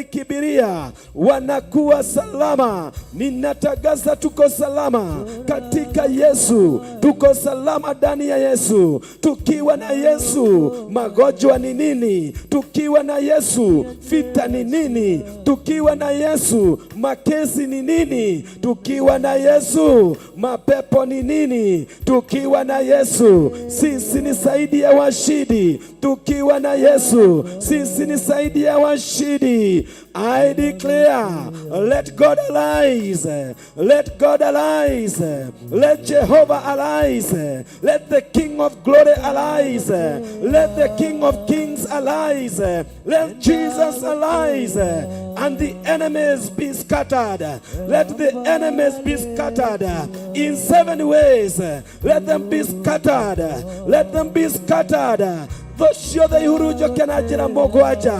Kibiria wanakuwa salama. Ninatangaza tuko salama katika Yesu, tuko salama ndani ya Yesu. Tukiwa na Yesu, magonjwa ni nini? Tukiwa na Yesu, vita ni nini? Tukiwa na Yesu, makesi ni nini? Tukiwa na Yesu, mapepo ni nini? Tukiwa na Yesu, sisi ni zaidi ya washindi. Tukiwa na Yesu, sisi ni zaidi ya washindi. I declare, let God arise, let God arise, let Jehovah arise, let the King of glory arise, let the King of kings arise, let Jesus arise, and the enemies be scattered. Let the enemies be scattered in seven ways. Let them be scattered. Let them be scattered. Thũ ciothe ihurunjũke na njĩra mũgwanja.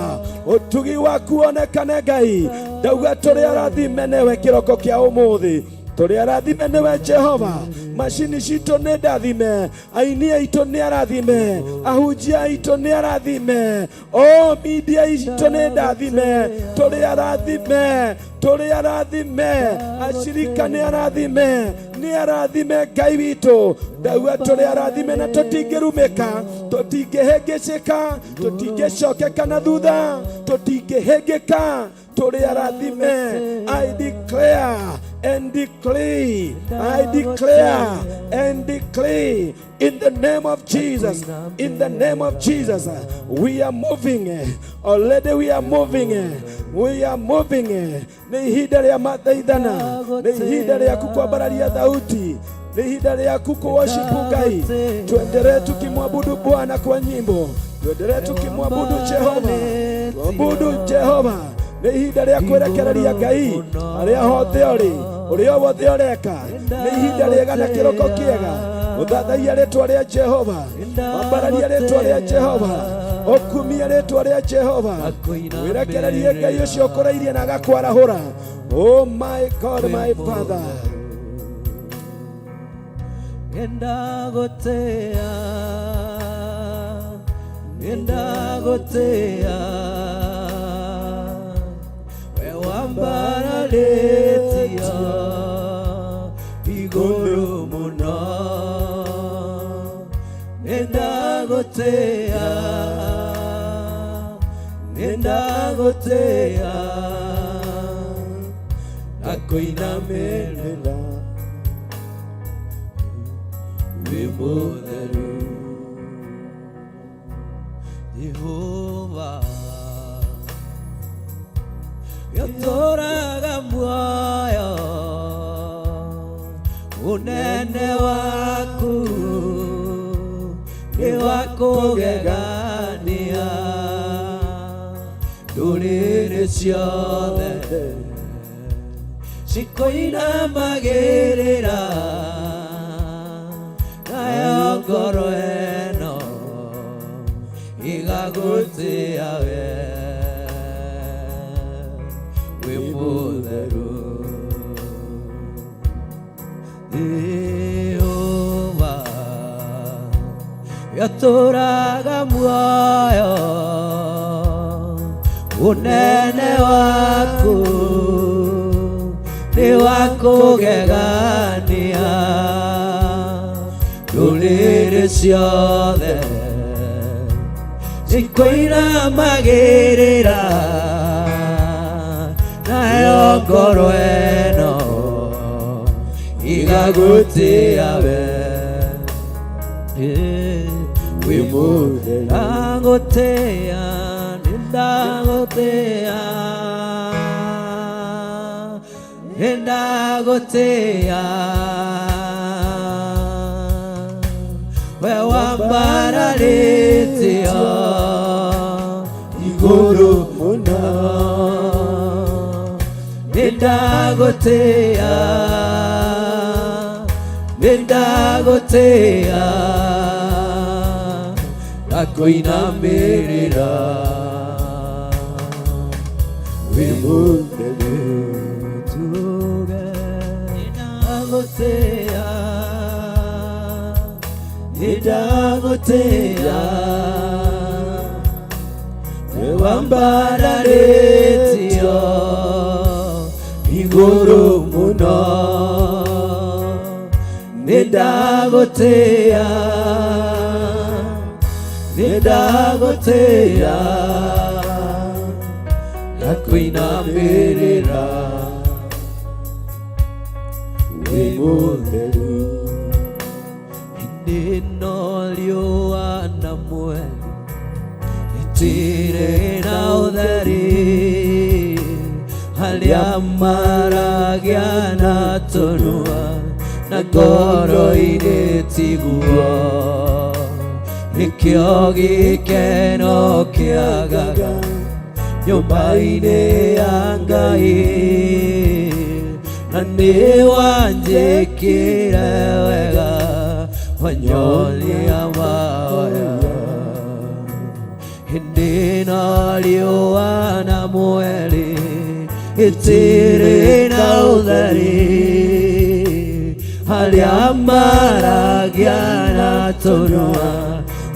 Ũtugi waku wonekane, Ngai. Ndauga tũrĩ arathime nĩwe kĩroko kĩa ũmũthĩ, tũrĩ arathime nĩwe Jehova. Macini citũ nĩ ndathime, aini aitũ nĩ arathime, ahunjia aitũ nĩ arathime, o media itũ nĩ ndathime. Tũrĩ arathime, tũrĩ arathime, acirika nĩ arathime, nĩ arathime Ngai witũ. Ndauga tũrĩ arathime na tũtingĩrumĩka, tũtingĩhĩngĩcĩka, tũtingĩcokeka na thutha, tũtingĩhĩngĩka, tũrĩ arathime. I declare and decree, I declare and decree in the name of Jesus, in the name of Jesus, we are moving already, we are moving, we are moving. Nĩ ihinda rĩa mathaithana, nĩ ihinda rĩaku kwambararia thauti, nĩ ihinda rĩaku kuworship Ngai. Tuendelee tukimwabudu Bwana kwa nyimbo, tuendelee tukimwabudu Jehova, tuabudu Jehova. Nĩ ihinda rĩa kwerekereria Ngai harĩa hothe ũrĩ, ũrĩa wothe ũreka. Nĩ ihinda rĩega na kĩroko kĩega ũthathaia rĩtwa rĩa Jehova, wambararia rĩtwa rĩa Jehova, ũkumie rĩtwa rĩa Jehova, wĩrekererie Ngai ũcio ũkũrairie na agakwarahũra. Oh my God, my Father. Nĩndagũtĩĩa, nĩndagũtĩĩa, we wambararĩtio igũrũ mũno. Nĩndagũtĩĩa, nĩndagũtĩĩa, na kũinamĩrĩra, wĩ mũtheru Jehova, gĩtũraga muoyo. Ũnene waku nĩ wa kũgegania, ndũrĩrĩ ciothe cikũinamagĩrĩra, nayo ngoro ĩno igagũtĩa we, wĩ mũtheru Jehova, gĩtũraga muoyo. Ũnene waku nĩ wa kũgegania, ndũrĩrĩ ciothe cikũinamagĩrĩra, nayo ngoro ĩno igagũtĩa we, wĩ mũtheru. Ndagũtĩa, nĩndagũtĩa, nĩndagũtĩa, we wambararĩtio igũrũ mũno. Nĩndagũtĩa, nĩndagũtĩa, na kũinamĩrĩra, wĩ mũtheru. Tuge nĩndagũtĩa, nĩndagũtĩa, we wambararĩtio. Igũrũ mũno. Nĩndagũtĩĩa, nĩndagũtĩĩa, na kũinamĩrĩra. Wĩ mũtheru. Hĩndĩ ĩno riũa na mweri itirĩ na ũtheri, arĩa maragia na tũnua na ngoro-inĩ tiguo, nĩkĩo gĩkeno kĩagaga nyũmba-inĩ ya Ngai, na nĩ wanjĩkire wega wanyonia mahoya. Hĩndĩ ĩno riũa na mweri itirĩ na ũtheri, arĩa maragia na tũnua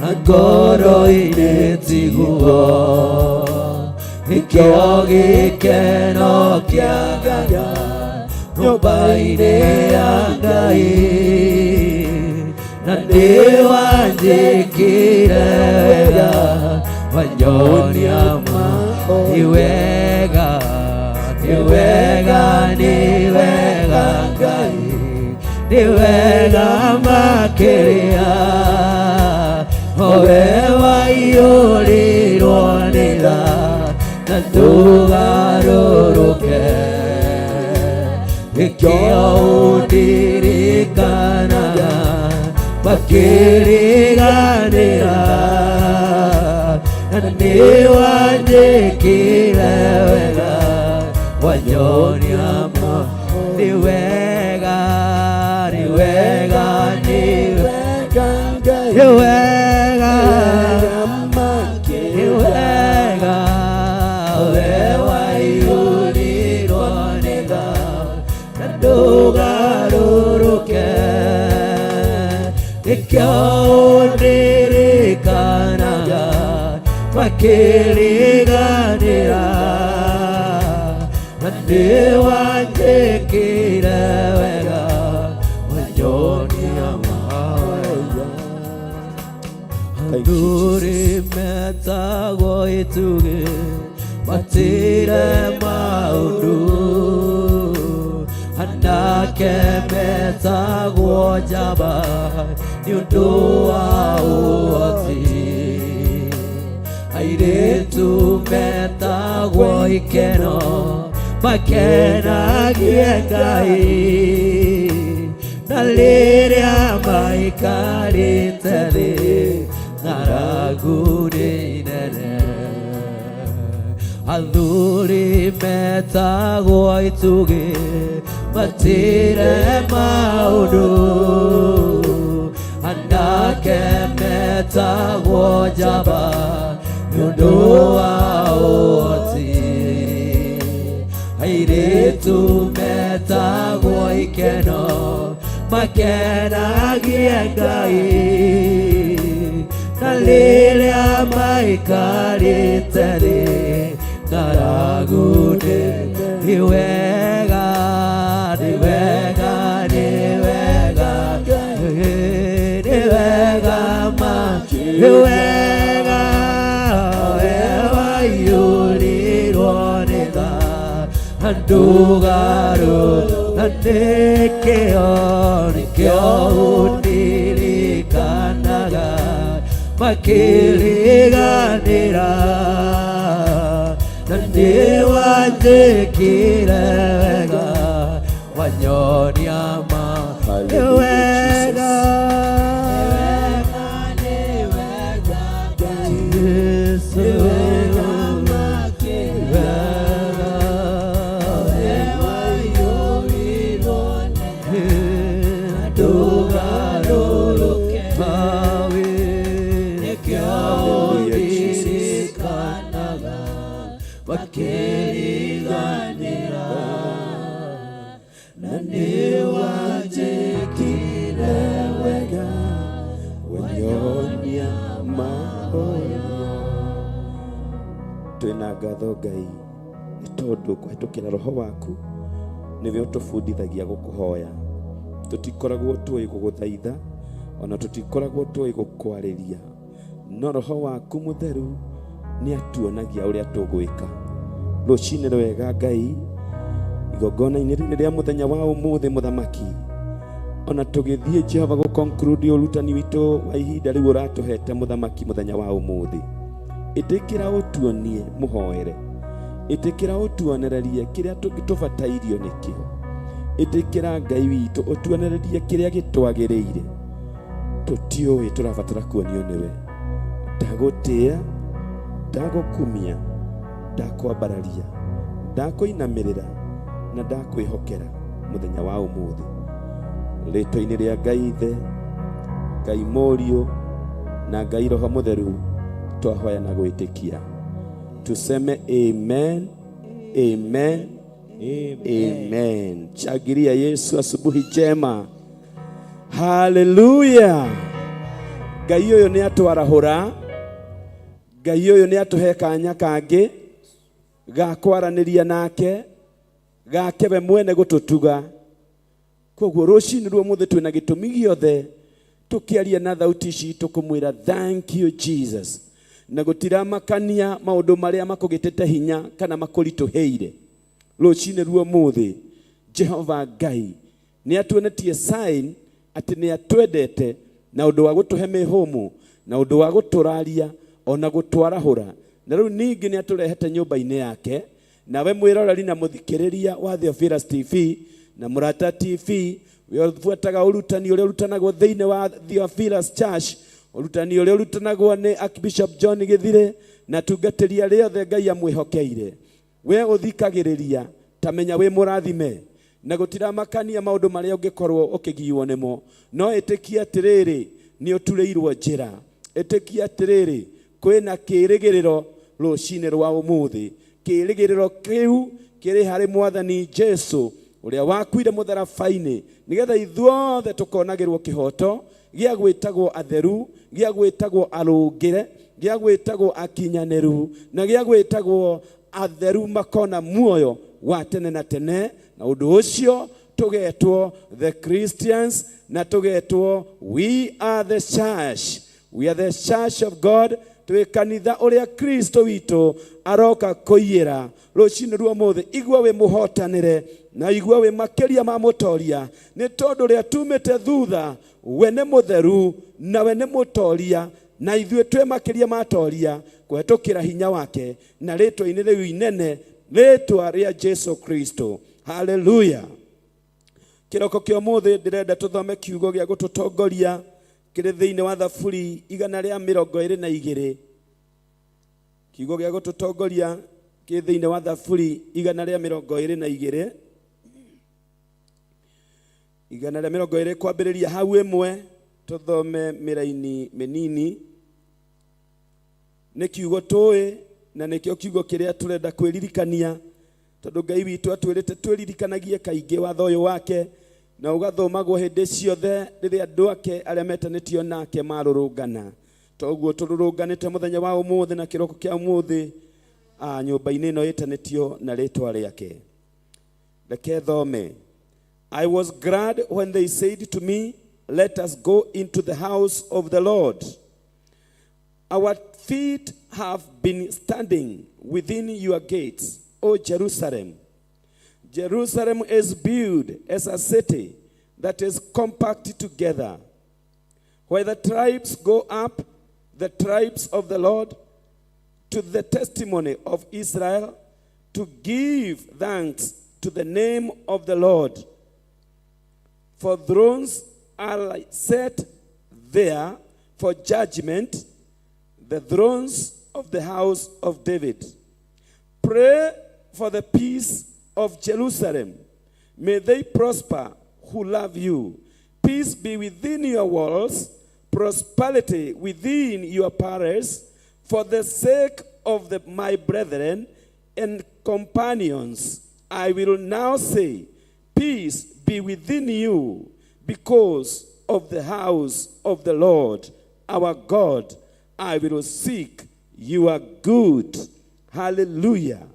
na ngoro-inĩ tiguo, nĩkĩo gĩkeno kĩagaga nyũmba-inĩ ya Ngai, na nĩ wanjĩkire wega wanyonia ma. Nĩ wega, nĩ wega, nĩ wega Ngai, nĩ wega makĩria, owe waiyũrĩrwo nĩ tha na ndũgarũrũke, nĩkĩo ũndirikanaga makĩriganĩra, na nĩ wanjĩkire wega wanyonia ma. Nĩ wega, nĩ wega, nĩ Wega Ngai. Nĩ wega, nĩ wega, we waiyũrirwo nĩ tha na ndũgarũrũke, nĩkĩo ũndirikanaga makĩriganĩra, na nĩ wanjĩkire wega wanyonia mahoya. Thank you, Athuri metagwo itugĩ matire maũndũ, anake metagwo njamba nĩ ũndũ wa ũhoti, airĩtu metagwo ikeno makenagie Ngai, na rĩrĩa maikarĩte thĩ ng'aragu nĩ nene. Athuri metagwo itugĩ matire maũndũ, anake metagwo njamba nĩ ũndũ wa ũhoti, airĩtu metagwo ikeno makenagie Ngai, na rĩrĩa maikarĩte thĩ ng'aragu nĩ wega, nĩ wega, nĩ wega, nĩ wega ma, nĩ wega, we waiyũrirwo nĩ tha na ndũgarũ, na nĩkĩo, nĩkĩo ũndirikanaga makĩriganĩra, na nĩ wanjĩkire wega wanyonia ma. Nĩ Hallelujah, wega, Yesu, wega. Ndũgarũrũke mawe, Hallelujah, Jesus. ndirikanaga makĩriganĩra, na nĩ wanjĩkire wega wanyonia mahoya. Twĩna ngatho Ngai nĩ tondũ kũhetũkĩra roho waku Nĩwe ũtũbundithagia gũkũhoya. Tũtikoragwo tũĩ gũgũthaitha, ona tũtikoragwo tũĩ gũkwarĩria, no Roho waku Mũtheru nĩ atuonagia ũrĩa tũgwĩka. Rũcinĩ rwega Ngai, igongona-inĩ rĩrĩ rĩa mũthenya wa ũmũthĩ, Mũthamaki, ona tũgĩthiĩ Jehova gũ conclude ũrutani witũ wa ihinda rĩu ũratũhete, Mũthamaki, mũthenya wa ũmũthĩ, ĩtĩkĩra ũtuonie mũhoere, ĩtĩkĩra ũtuonererie kĩrĩa tũbatairio nĩkĩo, ĩtĩkĩra Ngai witũ ũtuonererie kĩrĩa gĩtwagĩrĩire. Tũtiũĩ, tũrabatara kuonio nĩwe. Ndagũtĩĩa, ndagũkumia, ndakwambararia, ndakũinamĩrĩra na ndakwĩhokera mũthenya wa ũmũthĩ, rĩtwa-inĩ rĩa Ngai Ithe, Ngai Mũriũ na Ngai Roho Mũtheru twahoya na gwĩtĩkia. Tuseme amen, amen, amen. Changilia Yesu. Asubuhi njema. Haleluya. Ngai ũyũ nĩ atwarahũra, Ngai ũyũ nĩ atũhe kanya kangĩ ga kwaranĩria nake, gake we mwene gũtũtuga. Koguo rũcinĩ rwa ũmũthĩ twĩna gĩtũmi gĩothe tũkĩaria na thauti citũ kũmwĩra thank you Jesus, na gũtiramakania maũndũ marĩa makũgĩtĩte hinya kana makũritũhĩire. Rũcinĩ rwa ũmũthĩ Jehova Ngai nĩ atuonetie sign atĩ nĩ atwendete na ũndũ wa gũtũhe mĩhũmũ na ũndũ wa gũtũraria ona gũtwarahũra, na rĩu ningĩ nĩ atũrehete nyũmba-inĩ yake. Nawe mwĩroreri na mũthikĩrĩria wa Theophilus TV na Mũrata TV, ũbuataga ũrutani ũrĩa ũrutanagwo thĩinĩ wa Theophilus Church, ũrutani ũrĩa ũrutanagwo nĩ Archbishop John Gĩthire na tungatĩri arĩa othe Ngai amwĩhokeire, we ũthikagĩrĩria, ta menya wĩ mũrathime, na gũtiramakania maũndũ marĩa ũngĩkorwo ũkĩgiwo nĩmo, no ĩtĩkia atĩrĩrĩ, nĩ ũturĩirwo njĩra. Ĩtĩkia atĩrĩrĩ, kwĩna kĩĩrĩgĩrĩro rũcinĩ rwa ũmũthĩ. Kĩĩrĩgĩrĩro kĩu kĩrĩ harĩ Mwathani Jesu ũrĩa wakuire mũtharaba-inĩ nĩgetha ithuothe tũkonagĩrwo kĩhoto gĩa gwĩtagwo atheru, gĩa gwĩtagwo arũngĩre, gĩa gwĩtagwo akinyanĩru, na gĩa gwĩtagwo atheru makona muoyo wa tene na tene. Na ũndũ ũcio tũgetwo the Christians na tũgetwo we are the church. We are the church of God. Twĩ kanitha ũrĩa Kristo witũ aroka kũiyĩra. Rũcinĩ rwa ũmũthĩ igua wĩ mũhotanĩre na igua wĩ makĩria ma mũtoria, nĩ tondũ ũrĩa tumĩte thutha we nĩ mũtheru na we nĩ mũtoria, na ithuĩ twĩ makĩria ma toria kũhetũkĩra hinya wake na rĩtwa-inĩ rĩu inene, rĩtwa rĩa Jesu Kristo. Haleluya. Kĩroko kĩa ũmũthĩ ndĩrenda tũthome kiugo gĩa gũtũtongoria kĩrĩ thĩinĩ wa Thaburi 122. Kiugo gĩa gũtũtongoria kĩ thĩinĩ wa Thaburi 122, 120, kwambĩrĩria hau 1, tũthome mĩraini mĩnini. Nĩ kiugo tũĩ na nĩkĩo kiugo kĩrĩa tũrenda kwĩririkania, tondũ Ngai witũ atwĩrĩte twĩririkanagie kaingĩ watho ũyũ wake na ũgathomagwo hĩndĩ ciothe rĩrĩa andũ ake arĩa metanĩtio nake marũrũngana. Toguo tũrũrũnganĩte mũthenya wa ũmũthĩ na kĩroko kĩa ũmũthĩ nyũmba-inĩ ĩno ĩtanĩtio na rĩtwa rĩake. Reke thome. I was glad when they said to me, "Let us go into the house of the Lord." Our feet have been standing within your gates, O Jerusalem. Jerusalem is built as a city that is compact together, where the tribes go up, the tribes of the Lord, to the testimony of Israel, to give thanks to the name of the Lord. For thrones are set there for judgment, the thrones of the house of David. Pray for the peace of Jerusalem. May they prosper who love you. Peace be within your walls, prosperity within your palace. For the sake of my brethren and companions, I will now say, "Peace be within you," because of the house of the Lord our God, I will seek your good. Hallelujah.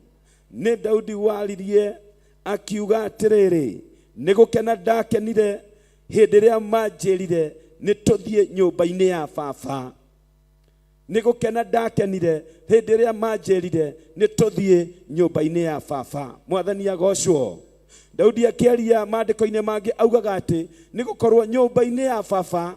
Nĩ Daudi waririe. Akiuga atĩrĩrĩ, nĩ gũkena ndakenire hĩndĩ ĩrĩa manjĩrire nĩ tũthiĩ nyũmba-inĩ ya baba. Nĩ gũkena ndakenire hĩndĩ ĩrĩa manjĩrire nĩ tũthiĩ nyũmba-inĩ ya baba. Mwathani agocwo. Daudi akĩaria maandĩko-inĩ mangĩ augaga atĩ nĩ gũkorwo nyũmba-inĩ ya baba,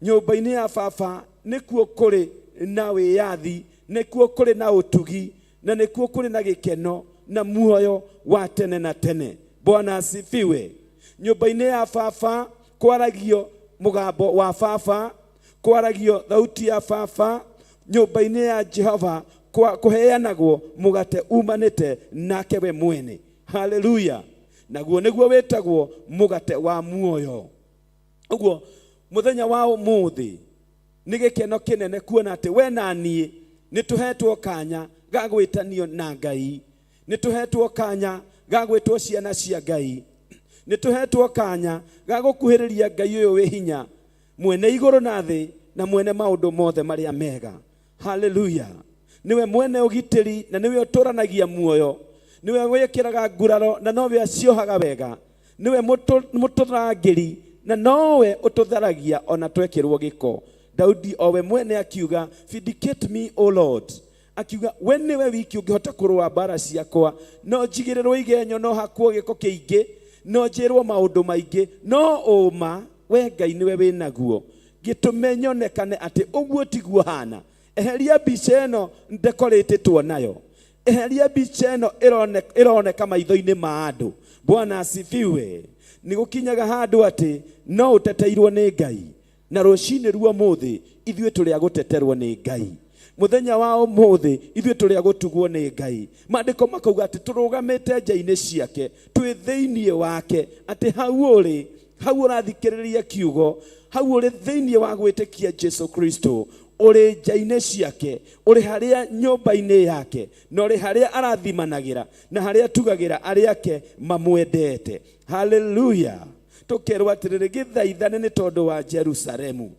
nyũmba-inĩ ya baba nĩkuo kũrĩ na wĩyathi, nĩkuo kũrĩ na ũtugi, na nĩkuo kũrĩ na gĩkeno na muoyo wa tene na tene. Bwana asifiwe. Nyũmba-inĩ ya baba kwaragio mũgambo wa baba, kwaragio thauti ya baba. Nyũmba-inĩ ya Jehova kũheanagwo mũgate umanĩte nake we mwene. Haleluya. Naguo nĩguo wĩtagwo mũgate wa muoyo. Ũguo mũthenya wa ũmũthĩ nĩ gĩkeno kĩnene kuona atĩ we na niĩ nĩ tũhetwo kanya ga gwĩtanio na Ngai, nĩ tũhetwo kanya ga gwĩtwo ciana cia Ngai, nĩ tũhetwo kanya ga gũkuhĩrĩria Ngai ũyũ wĩ hinya, mwene igũrũ na thĩ, na mwene maũndũ mothe marĩa mega. Haleluya. Nĩwe mwene ũgitĩri na nĩwe ũtũranagia muoyo, nĩwe wĩkĩraga nguraro na nowe aciohaga wega, nĩwe mũtũrangĩri na nowe ũtũtharagia ona twekĩrwo gĩko. Daudi owe mwene akiuga, "Vindicate me, O Lord." Akiuga we nĩwe wiki ũngĩhota kũrũa mbara ciakwa. No njigĩrĩrwo igenyo, no hakwo gĩko kĩingĩ, no njĩrwo maũndũ maingĩ, no ũma we Ngai nĩwe wĩnaguo. Gĩtũme nyonekane atĩ ũguo tiguo hana. Eheria mbica ĩno ndekorĩtĩtwo nayo, eheria mbica ĩno ĩroneka maitho-inĩ ma andũ. Bwana asifiwe. Nĩ gũkinyaga handũ atĩ no ũteteirwo nĩ Ngai, na rũcinĩ ruo mũthĩ ithuĩ tũrĩ a gũteterwo nĩ Ngai. Mũthenya wa ũmũthĩ ithuĩ tũrĩ a gũtugwo nĩ Ngai. Maandĩko makauga atĩ tũrũgamĩte nja-inĩ ciake, twĩ thĩinĩ wake, atĩ hau ũrĩ, hau ũrathikĩrĩria kiugo, hau ũrĩ thĩinĩ wa gwĩtĩkia Jesu Kristo, ũrĩ nja-inĩ ciake, ũrĩ harĩa nyũmba-inĩ yake, na ũrĩ harĩa arathimanagĩra na harĩa atugagĩra arĩa ake mamwendete. Haleluya. Tũkerwo atĩrĩrĩ, gĩthaithane nĩ tondũ wa Jerusalemu.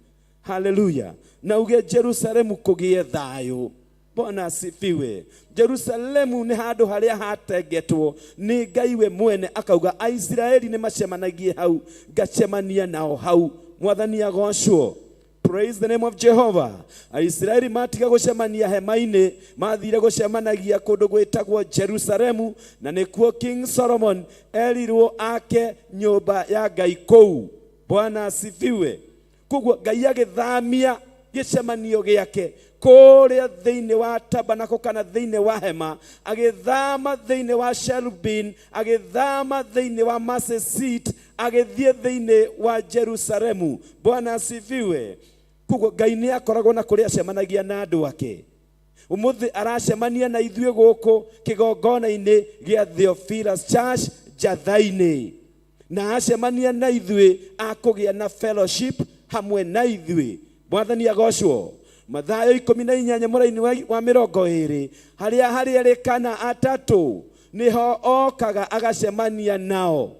Haleluya. Na uge Jerusalemu kũgĩe thayũ. Bwana asifiwe. Jerusalemu nĩ handũ harĩa hatengetwo nĩ Ngai we mwene, akauga Aisiraeli nĩ macemanagie hau, ngacemania nao hau. Mwathani agocwo. Praise the name of Jehovah. Aisiraeli matiga gũcemania hema-inĩ, mathire gũcemanagia kũndũ gwĩtagwo Jerusalemu, na nĩkuo King Solomon erirwo ake nyũmba ya Ngai kũu. Bwana asifiwe. Koguo Ngai agĩthamia gĩcemanio gĩake kũrĩa thĩinĩ wa tabernacle kana thĩinĩ wa hema, agĩthama thĩinĩ wa cherubim, agĩthama thĩinĩ wa mercy seat, agĩthiĩ thĩinĩ wa Jerusalemu. Bwana asifiwe. Koguo Ngai nĩ akoragwo na kũrĩa acemanagia na andũ ake. Ũmũthĩ aracemania na ithuĩ gũkũ kĩgongona-inĩ gĩa Theophilus Church Njatha-inĩ, na acemania na ithuĩ akũgĩa na fellowship hamwe na ithuĩ. Mwathani agocwo. Mathayo 18 mũraini wa 20, harĩa harĩ erĩ kana atatũ nĩho okaga agacemania nao,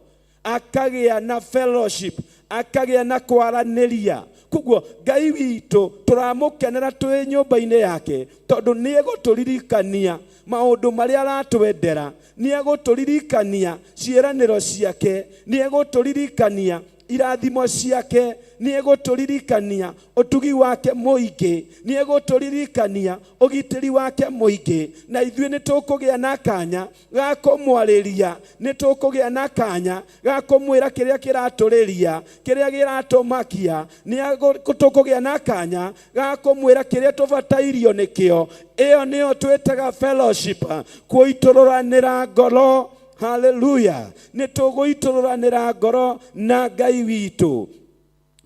akagĩa na fellowship, akagĩa na kwaranĩria. Koguo Ngai witũ tũramũkenera twĩ nyũmba-inĩ yake, tondũ nĩ egũtũririkania maũndũ marĩa aratwendera, nĩ egũtũririkania ciĩranĩro ciake, nĩ egũtũririkania irathimo ciake, nĩ egũtũririkania ũtugi wake mũingĩ, nĩ egũtũririkania ũgitĩri wake mũingĩ, na ithuĩ nĩ tũkũgĩa na kanya ga kũmwarĩria, nĩ tũkũgĩa na kanya ga kũmwĩra kĩrĩa kĩratũrĩria, kĩrĩa kĩratũmakia, nĩ tũkũgĩa na kanya ga kũmwĩra kĩrĩa tũbatairio nĩkĩo. Ĩyo nĩyo twĩtaga fellowship, kũitũrũranĩra ngoro. Haleluya. Nĩ tũgũitũrũranĩra ngoro na Ngai witũ.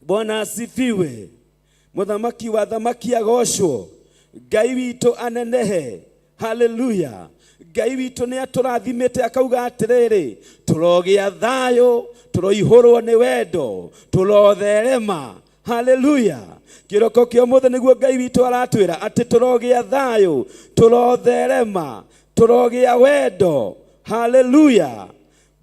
Bwana asifiwe. Mũthamaki wa thamaki agocwo. Ngai witũ anenehe. Haleluya. Ngai witũ nĩ atũrathimĩte akauga atĩrĩrĩ, tũrogĩa thayũ, tũroihũrwo nĩ wendo, tũrotherema. Haleluya. Kĩroko kĩa ũmũthĩ nĩguo Ngai witũ aratwĩra atĩ tũrogĩa thayũ, tũrotherema, tũrogĩa wendo. Haleluya.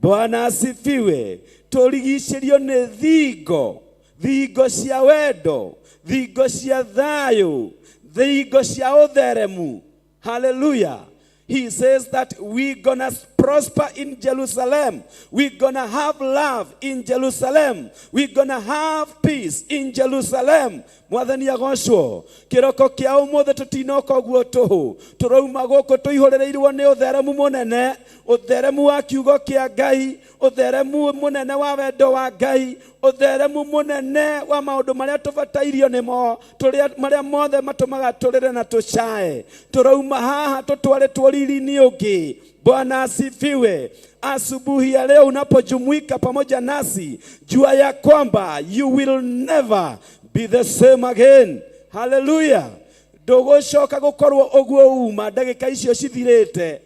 Bwana asifiwe. Tũrigicĩrio nĩ thingo, thingo cia wendo, thingo cia thayũ, thingo cia ũtheremu. Hallelujah. He says that we gonna spread. prosper in Jerusalem. We gonna have love in Jerusalem. We gonna have peace in Jerusalem. Mwathani agocwo. Kĩroko kĩa ũmũthĩ tũtinoka ũguo tũhũ, tũrauma gũkũ tũihũrĩrĩirwo nĩ ũtheremu mũnene, ũtheremu wa kiugo kĩa Ngai, ũtheremu mũnene wa wendo wa Ngai, ũtheremu mũnene wa maũndũ marĩa tũbatairio nĩmo, tũrĩa marĩa mothe matũmaga tũrĩre na tũcae. Tũrauma haha tũtwarĩtwo riri-inĩ ũngĩ. Bwana asifiwe. Asubuhi ya leo unapojumuika pamoja nasi, jua ya kwamba you will never be the same again. Haleluya. Ndũgũcoka gũkorwo ũguo uma ndagĩka icio cithirĩte.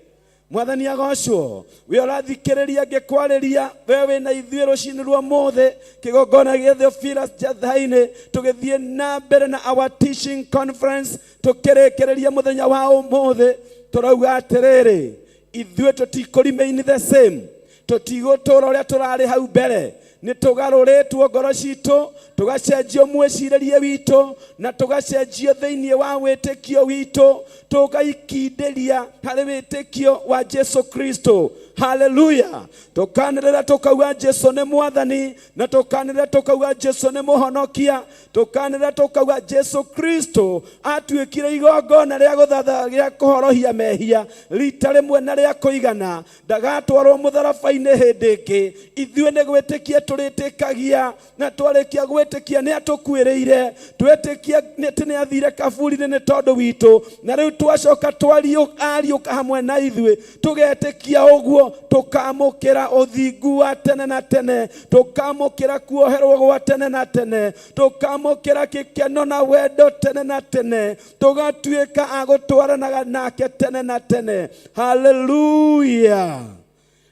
Mwathani agocwo. We ũrathikĩrĩria ngĩkwarĩria, we wĩna ithuĩ rũcinĩ rwa mũthĩ kĩgongona gĩa Theophilus Njatha-inĩ, tũgĩthiĩ na mbere na our teaching conference, tũkĩrĩkĩrĩria mũthenya wa ũmũthĩ. Tũrauga atĩrĩrĩ, ithuĩ tũtikũ remain the same, tũtigũtũra ũrĩa tũrarĩ hau mbere. Nĩ tũgarũrĩtwo ngoro citũ, tũgacenjio mwĩcirĩrie witũ, na tũgacenjio thĩinĩ wa wĩtĩkio witũ, tũgaikindĩria harĩ wĩtĩkio wa Jesu Kristo. Haleluya. Tũkanĩrĩra tũkauga Jesu nĩ Mwathani, na tũkanĩrĩra tũkauga Jesu nĩ Mũhonokia, tũkanĩrĩra tũkauga Jesu Kristo atuĩkire igongona rĩa gũthatha rĩa kũhorohia mehia rita rĩmwe na rĩa kũigana, ndagatwarwo mũtharaba-inĩ hĩndĩ ĩngĩ. Ithuĩ nĩ gwĩtĩkia tũrĩtĩkagia, na twarĩkia gwĩtĩkia nĩ atũkuĩrĩire, twĩtĩkia atĩ nĩ athire kaburi-inĩ nĩ tondũ witũ, na rĩu twacoka ariũka hamwe na ithuĩ, tũgetĩkia ũguo, tũkamũkĩra ũthingu wa tene na tene, tũkamũkĩra kuoherwo gwa tene na tene, tũkamũkĩra gĩkeno na wendo tene na tene, tũgatuĩka a gũtwaranaga nake tene na tene. Haleluya.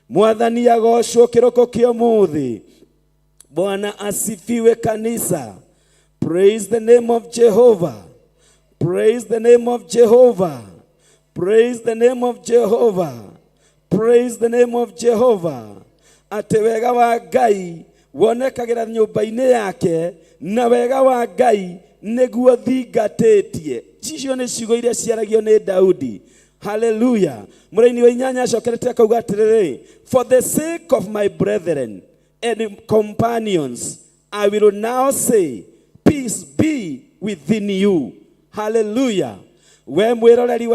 Mwathani agocwo kĩroko kĩa ũmũthĩ. Bwana asifiwe kanisa. Praise the name of Jehovah. Praise the name of Jehovah. Praise the name of Jehovah. Praise the name of Jehovah. Atĩ wega wa Ngai wonekagĩra nyũmba-inĩ yake, na wega wa Ngai nĩguo thingatĩtie. Icio nĩ ciugo iria ciaragio nĩ Daudi. Haleluya. Mũraini wa inyanya acokerete akauga atĩrĩrĩ, "For the sake of my brethren and companions, I will now say, peace be within you." Haleluya. We mwĩroreri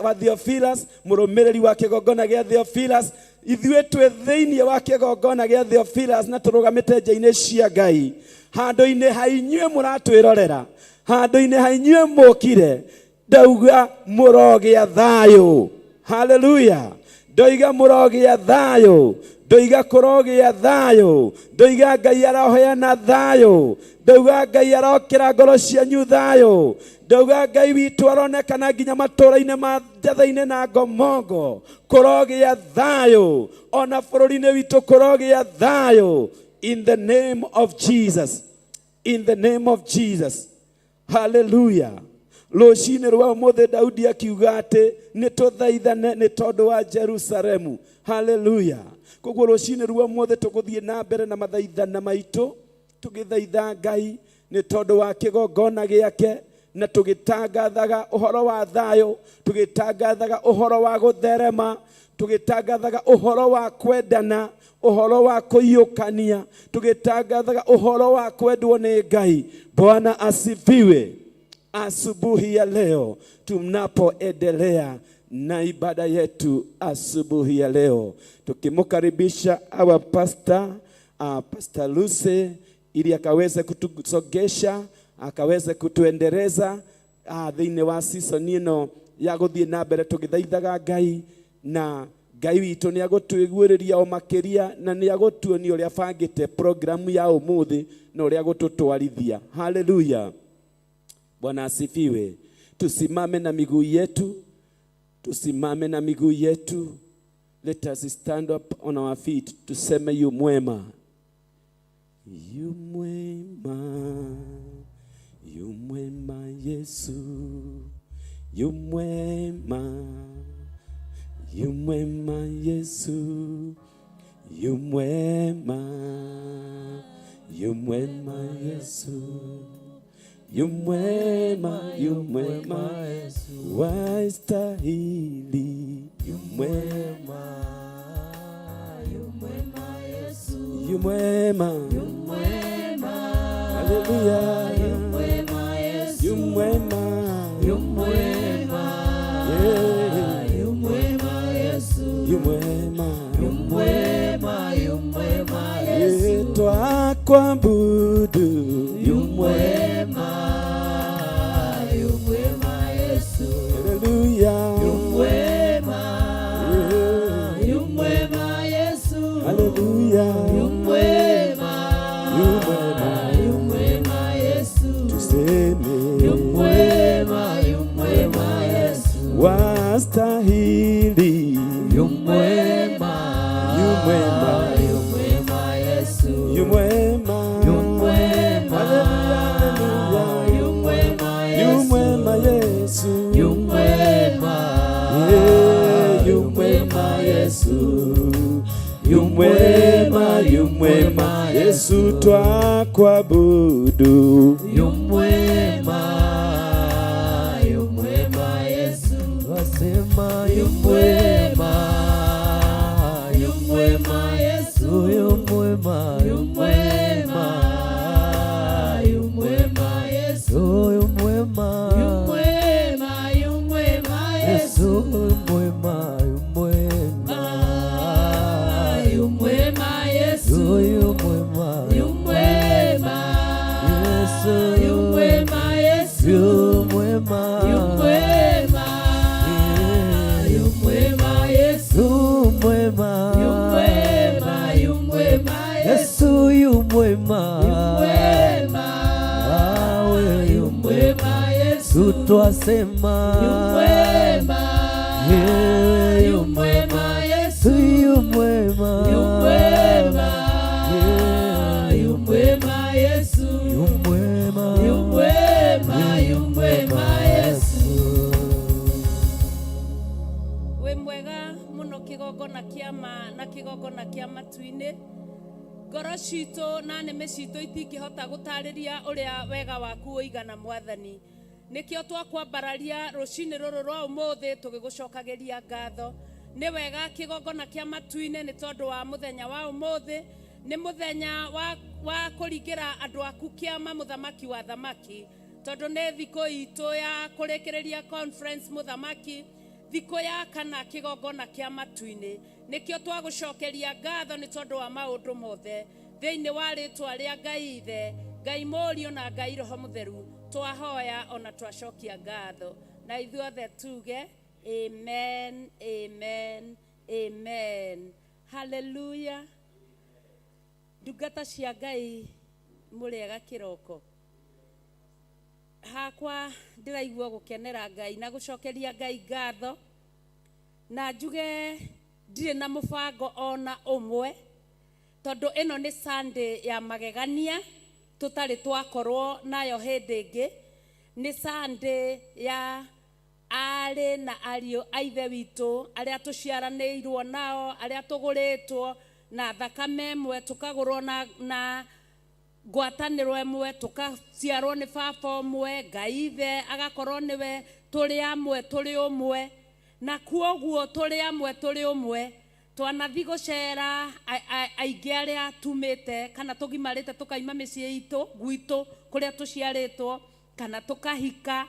wa Theophilus, mũrũmĩrĩri wa kĩgongona gĩa Theophilus, ithuĩ twĩ thĩinĩ wa kĩgongona gĩa Theophilus na tũrũgamĩte nja-inĩ cia Ngai. Handũ-inĩ ha inyuĩ mũratwĩrorera, handũ-inĩ ha inyuĩ mũkire, ndauga mũrogĩa thayũ. Haleluya. Ndoiga mũrogĩa thayũ, ndoiga kũrogĩa thayũ, ndoiga Ngai aroheana thayũ, ndauga Ngai arokĩra ngoro cianyu thayũ, ndauga Ngai witũ aronekana nginya matũũra-inĩ ma Njatha-inĩ na Ngomongo kũrogĩa thayũ, ona bũrũri-inĩ witũ kũrogĩa thayũ, in the name of Jesus, in the name of Jesus. Haleluya. Rũcinĩ rwa ũmũthĩ Daudi akiuga atĩ nĩ tũthaithane nĩ tondũ wa Jerusalemu. Haleluya. Koguo rũcinĩ rwa ũmũthĩ tũgũthiĩ na mbere na mathaithana maitũ, tũgĩthaitha Ngai nĩ tondũ wa kĩgongona gĩake, na tũgĩtangathaga ũhoro wa thayũ, tũgĩtangathaga ũhoro wa gũtherema, tũgĩtangathaga ũhoro wa kwendana, ũhoro wa kũiyũkania, tũgĩtangathaga ũhoro wa kwendwo nĩ Ngai. Bwana asifiwe. Asubuhi ya leo tunapoendelea na ibada yetu asubuhi ya leo, tukimkaribisha our pastor, Pastor Lucy, ili akaweze kutusogesha, akaweze kutuendeleza thĩinĩ wa season ĩno ya gũthiĩ na mbere tũgĩthaithaga Ngai, na Ngai witũ nĩ agũtwĩguĩrĩria o makĩria, na nĩ agũtuonia ũrĩa bangĩte programu ya ũmũthĩ na ũrĩa gũtũtwarithia. Haleluya. Bwana asifiwe. Tusimame na miguu yetu, tusimame na miguu yetu. Let us stand up on our feet. Tuseme yu mwema, yu mwema, yu mwema Yesu, yu mwema, yu mwema Yesu, yu mwema, yu mwema Yesu, yu mwema, yu mwema, wastahili, yu mwema. Yumwema, haleluya, yumwema, yeah, yumwema, yeah, twakuabudu, yumwema, haleluya, yeah, haleluya, yumwema, tuseme wastahili, yumwema, yumwema, haleluya, haleluya, yumwema Yesu, yeah, yumwema Yesu, yumwema, yumwema Yesu, twakuabudu, Yumwema, yumwema Yesu, wasema yumwema, yumwema Yesu, yumwema, yumwema, yumwema Yesu, yumwema, yumwema, yumwema Yesu, yumwema, yumwema, yumwema Yesu, yumwema, yumwema Yesu, yumwema Yesu, yumwema, yumwema, yumwema Yesu, yumwema, yumwema, yumwema Yesu, yumwema, yumwema, awe yumwema Yesu, twasema yumwema, yumwema Yesu, yumwema, yumwema, yumwema Yesu, yumwema, yumwema, yumwema Yesu. Wĩ mwega mũno kĩgongona kĩa ma na kĩgongona kĩa matu-inĩ. Ngoro citũ na nĩmĩ citũ itingĩhota gũtarĩria ũrĩa wega waku ũigana, Mwathani. Nĩkĩo twakwambararia rũcinĩ rũrũ rwa ũmũthĩ tũgĩgũcokagĩria ngatho. Nĩ wega kĩgongona kĩa matu-inĩ nĩ tondũ wa mũthenya wa ũmũthĩ. Nĩ mũthenya wa kũringĩra andũ aku kĩama, mũthamaki wa thamaki, tondũ nĩ thikũ itũ ya kũrĩkĩrĩria conference, mũthamaki, thikũ ya kana kĩgongona kĩa matu-inĩ. Nĩkĩo twagũcokeria ngatho nĩ tondũ wa maũndũ mothe. Thĩinĩ wa rĩtwa rĩa Ngai Ithe, Ngai Mũriũ na Ngai Roho Mũtheru, twahoya ona twacokia ngatho, na ithuothe tuge amen, amen, amen. Haleluya. Ndungata cia Ngai, mũrĩega kĩroko? Hakwa ndĩraigua gũkenera Ngai na gũcokeria Ngai ngatho, na njuge ndirĩ na mũbango ona ũmwe, tondũ ĩno nĩ Sunday ya magegania tũtarĩ twakorwo nayo hĩndĩ ĩngĩ. Nĩ Sunday ya aarĩ na ariũ a Ithe witũ arĩa tũciaranĩirwo nao, arĩa tũgũrĩtwo na thakame ĩmwe, tũkagũrwo na ngwatanĩro ĩmwe, tũkaciarwo nĩ baba ũmwe, Ngai Ithe agakorwo nĩwe, tũrĩ amwe tũrĩ ũmwe. Na kuoguo tũrĩ amwe tũrĩ ũmwe, twanathi gũcera aingĩ arĩa tumĩte kana tũgimarĩte tũkaima mĩciĩ itũ gwitũ kũrĩa tũciarĩtwo, kana tũkahika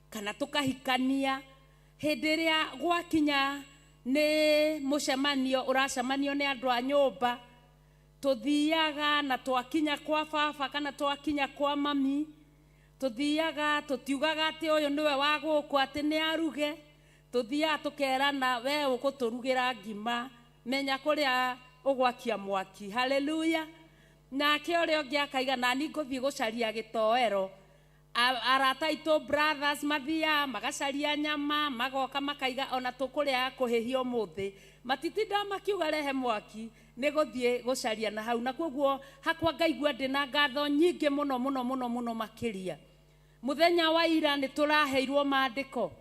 kana tũkahikania. Hĩndĩ ĩrĩa gwakinya nĩ mũcemanio ũracemanio nĩ andũ a nyũmba, tũthiaga na twakinya kwa baba kana twakinya kwa mami, tũthiaga tũtiugaga atĩ ũyũ nĩwe wa gũkũ atĩ nĩ aruge. Tũthiaga tũkerana, we ũgũtũrugĩra ngima, menya kũrĩa ũgwakia mwaki. Haleluya. Nake ũrĩa ũngĩ akaiga, nani ngũthiĩ gũcaria gĩtoero. Arata aitũ brothers mathiaga magacaria nyama, magoka makaiga ona tũkũrĩa kũhĩhia ũmũthĩ, matitindaga makiuga rehe mwaki, nĩ gũthiĩ gũcaria na hau. Na koguo hakwa ngaigua ndĩna ngatho nyingĩ mũno mũno mũno mũno makĩria. Mũthenya wa ira nĩ tũraheirwo maandĩko,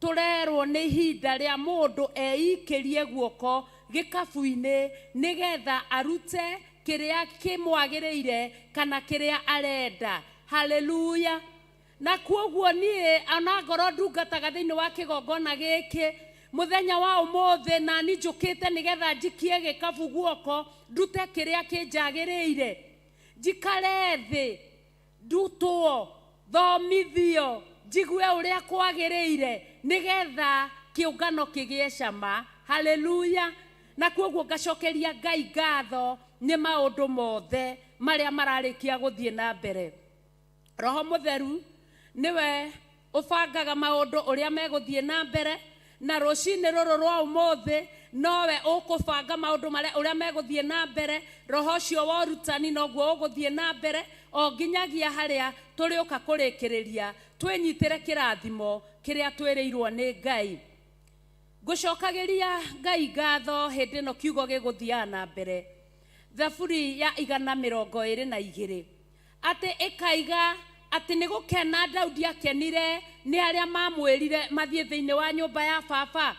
tũrerwo nĩ ihinda rĩa mũndũ eikĩrie guoko gĩkabu-inĩ nĩgetha arute kĩrĩa kĩmwagĩrĩire kana kĩrĩa arenda. Haleluya. Na kuoguo niĩ ona ngorwo ndungataga thĩinĩ wa kĩgongona gĩkĩ, Muthenya wa umuthi nani njukite nigetha njikie gikabu guoko ndute kiria kinjagiriire, njikare thi ndutwo thomithio njigue uria kwagiriire nigetha kiungano kigie cama. Haleluya. Na koguo ngacokeria Ngai ngatho ni maundu mothe maria mararikia guthie na mbere. Roho Mutheru niwe ubangaga maundu uria meguthie na mbere, na rucini ruru rwa umuthi nowe ukubanga maundu maria uria meguthie na mbere. Roho ucio wa urutani noguo uguthie na mbere o nginyagia haria turiuka kurikiriria twinyitire kirathimo kiria twiriirwo ni Ngai. Ngucokagiria Ngai ngatho hindi ino kiugo giguthiaga na mbere. Thaburi ya 122 ati ikaiga ati ni gukena Daudi akenire ni aria mamwirire mathie thiini wa nyumba ya baba.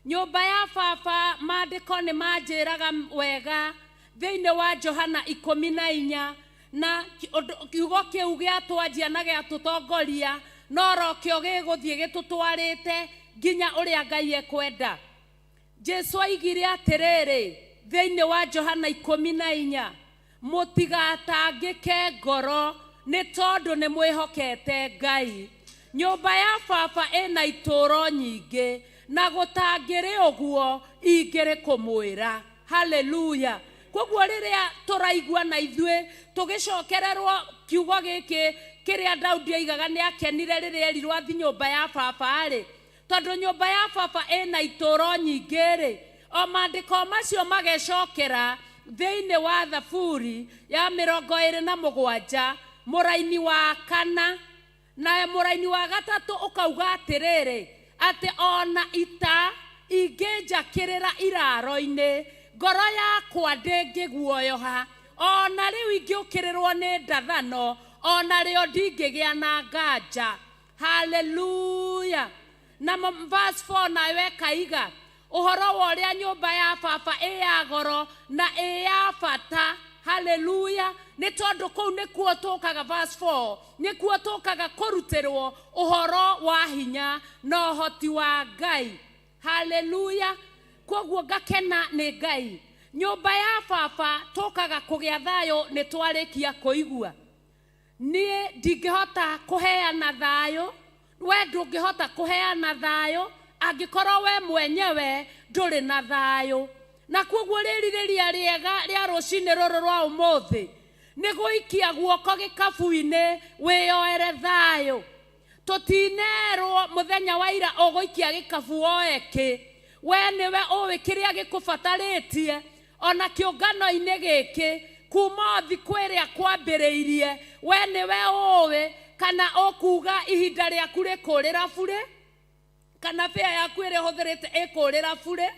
Nyumba ya baba maandiko ni manjiraga wega thiini wa Johana 14, na kiugo kiu giatwanjia na giatutongoria no rokio giguthie gitutwarite nginya uria Ngai ekwenda. Jesu aigire atiriri thiini wa Johana 14, mutigatangike ngoro ni tondu ni mwihokete Ngai. Nyumba ya baba ina ituro nyingi na gutangiri uguo ingiri kumwira. Haleluya. Koguo riria turaigua na ithuĩ tugicokererwo kiugo giki kiria Daudi aigaga ni akenire riria erirwo athi nyumba ya baba ri, tondu nyumba ya baba ina ituro nyingi ri, o maandiko macio magecokera thiini wa Thaburi ya 27 muraini wa kana na muraini wa gatatu ukauga atiriri ati ona ita ingĩnjakĩrĩra iraro-inĩ ngoro yakwa ndĩngĩguoyoha, ona rĩu ingĩũkĩrĩrwo nĩ ndathano ona rĩo ndingĩgĩa na nganja. Haleluya. Na verse 4 nayo ĩkaiga ũhoro wa ũrĩa nyũmba ya baba ĩ ya goro na ĩ ya bata. Haleluya. Nĩ tondũ kũu nĩkuo tũkaga, verse 4 nĩkuo tũkaga kũrutĩrwo ũhoro wa hinya na ũhoti wa Ngai. Haleluya. Koguo ngakena nĩ Ngai. Nyũmba ya baba tũkaga kũgĩa thayũ nĩ twarĩkia kũigua. Niĩ ndingĩhota kũheana thayũ, we ndũngĩhota kũheana thayũ angĩkorwo we mwenyewe ndũrĩ na thayũ. Na koguo rĩrirĩria rĩega rĩa rũcinĩ rũrũ rwa ũmũthĩ nĩ gũikia guoko gĩkabu-inĩ wĩyoere thayũ. Tũtinerwo mũthenya wa ira ũgũikia gĩkabu woe kĩ, we nĩwe ũĩ kĩrĩa gĩkũbatarĩtie. Ona kĩũngano-inĩ gĩkĩ kuma thikũ ĩrĩa kwambĩrĩirie we nĩwe ũĩ kana ũkuga ihinda rĩaku rĩkũrĩra bure, kana bĩa yaku ĩrĩa ũhũthĩrĩte ĩkũrĩra bure,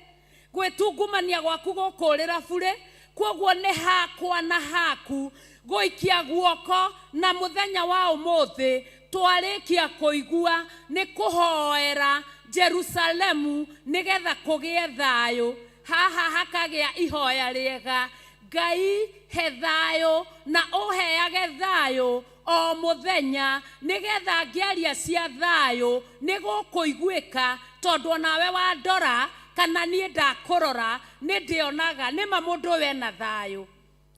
gwĩtungumania gwaku gũkũrĩra bure. Koguo nĩ hakwa na haku gũikia guoko na mũthenya wa ũmũthĩ twarĩkia kũigua nĩ kũhoera Jerusalemu nĩgetha kũgĩe thayũ. Haha hakagĩa ihoya rĩega, Ngai he thayũ na ũheage thayũ o mũthenya nĩgetha ngĩaria cia thayũ nĩgũkũiguĩka, tondũ onawe wandora kana niĩ ndakũrora nĩ ndĩonaga nĩma mũndũ ũyũ ena thayũ,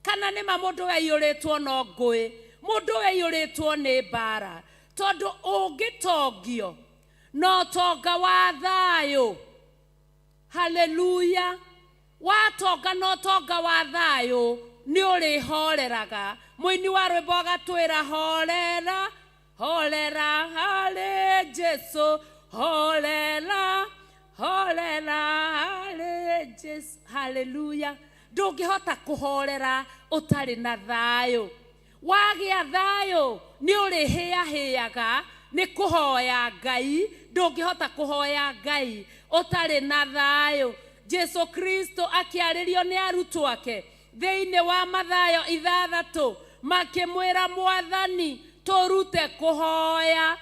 kana nĩma mũndũ ũyũ aiyũrĩtwo no ngũĩ, mũndũ ũyũ aiyũrĩtwo nĩ mbara. Tondũ ũngĩtongio no tonga wa thayũ. Haleluya. Watonga no tonga wa thayũ nĩ ũrĩhoreraga. Mũini wa rwĩmbo agatwĩra horera, horera harĩ Jesu, horera, horera harĩ Jesu. Haleluya. Ndũngĩhota kũhorera ũtarĩ na thayũ. Wagĩa thayũ nĩ ũrĩhĩahĩaga nĩ kũhoya Ngai. Ndũngĩhota kũhoya Ngai ũtarĩ na thayũ. Jesu Kristo akĩarĩrio nĩ arutwo ake thĩinĩ wa Mathayo 6 makĩmwĩra Mwathani tũrute kũhoya.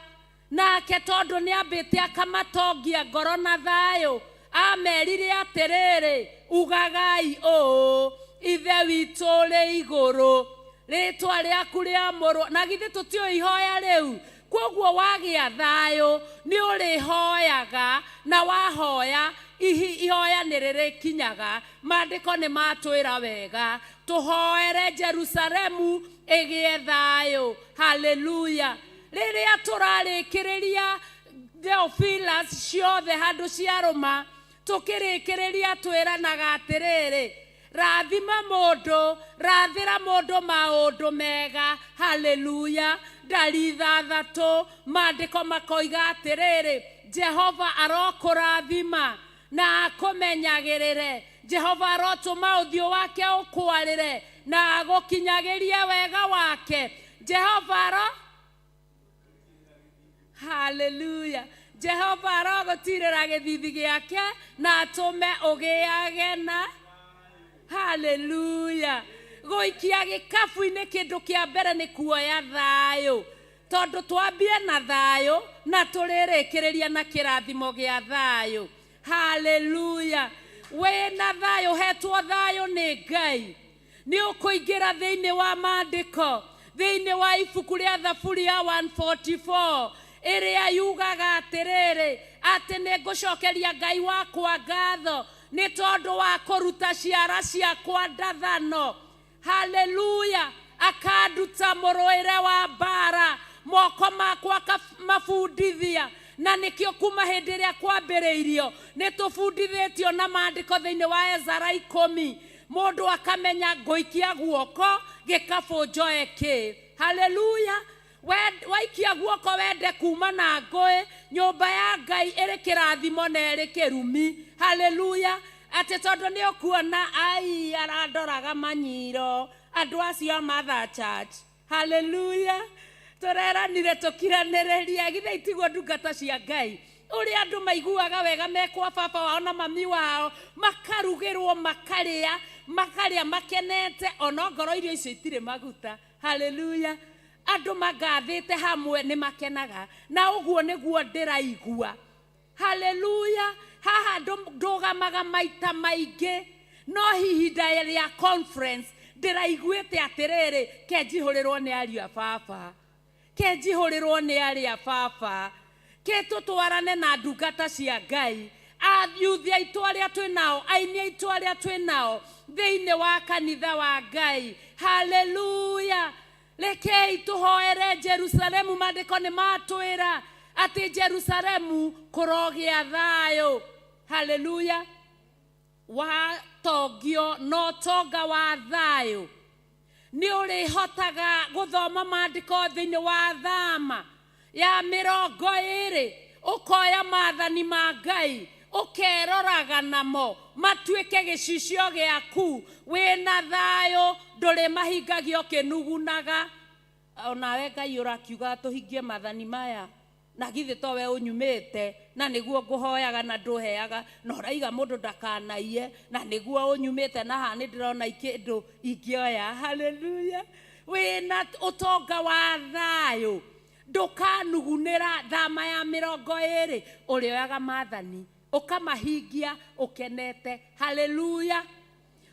Nake tondũ nĩambĩte akamatongia ngoro na thayũ amerire atĩrĩrĩ, ugagai ũũ, Ithe witũ ũrĩ igũrũ, rĩtwa rĩaku rĩamũrwo. Na githĩ tũtiũĩ ihoya rĩu? Koguo wagĩa thayũ nĩ ũrĩhoyaga, na wahoya ihoya nĩ rĩrĩkinyaga. Maandĩko nĩ matwĩra wega tũhoere Jerusalemu ĩgĩe thayũ. Haleluya. Rĩrĩa tũrarĩkĩrĩria Theophilus ciothe handũ ciarũma, tũkĩrĩkĩrĩria twĩranaga atĩrĩrĩ, rathima mũndũ, rathĩra mũndũ maũndũ mega. Haleluya. Ndari 6 maandĩko makoiga atĩrĩrĩ, Jehova arokũrathima na akũmenyagĩrĩre, Jehova arotũma ũthiũ wake ũkwarĩre na agũkinyagĩrie wega wake. Jehova aro, haleluya, Jehova arogũtirĩra gĩthithi gĩake na atũme ũgĩage na, haleluya. Gũikia gĩkabu-inĩ kĩndũ kĩa mbere nĩ kuoya thayũ, tondũ twambie na thayũ na tũrĩrĩkĩrĩria na kĩrathimo gĩa thayũ. Haleluya. Wĩna thayũ, hetwo thayũ nĩ Ngai, nĩ ũkũingĩra thĩinĩ wa maandĩko, thĩinĩ wa ibuku rĩa Thaburi ya 144 ĩrĩa yugaga atĩrĩrĩ, atĩ nĩ ngũcokeria Ngai wakwa ngatho nĩ tondũ wa kũruta ciara ciakwa ndathano. Haleluya. Akanduta mũrũĩre wa mbara, moko makwa akamabundithia. Na nĩkĩo kuma hĩndĩ ĩrĩa kwambĩrĩirio nĩ tũbundithĩtio na maandĩko thĩinĩ wa Ezara 10, mũndũ akamenya ngũikia guoko gĩkabũ njoe kĩ. Haleluya. Waikia guoko wende kuma na ngũĩ, nyũmba ya Ngai ĩrĩ kĩrathimo na ĩrĩ kĩrumi. Haleluya. Atĩ tondũ nĩ ũkuona ai arandoraga manyiro andũ acio a Mother Church. Haleluya. Tũreranire tũkiranĩrĩria, githĩ itiguo ndungata cia Ngai, ũrĩa andũ maiguaga wega me kwa baba wao na mami wao, makarugĩrwo makarĩa, makarĩa makenete, ona ngoro irio icio itirĩ maguta. Haleluya. Andũ magathĩte hamwe nĩ makenaga, na ũguo nĩguo ndĩraigua. Haleluya. Haha ndũgamaga maita maingĩ, no ihinda rĩa conference ndĩraiguĩte atĩrĩrĩ, ke njihũrĩrwo nĩ ariũ a baba, ke njihũrĩrwo nĩ arĩ a baba, ke tũtwarane na ndungata cia Ngai, ayuthi aitũ arĩa twĩ nao, aini aitũ arĩa twĩ nao thĩinĩ wa kanitha wa Ngai. Haleluya. Rekei tũhoere Jerusalemu. Maandĩko nĩ matwĩra atĩ Jerusalemu kũrogĩa thayũ. Haleluya. Watongio na ũtonga wa thayũ, nĩ ũrĩhotaga gũthoma maandĩko thĩinĩ wa Thama ya 20, ũkoya maathani ma Ngai ũkeroraga namo matuĩke gĩcicio gĩaku. Wĩna thayũ, ndũrĩ mahingagio kĩnugunaga. Onawe Ngai ũrakiuga tũhingie maathani maya, na githĩ to we ũnyumĩte, na nĩguo ngũhoyaga na ndũheaga, na ũraiga mũndũ ndakanaiye, na nĩguo ũnyumĩte, na haha nĩ ndĩrona kĩndũ ingĩoya. Haleluya. Wĩna ũtonga wa thayũ, ndũkanugunĩra. Thama ya 20 ũrĩoyaga maathani ũkamahingia ũkenete. Haleluya.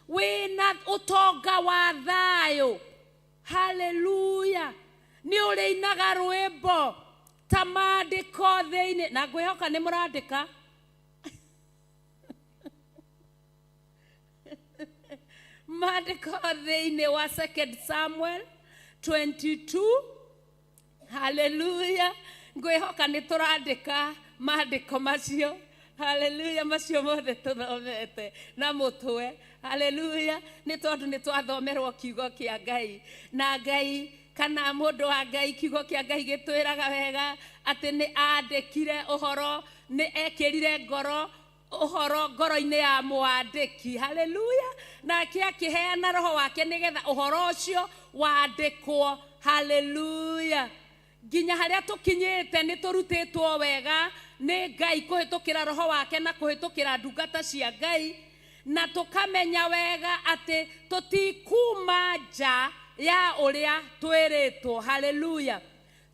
Wĩna ũtonga wa thayũ. Haleluya. Nĩ ũrĩinaga rwĩmbo ta maandĩko thĩinĩ, na ngwĩhoka nĩ mũrandĩka. Maandĩko thĩinĩ wa 2 Samuel 22. Haleluya. Ngwĩhoka nĩ tũrandĩka maandĩko macio. Haleluya. Macio mothe tũthomete na mũtwe. Haleluya. Nĩ tondũ nĩ twathomerwo kiugo kĩa Ngai, na Ngai kana mũndũ wa Ngai, kiugo kĩa Ngai gĩtwĩraga wega atĩ nĩ andĩkire ũhoro, nĩ ekĩrire ngoro ũhoro ngoro-inĩ ya mwandĩki. Haleluya. Nake akĩheana roho wake nĩgetha ũhoro ũcio wandĩkwo. Haleluya. Nginya harĩa tũkinyĩte nĩ tũrutĩtwo wega nĩ Ngai kũhĩtũkĩra roho wake na kũhĩtũkĩra ndungata cia Ngai, na tũkamenya wega atĩ tũtikuma nja ya ũrĩa twĩrĩtwo. Haleluya.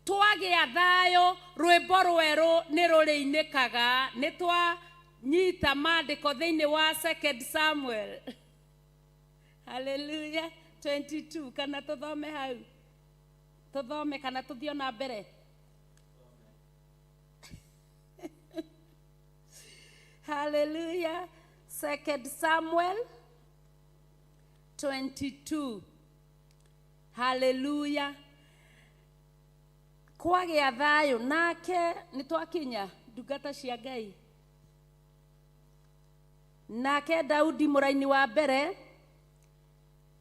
Twagĩa thayũ, rwĩmbo rwerũ nĩ rũrĩinĩkaga. Nĩ twanyita maandĩko thĩinĩ wa 2 Samuel, haleluya, 22. Kana tũthome hau, tũthome kana tũthiĩ na mbere? Hallelujah. Second Samuel 22. Hallelujah. Kwagĩa thayũ nake nĩ twakinya ndungata cia Ngai. Nake Daudi mũraini wa mbere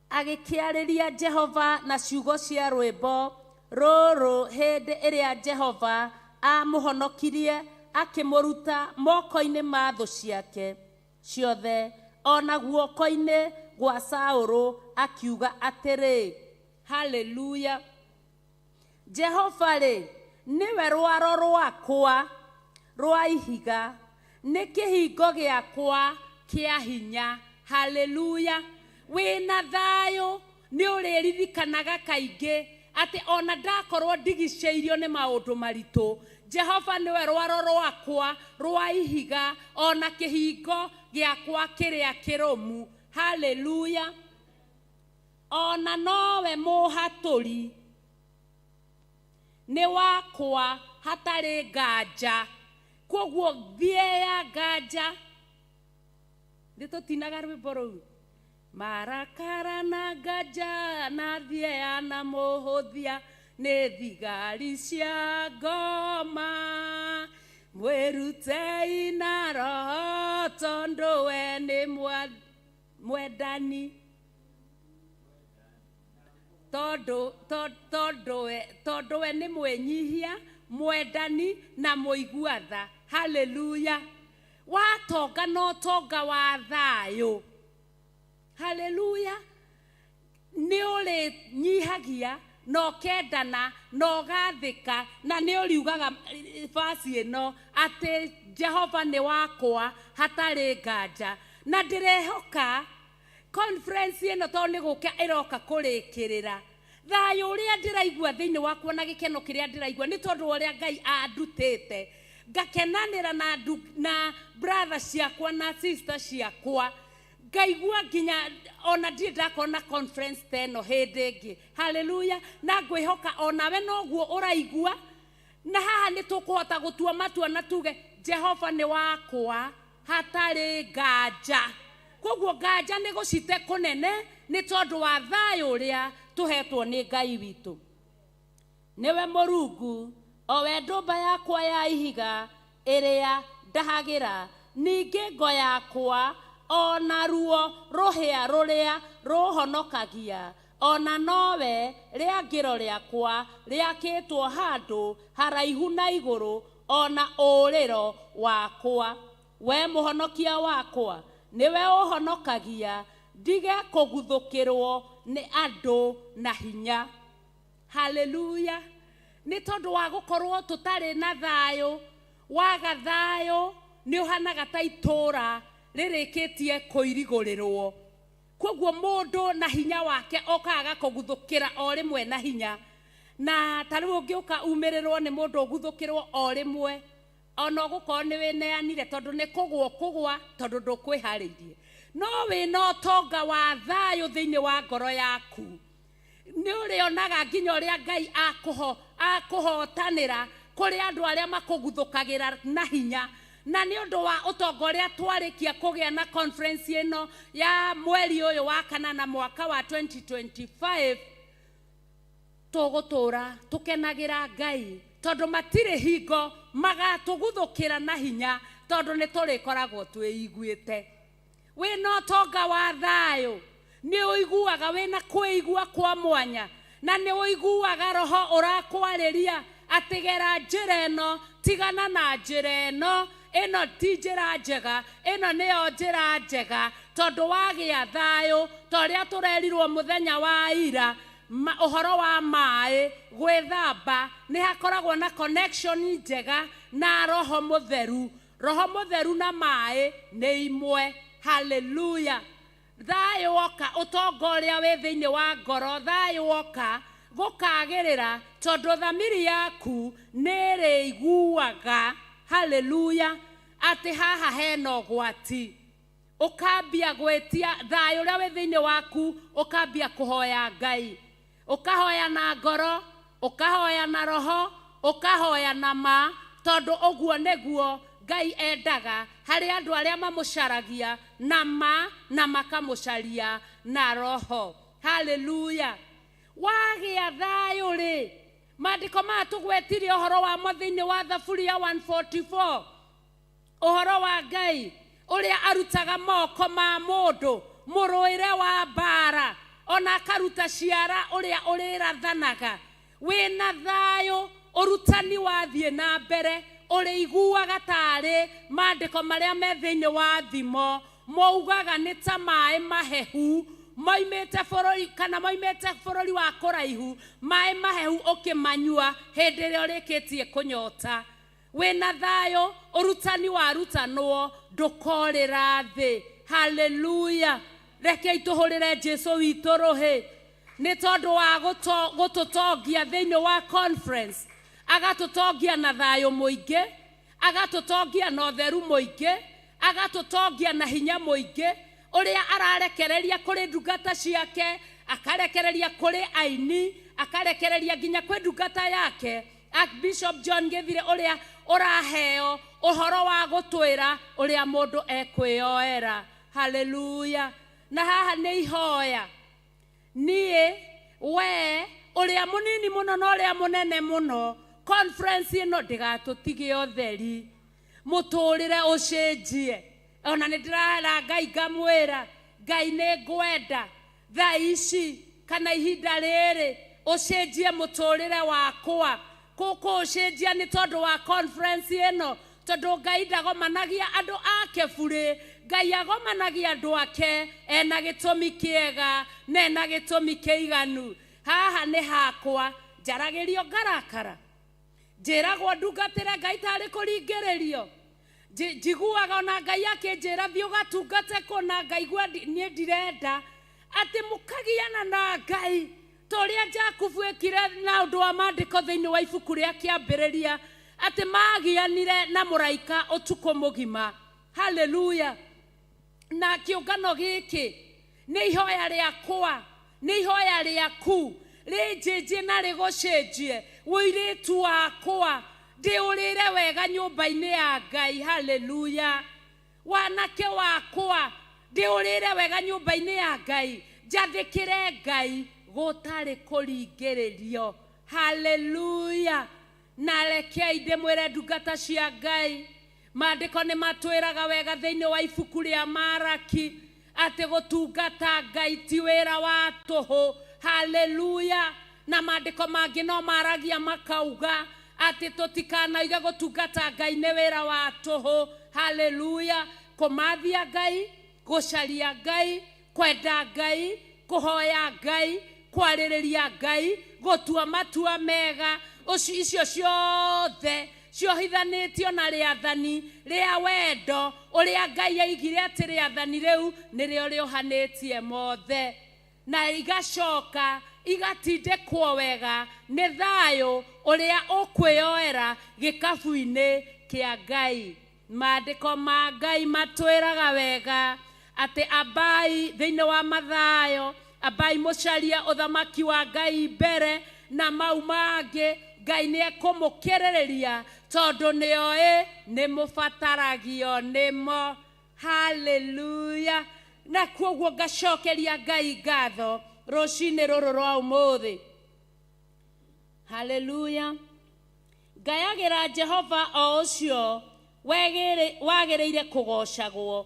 agĩkĩarĩria Jehova na ciugo cia rwĩmbo rũrũ hĩndĩ ĩrĩa Jehova amũhonokirie akĩmũruta moko-inĩ ma thũ ciake ciothe ona guoko-inĩ gwa Saũlũ, akiuga atĩrĩ, haleluya, Jehova rĩ nĩwe rwaro rwakwa rwa ihiga, nĩ kĩhingo gĩakwa kĩa hinya. Haleluya. Wĩna thayũ nĩ ũrĩririkanaga kaingĩ atĩ ona ndakorwo ndigicĩirio nĩ maũndũ maritũ, Jehova nĩwe rwaro rwakwa rwa ihiga ona kĩhingo gĩakwa kĩrĩa kĩrũmu. Haleluya. Ona nowe mũhatũri nĩ wakwa hatarĩ nganja. Koguo thieya nganja. Nĩ tũtinaga rwĩmbo rũu, marakara na nganja na thieya na mũhũthia nĩ thigari cia ngoma, mwĩrutei na roho tondũ we nĩ mwendani, tondũ we nĩ mwĩnyihia, mwendani na mũigua tha. Haleluya. Watonga na ũtonga wa thayũ, haleluya, nĩ ũrĩnyihagia na ũkendana na ũgathĩka, na nĩ ũriugaga basi ĩno atĩ Jehova nĩ wakwa hatarĩ nganja. Na ndĩrehoka conference ĩno tondũ nĩ gũka ĩroka kũrĩkĩrĩra, thayũ ũrĩa ndĩraigua thĩinĩ wakwa na gĩkeno kĩrĩa ndĩraigua nĩ tondũ wa ũrĩa Ngai andutĩte, ngakenanĩra na brother ciakwa na sister ciakwa, ngaigua nginya ona ndirĩ ndakorwo na conference ta ĩno hĩndĩ ĩngĩ. Haleluya. Na ngwĩhoka onawe noguo ũraigua, na haha nĩ tũkũhota gũtua matua na tuge Jehova nĩ wakwa hatarĩ nganja. Koguo nganja nĩ gũcite kũnene nĩ tondũ wa thayũ ũrĩa tũhetwo nĩ Ngai witũ. Nĩwe Mũrungu o we ndũmba yakwa ya ihiga ĩrĩa ndahagĩra, ningĩ ngo yakwa ona ruo rũhĩa rũrĩa rũhonokagia, ona nowe rĩangĩro rĩakwa rĩakĩtwo handũ haraihu na igũrũ, ona ũrĩro wakwa. We mũhonokia wakwa nĩwe ũhonokagia, ndige kũguthũkĩrwo nĩ andũ na hinya. Haleluya. Nĩ tondũ wa gũkorwo tũtarĩ na thayũ, waga thayũ nĩ ũhanaga ta itũra rĩrĩkĩtie kũirigũrĩrwo. Koguo mũndũ na hinya wake okaga kũguthũkĩra o rĩmwe na hinya. Na ta rĩu ũngĩũka umĩrĩrwo nĩ mũndũ ũguthũkĩrwo o rĩmwe, ona ũgũkorwo nĩ wĩneanire tondũ nĩ kũgwa ũkũgwa tondũ ndũkwĩharĩirie. No wĩna ũtonga wa thayũ thĩinĩ wa ngoro yaku, nĩ ũrĩonaga nginya ũrĩa Ngai akũhotanĩra kũrĩ andũ arĩa makũguthũkagĩra na hinya. Na nĩ ũndũ wa ũtonga ũrĩa twarĩkia kũgĩa na conference ĩno ya mweri ũyũ wa kanana mwaka wa 2025, tũgũtũra tũkenagĩra Ngai tondũ matirĩ hingo magatũguthũkĩra na hinya, tondũ nĩ tũrĩkoragwo twĩiguĩte. Wĩna ũtonga wa thayũ nĩ ũiguaga wĩna kwĩigua kwa mwanya, na nĩ ũiguaga roho ũrakwarĩria atĩ gera njĩra ĩno, tigana na njĩra ĩno, ĩno ti njĩra njega, ĩno nĩyo njĩra njega, tondũ wagĩa thayũ ta ũrĩa tũrerirwo mũthenya wa ira, ũhoro wa maĩ gwĩthamba nĩ hakoragwo na connection njega na roho mũtheru. Roho mũtheru na maĩ nĩ imwe. Haleluya. Thayũ woka, ũtonga ũrĩa wĩ thĩinĩ wa ngoro, thayũ woka gũkagĩrĩra tondũ thamiri yaku nĩ ĩrĩiguaga, haleluya, atĩ haha hena ũgwati. Ũkambia gwĩtia thayũ ũrĩa wĩ thĩinĩ waku, ũkambia kũhoya Ngai, ũkahoya na ngoro, ũkahoya na roho, ũkahoya na ma, tondũ ũguo nĩguo Ngai endaga. Harĩ andũ arĩa mamũcaragia na ma na makamũcaria na roho. Haleluya. Wagĩa thayũ rĩ, maandĩko maya tũgwetire ũhoro wamo thĩinĩ wa Thaburi ya 144, ũhoro wa Ngai ũrĩa arutaga moko ma mũndũ mũrũĩre wa mbara, ona akaruta ciara ũrĩa ũrĩrathanaga. Wĩna thayũ, ũrutani wathiĩ na mbere, ũrĩiguaga tarĩ maandĩko marĩa me thĩinĩ wa Thimo maugaga nĩ ta maĩ mahehu moimĩte bũrũri kana moimĩte bũrũri wa kũraihu, maĩ mahehu ũkĩmanyua hĩndĩ ĩrĩa ũrĩkĩtie kũnyota. Wĩna thayũ, ũrutani warutanwo ndũkorĩra thĩ. Haleluya. Rekei tũhũrĩre Jesu witũ rũhĩ nĩ tondũ wa gũtũtongia thĩinĩ wa conference, agatũtongia na thayũ mũingĩ, agatũtongia na ũtheru mũingĩ, agatũtongia na hinya mũingĩ, ũrĩa ararekereria kũrĩ ndungata ciake, akarekereria kũrĩ aini, akarekereria nginya kwĩ ndungata yake Archbishop John Githire, ũrĩa ũraheo ũhoro wa gũtwĩra ũrĩa mũndũ ekwĩyoera. Haleluya. Na haha nĩ ihoya niĩ we ũrĩa mũnini mũno na ũrĩa mũnene mũno, conference ĩno ndĩgatũtige ũtheri, mũtũrĩre ũcenjie. Ona nĩ ndĩrara Ngai ngamwĩra, Ngai nĩ ngwenda thaa ici kana ihinda rĩrĩ ũcenjie mũtũrĩre wakwa. Kũũcenjia nĩ tondũ wa conference ĩno, tondũ Ngai ndagomanagia andũ ake burĩ, Ngai agomanagia andũ ake ena gĩtũmi kĩega na ena gĩtũmi kĩiganu. Haha nĩ hakwa, njaragĩrio ngarakara, njĩragwo ndungatĩre Ngai tarĩ kũringĩrĩrio, njiguaga ona Ngai akĩnjĩra thiĩ ũgatungate kũna, ngaigua niĩ ndirenda. Atĩ mũkagiana na Ngai ta ũrĩa Jakubu ekire na ũndũ wa maandĩko thĩinĩ wa ibuku rĩa Kĩambĩrĩria, atĩ magianire na mũraika ũtukũ mũgima. Haleluya. Na kĩũngano gĩkĩ nĩ ihoya rĩakwa, nĩ ihoya rĩaku, rĩnjĩnjie na rĩgũcenjie. Ũirĩtu wakwa, ndĩũrĩre wega nyũmba-inĩ ya Ngai. Haleluya. Wanake wakwa, ndĩũrĩre wega nyũmba-inĩ ya Ngai, njathĩkĩre Ngai gũtarĩ kũringĩrĩrio. Haleluya. Na rekei ndĩmwĩre ndungata cia Ngai, maandĩko nĩ matwĩraga wega thĩinĩ wa ibuku rĩa Maraki atĩ gũtungata Ngai ti wĩra wa tũhũ. Haleluya. Na maandĩko mangĩ no maragia makauga atĩ tũtikanaige gũtungata Ngai nĩ wĩra wa tũhũ. Haleluya. Kũmathia Ngai, gũcaria Ngai, kwenda Ngai, kũhoya Ngai, kwarĩrĩria Ngai, gũtua matua mega, icio ciothe ciohithanĩtio na rĩathani rĩa wendo ũrĩa Ngai aigire atĩ rĩathani rĩu nĩrĩo rĩohanĩtie mothe, na igacoka igatindĩkwo wega nĩ thayũ ũrĩa ũkwĩyoera gĩkabu-inĩ kĩa Ngai. Maandĩko ma Ngai matwĩraga wega atĩ ambai thĩinĩ wa Mathayo, ambai mũcarie ũthamaki wa Ngai mbere, na mau mangĩ Ngai nĩ ekũmũkĩrĩrĩria tondũ nĩoĩ nĩ mũbataragio nĩmo. Haleluya. Na koguo ngacokeria Ngai ngatho rũcinĩ rũrũ rwa ũmũthĩ. Haleluya. Ngayagĩra Jehova o ũcio wagĩrĩire kũgocagwo,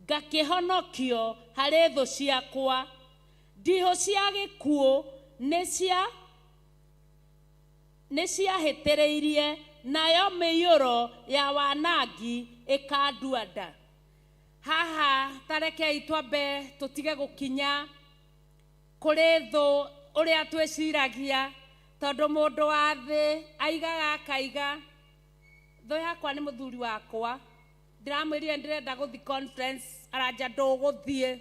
ngakĩhonokio harĩ thũ ciakwa. Ndihũ cia gĩkuũ nĩ ciahĩtĩrĩirie, nayo mĩiyũro ya wanangi ĩkandua nda. Haha tarekei twambe tũtige gũkinya kũrĩ thũ ũrĩa twĩciragia, tondũ mũndũ wa thĩ aigaga akaiga thũ yakwa nĩ mũthuri wakwa, ndĩramwĩrire ndĩrenda gũthiĩ conference, aranja ndũgũthiĩ.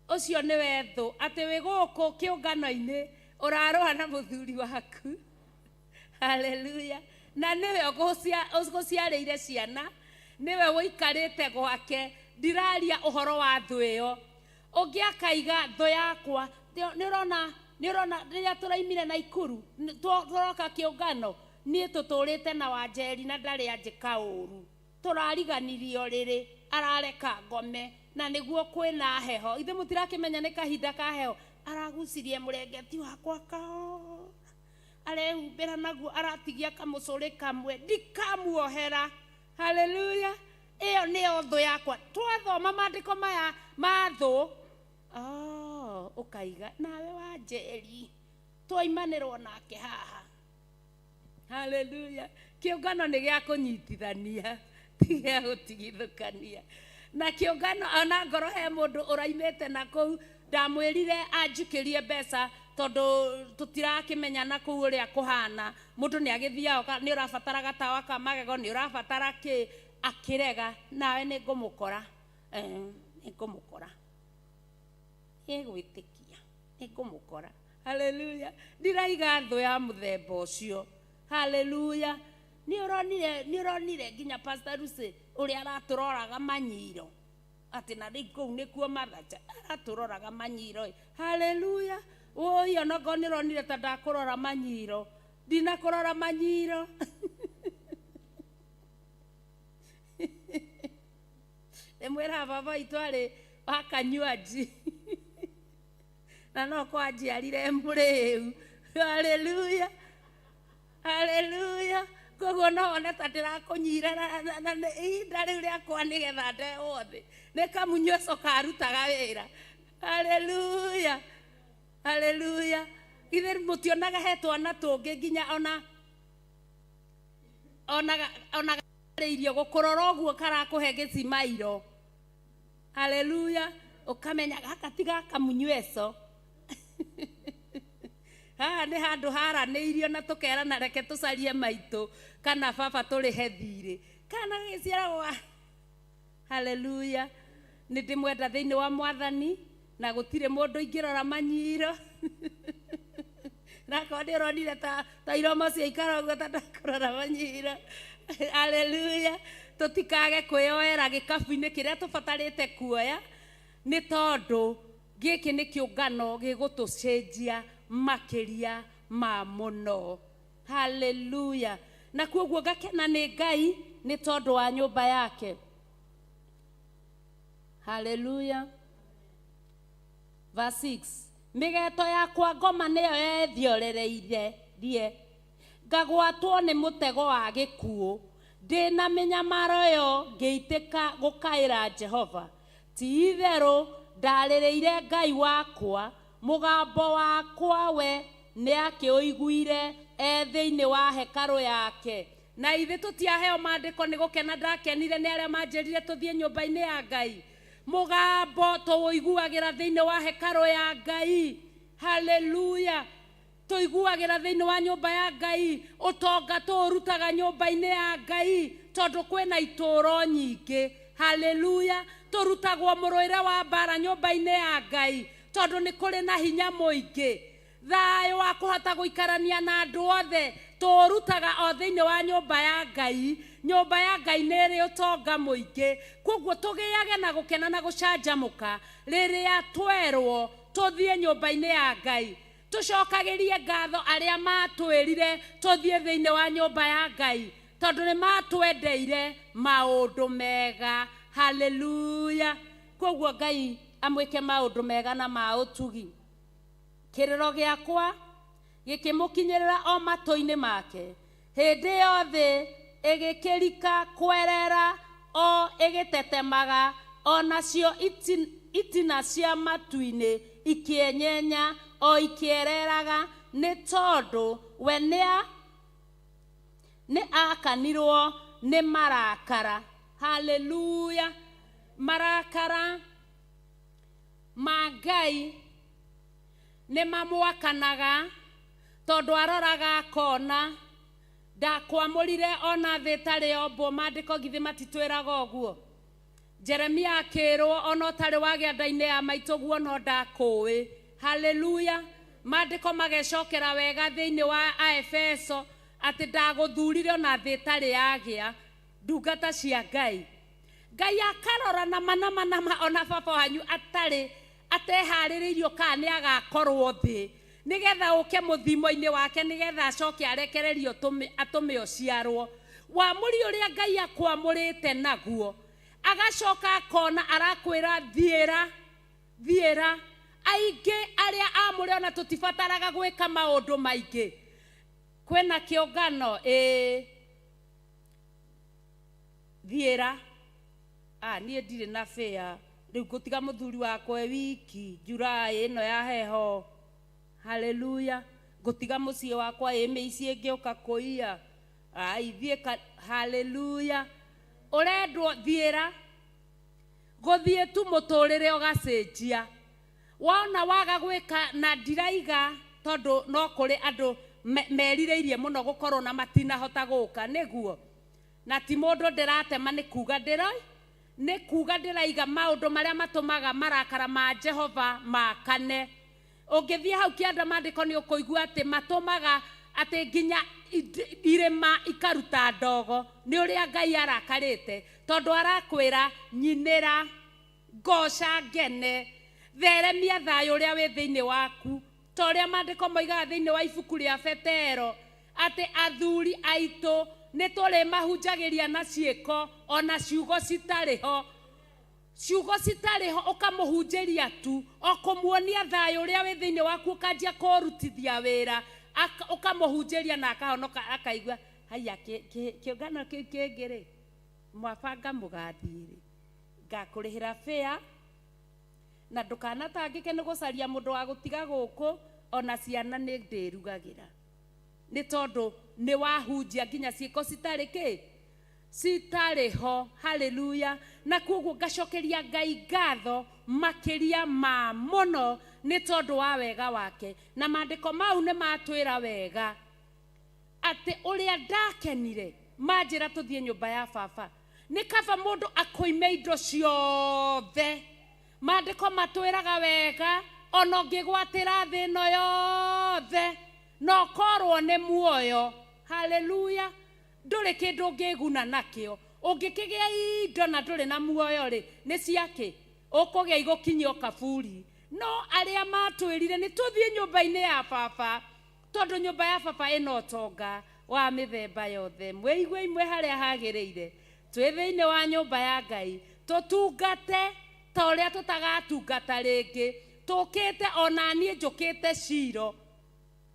Ũcio nĩwe thũ, atĩ wĩ gũkũ kĩũngano-inĩ ũrarũa na mũthuri waku. Haleluya. Na nĩwe ũgũciarĩire ciana, nĩwe ũikarĩte gwake. Ndiraria ũhoro wa thũ ĩyo. Ũngĩ akaiga thũ yakwa, nĩ ũrona rĩrĩa tũraimire Naikuru, tũroka kĩũngano, niĩ tũtũrĩte na Wanjeri na ndarĩ anjĩka ũru. Tũrariganirio rĩrĩ arareka ngome na nĩguo kwĩna heho. Ithe mũtirakĩmenya nĩ kahinda ka heho. Aragucirie mũrengeti wakwa kahora, arehumbĩra naguo, aratigia kamũcũrĩ kamwe, ndikamuohera. Haleluya! Ĩyo nĩyo thũ yakwa. Twathoma maandĩko maya ma thũ, oh, ũkaiga nawe wa Njeri twaimanĩrwo nake haha. Haleluya! Kĩũngano nĩ gĩa kũnyitithania, ti gĩa gũtigithũkania. Na kĩũngano ona ngoro he mũndũ ũraimĩte na kũu, ndamwĩrire anjikĩrie mbeca tondũ tũtirakĩmenya na kũu ũrĩa kũhana. Mũndũ nĩ agĩthiaga, nĩ ũrabatara gatawa ka magego, nĩ ũrabatara kĩ, akĩrega. Nawe nĩ ngũmũkora, nĩ ngũmũkora, ĩgwĩtĩkia nĩ ngũmũkora. Haleluya! Ndiraiga thũ ya mũthemba ũcio. Haleluya! Nĩ ũronire nginya Pastor Lucy ũrĩa aratũroraga manyiro, atĩ na rĩu kũu nĩkuo mathacha, aratũroraga manyiro. Haleluya! Woi, onokorwo nĩ ũronire ta ndakũrora manyiro, ndinakũrora manyiro. Ndĩmwĩraga baba witũ arĩ wa kanyuanji na no kwanjiarire mũrĩu. Haleluya! Haleluya! Koguo no wone ta ndĩrakũnyira na ihinda rĩu rĩakwa nĩgetha ndehwo thĩ nĩ kamunyueco karutaga wĩra. Haleluya! Haleluya! Ithe mũtionaga he twana tũngĩ nginya ona ona irio gũkũrora ũguo karakũhe gĩcimairo. Haleluya! Ũkamenya gaka ti gaka munyueco. Haha nĩ handũ haranĩirio na tũkerana reke tũcarie maitũ kana baba tũrĩhe thirĩ, kana gĩciaragwo. Haleluya! Nĩ ndĩmwenda thĩinĩ wa Mwathani na gũtirĩ mũndũ ingĩrora manyiro. Nakorwo nĩ ũronire ta iromo ciaikara ũguo ta ndakũrora manyiro. Haleluya! Tũtikage kwĩyoera gĩkabu-inĩ kĩrĩa tũbatarĩte kuoya, nĩ tondũ gĩkĩ nĩ kĩũngano gĩgũtũcenjia makĩria ma mũno. Haleluya! Na koguo ngakena nĩ Ngai nĩ tondũ wa nyũmba yake. Haleluya! Verse 6, mĩgeto yakwa ngoma nĩyo yethiorereirie, ngagwatwo nĩ mũtego wa gĩkuũ. Ndĩna mĩnyamaro ĩyo ngĩitĩka gũkaĩra Jehova. Ti itherũ ndarĩrĩire Ngai wakwa, mũgambo wakwa we nĩakĩũiguire e thĩinĩ wa hekarũ yake. Na ithe tũtiaheo maandĩko nĩ gũkena ndakenire nĩ arĩa manjĩrire tũthiĩ nyũmba-inĩ ya Ngai. Mũgambo tũũiguagĩra thĩinĩ wa hekarũ ya Ngai. Haleluya! Tũiguagĩra thĩinĩ wa nyũmba ya Ngai. Ũtonga tũũrutaga nyũmba-inĩ ya Ngai tondũ kwĩna itũũro nyingĩ. Haleluya! Tũrutagwo mũrũĩre wa mbara nyũmba-inĩ ya Ngai tondũ nĩ kũrĩ na hinya mũingĩ. Thayũ wa kũhota gũikarania na andũ othe tũũrutaga o thĩinĩ wa nyũmba ya Ngai. Nyũmba ya Ngai nĩ ĩrĩ ũtonga mũingĩ. Koguo tũgĩage na gũkena na gũcanjamũka rĩrĩa twerwo tũthiĩ nyũmba-inĩ ya Ngai. Tũcokagĩrie ngatho arĩa matwĩrire tũthiĩ thĩinĩ wa nyũmba ya Ngai tondũ nĩ matwendeire maũndũ mega. Haleluya! Koguo Ngai amwĩke maũndũ mega na ma ũtugi. Kĩrĩro gĩakwa gĩkĩmũkinyĩrĩra o matũ-inĩ make. Hĩndĩ ĩyo thĩ ĩgĩkĩrika kwerera o ĩgĩtetemaga, o nacio itina cia matu-inĩ ikĩenyenya o ikĩereraga, nĩ tondũ we nĩ akanirwo nĩ marakara. Haleluya! Marakara ma Ngai nĩ mamwakanaga tondũ aroraga akona ndakwamũrire ona thĩ ĩtarĩ yombwo. Maandĩko githĩ matitwĩraga ũguo? Jeremia akĩrwo ona ũtarĩ wagĩa nda-inĩ ya maitũ guo no ndakũĩ. Haleluya! Maandĩko magecokera wega thĩinĩ wa Aefeso atĩ ndagũthurire ona thĩ ĩtarĩ yagĩa. Ndungata cia Ngai, Ngai akarora nama nama nama ona baba wanyu atarĩ ateharĩrĩirio kana nĩ agakorwo thĩ nĩgetha ũke mũthimo-inĩ wake, nĩgetha acoke arekererio atũme ũciarwo. Wamũri ũrĩa Ngai akwamũrĩte naguo, agacoka akona arakwĩra thiĩra, thiĩra. Aingĩ arĩa amũre ona tũtibataraga gwĩka maũndũ maingĩ. Kwĩna kĩũngano, ĩĩ, thiĩra. Ah, niĩ ndirĩ na bĩa rĩu ngũtiga mũthuri wakwa e wiki July ĩno ya heho. Haleluya. Ngũtiga mũciĩ wakwa ĩ mĩici ĩngĩũka kũiya. Ai, thiĩ ka, haleluya. Ũrendwo thiĩra. Gũthiĩ tu mũtũrĩre ũgacenjia. Wona waga gwĩka na ndiraiga tondũ no kũrĩ andũ merirĩirie mũno gũkorwo na matinahota gũka, nĩguo. Na ti mũndũ ndĩratema nĩ kuga ndĩroi, nĩ kuga ndĩraiga maũndũ marĩa matũmaga marakara ma Jehova makane. Ũngĩthiĩ hau kĩanda maandĩko nĩ ũkũigua atĩ matũmaga atĩ nginya irĩma ikaruta ndogo nĩ ũrĩa Ngai arakarĩte, tondũ arakwĩra nyinĩra, ngoca ngene, theremia thayũ ũrĩa wĩ thĩinĩ waku. Ta ũrĩa maandĩko moigaga thĩinĩ wa ibuku rĩa Petero atĩ athuri aitũ nĩ tũrĩmahunjagĩria na ciĩko ona ciugo citarĩ ho. Ciugo citarĩ ho ũkamũhunjĩria tu, o kũmuonia thayũ ũrĩa wĩ thĩinĩ waku, ũkanjia kũrutithia wĩra, ũkamũhunjĩria na akahonoka, akaigua haiya kĩũngano kĩu kĩngĩ rĩ, mwabanga mũgathiĩ rĩ, ngakũrĩhĩra fare na ndũkanatangĩke nĩ gũcaria mũndũ wa gũtiga gũkũ, ona ciana nĩ ndĩrugagĩra. Nĩ tondũ nĩ wahunjia nginya ciĩko citarĩ kĩ? Citarĩ ho. Haleluya. Na koguo ngacokeria Ngai ngatho makĩria ma mũno nĩ tondũ wa wega wake. Na maandĩko mau nĩ matwĩra wega atĩ ũrĩa ndakenire manjĩra tũthiĩ nyũmba ya baba, nĩ kaba mũndũ akũime indo ciothe. Maandĩko matwĩraga wega ona ũngĩgwatĩra thĩ ĩno yothe na ũkorwo nĩ muoyo. Haleluya. Ndũrĩ kĩndũ ũngĩguna nakĩo. Ũngĩkĩgĩa indo na ndũrĩ na muoyo rĩ, nĩ ciakĩ? Ũkũgĩa igũkinyio kaburi. No arĩa matwĩrire nĩ tũthiĩ nyũmba-inĩ ya baba, tondũ nyũmba ya baba ĩna ũtonga wa mĩthemba yothe. Mwĩigue imwe harĩa hagĩrĩire. Twĩ thĩinĩ wa nyũmba ya Ngai, tũtungate ta ũrĩa tũtagatungata rĩngĩ. Tũkĩte ona niĩ njũkĩte Shilo.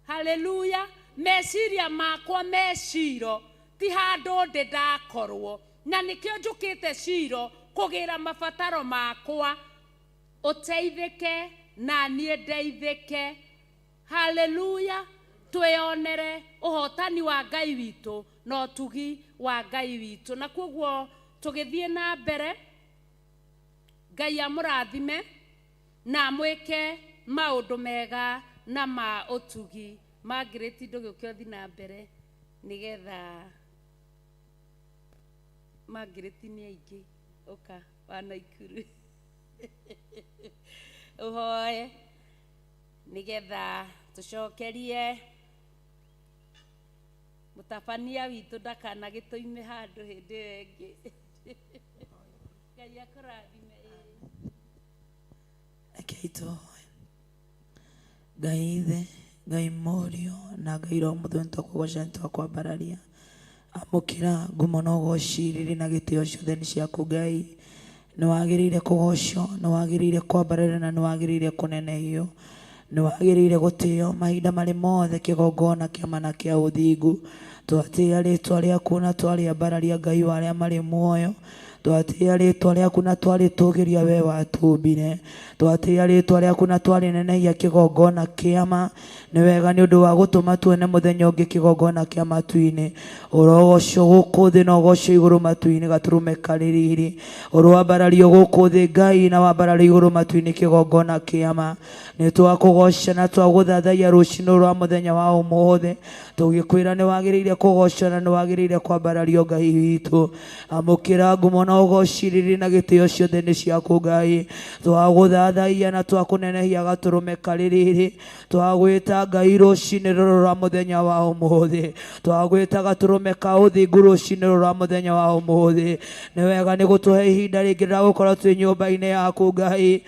Haleluya. Meciria makwa me Shilo, ti handũ ndĩ ndakorwo. Na nĩkĩo njũkĩte Shilo kũgĩra mabataro makwa. Ũteithĩke na niĩ ndeithĩke. Haleluya. Twĩonere ũhotani wa Ngai witũ na ũtugi wa Ngai witũ. Na koguo tũgĩthiĩ na mbere, Ngai amũrathime na amwĩke maũndũ mega na ma ũtugi. Margaret, ndũgĩũke ũthiĩ na mbere nĩgetha Margaret nĩ aingĩ. Ũka wa Naikuru ũhoe nĩgetha tũcokerie mũtabania witũ ndakanagĩtũime handũ hĩndĩ ĩyo ĩngĩ. Ngai akũrathime. Rekei tũhoe. Ngai Ithe, Ngai Mũriũ na Ngai Roho Mũtheru, nĩtwakũgoca, nĩtwakwambararia. Amũkĩra ngumo na ũgoci, riri na gĩtĩo ciothe nĩ ciaku Ngai. Nĩwagĩrĩire kũgocwo, nĩwagĩrĩire kwambarario na nĩwagĩrĩire kũnenehio. Nĩwagĩrĩire gũtĩo mahinda marĩ mothe, kĩgongona kĩa na kĩa ũthingu. Twatĩĩa rĩtwa rĩaku na twarĩambararia Ngai wa arĩa marĩ muoyo. Twatĩĩa rĩtwa rĩaku na twarĩtũgĩria we watũmbire. Twatĩĩa rĩtwa rĩaku na twarĩnenehia kĩgongona kĩama. Nĩ wega nĩ ũndũ wa gũtũma tuone mũthenya ũngĩ kĩgongona kĩa matu-inĩ. Ũrogocwo gũkũ thĩ na ũgocwo igũrũ matu-inĩ, gatũrũme karĩ riri. Ũroambarario gũkũ thĩ Ngai na wambarario igũrũ matu-inĩ kĩgongona kĩama. Nĩ twakũgoca na twagũthathaiya rũcinĩ rwa mũthenya wa ũmũthĩ, tũgĩkwĩra nĩ wagĩrĩire kũgocwo na nĩ wagĩrĩire kwambarario Ngai witũ. Amũkĩra ngumo na ũgoci, riri na gĩtĩo ciothe nĩ ciaku Ngai. Twagũthathaiya na twakũnenehia gatũrũme karĩ riri. Twagwĩta Ngai rũcinĩ rũrũ rwa mũthenya wa ũmũthĩ. Twagwĩta gatũrũme ka ũthingu rũcinĩ rũrũ rwa mũthenya wa ũmũthĩ. Nĩ wega nĩ gũtũhe ihinda rĩngĩ rĩa gũkorwo twĩ nyũmba-inĩ yaku Ngai.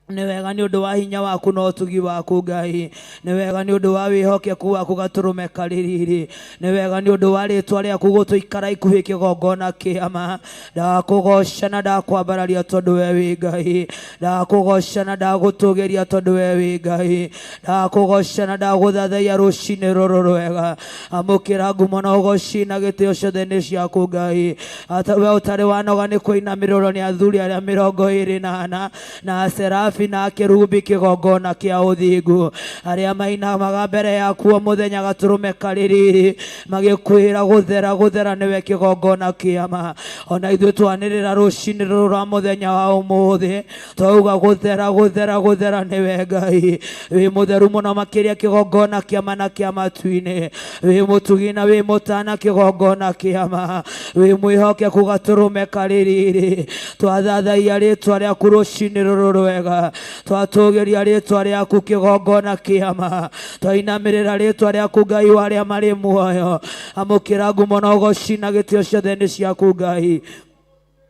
Nĩ wega nĩ ũndũ wa hinya waku na ũtugi waku Ngai. Nĩ wega nĩ ũndũ wa wĩhokeku waku gatũrũme karĩ riri. Nĩ wega nĩ ũndũ wa rĩtwa rĩaku gũtũikara ikuhĩ kĩgongona kĩama. Ndakũgoca na ndakwambararia tondũ we wĩ Ngai. Ndakũgoca na ndagũtũgĩria tondũ we wĩ Ngai. Ndakũgoca na ndagũthathaiya rũcinĩ rũrũ rwega. Amũkĩra ngumo na ũgoci na gĩtĩo ciothe nĩ ciaku Ngai. Ata we ũtarĩ wanoga nĩ kũinamĩrĩrwo nĩ athuri arĩa 24 na aserafi na akerubi kĩgongona kĩa ũthingu arĩa mainamaga mbere yaku o mũthenya gatũrũme karĩ riri magĩkwĩra gũthera gũthera nĩwe kĩgongona kĩama. Ona ithuĩ twanĩrĩra rũcinĩ rũrũ rwa mũthenya wa ũmũthĩ twauga gũthera gũthera gũthera nĩwe Ngai. Wĩ mũtheru mũno makĩria kĩgongona kĩama na kĩa matu-inĩ. Wĩ mũtugi na wĩ mũtana kĩgongona kĩama. Wĩ mwĩhokeku gatũrũme karĩ riri. Twathathaiya rĩtwa rĩaku rũcinĩ rũrũ rwega. Twatũgĩria rĩtwa rĩaku kĩgongona kĩama. Twainamĩrĩra rĩtwa rĩaku Ngai wa arĩa marĩ muoyo. Amũkĩra ngumo na ũgoci na gĩtĩo ciothe nĩ ciaku Ngai.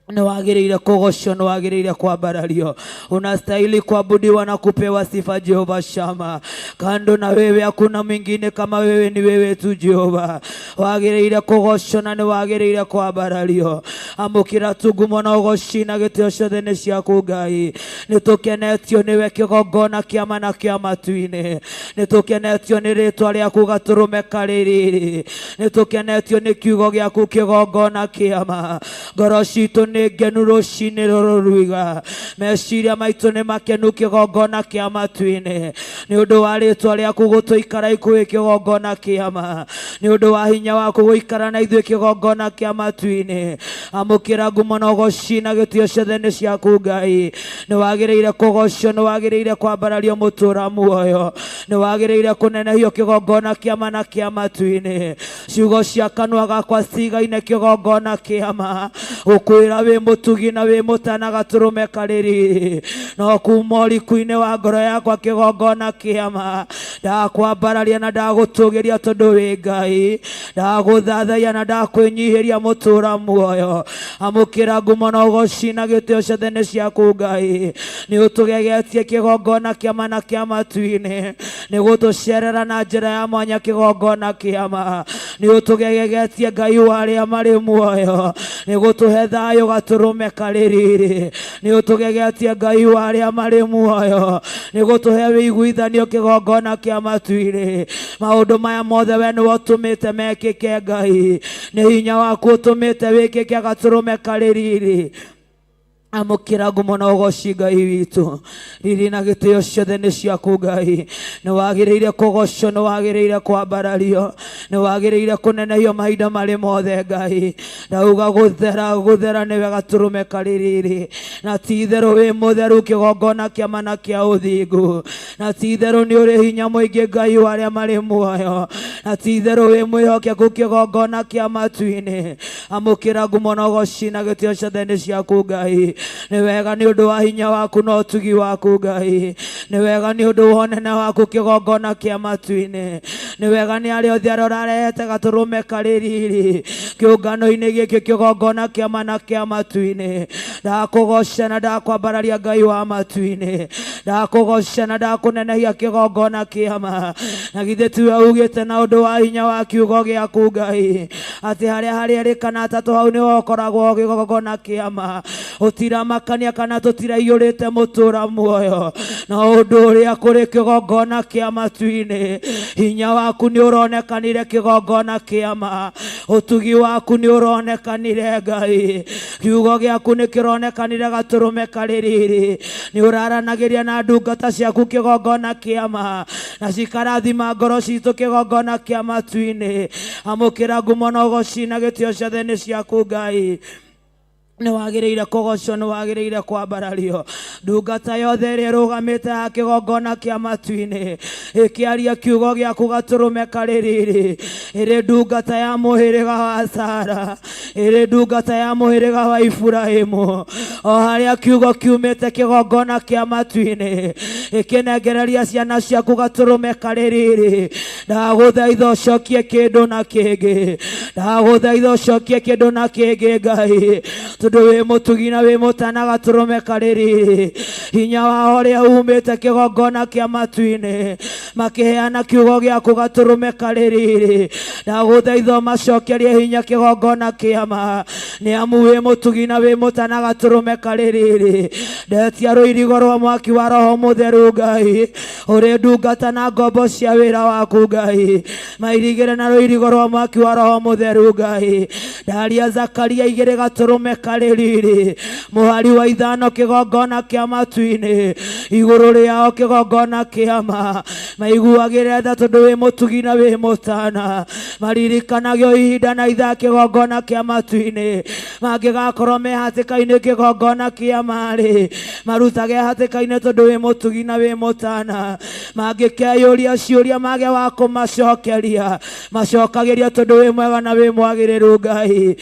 Nĩ wagĩrĩire kũgocwo, nĩ wagĩrĩire kwambarario. Unastahili kuabudiwa na kupewa sifa Jehova Shama. Kando na wewe hakuna mwingine kama wewe, ni wewe tu Jehova. Wagĩrĩire kũgocwo na nĩ wagĩrĩire kwambarario. Amũkĩra tu ngumo na ũgoci na gĩtĩo ciothe nĩ ciaku Ngai. Nĩ tũkenetio nĩwe kĩgongona kĩama na kĩa matu-inĩ. Nĩ tũkenetio nĩ rĩtwa rĩaku gatũrũme karĩ riri. Nĩ tũkenetio nĩ kiugo gĩaku kĩgongona kĩama. Ngoro citũ nĩ ngenu rũcinĩ rũrũ rwiga. Meciria maitũ nĩ makenu kĩgongona kĩa matu-inĩ. Nĩ ũndũ wa rĩtwa rĩaku gũtũikara ikuhĩ kĩgongona kĩama. Nĩ ũndũ wa hinya waku gũikara na ithuĩ kĩgongona kĩa matu-inĩ. Amũkĩra ngumo na ũgoci na gĩtĩo ciothe nĩ ciaku Ngai. Nĩ wagĩrĩire kũgocwo, nĩ wagĩrĩire kwambarario mũtũra muoyo. Nĩ wagĩrĩire kũnenehio kĩgongona kĩama na kĩa matu-inĩ. Ciugo cia kanua gakwa cigaine kĩgongona kĩama. Gũkwĩra wĩ mũtugi na wĩ mũtana gatũrũme karĩ riri. No kuma ũriku-inĩ wa ngoro yakwa kĩgongona kĩama. Ndakwambararia na ndagũtũgĩria tondũ wĩ Ngai. Ndagũthathaiya na ndakwĩnyihĩria mũtũra muoyo. Amũkĩra ngumo na ũgoci na gĩtĩo ciothe nĩ ciaku Ngai. Nĩ ũtũgegetie kĩgongona kĩama na kĩa matu-inĩ. Nĩ gũtũcerera na njĩra ya mwanya kĩgongona kĩama. Nĩ ũtũgegetie Ngai wa arĩa marĩ muoyo. Nĩ gũtũhe thayũ gatũrũme karĩ riri. Nĩ ũtũgegetie Ngai wa arĩa marĩ muoyo. Nĩ gũtũhe wĩiguithanio kĩgongona kĩa matu-inĩ. Maũndũ maya mothe we nĩwe ũtũmĩte mekĩke Ngai. Nĩ hinya waku ũtũmĩte wĩkĩke gatũrũme karĩ riri. Amũkĩra ngumo na ũgoci Ngai witũ. Riri na gĩtĩo ciothe nĩ ciaku Ngai. Nĩ wagĩrĩire kũgocwo, nĩ wagĩrĩire kwambarario, nĩ wagĩrĩire kũnenehio mahinda marĩ mothe Ngai. Ndauga gũthera gũthera nĩwe gatũrũme karĩ riri. Na ti itherũ wĩ mũtheru kĩgongona kĩama na kĩa ũthingu. Na ti itherũ nĩ ũrĩ hinya mũingĩ Ngai wa arĩa marĩ muoyo. Na ti itherũ wĩ mwĩhokeku kĩgongona kĩa matu-inĩ. Amũkĩra ngumo na ũgoci na gĩtĩo ciothe nĩ ciaku Ngai. Nĩ wega nĩ ũndũ wa hinya waku na ũtugi waku Ngai. Nĩ wega nĩ ũndũ wa ũnene waku kĩgongona kĩa matu-inĩ. Nĩ wega nĩ arĩa othe arĩa ũrarehete gatũrũme karĩ riri kĩũngano-inĩ gĩkĩ kĩgongona kĩama na kĩa matu-inĩ. Ndakũgoca na ndakwambararia Ngai wa matu-inĩ. Ndakũgoca na ndakũnenehia kĩgongona kĩama. Na githĩ tiwe ugĩte na ũndũ wa hinya wa kiugo gĩaku Ngai atĩ harĩa harĩ erĩ kana atatũ hau nĩho ũkoragwo kĩgongona kĩama. Ũtiramakania kana tũtiraiyũrĩte mũtũra muoyo. Na ũndũ ũrĩa kũrĩ kĩgongona kĩa matu-inĩ, hinya waku nĩ ũronekanire kĩgongona kĩama. Ũtugi waku nĩ ũronekanire Ngai. Kiugo gĩaku nĩ kĩronekanire gatũrũme karĩ riri. Nĩ ũraranagĩria na ndungata ciaku kĩgongona kĩama na cikarathima ngoro citũ kĩgongona kĩa matu-inĩ. Amũkĩra ngumo na ũgoci na gĩtĩo ciothe nĩ ciaku Ngai. Nĩ wagĩrĩire kũgocwo, nĩ wagĩrĩire kwambarario. Ndungata yothe ĩrĩa ĩrũgamĩte haha kĩgongona kĩa matu-inĩ ĩkĩaria kiugo gĩaku gatũrũme karĩ riri. Ĩrĩ ndungata ya mũhĩrĩga wa Sara, ĩrĩ ndungata ya mũhĩrĩga wa Iburahĩmu. O harĩa kiugo kiumĩte kĩgongona kĩa matu-inĩ ĩkĩnengereria ciana ciaku gatũrũme karĩ riri. Ndagũthaitha ũcokie kĩndũ na kĩngĩ. Ndagũthaitha ũcokie kĩndũ na kĩngĩ Ngai. Tondũ wĩ mũtugi na wĩ mũtana gatũrũme karĩ riri. Hinya wao ũrĩa umĩte kĩgongona kĩa matu-inĩ. Makĩheana kiugo gĩaku gatũrũme karĩ riri. Ndagũthaitha ũmacokerie hinya kĩgongona kĩa ma. Nĩ amu wĩ mũtugi na wĩ mũtana gatũrũme karĩ riri. Ndetia rũirigo rwa mwaki wa Roho Mũtheru Ngai. Ũrĩ ndungata na ngombo cia wĩra waku Ngai. Mairigĩre na rũirigo rwa mwaki wa Roho Mũtheru Ngai. Ndaria Zakaria igĩrĩ gatũrũme karĩ riri. Mũhari wa ithano kĩgongona kĩa matu-inĩ. Igũrũ rĩao kĩgongona kĩa ma. Maiguagĩre tha tondũ wĩ mũtugi na wĩ mũtana. Maririkanage o ihinda na ithaa kĩgongona kĩa matu-inĩ. Mangĩgakorwo me hatĩka-inĩ kĩgongona kĩa ma-rĩ, marutage hatĩka-inĩ tondũ wĩ mũtugi na wĩ mũtana. Mangĩkeyũria ciũria mage wa kũmacokeria, macokagĩria tondũ wĩ mwega na wĩ mwagĩrĩru Ngai.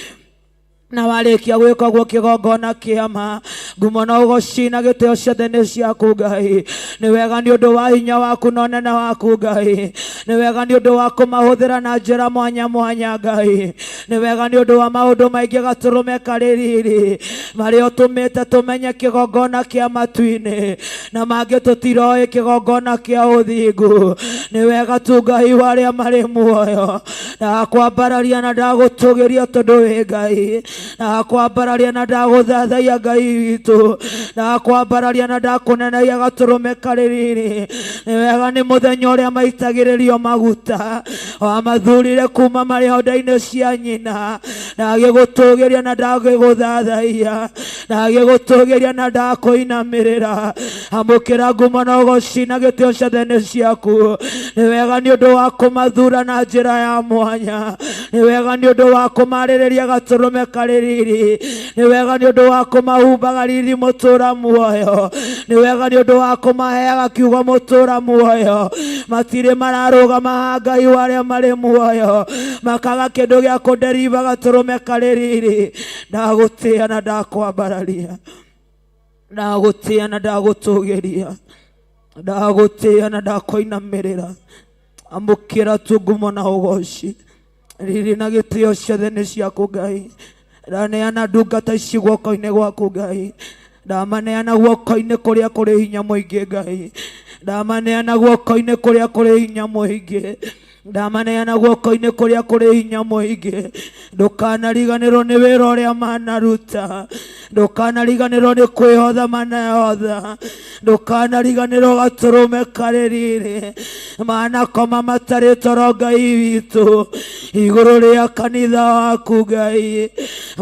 Na warĩkia gwĩka ũguo kĩgongona kĩa ma, ngumo na ũgoci na gĩtĩo ciothe nĩ ciaku Ngai. Nĩ wega nĩ ũndũ wa hinya waku na ũnene waku Ngai. Nĩ wega nĩ ũndũ wa kũmahũthĩra na njĩra mwanya mwanya Ngai. Nĩ wega nĩ ũndũ wa maũndũ maingĩ gatũrũme karĩ riri marĩa ũtũmĩte tũmenye kĩgongona kĩa matu-inĩ na mangĩ tũtiroĩ kĩgongona kĩa ũthingu. Nĩ wega tu Ngai wa arĩa marĩ muoyo. Ndakwambararia na ndagũtũgĩria tondũ wĩ Ngai. Ndakwambararia na ndagũthathaiya Ngai witũ. Ndakwambararia na ndakũneneia gatũrũme karĩ riri. Nĩ wega nĩ mũthenya ũrĩa maitagĩrĩrio maguta. Wamathurire kuma marĩ o nda-inĩ cia nyina. Ndagĩgũtũgĩria na ndagĩgũthathaiya. Ndagĩgũtũgĩria na ndakũinamĩrĩra. Amũkĩra ngumo na ũgoci na gĩtĩo ciothe nĩ ciaku. Nĩ wega nĩ ũndũ wa kũmathura na njĩra ya mwanya. Nĩ wega nĩ ũndũ wa kũmarĩrĩria gatũrũme karĩ riri. Nĩ wega nĩ ũndũ wa kũmahumbaga riri mũtũra muoyo. Nĩ wega nĩ ũndũ wa kũmaheaga kiugo mũtũra muoyo. Matirĩ mararũgama ha Ngai wa arĩa marĩ muoyo. Makaga kĩndũ gĩa kũnderiba gatũrũme karĩ riri. Ndagũtĩa na ndakwambararia. Ndagũtĩa na ndagũtũgĩria. Ndagũtĩa na ndakũinamĩrĩra. Amũkĩra tu ngumo na ũgoci. Riri na gĩtĩo ciothe nĩ ciaku Ngai. Ndaneana ndungata ici guoko-inĩ gwaku Ngai. Ndamaneana guoko-inĩ kũrĩa kũrĩ hinya mũingĩ Ngai. Ndamaneana guoko-inĩ kũrĩa kũrĩ hinya mũingĩ. Ndamaneana guoko-inĩ kũrĩa kũrĩ hinya mũingĩ. Ndũkanariganĩrwo nĩ wĩra ũrĩa manaruta. Ndũkanariganĩrwo nĩ kwĩhotha manehotha. Ndũkanariganĩrwo gatũrũme karĩ riri. Manakoma matarĩ toro Ngai witũ. Igũrũ rĩa kanitha waku Ngai.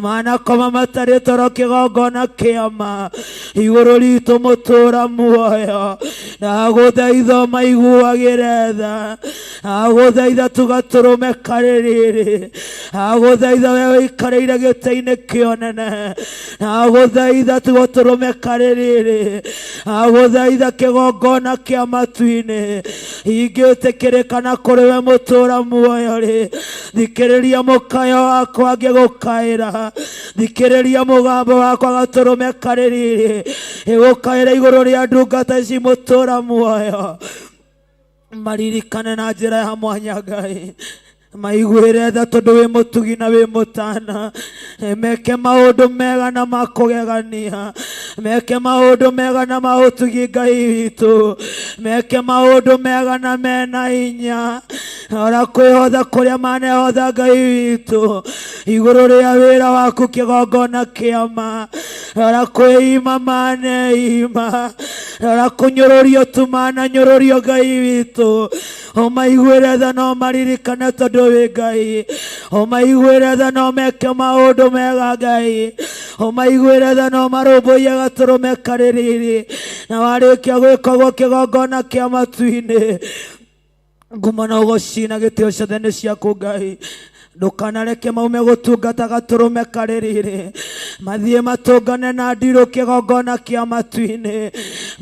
Manakoma matarĩ toro kĩgongona kĩa ma. Igũrũ ritũ mũtũra muoyo. Ndagũthaitha ũmaiguagĩre tha. Ndagũthaitha tu gatũrũme karĩ riri. Ndagũthaitha we ũikarĩire gĩtĩ-inĩ kĩa ũnene. Ndagũthaitha tu gatũrũme karĩ riri. Ndagũthaitha kĩgongona kĩa matu-inĩ. Ingĩtĩkĩrĩka na kũrĩ we mũtũra muoyo rĩ. Thikĩrĩria mũkayo wakwa ngĩgũkaĩra. Thikĩrĩria mũgambo wakwa gatũrũme karĩ riri. Ĩgũkaĩra igũrũ rĩa ndungata ici mũtũra muoyo. Maririkane na njĩra ya mwanya Ngai. Maiguĩre tha tondũ wĩ mũtugi na wĩ mũtana. Meke maũndũ mega na ma kũgegania. Meke maũndũ mega na ma ũtugi Ngai witũ. Meke maũndũ mega na mena hinya. Ora kwĩhotha kũrĩa manehotha Ngai witũ. Igũrũ rĩa wĩra waku kĩgongona kĩa ma. Rora kwĩima maneima. Rora kũnyũrũrio tu mananyũrũrio Ngai witũ. Ũmaiguĩre tha no maririkane tondũ wĩ Ngai. Ũmaiguĩre tha no meke maũndũ mega Ngai. Ũmaiguĩre tha no marũmbũiye gatũrũme karĩ riri. Na warĩkia gwĩka ũguo kĩgongona kĩa matu-inĩ. Ngumo na ũgoci na gĩtĩo ciothe nĩ ciaku Ngai. Ndũkanareke maume gũtungata gatũrũme karĩ riri. Mathiĩ matũngane na ndirũ kĩgongona kĩa matu-inĩ.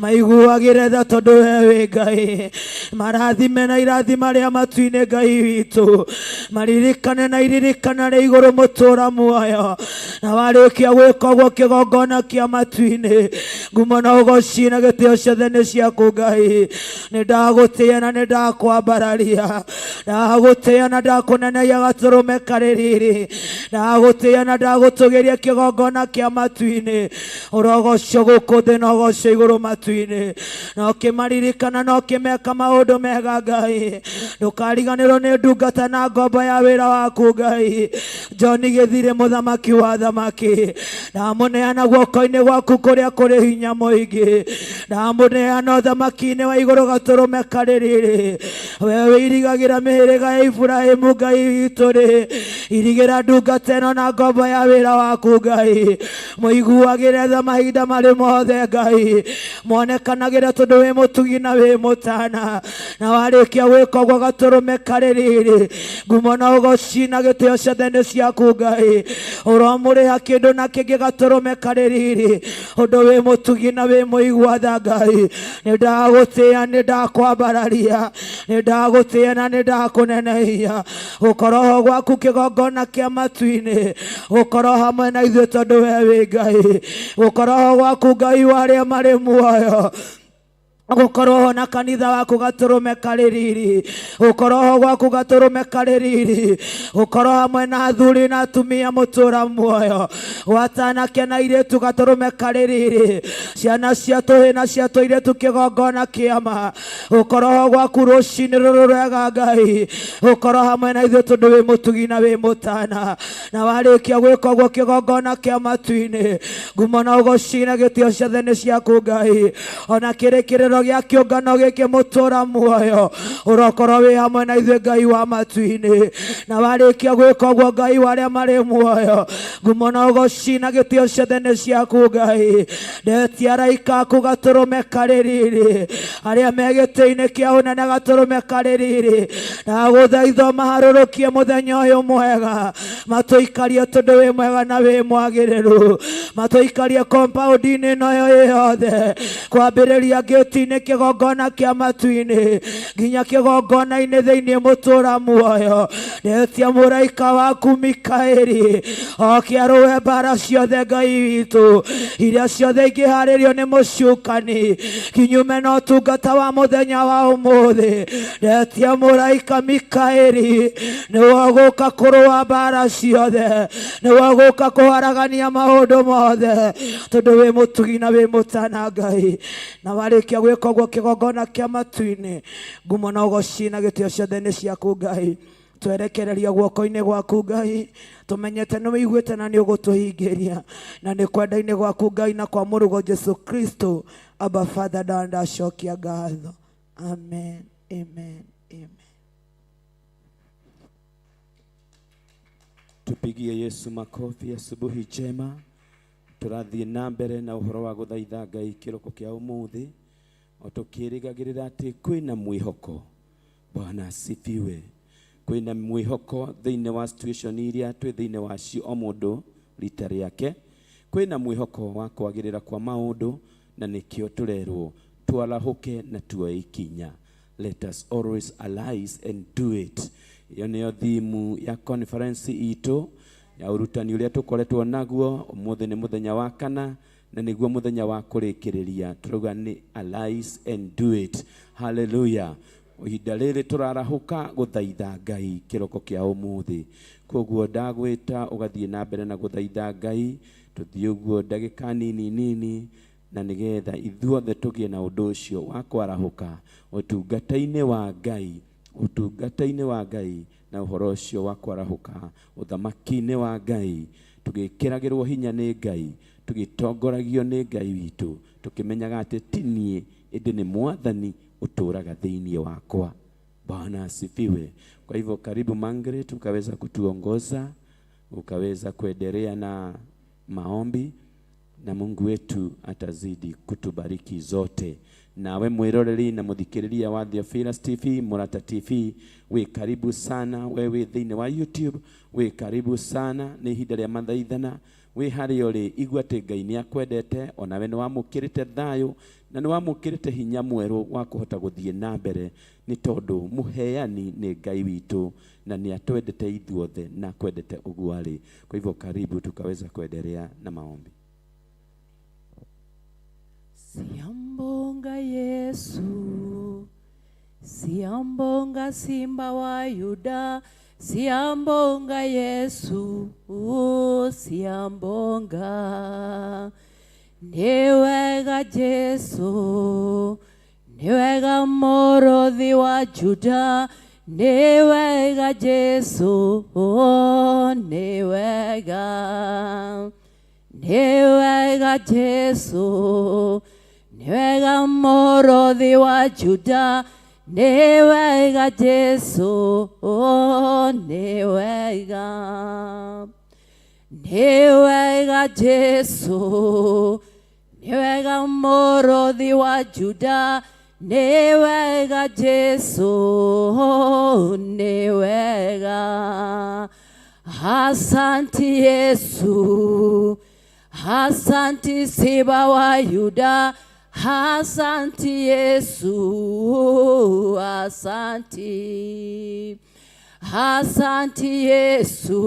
Maiguagĩre tha tondũ we wĩ Ngai. Marathime na irathima rĩa matu-inĩ Ngai witũ. Maririkane na iririkana rĩa igũrũ mũtũra muoyo. Na warĩkia gwĩka ũguo kĩgongona kĩa matu-inĩ. Ngumo na ũgoci na gĩtĩo ciothe nĩ ciaku Ngai. Nĩ ndagũtĩa na nĩ ndakwambararia. Ndagũtĩa na ndakũneneia gatũrũme. Gatũrũme karĩ riri. Ndagũtĩĩa na ndagũtũgĩria kĩgongona kĩa matu-inĩ. Ũrogocwo gũkũ thĩ na ũgocwo igũrũ matu-inĩ. Na ũkĩmaririkana na ũkĩmeka maũndũ mega Ngai. Ndũkariganĩrwo nĩ ndungata na ngombo ya wĩra waku Ngai. John Gĩthirĩ mũthamaki wa thamaki. Ndamũneana guoko-inĩ gwaku kũrĩa kũrĩ hinya mũingĩ. Ndamũneana ũthamaki-inĩ wa igũrũ gatũrũme karĩ riri. We wĩirigagĩra mĩhĩrĩga ya Iburahĩmu Ngai witũ-rĩ, irigĩra ndungata ĩno na ngombo ya wĩra waku Ngai. Mũiguagĩre tha mahinda marĩ mothe Ngai. Monekanagĩre tondũ wĩ mũtugi na wĩ mũtana. Na warĩkia gwĩka ũguo gatũrũme karĩ riri. Ngumo na ũgoci na gĩtĩo ciothe nĩ ciaku Ngai. Ũromũrĩha kĩndũ na kĩngĩ gatũrũme karĩ riri. Ũndũ wĩ mũtugi na wĩ mũigua tha Ngai. Nĩ ndagũtĩĩa, nĩ ndakwambararia, nĩ ndagũtĩĩa na nĩ ndakũnenehia. Gũkorwo ho gwaku kĩgongona kĩa matu-inĩ, gũkorwo hamwe na ithuĩ tondũ we wĩ Ngai. Gũkorwo ho gwaku Ngai wa arĩa marĩ muoyo. Gũkorwo ho na kanitha waku gatũrũme karĩ riri. Gũkorwo ho gwaku gatũrũme karĩ riri. Gũkorwo hamwe na athuri na atumia mũtũra muoyo. Gwata anake na airĩtu gatũrũme karĩ riri. Ciana cia tũhĩ na cia tũirĩtu kĩgongona kĩama. Gũkorwo ho gwaku rũcinĩ rũrũ rwega Ngai. Gũkorwo hamwe na ithuĩ tondũ wĩ mũtugi na wĩ mũtana. Na warĩkia gwĩka ũguo kĩgongona kĩa matu-inĩ. Ngumo na ũgoci na gĩtĩo ciothe nĩ ciaku Ngai. Ona kĩrĩkĩrĩro gĩa kĩũngano gĩkĩ mũtũra muoyo. Ũrokorwo wĩ hamwe na ithuĩ Ngai wa matu-inĩ. Na warĩkia gwĩka ũguo Ngai wa arĩa marĩ muoyo. Ngumo na ũgoci na gĩtĩo ciothe nĩ ciaku Ngai. Ndetia araika aku gatũrũme karĩ riri. Arĩa me gĩtĩ-inĩ kĩa ũnene gatũrũme karĩ riri. Ndagũthaitha ũmaharũrũkie mũthenya ũyũ mwega. Matũikarie tondũ wĩ mwega na wĩ mwagĩrĩru. Matũikarie compound-inĩ ĩno yothe. Kwambĩrĩria gate-inĩ kĩgongona kĩa matu-inĩ nginya kĩgongona-inĩ thĩinĩ mũtũra muoyo. Ndetia mũraika waku Mikaeli oke arũe mbara ciothe Ngai witũ iria ciothe ingĩharĩrio nĩ mũcukani kinyume na ũtungata wa mũthenya wa ũmũthĩ. Ndetia mũraika Mikaeli nĩwe ũgũka kũrũa mbara ciothe, nĩwe ũgũka kũharagania maũndũ mothe tondũ wĩ mũtugi na wĩ mũtana Ngai. Na warĩkia gwĩka ũguo kĩgongona kĩa matu-inĩ, ngumo na ũgoci na gĩtĩo ciothe nĩ ciaku Ngai. Twerekereria guoko-inĩ gwaku Ngai, tũmenyete nĩ wĩiguĩte na nĩ ũgũtũhingĩria, na nĩ kwenda-inĩ gwaku Ngai na kwa mũrũgo Jesu Kristo. Abba Father, ndacokia ngatho. Amen, amen, amen. Tupigie Yesu makofi. Asubuhi njema. Tũrathiĩ na mbere na ũhoro wa gũthaitha Ngai kĩroko kĩa ũmũthĩ, o tũkĩrĩgagĩrĩra atĩ kwĩna mwĩhoko. Bwana asifiwe. Kwĩna mwĩhoko thĩinĩ wa situation iria twĩ thĩinĩ wacio o mũndũ rita rĩake. Kwĩna mwĩhoko wa kwagĩrĩra kwa maũndũ, na nĩkĩo tũrerwo twarahũke na tuoe ikinya. Let us always arise and do it. Ĩyo nĩyo thimu ya conference itũ ya ũrutani ũrĩa tũkoretwo naguo. Ũmũthĩ nĩ mũthenya wa kana na nĩguo mũthenya wa kũrĩkĩrĩria. Tũrauga nĩ arise and do it. Hallelujah. Ihinda rĩrĩ tũrarahũka gũthaitha Ngai kĩroko kĩa ũmũthĩ. Koguo ndagwĩta ũgathiĩ na mbere na gũthaitha Ngai, tũthiĩ ũguo ndagĩka nini nini, na nĩgetha ithuothe tũgĩe na ũndũ ũcio wa kwarahũka ũtungata-inĩ wa Ngai, ũtungata-inĩ wa Ngai, na ũhoro ũcio wa kwarahũka ũthamaki-inĩ wa Ngai, tũgĩkĩragĩrwo hinya nĩ Ngai, tũgĩtongoragio nĩ Ngai witũ, tũkĩmenyaga atĩ ti niĩ ĩndĩ nĩ Mwathani ũtũũraga thĩinĩ wakwa. Bwana asifiwe. Kwa hivyo karibu Margaret, ukaweza kutuongoza, ukaweza kuendelea na maombi, na Mungu wetu atazidi kutubariki zote. Nawe mwiroreri na muthikiriria wa Theophilus TV, Murata TV, wi karibu sana. Wewe thĩinĩ wa YouTube wi karibu sana. Nĩ ihinda rĩa mathaithana, wĩ harĩa ũrĩ, igua atĩ Ngai nĩ akwendete, onawe nĩ wamũkĩrĩte thayũ na nĩ wamũkĩrĩte hinya mwerũ wa kũhota gũthiĩ na mbere, nĩ tondũ mũheani nĩ Ngai witũ na nĩ atwendete ithuothe na akwendete ũguo arĩ. Kwa hivyo karibu tukaweza kuendelea na maombi. Siyambonga Yesu, siyambonga Simba wa Yuda, Siyambonga Yesu, siyambonga. Nĩ wega Jesu, nĩ wega mũrũthi wa Juda, nĩ wega Jesu, nĩ wega. Nĩ wega Jesu, nĩ wega mũrũthi wa Juda, nĩ wega Jesu, nĩ wega. Nĩ wega Jesu, nĩ wega mũrũthi wa Juda, nĩ wega Jesu, nĩ wega. Asanti Yesu, asanti Simba wa Yuda, asanti Yesu, asanti. Asanti Yesu,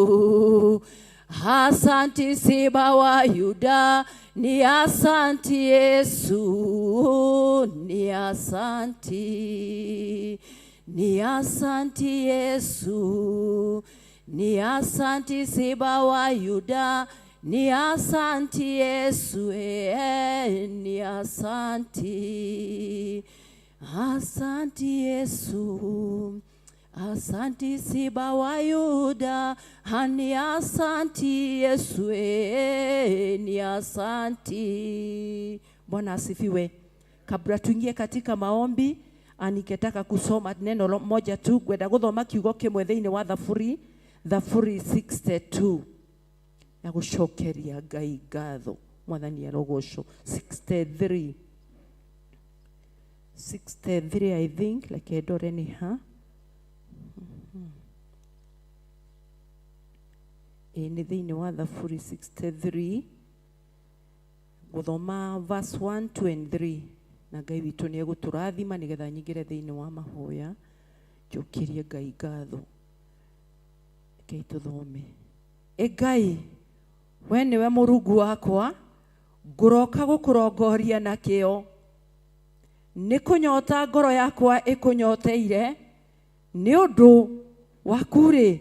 asanti Simba wa Yuda, ni asanti Yesu, ni asanti, ni asanti Yesu, ni asanti Simba wa Yuda, ni asanti Yesu, eh, ni asanti, asanti Yesu. Asanti Simba wa Yuda, ni asanti Yesu, eh, ni asanti. Bwana asifiwe. Kabla tuingie katika maombi, ningetaka kusoma neno moja tu, ngwenda guthoma kiugo kimwe thiini wa Thaburi, Thaburi 62 ya gucokeria Ngai ngatho. Mwathani arogocwo. 63 63 I think, reke ndore nĩ ha. Ĩ nĩ thĩinĩ wa Thaburi 63 gũthoma verse 1, 2 and 3, na Ngai witũ nĩ egũtũrathima nĩgetha nyingĩre thĩinĩ wa mahoya njũkĩrie Ngai ngatho. Rekei tũthome. Ĩ Ngai, we nĩwe Mũrungu wakwa, ngũroka gũkũrongoria na kĩo. Nĩ kũnyota ngoro yakwa ĩkũnyoteire, nĩ ũndũ waku-rĩ,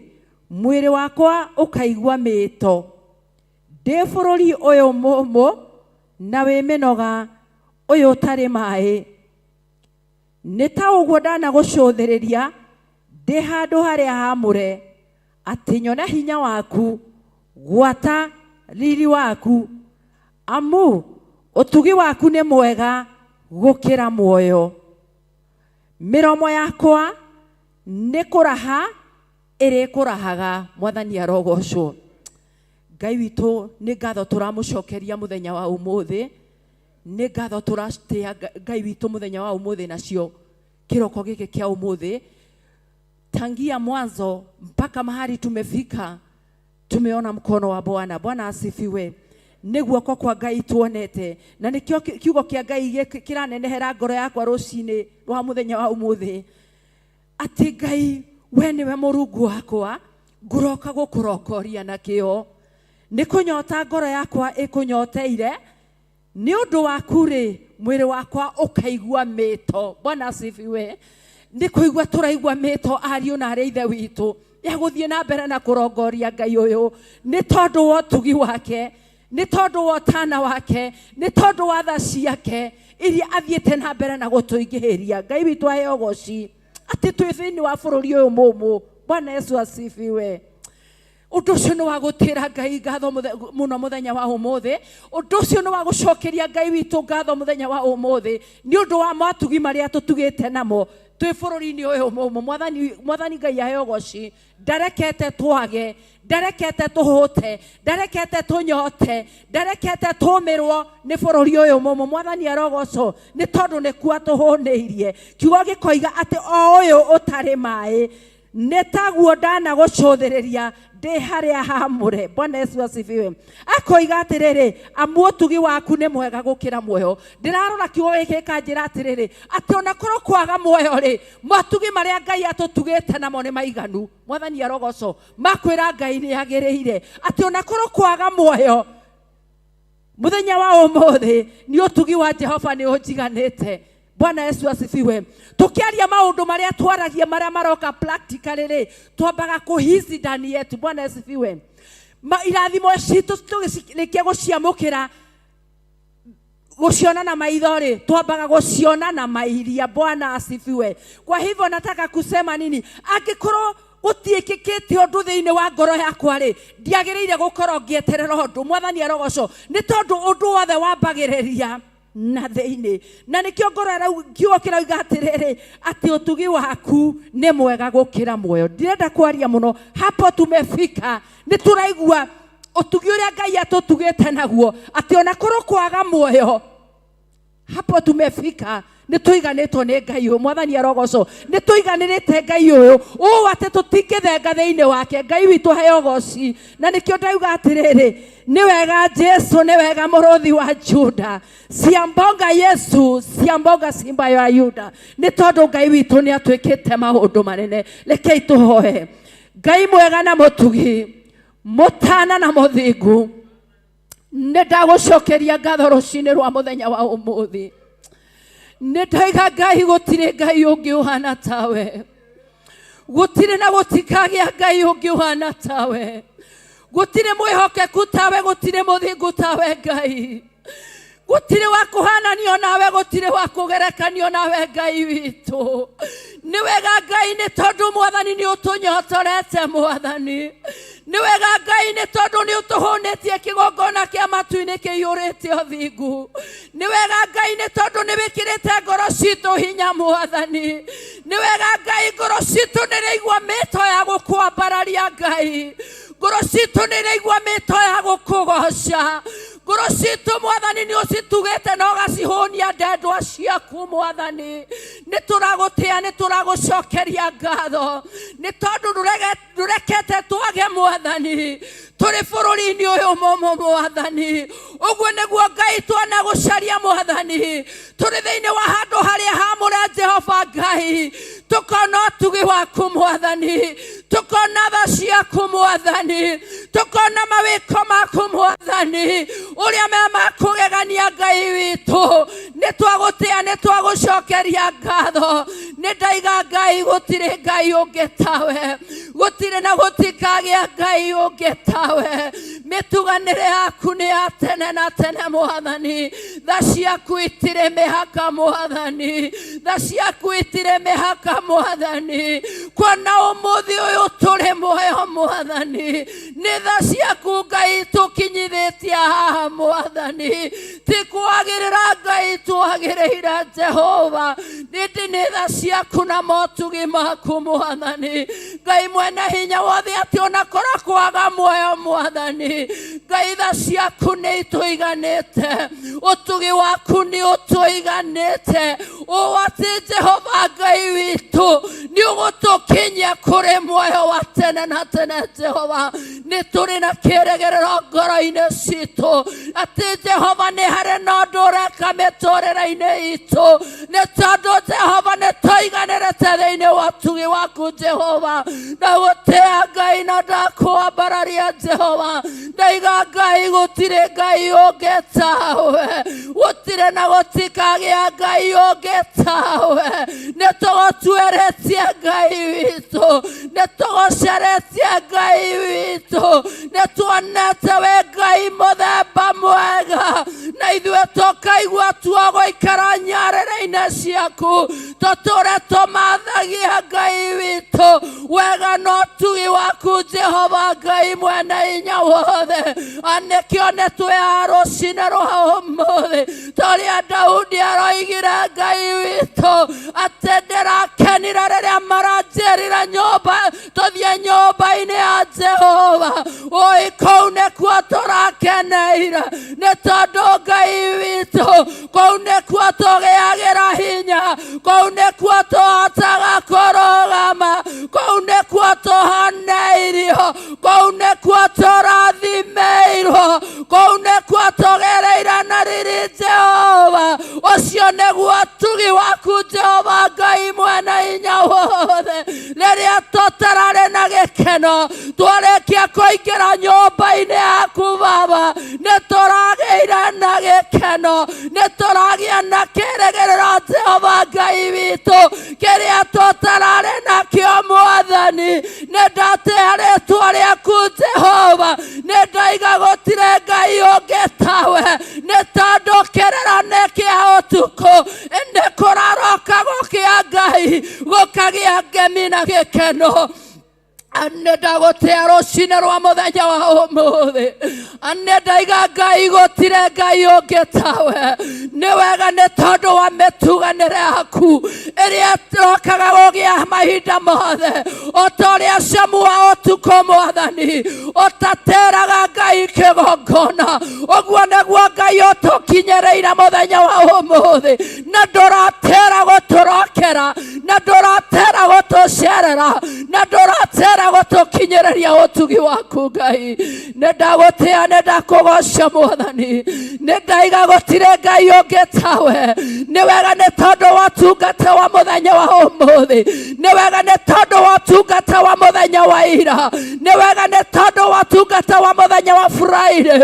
mwĩrĩ wakwa ũkaigua mĩĩto. Ndĩ bũrũri ũyũ mũũmũ na wĩ mĩnoga, ũyũ ũtarĩ maĩ. Nĩ ta ũguo ndanagũcũthĩrĩria ndĩ handũ harĩa haamũre, atĩ nyone hinya waku, gwata riri waku, amu ũtugi waku nĩ mwega gũkĩra muoyo. Mĩromo yakwa nĩ kũraha ĩrĩkũrahaga. Mwathani arogocwo. Ngai witũ, nĩ ngatho tũramũcokeria mũthenya wa ũmũthĩ, nĩ ngatho tũratĩa Ngai witũ mũthenya wa ũmũthĩ nacio kĩroko gĩkĩ kĩa ũmũthĩ. Tangia mwanzo mpaka mahali tumefika, tumeona mkono wa Bwana. Bwana asifiwe. Nĩ guoko kwa Ngai tuonete, na nĩkĩo kiugo kĩa Ngai kĩranenehera ngoro yakwa rũcinĩ rwa mũthenya wa ũmũthĩ, atĩ Ngai, we nĩwe Mũrungu wakwa, ngũroka gũkũrongoria na kĩo. Nĩ kũnyota ngoro yakwa ĩkũnyoteire, nĩ ũndũ waku rĩ, mwĩrĩ wakwa ũkaigua mĩto. Bwana asifiwe. Nĩ kũigua tũraigua mĩto, ariũ na arĩ ithe witũ, ya gũthiĩ na mbere na kũrongoria Ngai ũyũ, nĩ tondũ wa ũtugi wake, nĩ tondũ wa ũtana wake, nĩ tondũ wa tha ciake iria athiĩte na mbere na gũtũingĩhĩria. Ngai witũ aheo goci atĩ twĩ thĩinĩ wa bũrũri ũyũ mũũmũ. Bwana Yesu asifiwe. Ũndũ ũcio nĩ wa gũtĩra Ngai ngatho mũno mũthenya wa ũmũthĩ. Ũndũ ũcio nĩ wa gũcokeria Ngai witũ ngatho mũthenya wa ũmũthĩ, nĩ ũndũ wa matugi marĩa tũtugĩte namo twĩ bũrũri-inĩ ũyũ mũũmũ. Mwathani, Mwathani Ngai aheo goci. Ndarekete twage, ndarekete tũhũte, ndarekete tũnyote, ndarekete tũmĩrwo nĩ bũrũri ũyũ mũũmũ. Mwathani arogocwo, nĩ tondũ nĩkuo atũhũnĩirie. Kiugo gĩkoiga atĩ o ũyũ ũtarĩ maĩ, nĩ taguo ndanagũcũthĩrĩria ndĩ harĩa haamũre. Bwana Yesu asifiwe. Akoiga atĩrĩrĩ, amu ũtugi waku nĩ mwega gũkĩra muoyo. Ndĩrarora kiugo gĩkĩ gĩkanjĩra atĩrĩrĩ, atĩ ona korwo kwaga muoyo rĩ, matugi marĩa Ngai atũtugĩte namo nĩ maiganu. Mwathani arogocwo. Makwĩra Ngai nĩ agĩrĩire atĩ ona korwo kwaga muoyo, mũthenya wa ũmũthĩ nĩ ũtugi wa Jehova nĩ ũnjiganĩte. Bwana Yesu asifiwe. Tukiaria maundu maria twaragia maria maroka practically ri, twambaga kuhisi ndani yetu. Bwana Yesu asifiwe. Irathimo citu tugirikia guciamukira guciona na maitho ri, twambaga guciona na mairia. Bwana asifiwe. Kwa hivyo nataka kusema nini? Angikorwo gutiĩkĩkĩte ũndũ thĩinĩ wa ngoro yakwa rĩ, ndiagĩrĩire gũkorwo ngĩeterera ũndũ. Mwathani arogocwo, nĩ tondũ ũndũ wothe wambagĩrĩria na thĩinĩ. Na nĩkĩo ngoro kiugo kĩrauga atĩrĩrĩ, atĩ ũtugi waku nĩ mwega gũkĩra muoyo. Ndirenda kwaria mũno, hapo tumefika, nĩ tũraigua ũtugi ũrĩa Ngai atũtugĩte naguo, atĩ ona korwo kwaga muoyo, hapo tumefika, nĩ tũiganĩtwo nĩ Ngai ũyũ. Mwathani arogocwo, nĩ tũiganĩrĩte Ngai ũyũ ũũ atĩ tũtingĩthenga thĩinĩ wake. Ngai witũ heo ũgoci. Na nĩkĩo ndauga atĩrĩrĩ, nĩ wega Jesu, nĩ wega mũrũthi wa Juda, ciambonga Yesu, ciambonga simba ya Yuda, nĩ tondũ Ngai witũ nĩ atwĩkĩte maũndũ manene. Rekei tũhoe. Ngai mwega na mũtugi, mũtana na mũthingu, nĩ ndagũcokeria ngatho rũcinĩ rwa mũthenya wa ũmũthĩ. Nĩ ndaiga Ngai gũtirĩ Ngai ũngĩ ũhana tawe, gũtirĩ na gũtikagĩa Ngai ũngĩ ũhana tawe, gũtirĩ mwĩhokeku tawe, gũtirĩ mũthingu tawe Ngai, gũtirĩ wa kũhananio nawe, gũtirĩ wa kũgerekanio nawe Ngai witũ. Nĩ wega Ngai, nĩ tondũ Mwathani nĩ ũtũnyotorete. Mwathani nĩ wega Ngai, nĩ tondũ nĩ ũtũhũnĩtie kĩgongona kĩa matu-inĩ kĩiyũrĩte ũthingu. Nĩ wega Ngai, nĩ tondũ nĩ wĩkĩrĩte ngoro citũ hinya. Mwathani nĩ wega Ngai, ngoro citũ nĩ ĩraigua mĩto ya gũkwambararia Ngai, ngoro citũ nĩ ĩraigua mĩto ya gũkũgoca. Ngoro citũ Mwathani nĩ ũcitugĩte na ũgacihũnia ndendwa ciaku. Mwathani nĩ tũragũtĩa, nĩ tũragũcokeria ngatho, nĩ tondũ ndũrekete twage Mwathani tũrĩ bũrũri-inĩ ũyũ mũmũ. Mwathani ũguo nĩguo Ngai twana gũcaria. Mwathani tũrĩ thĩinĩ wa handũ harĩa hamũre Jehova Ngai, tũkona ũtugi waku Mwathani, tũkona tha ciaku Mwathani, tũkona mawĩko maku Mwathani ũrĩa me makũgegania. Ngai witũ nĩ twagũtĩa, nĩ twagũcokeria ngatho. Nĩ ndaiga Ngai gũtirĩ Ngai ũngĩ tawe, gũtirĩ na gũtikagĩa Ngai ũngĩ tawe. Mĩtuganĩre yaku nĩ ya tene na tene Mwathani, tha ciaku itirĩ mĩhaka Mwathani, tha ciaku itirĩ mĩhaka Mwathani. Kuona ũmũthĩ ũyũ tũrĩ muoyo Mwathani, nĩ tha ciaku Ngai tũkinyithĩtie haha Mwathani, ti kwagĩrĩra Ngai twagĩrĩire Jehova, ĩndĩ nĩ tha ciaku na motugi maku Mwathani Ngai mwene hinya wothe, atĩ ona korwo kwaga muoyo Mwathani Ngai, tha ciaku nĩ itũiganĩte, ũtugi waku nĩ ũtũiganĩte, ũũ atĩ Jehova Ngai witũ nĩ ũgũtũkinyia kũrĩ muoyo wa tene na tene. Jehova nĩ tũrĩ na kĩrĩgĩrĩro ngoro-inĩ citũ atĩ Jehova nĩ harĩ na ũndũ ũreka mĩtũrĩre-inĩ itũ, nĩ tondũ Jehova nĩ tũiganĩrĩte thĩinĩ wa ũtugi waku Jehova. Ndagũtĩa Ngai na ndakwambararia Jehova, ndaiga Ngai gũtirĩ Ngai ũngĩ tawe, gũtirĩ na gũtikagĩa Ngai ũngĩ tawe. Nĩ tũgũtuĩrĩtie Ngai witũ, nĩ tũgũceretie Ngai witũ, nĩ tuonete wĩ Ngai mũthemba mwega, na ithuĩ tũkaigua tuogũikara nyarĩrĩ-inĩ ciaku, tũtũre tũmathagia Ngai witũ wega na ũtugi waku Jehova Ngai mwene hinya wothe. Nĩkĩo nĩ twĩha rũcinĩ rwa ũmũthĩ, torĩa Daudi aroigire Ngai witũ atĩ ndĩrakenire rĩrĩa maranjĩrire nyũmba tũthiĩ nyũmba-inĩ ya Jehova. Oi kũu nĩkuo tũrakeneire, nĩ tondũ Ngai witũ kũu nĩkuo tũgĩagĩra hinya, kũu nĩkuo tũhotaga kũrũgama, kũu nĩkuo tũhoneirio, kũu nĩkuo tũrathimĩirwo, kũu nĩkuo tũgereire na riri Jehova. Ũcio nĩguo ũtugi waku Jehova Ngai mwene hinya wothe. Rĩrĩa tũtararĩ na gĩkeno, twarĩkia kũingĩra nyũmba-inĩ yaku Baba, nĩ tũragĩire na gĩkeno, nĩ tũragĩa na kĩrĩgĩrĩro Jehova. Ngai witũ kĩrĩa tũtararĩ nakĩo mwathani. Nĩ ndatĩa rĩtwa rĩaku Jehova, nĩ ndaiga gũtirĩ Ngai ũngĩ tawe, nĩ tondũ kĩrĩra nĩ kĩa ũtukũ, ĩndĩ kũraroka gũkĩa Ngai gũkagĩa ngemi na gĩkeno. Nĩ ndagũtĩa rũcinĩ rwa mũthenya wa ũmũthĩ, nĩ ndaiga Ngai gũtirĩ Ngai ũngĩ tawe. Nĩ wega nĩ tondũ wa mĩtuganĩre yaku ĩrĩa ĩrokaga gũgĩa mahinda mothe, o ta ũrĩa camu wa ũtukũ mwathani ũtateraga Ngai kĩgongona, ũguo nĩguo Ngai ũtũkinyĩrĩire mũthenya wa ũmũthĩ, na ndũratera gũtũrokera, na ndũratera gũtũcerera, na ndũratera gũtũkinyĩrĩria ũtugi waku Ngai. Nĩ ndagũtĩa, nĩ ndakũgoca mwathani, nĩ ndaiga gũtirĩ Ngai ũngĩ tawe. Nĩ wega nĩ tondũ wa ũtungata wa mũthenya wa ũmũthĩ, nĩ wega nĩ tondũ wa ũtungata wa mũthenya wa ira, nĩ wega nĩ tondũ wa ũtungata wa mũthenya wa Friday,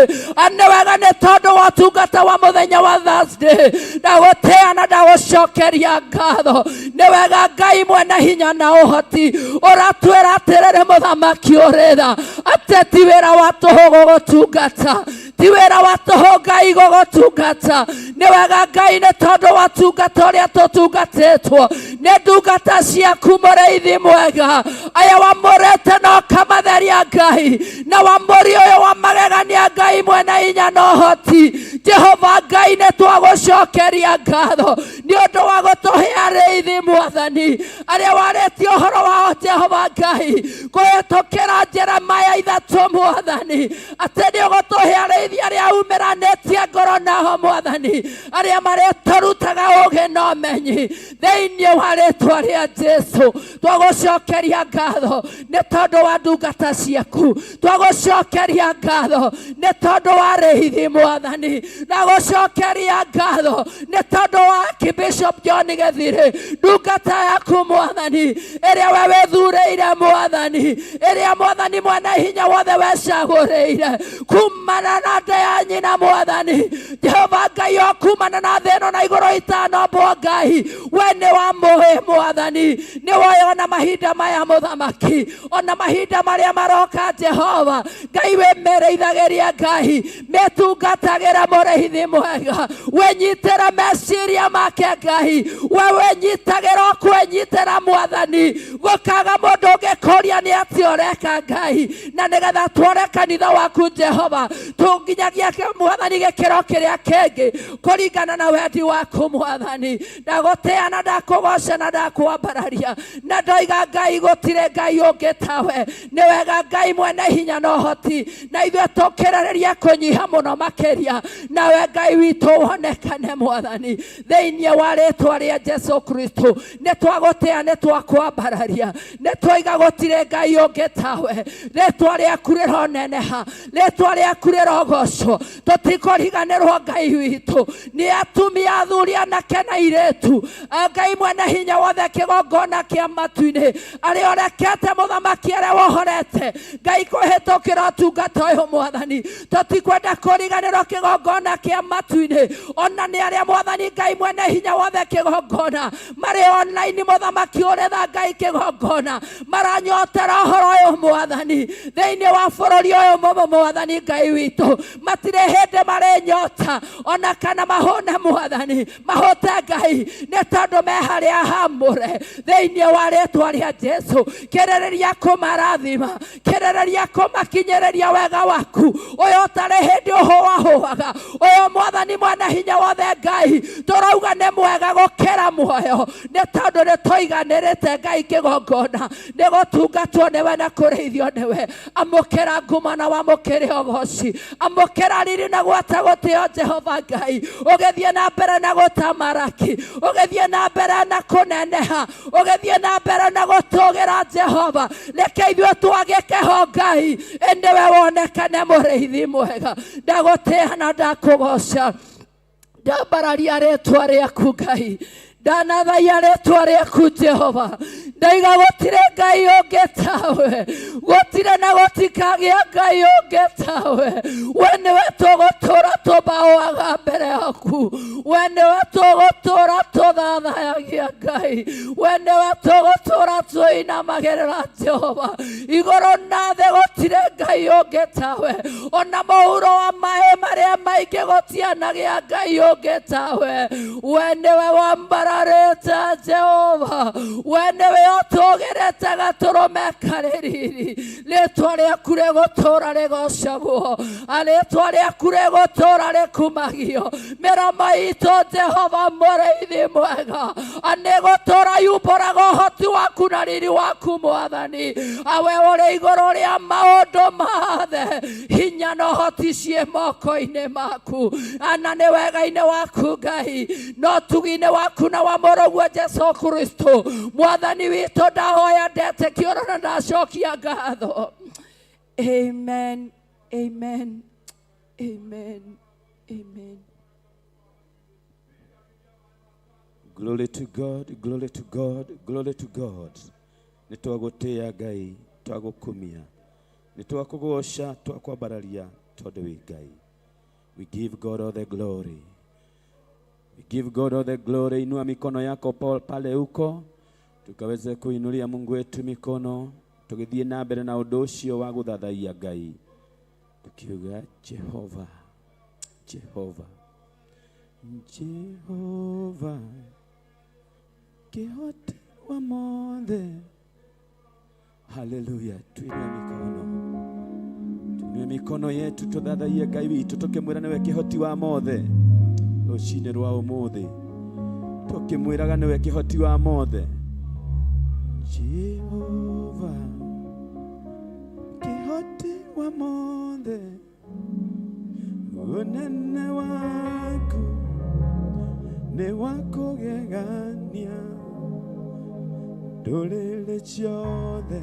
nĩ wega nĩ tondũ wa ũtungata wa mũthenya wa Thursday. Ndagũtĩa na ndagũcokeria ngatho. Nĩ wega Ngai mwene hinya na ũhoti ũratwĩra atĩrĩrĩ, mũthamaki ũrĩ tha, atĩ ti wĩra wa tũhũ gũgũtungata, ti wĩra wa tũhũ Ngai gũgũtungata. Nĩ wega Ngai nĩ tondũ wa tungata ũrĩa tũtungatĩtwo nĩ ndungata ciaku mũrĩithi mwega, aya wamũrĩte na ũkamatheria Ngai, na wamũri ũyũ wa magegania Ngai mwene hinya na ũhoti. Jehova Ngai, nĩ twagũcokeria ngatho nĩ ũndũ wa gũtũhe arĩithi mwathani arĩa warĩtie ũhoro wao Jehova Ngai kũhĩtũkĩra Jeremaya 3 mwathani, atĩ nĩ ũgũtũhe arĩithi arĩa umĩranĩtie ngoro naho mwathani, arĩa marĩtũrutaga ũũgĩ na ũmenyi thĩinĩ wa rĩtwa rĩa Jesu. Twagũcokeria ngatho nĩ tondũ wa ndungata ciaku, twagũcokeria ngatho nĩ tondũ wa arĩithi mwathani, na gũcokeria ngatho nĩ tondũ wa Archbishop John Gĩthirĩ, ndungata yaku mwathani, ĩrĩa we wĩthurĩire mwathani, ĩrĩa mwathani mwene hinya wothe wecagũrĩire kumana na nda ya nyina mwathani. Jehova Ngai, o kumana na thĩ ĩno na igũrũ itanombwo Ngai, we nĩ wamũĩ mwathani, nĩ woĩ ona mahinda maya mũthamaki, ona mahinda marĩa maroka Jehova Ngai, wĩmĩrĩithagĩria Ngai, mĩtungatagĩra mũrĩithi mwega, wĩnyitĩra meciria make Ngai, we wĩnyitagĩra ũkwĩnyitĩra mwathani, gũkaga mũndũ ũngĩkũria nĩ atĩa ũreka Ngai, na nĩgetha twore kanitha waku Jehova tũnginyagia mwathani gĩkĩro kĩrĩa kĩngĩ kũringana na wendi waku mwathani. Ndagũtĩa na ndakũgoca na ndakwambararia, na ndoiga Ngai gũtirĩ Ngai ũngĩ tawe. Nĩ wega Ngai mwene hinya na ũhoti, na ithuĩ tũkĩrĩrĩria kũnyiha mũno makĩria, nawe Ngai witũ wonekane mwathani thĩinĩ wa rĩtwa rĩa Jesu Kristo. Nĩ twagũtĩa, nĩ twakwambararia, nĩ twaiga gũtirĩ Ngai ũngĩ tawe. Rĩtwa rĩaku rĩroneneha, rĩtwa rĩaku rĩrogocwo, tũtikũriganĩrwo Ngai witũ nĩ atumia, athuri, anake na airĩtu. Ngai mwene hinya wothe, kĩgongona kĩa matu-inĩ, arĩa ũrekete mũthamaki, arĩa wohorete Ngai kũhĩtũkĩra ũtungata ũyũ mwathani, tũtikwenda kũriganĩrwo kĩgongona kĩa matu-inĩ, ona nĩ arĩa mwathani Ngai mwene hinya wothe kĩgongona marĩ online mũthamaki ũrĩ tha Ngai kĩgongona maranyotera ũhoro ũyũ mwathani thĩinĩ wa bũrũri ũyũ mũmũ mwathani Ngai witũ, matirĩ hĩndĩ marĩ nyota ona kana mahũne mwathani, mahũte Ngai nĩ tondũ me harĩa hamũre thĩinĩ wa rĩtwa rĩa Jesu. Kĩrĩrĩria kũmarathima, kĩrĩrĩria kũmakinyĩrĩria wega waku ũyũ ũtarĩ hĩndĩ ũhũahũaga, ũyũ mwathani mwene hinya wothe Ngai tũrauga nĩ mwega gũkĩra muoyo, nĩ tondũ nĩ tũiganĩrĩte Ngai kĩgongona nĩ gũtungatwo nĩwe na kũrĩithio nĩwe. Amũkĩra ngumo na wamũkĩre ũgoci, amũkĩra riri na gwata gũtĩo Jehova Ngai, ũgĩthiĩ na mbere na gũtamaraki, ũgĩthiĩ na mbere na kũneneha, ũgĩthiĩ na mbere na gũtũgĩra Jehova. Reke ithuĩ twagĩke ho Ngai, ĩndĩ we wonekane mũrĩithi mwega. Ndagũtĩa na ndakũgoca, ndambararia rĩtwa rĩaku Ngai, ndanathaia rĩtwa rĩaku Jehova, ndaiga gũtirĩ Ngai ũngĩ tawe, gũtirĩ na gũtikagĩa Ngai ũngĩ tawe. We nĩwe tũgũtũra tũbaũaga mbere yaku, we nĩwe tũgũtũra tũthathayagia Ngai. Ngai, we nĩwe tũgũtũũra tũinamagĩrĩra Jehova. Igũrũ na thĩ gũtirĩ Ngai ũngĩ tawe, ona mũhuro wa maĩ marĩa maingĩ gũtianagĩa Ngai ũngĩ tawe. We nĩwe wambararĩte Jehova, we nĩwe ũtũgĩrĩte gatũrũme karĩ riri. Rĩtwa rĩaku rĩgũtũũra rĩgocagwo, rĩtwa rĩaku rĩgũtũũra rĩkumagio. Mĩromo itũ Jehova mũrĩithi mwega, nĩgũtũũra yumbũraga ũhoti waku na riri waku Mwathani. Awe ũrĩ igũrũ rĩa maũndũ mothe, hinya na ũhoti ciĩ moko-inĩ maku, ana nĩ wega-inĩ waku Ngai, no ũtugi-inĩ waku na wa mũrũguo Jesu Kristo Mwathani witũ. Ndahoya ndetĩkia na ndacokia ngatho. Amen, amen, amen, amen. Glory to God, glory to God, glory to God. Nĩ twagũtĩĩa Ngai, twagũkumia, nĩ twakũgoca, twakwambararia tondũ wĩ Ngai. We give God all the glory. We give God all the glory. Inua mikono yako pale uko, tukaweze kuinulia Mungu wetu mikono, tũgĩthiĩ na mbere na ũndũ ũcio wa gũthathaiya Ngai, tukiuga Jehova, Jehova, Jehova, kĩhoti wa mothe. Haleluya! Tuinue mikono, tuinue mikono yetu tuthathaiye Ngai witũ tũkĩmwĩra nĩwe kĩhoti wa mothe. Rũcinĩ rwa ũmũthĩ tũkĩmwĩraga nĩwe kĩhoti wa mothe. Jehova kĩhoti wa mothe, ũnene waku nĩ wa kũgegania, ndũrĩrĩ ciothe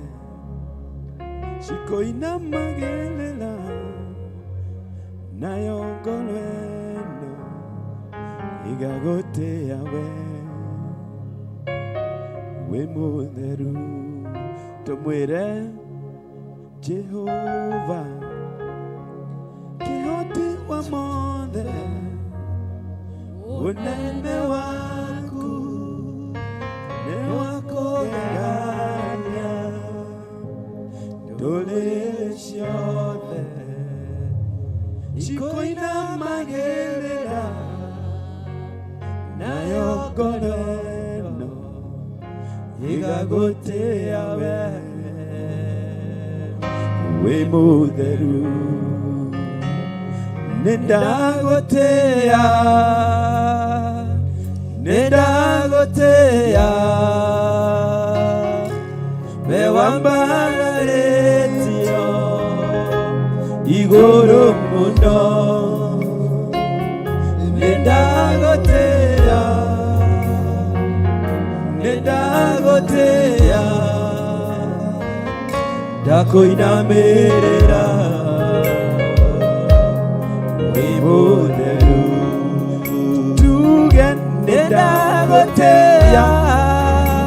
cikoinamagĩrĩra, nayo ngoro ĩno ĩgagũtĩĩa we, wĩ mũtheru. Tũmwĩre Jehova kĩhoti wa mothe, ũnene waku nĩ wa kũgegania, ndũrĩrĩ ciothe cikoinamagĩrĩra, nayo ngoro ĩno ĩgagũtĩĩa we, wĩ mũtheru. Nĩ ndagũtĩĩa, nĩ ndagũtĩĩa, we wambararĩtio igũrũ mũno. Nĩ ndagũtĩĩa, nĩ ndagũtĩĩa, ndakũinamĩrĩra, wĩ mũtheru. Tuge nĩ ndagũtĩĩa,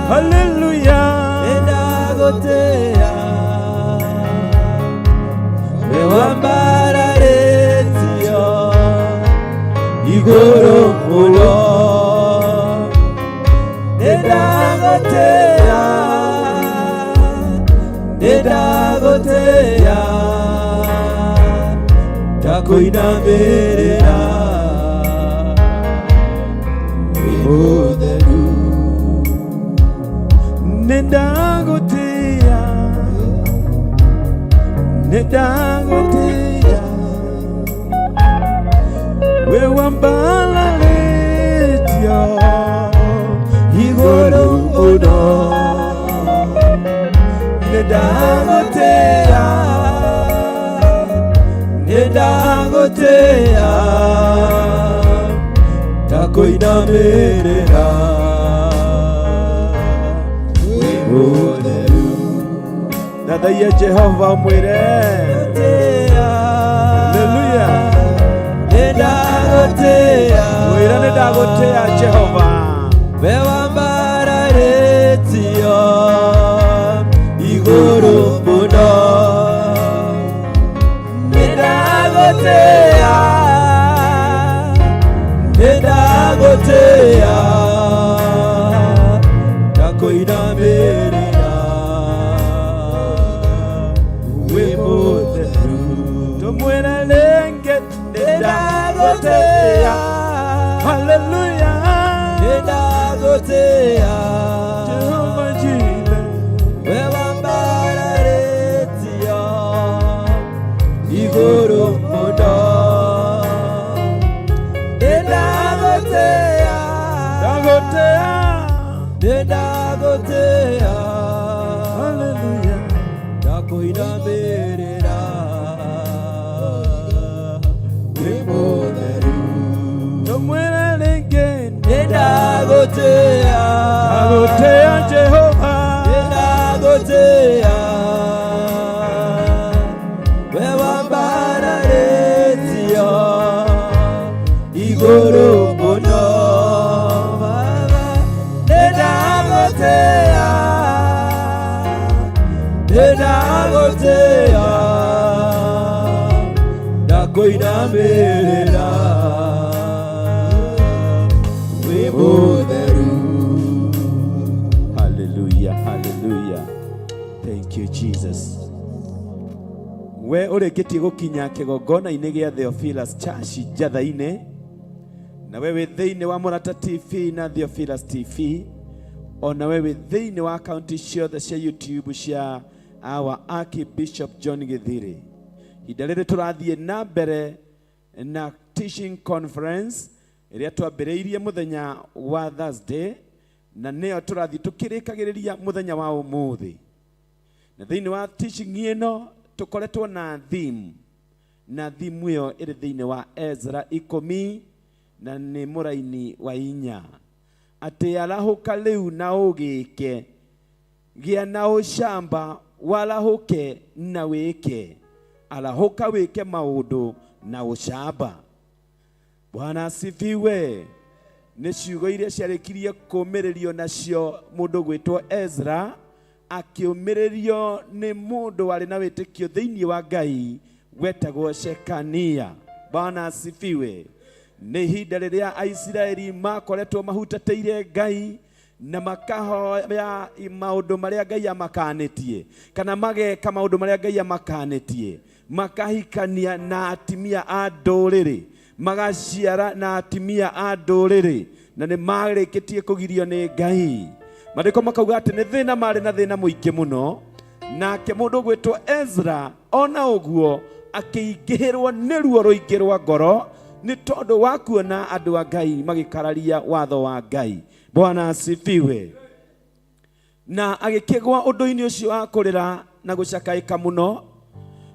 haleluya, nĩ ndagũtĩĩa, we wambararĩtio igũrũ mũno. Nĩ ndagũtĩĩa, nĩ ndagũtĩĩa, ndakũinamĩrĩra, wĩ mũtheru. Nĩ ndagũtĩĩa, nĩ ndagũtĩĩa, we wambararĩtio igũrũ mũno. Nĩ ndagũtĩĩa, nĩ ndagũtĩĩa, ndakũinamĩrĩra, wĩ mũtheru. Thathaiya Jehova, ũmwĩre haleluya. Nĩ ndagũtĩĩa, Mwĩre nĩ ndagũtĩĩa Jehova, we wambararĩtio igũrũ mũno. Nĩ ndagũtĩĩa, nĩ ndagũtĩĩa, Nĩndagũtĩĩa. Hallelujah. Ndakũinamĩrĩra. Wĩ mũtheru. Tũmwĩre rĩngĩ. Nĩndagũtĩĩa. Ndagũtĩĩa Jehova. Nĩndagũtĩĩa. We wambararĩtio igũrũ mũno, Baba. Nĩndagũtĩĩa. Nĩndagũtĩĩa. Ndakũinamĩrĩra. Wĩ mũtheru. Hallelujah, hallelujah. Thank you, Jesus. We ũrĩkĩtie gũkinya kĩgongona-inĩ gĩa Theophilus Church Njatha-inĩ, na we wĩ thĩinĩ wa Mũrata TV na Theophilus TV, ona we wĩ thĩinĩ wa akaunti ciothe cia YouTube cia our Archbishop John Githiri. Ihinda rĩrĩ tũrathiĩ na mbere na teaching conference ĩrĩa twambĩrĩirie mũthenya wa Thursday, na nĩyo tũrathiĩ tũkĩrĩkagĩrĩria mũthenya wa ũmũthĩ. Na thĩinĩ wa teaching ĩno tũkoretwo na theme, na theme ĩyo ĩrĩ thĩinĩ wa Ezra 10 na nĩ mũraini wa 4, atĩ arahũka rĩu na ũgĩke, gĩa na ũcamba, warahũke na wĩke. Arahũka wĩke maũndũ na ũcamba. Bwana asifiwe. Nĩ ciugo iria ciarĩkirie kũũmĩrĩrio nacio mũndũ gwĩtwo Ezra, akĩũmĩrĩrio nĩ mũndũ warĩ na wĩtĩkio thĩinĩ wa Ngai wetagwo Shekania. Bwana asifiwe. Nĩ ihinda rĩrĩa Aisiraeli makoretwo mahutatĩire Ngai na makahoya maũndũ marĩa Ngai amakanĩtie, kana mageka maũndũ marĩa Ngai amakanĩtie, makahikania na atimia a ndũrĩrĩ, magaciara na atimia a ndũrĩrĩ, na nĩ marĩkĩtie kũgirio nĩ Ngai. Maandĩko makauga atĩ nĩ thĩna marĩ na thĩna mũingĩ mũno. Nake mũndũ ũgwĩtwo Ezra ona ũguo akĩingĩhĩrwo nĩ ruo rũingĩ rwa ngoro nĩ tondũ wa kuona andũ a Ngai magĩkararia watho wa Ngai. Bwana asifiwe. Na agĩkĩgwa ũndũ-inĩ ũcio wa kũrĩra na gũcakaĩka mũno,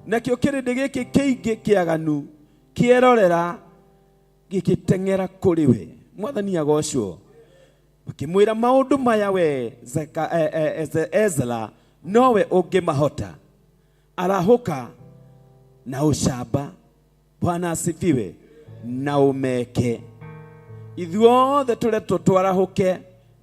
nakĩo kĩrĩndĩ gĩkĩ kĩingĩ kĩaganu kĩerorera gĩgĩteng'era kũrĩ we. Mwathani agocwo. Makĩmwĩra maũndũ maya we Ezra nowe ũngĩmahota. Arahũka na ũcamba. Bwana asifiwe. Na ũmeke. Ithuothe tũretwo twarahũke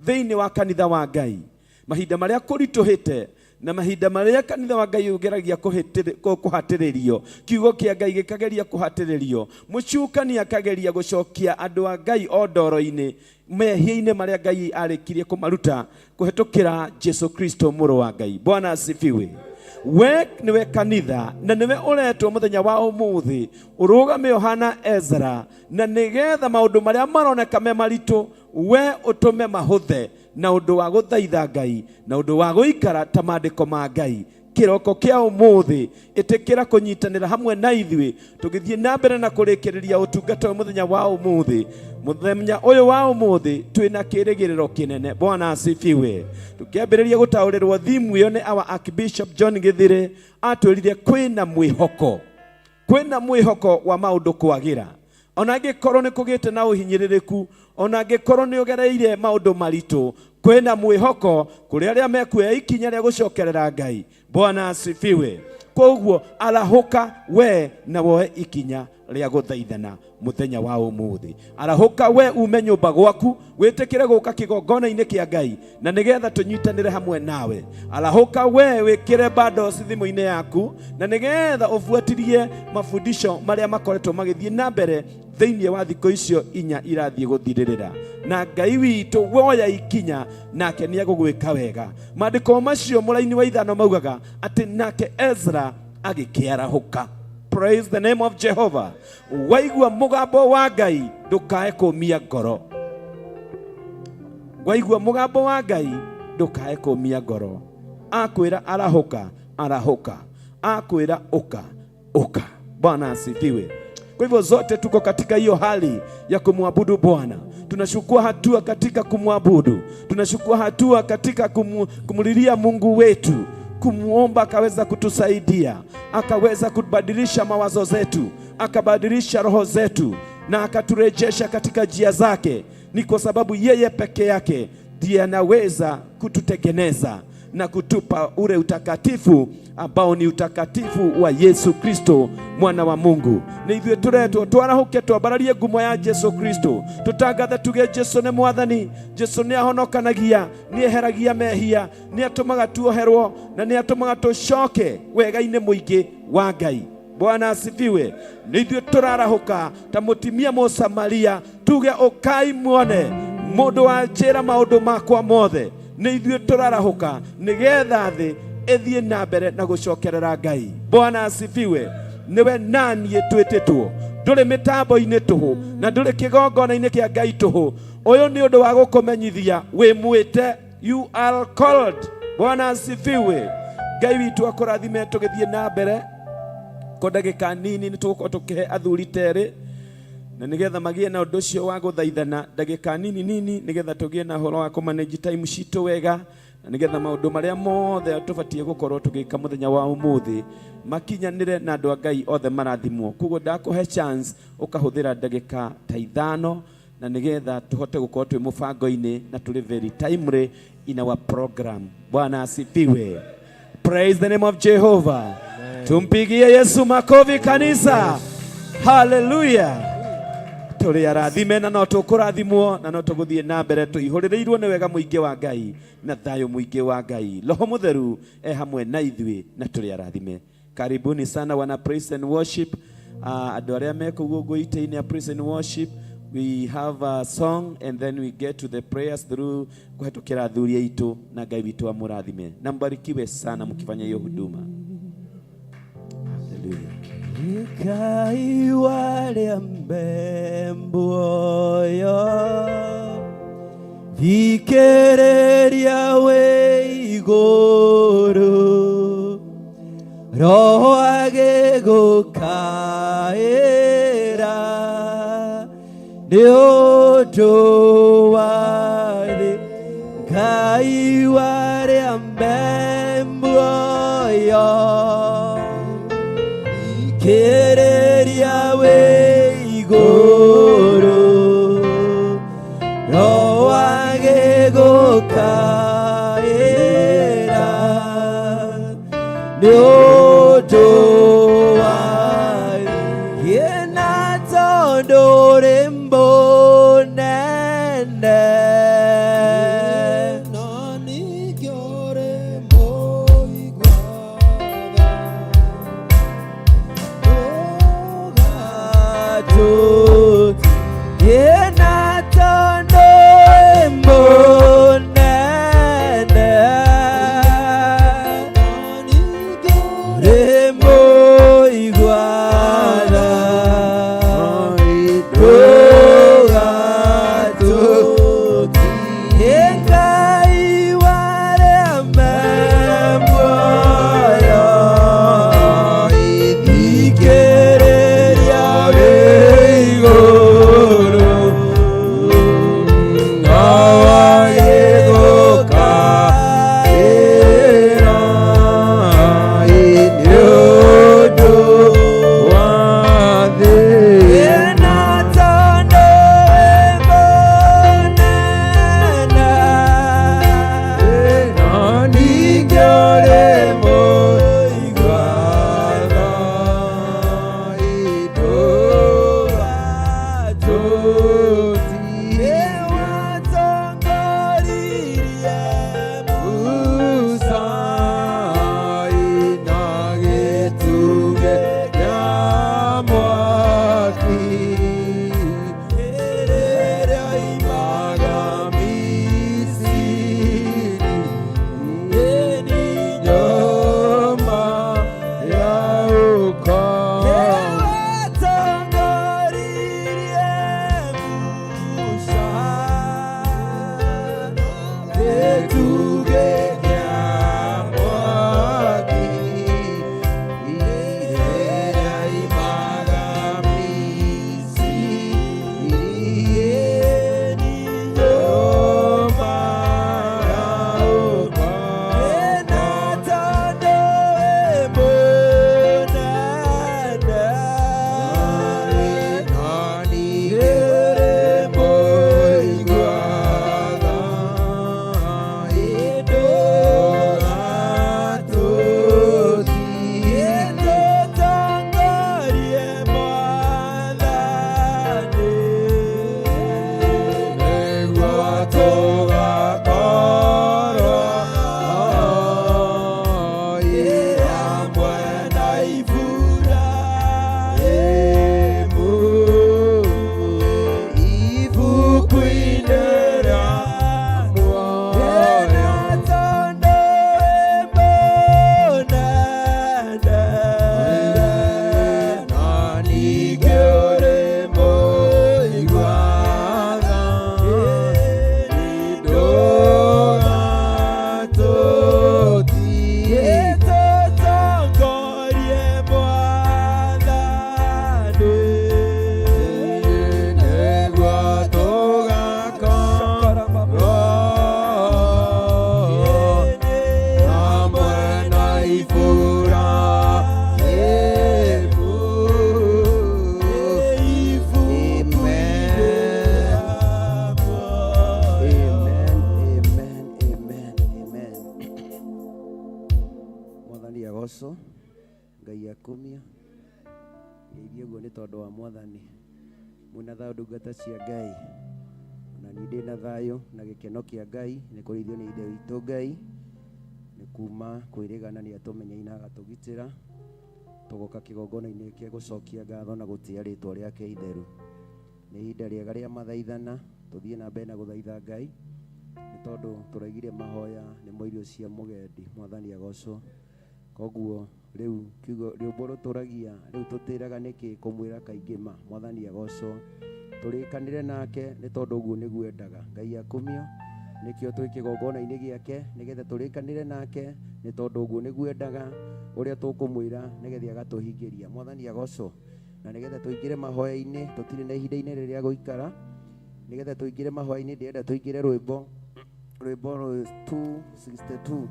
thĩinĩ wa kanitha wa Ngai. Mahinda marĩa kũritũhĩte na mahinda marĩa kanitha wa Ngai ũgeragia kũhatĩrĩrio, kiugo kĩa Ngai gĩkageria kũhatĩrĩrio, mũcukani akageria gũcokia andũ a Ngai o ndoro-inĩ, mehia-inĩ marĩa Ngai arĩkirie kũmaruta kũhetũkĩra Jesu Kristo mũrũ wa Ngai. Bwana asifiwe. We nĩwe kanitha na nĩwe ũretwo mũthenya wa ũmũthĩ ũrũgame ũhana Ezra, na nĩgetha maũndũ marĩa maroneka me maritũ we ũtũme mahũthe na ũndũ wa gũthaitha Ngai na ũndũ wa gũikara ta maandĩko ma Ngai. Kĩroko kĩa ũmũthĩ ĩtĩkĩra kũnyitanĩra hamwe na ithuĩ tũgĩthiĩ na mbere na kũrĩkĩrĩria ũtungata ũyũ mũthenya wa ũmũthĩ. Mũthenya ũyũ wa ũmũthĩ twĩna kĩrĩgĩrĩro kĩnene. Bwana asifiwe. Tũkĩambĩrĩria gũtaũrĩrwo thimu ĩyo nĩ our Archbishop John Githire, atwĩrire kwĩna mwĩhoko, kwĩna mwĩhoko wa maũndũ kwagĩra. Ona angĩkorwo nĩ kũgĩte na ũhinyĩrĩrĩku, ona angĩkorwo nĩ ũgereire maũndũ maritũ, kwĩna mwĩhoko kũrĩ arĩa mekuoya ikinya rĩa gũcokerera Ngai. Bwana asifiwe. Koguo arahũka we na woe ikinya rĩa gũthaithana mũthenya wa ũmũthĩ. Arahũka we ume nyũmba gwaku, wĩtĩkĩre gũka kĩgongona-inĩ kĩa Ngai na nĩgetha tũnyitanĩre hamwe nawe. Arahũka we wĩkĩre bundles thimũ-inĩ yaku na nĩgetha ũbuatirie mafundisho marĩa makoretwo magĩthiĩ na mbere thĩinĩ wa thikũ icio 4 irathiĩ gũthirĩrĩra. Na Ngai witũ woya ikinya nake nĩ egũgwĩka wega. Maandĩko macio mũraini wa 5 maugaga atĩ nake Ezra agĩkĩarahũka. Praise the name of Jehovah. Waigua mũgambo wa Ngai ndũkae kũmia ngoro. Waigua mũgambo wa Ngai ndũkae kũmia ngoro. Akwĩra arahũka, arahũka. Akwĩra ũka, ũka. Bwana asifiwe. Kwa hivyo zote tuko katika hiyo hali ya kumwabudu Bwana. Tunachukua hatua katika kumwabudu, tunachukua hatua katika kumlilia Mungu wetu, kumwomba akaweza kutusaidia, akaweza kubadilisha mawazo zetu, akabadilisha roho zetu na akaturejesha katika njia zake. Ni kwa sababu yeye peke yake ndiye anaweza kututengeneza na kutupa ule utakatifu ambao ni utakatifu wa Yesu Kristo mwana wa Mungu. Nĩ ithuĩ tũretwo twarahũke twambararie ngumo ya Jesu Kristo, tũtangathe tuge Jesu nĩ mwathani. Jesu nĩ ahonokanagia, nĩ eheragia mehia, nĩ atũmaga tuoherwo na nĩ atũmaga tũcoke wega-inĩ mũingĩ wa Ngai. Bwana asifiwe. Nĩ ithuĩ tũrarahũka ta mũtimia Mũsamaria, tuge ũkai muone mũndũ wanjĩra maũndũ makwa mothe. Nĩ ithuĩ tũrarahũka nĩgetha thĩ ĩthiĩ na mbere na gũcokerera Ngai. Bwana asifiwe. Nĩwe naniĩ twĩtĩtwo, ndũrĩ mĩtambo-inĩ tũhũ na ndũrĩ kĩgongona-inĩ kĩa Ngai tũhũ. Ũyũ nĩ ũndũ wa gũkũmenyithia wĩ mwĩte, you are called. Bwana asifiwe. Ngai witũ akũrathime tũgĩthiĩ na mbere ko ndagĩka nini nĩ tũgũkorwo tũkĩhe athuri terĩ na nigetha magĩe na ũndũ ũcio wa gũthaithana ndagĩka nini nini, nigetha tũgĩe na ũhoro wa kũmanage time citũ wega, na nigetha maũndũ marĩa mothe tũbatiĩ gũkorwo tũgĩka mũthenya wa ũmũthĩ makinyanĩre na andũ a Ngai othe marathimwo. Koguo ndakũhe chance ũkahũthĩra ndagĩka ta 5 na nigetha tũhote gũkorwo twĩ mũbango-inĩ na tũrĩ very timely in our program. Bwana asifiwe. Praise the name of Jehovah. Tumpigie Yesu makofi kanisa. Hallelujah. Tũrĩ arathime na no tũkũrathimwo na no tũgũthiĩ na mbere tũihũrĩrĩirwo nĩ wega mũingĩ wa Ngai na thayũ mũingĩ wa Ngai. Roho Mũtheru e hamwe na ithuĩ na tũrĩ arathime. Karibuni sana wana praise and worship. Andũ arĩa me kũu ũguo itĩ-inĩ ya praise and worship, we have a song and then we get to the prayers through kũhetũkĩra athuri aitũ, na Ngai witũ amũrathime na mbarikiwe sana mkifanya hiyo huduma. Hallelujah. Ngai warĩa muoyo, thikĩrĩria wĩ igũrũ, Roho agĩgũkaĩra nĩ ũndũ wa thĩ. Ngai warĩa me muoyo, thikĩrĩria wĩ igũrũ, Roho agĩgũkaĩra nĩ ũndũ wa thĩ. Na tondũ ũrĩ mũnene, na ningĩ ũrĩ mũigua tha. Na tondũ ũrĩ mũnene, Na ningĩ Agocwo, Ngai akumio. Ngeithie ũguo nĩ tondũ wa Mwathani. Mwĩna thayũ ndungata cia Ngai. Ona niĩ ndĩ na thayũ na gĩkeno kĩa Ngai nĩ kũrĩithio nĩ Ithe witũ Ngai. Nĩ kuma kwĩrĩgana nĩ atũmenyeire na agatũgitĩra. Tũgoka kĩgongona-inĩ gĩa gũcokia ngatho na gũtĩa rĩtwa rĩake itheru. Nĩ ihinda rĩega rĩa mathaithana, tũthiĩ na mbere na gũthaitha Ngai nĩ tondũ tũraigire mahoya nĩmo irio cia mũgendi. Mwathani agocwo. Koguo rĩu kiugo rwĩmbo rũtũragia rĩu tũtĩraga nĩkĩ kũmwĩra kaingĩ ma. Mwathani agocwo. Tũrĩkanĩre nake nĩ tondũ ũguo nĩguo endaga. Ngai akumio. Nĩkĩo twĩ kĩgongona-inĩ gĩake nĩgetha tũrĩkanĩre nake nĩ tondũ ũguo nĩguo endaga ũrĩa tũkũmwĩra nĩgetha agatũhingĩria. Mwathani agocwo. Na nĩgetha tũingĩre mahoya-inĩ tũtirĩ na ihinda inene rĩa gũikara nĩgetha tũingĩre mahoya-inĩ ndĩrenda tũingĩre rwĩmbo rwĩmbo rwĩ 262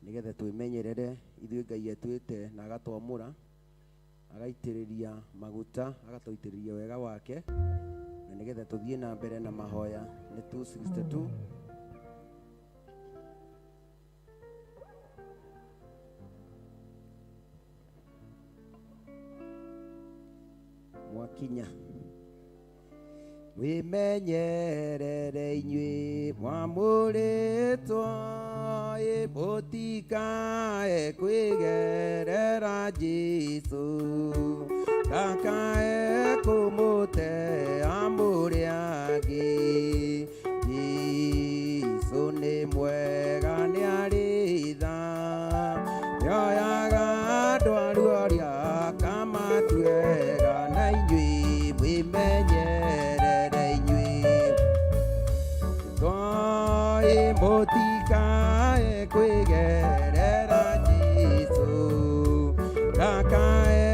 nĩgetha twĩmenyerere ithuĩ Ngai atuĩte na agatwamũra agaitĩrĩria maguta agatũitĩrĩria wega wake na nĩgetha tũthiĩ na mbere na mahoya nĩ 262. Mwakinya wĩmenyerere inyuĩ mwamũrĩtwo ĩ mũtikae kwĩgerera Jesũ ndakae kũmũtea mũrĩ angĩ. Jesũ nĩ mwega nĩ arĩ tha nĩoyaga andũ arĩa akamatuega na inyuĩ mwĩmenyerere inyuĩ Toi mũtikae kwĩgerera Jesũ ndakae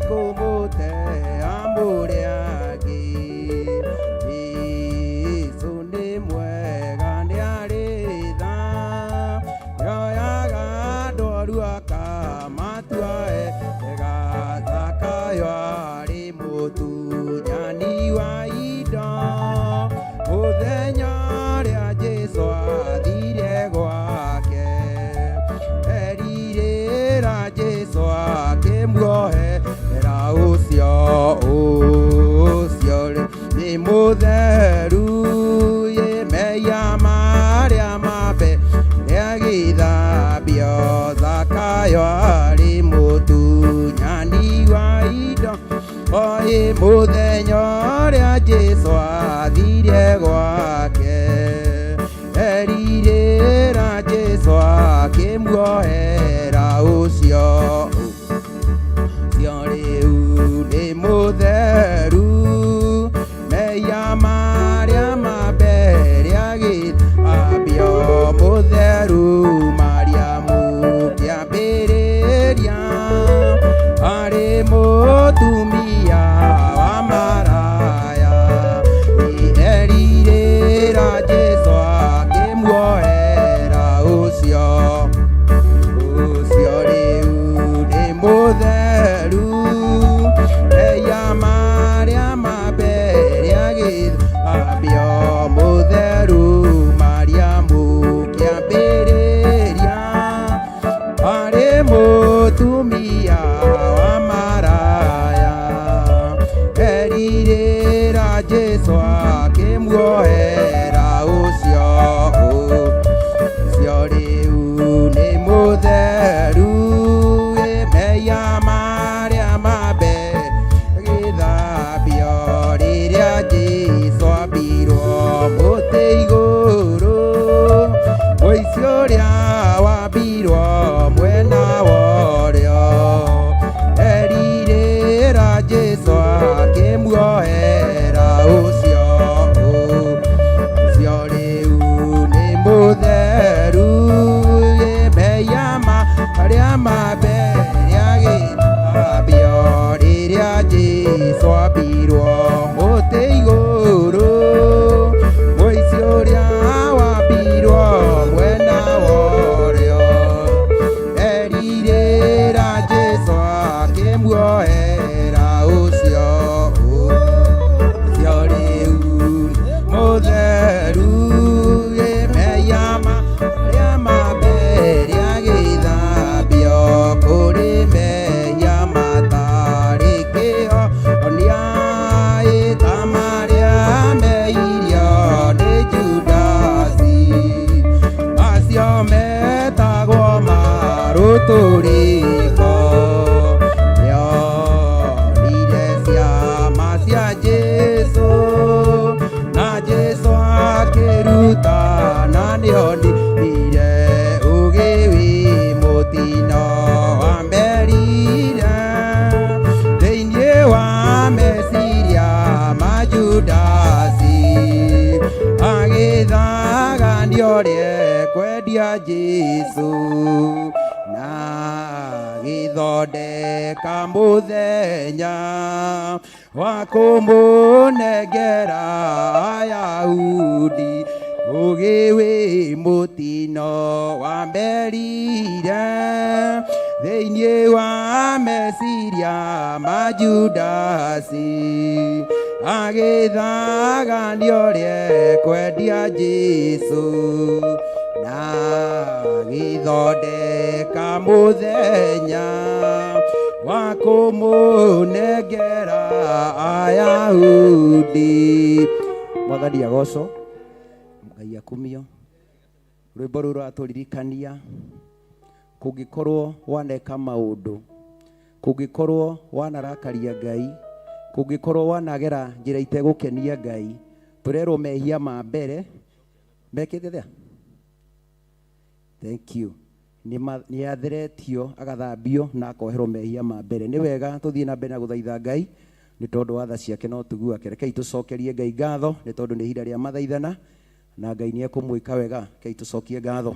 kũmũtea mũrĩ angĩ. Jesũ nĩ mwega nĩ arĩ tha nĩoyaga andũ aru akamatua ega. Zakayo arĩ mũtunyani wa indo mũthenya ũrĩa Jesũ athire gwake erirĩra Jesũ akĩmuohera ũcio ũcio nĩ mũtheru ĩ mehia marĩa mambe nĩagĩthambio. Zakayo arĩ mũtunyani wa indo oi mũthenya ũrĩa Jesũ athire gwake erirĩra Jesũ akĩmuohera ũcio ũcio rĩu nĩ mũtheru mehia marĩa mambe nĩagĩthambio. Mũtheru Mariamu kĩambĩrĩria arĩ mũtumia wa maraya erirĩra Jesũ akĩmuohera ũcio ũcio rĩu nĩ mũtheru mehia marĩa mambe nĩagĩthambio. Mũtheru Mariamu kĩambĩrĩria arĩ mũtumia wa maraya erirĩra Jesũ akĩmuohera ũcio ũcio rĩu nĩ mũtheru mehia marĩa mambe gĩthambio. Rĩrĩa Jesũ ambirwo mũtĩ igũrũ mũici ũrĩa wambirwo mwena wa ũrĩo erirĩra Jesũ akĩmuohera ũcio. kwendia Jesu na agĩthondeka mũthenya wa kũmũnengera Ayahudi ũgĩ wĩ mũtino wamberire thĩinĩ wa meciria ma Judasi agĩthagania ũrĩa ekwendia Jesu na agĩthondeka mũthenya wa kũmũnengera Ayahudi. Mwathani agocwo, Ngai akumio. Rwĩmbo rũrũ rũratũririkania kũngĩkorwo waneka maũndũ, kũngĩkorwo wanarakaria Ngai, kũngĩkorwo wanagera njĩra itegũkenia Ngai, tũrerwo mehia ma mbere mekĩte atĩa? Thank you. Nĩ atheretio agathambio na akoherwo mehia ma mbere. Nĩ wega tũthiĩ na mbere na gũthaitha Ngai nĩ tondũ wa tha ciake na ũtugi wake. Rekei tũcokerie Ngai ngatho nĩ tondũ nĩ ihinda rĩa mathaithana na Ngai nĩ ekũmwĩka wega. Rekei tũcokie ngatho.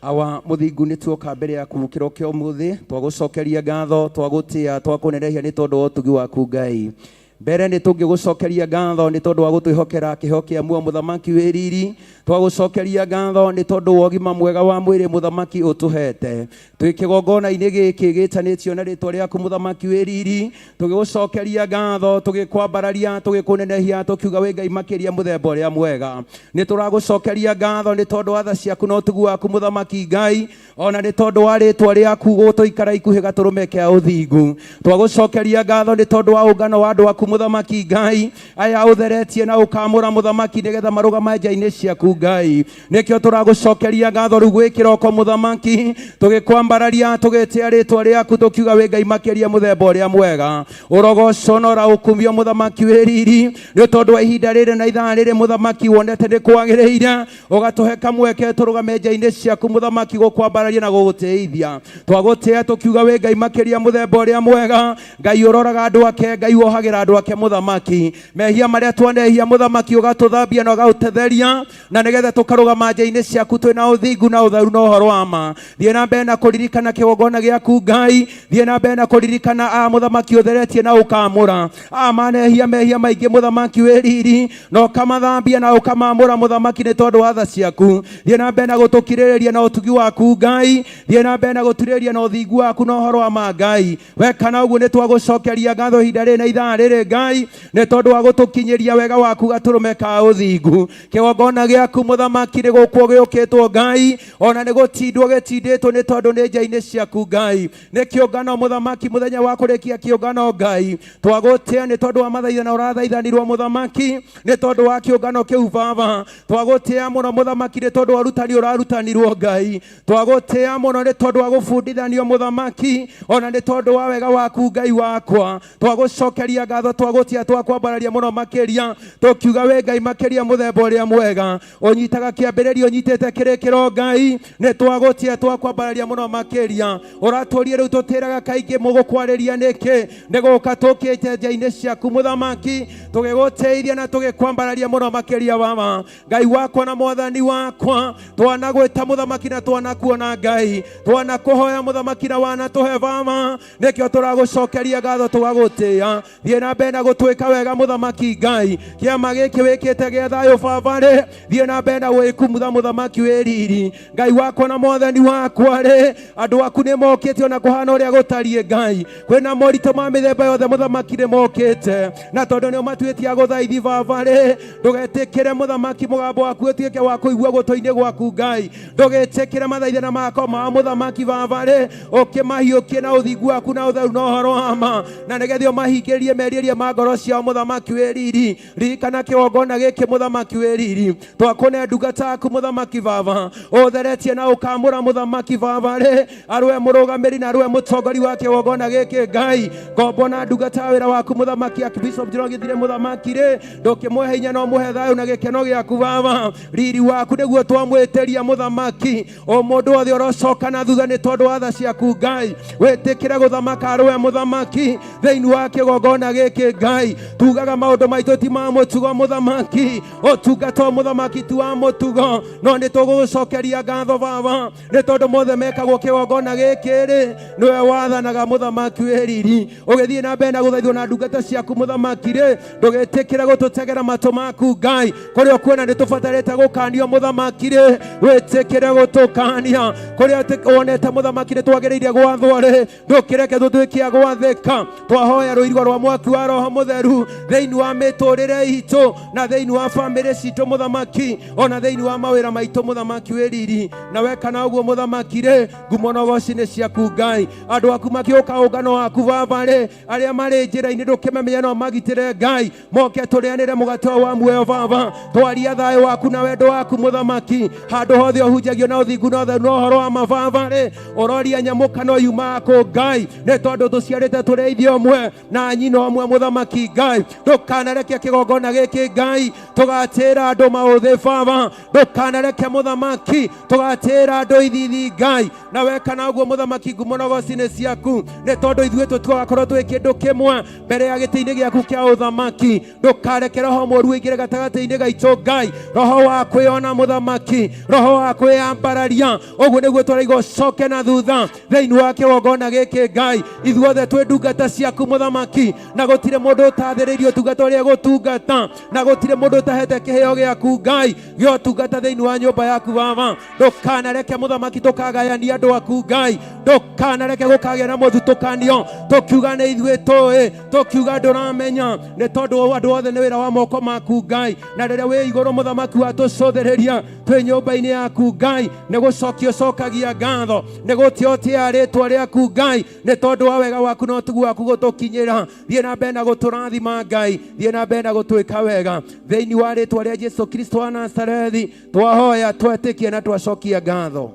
Awa mũthingu nĩ tuoka mbere yaku kĩro kĩa ũmũthĩ, twagũcokeria ngatho, twagũtĩa, twakũnenehia nĩ tondũ wa ũtugi waku Ngai. Mbere nĩ tũngĩgũcokeria ngatho nĩ tondũ wa gũtwĩhokera kĩheo kĩa muoyo mũthamaki wĩ riri, twagũcokeria ngatho nĩ tondũ wa ũgima mwega wa mwĩrĩ mũthamaki ũtũhete. Twĩ kĩgongona-inĩ gĩkĩ gĩtanĩtio na rĩtwa rĩaku mũthamaki wĩ riri, tũgĩgũcokeria ngatho, tũgĩkwambararia, tũgĩkũnenehia, tũkiuga wĩ Ngai makĩria mũthemba ũrĩa mwega. Nĩ tũragũcokeria ngatho nĩ tondũ wa tha ciaku na ũtugi waku mũthamaki Ngai, ona nĩ tondũ wa rĩtwa rĩaku gũtũikara ikuhĩ gatũrũme kĩa ũthingu. Twagũcokeria ngatho nĩ tondũ wa ũngano wa andũ aku mũthamaki Ngai, aya ũtheretie na ũkamũra mũthamaki nĩgetha marũgame nja-inĩ ciaku Ngai. Nĩkĩo tũragũcokeria ngatho rĩu gwĩ kĩroko mũthamaki, tũgĩkwambararia, tũgĩtĩa rĩtwa rĩaku, tũkiuga wĩ Ngai makĩria mũthemba ũrĩa mwega. Ũrogocwo na ũraũkumio mũthamaki wĩ riri nĩ tondũ wa ihinda rĩrĩ na ithaa rĩrĩ mũthamaki wonete nĩ kwagĩrĩire, ũgatũhe kamweke tũrũgame nja-inĩ ciaku mũthamaki gũkwambararia na gũgũtĩithia. Twagũtĩa tũkiuga wĩ Ngai makĩria mũthemba ũrĩa mwega, Ngai ũroraga andũ ake, Ngai wohagĩra andũ ake mũthamaki. Mehia marĩa twanehia mũthamaki ũgatũthambia na ũgatũtheria, na nĩgetha tũkarũgama nja-inĩ ciaku twĩna ũthingu na ũtheru na ũhoro wa ma. Thiĩ na mbere na kũririkana kĩgongona gĩaku Ngai, thiĩ na mbere na kũririkana a mũthamaki ũtheretie na ũkamũra a manehia mehia maingĩ mũthamaki wĩ riri, na ũkamathambia na ũkamamũra mũthamaki nĩ tondũ wa tha ciaku. Thiĩ na mbere na gũtũkirĩrĩria na ũtugi waku Ngai, thiĩ na mbere na gũturĩria na ũthingu waku na ũhoro wa ma Ngai. Weka na ũguo nĩ twagũcokeria ngatho ihinda rĩrĩ na ithaa rĩrĩ Ngai, nĩ tondũ wa gũtũkinyĩria wega waku gatũrũme ka ũthingu. Kĩgongona gĩaku mũthamaki nĩ gũkwo gĩũkĩtwo Ngai, ona nĩ gũtindwo gĩtindĩtwo nĩ tondũ nĩ nja-inĩ ciaku Ngai. Nĩ kĩũngano mũthamaki mũthenya wa kũrĩkia kĩũngano Ngai, twagũtĩa nĩ tondũ wa mathaithana ũrathaithanirwo mũthamaki nĩ tondũ wa kĩũngano kĩu Baba. Twagũtĩa mũno mũthamaki nĩ tondũ wa ũrutani ũrarutanirwo Ngai. Twagũtĩa mũno nĩ tondũ wa gũbundithanio mũthamaki, ona nĩ tondũ wa wega waku Ngai wakwa. Twagũcokeria ngatho, twagũtĩa, twakwambararia mũno makĩria, tũkiuga wĩ Ngai makĩria mũthemba ũrĩa mwega. Ũnyitaga kĩambĩrĩria, ũnyitĩte kĩrĩkĩro Ngai, nĩ twagũtĩa, twakwambararia mũno makĩria. Ũratũria rĩu tũtĩraga kaingĩ mũgũkwarĩria nĩkĩ, nĩ gũka tũkĩte nja-inĩ ciaku mũthamaki, tũgĩgũtĩithia na tũgĩkwambararia mũno makĩria Baba. Ngai wakwa na mwathani wakwa, twanagwĩta mũthamaki na twanakuona Ngai, twanakũhoya mũthamaki na wanatũhe Baba, nĩkĩo tũragũcokeria ngatho tũgagũtĩĩa. Thiĩ na mbere na gũtwĩka wega mũthamaki Ngai, kĩama gĩkĩ wĩkĩte gĩa thayũ Baba rĩ, thiĩ na mbere na gwĩkumutha mũthamaki wĩ riri. Ngai wakwa na mwathani wakwa rĩ, andũ aku nĩ mokĩte ona kũhana ũrĩa gũtariĩ Ngai, kwĩna moritũ ma mĩthemba yothe mũthamaki nĩ mokĩte, na tondũ nĩ ũmatuĩtie agũthaithi Baba rĩ, ndũgetĩkĩre mũthamaki mũgambo waku ũtuĩke wa kũigua gũtũ-inĩ gwaku Ngai, ndũgetĩkĩre mathaithana mako ma mũthamaki Baba rĩ, ũkĩmahiũkie na ũthingu waku na ũtheru na ũhoro wa ma, na nĩgetha ũmahingĩrie merirĩria ma ngoro ciao mũthamaki wĩ riri. Ririkana kĩgongona gĩkĩ mũthamaki wĩ riri, twakũne ndungata yaku mũthamaki Baba, ũtheretie na ũkamũra mũthamaki Baba rĩ, arũe mũrũgamĩri na arũe mũtongoria wa kĩgongona gĩkĩ Ngai. Ngombo na ndungata ya wĩra waku mũthamaki Archbishop Njoroge Githire mũthamaki rĩ, ndũkĩmũhe hinya na ũmũhe thayũ na gĩkeno gĩaku Baba. Riri waku nĩguo twamwĩtĩria mũthamaki, o mũndũ wothe ũrocoka na thutha nĩ tondũ wa tha ciaku Ngai, wĩtĩkĩre gũthamaka arũe mũthamaki thĩinĩ wa kĩgongona gĩkĩ Gĩkĩ Ngai tugaga maũndũ maitũ ti ma mũtugo mũthamaki, ũtungata wa mũthamaki ti wa mũtugo, no nĩ tũgũgũcokeria ngatho baba nĩ tondũ mothe mekagwo kĩgongona gĩkĩ rĩ nĩwe wathanaga mũthamaki wĩ riri. Ũgĩthiĩ na mbere na gũthaithwo na ndungata ciaku mũthamaki rĩ, ndũgĩtĩkĩre gũtũtegera matũ maku Ngai, kũrĩa ũkuona nĩ tũbatarĩte gũkanio mũthamaki rĩ, wĩtĩkĩre gũtũkania. Kũrĩa wonete mũthamaki nĩ twagĩrĩire gwathwo rĩ, ndũkĩreke tũtuĩke a gwathĩka. Twahoya rũirigo rwa mwaki wa roho mũtheru thĩinĩ wa mĩtũrĩre itũ na thĩinĩ wa bamĩrĩ citũ mũthamaki, ona thĩinĩ wa mawĩra maitũ mũthamaki wĩ riri. Na weka na ũguo mũthamaki rĩ, ngumo na ũgoci nĩ ciaku Ngai. Andũ aku makĩũka ũngano waku baba rĩ, arĩa marĩ njĩra-inĩ ndũkĩmamenye no magitĩre Ngai, moke tũrĩanĩre mũgate ũyũ wa muoyo baba. Twaria thayũ waku na wendo waku mũthamaki, handũ hothe ũhunjagio na ũthingu na ũtheru na ũhoro wa mababa rĩ, ũroria nyamũkano yumaga kũ Ngai, nĩ tondũ tũciarĩte tũrĩ ithe ũmwe na nyina ũmwe mũthamaki Ngai. Ndũkanareke kĩgongona gĩkĩ Ngai tũgatĩra andũ maũthĩ baba, ndũkanareke mũthamaki tũgatĩra andũ ithithi Ngai. Na weka na ũguo mũthamaki, ngumo na ũgoci nĩ ciaku, nĩ tondũ ithuĩ tũtigakorwo twĩ kĩndũ kĩmwe mbere ya gĩtĩ-inĩ gĩaku kĩa ũthamaki. Ndũkareke roho mũũru ũingĩre gatagatĩ-inĩ gaitũ Ngai, roho wa kwĩona mũthamaki, roho wa kwĩyambararia. Ũguo nĩguo tũraigua ũcoke na thutha thĩinĩ wa kĩgongona gĩkĩ Ngai. Ithuothe twĩ ndungata ciaku mũthamaki, na gũtirĩ mũndũ ũtathĩrĩirie ũtungata ũrĩa gũtungata, na gũtirĩ mũndũ ũtahete kĩheo gĩaku Ngai gĩa ũtungata thĩinĩ wa nyũmba yaku baba. Ndũkanareke mũthamaki tũkagayania andũ aku Ngai, ndũkanareke gũkagĩa na mũthutũkanio tũkiuga nĩ ithuĩ tũĩ, tũkiuga ndũramenya, nĩ tondũ andũ othe nĩ wĩra wa moko maku Ngai. Na rĩrĩa wĩ igũrũ mũthamaki watũcũthĩrĩria twĩ nyũmba-inĩ yaku Ngai, nĩ gũcokia ũcokagia ngatho, nĩ gũtĩa ũtĩa rĩtwa rĩaku Ngai, nĩ tondũ wa wega waku na ũtugu waku gũtũkinyĩra. Thiĩ na mbere na gũtũrathima Ngai, thiĩ na mbere na gũtwĩka wega thĩinĩ wa rĩtwa rĩa Jesu Kristo wa Nazarethi twahoya, twetĩkia na twacokia ngatho.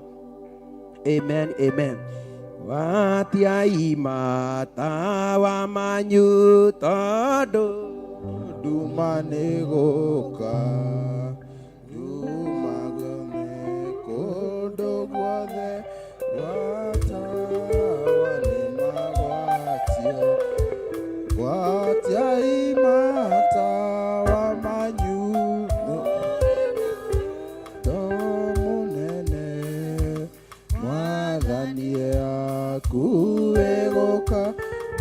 Amen, amen. Watiai matawa manyu tondũ nduma nĩ gũka, nduma guothe kũndũ guothe, gwatawa nĩ magwatio, gwatiai matawa manyu ndo mũnene, mwathani akuĩ gũka,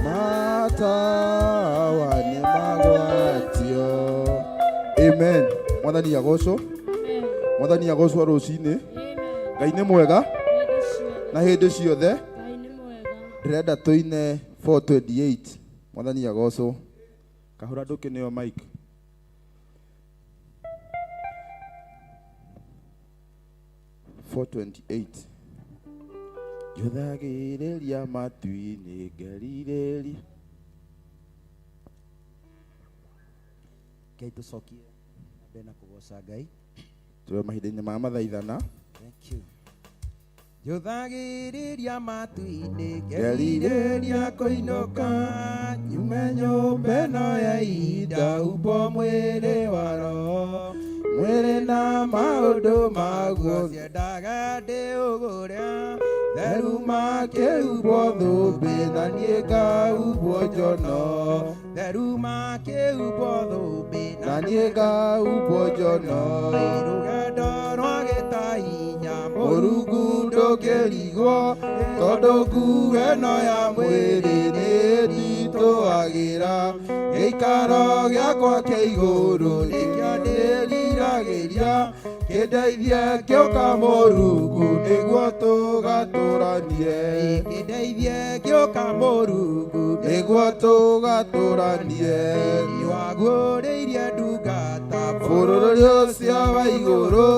matawa nĩ magwatio. Amen. Mwathani agocwo, mwathani agocwo rũcinĩ. Ngai nĩ mwega na hĩndĩ ciothe. Ndĩrenda tũine 428. Mwathani agocwo. Kahũra ndũkĩneo mic. 428. Njũthagĩrĩria matu-inĩ ngerirĩria. Ngai tũcokie na mbere na kũgoca Ngai. Tũrĩ mahinda-inĩ ma mathaithana. Thank you. Njũthagĩrĩria matu-inĩ ngerirĩria kũinũka, nyume nyũmba ĩno ya ihinda, humbwo mwĩrĩ wa roho, mwĩrĩ na maũndũ maguo, ciendaga ndĩũgũre theru makĩhumbwo thũmbĩ, na niĩ ngahumbwo njono, theru makĩhumbwo thũmbĩ, na niĩ ngahumbwo njono. Rũgendo rwa gĩtahinya Mũrungu ndũngĩrigwo, tondũ nguo ĩno ya mwĩrĩ nĩ nditũagĩra, gĩikaro gĩakwa kĩa igũrũ nĩkĩo ndĩriragĩria, kĩndeithie ngĩũka Mũrungu nĩguo tũgatũranie, kĩndeithie ngĩũka Mũrungu nĩguo tũgatũranie. Nĩwaguũrĩirie ndungata bũrũri ũcio wa igũrũ,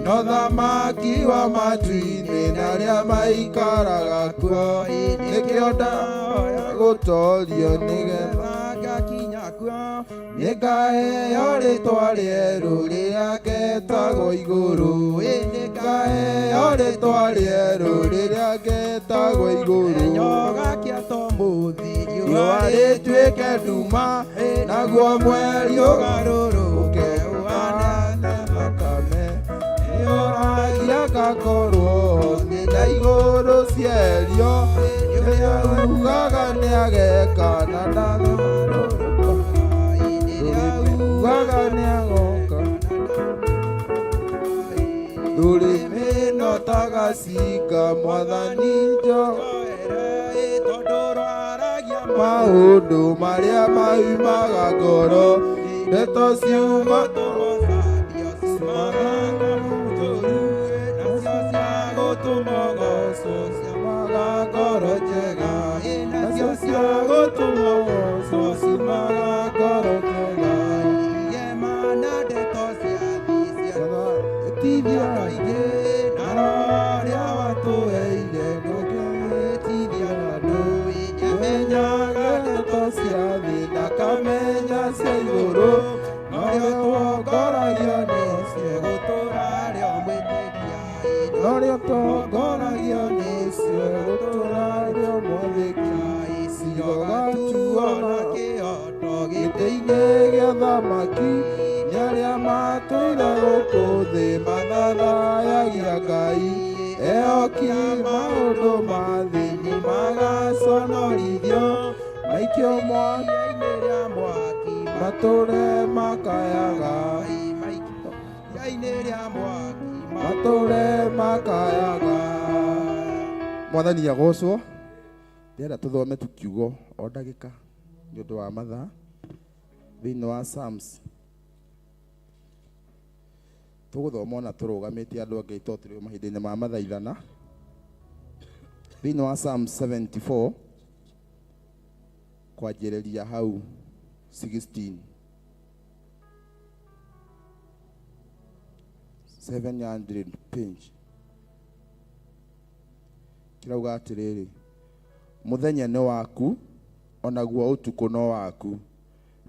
no thamaki wa matu-inĩ na arĩa maikaraga kuo, nĩkĩo ndahoya gũtorio nĩgetha ngakinya kuo, nĩngaheo rĩtwa rĩerũ rĩrĩa ngetagwo igũrũ, nĩngaheo rĩtwa rĩerũ rĩrĩa ngetagwo igũrũ. Nyoga kĩa tomũthĩ riũa rĩtuĩke nduma, naguo mweri ũgarũrũke ũhane thakame, nĩũragia ngakorwo nĩ na igũrũ cierio, ũrĩa ugaga nĩageka na ndagarũrũka. Rũrĩmĩ no ta gacinga mwathani njoere tondũ rwaragia maũndũ marĩa maumaga ngoro ndeto ciuma ngoro njega nacio cia gũtũmwo ciumaga ngoro njega igema na ndeto cia thĩ cia aingĩ na rorĩa watũheire ndũngĩtithia na ndũĩ nĩamenyaga ndeto cia thĩ ndakamenya cia igũrũ norĩo tongoragio nĩcio gũtũra rĩo mwĩtĩkia norĩo tongoragio nĩcio gũtũra rĩo mwathĩkia cigogatuo na kĩhoto gĩtĩ-inĩ gĩa thamaki nĩ arĩa matũire gũkũ thĩ mathathayagia Ngai ehoki maũndũ ma thĩ nĩmagaconorithio maikio mwaki-inĩ rĩa mwaki matũre makayaga matũre makayaga. Mwathani agocwo. Ndĩrenda tũthome tu kiugo o ndagĩka nĩ ũndũ wa mathaa thĩinĩ wa Psalms. Tũgũthoma ona tũrũgamĩte andũ angĩ tondũ tũrĩ mahinda-inĩ ma mathaithana. Thĩinĩ wa Psalms 74 kwanjĩrĩria hau 16. 700 page. Kĩrauga atĩrĩrĩ, mũthenya nĩ waku onaguo ũtukũ no waku,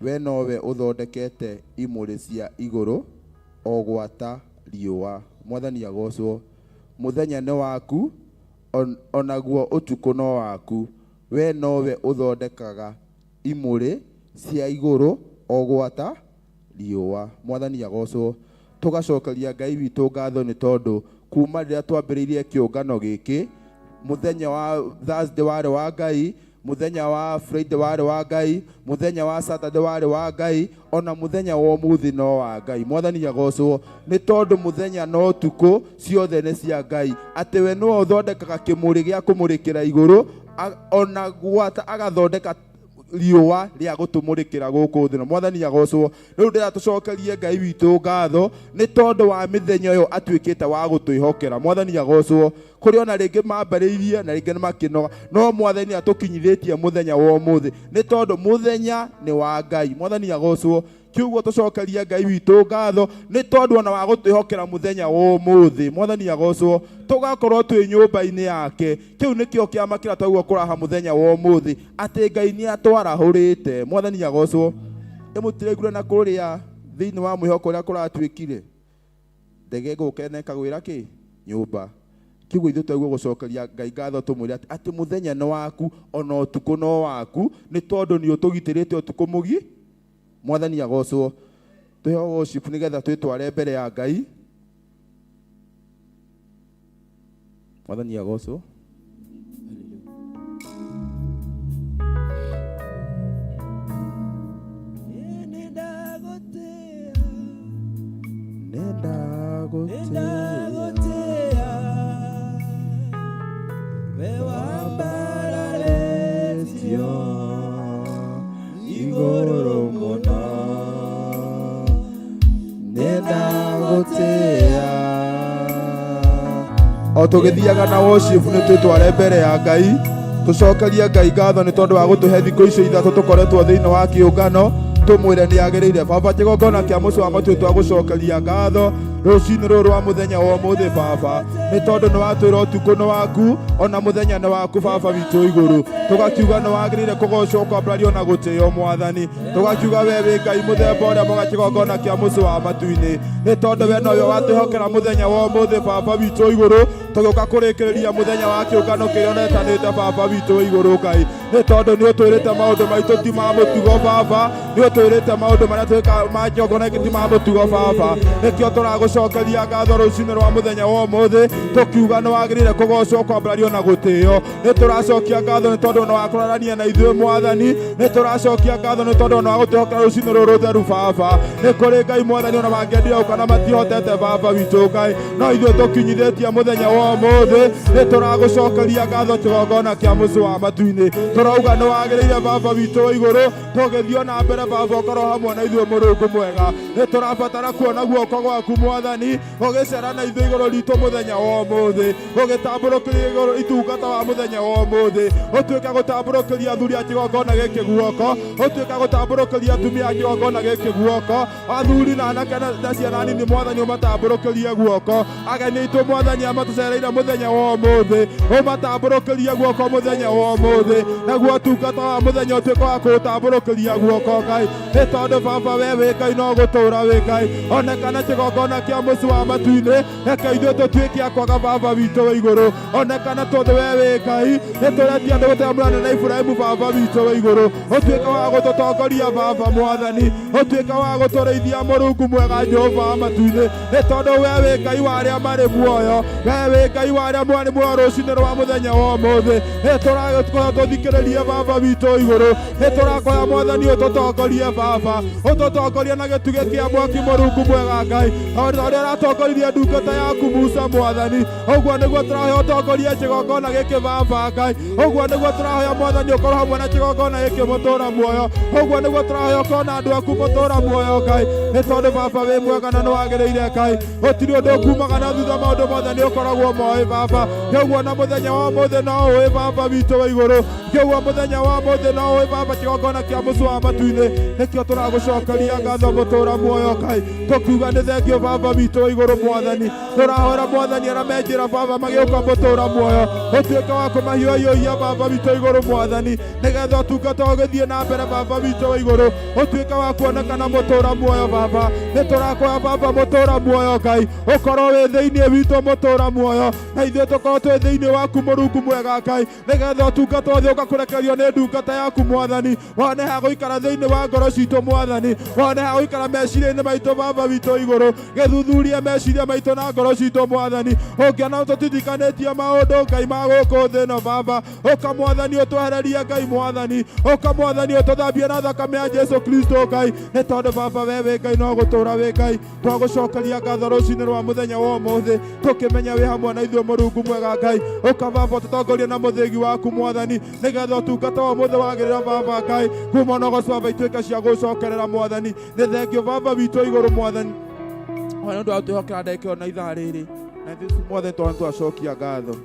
we nowe ũthondekete imũrĩ cia igũrũ o gwata riũa. Mwathani agocwo. Mũthenya nĩ waku onaguo ũtukũ no waku, we nowe ũthondekaga imũrĩ cia igũrũ o gwata riũa. Mwathani agocwo. Tũgacokeria Ngai witũ ngatho nĩ tondũ kuma rĩrĩa twambĩrĩirie kĩũngano gĩkĩ, mũthenya wa Thursday warĩ wa Ngai, mũthenya wa Friday warĩ wa Ngai, mũthenya wa Saturday warĩ wa Ngai, ona mũthenya wa ũmũthĩ no wa Ngai. Mwathani agocwo nĩ tondũ mũthenya na ũtukũ ciothe nĩ cia Ngai, atĩ we nĩwe ũthondekaga kĩmũrĩ gĩa kũmũrĩkĩra igũrũ, ona gwata agathondeka riũa rĩa gũtũmũrĩkĩra gũkũ thĩ. Mwathani agocwo. Rĩu ndĩra tũcokerie Ngai witũ ngatho nĩ tondũ wa mĩthenya ĩyo atuĩkĩte wa gũtwĩhokera. Mwathani agocwo. Kũrĩ ona rĩngĩ mambĩrĩirie na rĩngĩ nĩmakĩnoga, no mwathani atũkinyithĩtie mũthenya wa ũmũthĩ nĩ tondũ mũthenya nĩ wa Ngai. Mwathani agocwo. Kiugo tũcokerie Ngai witũ ngatho nĩ tondũ ona wa gũtwĩhokera mũthenya wa ũmũthĩ. Mwathani agocwo. Tũgakorwo twĩ nyũmba-inĩ yake. Kĩu nĩkĩo kĩama kĩrĩa twaigua kũraha mũthenya wa ũmũthĩ, atĩ Ngai nĩ atwarahũrĩte. Mwathani agocwo. Ĩmũtiraigure na kũrĩa thĩinĩ wa mwĩhoko ũrĩa kũratuĩkire, ndege ĩgũka na ĩkagwĩra kĩ nyũmba. Kiugo ithuĩ twaigua gũcokeria Ngai ngatho tũmwĩre atĩ mũthenya nĩ waku ona ũtukũ no waku, nĩ tondũ nĩ ũtũgitĩrĩte ũtukũ mũgi. Mwathani agocwo. Tũheo worship nĩgetha twĩtware mbere ya Ngai. Mwathani agocwo. Nĩndagũtĩĩa we wambararĩtio igũrũ mũno, nĩndagũtĩĩa. O tũgĩthiaga na worship nĩ twĩtware mbere ya Ngai, tũcokerie Ngai ngatho nĩ tondũ wa gũtũhe thikũ icio ithatũ tũkoretwo thĩinĩ wa kĩũngano, tũmwĩre nĩ agĩrĩire. Baba, kĩgongona kĩa mũciĩ wa matuĩ twagũcokeria ngatho rũcinĩ rũrũ rwa mũthenya wa ũmũthĩ. Baba, nĩ tondũ nĩ watwĩra ũtukũ nĩ waku ona mũthenya nĩ waku. Baba witũ igũrũ, tũgakiuga nĩ wagĩrĩire kũgocwo, kwambarario na gũtĩo. Mwathani, tũgakiuga we wĩ Ngai mũthemba ũrĩa mwega, kĩgongona kĩa mũciĩ wa matu-inĩ, nĩ tondũ we nowe watwĩhokera mũthenya wa ũmũthĩ. Baba witũ igũrũ, Tũgĩũka kũrĩkĩrĩria mũthenya wa kĩũngano kĩrĩa ũnetanĩte baba witũ wa igũrũ Ngai, nĩ tondũ nĩ ũtwĩrĩte maũndũ maitũ ti ma mũtugo baba, nĩ ũtwĩrĩte maũndũ marĩa twĩkaga ma kĩgongona gĩkĩ ti ma mũtugo baba. Nĩkĩo tũragũcokeria ngatho rũcinĩ rwa mũthenya wa ũmũthĩ, tũkiuga nĩ wagĩrĩire kũgocwo, kwambarario na gũtĩo. Nĩ tũracokia ngatho nĩ tondũ nĩ wakũrarania na ithuĩ mwathani, nĩ tũracokia ngatho nĩ tondũ nĩ wagũtwĩhokera rũcinĩ rũrũ rũtheru baba. Nĩ kũrĩ Ngai mwathani ona mangĩendire gũka na matihotete baba witũ Ngai, no ithuĩ tũkinyithĩtie mũthenya wa ũmũthĩ. Nĩ tũragũcokeria ngatho kĩgongona kĩa mũciĩ wa matu-inĩ, tũrauga nĩ wagĩrĩire baba witũ wa igũrũ. Tũgĩthiĩ na mbere baba, ũkorwo hamwe na ithuĩ Mũrungu mwega. Nĩ tũrabatara kuona guoko gwaku mwathani gũgĩcera na ithuĩ igũrũ ritũ mũthenya wa ũmũthĩ, gũgĩtambũrũkĩria igũrũ itungata wa mũthenya wa ũmũthĩ, ũtuĩke gũtambũrũkĩria athuri a kĩgongona gĩkĩ guoko, ũtuĩke gũtambũrũkĩria atumia a kĩgongona gĩkĩ guoko, athuri na anake na ciana nini mwathani ũmatambũrũkĩrie guoko, ageni aitũ mwathani amatũcereire mũthenya wa ũmũthĩ, ũmatambũrũkĩrie guoko mũthenya wa ũmũthĩ, naguo ũtungata wa mũthenya ũtuĩke wa kũũtambũrũkĩria guoko Ngai. Nĩ tondũ baba we wĩ Ngai no gũtũũra wĩ Ngai, onekana kĩgongona kĩa mũciĩ wa matu-inĩ, reke ithuĩ tũtuĩke a kwaga baba witũ wa igũrũ, onekana tondũ we wĩ Ngai. Nĩ tũretia andũ gũtemũrana na Iburahĩmu baba witũ wa igũrũ, ũtuĩke wa gũtũtongoria baba mwathani, ũtuĩke wa gũtũrĩithia Mũrungu mwega Jehova wa matu-inĩ, nĩ tondũ we wĩ Ngai wa arĩa marĩ muoyo, we wĩ Ngai wa arĩa marĩ muoyo rũcinĩ rwa mũthenya wa ũmũthĩ. Nĩ tũragũkũhoya tũthikĩrĩrie baba witũ igũrũ, nĩ tũrakũhoya mwathani ũtũtongorie baba, ũtũtongorie na gĩtugĩ kĩa mwaki Mũrungu mwega Ngai, o ta ũrĩa ũratongoririe ndungata yaku Musa mwathani, ũguo nĩguo tũrahoya ũtongorie kĩgongona gĩkĩ baba Ngai, ũguo nĩguo tũrahoya mwathani ũkorwo hamwe na kĩgongona gĩkĩ mũtũra muoyo, ũguo nĩguo tũrahoya ũkorwo na andũ aku mũtũra muoyo Ngai, nĩ tondũ baba wĩ mwega na nĩ wagĩrĩire Ngai, gũtirĩ ũndũ ũkumaga na thutha, maũndũ mothe nĩ ũkoragwo moĩ baba. Kĩoguo na mũthenya wa ũmũthĩ no ũĩ baba witũ wa igũrũ, kĩoguo mũthenya wa ũmũthĩ no ũĩ baba kĩgongona kĩa mũciĩ wa matu-inĩ, nĩkĩo tũragũcokeria ngatho mũtũra muoyo Ngai, tũkiuga nĩ thengio baba witũ wa igũrũ mwathani. Tũrahoera mwathani arĩa me njĩra baba magĩũka mũtũra muoyo, ũtuĩke wa kũmahiũhahiũhia baba witũ igũrũ mwathani, nĩgetha ũtungata ũgĩthiĩ na mbere baba witũ wa igũrũ, ũtuĩke wa kuonekana mũtũra muoyo baba. Nĩ tũrakũhoya baba mũtũra muoyo Ngai, ũkorwo wĩ thĩinĩ witũ mũtũra muoyo, na ithuĩ tũkorwo twĩ thĩinĩ waku Mũrungu mwega Ngai, nĩgetha ũtungata ũthiĩ ũgakũrekererio nĩ ndungata yaku mwathani, wone ha gũikara thĩinĩ wa ngoro citũ mwathani, wone ha gũikara meciria-inĩ maitũ baba witũ igũrũ. Gĩthuthurie meciria maitũ na ngoro citũ mwathani, ũngĩona tũtitikanĩtie maũndũ Ngai ma gũkũ thĩ ĩno baba, ũka mwathani ũtwehererie Ngai mwathani, ũka mwathani ũtũthambie na thakame ya Jesu Kristo Ngai, nĩ tondũ baba we wĩ Ngai no gũtũũra wĩ Ngai. Twagũcokeria ngatho rũcinĩ rwa mũthenya wa ũmũthĩ, tũkĩmenya wĩ hamwe na ithuĩ Mũrungu mwega Ngai. Ũka baba ũtũtongorie na mũthĩgi waku mwathani, nĩgetha ũtungata wa ũmũthĩ wagĩrĩra baba Ngai, kuma na ũgoco baba ituĩke cia gũcokerera mwathani. Nĩ thengio baba witũ igũrũ mwathani, ona nĩ ũndũ wa twĩhokera ndagĩka ĩyo na ithaa rĩrĩ, na ithuĩ mwathani twana twacokia ngatho.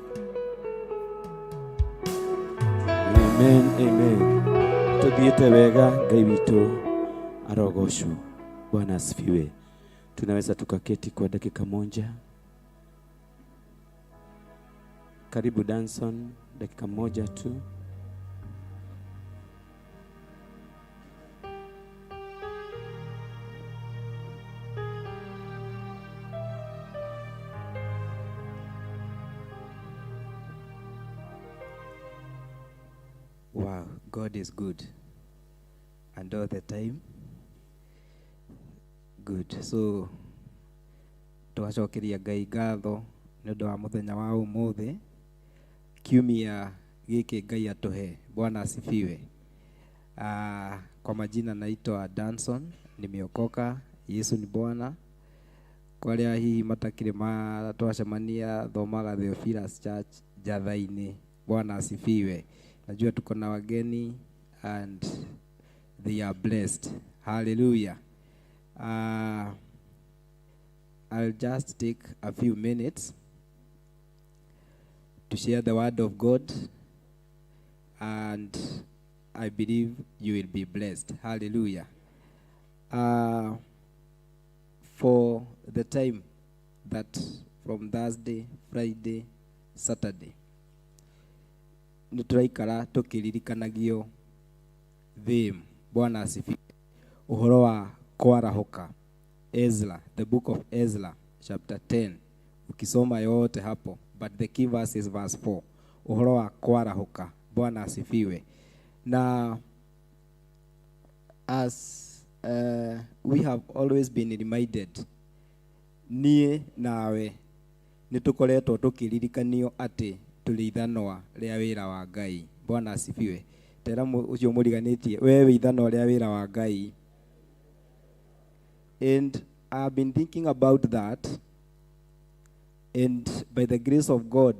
Amen, amen. Tuthiĩte wega Ngai witũ arogocwo. Bwana asifiwe. Tunaweza tukaketi kwa dakika moja. Karibu Danson, dakika moja tu. Wow, God is good. And all the time. Good. So, twacokeria Ngai ngatho nĩ ũndũ wa mũthenya wa ũmũthĩ, kiumia gĩkĩ Ngai atũhe. Bwana asifiwe. Kwa majina naitwa Danson, nimeokoka, Yesu ni Bwana. Kwa arĩa hihi matakĩrĩ ma twacemania, thomaga Theophilus Church Njatha-inĩ. Bwana asifiwe. Najua tuko na wageni and they are blessed. Hallelujah. I'll just take a few minutes to share the word of God, and I believe you will be blessed. Hallelujah. For the time that from Thursday, Friday, Saturday, nĩ tũraikara tũkĩririkanagio theme. Bwana asifiwe. Ũhoro wa kwarahũka. Ezra, the book of Ezra chapter 10. Ukisoma yote hapo, But the key verse is verse 4. Ũhoro wa kwarahũka. Bwana asifiwe. Na as we have always been reminded, niĩ nawe nĩ tũkoretwo tũkĩririkanio atĩ tũrĩ ithanwa rĩa wĩra wa Ngai. Bwana asifiwe. Tera ũcio mũriganĩtie, we wĩ ithanwa rĩa wĩra wa Ngai. And I've been thinking about that, and by the grace of God,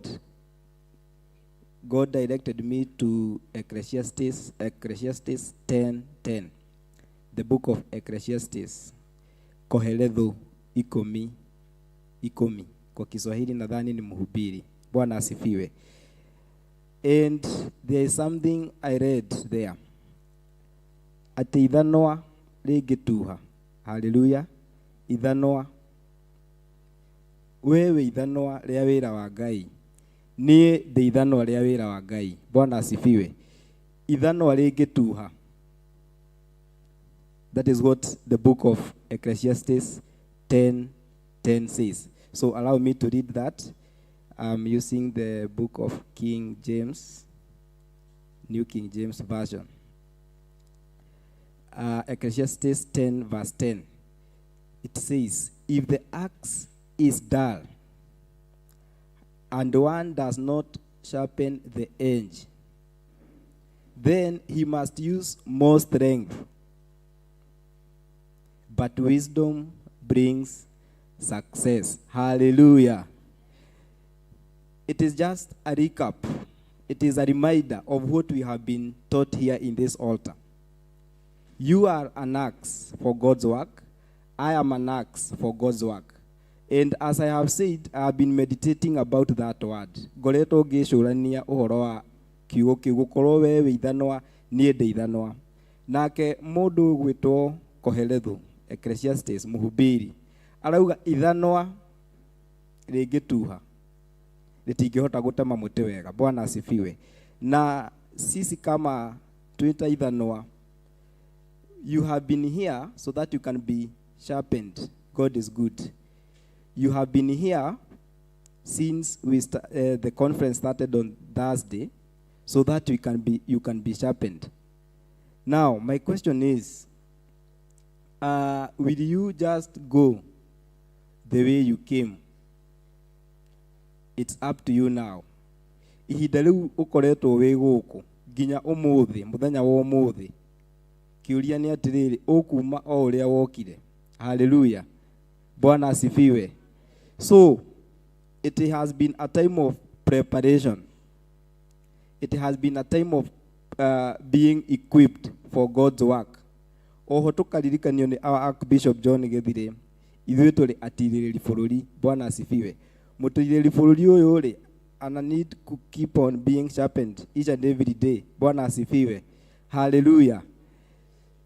God directed me to Ecclesiastes, Ecclesiastes 10:10, the book of Ecclesiastes, Kohelethu ikumi ikumi. Kwa Kiswahili nadhani ni Mhubiri. Bwana asifiwe. And there is something I read there. Atĩ ithanwa rĩngĩtuha. Hallelujah. Ithanwa. We wĩ ithanwa rĩa wĩra wa Ngai. Niĩ ndĩ ithanwa rĩa wĩra wa Ngai. Bwana asifiwe. Ithanwa rĩngĩtuha. That is what the book of Ecclesiastes 10:10 says. So allow me to read that. I'm using the book of King James, New King James Version. Ecclesiastes 10 verse 10. It says, if the axe is dull and one does not sharpen the edge, then he must use more strength. But wisdom brings success. Hallelujah. It is just a recap. It is a reminder of what we have been taught here in this altar. You are an axe for God's work. I am an axe for God's work. And as I have said, I have been meditating about that word. Ngoretwo ngĩcũrania ũhoro wa kiugo kĩu gũkorwo we wĩ ithanwa, niĩ ndĩ ithanwa. Nake mũndũ ũgwĩtwo Kohelethu, Ecclesiastes, mũhubiri, arauga ithanwa rĩngĩtuha rĩtingĩhota gũtema mũtĩ wega. Bwana asifiwe. Na sisi kama twĩta ithanwa, you have been here so that you can be sharpened. God is good. You have been here since the conference started on Thursday, so that you can be sharpened. Now, my question is, will you just go the way you came? It's up to you now. Ihinda rĩu ũkoretwo wĩ gũkũ nginya ũmũthĩ, mũthenya wa ũmũthĩ, kĩũria nĩ atĩrĩrĩ, ũkuma o ũrĩa wokire. Hallelujah. Bwana asifiwe. So it has been a time of preparation. It has been a time of being equipped for God's work. Oho tũkaririkanio nĩ our Archbishop John Gĩthire, ithuĩ tũrĩ atirĩrĩri bũrũri. Bwana asifiwe. Mũtirĩrĩri bũrũri ũyũ rĩ, ana need to keep on being sharpened each and every day. Bwana asifiwe. Hallelujah.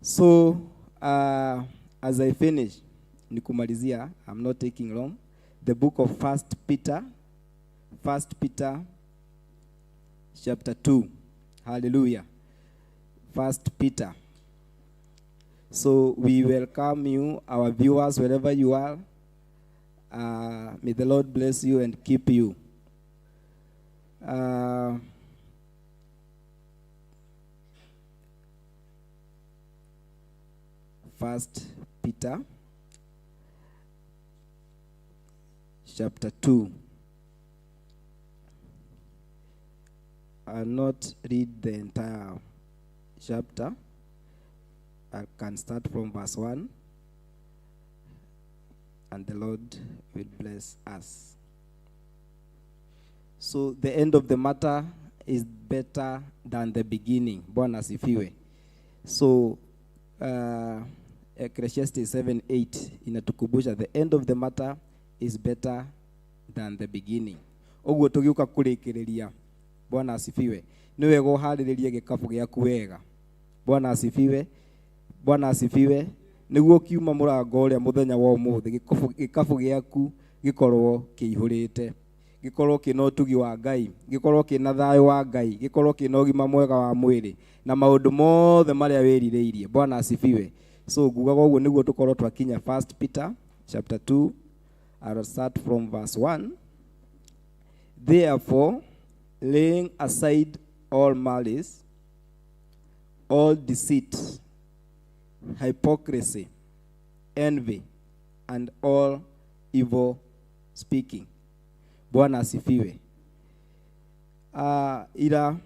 So as I finish, nikumalizia, I'm not taking long. The book of 1 Peter, 1 Peter chapter 2. Hallelujah. 1 Peter. So we welcome you, our viewers, wherever you are. May the Lord bless you and keep you. 1 Peter chapter 2. I'll not read the entire chapter. I can start from verse 1, and the Lord will bless us. So the end of the matter is better than the beginning. Bwana asifiwe. So Ecclesiastes 7:8 inatukumbusha the end of the matter is better than the beginning. Ũguo tũgĩũka kũrĩkĩrĩria. Bwana asifiwe. Nĩ wega ũharĩrĩrie gĩkabu gĩaku wega. Bwana asifiwe. Bwana asifiwe. Nĩguo kiuma mũrango ũrĩa mũthenya wa ũmũthĩ, gĩkabu gĩaku gĩkorwo kĩihũrĩte, gĩkorwo kĩna ũtugi wa Ngai, gĩkorwo kĩna thayũ wa Ngai, gĩkorwo kĩna ũgima mwega wa mwĩrĩ na maũndũ mothe marĩa wĩrirĩirie. Bwana asifiwe. So ngugaga ũguo nĩguo tũkorwo twakinya 1 Peter chapter 2. I'll start from verse 1. Therefore, laying aside all malice, all deceit, hypocrisy, envy, and all evil speaking. Bwana asifiwe. Ira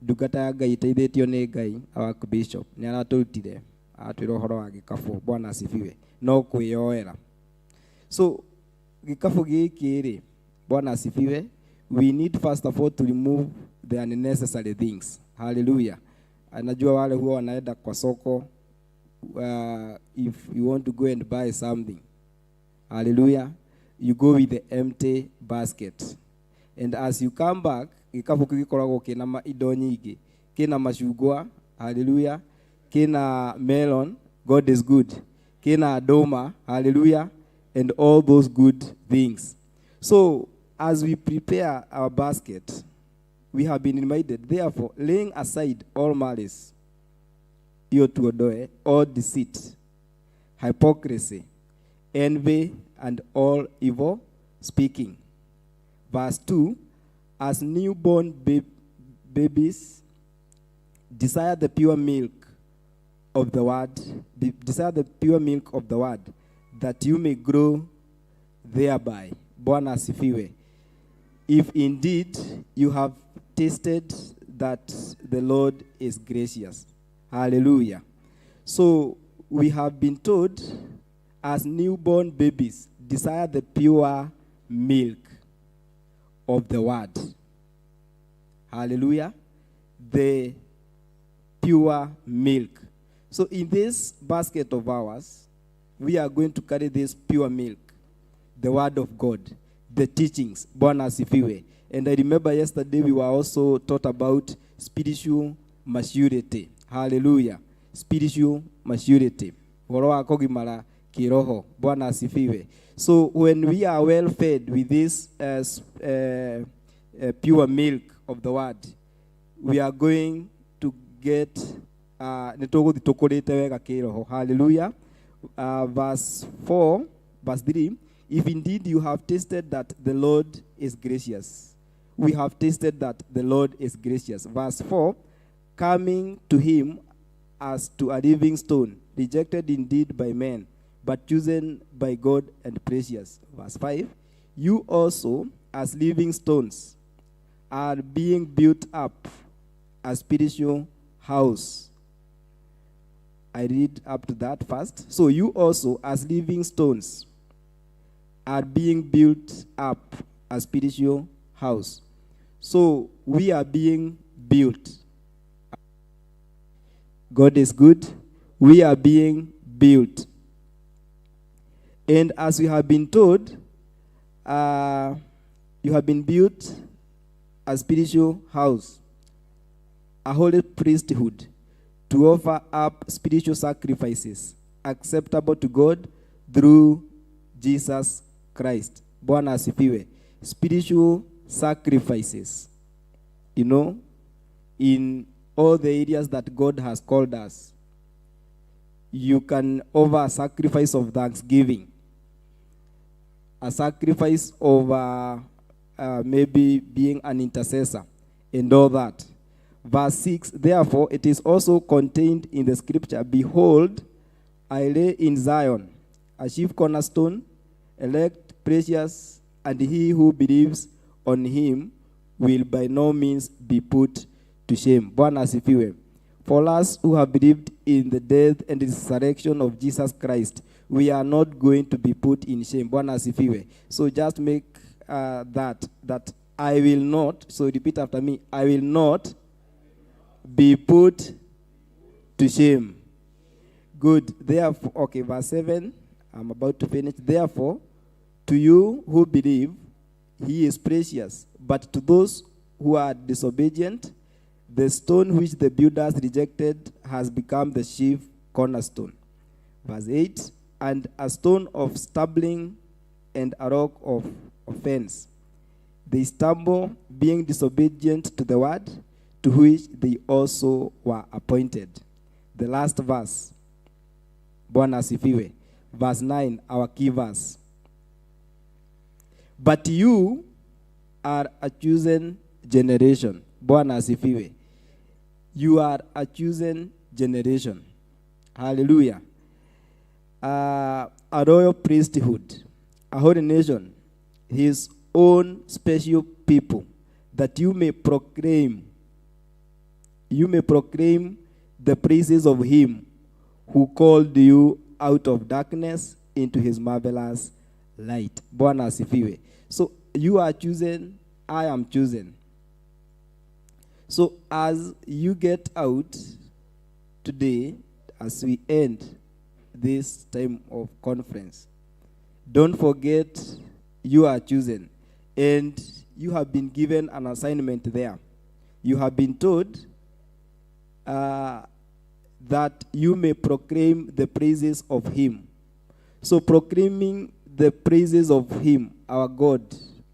ndungata ya Ngai ĩteithĩtio nĩ Ngai, our bishop nĩ aratũrutire atwĩra ũhoro wa gĩkabũ. Bwana asifiwe. No kwĩyoera. So gĩkabũ gĩkĩ rĩ, Bwana asifiwe, we need first of all to remove the unnecessary things. Hallelujah. Najua wale huwa wanaenda kwa soko, if you want to go and buy something, hallelujah, you go with the empty basket, and as you come back, gĩkabũ kĩu gĩkoragwo kĩna indo nyingĩ, kĩna macungwa, hallelujah, kĩna melon, God is good, kĩna ndũma, hallelujah, and all those good things. So as we prepare our basket, we have been reminded, therefore, laying aside all malice, hiyo tuondoe, all deceit, hypocrisy, envy, and all evil speaking. Verse 2, as newborn babies, desire the pure milk of the word, desire the pure milk of the word, that you may grow thereby. Bwana asifiwe. If indeed you have tasted that the Lord is gracious. Hallelujah. So we have been told, as newborn babies, desire the pure milk of the word. Hallelujah. The pure milk. So in this basket of ours, we are going to carry this pure milk, the word of God, the teachings. Bwana asifiwe. And I remember yesterday we were also taught about spiritual maturity. Hallelujah. Spiritual maturity. Ũhoro wa kũgimara kĩroho. Bwana asifiwe. So when we are well fed with this pure milk of the word, we are going to get nĩ tũgũthiĩ tũkũrĩte wega kĩroho. Hallelujah. Verse 4, verse 3, if indeed you have tasted that the Lord is gracious. We have tasted that the Lord is gracious. Verse 4, coming to him as to a living stone, rejected indeed by men, but chosen by God and precious. Verse 5, you also, as living stones, are being built up a spiritual house. I read up to that first. So you also, as living stones, are being built up a spiritual house. So we are being built. God is good. We are being built. And as we have been told, you have been built a spiritual house, a holy priesthood, to offer up spiritual sacrifices acceptable to God through Jesus Christ. Bwana asifiwe. Spiritual sacrifices, in all the areas that God has called us. You can offer a sacrifice of thanksgiving, a sacrifice of maybe being an intercessor and all that. Verse 6, therefore it is also contained in the scripture, behold, I lay in Zion a chief cornerstone, elect, precious, and he who believes on him will by no means be put to shame. Bwana asifiwe. For us who have believed in the death and resurrection of Jesus Christ, we are not going to be put in shame. Bwana asifiwe. So just make that I will not, so repeat after me, I will not be put to shame. Good. Therefore, okay, verse 7, I'm about to finish. Therefore, to you who believe, he is precious. But to those who are disobedient, the stone which the builders rejected has become the chief cornerstone. Verse 8, and a stone of stumbling and a rock of offense. They stumble, being disobedient to the word, to which they also were appointed. The last verse. Bwana asifiwe. Verse 9, our key verse. But you are a chosen generation. Bwana asifiwe. You are a chosen generation. Hallelujah. A royal priesthood, a holy nation, his own special people, that you may proclaim the praises of him who called you out of darkness into his marvelous light. Bwana asifiwe. So you are chosen, I am chosen. So as you get out today, as we end this time of conference, don't forget you are chosen, and you have been given an assignment there. You have been told that you may proclaim the praises of him. So proclaiming the praises of him, our God,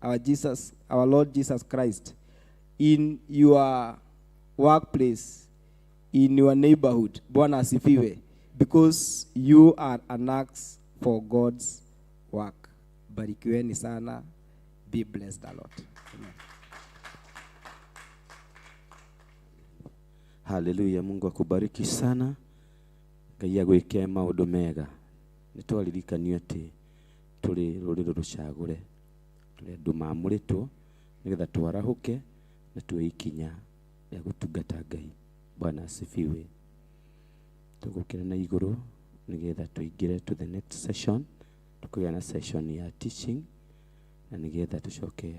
our Jesus, our Lord Jesus Christ, in your workplace, in your neighborhood, Bwana asifiwe, because you are an axe for God's work. Barikiweni sana. Be blessed a lot. Amen. Haleluya. Mungu akubariki sana. Ngai agwike maundu mega. Nitwaririkanio ati turi ruriri rucagure, turi andu maamũrĩtwo nigetha twarahuke na tuoe ikinya rĩa gũtungata Ngai. Bwana asifiwe. Tũgũkĩra na igũrũ nigetha tũingĩre to the next session. Tũkũgĩa na session ya teaching na nigetha tũcoke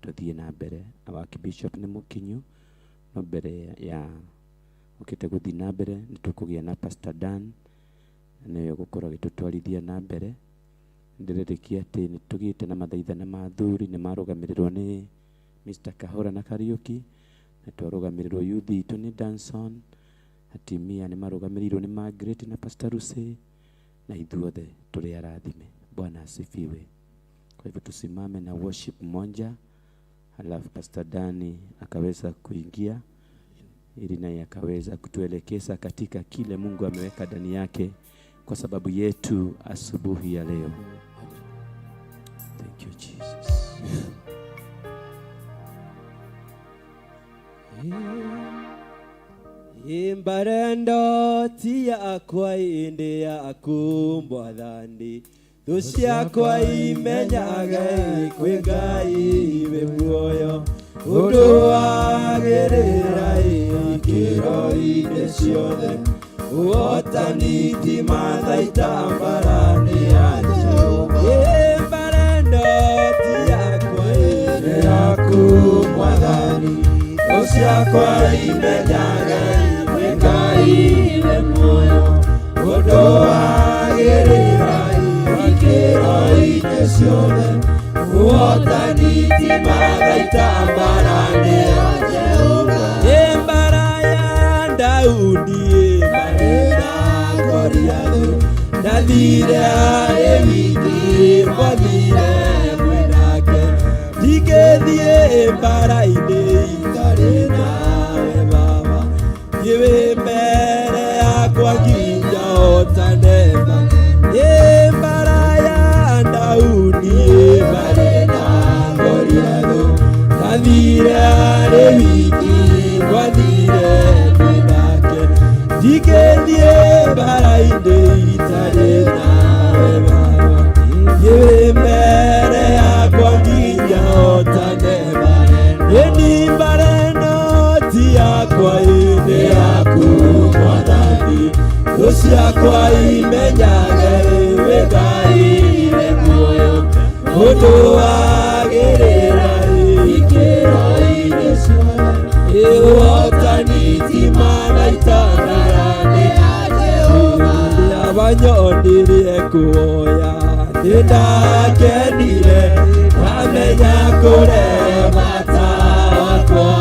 tũthiĩ na mbere. Our Archbishop nĩ mũkinyu, no mbere ya ũkĩte gũthiĩ na mbere nĩ tũkũgĩa na Pastor Dan, nĩwe ũgũkorwo agĩtũtwarithia na mbere. Ndĩrerekia atĩ nĩ tũgĩte na mathaithana ma athuri, nĩ marũgamĩrĩrwo nĩ Mr. Kahora na Kariuki, na twarũgamĩrĩrwo youth itũ nĩ Danson, atimia nĩ marũgamĩrĩirwo nĩ Margaret na Pastor Lucy, na ithuothe tũrĩ arathime. Bwana asifiwe. Kwa hivyo tusimame na worship moja, halafu Pastor Dani akaweza kuingia ili naye akaweza kutuelekeza katika kile Mungu ameweka ndani yake kwa sababu yetu asubuhi ya leo. Thank you Jesus. Imbarendo ti yakwa indi yaku Mwathani, thũ ciakwa imenyage kwĩ Ngai wĩ muoyo, ũndũ wagĩrĩra ikĩro-inĩ ciothe, ũhotani ti mathaita mbara-inĩ ya Jehova. Imbarendo ti yakwa indi yaku Mwathani, thũ ciakwa imenyage kwĩ Ngai wĩ muoyo, ũndũ wagĩrĩra ikĩro-inĩ ciothe, ũhotani ti mathaita mbara-inĩ ya Jehova. Mbara ya Daudi marĩ na Goliathũ, ndathire arĩ wiki mwathire mwĩ nake, ndingĩthiĩ mbara-inĩ itarĩ nawe Baba, thiĩ wĩ mbere yakwa nginya hotane. Mbara ya Daudi marĩ na Goliathũ, ndathire arĩ wiki mwathire mwĩ nake, ndingĩthiĩ mbara-inĩ itarĩ nawe Baba, thiĩ wĩ mbere yakwa nginya hotane. Ĩni mbara ĩno ti yakwa ĩndĩ yaku Mwathani, thũ ciakwa imenyage wĩ Ngai wĩ muoyo, ũndũ wagĩrĩra ikĩro-inĩ ciothe, ũhotani ti mathaita mbara-inĩ ya Jehova. Abanyonirie kuoya nĩndakenire, ndamenya kũrema wakwa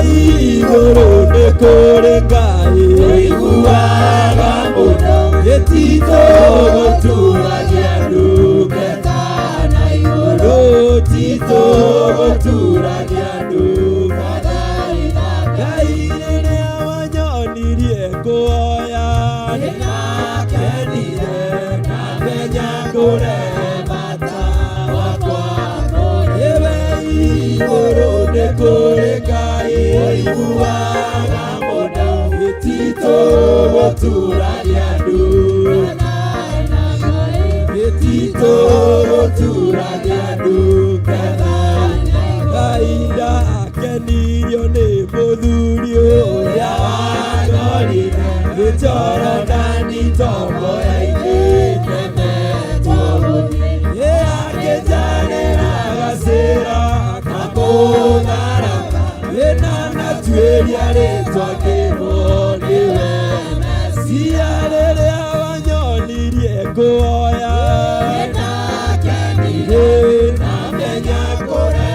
igũrũ nĩ kũrĩ Ngai ũiguaga mũno, gĩtitũ gũturagia ndungata na igũrũ, titũ gũturagia ndungata. Ngai rĩrĩa wanyonirie kuoya nĩndakenire, ndamenya kũrema wakwa. Ewe ũiguaga mũno gĩtitũ gũturagia andũ gĩtitũ gũturagia andũ Ngai ndakenirio nĩ mũthuri ũrĩa wangorire gĩtorodani tomboya-inĩ ndemetwo gũthiĩ akĩnjarĩra gacĩra kamũtharaba ĩna natuĩria rĩtwa ngĩrwo nĩwe Mesia rĩrĩa wanyonirie kuoya nĩndakenire ndamenya kũre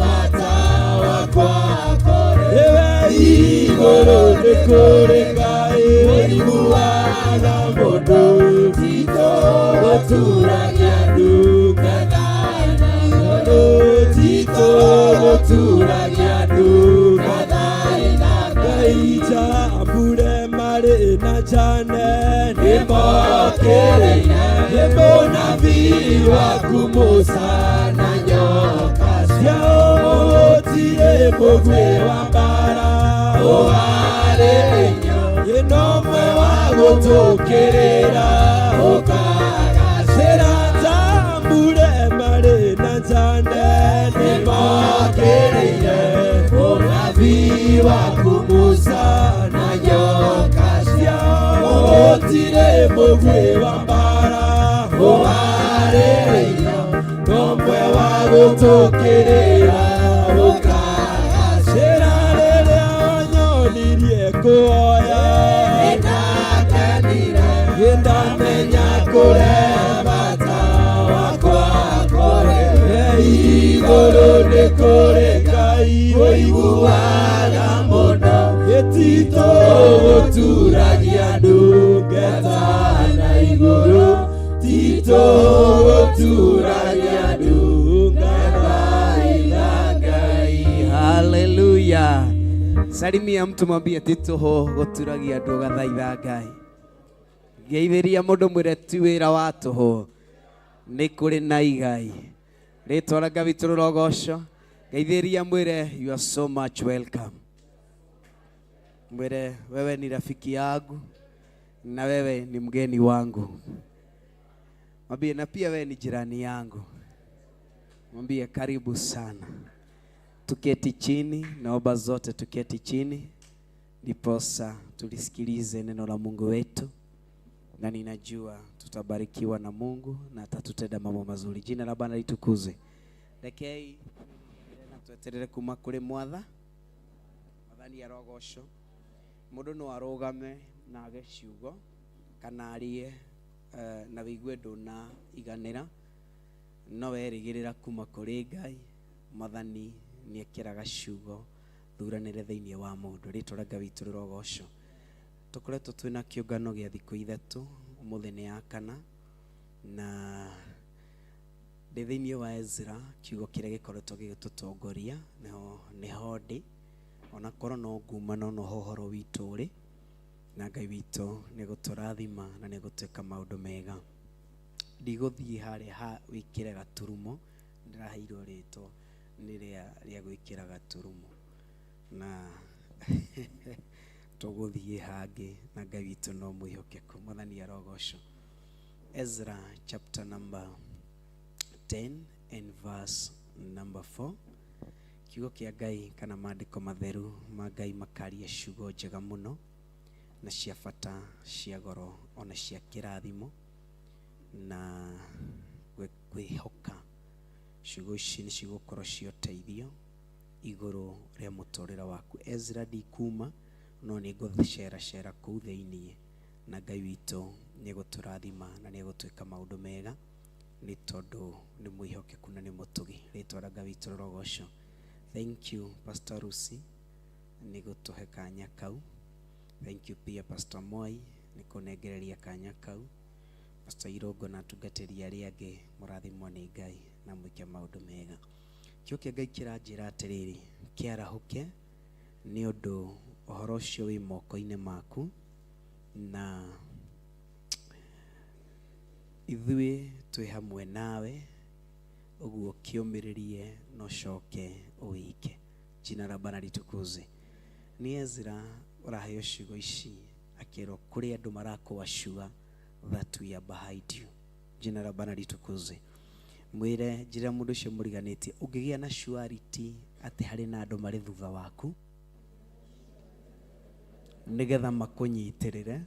bata wakwa kũrĩ igũrũ nĩ kũrĩ Ngai ũiguaga mũndũ titũ gũturagia ndungata igũrũ titũ gũturagia ndungata Ngai njambure marĩ na njane nĩmokĩrĩire nĩ mũnabii waku Musa na nyoka ciao gũtirĩ mũguĩ wa mbara ũharĩrĩirio ĩno ũmwe wa gũtũkĩrĩra ũkagacĩra njambure marĩ na njane nĩmokĩrĩire mũnabii waku Musa na nyoka ciao gũtirĩ mũguĩ wa mbara ũharĩrĩirio ũmwe wa gũtũkĩrĩra ũkagacĩra rĩrĩa wanyonirie kuoya nĩndakenire ndamenya kũre bata wakwa kũrĩ igũrũ nĩ kũrĩ Ngai ũiguaga mũno gĩtitũ gũturagia ndungata na igũrũ titũ gũturagia ndungata na Ngai. Haleluya. Salimia mtu mwambie tituho gũturagia andũ gathaitha Ngai. Geithĩria mũndũ mwĩre ti wĩra wa tũhũ nĩ kũrĩ na igai. Rĩtwa rĩa Ngai witũ rĩrogocwo. Geithĩria mwĩre you are so much welcome. Mwĩre wewe ni rafiki yangu na wewe ni mgeni wangu. Mwambie na pia wewe ni jirani yangu. Mwambie karibu sana. Tuketi chini, naomba zote tuketi chini, ndiposa tulisikilize neno la Mungu wetu, na ninajua tutabarikiwa na Mungu na atatutenda mambo mazuri. Jina la Bwana litukuzwe. Rekei na tweterere kuma kuri mwatha mwathani arogocwo. Mundu no arugame na age ciugo kana arie na wigue nduna iganira, no werigirira kuma kuri Ngai. Mwathani nĩekĩraga ciugo thuranĩre thĩinĩ wa mũndũ. Rĩtwa rĩa Ngai witũ rĩrogocwo. Tũkoretwo twĩna kĩũngano gĩa thikũ ithatũ, ũmũthĩ nĩ ya kana, na ndĩ thĩinĩ wa Ezra, kiugo kĩrĩa gĩkoretwo gĩgĩtũtongoria nĩho ndĩ, onakorwo no nguma no noho ũhoro witũ ũrĩ, na Ngai witũ nĩegũtũrathima na nĩegũtwĩka maũndũ mega. Ndigũthiĩ harĩa ha wĩkĩre gaturumo, ndĩraheirwo rĩtwa nĩ rĩa gwĩkĩra gaturumo, na tũgũthiĩ hangĩ na Ngai witũ no mwĩhokeku. Mwathani arogocwo. Ezra chapter number 10 and verse number 4. Kiugo kĩa Ngai kana maandĩko matheru ma Ngai makaria ciugo njega mũno na cia bata, cia goro ona cia kĩrathimo, na kwĩhoka ciugo ici nĩ cigũkorwo cia ũteithio igũrũ rĩa mũtũrĩre waku. Ezra ndikuma no nĩ ngũceracera kũu thĩiniĩ, na Ngai witũ nĩegũtũrathima na nĩegũtwĩka maũndũ mega, nĩ tondũ nĩ mwĩhokeku na nĩ mũtugi. Rĩtwa rĩa Ngai witũ rĩrogocwo. Thank you Pastor Lucy nĩ gũtũhe kanya kau. Thank you pia Pastor Moi nĩ kũnengereria kanya kau. Pastor Irongo na atungatĩri arĩa angĩ, mũrathimwo nĩ Ngai na mwĩke maũndũ mega. Kiugo kĩa Ngai kĩranjĩra atĩrĩrĩ, kĩarahũke nĩ ũndũ ũhoro ũcio wĩ moko-inĩ maku, na ithuĩ twĩ hamwe nawe, ũguo kĩũmĩrĩrie na ũcoke ũwĩke. Jina la Bwana litukuzwe. Nĩ Ezra ũraheo ciugo ici akĩrwo kũrĩ andũ marakũacua that we are behind you. Jina la Bwana litukuzwe. Mwĩre njĩra mũndũ ũcio mũriganĩtie ũngĩgĩa na surety atĩ harĩ na andũ marĩ thutha waku nĩgetha makũnyitĩrĩre,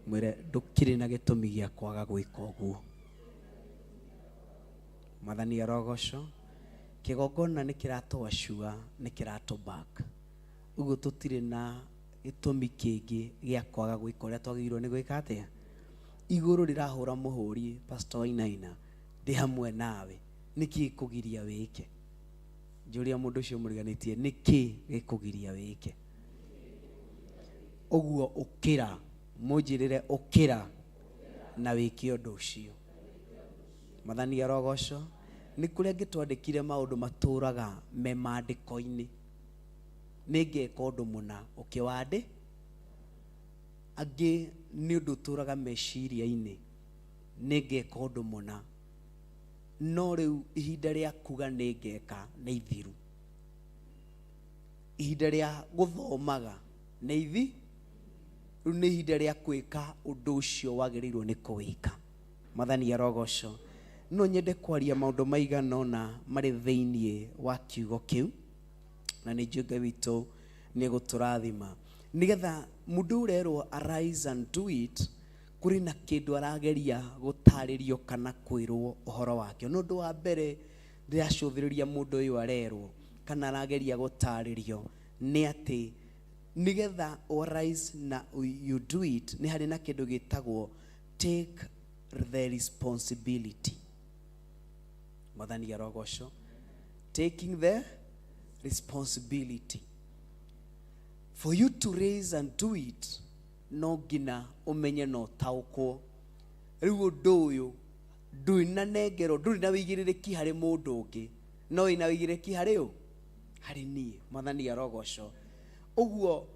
mwĩre ndũkĩrĩ na gĩtũmi gĩa kwaga gwĩka ũguo. Mwathani arogocwo. Kĩgongona nĩ kĩratũacua, nĩ kĩratũ back. Ũguo tũtirĩ na gĩtũmi kĩngĩ gĩa kwaga gwĩka ũrĩa twagĩrĩirwo nĩ gwĩka atĩa. Igũrũ rĩrahũra mũhũri, Pastor Wainaina, ndĩ hamwe nawe. Nĩkĩ gĩkũgiria wĩke? Njũria mũndũ ũcio mũriganĩtie, nĩkĩ gĩkũgiria wĩke? Ũguo ũkĩra, mũnjĩrĩre ũkĩra na wĩke ũndũ ũcio. Mwathani arogocwo. Nĩ kũrĩ angĩ twandĩkire maũndũ matũraga me maandĩko-inĩ. Nĩ ngeka ũndũ mũna ũkĩwandĩ. Angĩ nĩ ũndũ ũtũraga meciria-inĩ. Nĩ ngeka ũndũ mũna. No rĩu ihinda rĩa kuga nĩ ngeka nĩ ithiru. Ihinda rĩa gũthomaga nĩ ithi. Rĩu nĩ ihinda rĩa gwĩka ũndũ ũcio wagĩrĩirwo nĩ kũwĩka. Mwathani arogocwo. No nyende kwaria maũndũ maigana ũna marĩ thĩinĩ wa kiugo kĩu, na nĩ njũĩ Ngai witũ nĩ egũtũrathima. Nĩgetha mũndũ ũrerwo arise and do it, kũrĩ na kĩndũ arageria gũtarĩrio kana kwĩrwo ũhoro wakĩo. No ũndũ wa mbere ndĩracũthĩrĩria mũndũ ũyũ arerwo kana arageria gũtarĩrio nĩ atĩ nĩgetha arise na you do it, nĩ harĩ na kĩndũ gĩtagwo take the responsibility. Mwathani arogocwo. Taking the responsibility. For you to raise and do it, no nginya ũmenye na ũtaũkwo. Rĩu ũndũ ũyũ ndũrĩ na nengerwo, ndũrĩ na wĩigĩrĩrĩki harĩ mũndũ ũngĩ, no wĩna wĩigĩrĩrĩki harĩ ũ? Harĩ niĩ. Mwathani arogocwo. Ũguo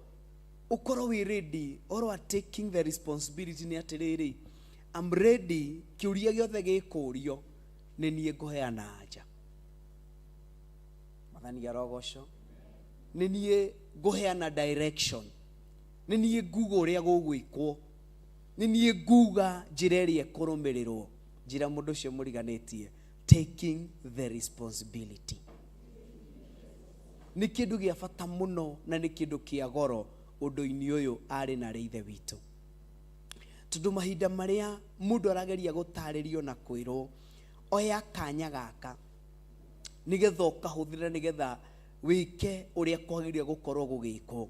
ũkorwo wĩ ready. Ũhoro wa taking the responsibility nĩ atĩrĩrĩ, I'm ready, kĩũria gĩothe gĩkũrio nĩ niĩ ngũheana anja. Mwathani arogocwo. Nĩ niĩ ngũheana direction. Nĩ niĩ nguga ũrĩa gũgwĩkwo. Nĩ niĩ nguga njĩra ĩrĩa ĩkũrũmĩrĩrwo. Njĩra mũndũ ũcio mũriganĩtie, taking the responsibility. Nĩ kĩndũ gĩa bata mũno na nĩ kĩndũ kĩa goro ũndũ-inĩ ũyũ arĩ na arĩ ithe witũ. Tondũ mahinda marĩa mũndũ arageria gũtarĩrio na kwĩrwo, oya kanya gaka nĩgetha ũkahũthĩre nĩgetha wĩke ũrĩa kwagĩrĩire gũkorwo gũgĩkwo.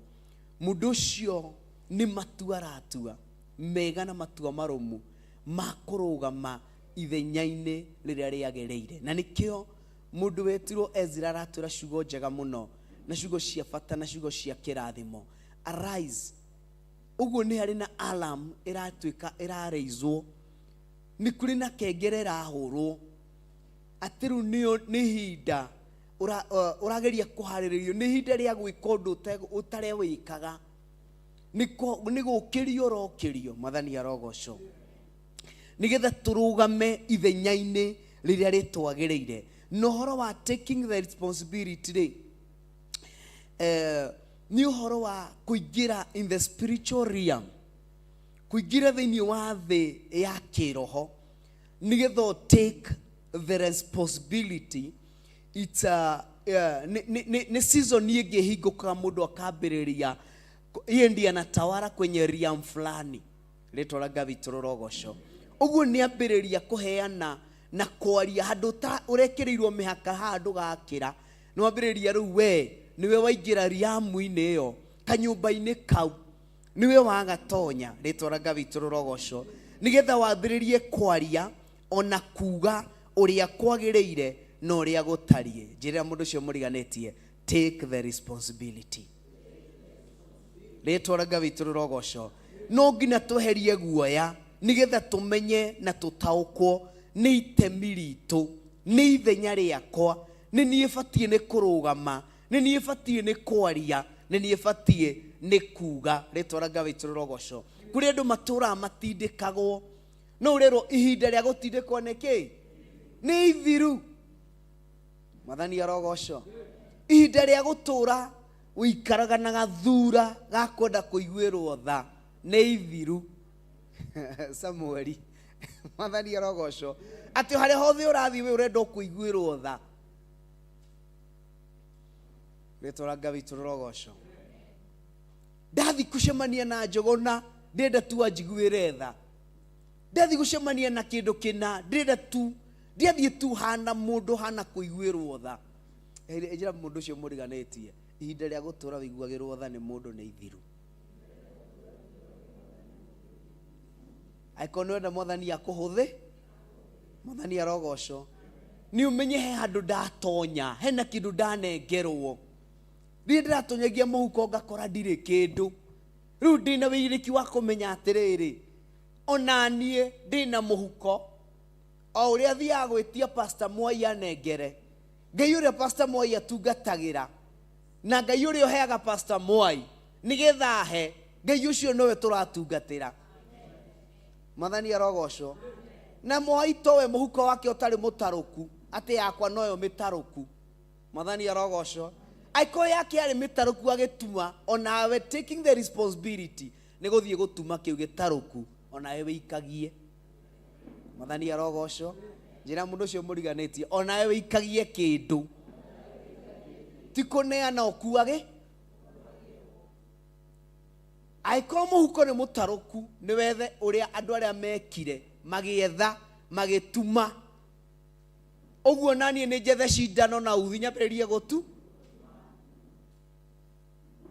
Mũndũ ũcio nĩ matua aratua mega na matua marũmu ma kũrũgama ithenya-inĩ rĩrĩa rĩagĩrĩire. Na nĩkĩo mũndũ wetirwo Ezra aratwĩra ciugo njega mũno na ciugo cia bata na ciugo cia kĩrathimo. Arise. Ũguo nĩ harĩ na alarm ĩratuĩka ĩrareizwo. Nĩ kũrĩ na kengere ĩrahũrwo atĩ rĩu nĩ ihinda ũrageria kũharĩrĩrio, nĩ ihinda rĩa gwĩka ũndũ ũtarewĩkaga. Nĩ gũkĩrio ũrokĩrio. Mwathani arogocwo. Nĩgetha tũrũgame ithenya-inĩ rĩrĩa rĩtwagĩrĩire. Na ũhoro wa taking the responsibility rĩ, nĩ ũhoro wa kũingĩra in the spiritual realm, kũingĩra thĩinĩ wa thĩ ya kĩroho, nĩgetha take the responsibility. It's a, nĩ season ĩngĩ ĩhingũkaga mũndũ akambĩrĩria yeye ndiye anatawala kwenye realm fulani. Rĩtwa rĩa Ngai witũ rĩrogocwo. Ũguo nĩ ambĩrĩria kũheana na kwaria handũ ta ũrekĩrĩirwo mĩhaka haha ndũgakĩra. Nĩ wambĩrĩria rĩu we nĩwe waingĩra realm-inĩ ĩyo, kanyũmba-inĩ kau nĩwe wagatonya. Rĩtwa rĩa Ngai witũ rĩrogocwo. Nĩgetha wambĩrĩrie kwaria ona kuga ũrĩa kwagĩrĩire na ũrĩa gũtariĩ. Njĩrĩra mũndũ ũcio mũriganĩtie, take the responsibility. Rĩtwa rĩa Ngai witũ rĩrogocwo. No nginya tweherie guoya nĩgetha tũmenye na tũtaũkwo nĩ itemi ritũ, nĩ ithenya rĩakwa, nĩ niĩ batiĩ nĩ kũrũgama, nĩ niĩ batiĩ nĩ kwaria, nĩ niĩ batiĩ nĩ kuga. Rĩtwa rĩa Ngai witũ rĩrogocwo. Kũrĩ andũ matũraga matindĩkagwo, no ũrerwo ihinda rĩa gũtindĩkwo nĩ kĩ? Nĩ ithiru. Mwathani arogocwo. Ihinda rĩa gũtũra Ũikaraga na gathura ga kwenda kũiguĩrwo tha nĩ ithiru. Samueli, Mwathani arogocwo. Atĩ harĩa hothe ũrathiĩ we ũrenda o kũiguĩrwo tha. Rĩtwa rĩa Ngai witũ rĩrogocwo. Ndathi kũcemania na njũgũna ndĩrenda tu anjiguĩre tha. Ndathi gũcemania na kĩndũ kĩna ndĩrenda tu, ndiathiĩ tu hana mũndũ hana kũiguĩrwo tha. Njĩra mũndũ ũcio mũriganĩtie, ihinda rĩa gũtũra wĩiguagĩrwo tha nĩ mũndũ nĩ ithiru. Angĩkorwo nĩ wenda Mwathani akũhũthĩ, Mwathani arogocwo. Nĩ ũmenye he handũ ndatonya, hena kĩndũ ndanengerwo. Rĩrĩa ndĩratonyagia mũhuko ngakora ndirĩ kĩndũ. Rĩu ndĩna wĩigĩrĩrĩki wa kũmenya atĩrĩrĩ, ona niĩ ndĩna mũhuko, o ũrĩa thiaga gwĩtia Pastor Mwai anengere, Ngai ũrĩa Pastor Mwai atungatagĩra, na Ngai ũrĩa ũheaga Pastor Mwai, nĩgetha ahe, Ngai ũcio nowe tũratungatĩra. Mwathani arogocwo. Na Mwai towe mũhuko wake ũtarĩ mũtarũku, atĩ yakwa noyo mĩtarũku. Mwathani arogocwo. Angĩkorwo yake yarĩ mĩtarũku agĩtuma, onawe taking the responsibility nĩ gũthiĩ gũtuma kĩu gĩtarũku, onawe wĩikagie. Mwathani arogocwo. Njĩra mũndũ ũcio mũriganĩtie, onawe wĩikagie kĩndũ. Ti kũneana ũkuage. Angĩkorwo mũhuko nĩ mũtarũku, nĩ wethe ũrĩa andũ arĩa mekire, magĩetha, magĩtuma. Ũguo naniĩ nĩ njethe cindano na uthi nyambĩrĩrie gũtu.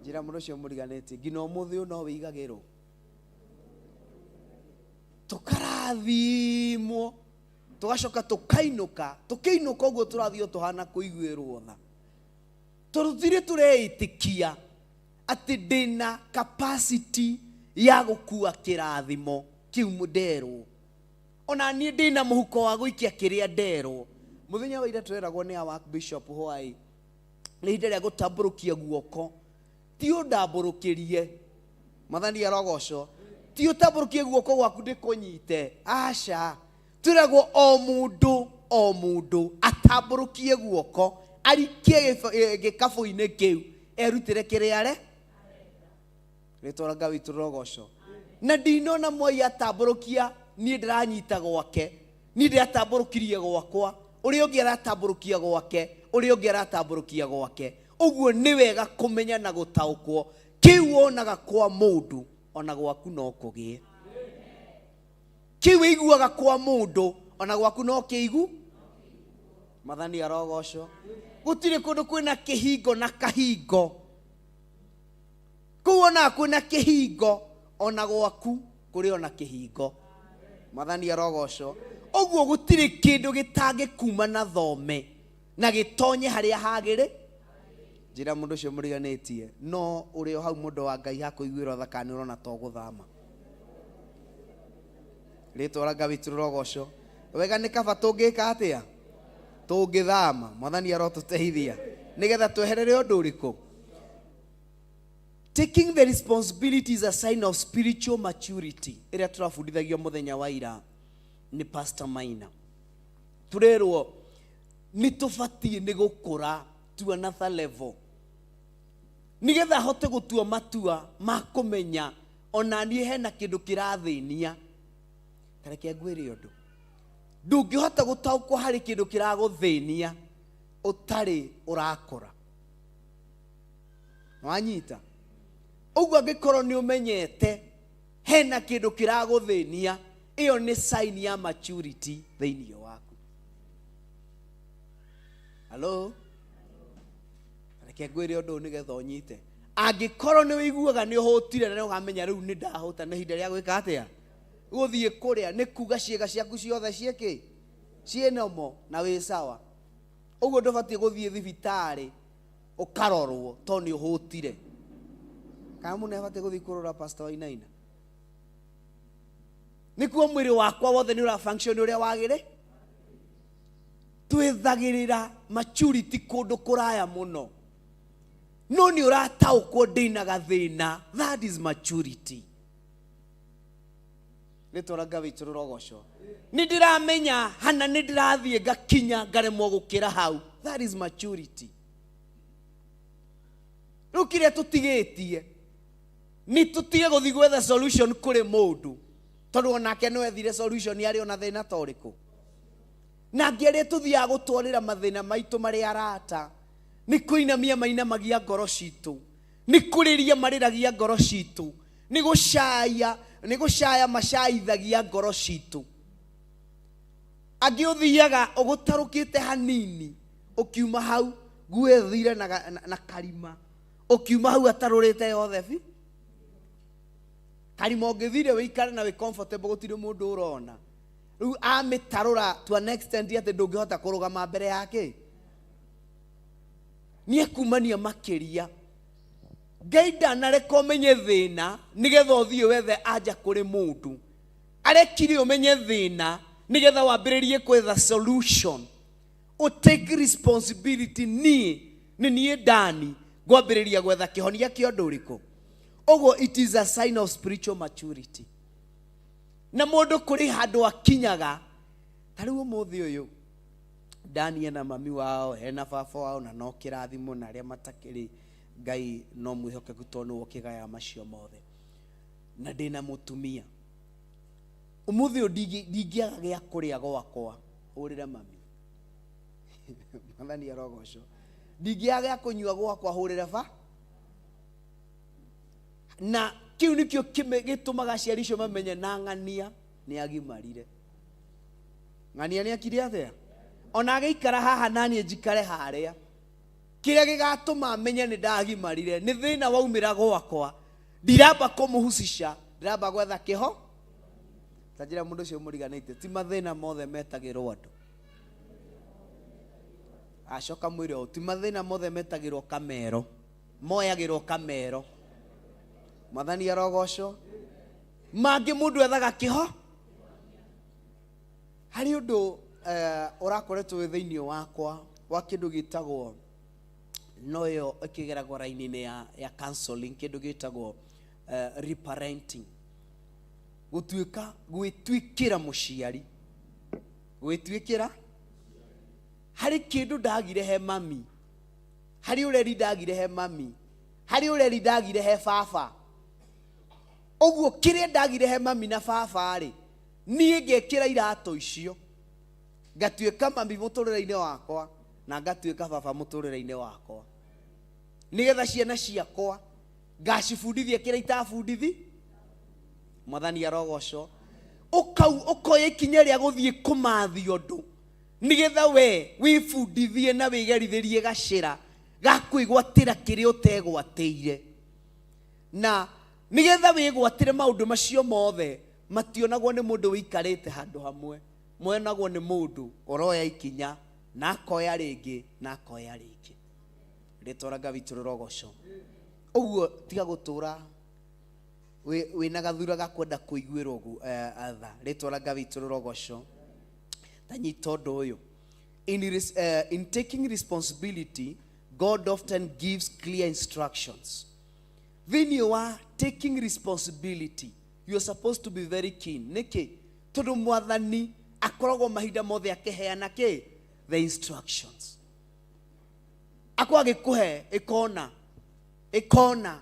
Njĩra mũndũ ũcio mũriganĩtie, nginya ũmũthĩ ũyũ no wĩigagĩrwo. Tũkarathimwo, tũgacoka tũkainũka, tũkĩinũka ũguo tũrathiĩ o tũhana kũiguĩrwo tha. Tondũ tũtirĩ tũreĩtĩkia atĩ ndĩna capacity ya gũkua kĩrathimo kĩu nderwo. Ona niĩ ndĩna mũhuko wa gũikia kĩrĩa nderwo. Mũthenya wa ira tweragwo nĩ our Bishop Hwai, nĩ ihinda rĩa gũtambũrũkia guoko. Ti ũndambũrũkĩrie, Mwathani arogocwo. Ti ũtambũrũkie guoko gwaku ndĩkũnyite, aca. Twĩragwo o mũndũ, o mũndũ atambũrũkie guoko, arikie gĩkabũ-inĩ kĩu, erutĩre kĩrĩa are. Rĩtwa rĩa Ngai witũ rĩrogocwo. Na ndinona Mwai atambũrũkia, niĩ ndĩranyita gwake, niĩ ndĩratambũrũkirie gwakwa, ũrĩa ũngĩ aratambũrũkia gwake, ũrĩa ũngĩ aratambũrũkia gwake. Ũguo nĩ wega kũmenya na gũtaũkwo kĩu wonaga kwa mũndũ ona gwaku no kũgĩe. Kĩu wĩiguaga kwa mũndũ ona gwaku no kĩigu. Mwathani arogocwo. Gũtirĩ kũndũ kwĩna kĩhingo na kahingo. Kũu wonaga kwĩna kĩhingo ona gwaku kũrĩ ona kĩhingo. Mwathani arogocwo. Ũguo gũtirĩ kĩndũ gĩtangĩkuma na thome na gĩtonye harĩa hagĩrĩ. Njĩra mũndũ ũcio mũriganĩtie, no ũrĩ o hau mũndũ wa Ngai hakũiguĩrwo tha kana nĩ ũrona to gũthama. Rĩtwa rĩa Ngai witũ rĩrogocwo. Wega nĩ kaba tũngĩka atĩa? Tũngĩthama. Mwathani arotũteithia nĩgetha tweherere ũndũ ũrĩkũ? Taking the responsibility is a sign of spiritual maturity. Ĩrĩa tũrabundithagio mũthenya wa ira nĩ Pastor Maina. Tũrerwo nĩ tũbatiĩ nĩ gũkũra to another level nĩgetha hote gũtua matua ma kũmenya ona niĩ hena kĩndũ kĩrathĩnia. Ta reke ngwĩre ũndũ, ndũngĩhota gũtaũkwo harĩ kĩndũ kĩragũthĩnia ũtarĩ ũrakũra. Wanyita? Ũguo angĩkorwo nĩ ũmenyete hena kĩndũ kĩragũthĩnia, ĩyo nĩ sign ya maturity thĩinĩ waku. Hello? Reke ngwĩre ũndũ ũyũ nĩgetha ũnyite. Angĩkorwo nĩ ũiguaga nĩ ũhũtire na nĩ ũramenya rĩu nĩ ndahũta, nĩ ihinda rĩa gwĩka atĩa? Gũthiĩ kũrĩa, nĩ kuga ciĩga ciaku ciothe ciĩkĩ? Ciĩ nomo na wĩ sawa. Ũguo ndũbatiĩ gũthiĩ thibitarĩ ũkarorwo tondũ nĩ ũhũtire. Kana mũndũ nĩ abatiĩ gũthiĩ kũrora Pastor Wainaina? Nĩkuo mwĩrĩ wakwa wothe nĩ ũra function ũrĩa wagĩrĩ? Twĩthagĩrĩra maturity kũndũ kũraya mũno. No nĩ ũrataũkwo ndĩna gathĩna. That is maturity. Rĩtwa rĩa Ngai witũ rĩrogocwo. Nĩ ndĩramenya hana nĩ ndĩrathiĩ ngakinya ngaremwo gũkĩra hau. That is maturity. Rĩu kĩrĩa tũtigĩtie nĩ tũtige gũthiĩ gwetha solution kũrĩ mũndũ, tondũ onake no ethire solution arĩ ona thĩna ta ũrĩkũ. Na angĩ arĩa tũthiaga gũtwarĩra mathĩna maitũ marĩ arata nĩ kũinamia mainamagia ngoro citũ, nĩ kũrĩria marĩragia ngoro citũ, nĩ gũcaya, nĩ gũcaya macaithagia ngoro citũ. Angĩ ũthiaga ũgũtarũkĩte hanini, ũkiuma hau nguo ĩthire na karima, ũkiuma hau atarũrĩte yothe bi karima. Ũngĩthire wĩikare na wĩ comfortable, gũtirĩ mũndũ ũrona. Rĩu amĩtarũra to an extent atĩ ndũngĩhota kũrũgama mbere yake, nĩ ekumania makĩria. Ngai ndanareka ũmenye thĩna nĩgetha ũthiĩ wethe anja kũrĩ mũndũ. Arekire ũmenye thĩna nĩgetha wambĩrĩrie gwetha solution, o take responsibility. Niĩ nĩ niĩ ndani ngwambĩrĩria gwetha kĩhonia kĩa ũndũ ũrĩkũ. Ũguo it is a sign of spiritual maturity. Na mũndũ kũrĩ handũ akinyaga, ta rĩu ũmũthĩ ũyũ ndani ena mami wao, ena baba wao, na no kĩrathimo, na arĩa matakĩrĩ, Ngai no mwĩhokeku tondũ nĩwe ũkĩgaya macio mothe. Na ndĩna mũtumia ũmũthĩ ũyũ, ndingĩaga gĩa kũrĩa gwakwa hũrĩre mami. Mwathani arogocwo. Ndingĩaga gĩa kũnyua gwakwa hũrĩre ba. Na kĩu nĩkĩo gĩtũmaga aciari icio mamenye na ng'ania nĩ agimarire, ng'ania nĩ akire atĩa. Ona agĩikara haha naniĩ njikare harĩa, kĩrĩa gĩgatũma menye nĩ ndagimarire nĩ thĩna waumĩra gwakwa, ndiramba kũmũhucica, ndĩramba gwetha kĩho. Ta njĩra mũndũ ũcio mũriganĩtie, ti mathĩna mothe metagĩrwo andũ. Acoka mwĩre ũũ, ti mathĩna mothe metagĩrwo kamero, moyagĩrwo kamero. Mwathani arogocwo. Mangĩ mũndũ ethaga kĩho. Harĩ ũndũ ũrakoretwo wĩ thĩinĩ wakwa wa kĩndũ gĩtagwo, noyo ĩkĩgeragwo raini-inĩ ya counseling, kĩndũ gĩtagwo reparenting, gũtuĩka gwĩtuĩkĩra mũciari, gwĩtuĩkĩra. Harĩ kĩndũ ndagire he mami, harĩ ũreri ndagire he mami, harĩ ũreri ndagire he baba. Ũguo kĩrĩa ndagire he mami na baba rĩ, niĩ ngekĩra iratũ icio, ngatuĩka mami mũtũrĩre-inĩ wakwa na ngatuĩka baba mũtũrĩre-inĩ wakwa, nĩgetha ciana ciakwa ngacibundithia kĩrĩa itabundithi. Mwathani arogocwo. Ũkau ũkoya ikinya rĩa gũthiĩ kũmathia ũndũ nĩgetha we wĩbundithie na wĩgerithĩrie gacĩra ga kwĩgwatĩra kĩrĩa ũtegwatĩire, na nĩgetha wĩgwatĩre maũndũ macio mothe mationagwo nĩ mũndũ wĩikarĩte handũ hamwe, monagwo nĩ mũndũ ũroya ikinya na akoya rĩngĩ na akoya rĩngĩ. Rĩtwa rĩa Ngai witũ rĩrogocwo. Ũguo tiga gũtũra wĩna gathura ga kwenda kũiguĩrwo tha. Rĩtwa rĩa Ngai witũ rĩrogocwo. Ta nyita ũndũ ũyũ, in taking responsibility, God often gives clear instructions. Thĩinĩ wa taking responsibility, you are supposed to be very keen. Nĩkĩ? Tondũ Mwathani akoragwo mahinda mothe akĩheana kĩ the instructions. Akorwo agĩkũhe ĩkona ĩkona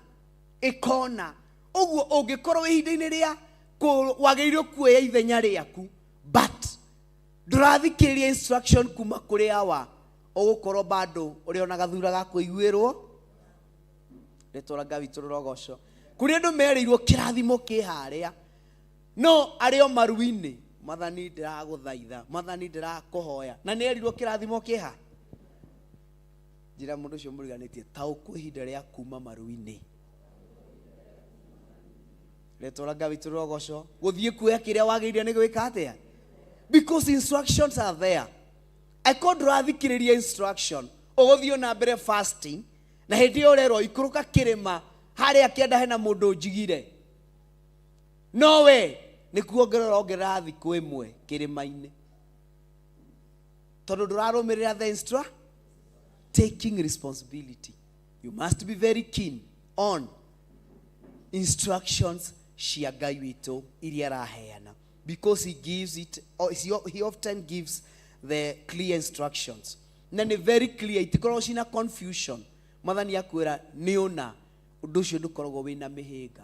ĩkona. Ũguo ũngĩkorwo ihinda-inĩ rĩa wagĩrĩirwo kuoya ithenya rĩaku, but ndũrathikĩrĩria instruction kuma kũrĩ awa, ũgũkorwo bado ũrĩ ona gathura ga kũiguĩrwo. Rĩtwa rĩa Ngai witũ rĩrogocwo. Kũrĩ andũ merĩirwo kĩrathimo kĩ harĩa, no arĩ o maru-inĩ, "Mwathani ndĩragũthaitha, Mwathani ndĩrakũhoya," na nĩ erirwo kĩrathimo kĩha. Njĩra mũndũ ũcio mũriganĩtie, taũkwo ihinda rĩa kuma maru-inĩ. Rĩtwa rĩa Ngai witũ rĩrogocwo. Gũthiĩ kuoya kĩrĩa wagĩrĩire nĩ gwĩka atĩa? Because instructions are there. Angĩkorwo ndũrathikĩrĩria instruction, ũgũthiĩ na mbere fasting, na hĩndĩ ĩyo ũrerwo ikũrũka kĩrĩma harĩa kĩanda hena mũndũ njigire, no we nĩ kuongerera ongerera thikũ ĩmwe kĩrĩma-inĩ, tondũ ndũrarũmĩrĩra the instru taking responsibility, you must be very keen on instructions cia Ngai witũ iria araheana, because he gives it or he often gives the clear instructions, na nĩ very clear, itikoragwo cina confusion. Mwathani akwĩra nĩ ũna, ũndũ ũcio ndũkoragwo wĩna mĩhĩnga.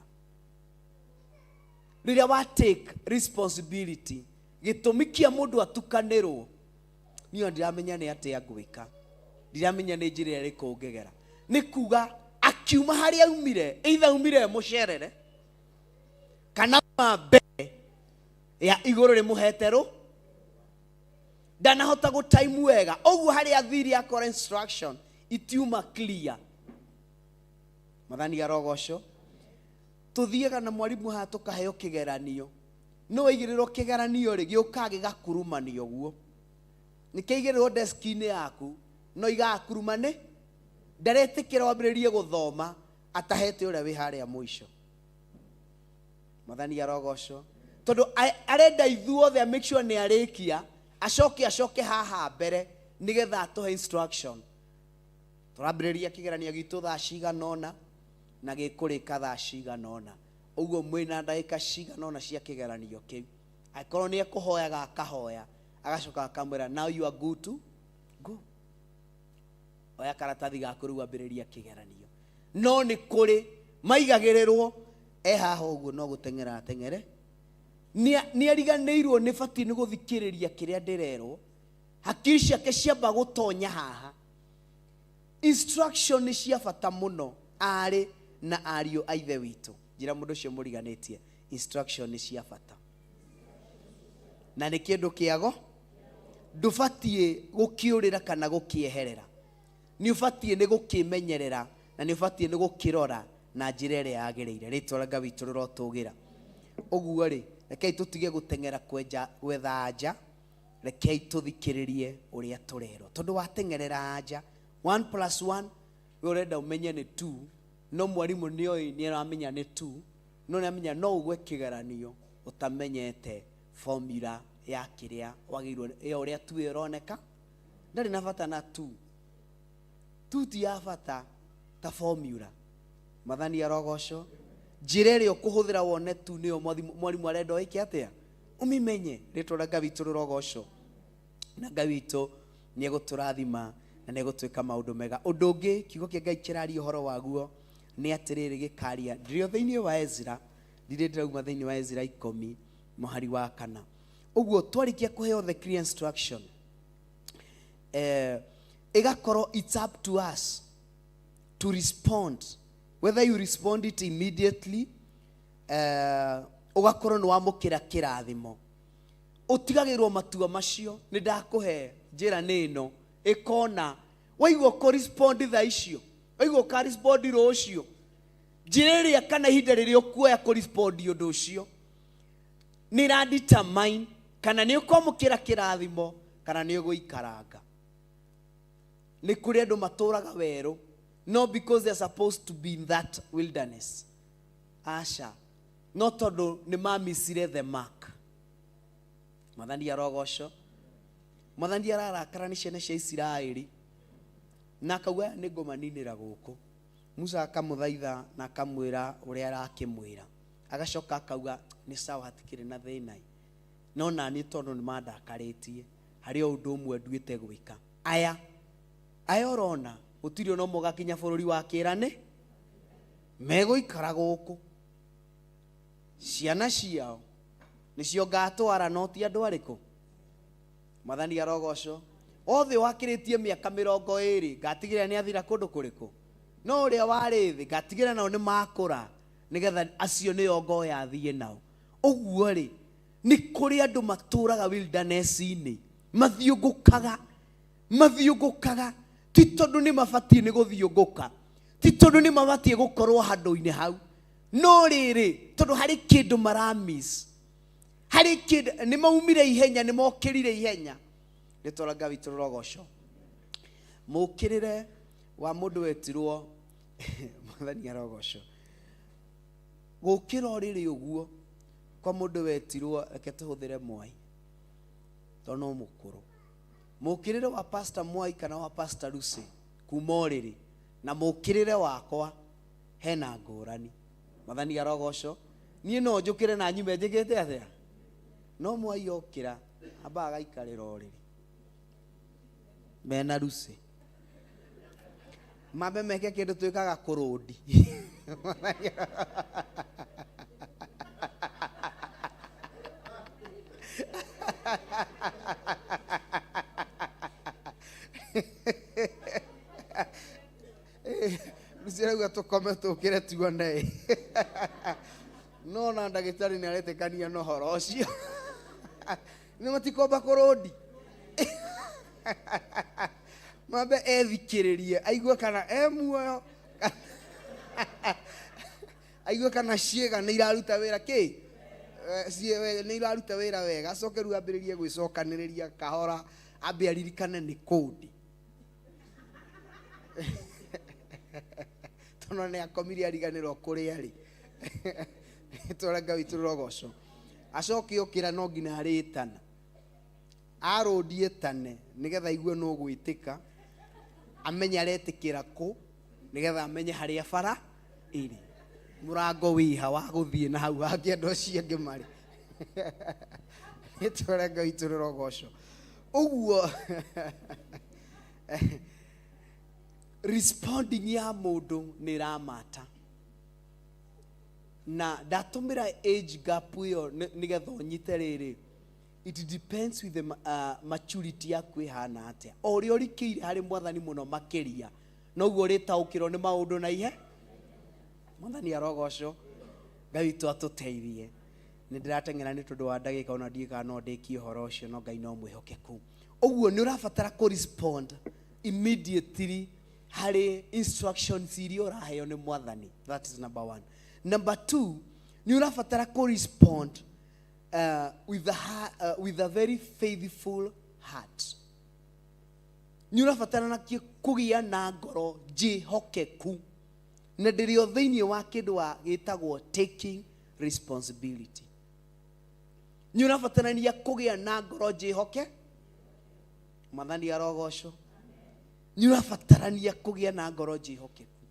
Rĩrĩa wa take responsibility, gĩtũmi kĩa mũndũ atukanĩrwo, niĩ ona ndiramenya nĩ atĩa ngwĩka, ndiramenya nĩ njĩra ĩrĩkũ ngĩgera, nĩ kuga akiuma harĩa aumire, either aumire e mũcerere kana auma mbere ya igũrũ rĩmũhete rũ, ndanahota gũtaimu wega, ũguo harĩa athire akora instruction itiuma clear. Mwathani arogocwo. Tũthiaga na mwarimũ haha tũkaheo kĩgeranio, no waigĩrĩrwo kĩgeranio rĩ, gĩũkaga gĩgakurumanio ũguo, nĩkĩaigĩrĩrwo deski-inĩ yaku, no igakurumani, ndaretĩkĩra wambĩrĩrie gũthoma atahete ũrĩa wĩ harĩa mũico. Mwathani arogocwo, tondũ arenda ithuothe make sure nĩ arĩkia, acoke acoke haha mbere nĩgetha atũhe instruction. Tũrambĩrĩria kĩgeranio gitũ thaa cigana ũna na gĩkũrĩka thaa cigana ũna, ũguo mwĩna ndagĩka cigana ũna cia kĩgeranio kĩu. Angĩkorwo nĩ ekũhoyaga akahoya, agacoka akamwĩra now you are good to go, oya karatathi gaku rĩu ambĩrĩria kĩgeranio. No nĩ kũrĩ maigagĩrĩrwo e haha ũguo, no gũteng'era ateng'ere, nĩ ariganĩirwo nĩ batiĩ nĩ gũthikĩrĩria kĩrĩa ndĩrerwo, hakiri ciake ciamba gũtonya haha. Instruction nĩ cia bata mũno arĩ na ariũ a ithe witũ. Njĩra mũndũ ũcio mũriganĩtie, instruction nĩ cia bata na nĩ kĩndũ kĩago, ndũbatiĩ gũkĩũrĩra kana gũkĩeherera, nĩ ũbatiĩ nĩ gũkĩmenyerera na nĩ ũbatiĩ nĩ gũkĩrora na njĩra ĩrĩa yagĩrĩire. Rĩtwa rĩa Ngai witũ rĩrotũgĩra. Ũguo rĩ, rekei tũtige gũteng'era gwetha anja, rekei tũthikĩrĩrie ũrĩa tũrerwo, tondũ wateng'erera anja 1 plus 1 we ũrenda ũmenye nĩ 2, no mwarimũ nĩoĩ nĩ aramenya nĩ 2, no nĩamenya no ũgwe kĩgeranio ũtamenyete formula ya kĩrĩa wagĩrĩirwo ya ũrĩa 2 ĩroneka. Ndarĩ na bata na 2, 2 ti ya bata ta formula. Mwathani arogocwo. Njĩra ĩrĩa ũkũhũthĩra wone 2 nĩyo mwarimũ arenda ũĩke atĩa, ũmĩmenye. Rĩtwa rĩa Ngai witũ rĩrogocwo, na Ngai witũ nĩ egũtũrathima na nĩ egũtwĩka maũndũ mega. Ũndũ ũngĩ kiugo kĩa Ngai kĩraria ũhoro waguo nĩ atĩrĩrĩ, gĩkaria ndĩrĩ o thĩinĩ wa Ezra, ndirĩ ndĩrauma thĩinĩ wa Ezra 10 mũhari wa 4. Ũguo twarĩkia kũheo the clear instruction, ĩgakorwo it's up to us to respond, whether you respond it immediately, ũgakorwo nĩ wamũkĩra kĩrathimo. Ũtigagĩrwo matua macio, nĩ ndakũhe njĩra nĩ ĩno ĩkona, waigua kũ-respond thaa icio, waigua ũka-respond rũciũ, njĩra ĩrĩa kana ihinda rĩrĩa ũkuoya kũ-respond ũndũ ũcio nĩ ĩra determine kana nĩ ũkwamũkĩra kĩrathimo kana nĩ ũgũikaranga. Nĩ kũrĩ andũ matũraga werũ, no because they are supposed to be in that wilderness, aca, no tondũ nĩ mamisire the mark. Mwathani arogocwo. Mwathani ararakara nĩ ciana cia Isiraeli na akauga nĩ ngũmaninĩra gũkũ. Musa akamũthaitha na akamwĩra ũrĩa arakĩmwĩra, agacoka akauga nĩ sawa, hatikĩrĩ na thĩna, no naniĩ tondũ nĩ mandakarĩtie harĩ o ũndũ ũmwe nduĩte gwĩka. Aya aya ũrona gũtirĩ ona ũmwe ũgakinya bũrũri wa kĩĩranĩ, megũikara gũkũ, ciana ciao nĩcio ngatwara, no ti andũ arĩkũ. Mwathani arogocwo. Othe wakĩrĩtie mĩaka 20 ngatigĩrĩra nĩ athira kũndũ kũrĩkũ, no ũrĩa warĩ thĩ ngatigĩrĩra nao nĩ makũra, nĩgetha acio nĩo ngoya thiĩ nao. Ũguo rĩ, nĩ kũrĩ andũ matũraga wilderness-inĩ, mathiũngũkaga, mathiũngũkaga ti tondũ nĩ mabatiĩ nĩ gũthiũngũka, ti tondũ nĩ mabatiĩ gũkorwo handũ-inĩ hau, no rĩrĩ tondũ harĩ kĩndũ maramiss, harĩ kĩndũ nĩ maumire ihenya, nĩ mokĩrire ihenya. Rĩtwa rĩa Ngai witũ rĩrogocwo. Mũkĩrĩre wa mũndũ wetirwo, Mwathani arogocwo, gũkĩra ũrĩrĩ ũguo kwa mũndũ wetirwo, reke tũhũthĩre Mwai tondũ no mũkũrũ. Mũkĩrĩre wa Pastor Mwai kana wa Pastor Lucy kuma ũrĩrĩ na mũkĩrĩre wakwa hena ngũrani. Mwathani arogocwo. Niĩ no njũkĩre na nyume njĩkĩte atĩa, no Mwai okĩra ambaga agaikarĩra ũrĩrĩ mena Lucy. Mambe meke kĩndũ twĩkaga kũrũndi. Lucy arauga tũkome tũkĩre tuone. No na ndagĩtarĩ nĩ aretĩkania na ũhoro ũcio. Nĩ matikomba kũrũndi. Mambe ethikĩrĩrie aigue kana e muoyo, aigue kana ciĩga nĩ iraruta wĩra kĩ nĩ iraruta wĩra wega, acoke rĩu ambĩrĩrie gwĩcokanĩrĩria kahora, ambe aririkane nĩ kũndi. Tondũ nĩ akomire ariganĩrwo kũrĩa arĩ. Twara Ngai witũ rũgoco. Acoke okĩra no nginya arĩtana. Arũndie ĩtane nĩgetha aigue nũ gwĩtĩka, amenye aretĩkĩra kũ, nĩgetha amenye harĩa bara ĩrĩ. Mũrango wĩha wa gũthiĩ na hau hangĩ andũ acio angĩ marĩ. Nĩtware Ngai witũ rũgoco. Ũguo responding ya mũndũ nĩ ĩramata. Na ndatũmĩra age gap ĩyo nĩgetha ũnyite rĩrĩ, it depends with the maturity yaku ĩhana atĩa. O ũrĩa ũrikĩire harĩ mwathani mũno makĩria, noguo ũrĩtaũkĩrwo nĩ maũndũ na ihe. Mwathani arogocwo. Ngai witũ atũteithie. Nĩ ndĩrateng'era nĩ tondũ wa ndagĩka, ona ndiũĩ kana no ndĩkie ũhoro ũcio, no Ngai no mwĩhokeku. Ũguo nĩ ũrabatara kũ respond immediately harĩ instructions iria ũraheo nĩ mwathani. That is number one. Number two, nĩ ũrabatara kũ respond with a very faithful heart. Nĩ ũrabatara nakĩo kũgĩa na ngoro njĩhokeku. Na ndĩrĩ o thĩinĩ wa kĩndũ gĩtagwo taking responsibility. Nĩ ũrabatarania kũgĩa na ngoro njĩhoke. Mwathani arogocwo. Nĩ ũrabatarania kũgĩa na ngoro njĩhokeku.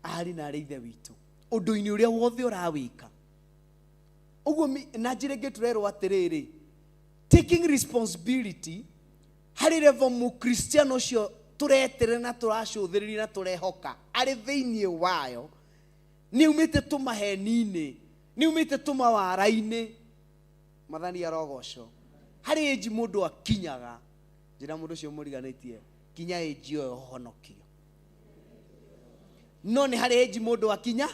Arĩ na arĩ ithe witũ. Ũndũ-inĩ ũrĩa wothe ũrawĩka. Ũguo na njĩra ĩngĩ tũrerwo atĩrĩrĩ, taking responsibility harĩ level mũkristiano ũcio tũreterera na tũracũthĩrĩria na tũrehoka arĩ thĩinĩ wayo, nĩ aumĩte tũmaheni-inĩ, nĩ aumĩte tũmawara-inĩ. Mwathani arogocwo. Harĩ age mũndũ akinyaga, njĩra mũndũ ũcio mũriganĩtie, kinya age ĩyo ũhonokio. No nĩ harĩ age mũndũ akinya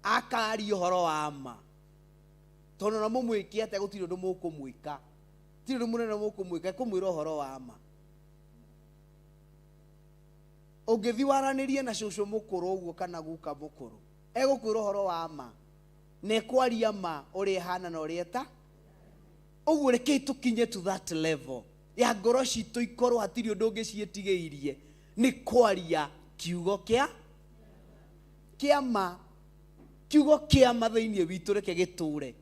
akaria ũhoro wa ma. Tondũ ona mũmwĩke atĩa gũtirĩ ũndũ mũkũmwĩka. Gũtirĩ ũndũ mũnene mũkũmwĩka, ekũmwĩra ũhoro wa ma. Ũngĩthiĩ waranĩrie na cũcũ mũkũrũ ũguo kana guka mũkũrũ, egũkwĩra ũhoro wa ma. Na ekwaria ma ũrĩa ĩhana na ũrĩa ĩta. Ũguo rekei tũkinye to that level ya ngoro citũ ikorwo hatirĩ ũndũ ũngĩ ciĩtigĩirie nĩ kwaria kiugo kĩa ma. Kiugo kĩa ma thĩinĩ witũ reke gĩtũre.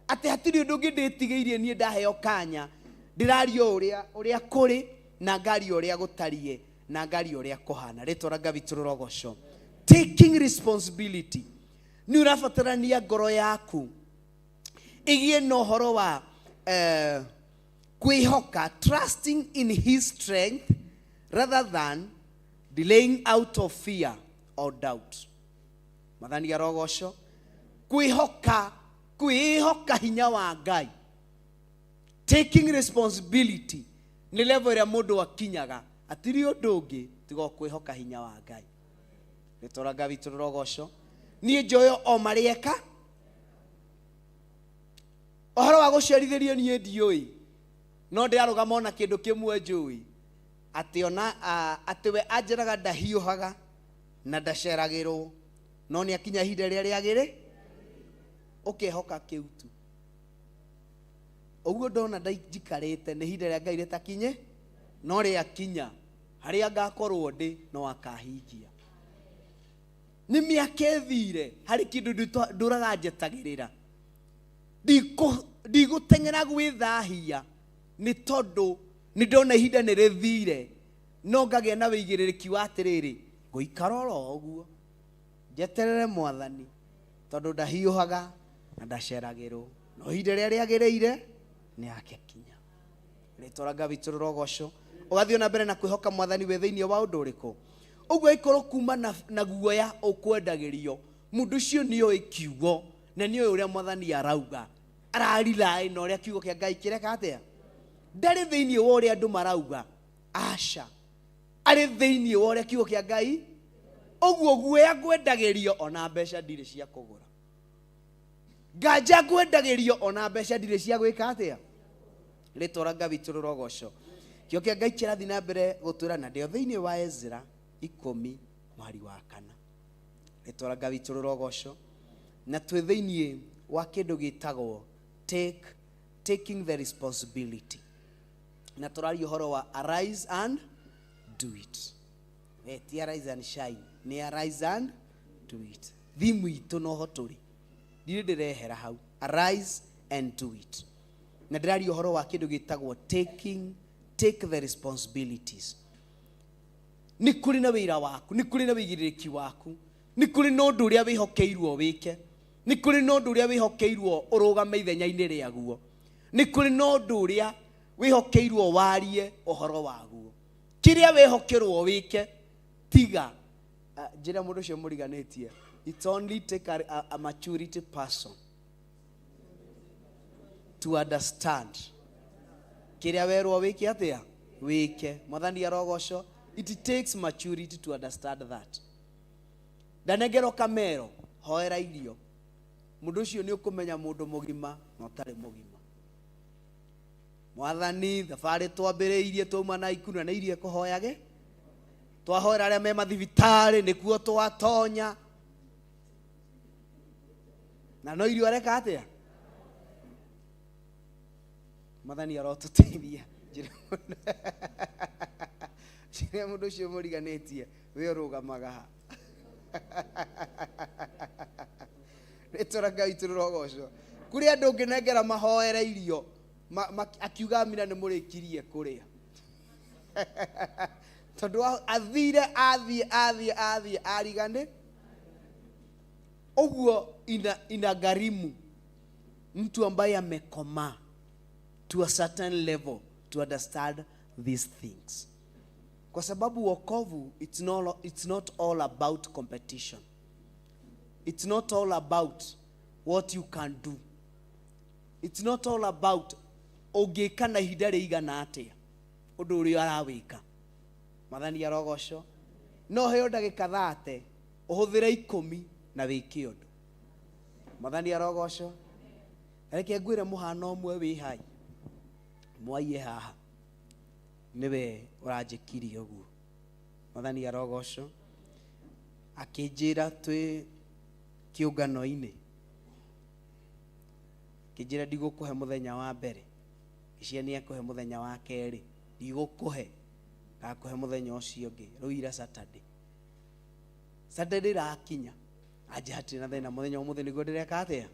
Atĩ hatirĩ ũndũ ũngĩ ndĩtigĩirie niĩ ndaheo kanya, ndĩraria ũrĩa kũrĩ na ngaria ũrĩa gũtariĩ na ngaria ũrĩa kũhana. Rĩtwa rĩa Ngai witũ rĩrogocwo. Taking responsibility. Nĩ ũrabatarania ngoro yaku ĩgĩe na ũhoro wa kwĩhoka, trusting in his strength rather than delaying out of fear or doubt. Mwathani arogocwo. Kwĩhoka, kwĩhoka hinya wa Ngai. Taking responsibility nĩ level ĩrĩa mũndũ akinyaga, hatirĩ ũndũ ũngĩ tiga o kwĩhoka hinya wa Ngai. Rĩtwa rĩa Ngai witũ rĩrogocwo. Niĩ njoyo o marĩeka. Ũhoro wa gũciarithĩrio niĩ ndiũĩ, no ndĩrarũgama ona kĩndũ kĩmwe njũĩ, atĩ ona, atĩ we anjĩraga ndahiũhaga na ndaceragĩrwo, no nĩ akinya ihinda rĩrĩa rĩagĩrĩ, ũkehoka kĩu tu. Ũguo ndona njikarĩte nĩ ihinda rĩa Ngai rĩtakinye, no rĩakinya harĩa ngakorwo ndĩ no akahingia. Nĩ mĩaka ĩthire harĩ kĩndũ ndũraga njetagĩrĩra. Ndigũteng'era gwĩthahia nĩ tondũ nĩ ndona ihinda nĩ rĩthire, no ngagĩa na wĩigĩrĩrĩki wa atĩrĩrĩ, ngũikara oro ũguo njeterere mwathani, tondũ ndahiũhaga na ndaceragĩrwo, no ihinda rĩrĩa rĩagĩrĩire nĩ akekinya. Rĩtwa rĩa Ngai witũ rĩrogocwo. Ũgathiĩ na mbere na kwĩhoka mwathani wĩ thĩinĩ wa ũndũ ũrĩkũ. Ũguo ĩkorwo kuma na guoya ũkwendagĩrio, mũndũ ũcio nĩoĩ kiugo na nĩoĩ ũrĩa mwathani arauga. Arariraĩ na ũrĩa kiugo kĩa Ngai kĩreka atĩa. Ndarĩ thĩinĩ wa ũrĩa andũ marauga. Aca. Arĩ thĩinĩ wa ũrĩa kiugo kĩa Ngai. Ũguo guoya ngwendagĩrio ona mbeca ndirĩ cia kũgũra. Nganja ngwendagĩrio ona mbeca ndirĩ cia gwĩka atĩa. Rĩtwa rĩa Ngai witũ rĩrogocwo. Kĩo kĩa Ngai kĩrathiĩ na mbere gũtwĩra na ndĩo thĩinĩ wa Ezra 10 mweri wa 4. Rĩtwa rĩa Ngai witũ rĩrogocwo. Na twĩ thĩinĩ wa kĩndũ gĩtagwo taking the responsibility. Na tũraria ũhoro wa arise and do it. Ti arise and shine, nĩ arise and do it. Thimu itũ noho tũrĩ. Ndirĩ ndĩrehera hau. Arise and do it. Na ndĩraria ũhoro wa kĩndũ gĩtagwo take the responsibilities. Nĩ kũrĩ na wĩra waku, nĩ kũrĩ na wĩigĩrĩrĩki waku, nĩ kũrĩ na ũndũ ũrĩa wĩhokeirwo wĩke, nĩ kũrĩ na ũndũ ũrĩa wĩhokeirwo ũrũgame ithenya-inĩ rĩaguo, nĩ kũrĩ na ũndũ ũrĩa wĩhokeirwo warie ũhoro waguo. Kĩrĩa wĩhokerwo wĩke, tiga. Njĩra mũndũ ũcio mũriganĩtie, it only take a maturity person to understand kĩrĩa werwo wĩke atĩa, wĩke. Mwathani arogocwo. It takes maturity to understand that. Ndanengerwo kamero, hoera irio. Mũndũ ũcio nĩ ũkũmenya mũndũ mũgima na ũtarĩ mũgima. Mwathani, thabarĩ twambĩrĩirie twauma na ikuũ na nĩ irio ĩkũhoyage. Twahoera arĩa me mathibitarĩ nĩkuo twatonya. Na no irio areka atĩa? Mwathani arotũteithia. Njĩra mũndũ ũcio mũriganĩtie, we ũrũgamaga ha? Rĩtwa rĩa Ngai witũ rĩrogocwo. Kũrĩ andũ ũngĩnengera mahoere irio, akiuga amina nĩ mũrĩkirie kũrĩa. Tondũ athire, athiĩ, athiĩ, athiĩ, arigane. Ũguo inagharimu mtu ambaye amekomaa to a certain level to understand these things. Kwa sababu wokovu, it's not all about competition. It's not all about what you can do. It's not all about ũngĩka na ihinda rĩigana atĩa ũndũ ũrĩa arawĩka. Mwathani arogocwo. No heo ndagĩka 30 ũhũthĩre 10 na wĩke ũndũ. Mwathani arogocwo. Reke ngwĩre mũhano ũmwe wĩ hai. Mwaiye haha. Nĩwe ũranjĩkirie ũguo. Mwathani arogocwo. Akĩnjĩra twĩ kĩũngano-inĩ. Akĩnjĩra ndigũkũhe mũthenya wa mbere. Ngĩciria nĩ ekũhe mũthenya wa kerĩ. Ndigũkũhe. Ngakũhe mũthenya ũcio ũngĩ. Rĩu ira Saturday. Saturday ĩrakinya. Anje hatirĩ na thĩna mũthenya ũmũthĩ nĩguo ndĩreka atĩa?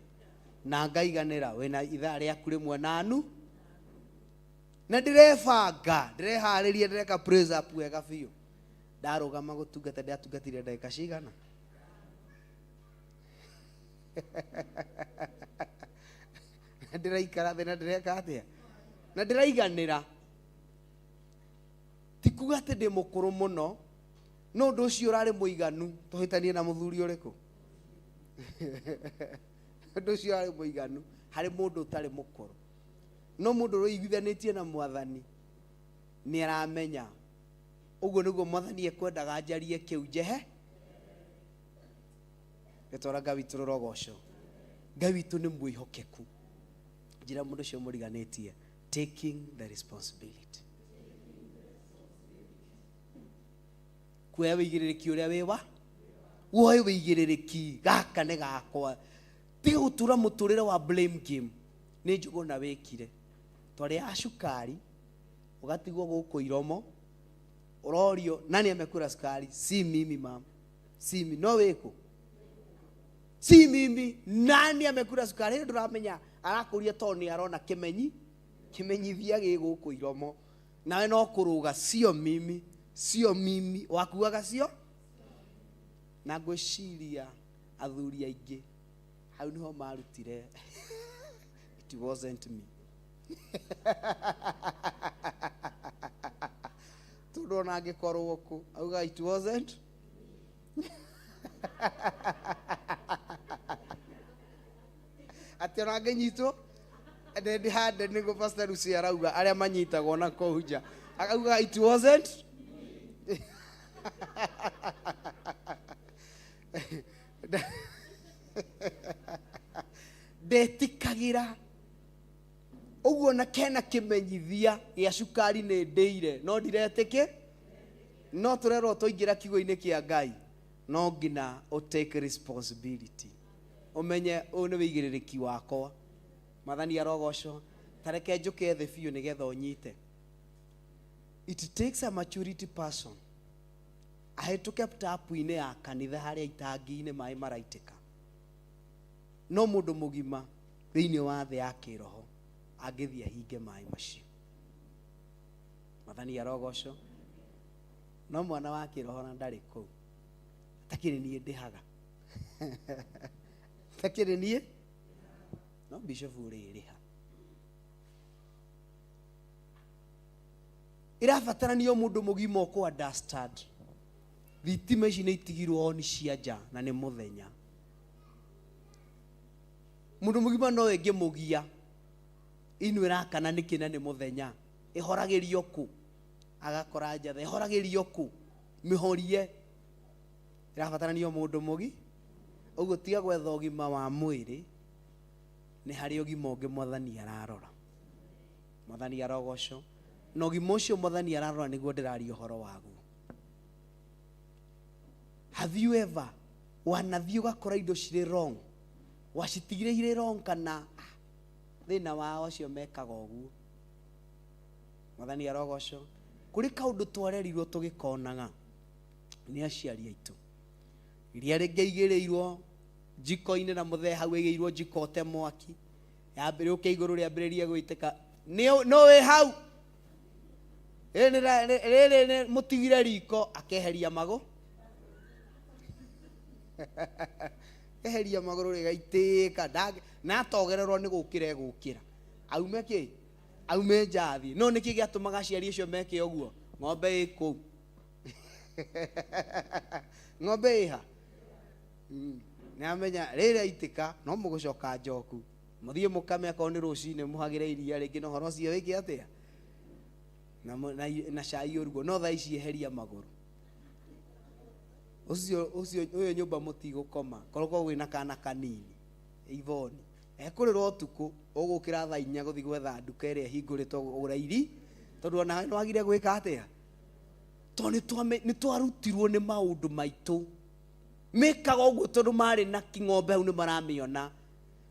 Na ngaiganĩra wĩna ithaa rĩaku rĩmwe na nu. Na ndĩrebanga, ndĩreharĩria, ndĩreka praise up wega biũ. Ndarũgama gũtungata, ndĩratungatire ndagĩka cigana? Ndĩraikara thĩ na ndĩreka atĩa? Na ndĩraiganĩra. Ti kuga atĩ ndĩ mũkũrũ mũno, no ũndũ ũcio ũrarĩ mũiganu tũhĩtanie na mũthuri ũrĩkũ? Ũndũ ũcio ũrarĩ mũiganu harĩ mũndũ ũtarĩ mũkũrũ. No mũndũ ũrĩiguithanĩtie na mwathani nĩ aramenya ũguo nĩguo mwathani ekwendaga njarie kĩu njehe. Rĩtwa rĩa Ngai witũ rĩrogocwo. Ngai witũ nĩ mwĩhokeku. Njĩra mũndũ ũcio mũriganĩtie, taking the responsibility. Kuoya wĩigĩrĩrĩki ũrĩa wĩ wa? Woe wĩigĩrĩrĩki, gaka nĩ gakwa. Tiga gũtũra mũtũrĩre wa blame game. Nĩ njũgũ na wĩkire. Twarĩaga cukari, ũgatigwo gũkũ iromo, ũrorio, nani amekula sukari? Si mimi mama. Si mimi. No wĩkũ? Si mimi. Nani amekula sukari? Hĩndĩ ndũramenya arakũria tondũ nĩ arona kĩmenyithia gĩ gũkũ iromo. Nawe no kũrũga, sio mimi, sio mimi. Wakuaga sio? Na ngwĩciria athuri aingĩ hau niho marutire. It wasn't me. Ona angĩkorwo kũ auga it wasn't. Atĩ ona angĩnyitwo ndĩhande nĩguo Pastor Lucy arauga arĩa manyitagwo na kũu nja akauga it wasn't. Ndetĩkagĩra ũguo na kena kĩmenyithia gĩa cukari nĩ ndĩire no ndiretĩkĩ no tũrerwo twaingĩra kiugo-inĩ kĩa Ngai no nginya ũ take responsibility ũmenye ũyũ nĩ wĩigĩrĩrĩki wakwa. Mwathani arogocwo. Ta reke njũke thĩ biũ nĩgetha ũnyite. It takes a maturity person ahĩtũke tapu-inĩ ya kanitha harĩa itangi-inĩ maĩ maraitĩka. No mũndũ mũgima thĩinĩ wa thĩ ya kĩroho angĩthiĩ ahinge maĩ macio. Mwathani arogocwo. No mwana wa kĩroho na ndarĩ kũu. Takĩrĩ niĩ ndĩhaga. Takĩrĩ niĩ no bishop ũrĩrĩha. Ĩrabatarania mũndũ mũgima ũkũ understand. Thitima ici nĩ itigirwo on cia nja na nĩ mũthenya. Mũndũ mũgima no ĩngĩmũgia inu ĩrakana nĩkĩ na nĩ mũthenya ĩhoragĩrio kũ agakora njatha ĩhoragĩrio kũ mĩhorie. Ĩrabatarania mũndũ mũgi ũguo tiga gwetha ũgima wa mwĩrĩ nĩ harĩ ũgima ũngĩ mwathani ararora. Mwathani arogocwo. Na ũgima ũcio mwathani ararora nĩguo ndĩraria ũhoro waguo. Have you ever wanathiĩ ũgakora indo cirĩ wrong wacitigire irĩ wrong kana thĩna wao acio mekaga ũguo. Mwathani arogocwo. Kũrĩ kaũndũ twarerirwo tũgĩkonaga nĩ aciari aitũ. Iria rĩngĩigĩrĩirwo njiko-inĩ na mũthee hau ĩigĩirwo njiko ũte mwaki yambĩrĩũke igũrũ rĩambĩrĩrie gwĩtĩka no wĩ hau rĩrĩ nĩ mũtigire riko akeheria magũ eheria magũrũ rĩgaitĩka na atogererwo nĩ gũkĩra egũkĩra aume kĩ aume nja athiĩ. No nĩkĩ gĩatũmaga aciari acio meke ũguo? Ng'ombe ĩ kũu. Ng'ombe ĩha nĩamenya rĩrĩa aitĩka no mũgũcoka njoku mũthiĩ mũkame akorwo nĩ rũcinĩ mũhagĩre iria rĩngĩ na ũhoro ũcio wĩke atĩa na cai ũrugwo no thaa ici eheria magũrũ ũcio ũcio ũyũ nyũmba mũtigũkoma korwo wĩna kana kanini Ivoni ekũrĩra ũtukũ ũgũkĩra thaa inya gũthiĩ gwetha nduka ĩrĩa ĩhingũrĩtwo kũgũra iri tondũ ona nĩwagire gwĩka atĩa tondũ nĩ twarutirwo nĩ maũndũ maitũ mekaga ũguo tondũ marĩ na kĩng'ombe hau nĩ maramĩona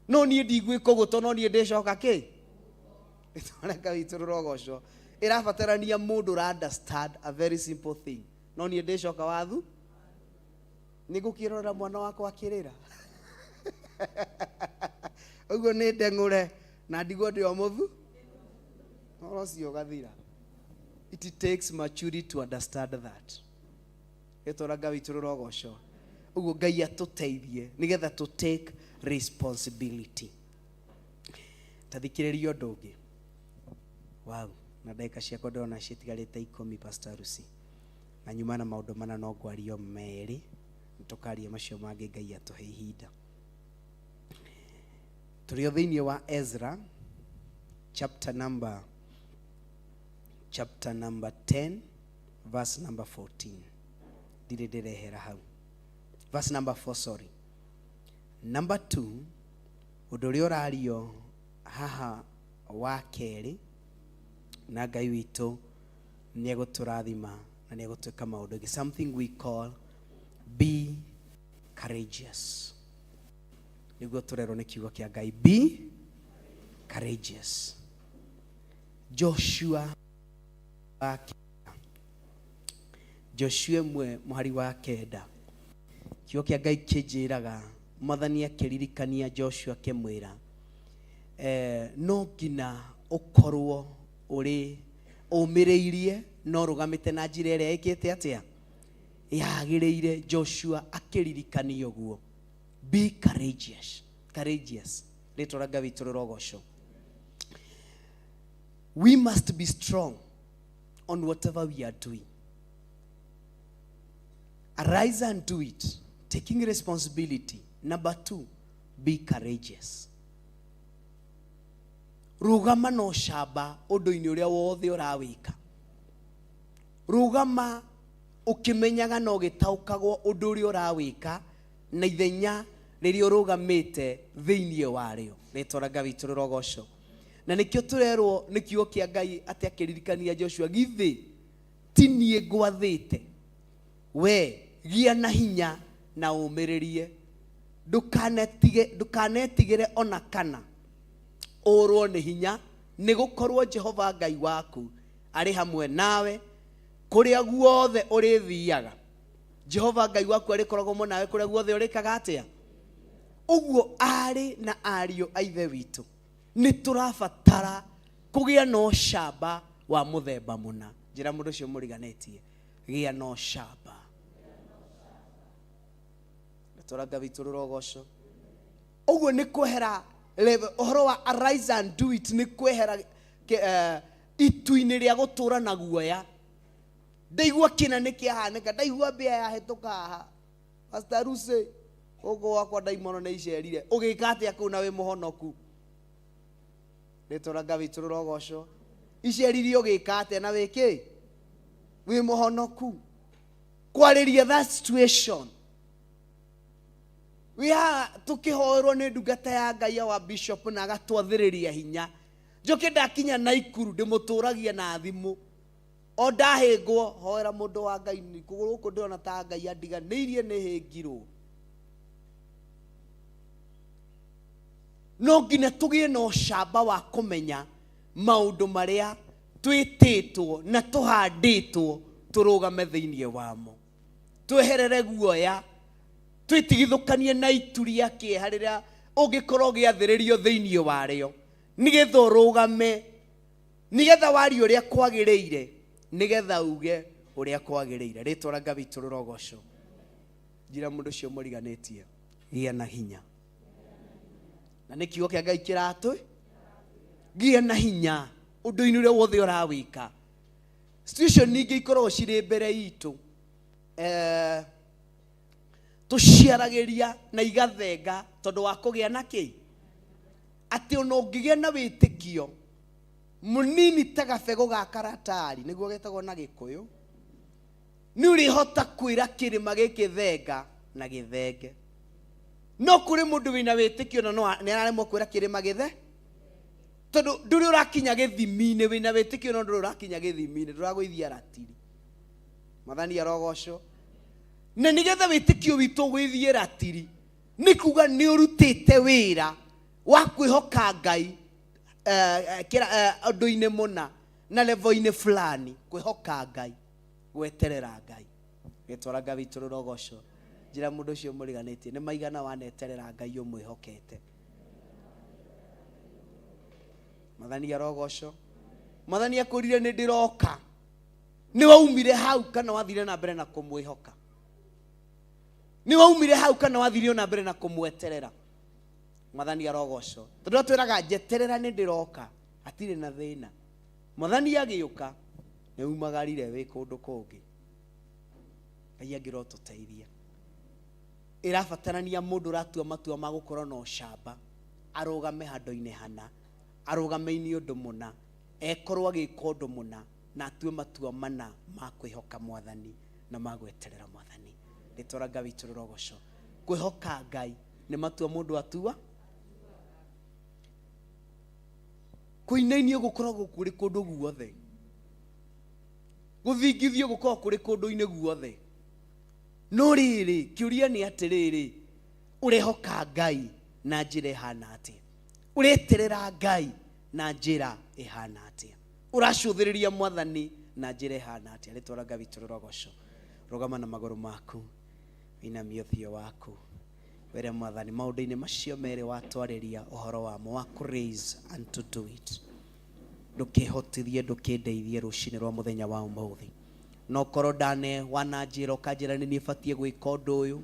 no niĩ ndigwĩka ũguo tondũ no niĩ ndĩcoka kĩ ĩtwareka witũ rũrogocwo. Ĩrabatarania mũndũ ũra understand a very simple thing no niĩ ndĩcoka wathu nĩ ngũkĩrorera mwana wakwa akĩrĩra ũguo nĩ ndeng'ũre na ndigwo ndĩ o mũthu ũhoro ũcio ũgathira. It takes maturity to understand that. Ĩtwara Ngai witũ rũrogocwo. Ũguo Ngai atũteithie nĩgetha to take responsibility. Ta thikĩrĩria ũndũ ũngĩ. Wow, na ndagĩka ciakwa ndĩrona citigarĩte 10 Pastor Lucy. Na nyuma na maũndũ mana no ngwario merĩ tũkaria macio mangĩ Ngai atũhe ihinda. Tũrĩ o thĩinĩ wa Ezra chapter number 10 verse number 14. Ndirĩ ndĩrehera hau. Verse number 4, sorry. Number 2, ũndũ ũrĩa ũrario haha wa kerĩ na Ngai witũ nĩ egũtũrathima na nĩ egũtwĩka maũndũ ĩngĩ. Something we call be courageous. Nĩguo tũrerwo nĩ kiugo kĩa Ngai, be courageous. Joshua wa Joshua 1 mũhari wa 9 kiugo kĩa Ngai kĩnjĩraga mwathani akĩririkania Joshua akĩmwĩra no nginya ũkorwo ũrĩ ũmĩrĩirie no rũgamĩte na njĩra ĩrĩa ĩkĩte atĩa yagĩrĩire. Joshua akĩririkania ũguo, be courageous, courageous. Rĩtwa rĩa Ngai witũ rĩrogocwo. We must be strong on whatever we are doing. Arise and do it, taking responsibility. Number two, be courageous. Rũgama na ũcamba ũndũ-inĩ ũrĩa wothe ũrawĩka. Rũgama ũkĩmenyaga na ũgĩtaũkagwo ũndũ ũrĩa ũrawĩka na ithenya rĩrĩa ũrũgamĩte thĩinĩ warĩo. Rĩtwa rĩa Ngai witũ rĩrogocwo. Na nĩkĩo tũrerwo nĩ kiugo kĩa Ngai atĩ akĩririkania Joshua, githĩ ti niĩ ngwathĩte we gĩa na hinya na ũmĩrĩrie, ndũkanetige ndũkanetigĩre ona kana ũrwo nĩ hinya, nĩ gũkorwo Jehova Ngai waku arĩ hamwe nawe kũrĩa guothe ũrĩthiaga. Jehova Ngai waku arĩkoragwo mo nawe kũrĩa guothe ũrĩkaga atĩa? Ũguo aarĩ na ariũ a Ithe witũ, nĩ tũrabatara kũgĩa na ũcamba wa mũthemba mũna. Njĩra mũndũ ũcio mũriganĩtie, gĩa na ũcamba. Rĩtwa Ngai witũ rĩrogocwo. Ũguo nĩ kwehera level, ũhoro wa arise and do it nĩ kwehera itu-inĩ rĩa gũtũra na guoya. Ndaigua kĩna nĩ kĩahanĩka, ndaigua mbĩa yahĩtũka haha. Pastor Lucy, gũkũ gwakwa ndaimono nĩ icerire. Ũgĩka atĩa kũu na wĩ mũhonoku? Rĩtwa rĩa Ngai witũ rĩrogocwo. Icerire ũgĩka atĩa na wĩ kĩ? Wĩ mũhonoku. Kwarĩria that situation. Wĩ haha tũkĩhoerwo nĩ ndungata ya Ngai ya wa bishop na agatwathĩrĩria hinya. Njoke ndakinya Naikuru ndĩmũtũragia na thimũ. O ndahĩngwo, hoera mũndũ wa Ngai nĩ kũgũrũ gũkũ ndĩrona ta Ngai andiganĩirie nĩ hĩngirwo. No nginya tũgĩe na ũcamba wa kũmenya maũndũ marĩa twĩtĩtwo na tũhandĩtwo tũrũgame thĩinĩ wamo. Tweherere guoya, twĩtigithũkanie na itu rĩa kĩeha rĩrĩa ũngĩkorwo ũgĩathĩrĩrio thĩinĩ warĩo, nĩgetha ũrũgame, nĩgetha warie ũrĩa kwagĩrĩire, nĩgetha uge ũrĩa kwagĩrĩire. Rĩtwa rĩa Ngai witũ rĩrogocwo. Njĩra mũndũ ũcio mũriganĩtie, gĩa na hinya. Na nĩ kiugo kĩa Ngai kĩratũ, gĩa na hinya ũndũ-inĩ ũrĩa wothe ũrawĩka. Situation nyingĩ ikoragwo cirĩ mbere itũ, tũciaragĩria na igathenga tondũ wa kũgĩa na kĩ? Atĩ ona ũngĩgĩa na wĩtĩkio mũnini ta gabegũ ga karatari, nĩguo getagwo na Gĩkũyũ, nĩ ũrĩhota kwĩra kĩrĩma gĩkĩ thenga na gĩthenge. No kũrĩ mũndũ wĩna wĩtĩkio na nĩ araremwo kwĩra kĩrĩma gĩthe, tondũ ndũrĩ ũrakinya gĩthimi-inĩ. Wĩna wĩtĩkio no ndũrĩ ũrakinya gĩthimi-inĩ, ndũragũithia ratiri. Mwathani arogocwo. Na nĩgetha wĩtĩkio witũ ũgũithie ratiri, nĩ kuga nĩ ũrutĩte wĩra wa kwĩhoka Ngai ũndũ-inĩ mũna na level-inĩ fulani, kwĩhoka Ngai, gweterera Ngai. Rĩtwa rĩa Ngai witũ rĩrogocwo. Njĩra mũndũ ũcio mũriganĩtie, nĩ maigana waneterera Ngai ũmwĩhokete. Mwathani arogocwo. Mwathani akwĩrire nĩ ndĩroka. Nĩ waumire hau kana wathire na mbere na kũmwĩhoka? Nĩ waumire hau kana wathire na mbere na kũmweterera? Mwathani arogocwo. Tondũ atwĩraga njeterera nĩ ndĩroka, hatirĩ na thĩna. Mwathani agĩũka nĩ umagarire wĩ kũndũ kũngĩ. Ngai angĩrotũteithia. Ĩrabatarania mũndũ ũratua matua ma gũkorwo na ũcamba, arũgame handũ-inĩ hana, arũgame-inĩ ũndũ mũna, ekorwo agĩka ũndũ mũna, na atue matua mana ma kwĩhoka Mwathani na ma gweterera Mwathani. Rĩtwa rĩa Ngai witũ rĩrogocwo. Kwĩhoka Ngai nĩ matua mũndũ atua. Kũinainio gũkoragwo kũrĩ kũndũ guothe. Gũthingithio gũkoragwo kũrĩ kũndũ-inĩ guothe. No rĩrĩ, kĩũria nĩ atĩrĩrĩ, ũrehoka Ngai na njĩra ĩhana atĩa? Ũreterera Ngai na njĩra ĩhana atĩa? Ũracũthĩrĩria Mwathani na njĩra ĩhana atĩa? Rĩtwa rĩa Ngai witũ rĩrogocwo. Rũgama na magũrũ maku, inamia ũthiũ waku, wĩre Mwathani maũndũ-inĩ macio merĩ watwarĩria ũhoro wamo wa kũ raise and to do it. Ndũkĩhotithie, ndũkĩndeithie rũcinĩ rwa mũthenya wa ũmũthĩ. No korwo ndane wananjĩra ũkanjĩra nĩ niĩ batiĩ gwĩka ũndũ ũyũ,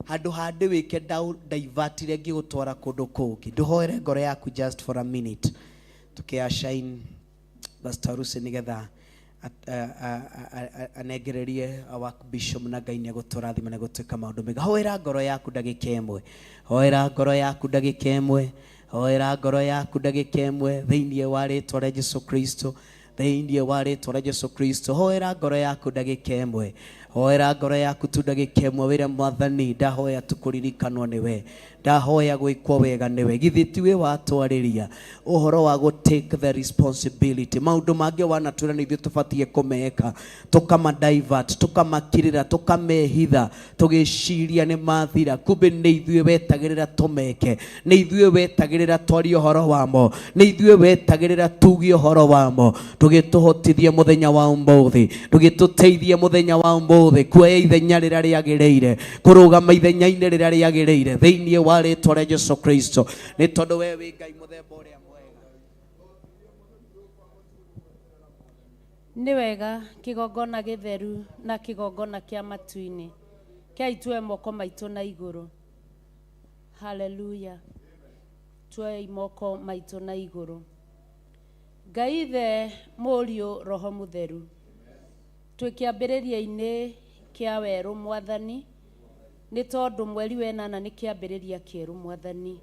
handũ ha ndĩwĩke ndaivatire ngĩgũtwara kũndũ kũngĩ. Ndũhoere ngoro yaku just for a minute. Tũkĩa shine Pastor Lucy nĩgetha Anengererie our bishop na Ngai nĩ egũtũrathima na gũtuĩka maũndũ mega. Hoera ngoro yaku ndagĩka ĩmwe, hoera ngoro yaku ndagĩka ĩmwe, hoera ngoro yaku ndagĩka ĩmwe thĩinĩ wa rĩtwa rĩa Jesu Kristo, thĩinĩ wa rĩtwa rĩa Jesu Kristo. Hoera ngoro yaku ndagĩka ĩmwe, hoera ngoro yaku tu ndagĩka ĩmwe, wĩre Mwathani, ndahoya tu kũririkanwo nĩwe, ndahoya gwĩkwo wega nĩwe. Githĩ tiwe watwarĩria ũhoro wa gũ take the responsibility? Maũndũ mangĩ wanatwĩra nĩ ithuĩ tũbatiĩ kũmeka, tũkama divert, tũkamakirĩra, tũkamehitha, tũgĩciria nĩ mathira. Kumbe nĩ ithuĩ wetagĩrĩra tũmeke, nĩ ithuĩ wetagĩrĩra twarie ũhoro wamo, nĩ ithuĩ wetagĩrĩra tuge ũhoro wamo. Ndũgĩtũhotithie mũthenya wa ũmũthĩ, ndũgĩtũteithie mũthenya wa ũmũthĩ kuoya ithenya rĩrĩa rĩagĩrĩire, kũrũgama ithenya-inĩ rĩrĩa rĩagĩrĩire thĩinĩ wa rĩtwa rĩa Jesu Kristo, nĩ tondũ we wĩ Ngai mũthemba ũrĩa mwega. Nĩ wega kĩgongona gĩtheru na kĩgongona kĩa matu-inĩ. Kei tuoe moko maitũ na igũrũ. Haleluya. Tuoei moko maitũ na igũrũ. Ngai Ithe, Mũriũ, Roho Mũtheru. Twĩ kĩambĩrĩria-inĩ kĩa werũ Mwathani, nĩ tondũ mweri wa ĩnana nĩ kĩambĩrĩria kĩerũ Mwathani.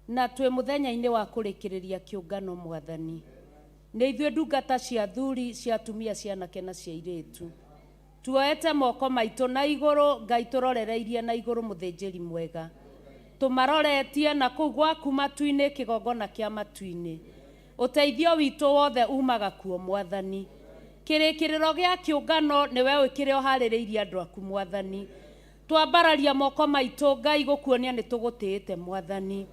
Na twĩ mũthenya-inĩ wa kũrĩkĩrĩria kĩũngano Mwathani. Nĩ ithuĩ ndungata cia athuri, cia atumia, cia anake na cia airĩtu. Tuoete moko maitũ na igũrũ, Ngai tũrorereirie na igũrũ mũthĩnjĩri mwega. Tũmaroretie na kũu gwaku matu-inĩ, kĩgongona kĩa matu-inĩ. Ũteithio witũ wothe umaga kuo Mwathani. Kĩrĩkĩrĩro gĩa kĩũngano nĩwe ũĩ kĩrĩa ũharĩrĩirie andũ aku Mwathani. Twambararia moko maitũ Ngai gũkuonia nĩ tũgũtĩĩte Mwathani.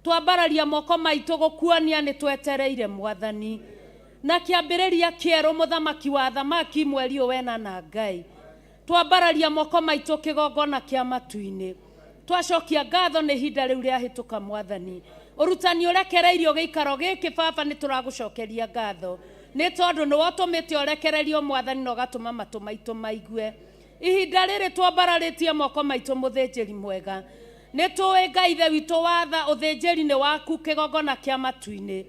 Twambararia moko maitũ gũkuonia nĩ twetereire Mwathani. Na kĩambĩrĩria kĩerũ mũthamaki wa athamaki mweri ũyũ wena na Ngai. Twambararia moko maitũ kĩgongona kĩa matu-inĩ. Twacokia ngatho nĩ ihinda rĩu rĩahĩtũka Mwathani. Ũrutani ũrekereirio gĩikaro gĩkĩ Baba nĩ tũragũcokeria ngatho. Nĩ tondũ nĩwe ũtũmĩte ũrekererio Mwathani na ũgatũma matũ maitũ maigue. Ihinda rĩrĩ twambararĩtie moko maitũ mũthĩnjĩri mwega. Nĩ tũĩ Ngai Ithe witũ watha ũthĩnjĩri nĩ waku kĩgongona kĩa matu-inĩ.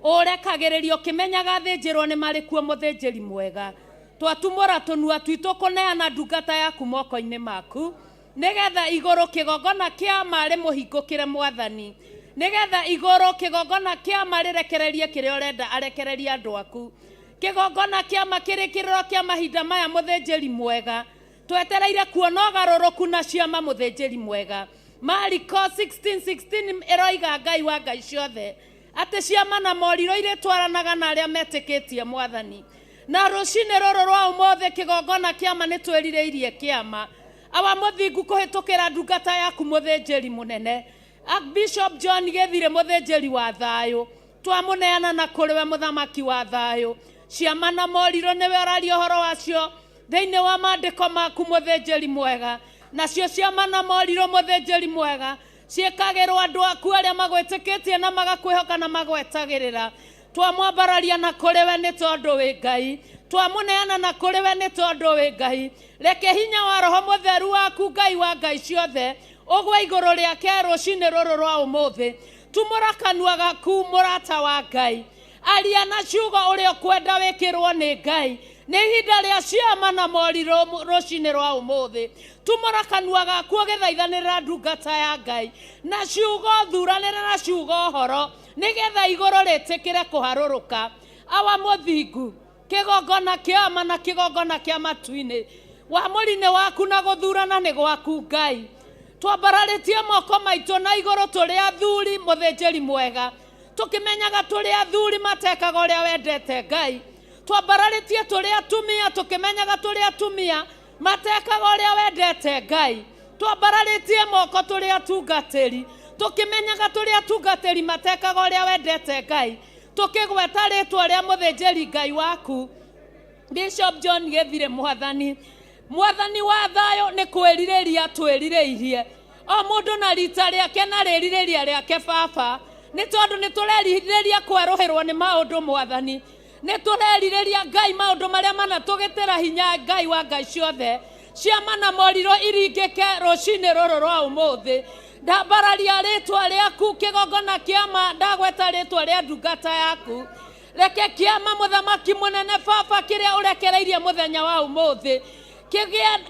Ũrekagĩrĩria ũkĩmenyaga athĩnjĩrwo nĩ marĩ kuo mũthĩnjĩri mwega. Twatumũra tũnua twitũ kũneana ndungata yaku moko-inĩ maku. Nĩgetha igũrũ kĩgongona kĩa ma rĩmũhingũkĩre Mwathani. Nĩgetha igũrũ kĩgongona kĩa ma rĩrekererie kĩrĩa ũrenda arekererie andũ aku. Kĩgongona kĩa ma kĩrĩkĩrĩro kĩa mahinda maya mũthĩnjĩri mwega. Twetereire kuona ũgarũrũku na ciama mũthĩnjĩri mwega. Mariko 16:16 ĩroiga Ngai wa Ngai ciothe atĩ ciama na morirũ irĩtwaranaga na arĩa metĩkĩtie Mwathani. Na rũcinĩ rũrũ rwa ũmũthĩ kĩgongona kĩama nĩ twĩrirĩirie kĩama. Awa mũthingu kũhĩtũkĩra ndungata yaku mũthĩnjĩri mũnene Archbishop John Gĩthirĩ mũthĩnjĩri wa thayũ. Twamũneana na kũrĩ we mũthamaki wa thayũ. Ciama na morirũ nĩwe ũraria ũhoro wacio thĩinĩ wa maandĩko maku mũthĩnjĩri mwega. Nacio ciama na morirũ mũthĩnjĩri mwega ciĩkagĩrwo andũ aku arĩa magwĩtĩkĩtie na magakwĩhoka na magwetagĩrĩra. Twamwambararia na kũrĩ we nĩ tondũ wĩ Ngai. Twamũneana na kũrĩ we nĩ tondũ wĩ Ngai. Reke hinya wa Roho Mũtheru waku Ngai wa Ngai ciothe ũgwe igũrũ rĩake rũcinĩ rũrũ rwa ũmũthĩ. Tumũra kanua gaku mũrata wa Ngai. Aria na ciugo ũrĩa ũkwenda wĩkĩrwo nĩ Ngai. Nĩ ihinda rĩa ciama na morirũ rũcinĩ rwa ũmũthĩ. Tumũra kanua gaku ũgĩthaithanĩrĩra ndungata ya Ngai na ciugo thuranĩre na ciugo ũhoro nĩgetha igũrũ rĩtĩkĩre kũharũrũka. Awa mũthingu, kĩgongona kĩa ma na kĩgongona kĩa matu-inĩ, wamũri nĩ waku na gũthurana nĩ gwaku Ngai. Twambararĩtie moko maitũ na igũrũ tũrĩ athuri mũthĩnjĩri mwega, tũkĩmenyaga tũrĩ athuri matekaga ũrĩa wendete Ngai. Twambararĩtie tũrĩ atumia tũkĩmenyaga tũrĩ atumia matekaga ũrĩa wendete Ngai. Twambararĩtie moko tũrĩ atungatĩri tũkĩmenyaga tũrĩ atungatĩri matekaga ũrĩa wendete Ngai. Tũkĩgweta rĩtwa rĩa mũthĩnjĩri Ngai waku Bishop John Gĩthirĩ Mwathani. Mwathani wa thayũ nĩ kwĩrirĩria twĩrirĩirie o mũndũ na rita rĩake na rĩrirĩria rĩake Baba, nĩ tondũ nĩ tũrerirĩria kwerũhĩrwo nĩ maũndũ Mwathani. Nĩ tũrerirĩria Ngai maũndũ marĩa manatũgĩtĩra hinya Ngai wa Ngai ciothe. Ciama na morirũ iringĩke rũcinĩ rũrũ rwa ũmũthĩ. Ndambararia rĩtwa rĩaku kĩgongona kĩa ma, ndagweta rĩtwa rĩa ndungata yaku. Reke kĩama mũthamaki mũnene baba kĩrĩa ũrekereirie mũthenya wa ũmũthĩ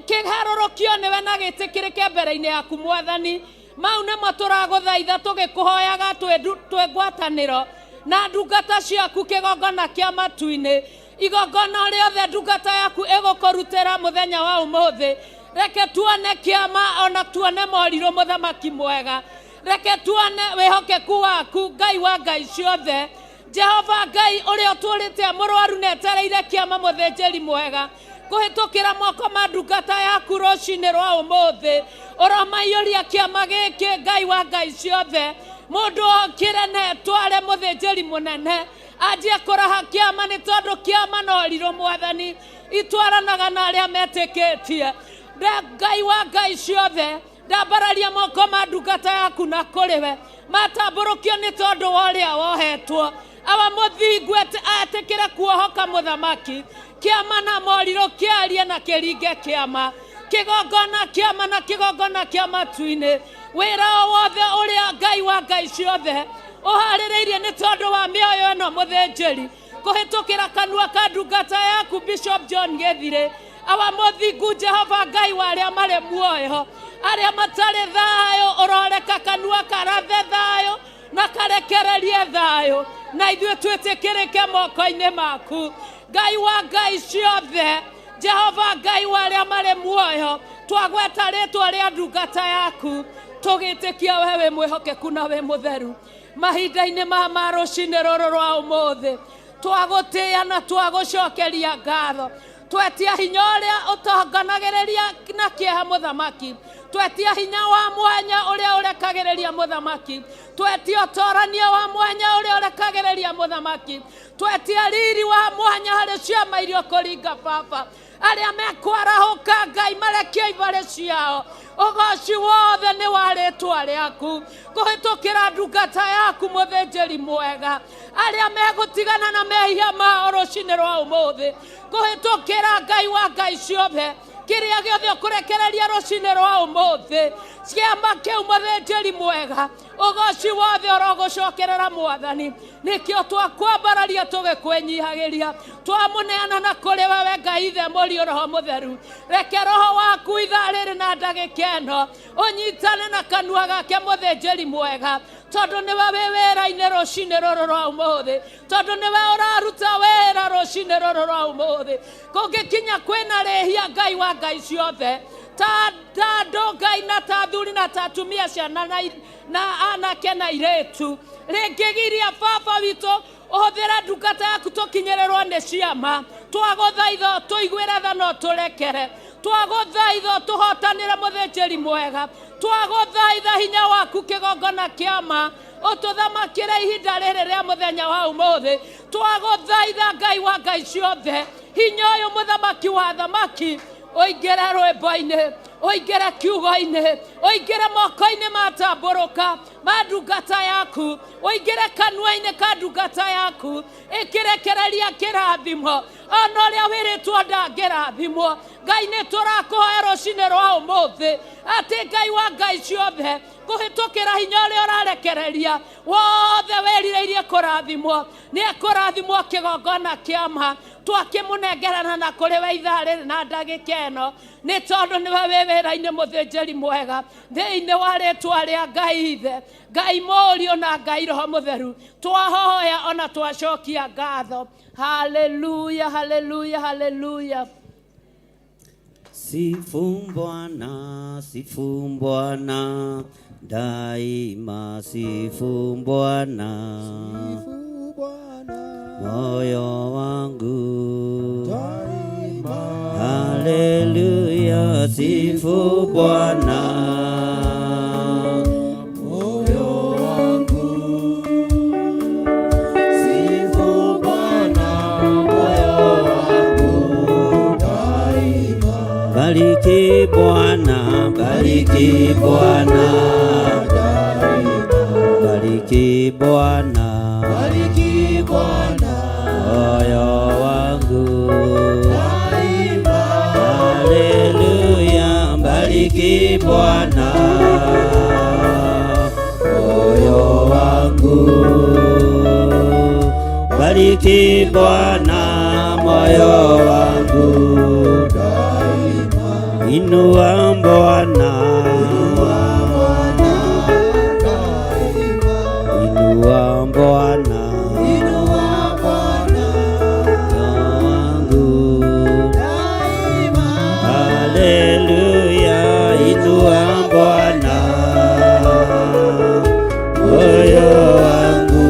kĩharũrũkio nĩwe na gĩtĩkĩrĩke mbere-inĩ yaku mwathani. Mau nĩmo tũragũthaitha tũgĩkũhoyaga twĩ ngwatanĩro na ndungata ciaku kĩgongona kĩa matu-inĩ. Igongona rĩothe ndungata yaku ĩgũkũrutĩra mũthenya wa ũmũthĩ, reke tuone kĩama ona tuone morirũ mũthamaki mwega. Reke tuone wĩhokeku waku Ngai wa Ngai ciothe. Jehova Ngai ũrĩa ũtũũrĩte mũrwaru na etereire kĩama mũthĩnjĩri mwega kũhĩtũkĩra moko ma ndungata yaku rũcinĩ rwa ũmũthĩ, ũromaiyũria kĩama gĩkĩ Ngai wa Ngai ciothe. Mũndũ okĩre na etware mũthĩnjĩri mũnene anjie kũraha kĩama, nĩ tondũ kĩama no rirũ mwathani itwaranaga na arĩa metĩkĩtie. Ngai wa Ngai ciothe, ndambararia moko ma ndungata yaku na kũrĩ we matambũrũkio nĩ tondũ wa ũrĩa wohetwo. Awa mũthingu etĩkĩre kuohoka mũthamaki, kĩama na morirũ kĩarie na kĩringe kĩama, kĩgongona kĩama na kĩgongona kĩa matu-inĩ. Wĩra o wothe ũrĩa Ngai wa Ngai ciothe ũharĩrĩirie nĩ tondũ wa mĩoyo ĩno mũthĩnjĩri kũhĩtũkĩra kanua ka ndungata yaku Bishop John Gĩthirĩ. Awa mũthingu Jehova Ngai wa arĩa marĩ muoyo, arĩa matarĩ thayũ, ũroreka kanua karathe thayũ na karekererie thayũ, na ithuĩ twĩtĩkĩrĩke moko-inĩ maku. Ngai wa Ngai ciothe, Jehova Ngai wa arĩa marĩ muoyo, twagweta rĩtwa rĩa ndungata yaku tũgĩtĩkia we wĩ mwĩhokeku na wĩ mũtheru. Mahinda-inĩ ma rũcinĩ rũrũ rwa ũmũthĩ twagũtĩĩa na twagũcokeria ngatho. Twetia hinya ũrĩa ũtonganagĩrĩria na kĩeha mũthamaki, twetia hinya wa mwanya ũrĩa ũrekagĩrĩria mũthamaki, twetia ũtorania wa mwanya ũrĩa ũrekagĩrĩria mũthamaki, twetia riri wa mwanya harĩ ciama iria ũkũringa baba. Arĩa mekwarahũka Ngai marekie ibarĩ ciao, ũgoci wothe nĩ wa rĩtwa rĩaku kũhĩtũkĩra ndungata yaku mũthĩnjĩri mwega. Arĩa megũtigana na mehia mao rũcinĩ rwa ũmũthĩ kũhĩtũkĩra Ngai wa Ngai ciothe, kĩrĩa gĩothe ũkũrekereria rũcinĩ rwa ũmũthĩ, kĩama kĩu mũthĩnjĩri mwega, ũgoci wothe ũrogũcokerera mwathani. Nĩkĩo twakwambararia tũgĩkwĩnyihagĩria, twamũneana na kũrĩ wewe Ngai Ithe Mũriũ Roho Mũtheru. Reke roho waku ithaa rĩrĩ na ndagĩka ĩno ũnyitane na kanua gake mũthĩnjĩri mwega, tondũ nĩwe wĩ wĩra-inĩ rũcinĩ rũrũ rwa ũmũthĩ, tondũ nĩwe ũraruta wĩra rũcinĩ rũrũ rwa ũmũthĩ. Kũngĩkinya kwĩna rĩhia Ngai wa Ngai ciothe, ta andũ Ngai na ta athuri na ta atumia, ciana na anake na airĩtu, rĩngĩgiria baba witũ ũhũthĩre ndungata yaku tũkinyĩrĩrwo nĩ ciama, twagũthaitha tũiguĩre tha na ũtũrekere, twagũthaitha tũhotanĩre mũthĩnjĩri mwega, twagũthaitha hinya waku kĩgongona kĩama ũtũthamakĩre ihinda rĩrĩ rĩa mũthenya wa ũmũthĩ. Twagũthaitha Ngai wa Ngai ciothe, hinya ũyũ mũthamaki wa thamaki ũingĩre rwĩmbo-inĩ, ũingĩre kiugo-inĩ, ũingĩre moko-inĩ matambũrũka ma ndungata yaku, ũingĩre kanua-inĩ ka ndungata yaku, ĩkĩrekereria kĩrathimo ona ũrĩa wĩrĩtwo ndangĩrathimwo. Ngai nĩ tũrakũhoya rũcinĩ rwa ũmũthĩ atĩ Ngai wa Ngai ciothe kũhĩtũkĩra hinya ũrĩa ũrarekereria wothe wĩrirĩirie kũrathimwo nĩ ekũrathimwo kĩgongona kĩama. Twakĩmũnengerana na kũrĩ we ithaa rĩrĩ na ndagĩka ĩno, nĩ tondũ nĩwe wĩ wĩra-inĩ mũthĩnjĩri mwega, thĩinĩ wa rĩtwa rĩa Ngai Ithe, Ngai Mũriũ na Ngai Roho Mũtheru, twahoya ona twacokia ngatho. Haleluya, haleluya, haleluya. Sifu Bwana, sifu Bwana, daima sifu Bwana. Moyo wangu haleluya, sifu Bwana. Moyo wangu sifu Bwana, moyo wangu daima. Bariki Bwana, bariki Bwana, bariki Bwana, bariki Bwana, moyo wangu daima. Haleluya, bariki Bwana, moyo wangu. Bariki Bariki Bwana moyo wangu daima. Inua Bwana, inua Bwana, moyo wangu daima. Haleluya, inua Bwana moyo wangu,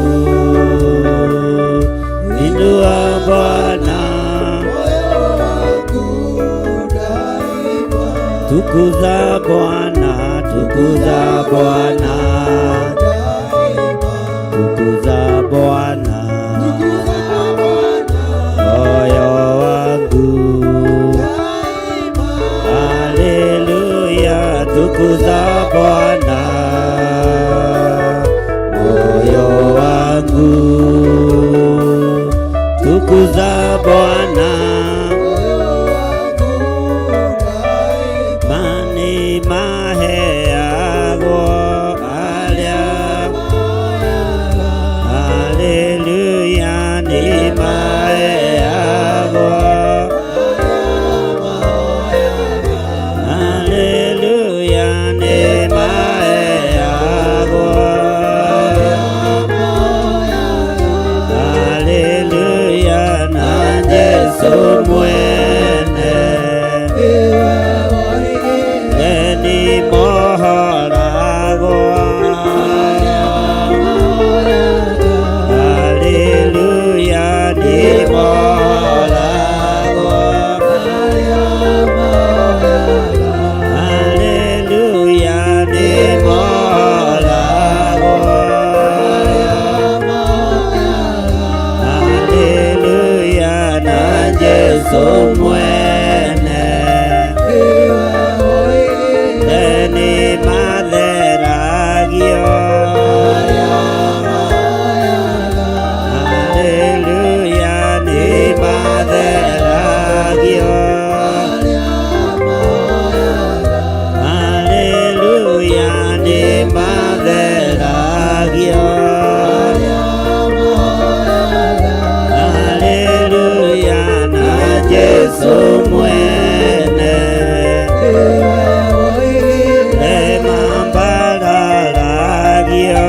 inua Bwana tukuza Bwana, tukuza Bwana, tukuza Bwana moyo wangu. Haleluya, tukuza Bwana moyo wangu, tukuza Bwana. Mani maheagwo arĩa, haleluya, nĩ maheagwo, haleluya, nĩ maheagwo, haleluya, na Jesũ mwene nĩ mohoragwo, haleluya, nĩ mohoragwo, haleluya, nĩ mohoragwo, haleluya, na Jesũ mwene nĩ matheragio, haleluya, nĩ matheragio, haleluya, nĩ matheragio, haleluya, na Jesũ mwene mambararagio,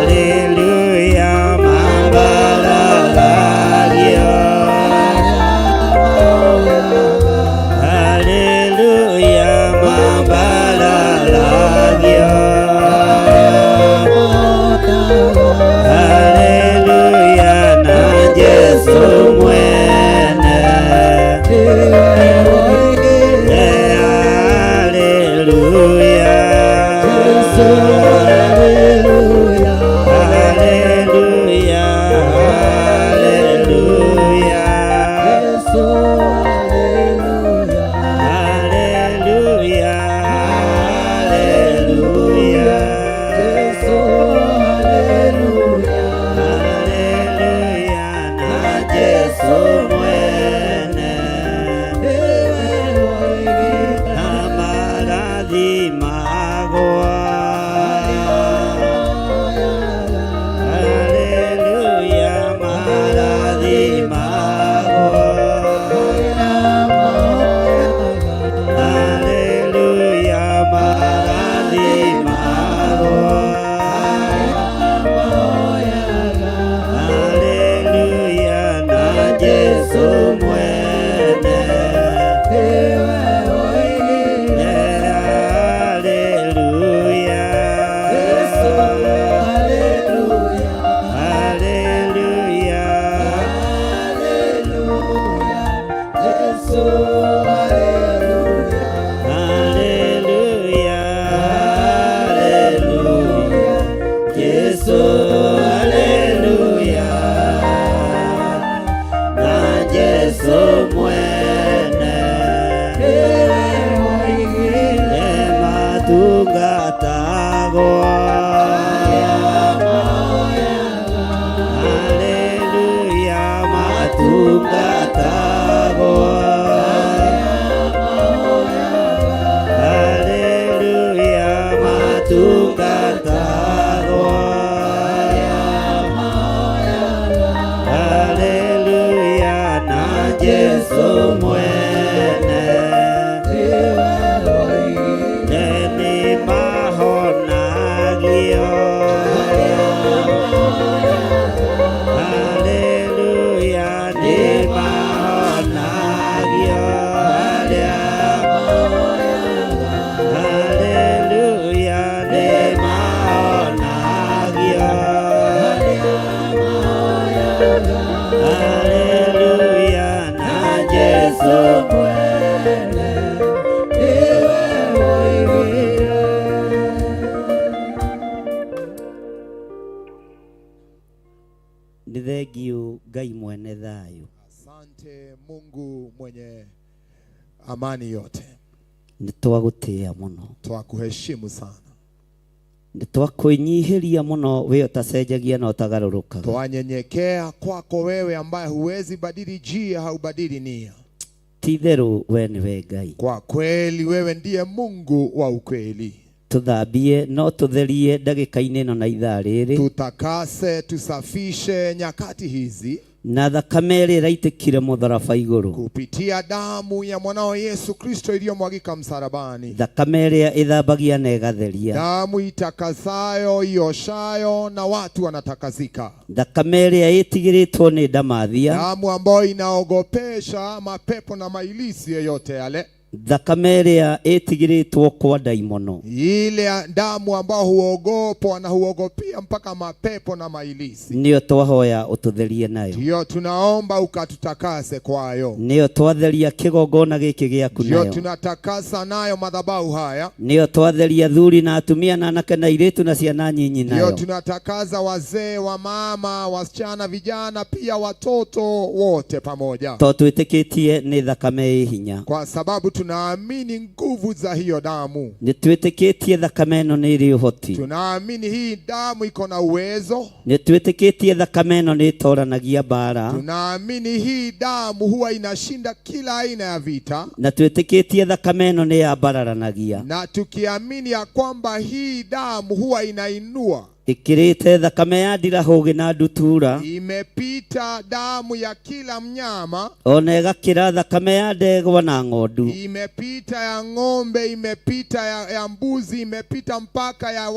haleluya, mambararagio, haleluya, mambararagio, haleluya, na Jesũ mwene. Haleluya, haleluya, haleluya, haleluya, haleluya, haleluya, na Jesũ mwene na marathimagwo, haleluya, marathimagwo, haleluya, marathimagwo, haleluya, na Jesũ mwene. Haleluya, haleluya, haleluya, haleluya, Yesu, haleluya, na Yesu mwene matungatagwo, haleluya, matungatagwo, haleluya, matungatagwo. Thengiũ Ngai mwene thayũ. Asante Mungu mwenye amani yote, Nĩ twagũtĩĩa mũno. twakuheshimu sana, Nĩ twakwĩnyihĩria mũno we ũtacenjagia na ũtagarũrũkaga. twanyenyekea kwako wewe ambaye huwezi badili jia, haubadili nia. Ti itherũ we nĩwe Ngai. Kwa kweli wewe ndiye Mungu wa ukweli. Tũthambie no tũtherie ndagĩka-inĩ ĩno na ithaa rĩrĩ Tutakase, tusafishe nyakati hizi na thakame ĩrĩa ĩraitĩkire mũtharaba igũrũ, kupitia damu ya mwanao Yesu Kristo iliyomwagika msalabani, thakame ĩrĩa ĩthambagia na ĩgatheria, damu itakasayo, ioshayo na watu wanatakasika, thakame ĩrĩa ĩtigĩrĩtwo nĩ ndamathia, damu ambayo inaogopesha mapepo na mailisi yoyote yale, thakame ĩrĩa ĩtigĩrĩtwo kwa ndaimono, ile damu ambayo huogopwa na huogopia mpaka mapepo na mailisi. nĩyo twahoya ũtũtherie nayo, Ndiyo tunaomba ukatutakase kwayo, nĩyo twatheria kĩgongona gĩkĩ gĩaku ndiyo nayo, tunatakasa nayo madhabahu haya, nĩyo twatheria thuri na atumia na anake na airĩtu na ciana nyinyi ndiyo nayo, tunatakaza wazee wa mama, wasichana, vijana, pia watoto wote pamoja, tondũ twĩtĩkĩtie nĩ thakame ĩ hinya, kwa sababu tunaamini nguvu za hiyo damu. nĩ twĩtĩkĩtie thakame ĩno nĩ ĩrĩ ũhoti, Tunaamini hii damu iko na uwezo, nĩ twĩtĩkĩtie thakame ĩno nĩ ĩtoranagia mbara, tunaamini hii damu huwa inashinda kila aina ya vita, na twĩtĩkĩtie thakame ĩno nĩ yambararanagia na tukiamini ya kwamba hii damu huwa inainua, ĩkĩrĩte thakame ya ndirahũgĩ na ndutura, imepita damu ya kila mnyama, ona ĩgakĩra thakame ya ndegwa na ng'ondu, imepita ya ng'ombe, imepita ya mbuzi, imepita mpaka ya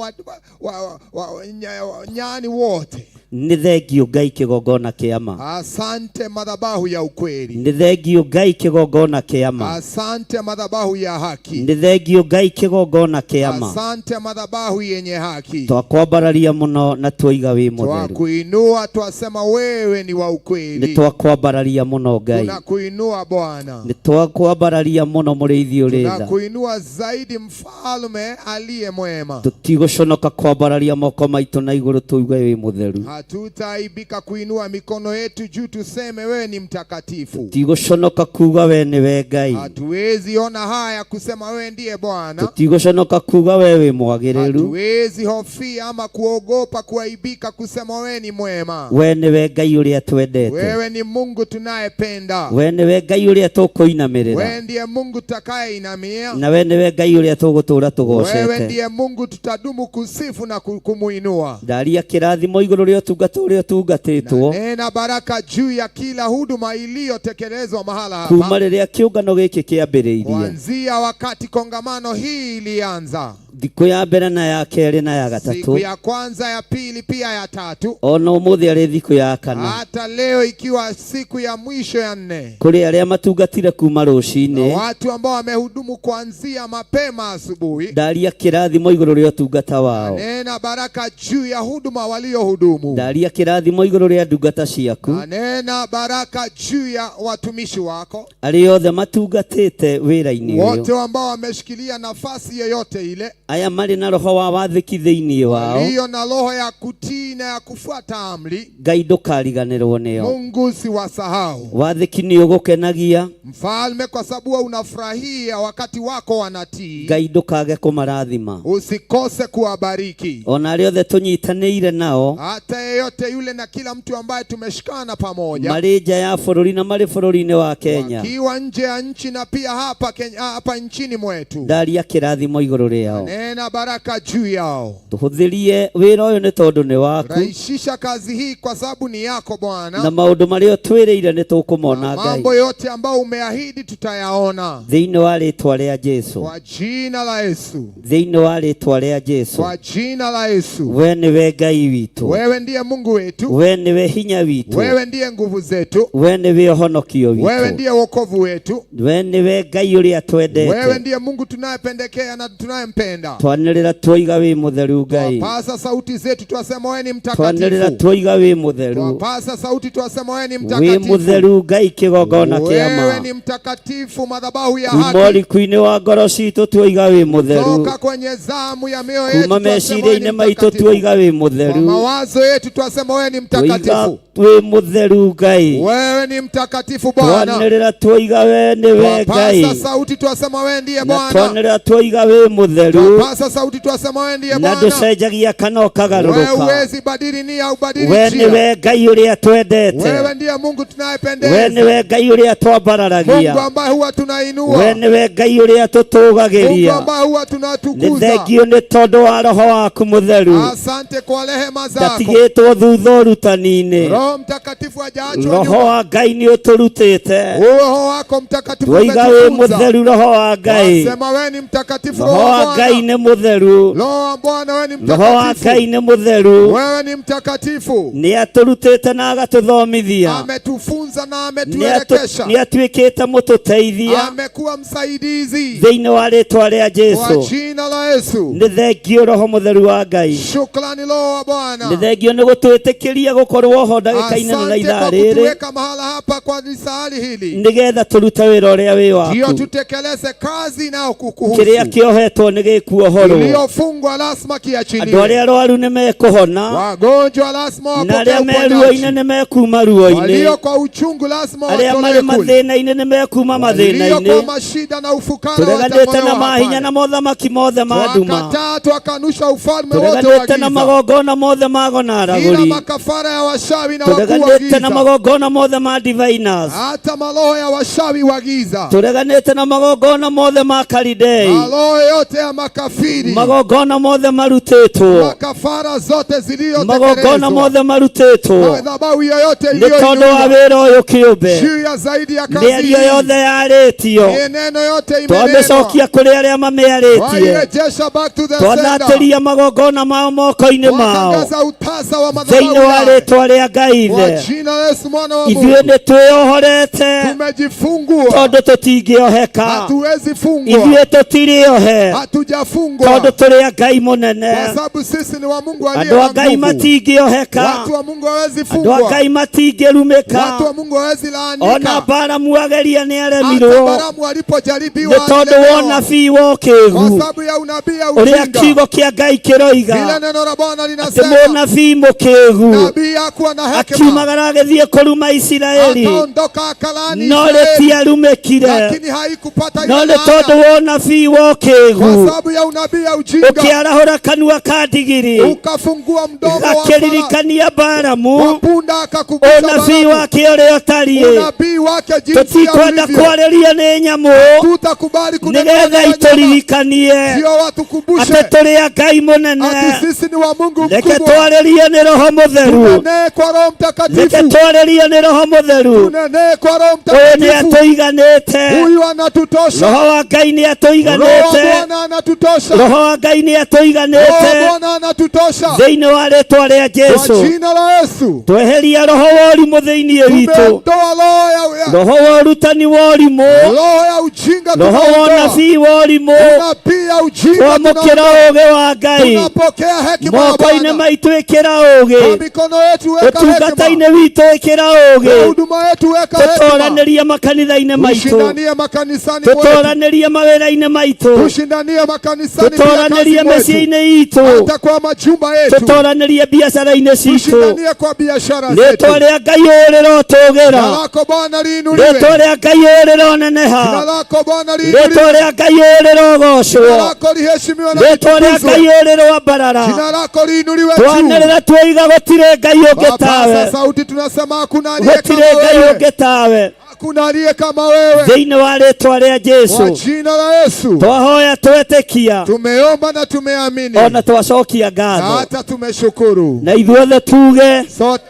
nyani wote. Nĩ thengiũ Ngai kĩgongona kĩa ma, Asante madhabahu ya ukweli, nĩ thengiũ Ngai kĩgongona kĩa ma, asante madhabahu ya haki, nĩ thengiũ Ngai kĩgongona kĩa ma, asante madhabahu yenye haki. twakwambararia mũno na twoiga wĩ mũtheru, Twakuinua, twasema wewe ni wa nĩ ukweli. twakwambararia mũno Ngai, Tunakuinua Bwana, nĩ twakwambararia mũno mũrĩithi ũrĩ tha, tunakuinua zaidi, mfalme aliye mwema. tũtigũconoka kwambararia moko maitũ na igũrũ tuuge wĩ mũtheru, Hatutaaibika kuinua mikono yetu juu tuseme wewe ni mtakatifu. tũtigũconoka kuuga we nĩwe Ngai, Hatuwezi ona haya kusema wewe ndiye Bwana. tũtigũconoka kuuga we wĩ mwagĩrĩru, Hatuwezi hofia ama kuogopa kuaibika kusema wewe ni mwema. we nĩwe Ngai ũrĩa twendete, Wewe ni Mungu tunayependa. we nĩwe Ngai ũrĩa tũkũinamĩrĩra, Wewe ndiye Mungu tutakayeinamia. na we nĩwe Ngai ũrĩa tũgũtũũra Wewe tũgocete. ndiye Mungu tutadumu kusifu na kumuinua. Ndaria kĩrathimo igũrũ rĩa ũtungata ũrĩa ũtungatĩtwo Nena baraka juu ya kila huduma iliyotekelezwa mahala kuma hapa, rĩrĩa kĩũngano gĩkĩ kĩambĩrĩirie, kuanzia wakati kongamano hii ilianza, thikũ ya mbere na ya kerĩ na ya siku gatatũ, ya kwanza, ya pili, pia ya tatu, ona ũmũthĩ arĩ thikũ ya kana, hata leo ikiwa siku ya mwisho ya nne. kũrĩ arĩa matungatire kuma Na rũcinĩ, watu ambao wamehudumu kuanzia mapema asubuhi, ndaria kĩrathimo igũrũ rĩa ũtungata wao, nena baraka juu ya huduma waliohudumu, ndaria kĩrathimo igũrũ rĩa ndungata ciaku, nena baraka juu ya watumishi wako arĩa othe matungatĩte wĩra-inĩ ũyũ, wote ambao wameshikilia nafasi yoyote ile, aya marĩ na roho wa wathĩki thĩinĩ wao, walio na roho ya kutii na ya kufuata amri. Ngai ndũkariganĩrwo nĩo. Mungu siwasahau Wathĩki nĩ ũgũkenagia, mfalme, kwa sababu wewe unafurahia wakati wako wanatii. Ngai ndũkage kũmarathima, Usikose kuwabariki ona arĩa othe tũnyitanĩire nao hata yeyote yule na kila mtu ambaye tumeshikana pamoja, marĩ nja ya bũrũri na marĩ bũrũri-inĩ wa Kenya, kiwa nje ya nchi na pia hapa Kenya, hapa nchini mwetu. ndaria kĩrathimo igũrũ rĩao, Nena baraka juu yao. tũhũthĩrie wĩra ũyũ nĩ tondũ nĩ waku, Rahisisha kazi hii kwa sababu ni yako na Bwana. maũndũ marĩa ũtwĩrĩire nĩ tũkũmona Ngai Mambo yote ambayo umeahidi tutayaona thĩinĩ wa rĩtwa rĩa Jesu, kwa jina la Yesu, thĩinĩ wa rĩtwa rĩa Jesu. kwa jina la Yesu. We nĩwe Ngai witũ, Wewe ndiye Mungu wetu, we nĩwe hinya witũ, wewe ndiye nguvu zetu, we nĩwe ũhonokio wewe witũ, ndiye wokovu wetu, we nĩwe Ngai ũrĩa wewe twendete. ndiye Mungu tunayependekea na tunayempenda. Twanĩrĩra twoiga wĩ mũtheru Ngai, Pasa sauti zetu twasema wewe ni twanĩrĩra mtakatifu. twoiga wĩ mũtheru, Twapasa sauti twasema wewe ni wĩ mtakatifu. mũtheru Ngai kĩgongona kĩa Wewe ma, ni mtakatifu, madhabahu ya kuma haki. ũriku-inĩ wa ngoro citũ twoiga wĩ mũtheru, Toka kwenye zamu ya mioyo yetu kuma twasema wewe ni meciria-inĩ maitũ mtakatifu. twoiga wĩ Kwa mũtheru, mawazo yetu twasema wewe ni twoiga mtakatifu. Wĩ mũtheru Ngai. Wewe ni mtakatifu Bwana. Twanĩrĩra twoiga we nĩwe Ngai. Twapasa sauti twasema wewe ndiye Na Bwana. twanĩrĩra twoiga wĩ mũtheru. Twapasa sauti twasema wewe ndiye Na Bwana. ndũcenjagia kana Wewe ũkagarũrũka. huwezi badili nia, ubadili We njia. nĩwe Ngai ũrĩa twendete. Wewe ndiye Mungu We tunayependeza, nĩwe Ngai ũrĩa twambararagia. Mungu ambaye huwa tunainua, We nĩwe Ngai ũrĩa Mungu tũtũgagĩria. ambaye huwa Nĩ tunatukuza. thengio nĩ tondũ wa roho waku mũtheru. Asante kwa rehema zako. Ndatigĩtwo thutha ũrutani-inĩ. Roho Mtakatifu hajaachwa Roho nyuma. wa Ngai nĩ ũtũrutĩte. Roho wako Mtakatifu Twoiga wĩ umetufunza. mũtheru roho wa Ngai. Wasema wewe ni mtakatifu, Roho Roho wa wa Ngai Bwana. nĩ mũtheru. Roho wa Bwana, wewe ni Roho wa mtakatifu. Ngai nĩ mũtheru. Wewe ni mtakatifu. Nĩ atũrutĩte na agatũthomithia. Ametufunza na Nĩ ametuelekesha. atuĩkĩte mũtũteithia Amekuwa msaidizi thĩinĩ wa rĩtwa rĩa kwa Jesu. jina la Yesu. Nĩ thengio Roho mũtheru wa Ngai. Shukrani Roho wa Bwana. Nĩ thengio nĩ gũtwĩtĩkĩria gũkorwo ho ndagĩka-inĩ ĩno na Asante ithaa kwa rĩrĩ kutuweka mahala hapa kwa lisali hili, nĩgetha tũrute wĩra ũrĩa wĩ ndiyo waku. tutekeleze kazi inayokukuhusu. Kĩrĩa kĩohetwo nĩ gĩkuohorwo. Iliyofungwa lazima Andũ kiachiliwe. arĩa arwaru nĩ mekũhona Wagonjwa lazima na wapokee arĩa me ruo-inĩ uponyaji. nĩ mekuma ruo-inĩ. Walio kwa uchungu lazima Arĩa marĩ watolewe kule. mathĩna-inĩ nĩ mekuma Walio kwa mathĩna-inĩ. mashida na ufukara Tũreganĩte na watatolewa mahinya hapana. na mothamaki mothe ma nduma. Twakataa, twakanusha ufalme wote wa Tũreganĩte na giza, magongona mothe ma ago na kila aragũri. makafara ya washawi na wakuu wa Tũreganĩte na giza, magongona mothe ma diviners. hata maroho ya washawi wa giza, Tũreganĩte na magongona mothe ma kalidei. maroho yote ya makafiri, Magongona mothe marutĩtwo. makafara zote Magongona zilizotekelezwa, mothe marutĩtwo. madhabahu yoyote Nĩ tondũ wa iliyoinuliwa wĩra ũyũ kĩũmbe. juu ya zaidi ya kazi Mĩario hii, yothe yarĩtio. mieneno yote imenenwa, Twamĩcokia kũrĩ arĩa mamĩarĩtie. wairejesha back to the sender, Twathatĩria magongona mao moko-inĩ mao. watangaza utasa wa madhabahu Thĩinĩ wa yale rĩtwa rĩa Ngai kwa Ithe. jina la Yesu mwana wa Ithuĩ Mungu. nĩ twĩohorete Tumejifungua, tondũ tũtingĩoheka. hatuwezi fungwa, Ithuĩ tũtirĩohe hatujafungwa tondũ tũrĩ a Ngai mũnene. kwa sababu sisi ni wa Mungu aliye Andũ a na Ngai nguvu. matingĩoheka. Watu wa Mungu hawezi Andũ a fungwa, Ngai matingĩrumĩka. watu wa Mungu hawezi Ona laanika. Baramu ageria nĩ Hata aremirwo Baramu alipojaribiwa nĩ tondũ wa alilemewa ũnabii wa kwa ũkĩgu sababu ya unabii ya ũrĩa ujinga. kiugo kĩa Ngai kĩroiga Vile neno la Bwana atĩ linasema, mũnabii mũkĩgu nabii hakuwa na hekima, akiumagara agĩthiĩ kũruma Isiraeli akaondoka akalaani no Israeli, rĩtiarumĩkire lakini haikupata no ile nĩ tondũ laana wa ũnabii wa kwa ũkĩgu sababu ya unabii ya ujinga, ũkĩarahũra kanua ka ndigiri ukafungua mdomo wa farasi gakĩririkania wa Baramu punda, akakumbusha ũnabii Balamu wake ũrĩa ũtariĩ unabii wake jinsi tũtikwenda ulivyo. kwarĩrio nĩ nyamũ Tutakubali kunenwa nĩgetha na wanyama, itũririkanie ndio watukumbushe atĩ tũrĩ a Ngai mũnene ati sisi ni wa Mungu reke mkubwa. twarĩrio nĩ Roho Mũtheru Tunenee kwa Roho reke Mtakatifu, twarĩrio nĩ Roho Mũtheru tunenee kwa Roho ũyũ nĩ Mtakatifu. atũiganĩte Huyu anatutosha, Roho wa Ngai nĩ Roho wa atũiganĩte Bwana anatutosha, Roho wa Ngai nĩ Roho wa atũiganĩte Bwana anatutosha thĩinĩ wa rĩtwa rĩa kwa Jesu jina la Yesu. tweheria roho wa ũrimũ thĩinĩ witũ Tumeondoa roho ya roho wa ũrutani wa ũrimũ roho ya ujinga, roho wa tunaondoa ũnabii wa ũrimũ unabii ya ujinga, twamũkĩra tunaondoa. ũũgĩ wa Ngai Tunapokea hekima ya moko-inĩ Bwana maitũ ĩkĩra kwa ũũgĩ mikono yetu, weka hekima ũtungata-inĩ witũ ĩkĩra kwa ũũgĩ huduma yetu, weka hekima. tũtoranĩrie makanitha-inĩ maitũ Tushindanie makanisani mwetu, tũtoranĩrie mawĩra-inĩ maitũ tushindanie makanisani pia kazi tũtoranĩrie mwetu, mĩciĩ-inĩ itũ hata kwa majumba yetu, tũtoranĩrie biacara-inĩ citũ tushindanie kwa biashara zetu. rĩtwa rĩa Ngai ũrĩrotũgĩra Jina lako Bwana liinuliwe, rĩtwa rĩa Ngai ũrĩroneneha jina lako Bwana rĩtwa liinuliwe, rĩa Ngai jina ũrĩrogocwo lako liheshimiwe na rĩtwa rĩa litukuzwe, Ngai ũrĩrwambarara jina lako liinuliwe juu. twanĩrĩra tuoiga gũtirĩ Ngai ũngĩ Wapaza tawe sauti tunasema hakuna aliye gũtirĩ kama Ngai wewe, ũngĩ tawe hakuna aliye kama wewe. thĩinĩ wa rĩtwa rĩa Kwa Jesu jina la Yesu twahoya twetĩkia tumeomba na tumeamini ona twacokia na ngatho hata tumeshukuru. na ithuothe tuge Sote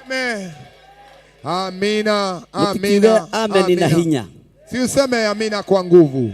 tuseme amina, mũtikiuge amina, ameni na amina. hinya Si useme amina kwa nguvu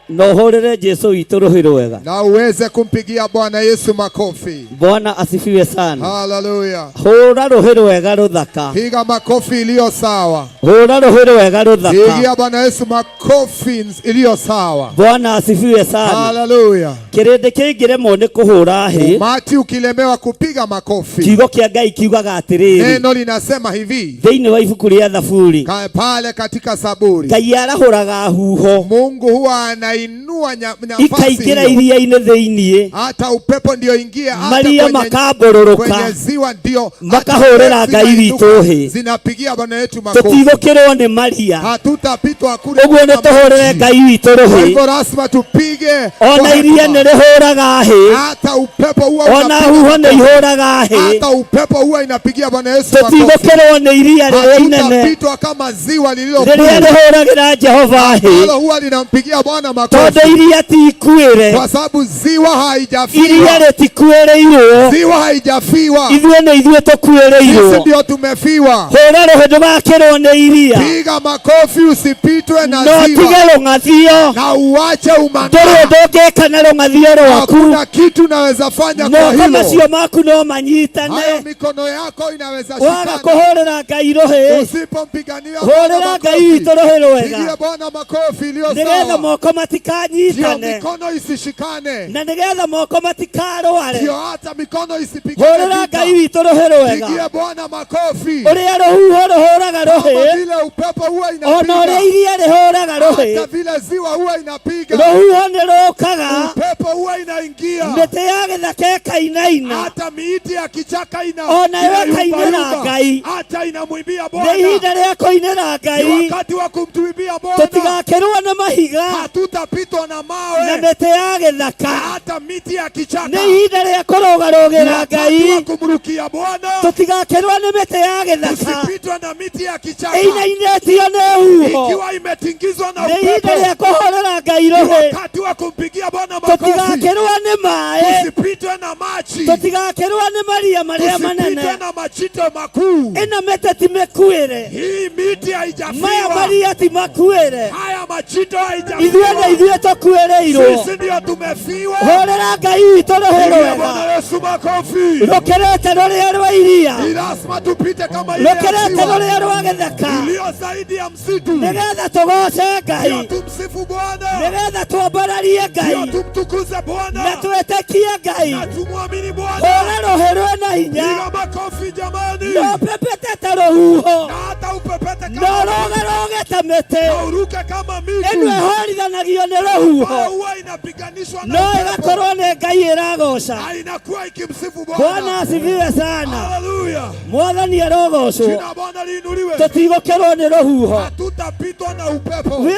na ũhũrĩre Jesu witũ rũhĩ rwega na uweze kumpigia Bwana Yesu makofi. Bwana asifiwe sana Haleluya! hũra rũhĩ rwega rũthaka Piga makofi iliyo sawa, hũra rũhĩ rwega rũthaka pigia Bwana Yesu makofi iliyo sawa. Bwana asifiwe sana Haleluya! kĩrĩndĩ kĩngĩremwo nĩ kũhũra hĩ Umati ukilemewa kupiga makofi, kiugo kĩa Ngai kiugaga atĩrĩrĩ neno linasema hivi thĩinĩ wa ibuku rĩa Thaburi pale katika Saburi, Ngai arahũraga huho Mungu huwa ana inainua nafasi ikaingĩra hiyo. iria-inĩ thĩiniĩ Hata upepo ndio ingia hata Maria makambororoka, kwenye ziwa ndio makahũrĩra hata Ngai zinainuka, witũ hĩ. zinapigia Bwana yetu makofi. Tũtigũkĩrwo nĩ maria. Hatutapitwa kule Ũguo nĩ kama tũhũrĩre maji. Ngai witũ Kwa rũhĩ. hivyo lazima tupige Ona kwa iria hekima. nĩ rĩhũraga hĩ. Hata upepo huwa Ona unapiga huho nĩ makofi. ihũraga hĩ. Hata upepo huwa inapigia Bwana Yesu makofi. Tũtigũkĩrwo nĩ iria rĩrĩa inene Hatutapitwa kama ziwa lililo rĩrĩa kuu rĩhũragĩra Jehova hĩ. ambalo huwa linampigia Bwana Tondũ makofi, iria ti ikuĩre, kwa sababu ziwa iria haijafiwa, rĩtikuĩrĩirwo, ziwa haijafiwa, ithuĩ nĩ ithuĩ sisi tũkuĩrĩirwo. ndio tumefiwa. Hũra rũhĩ ndũgakĩrwo nĩ iria, Piga makofi usipitwe na no ziwa tige rũng'athio. na uache Ndũrĩ umang'aa. ũndũ ũngĩka na rũng'athio rwaku. Hakuna kitu unaweza fanya kwa Moko hilo. macio maku no Hayo manyitane. mikono yako inaweza Waga shikana. kũhũrĩra Ngai rũhĩ, Usipompigania Bwana hũrĩra Ngai makofi, witũ rũhĩ rwega, pigia Bwana makofi iliyo nĩgetha sawa, moko ndio matikanyitane mikono isishikane, na nĩgetha moko matikarware. ndio hata mikono isipigane Hũrĩra vita. Ngai witũ rũhĩ rwega. Pigie Bwana makofi Ũrĩa rũhuho rũhũraga kama rũhĩ, vile upepo huwa ona ũrĩa inapiga, iria rĩhũraga rũhĩ, hata vile ziwa huwa inapiga, rũhuho nĩ rũkaga, upepo huwa inaingia, mĩtĩ ya gĩthaka ĩkainaina, hata miiti ya kichaka ina Ona yo ĩkainĩra inayumbayumba, Ngai. hata inamwimbia Nĩ Bwana. ihinda rĩa kũinĩra Ni Ngai. wakati wa kumtuimbia Bwana. Tũtigakĩrwo nĩ mahiga Hatutapitwa na na mawe mĩtĩ ya gĩthaka. na hata miti ya kichaka. Nĩ ihinda rĩa Ni kũrũgarũgĩra wakati Ngai. wa kumrukia Bwana. Tũtigakĩrwo nĩ mĩtĩ ya gĩthaka Tusipitwe na miti ya kichaka ĩinainĩtio nĩ huho. ikiwa imetingizwa na Nĩ ihinda rĩa upepo. kũhũrĩra Ngai Ni rũhĩ. wakati wa kumpigia Bwana makofi. Tũtigakĩrwo nĩ maĩ, Tusipitwe na maji, tũtigakĩrwo nĩ maria marĩa manene. tusipitwe na machito makuu. Ĩno mĩtĩ ti mĩkuĩre, Hii miti maya haijafiwa, maria ti makuĩre, haya machito ithuĩ nĩ haijafiwa. ithuĩ tũkuĩrĩirwo. Sisi ndio tumefiwa. Hũrĩra Ngai witũ rũhĩ Pigia rwega Bwana Yesu makofi. rũkĩrĩte rũrĩa rwa iria, Ni lazima tupite kama ile ya rũkĩrĩte ziwa rũrĩa rwa gĩthaka, iliyo zaidi ya msitu. nĩgetha tũgoce Ndio Ngai, tumsifu Bwana, nĩgetha twambararie ndio Ngai tumtukuze na Bwana twĩtĩkie Ngai. na tumwamini Hũra Bwana. rũhĩ rwĩna hinya, Piga makofi jamani, no pepete ta rũhuho, na hata upepete no kama rũgarũge ta mĩtĩ. na uruke kama Ĩno miti ĩhũrithanagio nĩ ambayo rũhuho, huwa inapiganishwa na no upepo ĩgakorwo nĩ Ngai ĩragoca. na inakuwa ikimsifu Bwana Bwana. asifiwe sana. Haleluya, Mwathani arogocwo. jina la Bwana liinuliwe. Tũtigũkĩrwo nĩ rũhuho. Hatutapitwa na upepo. We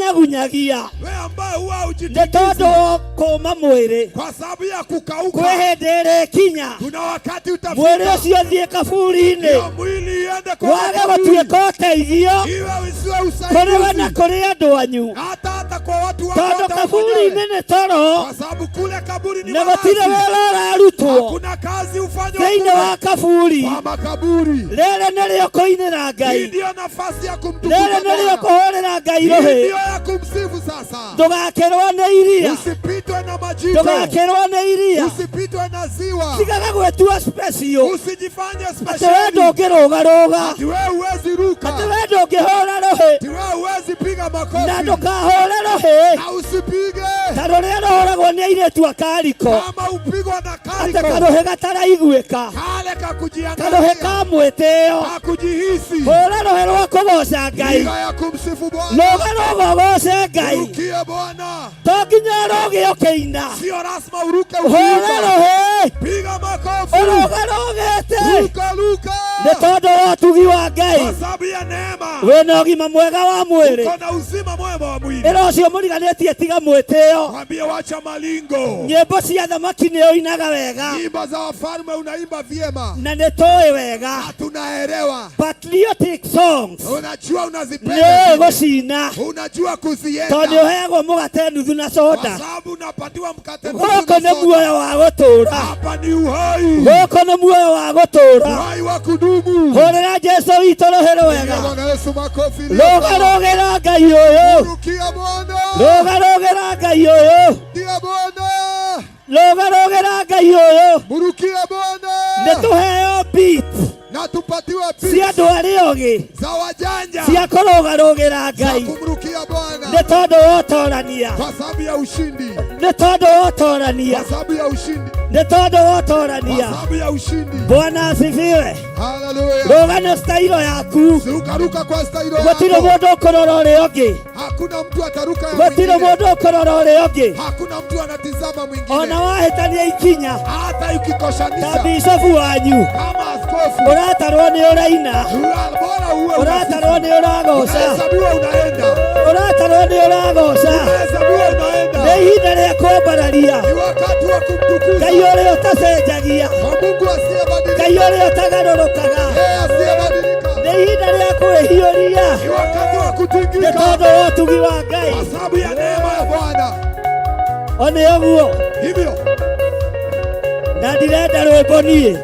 ũtenyagunyagia Wewe ambaye huwa nĩ hujitingizi tondũ wa kũma mwĩrĩ, kwa sababu ya kwĩ kukauka, hĩndĩ ĩrĩkinya kuna wakati mwĩrĩ utafika ũcio ũthiĩ kaburi-inĩ, ndio mwili iende kwa wage makaburi, gũtuĩka ũteithio iwe isiwe kũrĩ we na usaidizi kũrĩ andũ anyu, hata hata kwa watu wako tondũ hata kaburi-inĩ mwenyewe, nĩ toro kwa sababu kule kaburi ni na gũtirĩ malazi, wĩra ũrarutwo hakuna kazi ufanywa thĩinĩ kule wa kaburi. kwa makaburi. Rĩrĩ nĩrĩo kũinĩra Hii Ngai, ndiyo nafasi ya kumtukuza rĩrĩ nĩrĩo Bwana, kũhũrĩra Ngai hii rũhĩ. ndiyo ya kumsifu sasa. Ndũgakĩrwo nĩ iria, Usipitwe na majito, ndũgakĩrwo nĩ iria, usipitwe na ziwa, tigaga gwĩtua special usijifanye atĩ we spesheli ndũngĩrũgarũga, ati wewe huwezi ruka, atĩ we ndũngĩhũra rũhĩ, ati wewe huwezi piga na makofi ndũkahũre rũhĩ na usipige ta rũrĩa rũhũragwo nĩ airĩtu a Kariko, kama upigwa na atĩ kariko karũhĩ gataraiguĩka, kale karũhĩ kakujiangalia ka mwĩtĩo. kakujihisi. Hũra rũhĩ rwa kũgoca Ngai, Piga ya kumsifu Bwana, rũga rũga ũgoce Ngai, rukie Bwana, to nginya ũrũge ũkĩina. sio lazima uruke Hũra ukiimba. rũhĩ Piga makofi, ũrũgarũgĩte ruka ruka, nĩ tondũ wa ũtugi wa Ngai. kwa sababu ya neema Wĩna ũgima mwega wa mwĩrĩ. uko na uzima mwema wa mwili. Ĩra ũcio mũriganĩtie tiga mwĩtĩo. Mwambie wacha malingo. Nyĩmbo cia thamaki nĩ ũinaga wega Nyimbo za wafalme unaimba vyema na nĩ tũĩ wega. na tunaelewa, Patriotic songs unajua nĩ unazipenda ũĩ zile. gũcina unajua tondũ kuzienda ũheagwo mũgate nuthu na kwa soda. sababu unapatiwa mkate nusu Gũkũ na nĩ soda. muoyo wa gũtũũra, Hapa ni uhai, gũkũ nĩ muoyo wa gũtũũra. uhai wa kudumu. Hũrĩra Jesũ witũ rũhĩ Pigia rwega. Bwana Yesu makofi iliyo sawa. Rũgarũgĩra Ngai ũyũ, Rukia Bwana, rũgarũgĩra Ngai ũyũ, rukia Bwana, rũgarũgĩra Ngai ũyũ. murukie Bwana. Nĩ tũheo beat Na tupatiwe cia peace andũ arĩa ogĩ za wajanja cia kũrũgarũgĩra za Ngai kumrukia Bwana nĩ tondũ wa ũtorania, kwa sababu ya ushindi, nĩ tondũ wa ũtorania, kwa sababu ya ushindi, nĩ tondũ wa kwa ũtorania. sababu ya ushindi. Bwana asifiwe. Haleluya! Rũga na stailo yaku, Rukaruka kwa stailo gũtirĩ yako, mũndũ ũkũrora ũrĩa ũngĩ. hakuna Hakuna mtu ataruka ya Gũtirĩ mwingine. mũndũ ũkũrora ũrĩa ũngĩ. Hakuna mtu anatizama mwingine. Ona wahĩtania ikinya. Hata Ta ukikoshanisha bicobu wanyu. kama askofu, Ũratarwo nĩ ũraina. bora uwe Ũratarwo nĩ ũragoca. unahesabiwa unaenda, Ũratarwo nĩ ũragoca. unahesabiwa unaenda. Nĩ ihinda rĩa kwambararia. Ni wakati wa kumtukuza Ngai ũrĩa ũtacenjagia. kwa Mungu asiyebadilika, Ngai ũrĩa ũtagarũrũkaga. yeye asiyebadilika. Nĩ ihinda rĩa kwĩhiũria. Ni wakati wa Nĩ kutingika tondũ wa ũtugi wa Ngai. kwa sababu ya neema ya Bwana. O nĩ ũguo. Hivyo Na ndirenda rwĩmbo niĩ.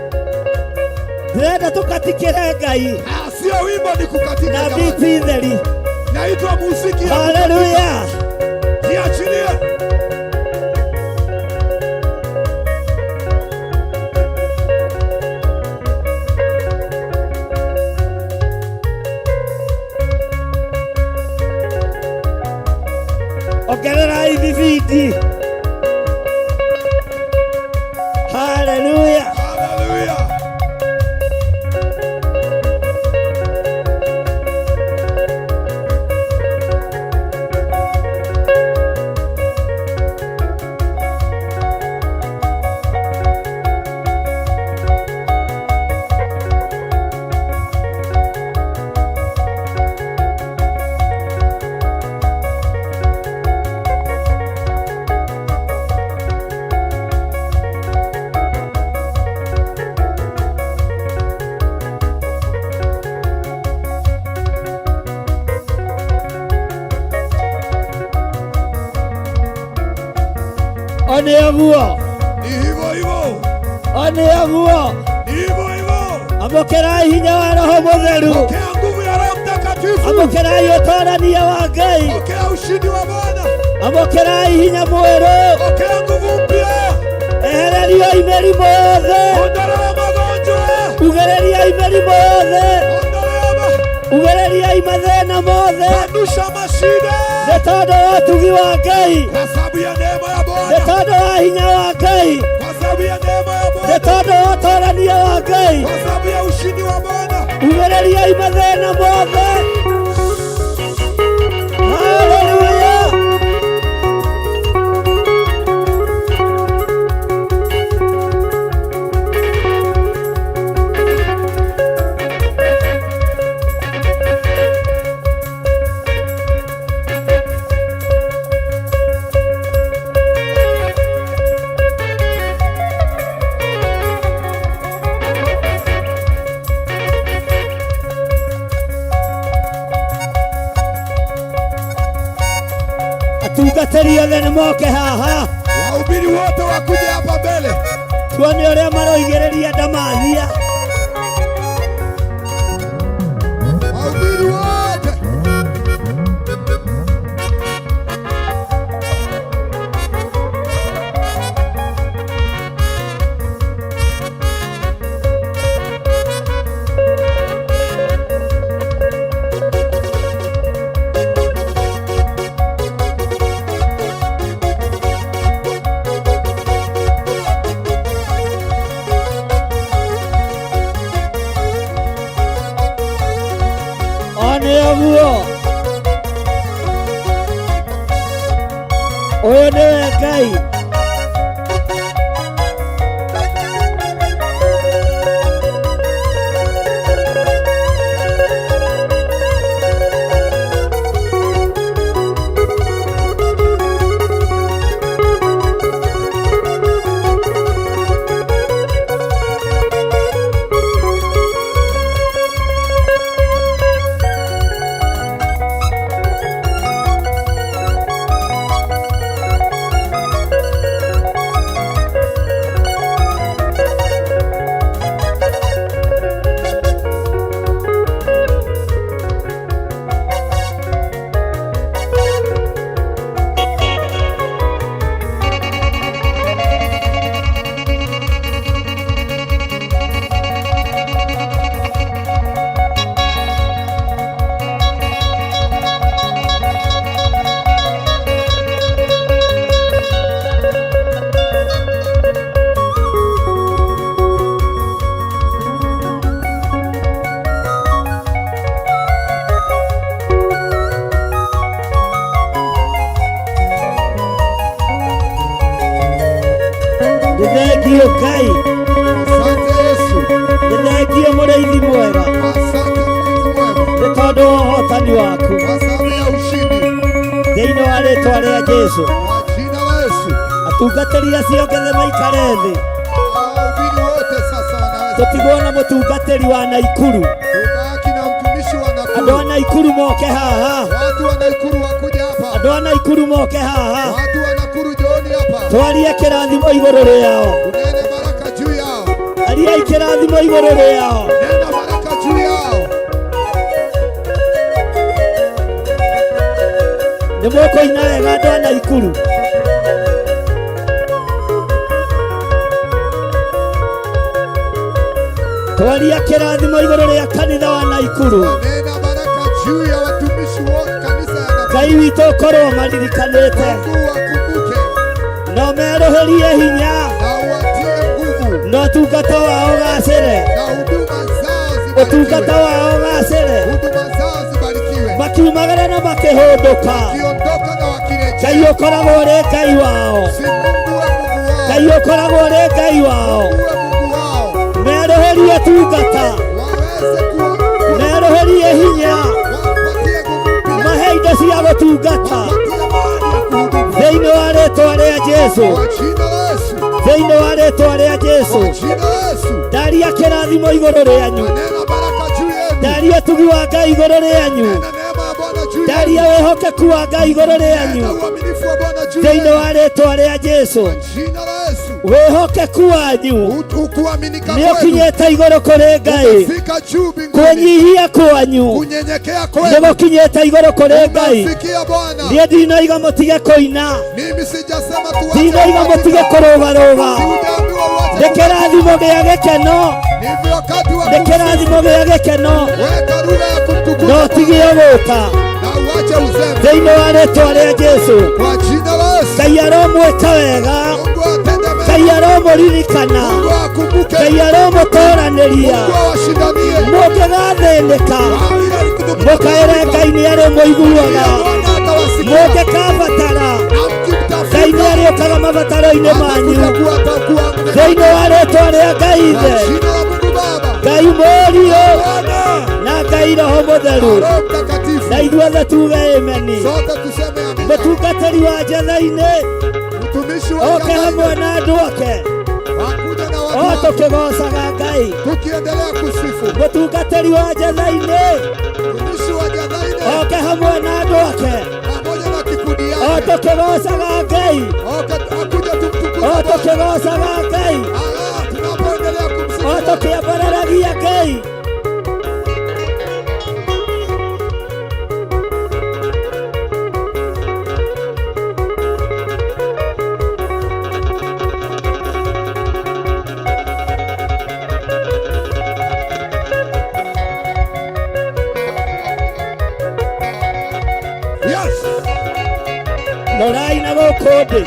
Ndĩrenda tũkatikĩre Ngai. ah, sio wimbo ni kukatika Na jamani. biti theri. Naitwa muziki ya Haleluya. kukatika. Jiachilie. Ongererai thibindi. Haleluya. Haleluya. O nĩ ũguo. Ni hivyo hivyo. O nĩ ũguo. Ni hivyo hivyo. Amũkĩrai hinya wa Roho Mũtheru. Pokea nguvu ya Roho Mtakatifu. Amũkĩrai ũtorania wa Ngai. Pokea ushindi wa Bwana. Amũkĩrai hinya mwerũ. Pokea nguvu mpya. Ehereriai mĩrimũ yothe. Ondolewa magonjwa. Ugĩrĩriai mĩrimũ yothe. Ondolewa Ugĩrĩriai mathĩna mothe. Kanusha mashida. Nĩ tondũ wa ũtugi wa Ngai. Kwa sababu ya neema ya Nĩ Bwana. tondũ wa hinya wa Ngai. Kwa sababu ya neema ya Nĩ Bwana. tondũ wa ũtorania wa Ngai. Kwa sababu ya ushindi wa Bwana. Ugĩrĩriai mathĩna mothe. Haleluya. Atungatĩri othe nĩ moke haha. Wahubiri wote wakuje hapa mbele. Tuone ũrĩa maroigĩrĩria ndamathia. Wahubiri wote. O nĩ ũguo. Ũyũ nĩwe Ngai. Tondũ wa ũhotani waku. Kwa sababu ya ushindi. Thĩinĩ wa rĩtwa rĩa Jesu. Kwa jina la Yesu. Atungatĩri acio othe maikare thĩ. Wahubiri wote sasa wanaweza. Tũtigwo na mũtungatĩri wa Naikuru. Tubaki na mtumishi wa Andũ a Nakuru. Naikuru moke haha. Watu wa Nakuru wakuja hapa. Andũ a Naikuru moke haha. Watu wa Nakuru njooni hapa. Twarie kĩrathimo igũrũ rĩao. Unene baraka juu yao. Ariai kĩrathimo igũrũ rĩao. Nena baraka juu yao. Nĩ mũkũina wega andũ a Naikuru. Twaria kĩrathimo igũrũ rĩa kanitha wa Naikuru. Nena baraka juu ya watumishi wote kanisa ya Nakuru. Ngai witũ ũkorwo maririkanĩte. Mungu wakumbuke Na ũmerũhĩrie hinya. na uwatie nguvu Na ũtungata wao ũgacĩre. na huduma zao zibarikiwe. Ũtungata wao ũgacĩre. Huduma zao zibarikiwe. Makiumagara na makĩhũndũka. Wakiondoka na wakirejea. Ngai ũkoragwo ũrĩ Ngai wao. Si Mungu we Mungu wao. Ngai ũkoragwo ũrĩ Ngai wao. Mungu we Mungu wao. Merũhĩrie tungata. Waweze kuwa Merũhĩrie hinya. wapatie nguvu mpya. Mahe indo cia gũtungata. Wapatie mali ya kuhudumu. Thĩinĩ wa rĩtwa rĩa Jesu. Kwa jina la Yesu. Thĩinĩ wa rĩtwa rĩa Jesu. Kwa jina la Yesu. Ndaria kĩrathimo igũrũ rĩanyu. Nena baraka juu yenu. Ndaria ũtugi wa Ngai igũrũ rĩanyu. Nena neema ya Bwana juu Ndaria yenu. wĩhokeku wa Ngai igũrũ rĩanyu. Nena uaminifu wa Bwana juu Thĩinĩ yenu. wa rĩtwa rĩa Jesu. Kwa jina la Yesu. Wĩhokeku wanyu Ukuaminika nĩ kwenu ũkinyĩte igũrũ kũrĩ Ngai. umefika juu mbinguni. Kwĩnyihia kwanyu Kunyenyekea nĩ kwenu gũkinyĩte igũrũ kũrĩ Ngai. umemfikia Bwana. Niĩ ndinoiga mũtige kũina. Mimi sijasema tuache Ndinoiga mũtige kukatika. kũrũgarũga. Sijaambiwa uache Nĩ kĩrathimo gĩa gĩkeno. Ni wakati wa Nĩ kĩrathimo gĩa gĩkeno. Weka lugha ya kumtukuza No ũtige gũka. na uache uzembe. Thĩinĩ wa rĩtwa rĩa Jesu. Kwa jina la Yesu. Ngai aromwĩka wega. Mungu atende mema. Ngai aromũririkana. Mungu akumbuke. Ngai aromũtoranĩria. Mungu awashindanie. Mũngĩgathĩnĩka mũkaĩre Ngai nĩ arĩmũiguaga. Bwana atawasikia. Mũngĩkabatara Na mkimtafuta Ngai nĩ arĩũkaga mabataro-inĩ manyu. atakuja kuwatakuwa Thĩinĩ wa rĩtwa rĩa Ngai Kwa Ithe, jina la Mungu Baba, Ngai Mũriũ Bwana na Ngai Roho Mũtheru. Roho Mtakatifu. Na ithuothe tuge ameni. Sote tuseme amina. Mũtungatĩri wa Njetha-inĩ Mtumishi wa oke hamwe Ngai na andũ ake akuja na o watu wake, tũkĩgocaga Ngai. tukiendelea kusifu. Mũtungatĩri wa Njetha-inĩ Mtumishi wa Njetha-inĩ oke hamwe na andũ ake pamoja na kikundi o yake tũkĩgocaga Ngai akuja tumtukuze o Bwana. tũkĩgocaga Ngai Ah, tunapoendelea kumsifu o tũkĩambararagia Ngai. Yes. Rorai na gũkũ ndĩ.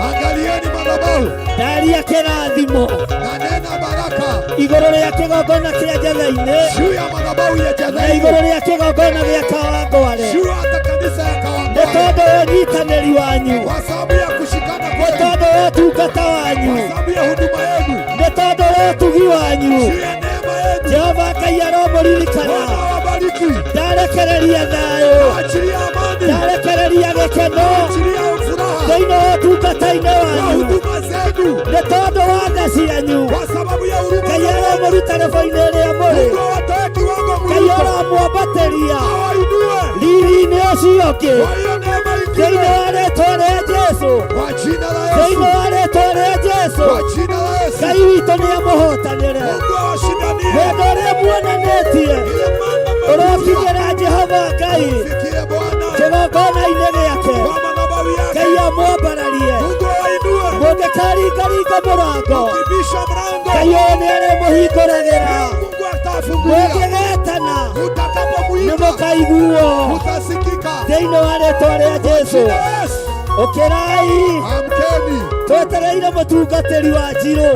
Angalieni madhabahu. Ndaria kĩrathimo Na nena baraka igũrũ rĩa kĩgongona kĩa Njetha-inĩ juu ya madhabahu ya na Njetha-inĩ, igũrũ rĩa kĩgongona gĩa Kawangware juu hata kanisa ya nĩ Kawangware, tondũ wa ũnyitanĩri wanyu, kwa sababu ya kushikana nĩ kwenu, tondũ wa ũtungata wanyu, kwa sababu ya huduma yenu, nĩ tondũ wa ũtugi wanyu. juu ya neema yenu. Jehova Ngai aromũririkana. Bwana awabariki, Ndarekereria thayũ, achilia amani, ndarekereria gĩkeno achilia furaha thĩinĩ wa ũtungata-inĩ kwa wanyu huduma zenu, nĩ tondũ wa tha cianyu. kwa sababu ya huruma Ngai za Mungu. aromũruta rĩbo-inĩ rĩrĩa mũrĩ. Mungu awatoe kiwango Ngai mliko, aramwambatĩria awainue riri-inĩ ũcio ũngĩ kwa hiyo neema thĩinĩ ingine, wa rĩtwa rĩa Jesu, kwa jina la Yesu, thĩinĩ wa rĩtwa rĩa Jesu. kwa jina la Yesu. Ngai witũ nĩ amũhotanĩre. Mungu awashindanie, Wendo ũrĩa muonanĩtie ile mama ũrokinyĩra Jehova Ngai mfikie Bwana kĩgongona-inĩ gĩake. kwa madhabahu yake. Ngai amwambararie. Mungu awainue, Mũngĩkaringaringa mũrango, ukibisha mlango, Ngai ũyũ nĩ arĩmũhingũragĩra. Mungu atafungulia. Mũngĩgetana nĩ Utakapomuita mũkaiguo utasikika. thĩinĩ wa rĩtwa rĩa Jesu. Jina la Yesu. Ũkĩrai, Amkeni, twetereire mũtungatĩri wa Njirũ,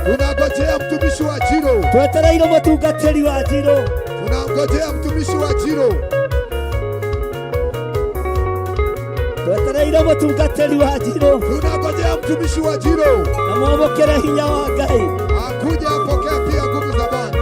tunangojea mtumishi wa Jiro, twetereire mũtungatĩri wa Njirũ. tunangojea mtumishi wa Jiro, Twetereire mũtungatĩri wa Njirũ tunangojea mtumishi wa Jiro na mwamũkĩre hinya wa Ngai. akuja apokee pia nguvu za Bwana.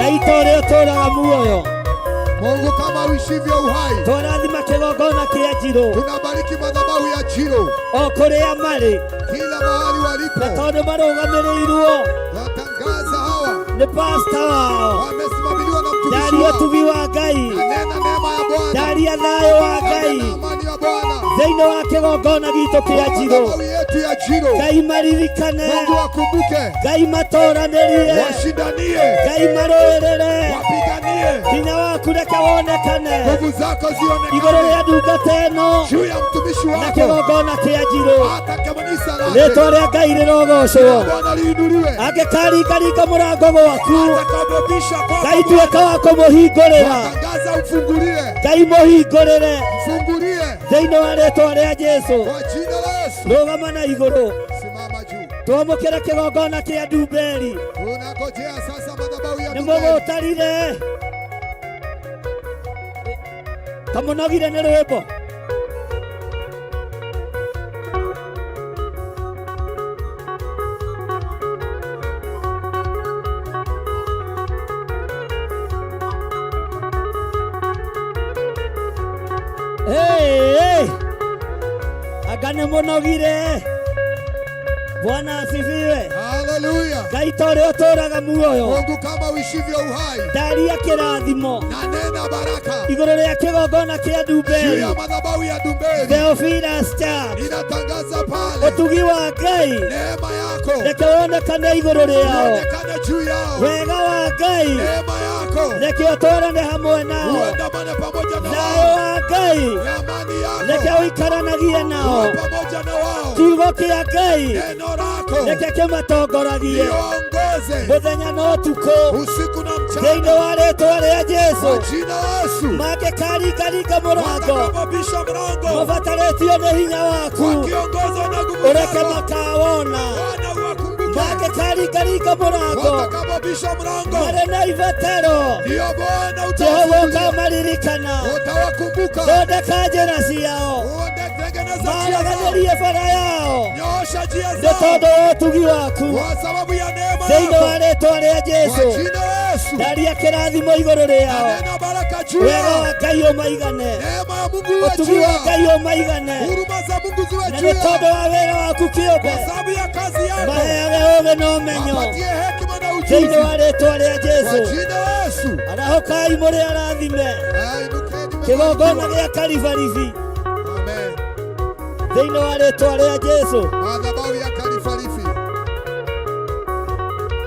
Ngai ta ũrĩa ũtũũraga muoyo. Mungu kama uishivyo uhai. Twarathima kĩgongona kĩa Njirũ. Tunabariki madhabahu ya Njirũ. O kũrĩa marĩ. Kila mahali walipo. Na tondũ marũgamĩrĩirwo. Watangaza hawa. Nĩ pasta wao. Wamesimamiliwa na mtumishi Ndaria wao. ũtugi wa Ngai. Nanena neema ya Bwana. Ndaria thayũ wa Ngai. Nanena amani ya Bwana. Thĩinĩ wa kĩgongona gitũ kĩa Njirũ. Madhabahu yetu ya Njirũ. Ngai maririkane. Mungu akumbuke. Ngai matũranĩrie. Washindanie. Ngai marũĩrĩre. Wapiganie. Hinya waku reke wonekane. Nguvu zako zionekane. Igũrũ rĩa ndungata ĩno. Juu ya mtumishi Na wako. kĩgongona kĩa Njirũ. Hata kanisa lake. Rĩtwa rĩa Ngai rĩrogocwo. Bwana liinuliwe. Angĩkaringaringa mũrango gwaku. Atakabebisha kwako. Ngai tuĩka wa kũmũhingũrĩra. Watangaza umfungulie. Ngai mũhingũrĩre. Fungulie. Thĩinĩ wa rĩtwa rĩa Jesũ. Kwa jina la Yesu. Rũgama na igũrũ. Simama juu. Twamũkĩre kĩgongona kĩa Ndumberi. Tunangojea sasa madhabahu ya Nĩ Ndumberi. mũgũtarire. Kamũnogire nĩ rwĩmbo. Hey, hey. Anga nĩ mũnogire. Bwana asifiwe. Haleluya. Ngai ta ũrĩa ũtũũraga muoyo. Mungu kama uishivyo uhai. Ndaria kĩrathimo. Nanena baraka. Igũrũ rĩa kĩgongona kĩa Juu Ndumberi. ya madhabahu ya Ndumberi. Theophilus Church. Ninatangaza pale. Ũtugi wa Ngai. Neema yako. Reke wonekane igũrũ rĩao. Uonekane juu yao. Wega wa Ngai. Neema yako. Reke ũtwarane hamwe nao. Uandamane pamoja na Thayũ wao. wa Ngai. Na amani yako. Reke ũikaranagie nao. Uwe pamoja na wao. Kiugo kĩa Ngai. Neno lako. Reke kĩmatongoragie. Liongoze. Mũthenya na ũtukũ. Usiku na mchana. Thĩinĩ wa rĩtwa rĩa Jesũ. Kwa jina la Yesu. Mangĩkaringaringa mũrango. Watakapobisha mlango. Mabatarĩtio nĩ hinya waku. Wakiongozwa na nguvu Ũreke zako. makawona. Bwana uwakumbuke. Mangĩkaringaringa mũrango. Watakapobisha mlango. Marĩ na ibataro. Ndiyo Bwana Jehova utawafungulia. ũkamaririkana. Utawakumbuka. Thondeka njĩra ciao. Tengeneza njia zao. Maraganĩrie bara yao. Nyoosha njia Nĩ zao. tondũ wa ũtugi waku. Kwa sababu ya neema Thĩinĩ yako. wa rĩtwa rĩa Jesũ. Kwa jina la Yesu. Ndaria kĩrathimo igũrũ rĩao. Nanena baraka juu Wega yao. wa Ngai ũmaigane. Neema ya Mungu iwe Ũtugi juu wa yao. Ngai ũmaigane. Huruma za Mungu ziwe Na juu nĩ tondũ yao. wa wĩra waku kĩũmbe. Kwa sababu ya kazi yako. Maheage ũũgĩ na ũmenyo. Wapatie hekima na ujuzi. Thĩinĩ wa rĩtwa rĩa Kwa Jesũ. jina la Yesu. Arahũkai mũrĩ arathime. Ainukeni Kĩgongona mmebarikiwa. gĩa Karibaribi. Amen. Thĩinĩ wa rĩtwa rĩa Jesũ. Madhabahu ya Kalifarifi.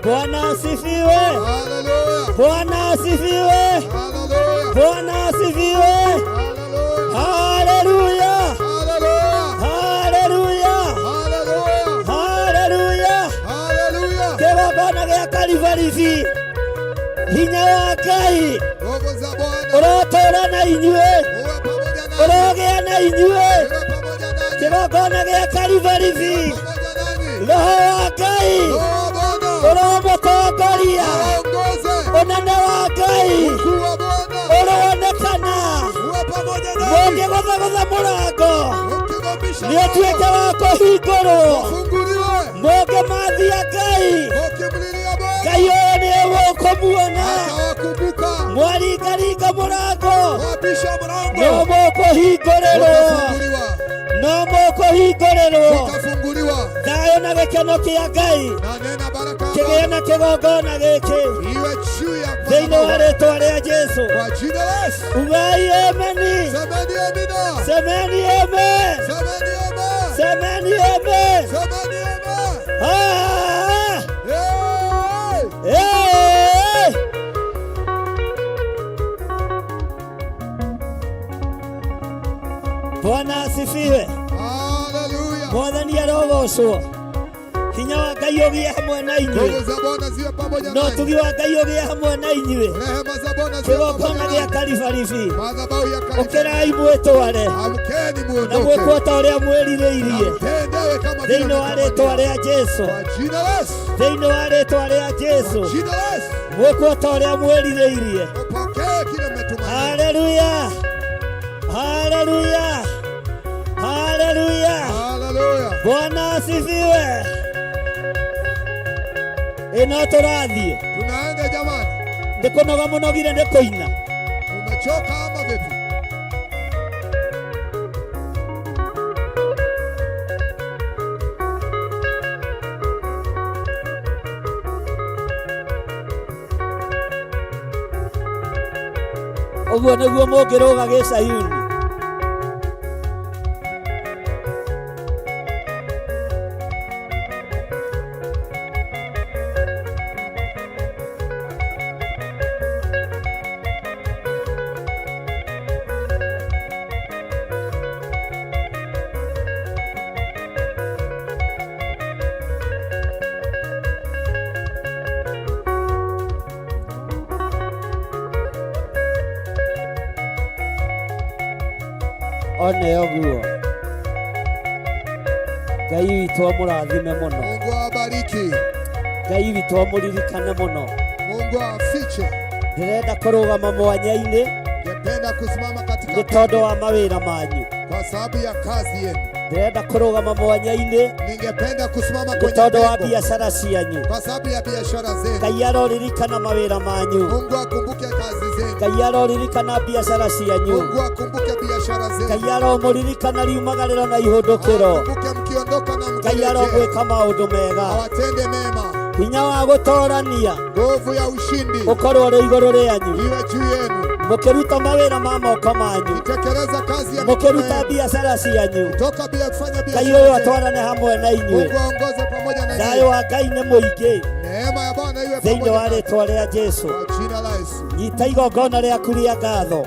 Bwana asifiwe. Haleluya. Bwana asifiwe. Haleluya. Bwana asifiwe. Haleluya. Haleluya. Haleluya. Haleluya. Haleluya. Haleluya. Haleluya. Kĩgongona gĩa Karibaribi. Hinya wa Ngai Nguvu za Bwana ũrotũũra na inyuĩ. uwe pamoja nanyi. Ũrogĩa na inyuĩ. Uwe pamoja nanyi. Kĩgongona gĩa Karibaribi. Pamoja nanyi. Roho wa Ngai Roho wa Bwana ũromũtongoria. aongoze. Ũnene wa Ngai Ukuu wa Bwana ũronekana. uwe pamoja nanyi. Mũngĩgũthagũtha mũrango Mkigobisha nĩ ũtuĩke wa kũhingũrwo. Funguliwe. Mũngĩmathia Ngai, Mkimlilia Bwana Ngai ũyũ nĩ mũkũmuona. atawakumbuka. Mwaringaringa mũrango Wabisha no mlango mũkũhingũrĩrwo. utafunguliwa. No mũkũhingũrĩrwo. Utafunguliwa. Thayũ na gĩkeno kĩa Ngai Na nena baraka ya kĩgĩe Bwana na kĩgongona gĩkĩ iwe juu ya thĩinĩ wa madhabahu. rĩtwa rĩa Jesũ. Kwa jina la Yesu. Ugai ameni. Semeni amina. Semeni amen. Semeni amen. Semeni amen. Semeni amen. Ah! Hey! Hey! Bwana asifiwe. Haleluya. Mwathani arogocwo. Hinya wa Ngai ũgĩe hamwe na inyuĩ. Nguvu za Bwana ziwe pamoja Na nanyi. ũtugi wa Ngai ũgĩe hamwe na inyuĩ. Rehema za Bwana ziwe pamoja Kĩgongona gĩa nanyi. Karibaribi. Madhabahu ya Kalifarifi. Ũkĩrai mwĩtware. Amkeni Na muondoke. mwĩkwo ta ũrĩa mwĩrirĩirie. Mtendewe kama vile Thĩinĩ wa rĩtwa mnatamania. rĩa Jesũ. Kwa jina la Yesu. Thĩinĩ wa rĩtwa rĩa Jesũ. Jina la Yesu. Mwĩkwo ta ũrĩa mwĩrirĩirie. Upokee kile mmetumania. Haleluya. Haleluya. Haleluya. Haleluya. Bwana asifiwe. Ĩno tũrathiĩ. Tunaenda jamani. Nĩ kũnoga mũnogire nĩ kũina. Umechoka ama vipi? Ũguo nĩguo mũngĩrũga gĩcayuni. One ũguo. Ngai witũ amũrathime mũno. Mungu awabariki. Ngai witũ amũririkane mũno. Mungu awafiche. Ndĩrenda kũrũgama mwanya-inĩ Ningependa kusimama katika nĩ tondũ wa mawĩra manyu. kwa sababu ya kazi yenu. Ndĩrenda kũrũgama mwanya-inĩ Ningependa kusimama nĩ kwenye tondũ wa pengo biacara cianyu. kwa sababu ya biashara zenu. Ngai aroririkana mawĩra manyu. Mungu akumbuke kazi zenu. Ngai aroririkana biacara cianyu. Mungu akumbuke biashara zenu. Ngai aromũririkana riumagarĩro na ihũndũkĩro. Akumbuke mkiondoka na Ngai mkirejea. aromwĩka maũndũ mega. Awatende mema. Hinya wa gũtorania Nguvu ya ushindi ũkorwo ũrĩ igũrũ rĩanyu. iwe juu yenu. Mũkĩruta mawĩra ma moko manyu. Tekeleza kazi ya mikono Mũkĩruta yenu. biacara cianyu. Toka bila kufanya Ngai biashara ũyũ zenu. atwarane hamwe na inyuĩ. Mungu aongoze pamoja na Thayũ nyinyi. wa Ngai nĩ mũingĩ Neema ya Bwana iwe thĩinĩ pamoja wa na rĩtwa rĩa Jesu. kwa jina la Yesu. Nyita igongona rĩaku rĩa ngatho.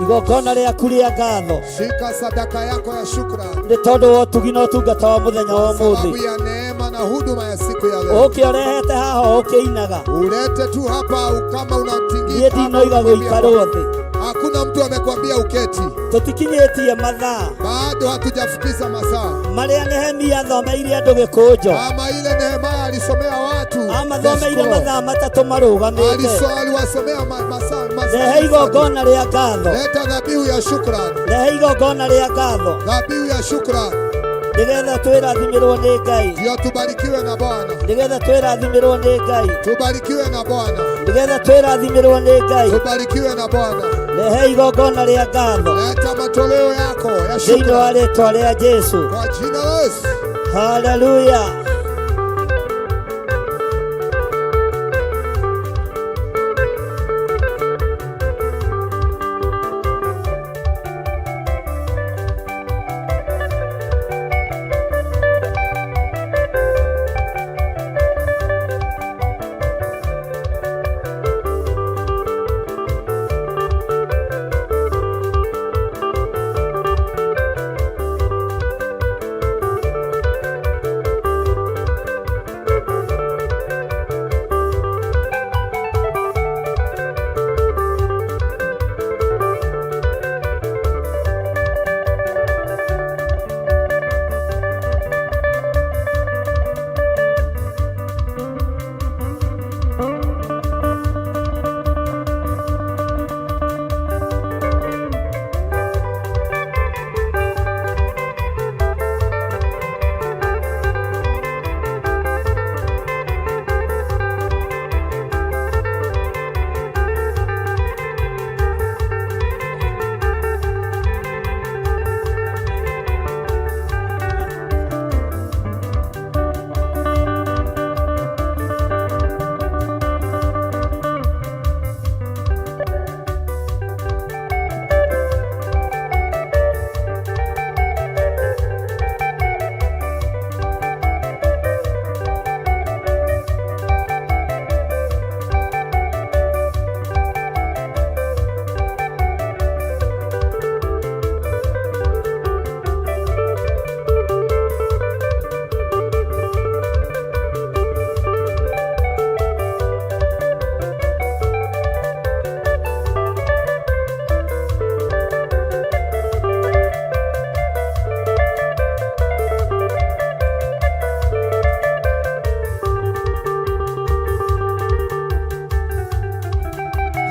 Igongona rĩaku rĩa ngatho Shika sadaka yako ya shukrani nĩ tondũ wa ũtugi na ũtungata wa mũthenya wa sababu ũmũthĩ. ya neema na huduma ya siku ya leo. Ũke ũrehete haha ũkĩinaga. Ulete tu hapa kama Niĩ unatingika ama ndinoiga unakimbia. gũikarwo thĩ. Hakuna mtu amekwambia uketi. Tũtikinyĩtie mathaa Bado hatujafikisha masaa. marĩa Nehemia athomeire andũ gĩkũnjo. Kama ile Nehemia alisomea watu Amathomeire the scroll. mathaa matatũ marũgamĩte. Aliwasomea masaa masaa. Rehe igongona rĩa ngatho. Leta dhabihu ya shukrani. Rehe igongona rĩa ngatho. Dhabihu ya shukrani. Nĩgetha twĩrathimĩrwo nĩ Ngai. Ndio tubarikiwe na Bwana. Nĩgetha twĩrathimĩrwo nĩ Ngai. Tubarikiwe na Bwana. Nĩgetha twĩrathimĩrwo nĩ Ngai. Tubarikiwe na Bwana. Rehe igongona rĩa ngatho. Leta matoleo yako ya Thĩinĩ wa shukrani rĩtwa rĩa Jesu. kwa jina la Yesu. Haleluya.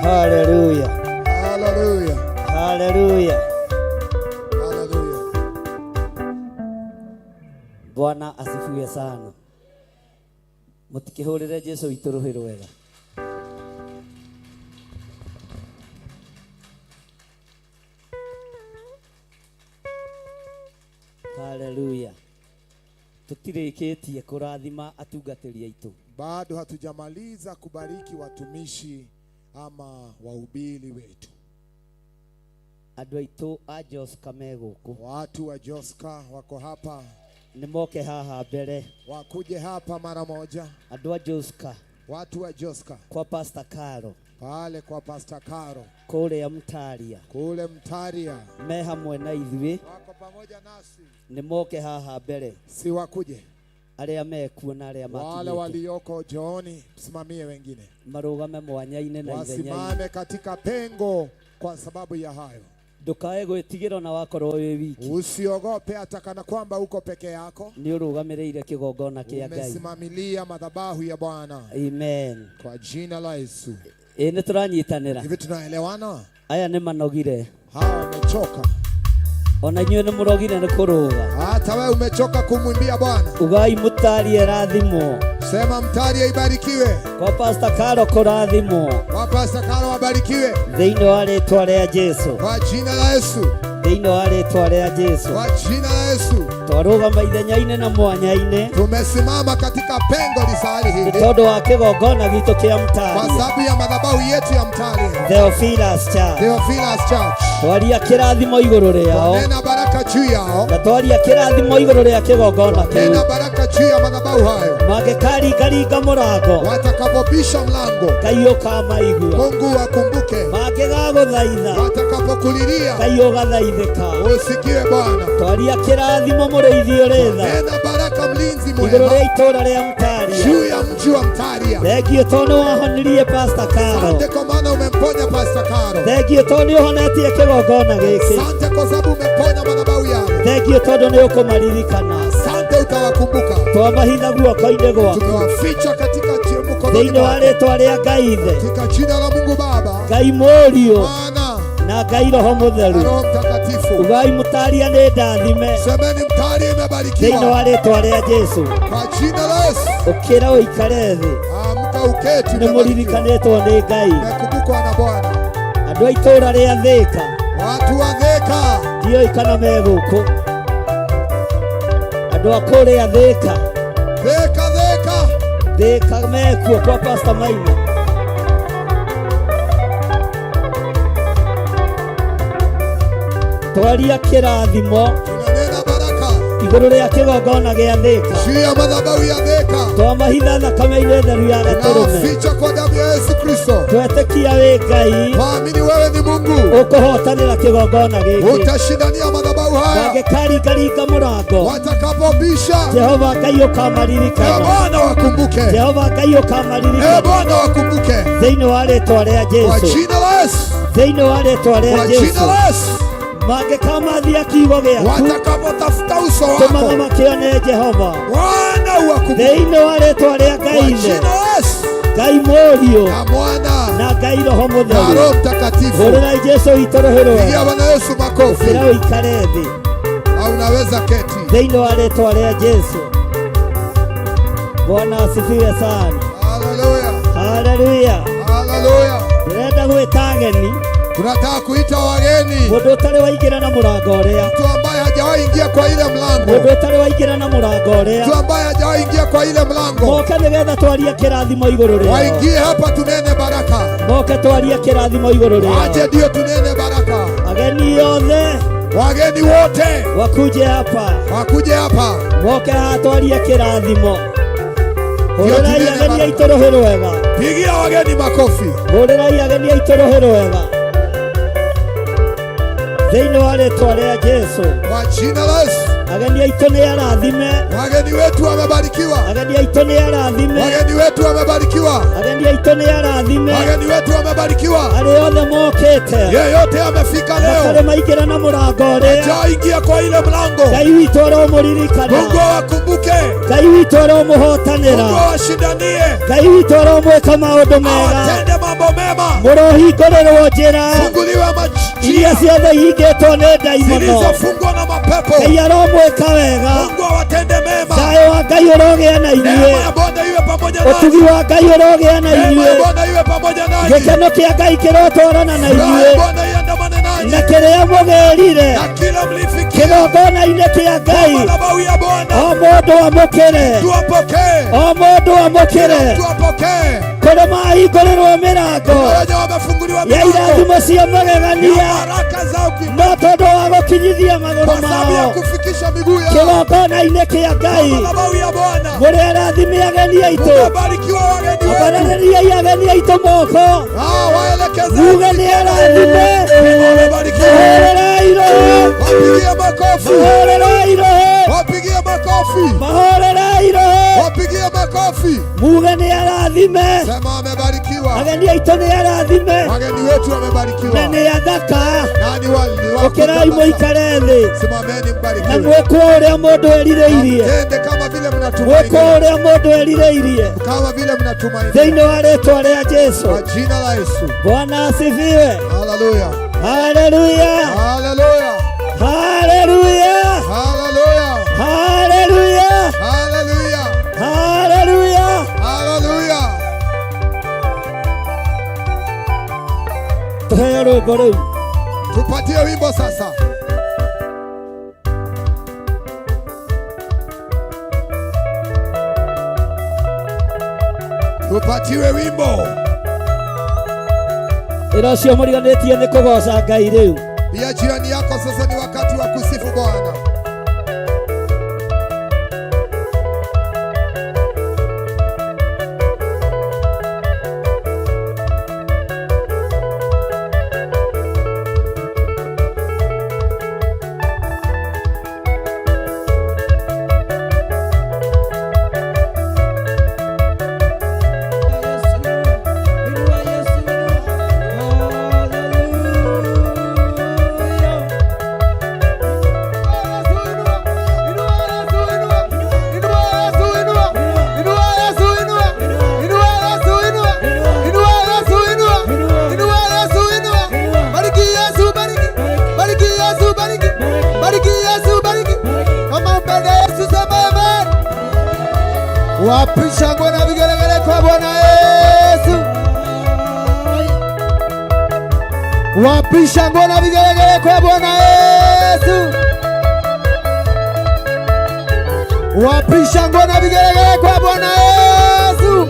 Haleluya. Haleluya. Haleluya. Haleluya. Bwana asifiwe sana. Mutikihurire Jesu witũ rũhĩ rwega. Tũtirĩkĩtie kũrathima atungatĩri aitũ. Bado hatujamaliza kubariki watumishi ama wahubiri wetu. Andũ aitũ a Joska me gũkũ. Watu wa Joska wako hapa, Nĩ moke haha mbere. Wakuje hapa mara moja. Andũ a Joska. Watu wa Joska kwa Pastor Caro. Pale kwa Pastor Caro. Kũrĩa Mtaria. Kule Mtaria. Me hamwe na ithuĩ. Wako pamoja nasi. Nĩ moke haha mbere. Si wakuje. Arĩa mekuo na arĩa Wale makinyĩte. walioko jooni, msimamie wengine. Marũgame mwanya-inĩ na ithenya-inĩ. Wasimame katika pengo kwa sababu ya hayo. Ndũkae gwĩtigĩra ona wakorwo wĩ wiki. Usiogope hata kana kwamba uko peke yako. Nĩ ũrũgamĩrĩire kĩgongona kĩa Ngai. Umesimamilia madhabahu ya Bwana. Amen. Kwa jina la Yesu. Ĩ nĩ tũranyitanĩra. Hivi tunaelewana? Aya nĩ manogire. Hawa wamechoka. Ona inyuĩ nĩ mũrogire nĩ kũrũga. Hata wewe umechoka kumwimbia Bwana. Ugai Mutaria rathimwo. Sema Mtaria ibarikiwe. Kwa Pastor Caro kũrathimwo. Kwa Pastor Caro abarikiwe. Thĩinĩ wa rĩtwa rĩa Jesu. Kwa jina la Yesu. Thĩinĩ wa rĩtwa rĩa Jesu. Kwa jina la Yesu. Twarũgama ithenya-inĩ na mwanya-inĩ. Tumesimama katika pengo lisali Nĩ hili tondũ wa kĩgongona gitũ kĩa kwa Mtaria. sababu ya madhabahu yetu ya Mtaria. Theophilus Church. Theophilus Church. Twaria kĩrathimo igũrũ rĩao. Nena baraka juu yao. Na twaria kĩrathimo igũrũ rĩa kĩgongona kĩu. Nena baraka juu ya madhabahu hayo. Mangĩkaringaringa mũrango. Watakapobisha mlango, Ngai ũkamaigua. Mungu wakumbuke. Mangĩgagũthaitha. Watakapokulilia, Ngai ũgathaithĩka. usikiwe Bwana. Twaria kĩrathimo mũrĩithi ũrĩ tha. Nena baraka mlinzi Igũrũ mwema rĩa itũũra rĩa Mtaria. juu ya mji wa Mtaria. Thengiũ tondũ nĩ wahonirie Pastor Caro. Asante kwa maana umemponya Pastor Caro. Thengiũ tondũ nĩ ũhonetie kĩgongona gĩkĩ. Asante kwa sababu umeponya madhabahu yao. Thengiũ tondũ nĩ ũkũmaririkana. Asante utawakumbuka. Twamahitha guoko-inĩ gwaku. Tumewaficha katika mkononi Thĩinĩ wa mwako. rĩtwa rĩa Ngai Ithe. Katika jina la Mungu Baba, Ngai Mũriũ. Mwana Na Ngai Roho Mũtheru. na Roho Mtakatifu. Ugai Mtaria nĩ ndathime. Semeni Mtaria Thĩinĩ wa imebarikiwa rĩtwa rĩa Jesu. kwa jina la Yesu. Ũkĩra ũikare thĩ. Amka uketi, Nĩ mũririkanĩtwo nĩ Ngai. umekumbukwa na Bwana. Andũ a itũũra rĩa Thĩka. Watu wa Thika, Ndiũĩ kana me gũkũ. Andũ a kũrĩa Thĩka. Thika, Thika, Thĩka mekuo kwa Pastor Maina. Twaria kĩrathimo tunanena baraka igũrũ rĩa kĩgongona gĩa Thĩka. juu ya madhabahu ya Thika. Twamahitha thakame-inĩ theru ya gatũrũme. Tunawaficha kwa damu ya Yesu Kristo. Twetĩkia wĩ Ngai Waamini wewe ni Mungu, ũkũhotanĩra kĩgongona gĩkĩ. utashindania madhabahu haya. Mangĩkaringaringa mũrango, Watakapobisha, Jehova Ngai e ũkamaririkana. Bwana wakumbuke, Jehova Ngai e ũkamaririkana. Bwana wakumbuke, Thĩinĩ wa rĩtwa rĩa kwa Jesu. jina la Yesu, Thĩinĩ wa rĩtwa rĩa kwa jina Jesu. la Yesu. Mangĩkamathia kiugo gĩaku, Watakapotafuta uso tũmaga wako, makĩone Jehova. Bwana uwakumbuke, Thĩinĩ wa rĩtwa rĩa kwa Ngai Ithe, jina la Yesu Ngai Mũriũ na Mwana na Ngai Roho na Mũtheru. Roho Mtakatifu. Hũrĩrai Jesu witũ rũhĩ Pigia rwega. Bwana Yesu makofi, Ũkĩra ũikare thĩ. na unaweza keti. Thĩinĩ wa rĩtwa rĩa Jesu. Bwana asifiwe sana. Haleluya, Haleluya. haleluya. Ndĩrenda gwĩta ageni. Tunataka kuita wageni, Mũndũ ũtarĩ waingĩra na mũrango ũrĩa. mtu ambaye hajawahi ingia kwa ile mlango, Mũndũ ũtarĩ waingĩra na mũrango ũrĩa. mtu ambaye hajawahi ingia kwa ile mlango, Moke nĩgetha twarie kĩrathimo igũrũ rĩao. waingie hapa, tunene baraka, Moke twarie kĩrathimo igũrũ rĩao. waje ndio tunene baraka. Ageni othe Wageni wote wakuje hapa. wakuje hapa, Moke haha twarie kĩrathimo. Hũrĩrai tunene ageni baraka. aitũ rũhĩ rwega. Pigia wageni makofi. Hũrĩrai ageni aitũ rũhĩ rwega. Thĩinĩ wa rĩtwa rĩa Jesu. Kwa jina la Yesu, Ageni aitũ nĩ arathime. wageni wetu wamebarikiwa, Ageni aitũ nĩ arathime. wageni wetu wamebarikiwa, Ageni aitũ nĩ arathime. wageni wetu wamebarikiwa. Arĩa othe mokĩte Yeyote amefika matarĩ leo, maingĩra na mũrango ũrĩa hajaingia kwa ile mlango, Ngai witũ aromũririkana. Mungu awakumbuke, Ngai witũ aromũhotanĩra. Mungu awashindanie, Ngai witũ aromwĩka maũndũ mega. awatende mambo mema, Mũrohingũrĩrwo njĩra funguliwe iria majia ciothe ihingĩtwo nĩ ndaimono. zilizofungwa na mapepo. Ngai aromwĩka wega. Mungu awatende mema, Thayũ wa Ngai ũrogĩa na neema inyuĩ. ya Bwana iwe pamoja Ũtugi nanyi, wa Ngai ũrogĩa na neema ya inyuĩ. Bwana iwe pamoja nanyi, Gĩkeno kĩa Ngai kĩrotwarana na furaha ya inyuĩ. Bwana iandamane nanyi. Na kĩrĩ Kĩrĩa mũgĩrire na kila mlifikia kĩgongona-inĩ kĩa kwa Ngai, madhabahu ya Bwana, o mũndũ amũkĩre, tuwapokee, o mũndũ amũkĩre. Tuwapokee. Kũrĩ mahingũrĩrwo mĩrango Kuna wenye wamefunguliwa ya milango irathimo cia ya magegania, baraka zao no tondũ wa gũkinyithia magũrũ kwa sababu ya mao kufikisha miguu yao kĩgongona-inĩ kĩa Ngai. madhabahu ya Bwana. Mũrĩ arathime ageni aitũ, Mumebarikiwa wageni wetu, ambararĩriai ageni aitũ moko, Ah, waelekezeni muge nĩ arathime. Wamebarikiwa. Mahũrĩrei irohe, Wapigie makofi, mahũrĩrei irohe, wapigie makofi, mahũrĩrei irohe, wapigie makofi. muge nĩ arathime. Sema wamebarikiwa, Ageni aitũ nĩ arathime wageni wetu na wamebarikiwa. nĩ athaka. Nani wali wa Ũkĩrai mũikare thĩ Simameni na mbarikiwe, mwĩkwo ũrĩa mũndũ erirĩirie, tende kama vile mwĩkwo mnatumainia, ũrĩa mũndũ erirĩirie kama vile mnatumainia thĩinĩ wa rĩtwa rĩa Jesu. kwa jina la Yesu. Bwana asifiwe. Haleluya, Haleluya, haleluya, haleluya, haleluya, haleluya, haleluya, haleluya. haleluya. Tuheo rwĩmbo rĩu. Tupatie wimbo sasa. Tupatiwe wimbo. Ĩra ũcio mũriganĩtie nĩ kũgoca Ngai rĩu. Pia jirani yako sasa ni wakati wa kusifu Bwana. Wapisha ngwe na vigelegele kwa Bwana Yesu. Wapisha ngwe na vigelegele kwa Bwana Yesu. Wapisha ngwe na vigelegele kwa Bwana Yesu.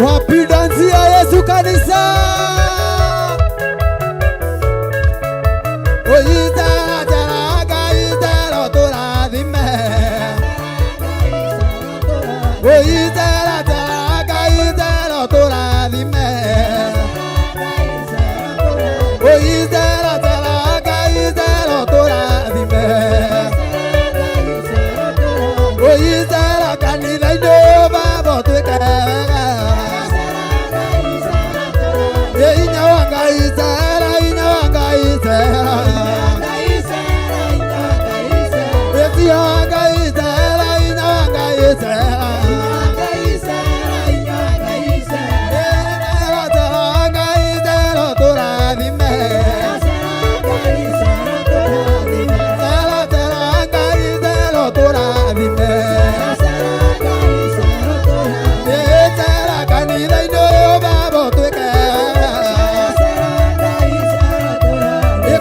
Wapi dansi ya Yesu kanisa? Oyizera jaraga izero turathime. Oyizera jaraga izero turathime. Oyizera jaraga izero turathime. Oyizera kanitha-inĩ baba ũtuĩke wega. Inya wa Ngai zera, inya wa Ngai zera. Inya wa Ngai zera, inya wa Ngai zera. Zera, zera, Ngai zera, tũrathime. Zera, zera, Ngai zera, tũrathime. Zera, kanitha-inĩ baba ũtuĩke wega.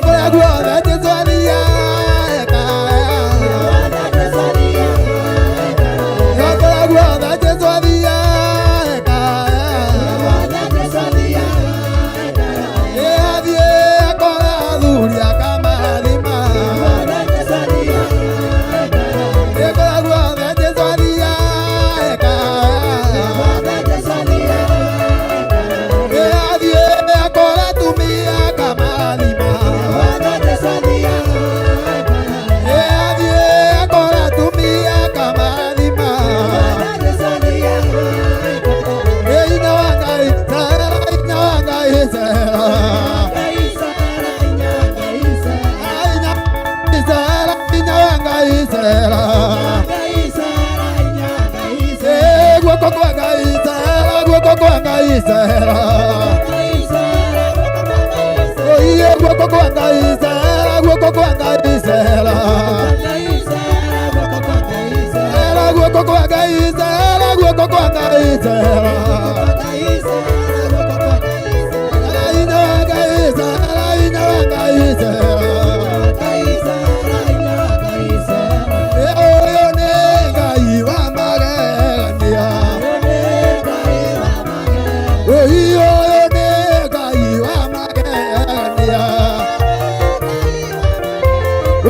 Kũrĩa guothe Jesũ athiaga ekaga. Kũrĩa guothe Jesũ athiaga ekaga. Ĩ athiĩ akora athuri akamarathima. Ĩ kũrĩa guothe Jesũ athiaga ekaga. Ĩ athiĩ akora atumia akamarathima. Ĩ athiĩ akora atumia akamarathima. Ĩ inya wa Ngai zera, inya wa Ngai zera. Inya zera, inya wa Ngai zera. Ĩ guoko kwa Ngai zera, guoko kwa Ngai zera. Oiye guoko kwa Ngai zera, guoko kwa Ngai zera.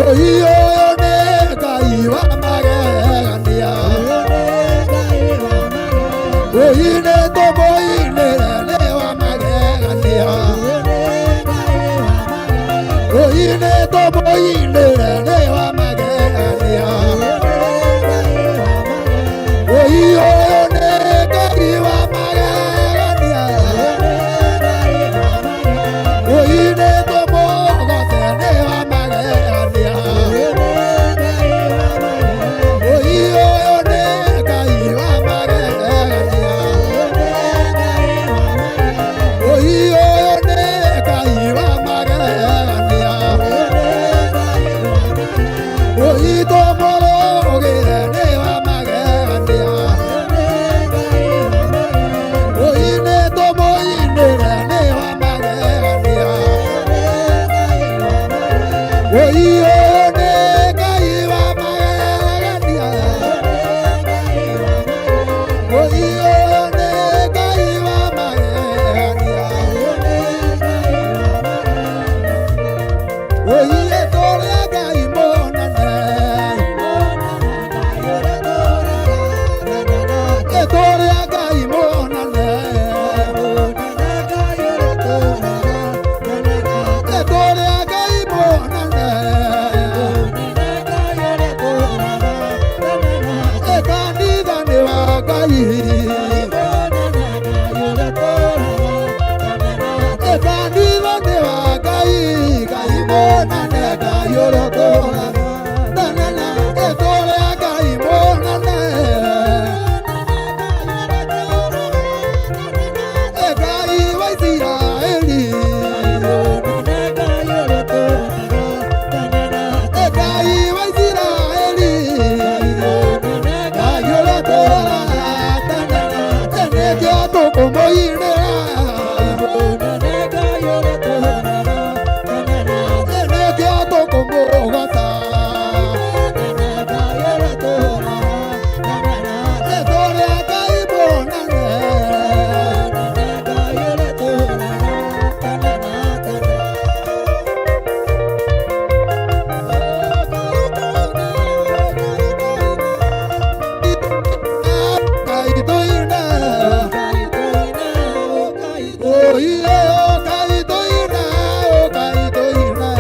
Ũyũ nĩ Ngai wa magegania. Ũyũ nĩ tũmũinĩre nĩ wa magegania. Ũyũ nĩ tũmũinĩre nĩ wa magegania. Ũyũ nĩ Ngai wa magegania. Ũyũ nĩ tũmũgoce nĩ wa magegania. Ũyũ nĩ Ngai wa magegania. Ũyũ nĩ Ngai wa magegania. Ũyũ tũmũrũgĩre nĩ wa magegania. Ũyũ nĩ tũmũinĩre nĩ wa magegania. Ũyũ nĩ Ngai wa magegania. Ũyũ nĩ Ngai wa magegania. Ũyũ tũrĩa Ngai mũnene. Tũrĩa Ngai mũnene. Tũrĩa Ngai mũnene. Kanitha nĩ wa Ngai. Kanitha nĩ wa Ngai. Ngai mũnene, Ngai ũrĩa ũtũũraga tene na tũrĩa Ngai mũnene. Ngai wa Isiraeli. Ngai wa Isiraeli. Ngai ũrĩa ũtũũraga tene na tene nĩkĩo tũkũmũinĩra. Nĩkĩo tũkũmũgoca. Tũrĩa Ngai mũnene. Ngai tũine. Oiye, Ngai tũine, Ngai tũine.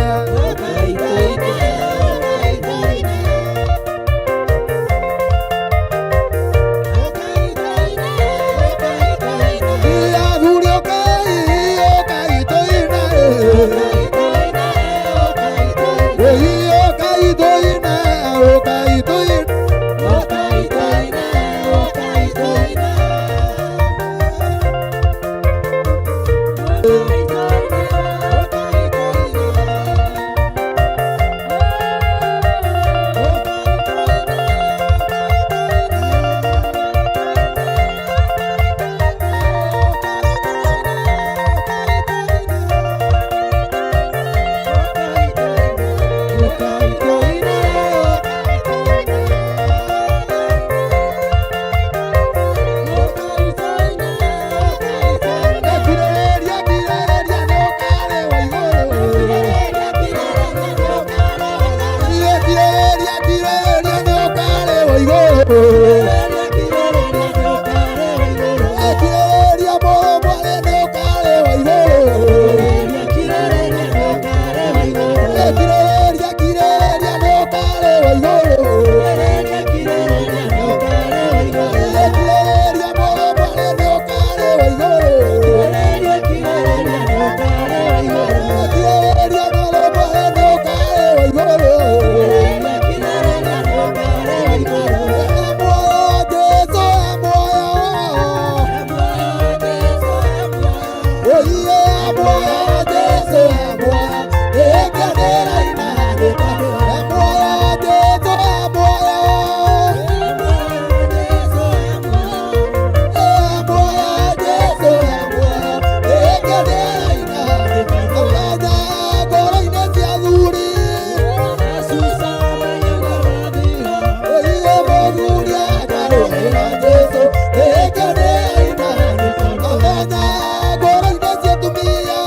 Athuri ũkai, ũkai tũine. Oiye, ũkai tũine, ũkai tũine. Kirĩrĩria, kirĩrĩria nĩ ũkarĩ wa igũrũ. Kirĩrĩria, kirĩrĩria nĩ ũkarĩ wa igũrũ. Kirĩrĩria mũrũ mwarĩ nĩ ũkarĩ wa igũrũ. Kirĩrĩria, kirĩrĩria nĩ ũkarĩ wa igũrũ. Kirĩrĩria mũrũ mwarĩ nĩ ũkarĩ wa igũrũ. Kirĩrĩria mũrũ mwarĩ nĩ ũkarĩ wa igũrũ. Muoyo Jesũ e muoyo. Oiye muoyo Jesũ e muoyo. Ĩngĩanĩra ina nĩ tondũ e muoyo Jesũ e muoyo. E muoyo Jesũ e muoyo. Ĩngĩanĩra ina nĩ tondũ Kenya ngoro-inĩ cia athuri. Oiye mũthuri akarũĩra Jesũ. Ĩngĩanĩra ina nĩ tondũ Kenya ngoro-inĩ cia atumia.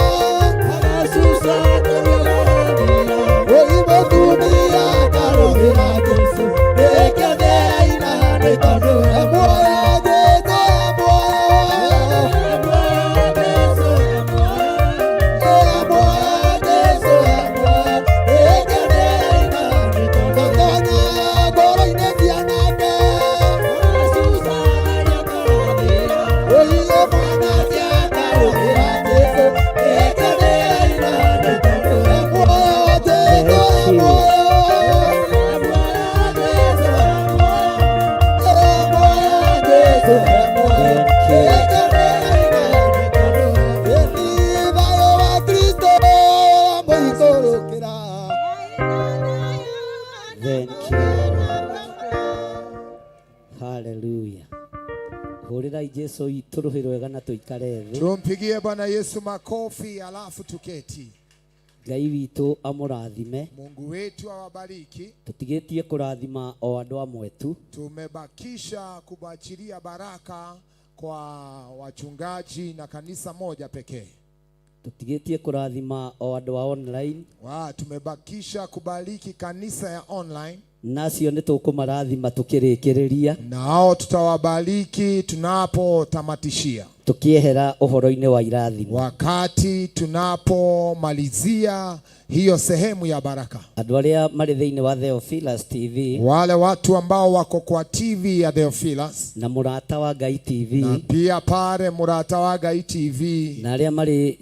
Tũhũrĩrai Jesu witũ rũhĩ rwega na tũikare thĩ. Tumpigie Bwana Yesu makofi alafu tuketi. Ngai witũ amũrathime. Mungu wetu awabariki. Tũtigĩtie kũrathima o andũ amwe tu. Tumebakisha kuachilia baraka kwa wachungaji na kanisa moja pekee. Tũtigĩtie kũrathima o andũ a online. Wa, tumebakisha kubariki kanisa ya online. Na acio nĩ tũkũmarathima tũkĩrĩkĩrĩria. Nao tutawabariki tunapotamatishia. Tũkĩehera ũhoro-inĩ wa irathimo. Wakati tunapomalizia hiyo sehemu ya baraka. Andũ arĩa marĩ thĩinĩ wa Theophilus TV. Wale watu ambao wako kwa TV ya Theophilus. Na Mũrata wa Ngai TV. Na pia pale Mũrata wa Ngai TV. Na arĩa marĩ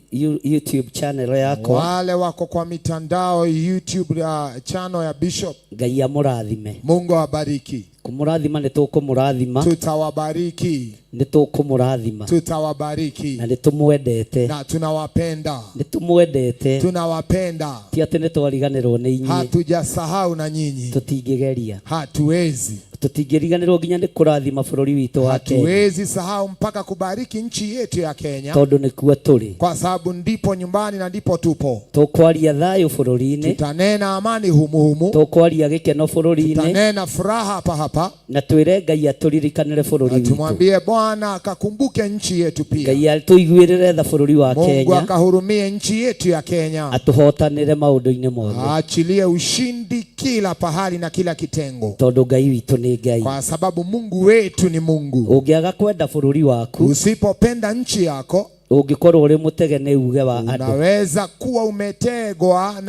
YouTube channel yakwa. Wale wako kwa mitandao YouTube ya channel ya Bishop. Ngai amũrathime. Mungu awabariki. Kũmũrathima nĩ tũkũmũrathima. Tutawabariki. Nĩ tũkũmũrathima. Tutawabariki. Na nĩ tũmwendete. Na tunawapenda. Nĩ tũmwendete. Tunawapenda. Ti atĩ nĩ twariganĩrwo nĩ inyuĩ. Hatujasahau na nyinyi. Tũtingĩgeria. Hatuwezi. Tũtingĩriganĩrwo nginya nĩ kũrathima bũrũri witũ wa Kenya. Hatuwezi sahau mpaka kubariki nchi yetu ya Kenya. Tondũ nĩkuo tũrĩ. Kwa sababu ndipo nyumbani na ndipo tupo. Tũkwaria thayũ bũrũri-inĩ. Tutanena amani humuhumu. Tũkwaria gĩkeno bũrũri-inĩ. Tutanena furaha hapa hapa. Na twĩre Ngai atũririkanĩre bũrũri witũ. Tumwambie Bwana akakumbuke nchi yetu pia. Ngai atũiguĩrĩre tha bũrũri wa Mungu Kenya. akahurumie nchi yetu ya Kenya. Atũhotanĩre maũndũ-inĩ mothe. Aachilie ushindi kila pahali na kila kitengo. Tondũ Ngai witũ nĩ Ngai. Kwa sababu Mungu wetu ni Mungu. Ũngĩaga kwenda bũrũri waku, usipopenda nchi yako, ũngĩkorwo ũrĩ mũtege nĩ uge wa andũ, unaweza kuwa umetegwa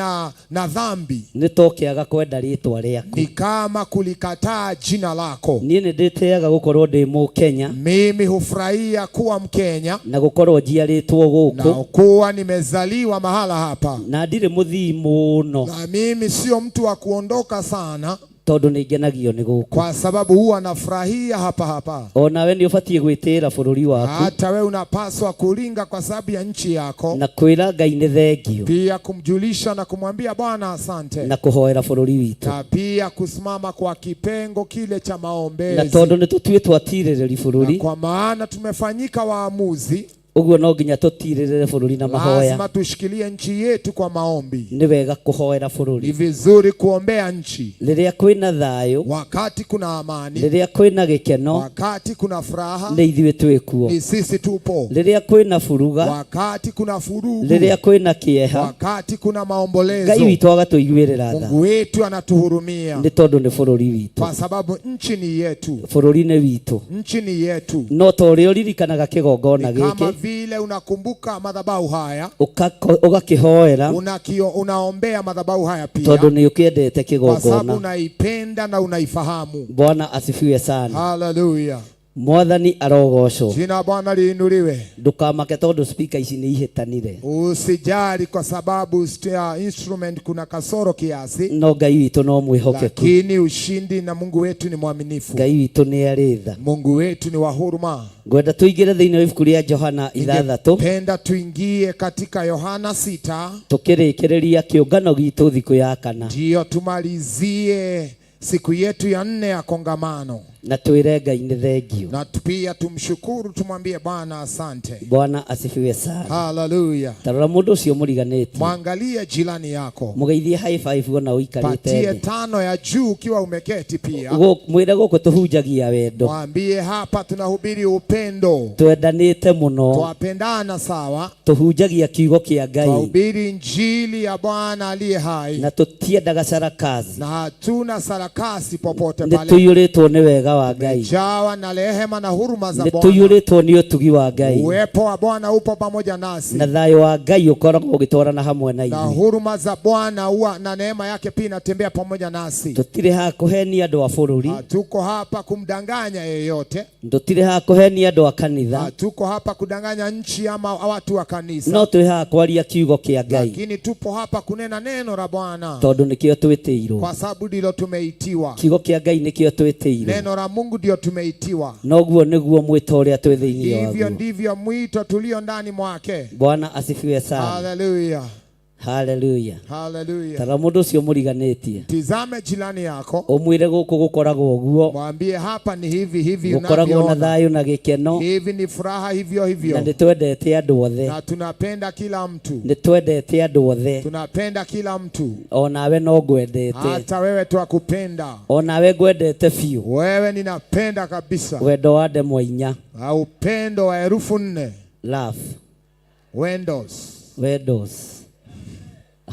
na dhambi. Nĩ ta ũkĩaga kwenda rĩtwa rĩaku. Ni kama kulikataa jina lako. Niĩ nĩ ndĩtĩaga gũkorwo ndĩ Mũkenya. Mimi hufurahia kuwa Mkenya. Na gũkorwo njiarĩtwo gũkũ. Na kuwa nimezaliwa mahala hapa. Na ndirĩ mũthii mũno. Na mimi sio mtu wa kuondoka sana. Tondũ nĩ ngenagio nĩ gũkũ. Kwa sababu huwa nafurahia hapa hapa. Onawe nĩ ũbatiĩ gwĩtĩĩra bũrũri waku. Hata wewe unapaswa kulinga kwa sababu ya nchi yako. Na kwĩra Ngai nĩ thengio. Pia kumjulisha na kumwambia Bwana asante. Na kũhoera bũrũri witũ. Na pia kusimama kwa kipengo kile cha maombezi. Na tondũ nĩ tũtuĩtwo atirĩrĩri bũrũri. Na kwa maana tumefanyika waamuzi. Ũguo no nginya tũtirĩrĩre bũrũri na mahoya. Lazima tushikilie nchi yetu kwa maombi. Nĩ wega kũhoera bũrũri. Ni vizuri kuombea nchi. Rĩrĩa kwĩna thayũ, wakati kuna amani, rĩrĩa kwĩna gĩkeno, wakati kuna furaha, nĩ ithuĩ twĩkuo. Ni sisi tupo. Rĩrĩa kwĩna furuga, wakati kuna furugu, rĩrĩa kwĩna kĩeha, wakati kuna maombolezo, Ngai witũ agatũiguĩrĩra tha. Mungu wetu anatuhurumia. Nĩ tondũ nĩ bũrũri witũ. Kwa sababu nchi ni yetu. Bũrũri nĩ witũ. Nchi ni yetu. No ta ũrĩa ũririkanaga kĩgongona Kama gĩkĩ, vile unakumbuka madhabahu haya, ũgakĩhoera, unaombea madhabahu haya pia, tondũ nĩ ũkĩendete kwa sababu kĩgongona. unaipenda na unaifahamu. Bwana asifiwe sana. Haleluya. Mwathani arogocwo. Jina la Bwana liinuliwe. Ndũkamake tondũ speaker ici nĩ ihĩtanire. Usijali kwa sababu instrument kuna kasoro kiasi. No Ngai witũ no mwĩhokeku. Lakini ushindi na Mungu wetu ni mwaminifu. Ngai witũ nĩ arĩ tha. Mungu wetu ni wa huruma. Ngwenda tũingĩre thĩinĩ wa ibuku rĩa Johana 6. Penda tuingie katika Yohana 6. Tũkĩrĩkĩrĩria kĩũngano gitũ thikũ ya kana. Ndio tumalizie siku yetu ya 4 ya kongamano. Na twĩre Ngai nĩ thengio. Na pia tumshukuru, tumwambie Bwana asante. Bwana asifiwe sana. Haleluya. Tarora mũndũ ũcio mũriganĩtie. Mwangalie jirani yako. Mũgeithie high five ona ũikarĩte Patie thĩ. 5 ya juu ukiwa umeketi pia. Mwĩre gũkũ tũhunjagia wendo. Mwambie hapa tunahubiri upendo. Twendanĩte mũno. Twapendana sawa. Tũhunjagia kiugo kĩa Ngai. Twahubiri injili ya Bwana aliye hai. Na tũtiendaga sarakasi. Na hatuna sarakasi popote Nĩ pale. tũiyũrĩtwo nĩ wega wa Ngai. Jawa na rehema na huruma za Nĩ Bwana. tũiyũrĩtwo nĩ ũtugi wa Ngai. Uwepo wa Bwana upo pamoja nasi. Na thayũ wa Ngai ũkoragwo ũgĩtwarana hamwe na Na ithuĩ. huruma za Bwana huwa na neema yake pia inatembea pamoja nasi. Tũtirĩ haha kũhenia andũ a bũrũri. Hatuko hapa kumdanganya yeyote. Tũtirĩ haha kũhenia andũ a kanitha. Hatuko hapa kudanganya nchi ama watu wa kanisa. No twĩ haha kwaria kiugo kĩa Ngai. Lakini tupo hapa kunena neno la Bwana. Tondũ nĩkĩo twĩtĩirwo. Kwa sababu ndilo tumeitiwa. Kiugo kĩa Ngai nĩkĩo twĩtĩirwo. Neno la Mungu ndio tumeitiwa. Noguo nĩguo mwĩto ũrĩa twĩ thĩinĩ Hivyo waguo. ndivyo mwito tulio ndani mwake. Bwana asifiwe sana. Haleluya. Haleluya. Haleluya. Tara mũndũ ũcio mũriganĩtie. Tizame jirani yako, Ũmwĩre gũkũ gũkoragwo ũguo. mwambie hapa ni hivi hivi Gũkoragwo na unavyoona, thayũ na gĩkeno hivi ni furaha hivyo na hivyo, nĩ twendete andũ othe. na tunapenda kila mtu, Nĩ twendete andũ othe. tunapenda kila mtu, Onawe no ngwendete. hata wewe twakupenda, Onawe ngwendete biũ. wewe ninapenda kabisa, Wendo wa ndemwa inya. Na upendo wa herufu nne, Love. Windows. Wendos.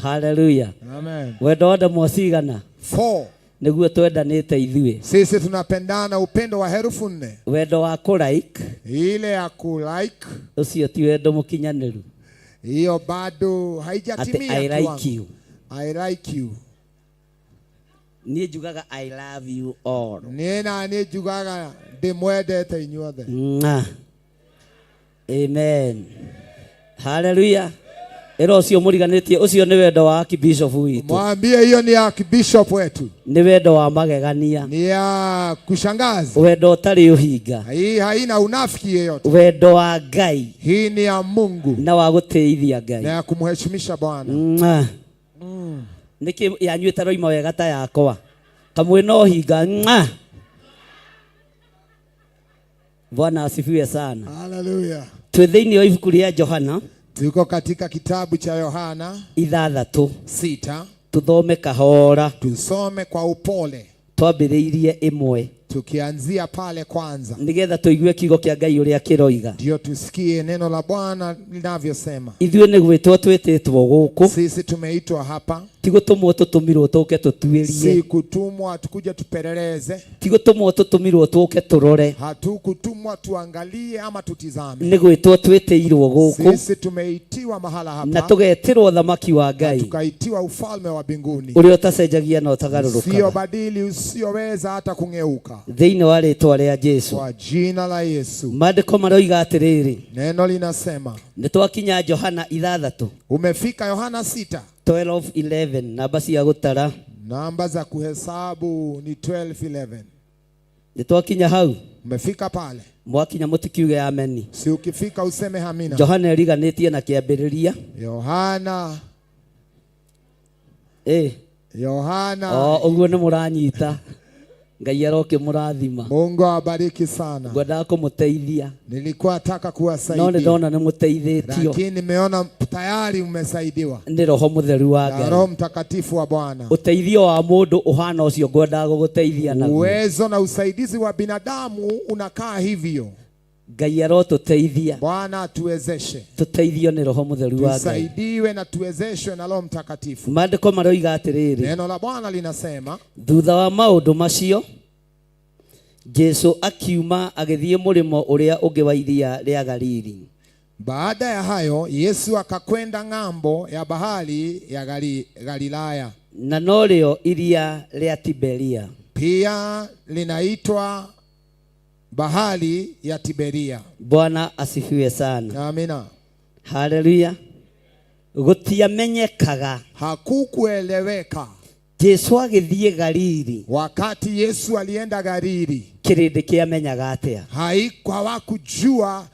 Haleluya. Amen. Wendo wa ndemwa cigana? Four. Nĩguo twendanĩte ithuĩ. Sisi tunapendana upendo wa herufu nne, Wendo wa kũ-like ile ya kulike, ũcio ti wendo mũkinyanĩru. hiyo bado Atĩ haijatimia I like kiwango. you. I like you. Niĩ njugaga I love you all. Niĩ na niĩ njugaga ndĩmwendete inyuothe. Mwah. Amen. Haleluya. Ĩra ũcio mũriganĩtie ũcio nĩ wendo wa Archbishop witũ. Mwambie hiyo ni ya bishop wetu, Nĩ wendo wa magegania. ni ya kushangaza. Wendo ũtarĩ ũhinga. Hii haina unafiki yeyote. Wendo wa Ngai Hii ni ya Mungu na wa gũtĩithia Ngai. na ya kumheshimisha Bwana. Mwah. Nĩkĩ yanyu ĩtaroima wega ta yakwa? Kamwe no hinga. Mwah. Bwana asifiwe sana. Haleluya. Twĩ thĩinĩ wa ibuku rĩa Johana Tuko katika kitabu cha Yohana ithathatũ 6, tuthome kahora tusome kwa upole, twambĩrĩirie ĩmwe tukianzia pale kwanza, nĩgetha tũigue kiugo kĩa Ngai ũrĩa kĩroiga. ndio tusikie neno la Bwana linavyosema. Ithuĩ nĩ gwĩtwo twĩtĩtwo gũkũ, Sisi tumeitwa hapa, ti gũtũmwo tũtũmirwo tũke tũtuĩrie, si kutumwa tukuja tupeleleze, ti gũtũmwo tũtũmirwo tũke tũrore, hatukutumwa tuangalie ama tutizame. nĩ gwĩtwo twĩtĩirwo gũkũ Sisi tumeitiwa mahala na hapa, tũgetĩrwo thamaki wa Ngai tukaitiwa ufalme wa mbinguni ũrĩa ũtacenjagia na ũtagarũrũkaga usiobadili, usioweza hata kung'euka, thĩinĩ wa rĩtwa rĩa Jesu. kwa jina la Yesu. Maandĩko maroiga atĩrĩrĩ, Neno linasema nĩ twakinya Johana ithathatũ umefika Yohana 6, 12:11 namba cia gũtara namba za kuhesabu ni 12:11. nĩ twakinya hau Umefika pale, mwakinya mũtikiuge ameni. si ukifika useme hamina. Johana ĩriganĩtie na kĩambĩrĩria Yohana ĩ Yohana o ũguo nĩ mũranyita Ngai arokĩmũrathima. Mungu awabariki sana. Ngwendaga kũmũteithia Nilikuwa nataka no nĩ kuwasaidia, ndona nĩ mũteithĩtio lakini nimeona tayari mmesaidiwa nĩ Roho Mũtheru wa na Ngai. Roho Mtakatifu wa Bwana. Ũteithio wa mũndũ ũhana ũcio ngwendaga gũgũteithia naguo. Uwezo na usaidizi wa binadamu unakaa hivyo. Ngai arotũteithia Bwana atuwezeshe, tũteithio nĩ Roho Mũtheru wa Ngai. tusaidiwe na tuwezeshwe na Roho Mtakatifu. Maandĩko maroiga atĩrĩrĩ, Neno la Bwana linasema thutha wa maũndũ macio Jesu akiuma agĩthiĩ mũrĩmo ũrĩa ũngĩ wa iria rĩa Galili. baada ya hayo Yesu akakwenda ng'ambo ya bahari ya Galilaya, na norĩo iria rĩa Tiberia. pia linaitwa bahari ya Tiberia. Bwana asifiwe sana. Amina. Haleluya. Gũtiamenyekaga Hakukueleweka Jesu agĩthiĩ Galili, wakati Yesu alienda Galili, kĩrĩndĩ kĩamenyaga atĩa? hawakujua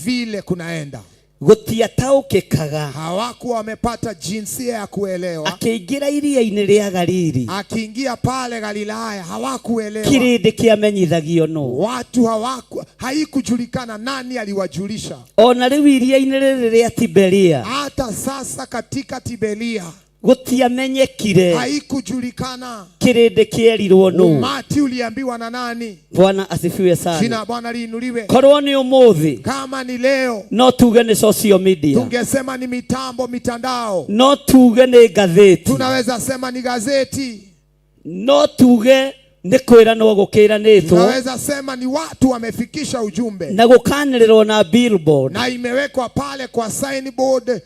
vile kunaenda, Gũtiataũkĩkaga. hawakuwa wamepata jinsia ya kuelewa. Akĩingĩra iria-inĩ rĩa Galili, Akiingia pale Galilaya hawakuelewa, kĩrĩndĩ kĩamenyithagio nũ. watu haikujulikana nani aliwajulisha. Ona rĩu iria-inĩ rĩrĩ rĩa Tiberia Hata sasa katika Tiberia gũtiamenyekire haikujulikana, kĩrĩndĩ kĩerirwo nũ. umati uliambiwa na nani? Bwana asifiwe Jina sana. la Bwana liinuliwe. Korwo nĩ ũmũthĩ Kama ni leo no tuge nĩ social media, tungesema ni mitambo, mitandao, no tuge nĩ ngathĩti, tunaweza sema ni gazeti, no tuge nĩ kwĩranwo gũkĩranĩtwo tunaweza sema ni watu wamefikisha ujumbe na gũkanĩrĩrwo na billboard, na imewekwa pale kwa signboard,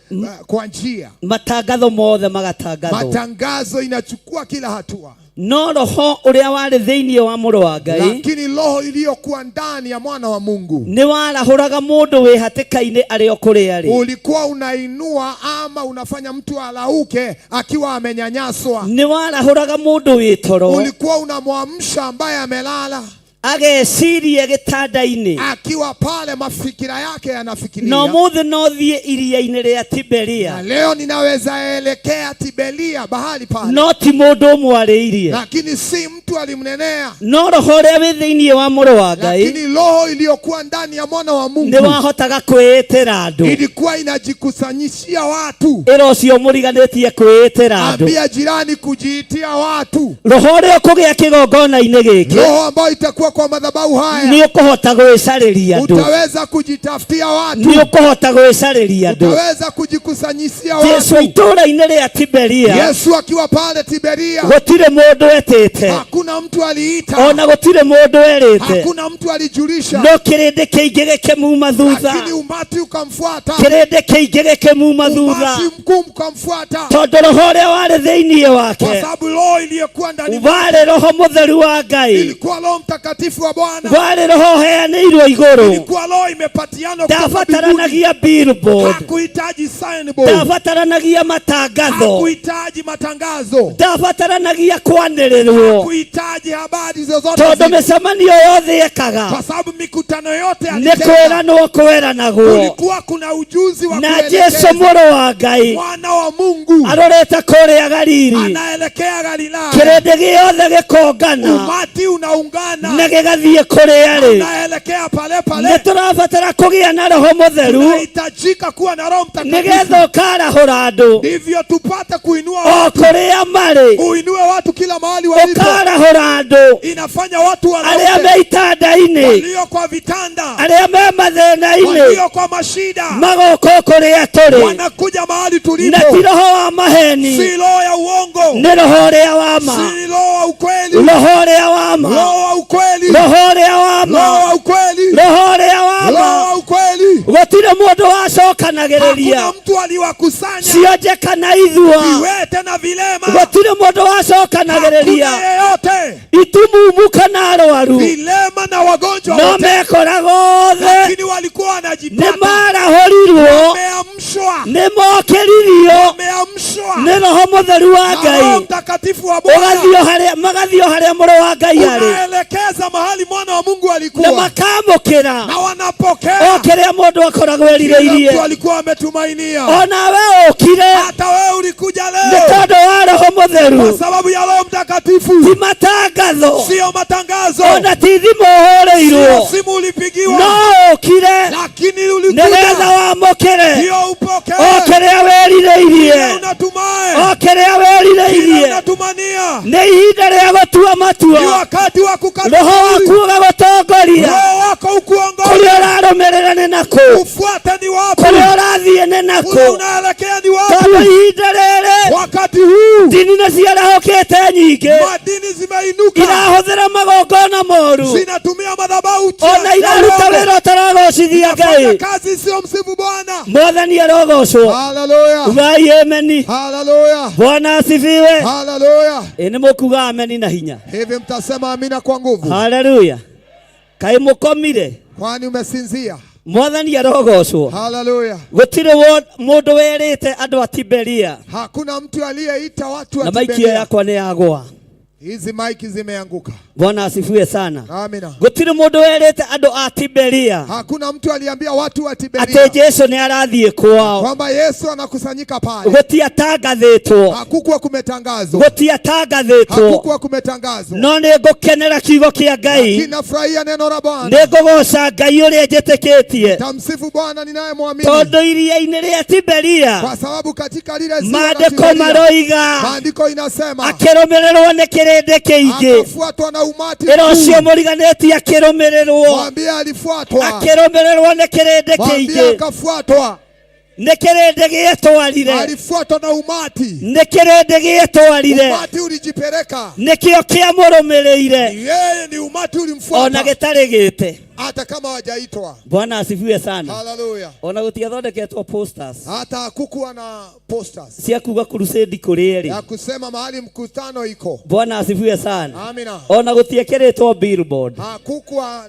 kwa njia matangatho mothe magatangathwo, matangazo inachukua kila hatua, no roho ũrĩa warĩ thĩinĩ wa mũrũ wa Ngai lakini roho iliyokuwa ndani ya mwana wa Mungu nĩ warahũraga mũndũ wĩ hatĩka-inĩ arĩ o kũrĩa arĩ, ulikuwa unainua ama unafanya mtu alauke akiwa amenyanyaswa, nĩ warahũraga mũndũ wĩ toro ulikuwa unamwamsha ambaye amelala, Ageciria gĩtanda-inĩ. Akiwa pale mafikira yake yanafikiria. Na ũmũthĩ no thiĩ iria-inĩ rĩa Tiberia. Na leo ninaweza elekea Tiberia bahali pale. No ti mũndũ ũmwarĩirie. Lakini si mtu alimnenea. No roho ũrĩa wĩ thĩinĩ wa mũrũ wa Ngai Lakini roho iliyokuwa ndani ya mwana wa Mungu nĩ wahotaga kwĩĩtĩra andũ. ilikuwa inajikusanyishia watu. Ĩra ũcio mũriganĩtie kwĩĩtĩra andũ. Ambia jirani kujiitia watu. Roho ũrĩa ũkũgĩa kĩgongona-inĩ gĩkĩ Roho ambayo itakuwa kwa madhabahu haya nĩ ũkũhota gwĩcarĩria andũ. utaweza kujitafutia watu, Nĩ ũkũhota gwĩcarĩria andũ. utaweza kujikusanyishia Jesu watu. itũũra-inĩ rĩa Tiberia Yesu akiwa pale Tiberia, gũtirĩ mũndũ etĩte hakuna mtu aliita, ona gũtirĩ mũndũ erĩte hakuna mtu alijulisha, no kĩrĩndĩ kĩingĩ gĩkĩmuma thutha lakini umati ukamfuata, kĩrĩndĩ kĩingĩ gĩkĩmuma thutha umati mkuu ukamfuata, tondũ roho ũrĩa warĩ thĩinĩ kwa wake sababu roho iliyokuwa ndani mwake warĩ roho mũtheru wa Ngai ilikuwa Roho Mtakatifu wa Bwana, warĩ roho ũheanĩirwo igũrũ ilikuwa roho imepatianwa kutoka mbinguni. ndabataranagia billboard Hakuhitaji signboard, ndabataranagia matangatho hakuhitaji matangazo, ndabataranagia kwanĩrĩrwo hakuhitaji habari zozote tondũ zile, mĩcemanio yothe ekaga kwa sababu mikutano yote nĩ alitenda, kwĩranwo kweranagwo kulikuwa kuna ujuzi wa na kuelekeza. Jesu mũrũ wa Ngai Mwana wa Mungu arorete kũrĩa Galili anaelekea Galilaya, kĩrĩndĩ gĩothe gĩkongana umati unaungana na gĩgathiĩ kũrĩa rĩ anaelekea pale nĩ pale. tũrabatara kũgĩa na roho mũtheru Tunahitajika kuwa na Roho Mtakatifu, nĩgetha ũkarahũra andũ ndivyo tupate kuinua o watu, kũrĩa marĩ uinue watu kila mahali walipo. ũkarahũra andũ Inafanya watu arĩa warauke, me itanda-inĩ walio kwa vitanda, arĩa me mathĩna-inĩ walio kwa mashida, magoka kũrĩa tũrĩ wanakuja mahali na ti tulipo. roho wa maheni Si roho ya uongo, nĩ roho ũrĩa wa ma si roho wa ukweli, roho ũrĩa wa ma roho wa ukweli, roho ũrĩa wa ma roho wa ukweli, roho ũrĩa wa roho ma wa ukweli. gũtirĩ mũndũ wacokanagĩrĩria Hakuna mtu aliwakusanya cionje kana ithua viwete na vilema, gũtirĩ mũndũ wacokanagĩrĩria hakuna yeyote, itumumu kana arwaru vilema na wagonjwa no wote, mekoraga othe lakini walikuwa nĩ wanajipata marahũrirwo wameamshwa, nĩ mokĩririo wameamshwa nĩ roho mũtheru wa na Roho Ngai Mtakatifu wa Bwana. ũgathiĩ harĩa magathiĩ o harĩa mũrũ wa Ngai arĩ Unaelekeza mahali mwana wa Mungu na alikuwa makamũkĩra na o wanapokea kĩrĩa mũndũ akoragwo kile erirĩirie mtu alikuwa ametumainia. onawe ũkire Hata wewe ulikuja nĩ leo tondũ wa roho kwa mũtheru sababu ya Roho Mtakatifu, ti matangatho sio matangazo, ona ti thimũ sio ũhũrĩirwo simu ulipigiwa, no ũkire lakini nĩgetha ulikuja wamũkĩre ndio upokee o kĩrĩa kile werirĩirie unatumai, o kĩrĩa kile werirĩirie unatumania. nĩ ihinda rĩa gũtua Ni matua wakati wa kukata roho kauli. waku ũgagũtongoria Roho wako ukuongoze, kũrĩa ũrarũmĩrĩra nĩ nakũ ufuate ni wapi, kũrĩa ũrathiĩ nĩ kule nakũ unaelekea ni tondũ wapi. ihinda rĩrĩ Wakati huu ndini nĩ ciarahũkĩte nyingĩ madini zimeinuka, irahũthĩra magongona moru zinatumia madhabahu ona ya iraruta uongo. wĩra ũtaragocithia Inafanya Ngai kazi isiyo msifu Bwana. mwathani arogocwo Haleluya, ugai ameni haleluya, bwana asifiwe haleluya. ĩ nĩ mũkuga ameni na hinya Hivi mtasema amina kwa nguvu? haleluya kaĩ mũkomire Kwani umesinzia? mwathani arogocwo Haleluya. gũtirĩ mũndũ werĩte andũ a Tiberia Hakuna mtu aliyeita watu wa na maiki ĩyo Tiberia. yakwa nĩ yagwa Hizi maiki zimeanguka. bwana asifiwe sana Amina. gũtirĩ mũndũ werĩte andũ a Tiberia Hakuna mtu aliambia watu wa atĩ Tiberia Jesu nĩ arathiĩ kwao kwamba Yesu anakusanyika pale. gũtiatangathĩtwo Hakukuwa kumetangazwa, gũtiatangathĩtwo hakukuwa kumetangazwa. no nĩ ngũkenera kiugo kĩa Ngai Lakini nafurahia neno la Bwana, nĩ ngũgoca Ngai ũrĩa njĩtĩkĩtie tamsifu Bwana ninayemwamini, tondũ iria-inĩ rĩa Tiberia kwa sababu katika lile ziwa la maandĩko Tiberia maroiga maandiko inasema akĩrũmĩrĩrwo nĩ kĩrĩndĩ kĩingĩ akafuatwa na umati ĩra ũcio mkuu. mũriganĩtie akĩrũmĩrĩrwo Mwambie alifuatwa, akĩrũmĩrĩrwo nĩ kĩrĩndĩ mwambie kĩingĩ akafuatwa, nĩ kĩrĩndĩ gĩetwarire alifuatwa na umati. nĩ kĩrĩndĩ gĩetwarire Umati ulijipeleka, nĩkĩo kĩamũrũmĩrĩire yeye ni umati ona ulimfuata, gĩtarĩ gĩte Hata kama hawajaitwa. Bwana asifiwe sana. Haleluya. Ona gũtiathondeketwo posters Hata hakukuwa na posters cia kuga crusade kũrĩa ĩrĩ. ya kusema mahali mkutano iko. Bwana asifiwe sana. Amina. Ona gũtiekĩrĩtwo billboard Hakukuwa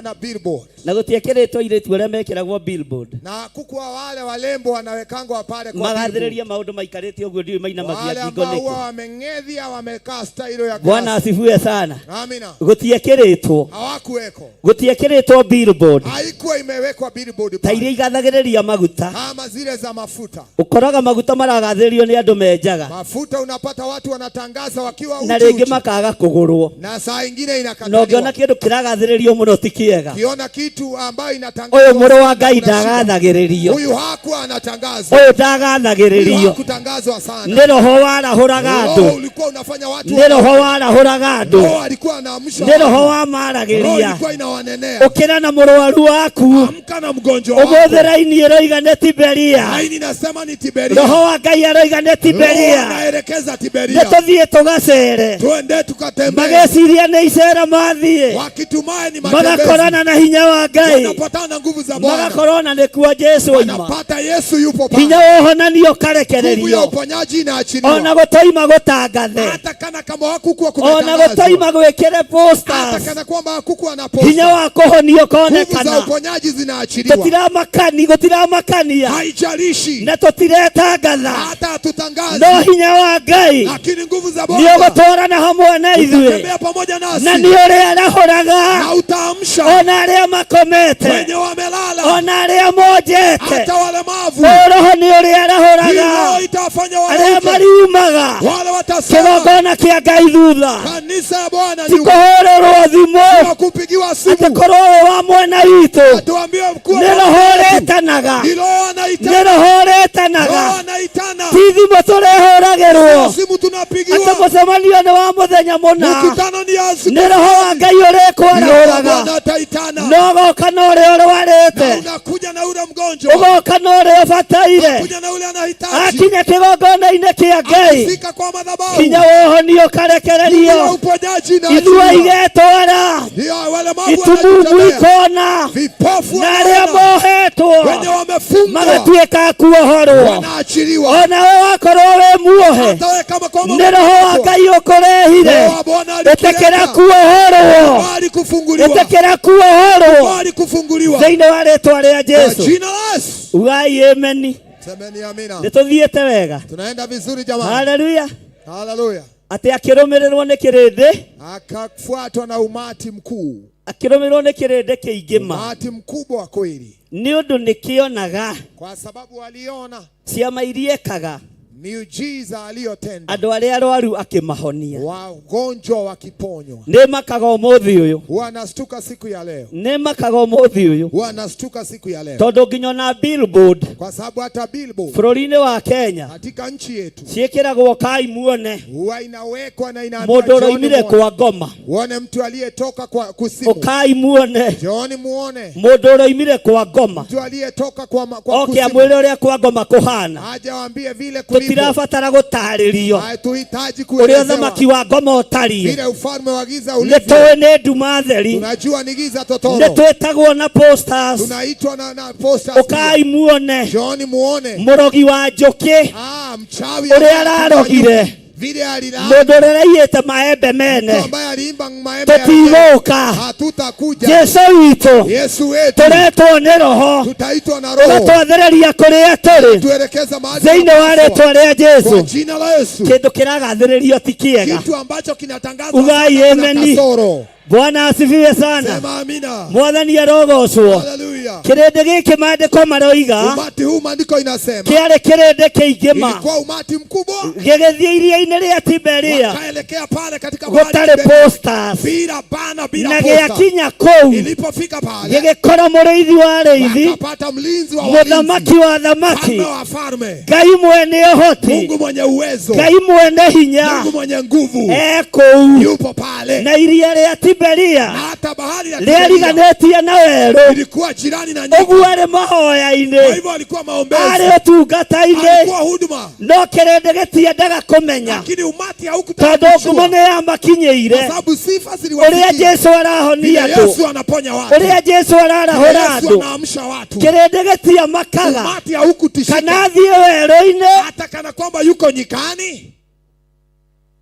na billboard na gũtiekĩrĩtwo airĩtu arĩa mekĩragwo billboard na hakukuwa wale walembo wanawekangwa pale kwa billboard. magathĩrĩria maũndũ maikarĩte ũguo ndiũĩ mainamagia Wale ngingo ambao huwa nĩkĩ. wameng'ethia wamekaa stailo ya Bwana klasi. asifiwe sana. Amina. Gũtiekĩrĩtwo Hawakuweko, gũtiekĩrĩtwo billboard haikuwa imewekwa billboard ta iria igathagĩrĩria maguta. kama zile za mafuta. Ũkoraga maguta maragathĩrĩrio nĩ andũ menjaga Mafuta unapata watu wanatangaza wakiwa na uchi rĩngĩ uchi, makaga kũgũrwo na saa ingine na ũngĩona inakataliwa. kĩndũ kĩragathĩrĩrio mũno ti kĩega. Kiona kitu ambayo inatangazwa, Ũyũ mũrũ wa Ngai kuna shida. ndagathagĩrĩrio, Huyu hakuwa anatangazwa, ũyũ huyu ndagathagĩrĩrio. hakutangazwa sana. Nĩ roho warahũraga Roho andũ, ulikuwa unafanya watu nĩ roho warahũraga andũ, Roho alikuwa anaamsha nĩ roho watu. Roho wamaragĩria. ilikuwa inawanenea. Ũkĩra na mũrwaru waku Amka na mgonjwa wako. ũmũthĩ raini ĩroiga nĩ Tiberia, Laini inasema ni Tiberia. roho wa Ngai aroiga nĩ Roho Tiberia. anaelekeza Tiberia. Nĩ tũthiĩ tũgacere, Twende tukatembee. mageciria nĩ icera mathiĩ, Wakitumae ni matembezi. magakorana na hinya wa Ngai, Wanapatana na nguvu za Bwana. magakorona nĩkuo Jesũ oima. Wanapata Yesu yupo pale. Hinya wa ũhonanio Nguvu ya ũkarekererio, uponyaji ona inaachiliwa. gũtoima gũtangathe, Hata kana kama hakukuwa ona kumetangazwa. gũtoima gwĩkĩre Hata posters, kana kwamba hakukuwa na hinya posta. wa kũhonio Nguvu za ũkonekana. uponyaji zinaachiliwa. Tũtiramakani gũtiramakania Haijalishi. na tũtiretangatha, Hata hatutangazi. no hinya wa Ngai Lakini nguvu za nĩ Bwana ũgũtwarana hamwe na ithuĩ, utatembea pamoja nasi na nĩ ũrĩa arahũraga na utaamsha ona arĩa makomete, wenye wamelala, ona arĩa monjete. hata walemavu. Ũyũ roho nĩ ũrĩa Hii arahũraga roho itawafanya arĩa warauke, mariumaga wale watasema kĩgongona kĩa Ngai thutha, kanisa ya Bwana ti nyuma, kũhũrĩrwo thimũ sio kupigiwa atĩ simu, korwo wĩ wa mwena witũ. tuambie mkuu Nĩ roho ũretanaga, ni roho nĩ anaitana, roho roho ũretanaga, anaitana, ti thimũ tũrehũragĩrwo sio simu atĩ tunapigiwa. mũcemanio nĩ wa mũthenya mũna. Mkutano ni ya siku Nĩ roho wa Ngai Roho wa ũrĩkwarahũraga, Bwana ataitana, no ũgoka na ũrĩa na ũrwarĩte, unakuja na ule mgonjwa, ũgoka na ũrĩa ũbataire. kuja na ule anahitaji, Akinya kĩgongona-inĩ kĩa Ngai, akifika kwa madhabahu, hinya wa ũhonio nguvu ya ũkarekererio, uponyaji ithua inaachiliwa. igetwara, Ndio walemavu itumumu wanajitembea, ikona, vipofu na arĩa wanaona, mohetwo wenye wamefungwa magatuĩka a kuohorwo. wanaachiliwa. Ona we wakorwo wĩ muohe, Hata wewe kama kwamba nĩ roho wa Ngai ũkũrehire. Roho wa Bwana Ĩtĩkĩra alikileta, kuohorwo, kubali kufunguliwa, ĩtĩkĩra kuohorwo kubali kufunguliwa thĩinĩ wa rĩtwa rĩa kwa Jesũ. jina la Yesu. Ugai ameni. Semeni amina. Nĩ tũthiĩte wega. Tunaenda vizuri jamani. Haleluya. Haleluya. Atĩ akĩrũmĩrĩrwo nĩ kĩrĩndĩ, Akafuatwa na umati mkuu, akĩrũmĩrĩrwo nĩ kĩrĩndĩ kĩingĩ ma, umati mkubwa kweli, nĩ ũndũ nĩkĩonaga kwa sababu waliona ciama iria ekaga, miujiza aliyotenda, andũ arĩa arwaru akĩmahonia. wagonjwa wakiponywa. Nĩ makaga ũmũthĩ ũyũ, Wanastuka siku ya leo, nĩ makaga ũmũthĩ ũyũ, wanastuka siku ya leo, tondũ nginya ona billboard kwa sababu hata billboard bũrũri-inĩ wa Kenya katika nchi yetu ciĩkĩragwo kai muone huwa inawekwa na inaambiwa mũndũ njooni ũroimire muone. kwa ngoma, Uone mtu aliyetoka kwa kusimu, ũkai muone njooni muone mũndũ ũroimire kwa ngoma, mtu aliyetoka kwa oke kusimu, amwĩre ũrĩa kwa ngoma kũhana. aje waambie vile kulivyo. Tũtirabatara gũtarĩrio Hatuhitaji ũrĩa kuelezewa ũthamaki wa ngoma ũtariĩ. vile ufalme wa giza Nĩ ulivyo. tũĩ nĩ nduma theri, Tunajua ni giza nĩ totoro, twĩtagwo na posters, tunaitwa na posters. ũkai muone Njooni muone mũrogi wa njũkĩ ah, mchawi ũrĩa ararogire vile alilala, mũndũ ũrĩa araiyĩte maembe mtu mene. ambaye aliimba maembe ya Tũtigũka. hatutakuja. Jesũ witũ Yesu wetu tũretwo nĩ roho tutaitwa na Roho, ũgatwathĩrĩria kũrĩa tũrĩ tuelekeza mahali thĩinĩ wa tunapaswa. rĩtwa rĩa Kwa Jesũ. jina la Yesu, Kĩndũ kĩragathĩrĩrio ti kĩega. kitu ambacho kinatangazwa Ugai sana kuna ameni. kasoro. Bwana asifiwe sana. Sema amina. Mwathani arogocwo. Haleluya. Kĩrĩndĩ gĩkĩ maandĩko maroiga Umati huu maandiko inasema kĩarĩ kĩrĩndĩ kĩingĩ ma, ilikuwa umati mkubwa, gĩgĩthiĩ iria-inĩ rĩa Tiberia wakaelekea pale katika bahari gũtarĩ Tiberia. posters, bila bana, bila na posta. gĩakinya kũu Ilipofika pale gĩgĩkora mũrĩithi wa arĩithi, wakapata mlinzi wa walinzi, mũthamaki wa thamaki, mfalme wa falme, Ngai mwene ũhoti, Mungu mwenye uwezo, Ngai mwene hinya Mungu mwenye nguvu e kũu yupo pale. pale, na iria rĩa Tiberia na hata bahari ya Tiberia rĩariganĩtie na werũ ilikuwa jirani na nyika. ũguo arĩ Kwa mahoya-inĩ hivyo alikuwa maombezi, arĩ ũtungata-inĩ alikuwa huduma, no kĩrĩndĩ gĩtiendaga kũmenya lakini umati haukutaka tondũ ngumo kujua, nĩ yamakinyĩire kwa sababu sifa ũrĩa ziliwafikia. Jesu arahonia Vile andũ Yesu anaponya watu, ũrĩa Jesu vile ararahũra Yesu andũ anaamsha watu, kĩrĩndĩ gĩtiamakaga umati haukutishika, kana athiĩ werũ-inĩ hata kana kwamba yuko nyikani.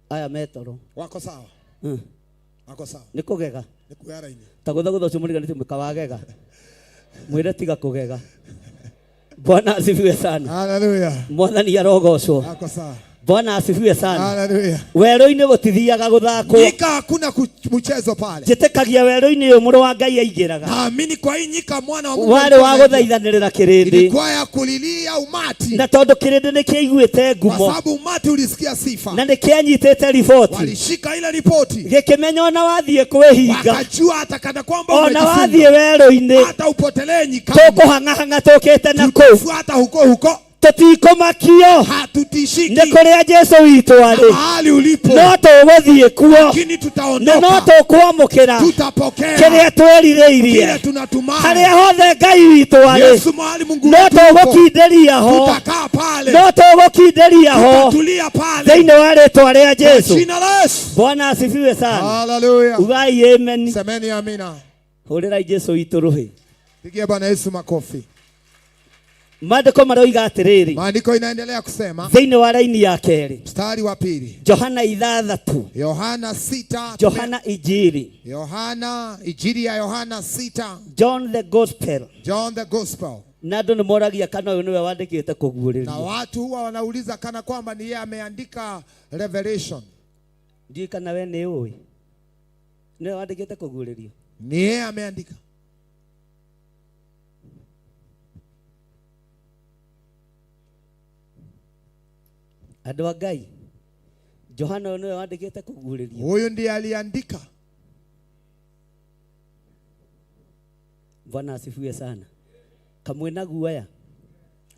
aya metoro Wako sawa, wako sawa, nĩ kũgega ni kuyara-inĩ. ta gũthagũtha ũcio mũriganĩtie mwĩka wagega mwĩre tiga kũgega Bwana asifiwe sana. Haleluya. Mwathani arogocwo. Wako sawa. Bwana asifiwe sana. Haleluya. Werũ-inĩ gũtithiaga gũthakwo. Nyika hakuna mchezo pale. Njĩtĩkagia werũ-inĩ ũyũ mũrũ wa Ngai aingĩraga. Naamini kwa hii nyika mwana wa Mungu Warĩ alikuwa wa anaingia. gũthaithanĩrĩra kĩrĩndĩ. Ilikuwa ya kulilia umati, Na tondũ kĩrĩndĩ nĩ kĩaiguĩte kwa ngumo sababu umati ulisikia sifa, na nĩ kĩanyitĩte riboti walishika ile ripoti, gĩkĩmenya ona wathiĩ kwĩhinga wakajua hata kana kwamba ona wathiĩ umejifunga, werũ-inĩ hata upotelee nyikani, tũkũhang'ahang'a tũkĩte na kũu fuata huko huko, tũtikũmakio hatutishiki nĩ kũrĩa Jesu witũ arĩ mahali ulipo, no tũgũthiĩ kuo lakini na no tutaondoka, tũkwamũkĩra tutapokea kĩrĩa twĩrirĩirie kile tunatumai. harĩa hothe Ngai witũ arĩ Yesu mahali Mungu no wetu yupo, tũgũkindĩria ho tutakaa pale, no tũgũkindĩria ho tutatulia pale thĩinĩ wa rĩtwa rĩa kwa Jesu. jina la Yesu. Bwana asifiwe sana. Haleluya. Ugai amen. Semeni amina. Hũrĩrai Jesu witũ rũhĩ. Pigia Bwana Yesu makofi. Maandĩko maroiga atĩrĩrĩ Maandiko inaendelea kusema thĩinĩ wa raini ya kerĩ mstari wa pili, Johana ithathatũ Yohana 6, Johana Injili Yohana Injili ya Yohana 6, John the Gospel John the Gospel. na andũ nĩ moragia kana ũyũ nĩwe wandĩkĩte Na kũguũrĩrio watu huwa wanauliza kana kwamba ni yeye ameandika Revelation. ndiũĩ kana we nĩ ũĩ nĩwe wandĩkĩte kũguũrĩrio Ni yeye ameandika. Andũ a Ngai Johana ũyũ nĩwe wandĩkĩte kũguũrĩrio Huyu ndiye aliandika. Bwana asifiwe sana kamwe na guoya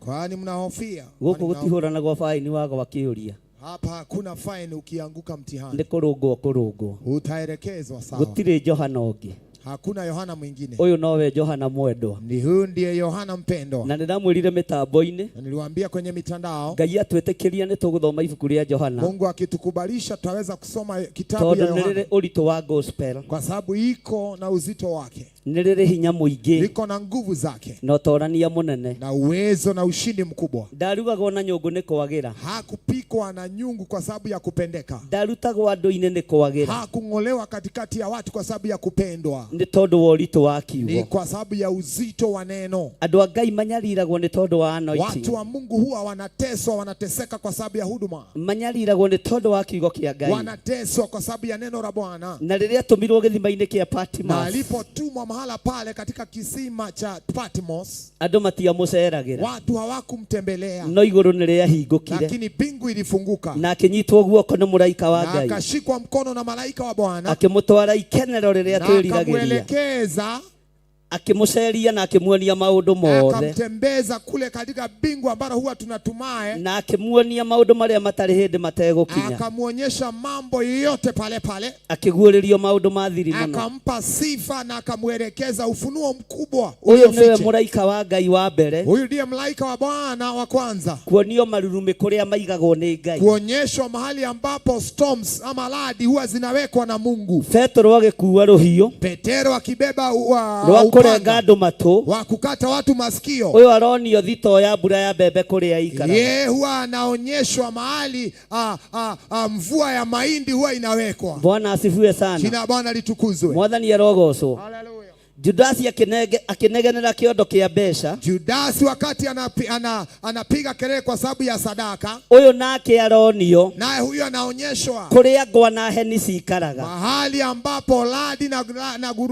Kwani mnahofia? gũkũ Kwani mna- gũtihũranagwo baini wagwa kĩũria Hapa hakuna fine ukianguka mtihani. nĩ kũrũngwo kũrũngwo Utaelekezwa sawa. gũtirĩ Johana ũngĩ Hakuna Yohana mwingine. ũyũ nowe Johana mwendwa Ni huyu ndiye Yohana mpendwa. na nĩndamwĩrire mĩtambo-inĩ Na niliwaambia kwenye mitandao, Ngai atwĩtĩkĩria nĩ tũgũthoma ibuku rĩa Johana Mungu akitukubalisha tutaweza kusoma kitabu ya tondũ nĩ Yohana rĩrĩ ũritũ wa gospel kwa sababu iko na uzito wake, nĩ rĩrĩ hinya mũingĩ iko na nguvu zake na ũtorania mũnene na uwezo na ushindi mkubwa. ndarugagwo na nyũngũ nĩ kwagĩra Hakupikwa na nyungu kwa sababu ya kupendeka, ndarutagwo andũ-inĩ nĩ kwagĩra hakung'olewa katikati ya watu kwa sababu ya kupendwa, nĩ tondũ wa ũritũ wa ni kiugo kwa sababu ya uzito wa neno. andũ a Ngai manyariragwo nĩ tondũ wa anointing Watu wa Mungu huwa wanateswa, wanateseka kwa sababu ya huduma, manyariragwo nĩ tondũ wa kiugo kĩa Ngai wanateswa kwa sababu ya neno la Bwana. na rĩrĩa atũmirwo gĩthima-inĩ kĩa Na Patmos alipotumwa mahala pale katika kisima cha Patmos, andũ matiamũceragĩra watu hawakumtembelea, no igũrũ nĩ rĩahingũkire lakini mbingu ilifunguka na akĩnyitwo guoko nĩ mũraika wa na Ngai akashikwa mkono na malaika wa Bwana akĩmũtwara ikenero rĩrĩa na twĩriragĩria akamwelekeza akĩmũceria na akĩmuonia maũndũ mothe akamtembeza kule katika bingu ambalo huwa tunatumae, na akĩmuonia maũndũ marĩa matarĩ hĩndĩ mategũkinya akamwonyesha mambo yote pale pale, akĩguũrĩrio maũndũ ma thiri mũno akampa sifa na akamwelekeza ufunuo mkubwa ũyũ nĩwe uliofiche. mũraika wa Ngai wa mbere Huyu ndiye malaika wa Bwana wa kwanza kuonio marurumĩ kũrĩa maigagwo nĩ Ngai kuonyeshwa mahali ambapo storms ama radi huwa zinawekwa na Mungu. Petero agĩkua rũhiũ Petero akibeba rwa upanga kũrenga andũ matũ wa kukata watu masikio, ũyũ aronio thitoo ya mbura ya mbembe kũrĩa aikaraga yeye huwa anaonyeshwa mahali mvua ya mahindi huwa inawekwa. Bwana asifiwe sana Jina la Bwana litukuzwe. Mwathani arogocwo Judasi akĩnegenera kĩondo kĩa mbeca Judasi wakati anapiga kelele kwa sababu ya sadaka, ũyũ nake aronio naye huyu anaonyeshwa kũrĩa ngwa na heni cikaraga mahali ambapo radi na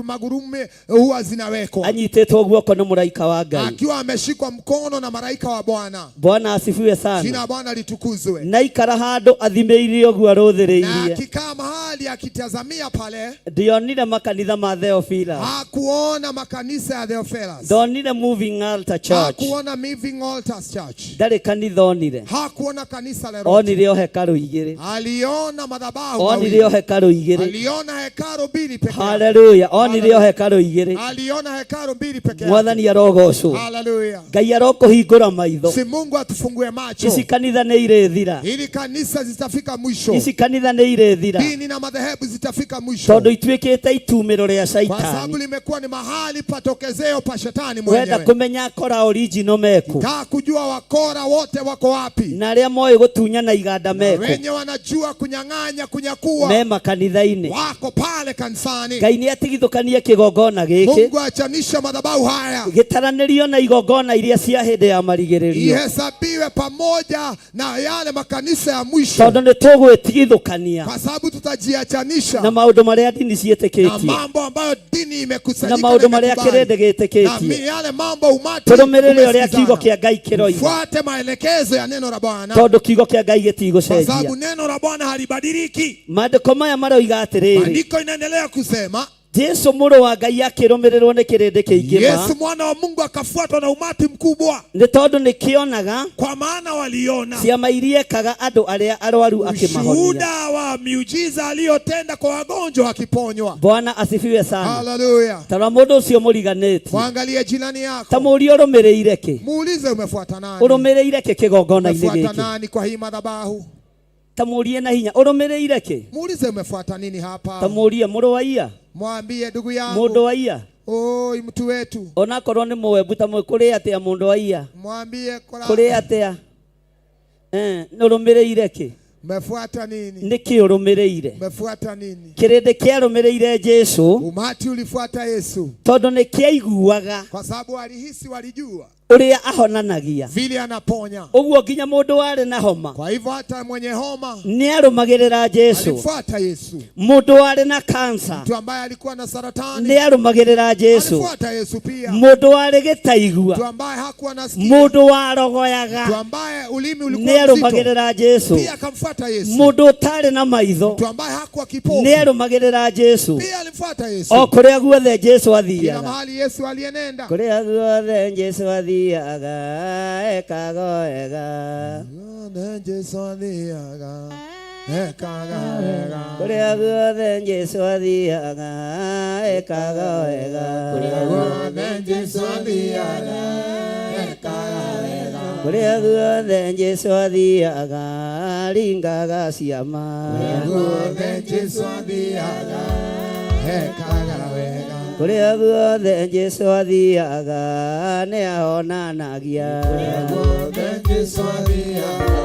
magurume huwa zinawekwa, anyitĩtwo guoko nĩ mũraika wa Ngai akiwa ameshikwa mkono na malaika wa Bwana. Bwana asifiwe Jina sana la Bwana litukuzwe. na ikara handũ athimĩirie ũguo Na arũthĩrĩirie akikaa mahali akitazamia pale, ndionire makanitha ma Theophilus hakuona Hakuona makanisa ya Theophilus, Ndonire Moving Altar Church. Hakuona Moving Altars Church, Ndarĩ kanitha onire. Hakuona kanisa lolote. Onire o hekarũ igĩrĩ. Aliona madhabahu Onire o mawili, hekarũ igĩrĩ. aliona hekalu mbili peke yake, Haleluya. Onire o hekarũ igĩrĩ. aliona hekalu mbili peke yake. Mwathani arogocwo. Haleluya! Ngai arokũhingũra maitho. Si Mungu atufungue macho, Ici kanitha nĩ irĩthira. ili kanisa zitafika mwisho, Ici kanitha nĩ irĩthira. Dini na madhehebu zitafika mwisho, Tondũ ituĩkĩte itumĩro rĩa kwa sababu caitani. limekuwa ni mahali patokezeo pa shetani Wenda mwenyewe. kũmenya akora original meku. Taka kujua wakora wote wako wapi, Na arĩa moĩ gũtunyana iganda meku. wenye wanajua kunyang'anya, kunyakua, Me makanitha-inĩ. wako pale kanisani. Ngai nĩ atigithũkanie kĩgongona gĩkĩ. Mungu achanisha madhabahu haya Gĩtaranĩrio na igongona iria cia hĩndĩ ya marigĩrĩrio. ihesabiwe pamoja na yale makanisa ya mwisho, Tondũ nĩ tũgwĩtigithũkania kwa sababu tutajiachanisha na maũndũ marĩa ndini na ciĩtĩkĩtie mambo ambayo dini na imekusanyika maũndũ na marĩa imekubali. kĩrĩndĩ Na gĩtĩkĩtie. yale mambo umati Tũrũmĩrĩre ũrĩa umesikizana. kiugo kĩa Ngai kĩroiga. Fuate maelekezo ya neno la Bwana, Tondũ kiugo kĩa Ngai kwa gĩtigũcenjia. sababu neno la Bwana halibadiliki. Maandĩko maya maroiga atĩrĩrĩ, Maandiko inaendelea kusema Jesu mũrũ wa Ngai akĩrũmĩrĩrwo nĩ kĩrĩndĩ kĩingĩ ma Yesu mwana wa Mungu akafuatwa na umati mkubwa, nĩ tondũ nĩ kĩonaga kwa maana waliona ciama iria ekaga andũ arĩa arwaru akĩmahonia. ushuhuda wa miujiza aliyotenda kwa wagonjwa wakiponywa. Bwana asifiwe sana. Haleluya! Tarora mũndũ ũcio mũriganĩtie, Mwangalie jirani yako, ta mũũrie ũrũmĩrĩire kĩ, muulize umefuata nani? ũrũmĩrĩire kĩ kĩgongona-inĩ Umefuata gĩkĩ, nani kwa hii madhabahu? ta mũũrie na hinya ũrũmĩrĩire kĩ, Muulize umefuata nini ta hapa. mũũrie mũrũ wa iya, Mwambie ndugu mũndũ yangu, wa iya, oi mtu wetu, onakorwo nĩ mũwembu ta kũrĩ atĩa mũndũ wa iya, mwambie kola, kũrĩ atĩa, ũrũmĩrĩire kĩ, umefuata nini? nĩ kĩ ũrũmĩrĩire. Umefuata nini? Kĩrĩndĩ kĩarũmĩrĩire Jesu Umati ulifuata Yesu tondũ nĩ kĩaiguaga kwa sababu walihisi, walijua ũrĩa ahonanagia. vile anaponya. Ũguo nginya mũndũ warĩ na homa Kwa hivyo hata mwenye homa nĩ arũmagĩrĩra Jesu. alifuata Yesu. Mũndũ warĩ na kansa Mtu ambaye alikuwa na saratani nĩ arũmagĩrĩra Jesu. alifuata Yesu pia. Mũndũ warĩ Mtu gĩtaigua, ambaye hakuwa nasikia, mũndũ mtu warogoyaga ambaye ulimi nĩ ulikuwa mzito arũmagĩrĩra Jesu. pia akamfuata Yesu. Mũndũ ũtarĩ na maitho Mtu ambaye hakuwa kipofu nĩ arũmagĩrĩra Jesu. pia alimfuata Yesu. O kũrĩa guothe Jesu Kila athiaga, mahali Yesu alienenda, kũrĩa guothe Jesu athiaga ekaga wega. Yesu athiaga ekaga wega. Kũrĩa guothe Jesu athiaga ekaga wega. Kũrĩa guothe Yesu athiaga ekaga wega. Kũrĩa guothe Jesu athiaga ringaga ciama. Kũrĩa guothe Yesu athiaga ekaga wega. Kũrĩa guothe Jesu athiaga nĩ ahonanagia. Kũrĩa guothe Yesu athiaga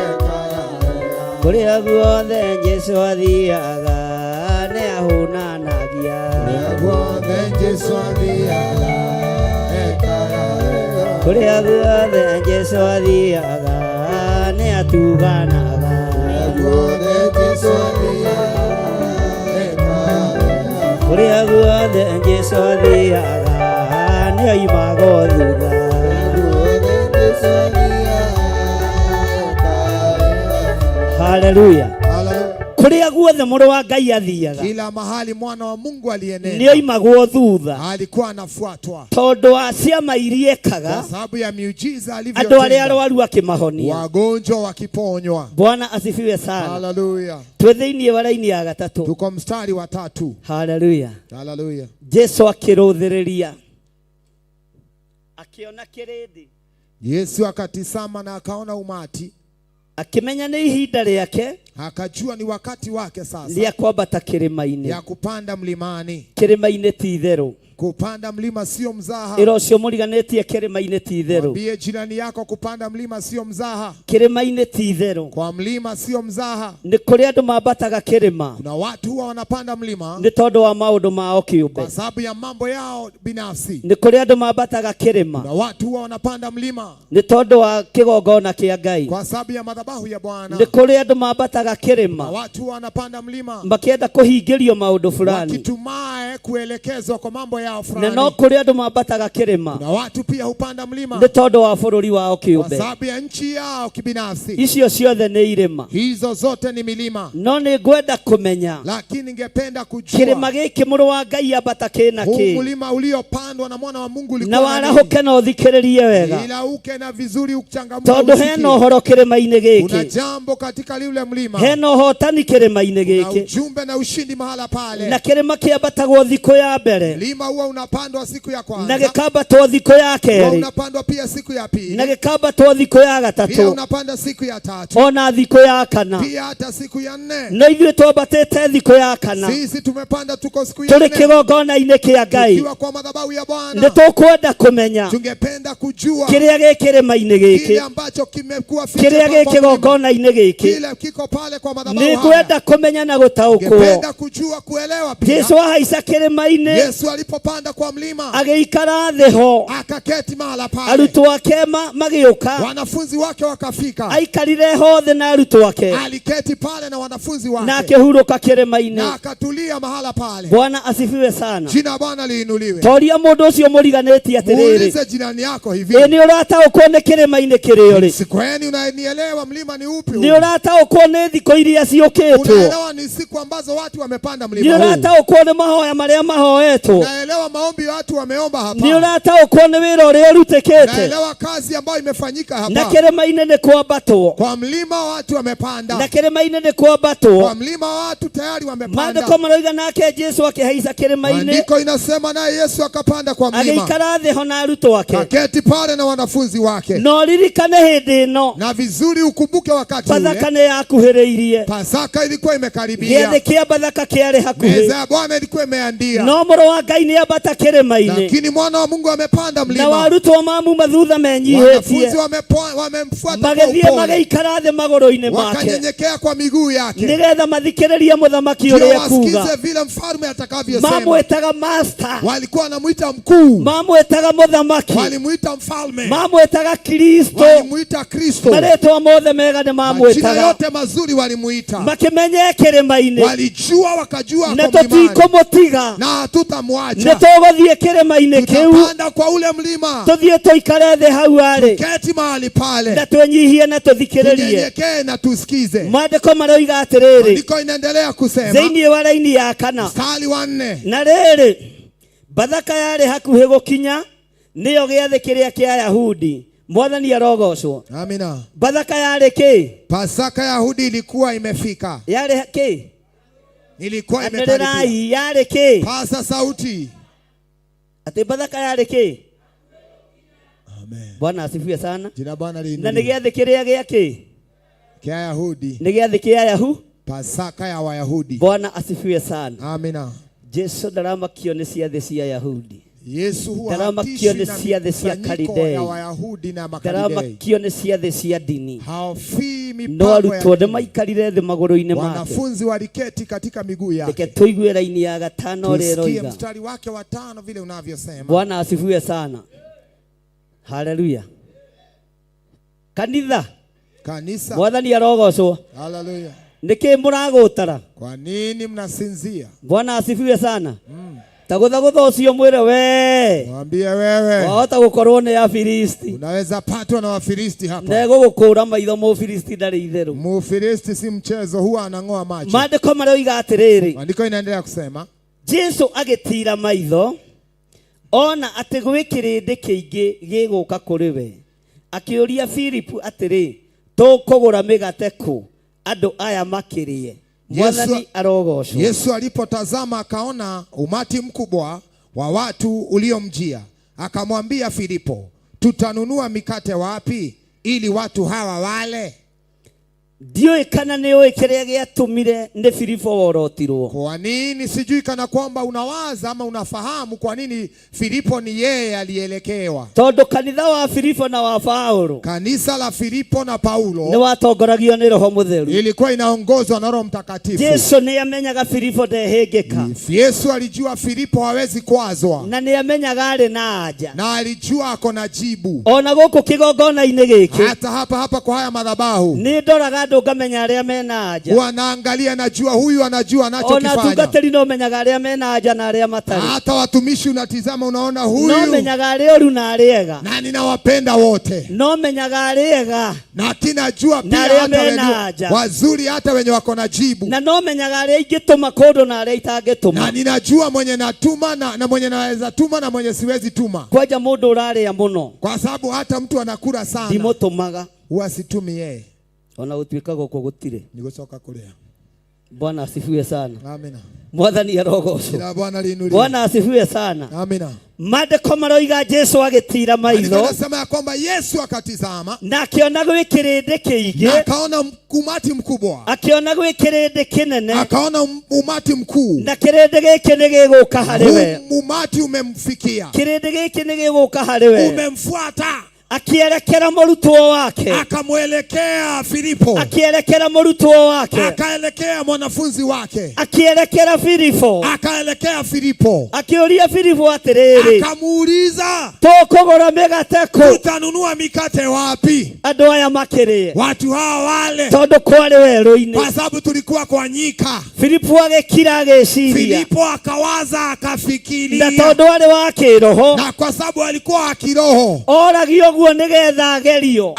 ekaga wega. Kũrĩa guothe Jesu athiaga nĩ ahonanagia. Kũrĩa guothe Yesu athiaga ekaga wega. Kũrĩa guothe Jesu athiaga nĩ atuganaga. Kũrĩa guothe Yesu athiaga ekaga wega. Kũrĩa guothe Jesu athiaga nĩ oimagwo thutha. Guothe Yesu athiaga ekaga wega. Haleluya. Haleluya. Kũrĩa guothe mũrũ wa Ngai athiaga Kila mahali mwana wa Mungu nĩ alienenda oimagwo thutha alikuwa anafuatwa tondũ wa ciama iria ekaga kwa sababu ya miujiza andũ arĩa alivyotenda, arwaru akĩmahonia. wagonjwa wakiponywa. Bwana asifiwe sana. Haleluya. Twĩ thĩinĩ wa raini ya gatatũ. Tuko mstari wa tatu. Haleluya. Haleluya. Jesu akĩrũthĩrĩria akĩona kĩrĩndĩ Yesu akatisama na akaona umati, akĩmenya nĩ ihinda rĩake akajua ni wakati wake sasa rĩa kwambata kĩrĩma-inĩ. ya kupanda mlimani. Kĩrĩma-inĩ ti itherũ. Kupanda mlima sio mzaha. Ĩra ũcio mũriganĩtie kĩrĩma-inĩ ti itherũ. Mwambie jirani yako kupanda mlima sio mzaha. Kĩrĩma-inĩ ti itherũ. Kwa mlima sio mzaha. Nĩ kũrĩ andũ mambataga kĩrĩma Kuna watu huwa wanapanda mlima nĩ tondũ wa maũndũ mao kĩũmbe. kwa sababu ya mambo yao binafsi. Nĩ kũrĩ andũ mambataga kĩrĩma Kuna watu huwa wanapanda mlima nĩ tondũ wa kĩgongona kĩa Ngai. kwa sababu ya madhabahu ya Bwana. Nĩ kũrĩ andũ mambataga Kuna kĩrĩma watu huwa wanapanda mlima makĩenda kũhingĩrio maũndũ fulani. wakitumai Kuelekezwa kwa mambo yao Na fulani. no kũrĩ andũ mambataga kĩrĩma Na watu pia hupanda mlima nĩ tondũ wa bũrũri wao kwa kĩũmbe. sababu ya nchi yao kibinafsi. Icio ciothe nĩ irĩma. Hizo zote ni milima, No nĩ ngwenda kũmenya lakini ningependa kujua kĩrĩma gĩkĩ mũrũ wa Ngai ambata kĩna huu kĩ mlima uliopandwa na mwana wa Mungu na ulikuwa na nini? warahũke na ũthikĩrĩrie wega Ila uke na vizuri uchangamke tondũ usikie. hena ũhoro kĩrĩma-inĩ Kuna gĩkĩ, jambo katika lile mlima, hena ũhotani kĩrĩma-inĩ na gĩkĩ, ujumbe na ushindi mahala pale. na kĩrĩma kĩambatagwo thikũ ya mbere Mlima huwa unapandwa siku ya na kwanza, gĩkambatwo thikũ ya huwa kerĩ unapandwa pia siku ya na pili, gĩkambatwo thikũ ya pia gatatũ unapanda siku ya tatu, ona thikũ ya kana. pia hata siku ya nne. No ithuĩ twambatĩte thikũ ya kana Sisi tumepanda, tuko siku ya tũrĩ nne kĩgongona-inĩ kĩa Ngai, tukiwa kwa madhabahu ya nĩ Bwana. tũkwenda kũmenya Tungependa kujua kĩrĩa gĩ kĩrĩma-inĩ kile gĩkĩ, ambacho kimekuwa fiche kĩrĩa gĩ kwa mlima, kĩgongona-inĩ gĩkĩ. kile kiko pale kwa Nĩ madhabahu haya. ngwenda kũmenya na gũtaũkwo. Tungependa kujua kuelewa pia. Jesu ahaica kĩrĩma-inĩ Yesu alipopanda kwa mlima agĩikara thĩ ho, akaketi mahala pale, arutwo ake magĩũka, wanafunzi wake wakafika. aikarire ho thĩ na arutwo ake Aliketi pale na wanafunzi na wake akĩhurũka na kĩrĩma-inĩ. akatulia mahala pale. Bwana asifiwe sana. Jina la Bwana liinuliwe. Toria mũndũ ũcio mũriganĩtie atĩrĩrĩ, Muulize jirani yako hivi, ĩ nĩ ũrataũkwo nĩ kĩrĩma-inĩ kĩrĩa ũrĩ? sikweni unanielewa mlima ni upi huu? Nĩ ũrataũkwo nĩ thikũ iria ciũkĩtwo? Unaelewa ni siku ambazo watu wamepanda Nĩ mlima huu? ũrataũkwo nĩ mahoya marĩa mahoetwo? Unaelewa maombi watu wameomba Nĩ hapa? ũrataũkwo nĩ wĩra ũrĩa ũrutĩkĩte? Unaelewa kazi ambayo imefanyika Na hapa? kĩrĩma-inĩ nĩ kwambatwo, Kwa mlima watu wamepanda, na kĩrĩma-inĩ nĩ kwambatwo. kwa mlima watu tayari wamepanda. Maandĩko maroiga nake Jesu akĩhaica kĩrĩma-inĩ Maandiko inasema naye Yesu akapanda kwa mlima, agĩikara thĩ ho na arutwo ake. aketi pale na wanafunzi wake. Na ũririkane hĩndĩ ĩno Na vizuri ukumbuke wakati Bathaka ule nĩ yakuhĩrĩirie, Pasaka ilikuwa imekaribia, gĩathĩ kĩa Bathaka kĩarĩ hakuhĩ, meza ya Bwana ilikuwa imeandia, no mũrũ wa Ngai nĩ ambata kĩrĩma-inĩ, lakini mwana wa Mungu amepanda na mlima. warutwo mamuma thutha menyihĩtie, Wanafunzi wamemfuata kwa magĩthiĩ upole, magĩikara thĩ magũrũ-inĩ make wakanyenyekea kwa miguu yake, nĩgetha mathikĩrĩrie mũthamaki ndio ũrĩa ekuga. wasikize vile mfalme atakavyosema. Mamwĩtaga master, Walikuwa wanamwita mkuu, mamwĩtaga mũthamaki, walimuita mfalme, mamwĩtaga Kristo, walimuita Kristo, marĩtwa mothe mega nĩ majina mamwĩtaga, yote mazuri walimuita. makĩmenye kĩrĩma-inĩ Walijua, wakajua na ako mlimani tũtikũmũtiga, na nĩ hatutamwacha, tũgũthiĩ kĩrĩma-inĩ kĩu, tutapanda kwa ule mlima, tũthiĩ tũikare thĩ hau arĩ, keti mahali na pale, twĩnyihie na tũthikĩrĩrie. tunyenyekee na tusikize. Maandĩko maroiga atĩrĩrĩ Maandiko inaendelea kusema thĩinĩ wa raini ya kana, mstari wa nne, na rĩrĩ Bathaka yarĩ hakuhĩ gũkinya, nĩyo gĩathĩ kĩrĩa kĩa Ayahudi. Mwathani arogocwo. Amina. Bathaka yarĩ kĩ? Pasaka ya Yahudi ilikuwa imefika, Yarĩ kĩ? ilikuwa imekaribia. Anĩrĩrai, yarĩ kĩ? Pasa sauti. Atĩ Bathaka yarĩ kĩ? Amen. Bwana asifiwe sana. Jina Bwana Na nĩ liinuliwe. gĩathĩ kĩrĩa gĩa kĩ? Kya Yahudi, Nĩ gĩathĩ kĩa Ayahu. Pasaka ya Wayahudi. Bwana asifiwe sana. Amina. Jesu ndaramakio nĩ ciathĩ cia Yahudi, Yesu huwa ndaramakio hatishwi nĩ na ciathĩ cia mikusanyiko Kalidei, ya Wayahudi na Makalidei, ndaramakio nĩ ciathĩ cia dini. hawafii No mipango arutwo ya nĩ dini. maikarire thĩ magũrũ-inĩ make. Wanafunzi waliketi katika miguu Reke yake. tũigue raini ya gatano ũrĩa Tusikie ĩroiga. mstari wake wa tano vile unavyosema. Bwana asifiwe sana. Haleluya. Kanitha, Kanisa, Mwathani arogocwo. haleluya. Nĩkĩ mũragũtara? Kwa nini mnasinzia? Bwana asifiwe sana. Tagũthagũtha ũcio mwĩre we Mwambie wewe, wahota gũkorwo nĩ Afilisti unaweza patwa na Wafilisti hapa. na egũgũkũra maitho. Mũfilisti ndarĩ itherũ. Mufilisti si mchezo, huwa anang'oa macho. Maandĩko maroiga atĩrĩrĩ, Maandiko inaendelea kusema Jesu agĩtiira maitho ona atĩ gwĩ kĩrĩndĩ kĩingĩ gĩgũka kũrĩ we, akĩũria Filipu atĩrĩ, tũkũgũra mĩgate kũ andũ aya makĩrĩe? Mwathani arogocwo. Yesu alipotazama akaona umati mkubwa wa watu uliomjia, akamwambia Filipo, tutanunua mikate wapi ili watu hawa wale? Ndiũĩ kana nĩ ũĩ kĩrĩa gĩatũmire nĩ Filipo worotirwo. Kwa nini sijui kana kwamba unawaza ama unafahamu kwa nini Filipo ni yeye alielekewa. Tondũ kanitha wa Filipo na wa Paulo, Kanisa la Filipo na Paulo nĩ watongoragio nĩ Roho Mũtheru. ilikuwa inaongozwa na Roho Mtakatifu. Jesu nĩ amenyaga Filipo ndehĩngĩka. Yesu alijua Filipo hawezi kwazwa, na nĩ amenyaga arĩ na anja, na alijua ako na jibu. Ona gũkũ kĩgongona-inĩ gĩkĩ, Hata hapa hapa kwa haya madhabahu, nĩ ndoraga Andũ ngamenya arĩa mena anja. Huwa naangalia, najua huyu anajua Ona anachokifanya. atungatĩri no menyaga arĩa mena anja na arĩa matarĩ. Hata watumishi unatizama, unaona No huyu, menyaga arĩa oru na arĩa ega. Na ninawapenda wote, No menyaga arĩa ega na tinajua na pia arĩa hata mena wenye anja. wazuri, hata wenye wako na jibu, Na no menyaga arĩa ingĩtũma kũndũ na arĩa itangĩtũma. Na ninajua mwenye natuma na mwenye naweza tuma na mwenye siwezi tuma. Kwanja mũndũ ũrarĩa mũno, kwa sababu hata mtu anakula sana, ndimũtũmaga. Huwa situmi yeye. Ona gũtuĩka gũkũ gũtirĩ. Nĩgũcoka kũrĩa. Bwana asifiwe sana. Amina. Mwathani arogocwo. Jina la Bwana liinuliwe. Bwana asifiwe sana. Amina. Maandĩko maroiga Jesu agĩtira maitho Anasema ya kwamba Yesu akatizama na akĩona gwĩ kĩrĩndĩ kĩingĩ, na akaona umati mkubwa, akĩona gwĩ kĩrĩndĩ kĩnene, akaona umati mkuu, na kĩrĩndĩ gĩkĩ nĩ gĩgũka harĩ we. Umati umemfikia, Kĩrĩndĩ gĩkĩ nĩ gĩgũka harĩ we, umemfuata. Akĩerekera mũrutwo wake, akamwelekea Filipo, akĩerekera mũrutwo wake, akaelekea mwanafunzi wake, akĩerekera Filipo, akaelekea Filipo, akĩũria Filipo atĩrĩrĩ, akamuuliza, tũkũgũra mĩgate kũ? Tutanunua mikate wapi? Andũ aya makĩrĩe, watu hawa wale, tondũ kwarĩ werũ-inĩ, kwa sababu tulikuwa kwa nyika. Filipo agĩkira agĩciria, Filipo akawaza akafikiria, na tondũ arĩ wa kĩroho, na kwa sababu alikuwa wa kiroho, oragio ũguo nĩgetha agerio.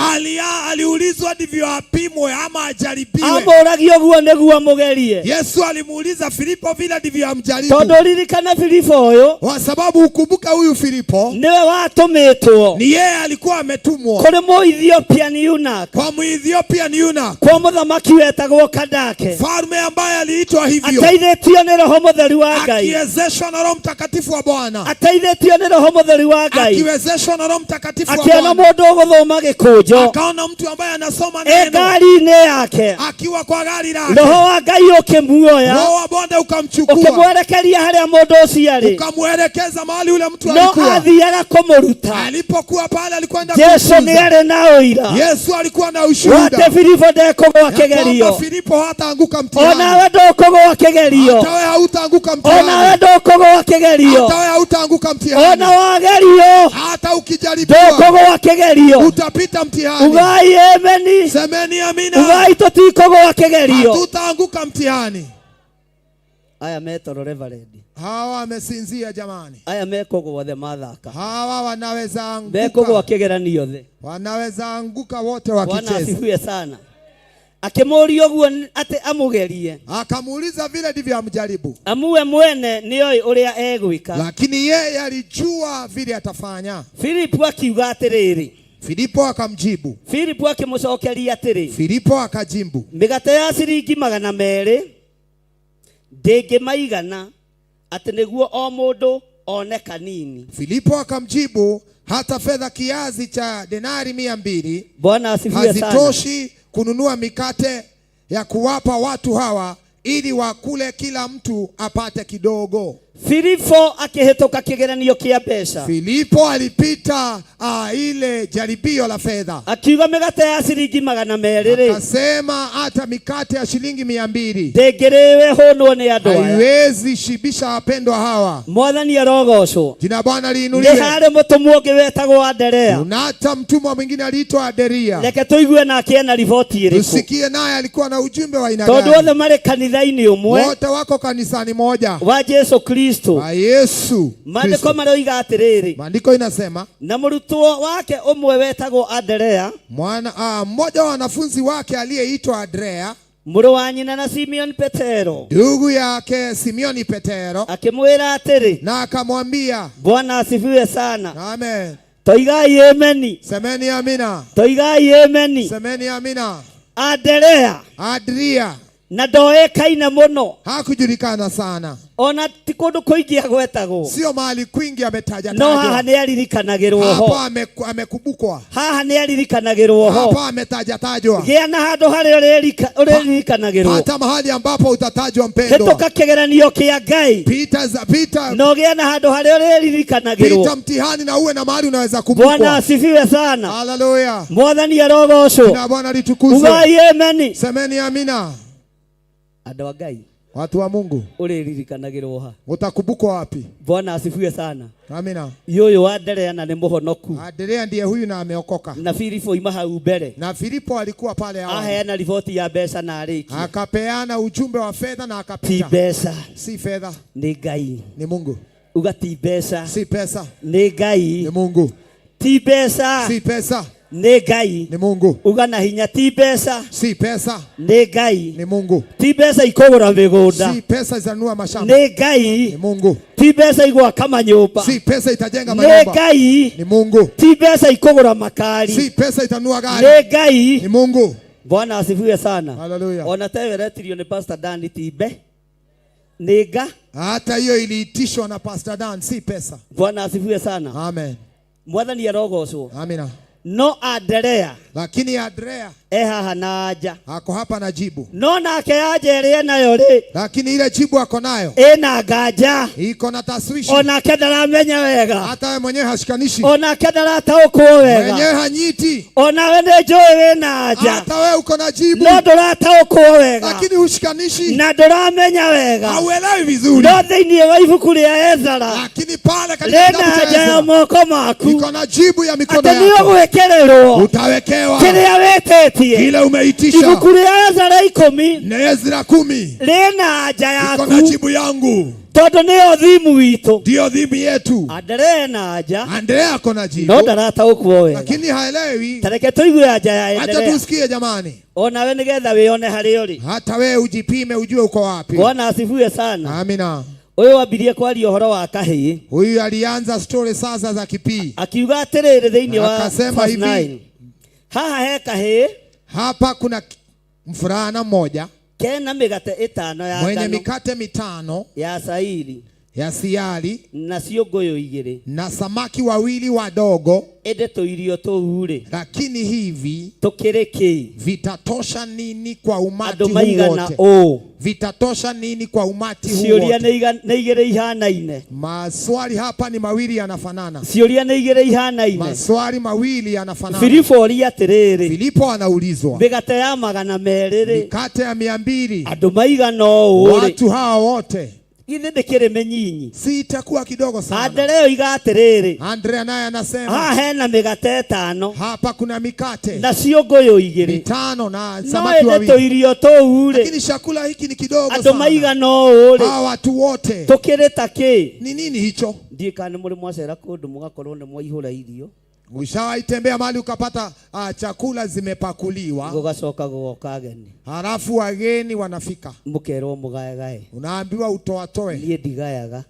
Aliulizwa ndivyo apimwe ama ajaribiwe. Amũragia ũguo nĩguo amũgerie. Yesu alimuuliza Filipo vile ndivyo amjaribu, Tondũ ririkana Filipo ũyũ, kwa sababu ukumbuka huyu Filipo nĩwe watũmĩtwo, ni yeye alikuwa ametumwa kũrĩ Mũethiopian eunuch, kwa Mũethiopian eunuch, kwa mũthamaki wetagwo Kandake, mfalme ambaye aliitwa hivyo, ateithĩtio nĩ Roho Mũtheru wa Ngai, akiwezeshwa na Roho Mtakatifu wa Bwana, ateithĩtio nĩ Roho Mũtheru wa Ngai, akiwezeshwa na Roho Mtakatifu wa akĩona Bwana, mũndũ ũgũthoma gĩkũnjo akaona mtu ambaye anasoma e neno ngari-inĩ yake, akiwa kwa gari lake, Roho wa Ngai ũkĩmuoya, Roho wa Bwana ukamchukua, ũkĩmwerekeria harĩa mũndũ ũcio arĩ, ukamwelekeza mahali yule mtu no alikuwa. athiaga kũmũruta. Alipokuwa pale alikwenda Jesu kumfunza. nĩ arĩ na ũira Yesu alikuwa na ushuhuda wate Filipo ndekũgwa ya kwamba kĩgerio, Filipo hataanguka mtihani, onawe ndũkũgwa kĩgerio, hata wewe hautaanguka mtihani, onawe ndũkũgwa kĩgerio, hata wewe hautaanguka mtihani, ona wagerio hata ukijaribiwa ndũkũgwa kĩgerio. utapita mtihani. Ugai ameni, Semeni amina. ugai tũtikũgwa kĩgerio. Hatutaanguka mtihani. Aya metoro reverend, Hawa wamesinzia jamani, aya mekũgwa othe mathaka, hawa wanaweza mekũgwa anguka, kĩgeranio othe. wanaweza anguka wote Bwana wakicheza. asifiwe sana. Akĩmũũria ũguo atĩ amũgerie, Akamuuliza vile ndivyo amjaribu, amuwe mwene nĩoĩ ũrĩa egwĩka. lakini yeye alijua vile atafanya. Filipu akiuga atĩrĩrĩ, Filipo akamjibu, Filipu akĩmũcokeria atĩrĩ, Filipo akajibu, mĩgate ya ciringi 200 ndĩngĩmaigana atĩ nĩguo o mũndũ one kanini. Filipo akamjibu, hata fedha kiazi cha denari 200 Bwana asifiwe sana. hazitoshi kununua mikate ya kuwapa watu hawa ili wakule, kila mtu apate kidogo. Filipo akĩhĩtũka kĩgeranio kĩa mbeca. Filipo alipita ile jaribio la fedha, akiuga mĩgate ya ciringi 200 rĩ, akasema hata mikate ya shilingi 200 ndĩngĩrĩwe hũnwo nĩ andũ aya. haiwezi shibisha wapendwa hawa. Mwathani arogocwo. Jina la Bwana Nĩ liinuliwe. harĩ mũtũmwo ũngĩ wetagwo Anderea. Kuna hata mtumwa mwingine aliitwa Anderea. Reke tũigue nake ena riboti ĩrĩkũ, Tusikie naye alikuwa na ujumbe wa aina tondũ gani. othe marĩ kanitha-inĩ ũmwe Wote wako kanisani moja wa Jesu Kristo. wa Yesu Maandĩko Kristo. maroiga atĩrĩrĩ, Maandiko inasema na mũrutwo wake ũmwe wetagwo Anderea, mmoja wa wanafunzi wake aliyeitwa Andrea, mũrũ wa nyina na Simeon Petero, ndugu yake Simeoni Petero, akĩmwĩra atĩrĩ, na akamwambia, Bwana asifiwe sana. Amen. Toigai ameni. Semeni amina. Toigai ameni. Semeni amina. Anderea, Andrea na ndoĩkaine mũno, hakujulikana sana, ona ti kũndũ kũingĩ agwetagwo, sio mahali kwingi ametaja no haha tajwa. nĩ aririkanagĩrwo ho, Hapa amekumbukwa, haha nĩ aririkanagĩrwo ho. hapa ametaja tajwa. Gĩa na handũ harĩa ũrĩririkanagĩrwo, Hata mahali ambapo utatajwa mpendwa. hĩtũka kĩgeranio kĩa Ngai, Pita, pita, na ũgĩe na handũ harĩa ũrĩririkanagĩrwo. pita mtihani na uwe na mahali unaweza Bwana kumbukwa. asifiwe sana. Haleluya. Mwathani arogocwo. Jina la Bwana litukuzwe. Ugai ameni. Semeni amina. Andũ a Ngai, Watu wa Mungu, Ũrĩririkanagĩrwo ha? utakumbukwa wapi? Bwana asifiwe sana. Amina. Ũyũ wa Anderea na nĩ mũhonoku. Anderea ndiye huyu na ameokoka. Na Filipo ima hau mbere. Na Filipo alikuwa pale awali. Aheana riboti ya mbeca na arĩkia. Akapeana ujumbe wa fedha na Ti akapita. mbeca. Si fedha. Nĩ Ngai. Ni Mungu. Uga ti mbeca. Si pesa. Nĩ Ngai. Ni Mungu. Ti mbeca. Si pesa. Nĩ Ngai. Ni Mungu. Uga na hinya ti mbeca. Si pesa. Nĩ Ngai. Ni Mungu. Ti mbeca ikũgũra mĩgũnda. Si pesa zitanunua mashamba. Nĩ Ngai. Ni Mungu. Ti mbeca igwaka manyũmba. Si pesa itajenga Nĩ manyumba. Ngai. Ni Mungu. Ti mbeca ikũgũra makari. Si pesa itanunua gari. Nĩ Ngai. Ni Mungu. Bwana asifiwe sana. Haleluya. Ona tewe retirio nĩ Pastor Dan ti mbe. Nĩ nga. Hata hiyo iliitishwa na Pastor Dan, si pesa. Bwana asifiwe sana. Amen. Mwathani arogocwo. Amina. No Anderea Lakini Andrea e haha na anja. ako hapa na jibu. No nake anja ĩrĩa enayo rĩ Lakini ile jibu ako nayo ĩna nganja. iko na taswishi. Onake ndaramenya wega. Hata wewe mwenyewe hashikanishi. Onake ndarataũkwo wega. Mwenyewe hanyiti. Onawe nĩ njũĩ wĩna anja. Hata wewe uko na jibu. No ndũrataũkwo wega. Lakini hushikanishi. Na ndũramenya wega. Hauelewi vizuri. No thĩinĩ wa ibuku rĩa Ezara Lakini pale katika rĩna kitabu cha anja ya Ezra moko maku iko na jibu ya mikono atĩ nĩ yako. ũgwĩkĩrĩrwo Utawekewa kĩrĩa wĩtĩtie. kile umeitisha. Ibuku rĩa Ezara 10 Na Ezra 10 rĩna anja iko na yaku jibu yangu, tondũ nĩyo thimu witũ. ndiyo dhimu yetu. Anderea ena anja Andrea ako na jibu, no ndarataũkwo wega. lakini haelewi. Ta reke tũigue anja ya Acha Anderea. tusikie jamani, Onawe nĩgetha wĩone harĩa ũrĩ. hata wewe ujipime ujue uko wapi. Bwana asifiwe sana. Amina. Ũyũ wambirie kwaria ũhoro wa kahĩĩ Huyu alianza story sasa za kipii, akiuga atĩrĩrĩ thĩinĩ wa Akasema verse hivi. 9 haha he kahĩĩ hapa kuna mfulana mmoja kena mĩgate ĩtano ya mwenye ngano mikate mitano ya cairi ya siari na ciũngũyũ igĩrĩ na samaki wawili wadogo, ĩndĩ tũirio tũu rĩ lakini hivi tũkĩrĩ kĩ vitatosha nini kwa umati andũ huu maigana wote? ũũ Vitatosha nini kwa umati huu ciũria wote? nĩ igĩrĩ ihanaine Maswali hapa ni mawili yanafanana, ciũria nĩ igĩrĩ ihanaine maswali mawili yanafanana. Filipo oria atĩrĩrĩ Filipo anaulizwa mĩgate ya 200 rĩ mikate ya 200 andũ maigana ũũ rĩ watu hawa wote, githĩ ndĩkĩrĩ mĩnyinyi si itakuwa kidogo sana? Anderea oiga atĩrĩrĩ Andrea naye anasema haha hena mĩgate ĩtano hapa kuna mikate na ciũngũyũ igĩrĩ mitano na no samaki ĩndĩ wawili, tũirio tũu rĩ lakini chakula hiki ni kidogo andũ sana. maigana ũũ rĩ Hawa watu wote tũkĩrĩ ta kĩ ni nini hicho? ndiĩ kana nĩ mũrĩ mwacera kũndũ mũgakorwo nĩ mwaihũra irio Ushawahi tembea mahali ukapata chakula zimepakuliwa, gũgacoka gũgoka ageni halafu wageni wanafika, mũkerwo mũgaegae unaambiwa utoatoe. Niĩ ndigayaga.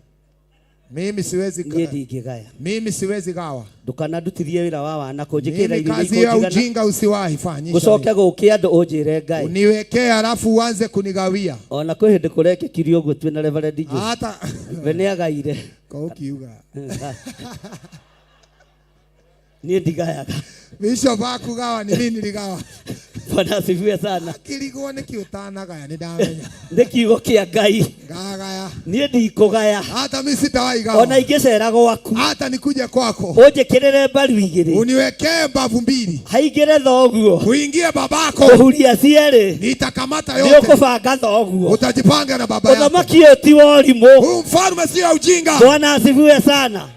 Mimi siwezi, Niĩ ndingĩgaya. mimi siwezi gawa. Ndũkanandutithie wĩra wa wana kũnjĩkĩra Mimi irio kazi ya ikũnjigana ujinga usiwahi fanyisha. gũcoke gũke andũ ũnjĩre ngae Uniwekee halafu uanze kunigawia. Ona kwĩ hĩndĩ kũrekĩkire ũguo twĩna Reverend Joe. Hata we nĩ agaire kwa ukiuga niĩ ndigayaga. Bishop akugawa ni mimi niligawa. Bwana asifiwe sana. Kirigwo nĩkĩ ũtanagaya nĩ ndamenya. Nĩ kiugo kĩa Ngai. Ngagaya. Niĩ ndikũgaya. Hata mimi sitawahi gawa. Ona ingĩcera gwaku. Hata nikuje kwako. Ũnjĩkĩrĩre mbaru igĩrĩ. Uniwekee mbavu mbili. Haingĩre thoguo. Uingie babako. Kũhuria cierĩ. Nitakamata Nĩ yote. ũkũbanga thoguo. Utajipanga na baba yako. Ũthamaki ũyũ ti wa ũrimũ. Huu mfalme sio ya ujinga. Bwana asifiwe sana.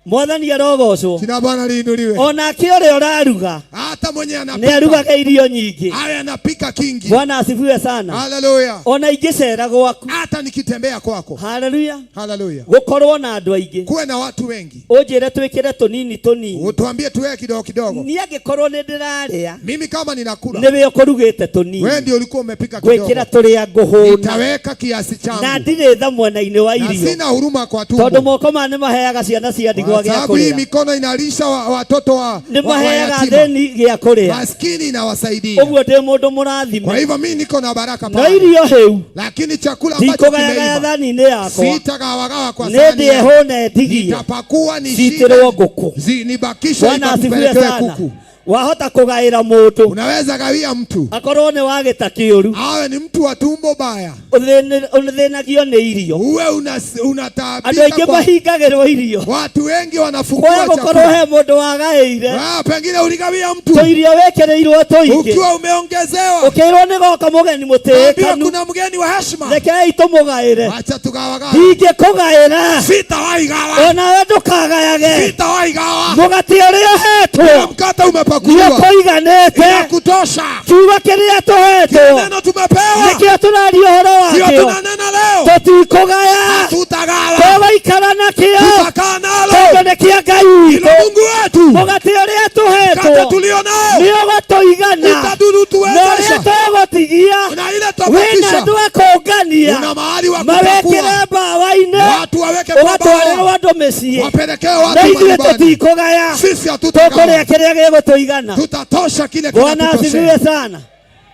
Mwathani arogocwo. Jina Bwana liinuliwe. Onake ũrĩa ũraruga. Hata mwenye anapika. Nĩ arugaga irio nyingĩ. Awe anapika kingi. Bwana asifiwe sana. Haleluya. Ona ingĩcera gwaku. Hata nikitembea kwako. Haleluya. Haleluya. Gũkorwo na andũ aingĩ. Kuwe na watu wengi. Ũnjĩre twĩkĩre tũnini tũnini. Utuambie tuweke kidogo kidogo. Niĩ angĩkorwo nĩ ndĩrarĩa. Mimi kama ninakula. Nĩwe ũkũrugĩte tũnini. Wewe ndio ulikuwa umepika kidogo. Gwĩkĩra tũrĩa ngũhũna. Nitaweka kiasi changu. Na ndirĩ tha mwena-inĩ wa Na irio. sina huruma kwa tumbo. Tondũ moko maya nĩ maheaga ciana cia ndigwa Kwa gĩa sababu hii kũrĩa. mikono inalisha watoto Nĩ wa maheaga yatima. athĩni gĩa kũrĩa. Maskini inawasaidia. Ũguo ndĩ mũndũ mũrathime. Kwa hivyo mimi niko na baraka No pale. irio hĩu. Lakini chakula ambacho Ndikũgayagaya kimeiva thani-inĩ yakwa. sitagawagawa kwa Nĩ sahani ndĩe yangu. hũne ndigie. Nitapakua nishibe. Citĩrwo ngũkũ. Nibakishe Bwana asifiwe ikapelekewe sana. kuku. Wahota kũgaĩra mũndũ. Unaweza gawia mtu akorwo nĩ wa gĩta kĩũru, awe ni mtu wa tumbo baya, ũthĩnagio nĩ irio. Uwe andũ unataabika aingĩ kwa mahingagĩrwo irio. Watu wengi wanafungiwa Kwaga gũkorwo chakula. he mũndũ wagaĩire. Ah, pengine uligawia mtu tũirio wĩkĩrĩirwo tũingĩ, ukiwa umeongezewa, ũkĩrwo nĩ goka mũgeni ambiwa mũtĩĩkanu, kuna mgeni wa heshima, rekei tũmũgaĩre. Acha tugawagawa. Ndingĩkũgaĩra, Sitawahi gawa, onawe ndũkagayage. Sitawahi gawa. Mũgate ũrĩa ũhetwo Kila mkate umepakuliwa nĩũkũiganĩte, inakutosha. Kiugo kĩrĩa tũhetwo Neno tumepewa nĩkĩo tũraria ũhoro ndio wakĩo, tunanena leo, tũtikũgaya, hatutagawa, tũgũikara nakĩo tutakaa nalo, tondũ nĩ kĩa Ngai ilo witũ. Mungu wetu. Mũgate ũrĩa Mkate tũhetwo tulio nao nĩũgũtũigana, na utadurutuwezesha ũrĩa tũgũtigia na ile wĩna tabakisha. andũ a kũngania, Una mahali wa kupakua, mawekĩre mbawa-inĩ, watu waweke kwa ũgatwarĩrwo bawa, andũ mĩciĩ, wapelekee na watu ithuĩ manyumbani. tũtikũgaya, Sisi tũkũrĩa hatutagawa, kĩrĩa gĩgũtũigana. tutatosha kile Bwana asifiwe kinatutoshea. sana.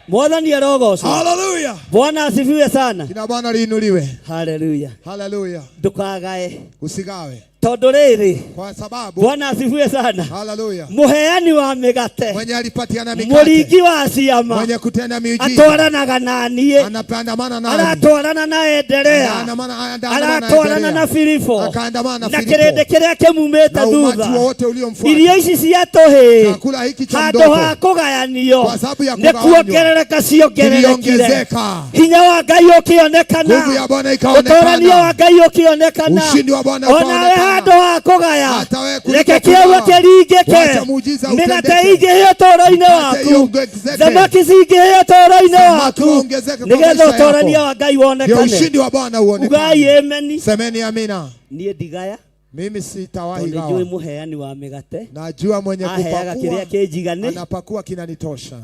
Mwathani arogocwo. Haleluya, Bwana asifiwe sana. jina Bwana liinuliwe. Haleluya. Haleluya, Ndũkagae usigawe tondũ rĩrĩ, kwa sababu Bwana asifiwe sana. haleluya, Mũheani wa mĩgate, mwenye alipatiana mikate, mũringi wa ciama, mwenye kutenda miujiza, atwaranaga na niĩ, anapandamana nani, aratwarana na Endelea, Anaandamana na aratwarana Endelea. na Filipo Akaandamana na na Filipo. kĩrĩndĩ kĩrĩa kĩmumĩte na umati thutha. wowote uliomfuata. Irio ici cia tũhĩĩ Chakula hiki cha handũ mdogo ha kũgayanio kwa sababu ya nĩ kugawanywa kuongerereka ciongererekire, iliongezeka. hinya wa Ngai ũkĩonekana, Nguvu ya Bwana ũtorania wa ikaonekana, Ngai ũkĩonekana, ushindi wa Bwana onawe ukaonekana. handũ ha kũgaya, Hata wewe kuliko reke kĩaua kugawa. kĩringĩke, Wacha muujiza mĩgate utendeke. ingĩhĩe ũtũũro-inĩ Mkate waku, iongezeke. thamaki cingĩhĩe ũtũũro-inĩ Samaki waku, waongezeke kwa nĩgetha maisha ũtorania yako, wa Ngai ndio wonekane. ushindi wa Bwana Ugai uonekane. ameni. Semeni amina. Niĩ ndigaya Mimi sitawahi tondũ njũĩ gawa, mũheani wa mĩgate najua mwenye aheaga kĩrĩa kupakua kĩnjigane. anapakua kinanitosha.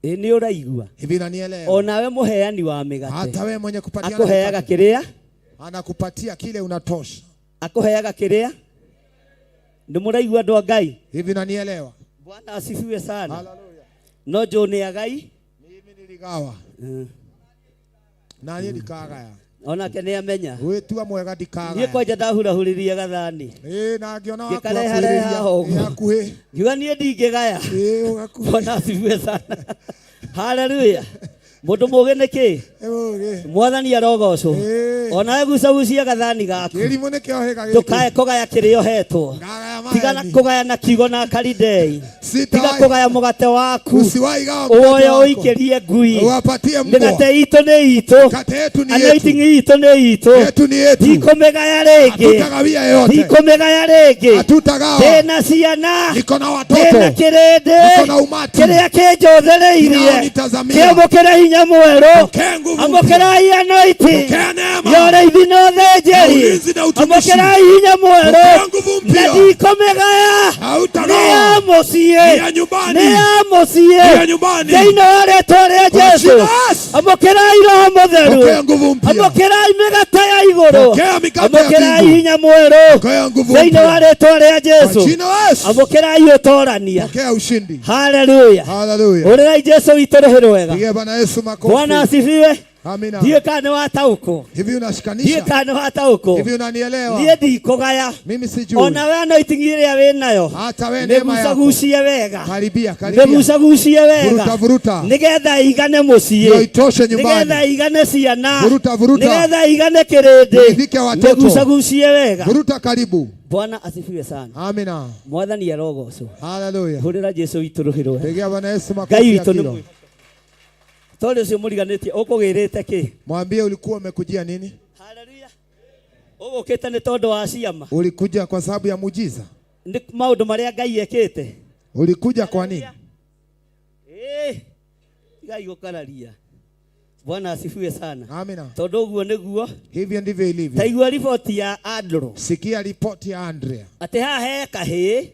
Ĩ nĩ ũraigua? Hivi unanielewa? Onawe mũheani wa mĩgate Hata wewe mwenye kupatiana akũheaga mikate kĩrĩa, anakupatia kile unatosha. akũheaga kĩrĩa. Nĩ mũraigua andũ a Ngai? Hivi unanielewa? Bwana asifiwe sana. Haleluya. No njũĩ nĩ agai Mimi niligawa na niĩ ndikagaya, onake nĩ amenya. gwĩtua mwega Niĩ ndikagaya. kwanja ndahurahuririe gathani Ĩ, na ngĩona waku ngĩkarehareha akuhĩrĩria. ho Ĩ, ũguo, hakuhĩ. ngiuga niĩ ndingĩgaya. Ĩ, ũgakuhĩ. Bwana asifiwe sana. Haleluya. Mũndũ mũũgĩ nĩ kĩ? Ĩ, ũgĩ. Mwathani arogocwo. Ĩ. Onawe gucagucia gathani gaku, Kĩrimũ nĩkĩo hĩga gĩkĩ. ndũkae kũgaya kĩrĩa ũhetwo, Ngagaya tigana maheni. kũgaya na kiugo na karidei, tiga Sitawahi. kũgaya mũgate waku, Usiwahi gawa mkate ũwoye wako. ũikĩrie ngui. Uwapatie mbwa. Mĩgate itũ nĩ itũ, Mkate yetu ni yetu. anointing itũ nĩ itũ, Yetu ni yetu. ndikũmĩgaya rĩngĩ, Hatutagawia yote. ndikũmĩgaya rĩngĩ. Hatutagawa. Ndĩna ciana, Niko na ndĩna watoto. kĩrĩndĩ Niko na umati. kĩrĩa kĩnjũthĩrĩirie, Kinaonitazamia. kĩamũkĩre hinya mwerũ, Pokea nguvu mpya. amũkĩrai anointing Pokea neema. ya ũrĩithi na Na ũthĩnjĩri, ulinzi na utumishi. amũkĩrai hinya mwerũ, Pokea nguvu na mpya. ndikũmĩgaya. Nĩ Hautagawa. ya mũciĩ, Ni ya nyumbani. nĩ ya mũciĩ, Ni ya nyumbani. thĩinĩ wa rĩtwa rĩa Kwa Jesũ. jina la Yesu. Amũkĩrai Roho Mũtheru, Pokea nguvu mpya. amũkĩrai mĩgate ya igũrũ, Pokea mikate ya amũkĩrai mbingu. hinya mwerũ Pokea nguvu thĩinĩ wa mpya. rĩtwa rĩa Kwa Jesũ. jina la Yesu. Amũkĩrai ũtorania. Pokea ushindi. Haleluya. Haleluya. Ũrĩrai Jesũ witũ rũhĩ rwega. Pigia Bwana Yesu makofi. Bwana asifiwe. Amina. Ndiũĩ kana nĩ wataũkwo, Hivi ndiũĩ unashikanisha? kana nĩ wataũkwo. Hivi unanielewa? Niĩ ndikũgaya, Mimi sijui. onawe anointing ĩrĩa wĩ nayo Hata wewe neema yako. mĩgucagucie wega, Karibia, karibia. mĩgucagucie wega, Vuruta, vuruta. nĩgetha igane mũciĩ, Ndio itoshe nyumbani. nĩgetha igane ciana, Vuruta, vuruta. nĩgetha igane kĩrĩndĩ, Ifike watoto. mĩgucagucie wega. Vuruta karibu. Bwana asifiwe sana. Amina. Mwathani arogocwo. Haleluya. Hũrĩra Jesũ witũ rũhĩ rwega. Pigia Bwana Yesu Ngai makofi ya witũ nĩ kilo. mwega. Tondũ ũcio mũriganĩtie ũkũgĩrĩte kĩ? Mwambie ulikuwa umekujia nini? Haleluya. Ũgũkĩte nĩ tondũ wa ciama, Ulikuja kwa sababu ya muujiza? nĩ maũndũ marĩa Ngai ekĩte. Ulikuja kwa nini? Ĩ, tigai gũkararia. Bwana asifiwe sana. Amina. Tondũ ũguo nĩguo Hivyo ndivyo ilivyo. taigua riboti ya Andrew Sikia ripoti ya Andrea. atĩ haha he kahĩĩ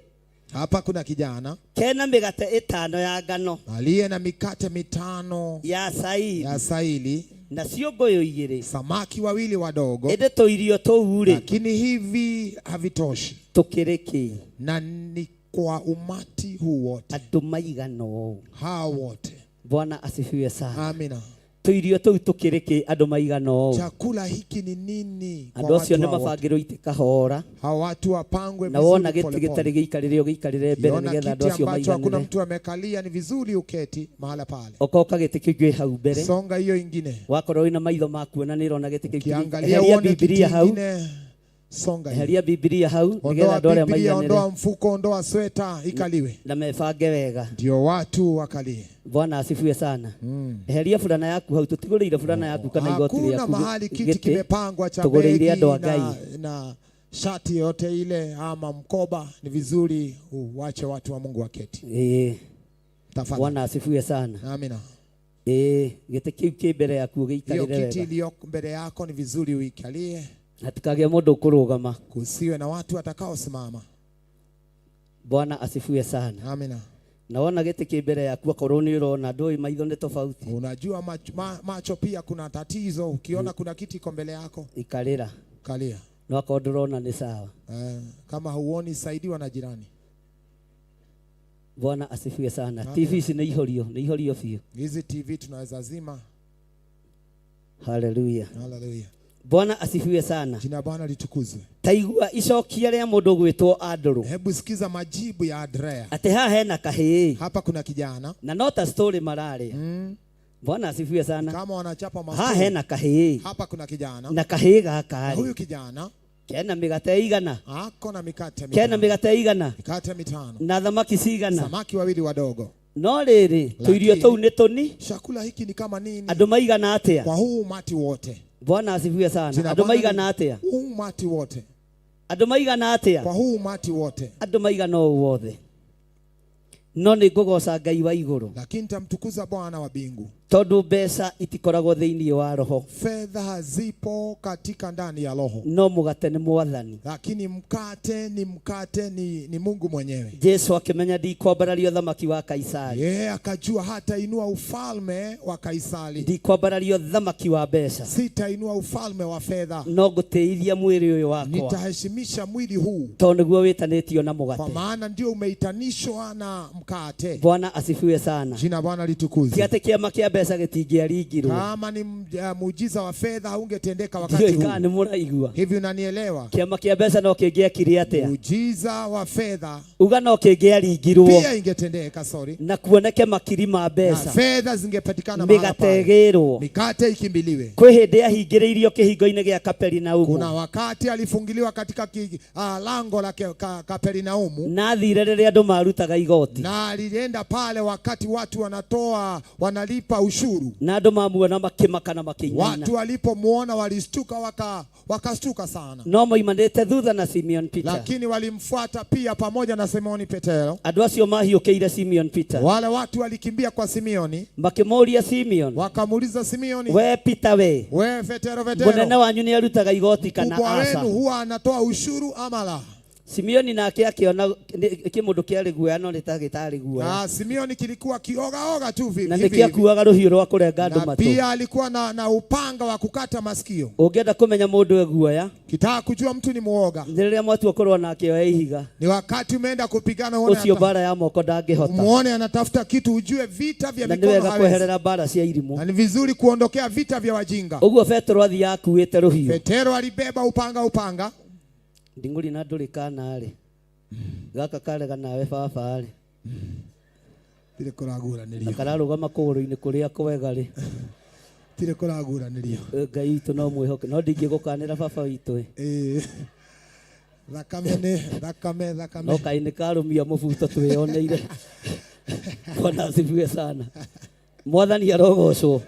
Hapa kuna kijana kena mĩgate ĩtano ya ngano aliye na mikate mitano ya sairi ya saili na ciũngũyũ igĩrĩ, samaki wawili wadogo, ĩndĩ tũirio tũu rĩ lakini hivi havitoshi, tũkĩrĩ kĩ? na ni kwa umati huu wote, Andũ maigana ũũ. hao wote. Bwana asifiwe sana. Amina. Tũirio tũu tũkĩrĩ kĩ andũ maigana ũũ? Chakula hiki ni nini kwa Andũ acio watu nĩ hawa wote? mabangĩrwo itĩ kahora. Hawa watu wapangwe Na wona vizuri gĩtĩ polepole. gĩtarĩ gĩikarĩre ũgĩikarĩre mbere Ukiona nĩgetha andũ kiti acio ambacho hakuna maiganĩre. mtu amekalia, ni vizuri uketi mahala pale. Okoka gĩtĩ kĩu kĩ hau mbere. Songa hiyo ingine, Wakorwo wĩna maitho ma kuona nĩ ũrona gĩtĩ kĩu kĩngĩ. ukiangalia Eheria uone kiti Bibilia hau. ingine, songa hiyo. Eheria Bibilia hau nĩgetha Ondoa andũ arĩa Biblia, maiganĩre ondoa mfuko, ondoa sweta, ikaliwe na mebange wega. ndio watu wakalie. Bwana asifiwe sana. Eheria burana yaku hau tutigũrĩire burana yaku kana igoti Hakuna rĩaku mahali kiti gĩtĩ kimepangwa cha tũgũrĩire begi andũ a na, Ngai. na shati yote ile ama mkoba. Ni vizuri uwache watu wa Mungu waketi. Ĩĩ. Tafadhali. Bwana asifiwe sana. Amina. Ĩĩ, gĩtĩ kĩu kĩ mbere yaku Hiyo ũgĩikarĩre kiti wega. iliyo mbele yako ni vizuri uikalie, Hatikagĩe mũndũ ũkũrũgama. kusiwe na watu watakaosimama. Bwana asifiwe sana. Amina. Na wona gĩtĩ kĩ mbere yaku akorwo nĩ ũrona ndũĩ maitho nĩ tofauti. Unajua macho, macho pia kuna tatizo. Ukiona kuna kiti iko mbele yako, Ikarĩra. kalia. No akorwo ndũrona nĩ sawa. Kama huoni, saidiwa na jirani. Bwana asifiwe sana. Amen. TV ici nĩ ihorio, nĩ ihorio biũ. Hizi TV tunaweza zima. Haleluya. Haleluya. Bwana asifiwe sana. Jina Bwana litukuzwe. Taigua icokia rĩa mũndũ ũgwĩtwo Andrew. Hebu sikiza majibu ya Andrea. Atĩ haha hena kahĩĩ. Hapa kuna kijana. Na no ta story mararĩa. Bwana asifiwe sana. Kama wanachapa Haha mastori. hena kahĩĩ. Hapa kuna kijana. Na kahĩĩ gaka Na rĩ. huyu kijana Kena mĩgate igana. ako na mikate Kena mitano. mĩgate igana. Mikate mitano. Na thamaki cigana. Samaki wawili wadogo. No rĩrĩ, tũirio Lakini, tũu nĩ tũni. Chakula hiki ni kama nini? Andũ maigana atĩa? Kwa huu umati wote. Bwana asifiwe sana. Jina Andũ Bwana maigana atĩa? Huu umati wote. Andũ maigana atĩa? Kwa huu umati wote. Andũ maigana ũũ wothe. No nĩ ngũgoca Ngai wa igũrũ. Lakini tamtukuza Bwana wa mbingu. Tondũ mbeca itikoragwo thĩinĩ wa roho. Fedha hazipo katika ndani ya roho. No mũgate nĩ mwathani. Lakini mkate ni mkate ni Mungu mwenyewe. Jesu akĩmenya ndikwambararia ũthamaki wa Kaisari. Yeye akajua hatainua ufalme wa Kaisari. Ndikwambararia ũthamaki wa mbeca. Sitainua ufalme wa fedha. No ngũtĩithia mwĩrĩ ũyũ wakwa. Nitaheshimisha mwili huu. Tondũ nĩguo wĩtanĩtio na Kwa mũgate. maana ndio umeitanishwa na mkate. Bwana asifiwe sana. Jina Bwana litukuzwe. Ti atĩ kĩama kĩa mbeca gĩtingĩaringirwo. Kama ni muujiza wa fedha haungetendeka wakati Ndiũĩ kana huu. nĩ mũraigua. Hivi unanielewa? Kĩama kĩa mbeca no kĩngĩekire atĩa? Muujiza wa fedha Uga no kĩngĩaringirwo pia ingetendeka, sorry. na kuoneke makiri ma Na mbeca. fedha zingepatikana mahala Mĩgate pale. ĩgĩrwo. Mikate ikimbiliwe. Kwĩ hĩndĩ ahingĩrĩirio kĩhingo-inĩ gĩa Kaperinaumu. Kuna wakati alifungiliwa katika lango la Kaperinaumu. Na athire rĩrĩa andũ marutaga igoti. Na alienda pale wakati watu wanalipa ushuru. Na andũ mamuona makĩmaka na makĩinaina. Watu walipomuona walistuka, wakastuka sana. No moimanĩte thutha na Simeon Peter. Lakini walimfuata pia pamoja na Simoni Petero. Andũ acio mahiũkĩire Simeon Peter. Wale watu walikimbia kwa Simeoni. Makĩmũũria Simeon. Wakamuuliza Simeoni, We Peter we. We Petero, Petero. Mũnene wanyu nĩ arutaga igoti kana Mkubwa aca? wenu huwa anatoa ushuru ama la? Simeoni nake akĩona kĩmũndũ kĩarĩ guoya no nĩ ta gĩtarĩ guoya. Simeoni kilikuwa kiogaoga tu Na hivi nĩ hivi. kĩakuaga rũhiũ rwa kũrenga andũ Na matũ. pia alikuwa na upanga wa kukata masikio. Ũngĩenda kũmenya mũndũ e guoya, Kitaka kujua mtu ni muoga, nĩ rĩrĩa mwatua kũrũa nake oe ihiga. ni wakati umeenda kupigana uone Ũcio mbara ya moko ndangĩhota. muone anatafuta kitu, ujue vita vya Na nĩ mikono wega hawezi. kweherera mbara cia irimũ. Na ni vizuri kuondokea vita vya wajinga. Ũguo Petero athiaga akuĩte rũhiũ. Petero alibeba upanga. Nding'ũri na ndũrĩ kana rĩ. Gaka karega nawe baba rĩ. Tirĩ kũraguranĩrio. Na kararũgama kũgũrũ-inĩ kũrĩa kwega rĩ. Tirĩ kũraguranĩrio. Ngai witũ no mwĩhoke. No ndingĩgũkanĩra baba witũ ĩ. Thakame nĩ thakame, thakame. No kaĩ nĩ karũmia mũbuto twĩyoneire. Bwana asifiwe sana. Mwathani arogocwo.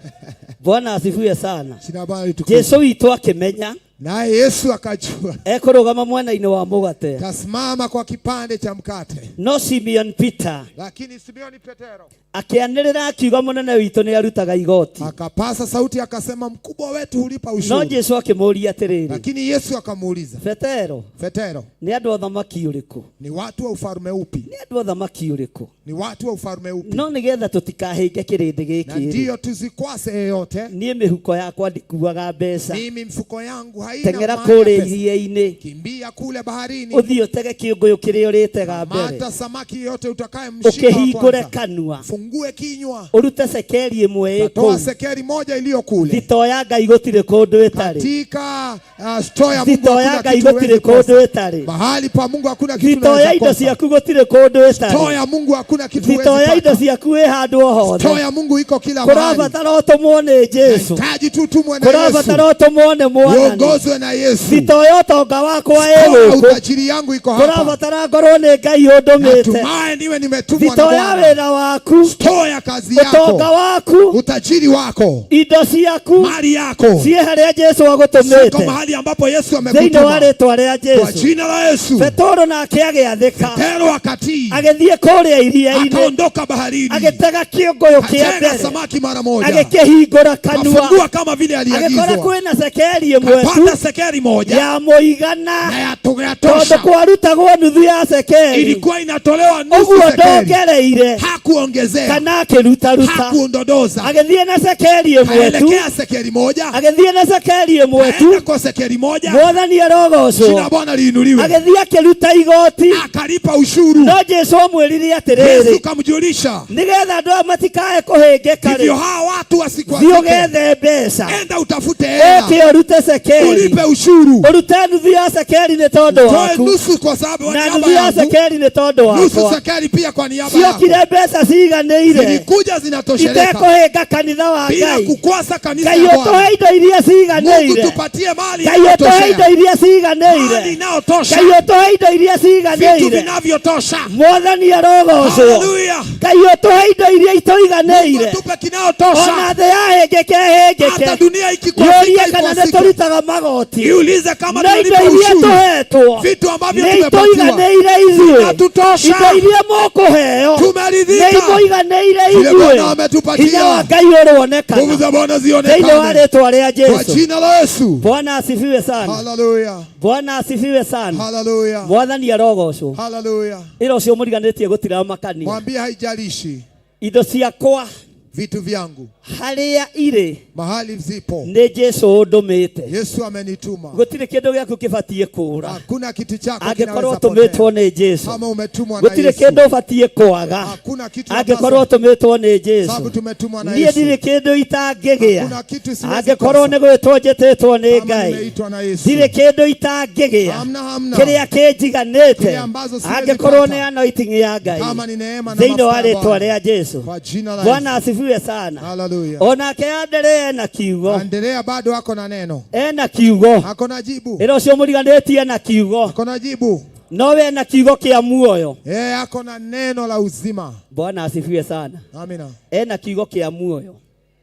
Bwana asifiwe sana. Jina Bwana litukuzwe. Jesu witũ akĩmenya. Naye Yesu akajua. Ekũrũgama mwena-inĩ wa mũgate. Tasimama kwa kipande cha mkate. No Simeon Peter Lakini Simeoni Petero akĩanĩrĩra akiuga mũnene witũ nĩ arutaga igoti. Akapasa sauti akasema mkubwa wetu hulipa ushuru. No Jesu akĩmũũria atĩrĩrĩ. Lakini Yesu akamuuliza. Petero. Petero. Nĩ andũ a ũthamaki ũrĩkũ? Ni watu wa ufalme upi? Nĩ andũ a ũthamaki ũrĩkũ? Ni watu wa ufalme upi? No nĩgetha tũtikahĩnge kĩrĩndĩ Na gĩkĩ. ndio tusikwase yeyote. Niĩ mĩhuko yakwa ndikuaga mbeca. Mimi mfuko yangu haina Teng'era maana ya kũrĩa pesa. iria-inĩ. Kimbia kule baharini, Ũthiĩ ũtege kĩũngũyũ kĩrĩa ũrĩtega mbere. mata samaki yote utakaye mshika wa Ũkĩhingũre kwanza, kanua. fungue kinywa, Ũrute cekeri ĩmwe ĩ toa kũu. sekeri moja iliyo kule Thitoo ya Ngai gũtirĩ kũndũ ĩtarĩ. katika store ya Mungu. Thitoo ya Hakuna Ngai kitu gũtirĩ huwezi kũndũ kosa. ĩtarĩ. Mahali pa Mungu hakuna kitu Thitoo ya unaweza indo kosa. ciaku gũtirĩ kũndũ Store ĩtarĩ. ya Mungu hakuna kitu Thitoo huwezi ya indo pata. ciaku ĩ handũ o Store hothe. ya Mungu iko kila mahali. Kũrabatara ũtũmwo nĩ Jesũ. Taji tu tumwe na Yesu, Kũrabatara ũtũmwo nĩ Mwathani. uongozwe na Yesu. Thitoo ya ũtonga wakwa ĩ Store ya gũkũ. utajiri yangu iko hapa. Kũrabatara ngorwo nĩ Ngai ũndũmĩte. Natumaye niwe nimetumwa na Thitoo ya Bwana. wĩra waku. Store ya kazi Ũtonga yako, waku. utajiri wako, Indo ciaku. mali yako Ciĩ harĩa Jesũ ziko agũtũmĩte. mahali ambapo Yesu Thĩinĩ wa amekutuma. rĩtwa rĩa Kwa Jesũ. jina la Yesu. Petero nake agĩathĩka. Petero akatii, Agĩthiĩ kũrĩa iria-inĩ. akaondoka baharini, Agĩtega kĩũngũyũ kĩa katega mbere. samaki mara moja, Agĩkĩhingũra kanua. kafungua kama vile Agĩkora aliagizwa, kwĩna cekeri ĩmwe tu kapata sekeri moja ya mũigana na ya tondũ yatosha. kwarutagwo nuthu ya cekeri Ilikuwa inatolewa nusu ũguo sekeri, ndongereire hakuongezea, kana akĩrutaruta hakuondodoza, agĩthiĩ na cekeri ĩmwe tu kaelekea sekeri moja, agĩthiĩ na cekeri ĩmwe tu kaenda kwa sekeri moja. Mwathani Jina arogocwo la Bwana liinuliwe. agĩthiĩ akĩruta igoti Akalipa ushuru. no Jesũ amwĩrire Yesu atĩrĩrĩ kamjulisha nĩgetha andũ aya matikae kũhĩngĩka hivyo, rĩ hawa watu thiĩ wasikwazike, ũgethe mbeca enda utafute hela, ũke ũrute cekeri ulipe ushuru, ũrute nuthu ya cekeri nĩ tondũ toe waku nusu kwa sababu kwa na niaba nuthu ya yangu, cekeri nĩ tondũ nusu wakwa sekeri pia kwa niaba yako. ciokire mbeca ciiganĩire Zilikuja zinatosheleka itekũhĩnga kanitha wa bila Ngai kukwasa kanisa Ngai ya Bwana. ũtũhe indo iria Mungu ciiganĩire tupatie mali Ngai ũtũhe indo inayotosha, iria mali ciiganĩire inayotosha, Ngai ũtũhe indo iria vitu ciiganĩire vinavyotosha. Mwathani arogocwo Haleluya! Ngai ũtũhe indo iria Mungu itũiganĩire atupe ona kinayotosha, thĩ yahĩngĩke hata ĩhĩngĩke dunia ikikwasika yũrie kana nĩ ikwasike. tũrutaga magoti Iulize kama na indo tunalipa iria ushuru, tũhetwo vitu ambavyo nĩ tumepatiwa itũiganĩire ithuĩ vinatutosha. indo iria mũkũheo nĩ Tumeridhika imũiganĩire vile Bwana ithuĩ hinya wa ametupatia. Ngai ũronekana Nguvu za Bwana thĩinĩ wa zionekane rĩtwa rĩa kwa Jesũ jina la Yesu. Bwana asifiwe sana. Haleluya, Bwana asifiwe sana. haleluya, Mwathani arogocwo. haleluya. Ĩra ũcio mũriganĩtie gũtiramakania. Mwambie haijalishi Indo ciakwa vitu vyangu harĩa irĩ mahali zipo, nĩ Jesũ ũndũmĩte. Yesu amenituma. Gũtirĩ kĩndũ gĩaku kĩbatiĩ kũũra Hakuna kitu chako angĩkorwo kinaweza ũtũmĩtwo potea nĩ Jesũ. kama umetumwa na Gũtirĩ Yesu. kĩndũ ũbatiĩ kwaga Hakuna kitu angĩkorwo unapaswa, ũtũmĩtwo nĩ sababu Jesũ. tumetumwa na Niĩ Yesu. ndirĩ kĩndũ itangĩgĩa Hakuna kitu siwezi angĩkorwo kosa nĩ gwĩtwo njĩtĩtwo nĩ kama Ngai. nimeitwa na Yesu. Ndirĩ kĩndũ itangĩgĩa Hamna, hamna kĩrĩa kĩnjiganĩte kile ambazo siwezi angĩkorwo nĩ pata anointing ya Ngai kama ni neema na thĩinĩ wa mafuta ya rĩtwa Bwana rĩa Jesũ. kwa jina la Bwana Yesu. asifiwe sana. Haleluya. Onake Anderea ena kiugo Andrea bado ako na neno, ena kiugo ako na jibu, ĩra ũcio mũriganĩtie ena kiugo ako na jibu, nowe ena kiugo kĩa muoyo. yeye ako na neno la uzima. Bwana asifiwe sana. Amina, Ena kiugo kĩa muoyo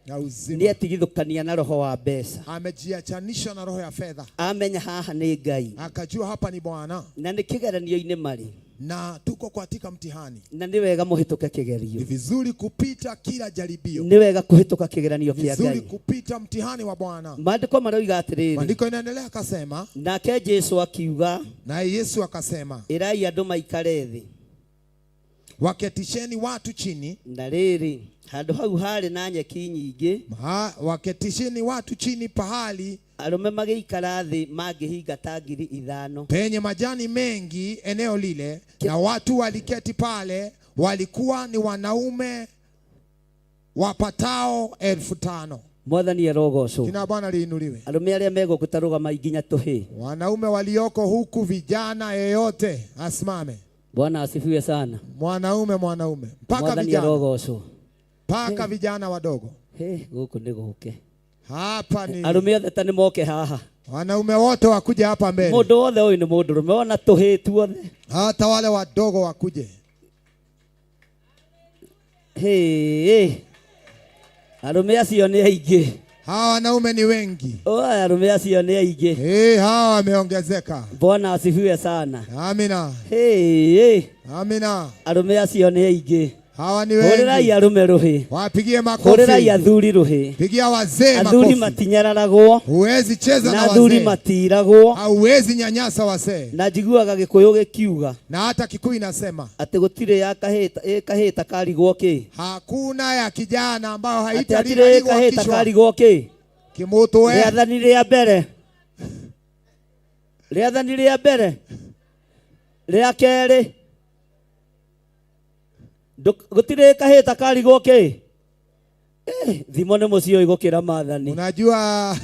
na uzima. nĩetigithũkania na roho wa mbeca Amejiachanisha na roho ya fedha, amenya haha nĩ Ngai akajua hapa ni Bwana na nĩ kĩgeranio-inĩ marĩ na tuko katika mtihani. na nĩ wega mũhĩtũke Ni kĩgerio vizuri kupita kila jaribio, nĩ wega kũhĩtũka kĩgeranio kĩa vizuri Ngai kupita mtihani wa Bwana. maandĩko maroiga atĩrĩrĩ Maandiko inaendelea akasema, nake Jesũ akiuga naye Yesu akasema, ĩrai andũ maikare thĩ waketisheni watu chini na rĩrĩ handũ hau harĩ na nyeki nyingĩ waketisheni watu chini pahali arũme magĩikara thĩ mangĩhinga ta 5,000 penye majani mengi eneo lile, na watu waliketi pale, walikuwa ni wanaume wapatao 5,000. Mwathani arogocwo Jina la Bwana liinuliwe. arũme arĩa megũkũ ta rũgamai nginya tũhĩ Wanaume walioko huku, vijana yeyote asimame, Bwana asifiwe sana mwanaume mwanaume, mpaka Mwathani vijana, arogocwo mpaka vijana wadogo. Hĩ, gũkũ nĩ gũke Hapa ni arũme othe ta nĩ moke haha wanaume wote wakuja hapa mbele, mũndũ wothe ũyũ nĩ mũndũrũme ona tũhĩ tuothe hata wale wadogo wakuje. Hĩ, arũme acio nĩ aingĩ Hawa wanaume ni wengi. Oh, arũme acio nĩ aingĩ Hey, hawa wameongezeka. Bwana asifiwe sana. Amina. Hey, Amina. arũme acio nĩ aingĩ Hawa ni Hũrĩrai wengi. arũme rũhĩ Wapigie hũrĩrai makofi. athuri rũhĩ Pigia wazee athuri makofi. matinyararagwo Huwezi cheza na na athuri wazee. matiragwo Hauwezi nyanyasa wazee. na njiguaga gĩkũyũ gĩkiuga Na hata Kikuyu inasema atĩ gũtirĩ ya kahĩ kahĩ takarigwo kĩ hakuna ya kijana ambayo atĩ hatirĩ haitaligwa kahĩ kichwa takarigwo kĩ kimutwe. rĩathani rĩa mbere Rĩathani rĩa mbere, rĩa kerĩ, gũtirĩ kahĩĩ takarigwo kĩ. Eh, thimo nĩ mũciũĩ gũkĩra maathani. Unajua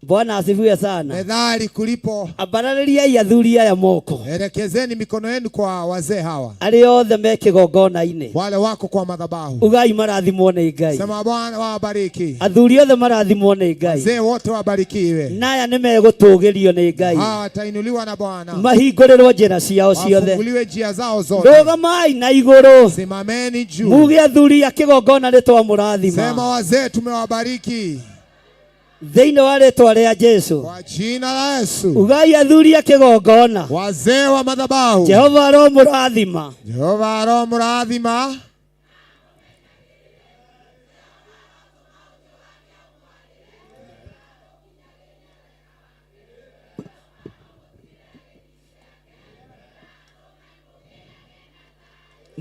Bwana asifiwe sana. Methali kulipo. Ambararĩriai athuri aya moko. Elekezeni mikono yenu kwa wazee hawa. Arĩa othe me kĩgongona-inĩ. Wale wako kwa madhabahu. Ugai marathimwo nĩ Ngai. Sema Bwana wabariki. Athuri othe marathimwo nĩ Ngai. Wazee wote wabarikiwe. Na aya nĩ megũtũgĩrio nĩ Ngai. Hawa watainuliwa na Bwana. Mahingũrĩrwo njĩra ciao ciothe. Wafunguliwe njia zao zote. Rũgamai na igũrũ. Simameni juu. Muge athuri a kĩgongona nĩ twamũrathima. Sema wazee tumewabariki. Thĩinĩ wa rĩtwa rĩa Jesu. Kwa jina la Yesu. Ugai athuri a kĩgongona. Wazee wa madhabahu. Jehova aromũrathima. Jehova aromũrathima.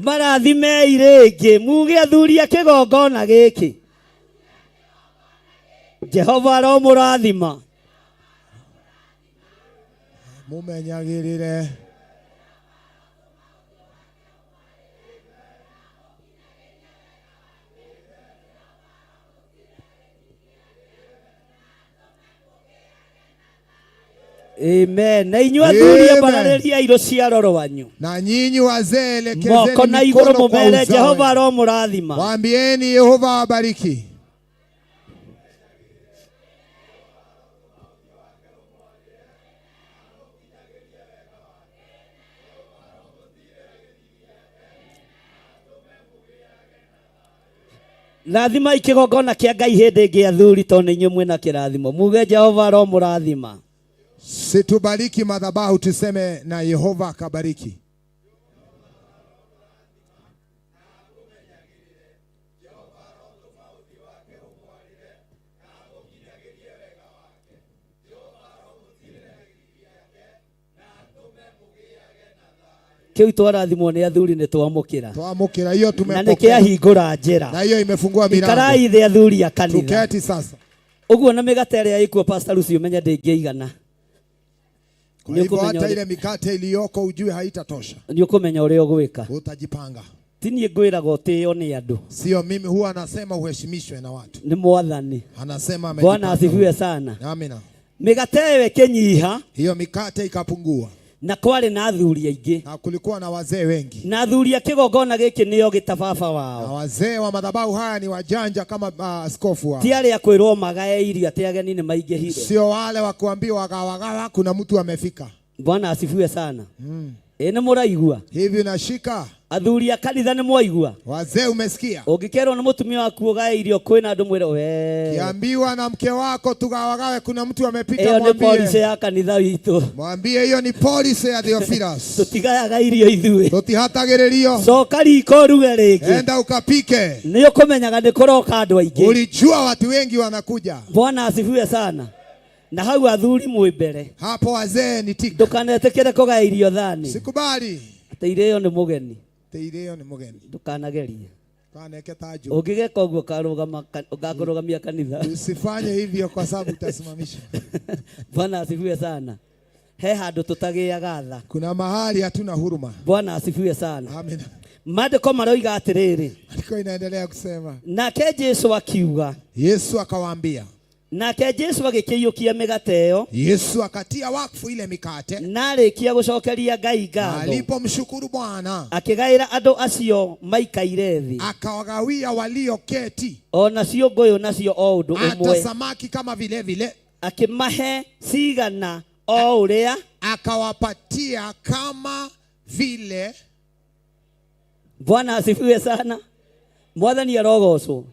Marathimei rĩngĩ muge athuri a kĩgongona gĩkĩ. Jehova aromũrathima. Mumenyagĩrĩre. Amen. Na inyuĩ athuri Amen. ambararĩriai rũciaro rwanyu. Na nyinyi wazee elekezeni Moko na igũrũ mikono kwa mũmere uzao Jehova wenu. aromũrathima. Waambieni Yehova awabariki. Rathimai kĩgongona kĩa Ngai hĩndĩ ĩngĩ athuri tondũ nĩ inyuĩ mwĩna kĩrathimo. Muge Jehova aromũrathima. Situbariki madhabahu tuseme na Yehova akabariki. Kĩu twarathimwo nĩ athuri nĩ twamũkĩra. Twamũkĩra hiyo Na nĩ tumepokea. kĩahingũra njĩra. Na hiyo imefungua milango. Ikarai thĩ athuri a kanitha. Tuketi sasa. Ũguo na mĩgate ĩrĩa ĩkuo Pastor Lucy ũmenye ndĩngĩigana. Kwa hivyo Nĩũkũmenya hata ũrĩa- ile mikate iliyoko ujue haitatosha. nĩũkũmenya ũrĩa ũgwĩka. Utajipanga. Ti niĩ ngwĩraga ũtĩo nĩ andũ. Sio mimi huwa anasema uheshimishwe na watu. Nĩ Mwathani. Anasema Bwana amejipanga. asifiwe sana. Amina. Mĩgate ĩyo ĩkĩnyiha. Hiyo mikate ikapungua. Na kwarĩ na athuri aingĩ. Na kulikuwa na wazee wengi. Na athuri a kĩgongona gĩkĩ nĩo gĩtababa wao. Na wazee wa madhabahu haya ni wajanja kama askofu wao. Ti arĩa kwĩrwo magae irio atĩ ageni nĩ maingĩhire. Sio wale wa kuambiwa gawagawa kuna mtu amefika. Bwana asifiwe sana. Ĩ nĩ mũraigua? Hivi unashika? Athuri a kanitha nĩ mwaigua? Wazee umesikia? Ũngĩkerwo nĩ mũtumia waku ũgae irio kwĩna andũ mwĩre we. Kiambiwa na mke wako tugawagawe kuna mtu amepita Ĩyo nĩ policy mwambie. ya kanitha witũ. Mwambie hiyo ni policy ya Theophilus. Tũtigayaga irio ithuĩ. Tũtihatagĩrĩrio. Coka riko ũruge rĩngĩ. Enda ukapike. Nĩ ũkũmenyaga nĩ kũroka andũ aingĩ. Ulijua watu wengi wanakuja. Bwana asifiwe sana. Na hau athuri mwĩ mbere. Hapo wazee ni tiki. Ndũkanetĩkĩre kũgaya irio thani. Sikubali. Atĩ irio nĩ mũgeni. Atĩ irio nĩ mũgeni. Ndũkanagerie. Kaneke taju. Ũngĩgeka ũguo ũkarũgama ũgakũrũgamia kanitha. Usifanye hivyo kwa sababu utasimamisha. Bwana asifiwe sana. He handũ tũtagĩaga tha. Kuna mahali hatuna huruma. Bwana asifiwe sana. Amina. Maandĩko maroiga atĩrĩrĩ. Maandĩko inaendelea kusema. Nake Jesu akiuga. Yesu akawaambia. Nake Jesu agĩkĩiyũkia mĩgate ĩyo. Yesu akatia wakfu ile mikate. Na arĩkia gũcokeria Ngai ngatho. Alipomshukuru Bwana Akĩgaĩra andũ acio maikaire thĩ. akawagawia walioketi, O nacio ngũyũ nacio o ũndũ hata ũmwe. samaki kama vile vile, Akĩmahe cigana o ũrĩa akawapatia kama vile. Bwana asifiwe sana. Mwathani arogocwo.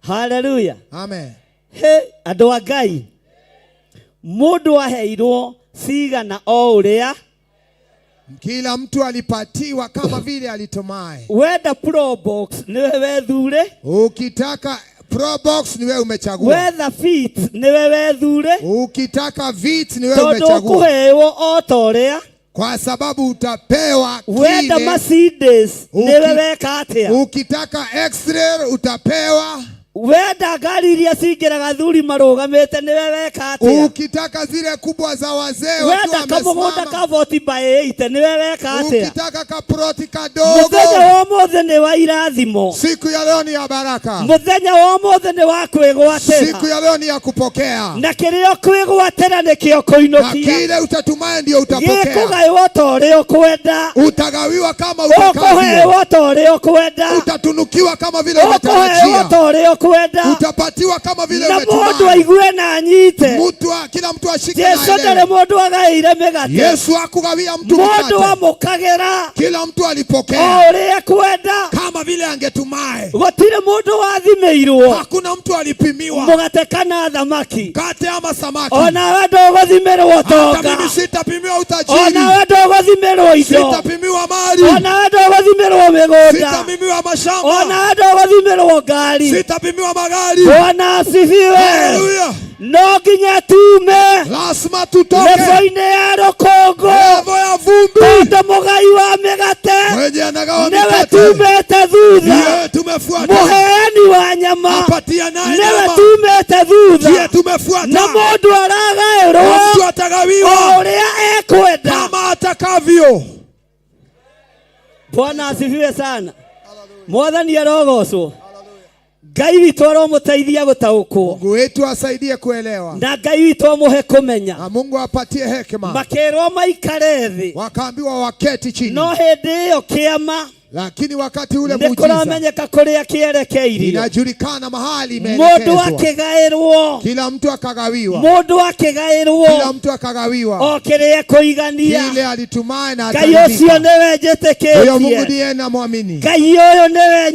Haleluya. Amen. He andũ a Ngai. Mũndũ aheirwo cigana o ũrĩa Kila mtu alipatiwa kama vile alitumaye. Wenda Pro Box niwe wethure. Ukitaka Pro Box ni wewe umechagua. Wetha Fit niwe wethure. Ukitaka Fit ni wewe Tondũ umechagua. ũkũhewo o ta ũrĩa. Kwa sababu utapewa Wenda kile. Mercedes niwe weka atĩa. Ukitaka X-ray utapewa. Wenda ngari iria cingĩraga athuri marũgamĩte nĩwe weka atĩa? Ukitaka zile kubwa za wazee wakiwa Wenda kamũgũnda wamesimama, ka 40 by 80 nĩwe weka atĩa? ukitaka kaproti kadogo, Mũthenya wa ũmũthĩ nĩ wa irathimo. siku ya leo ni ya baraka, Mũthenya wa ũmũthĩ nĩ wa kwĩgwatĩra. siku ya leo ni ya kupokea, Na kĩrĩa ũkwĩgwatĩra nĩkĩo na kũinũkia. kile utatumae ndio utapokea. Gĩkũgaywo ta ũrĩa ũkwenda. Utagawiwa kama Ũkũheo utakavyo, ta ũrĩa ũkwenda. utatunukiwa kama vile Ũkũheo umetarajia, ta ũrĩa ũkwenda. utapatiwa kama vile Na mũndũ umetumai. aigue na anyite. Mtu kila mtu ashike na Jesu ndarĩ aelewe. mũndũ agaĩire mĩgate. Yesu hakugawia mtu Mũndũ mkate, amũkagĩra kila mtu o alipokea ũrĩa ekwenda. kama vile angetumae. Gũtirĩ mũndũ wathimĩirwo Hakuna mtu alipimiwa mũgate kana thamaki. mkate ama samaki. Onawe ndũgũthimĩrwo Hata ũtonga. mimi sitapimiwa utajiri, Onawe ndũgũthimĩrwo indo. sitapimiwa mali, Onawe ndũgũthimĩrwo mĩgũnda. sitapimiwa mashamba, Onawe ndũgũthimĩrwo ngari. sitapimiwa magari. Bwana asifiwe. Haleluya! No nginya tume Lazima tutoke levo-inĩ ya rũkũngũ levo ya vumbi. tondũ mũgai wa mĩgate Mwenye anagawa nĩwe mikate tumĩte thutha, ndiye tumefuata, mũheani wa nyama apatia naye nĩwe nyama tumĩte thutha, ndiye tumefuata, na mũndũ aragaĩrwo na mtu o atagawiwa ũrĩa ekwenda. kama atakavyo. Bwana asifiwe sana. Mwathani arogocwo. Ngai witũ aromũteithia gũtaũkwo Mungu wetu asaidie kuelewa na Ngai witũ amũhe kũmenya. na Mungu apatie hekima. Makĩrwo maikare thĩ, Wakaambiwa waketi chini, no hĩndĩ ĩyo kĩama lakini wakati ule nĩ muujiza kũramenyeka kũrĩa kĩerekeirio. inajulikana mahali Mũndũ imeelekezwa. akĩgaĩrwo, Kila mtu akagawiwa, mũndũ akĩgaĩrwo kila mtu akagawiwa o kĩrĩa kũigania. kile alitumae na Ngai ũcio ataridhika. nĩwe Huyo Mungu njĩtĩkĩtie, ndiye namwamini, Ngai ũyũ nĩwe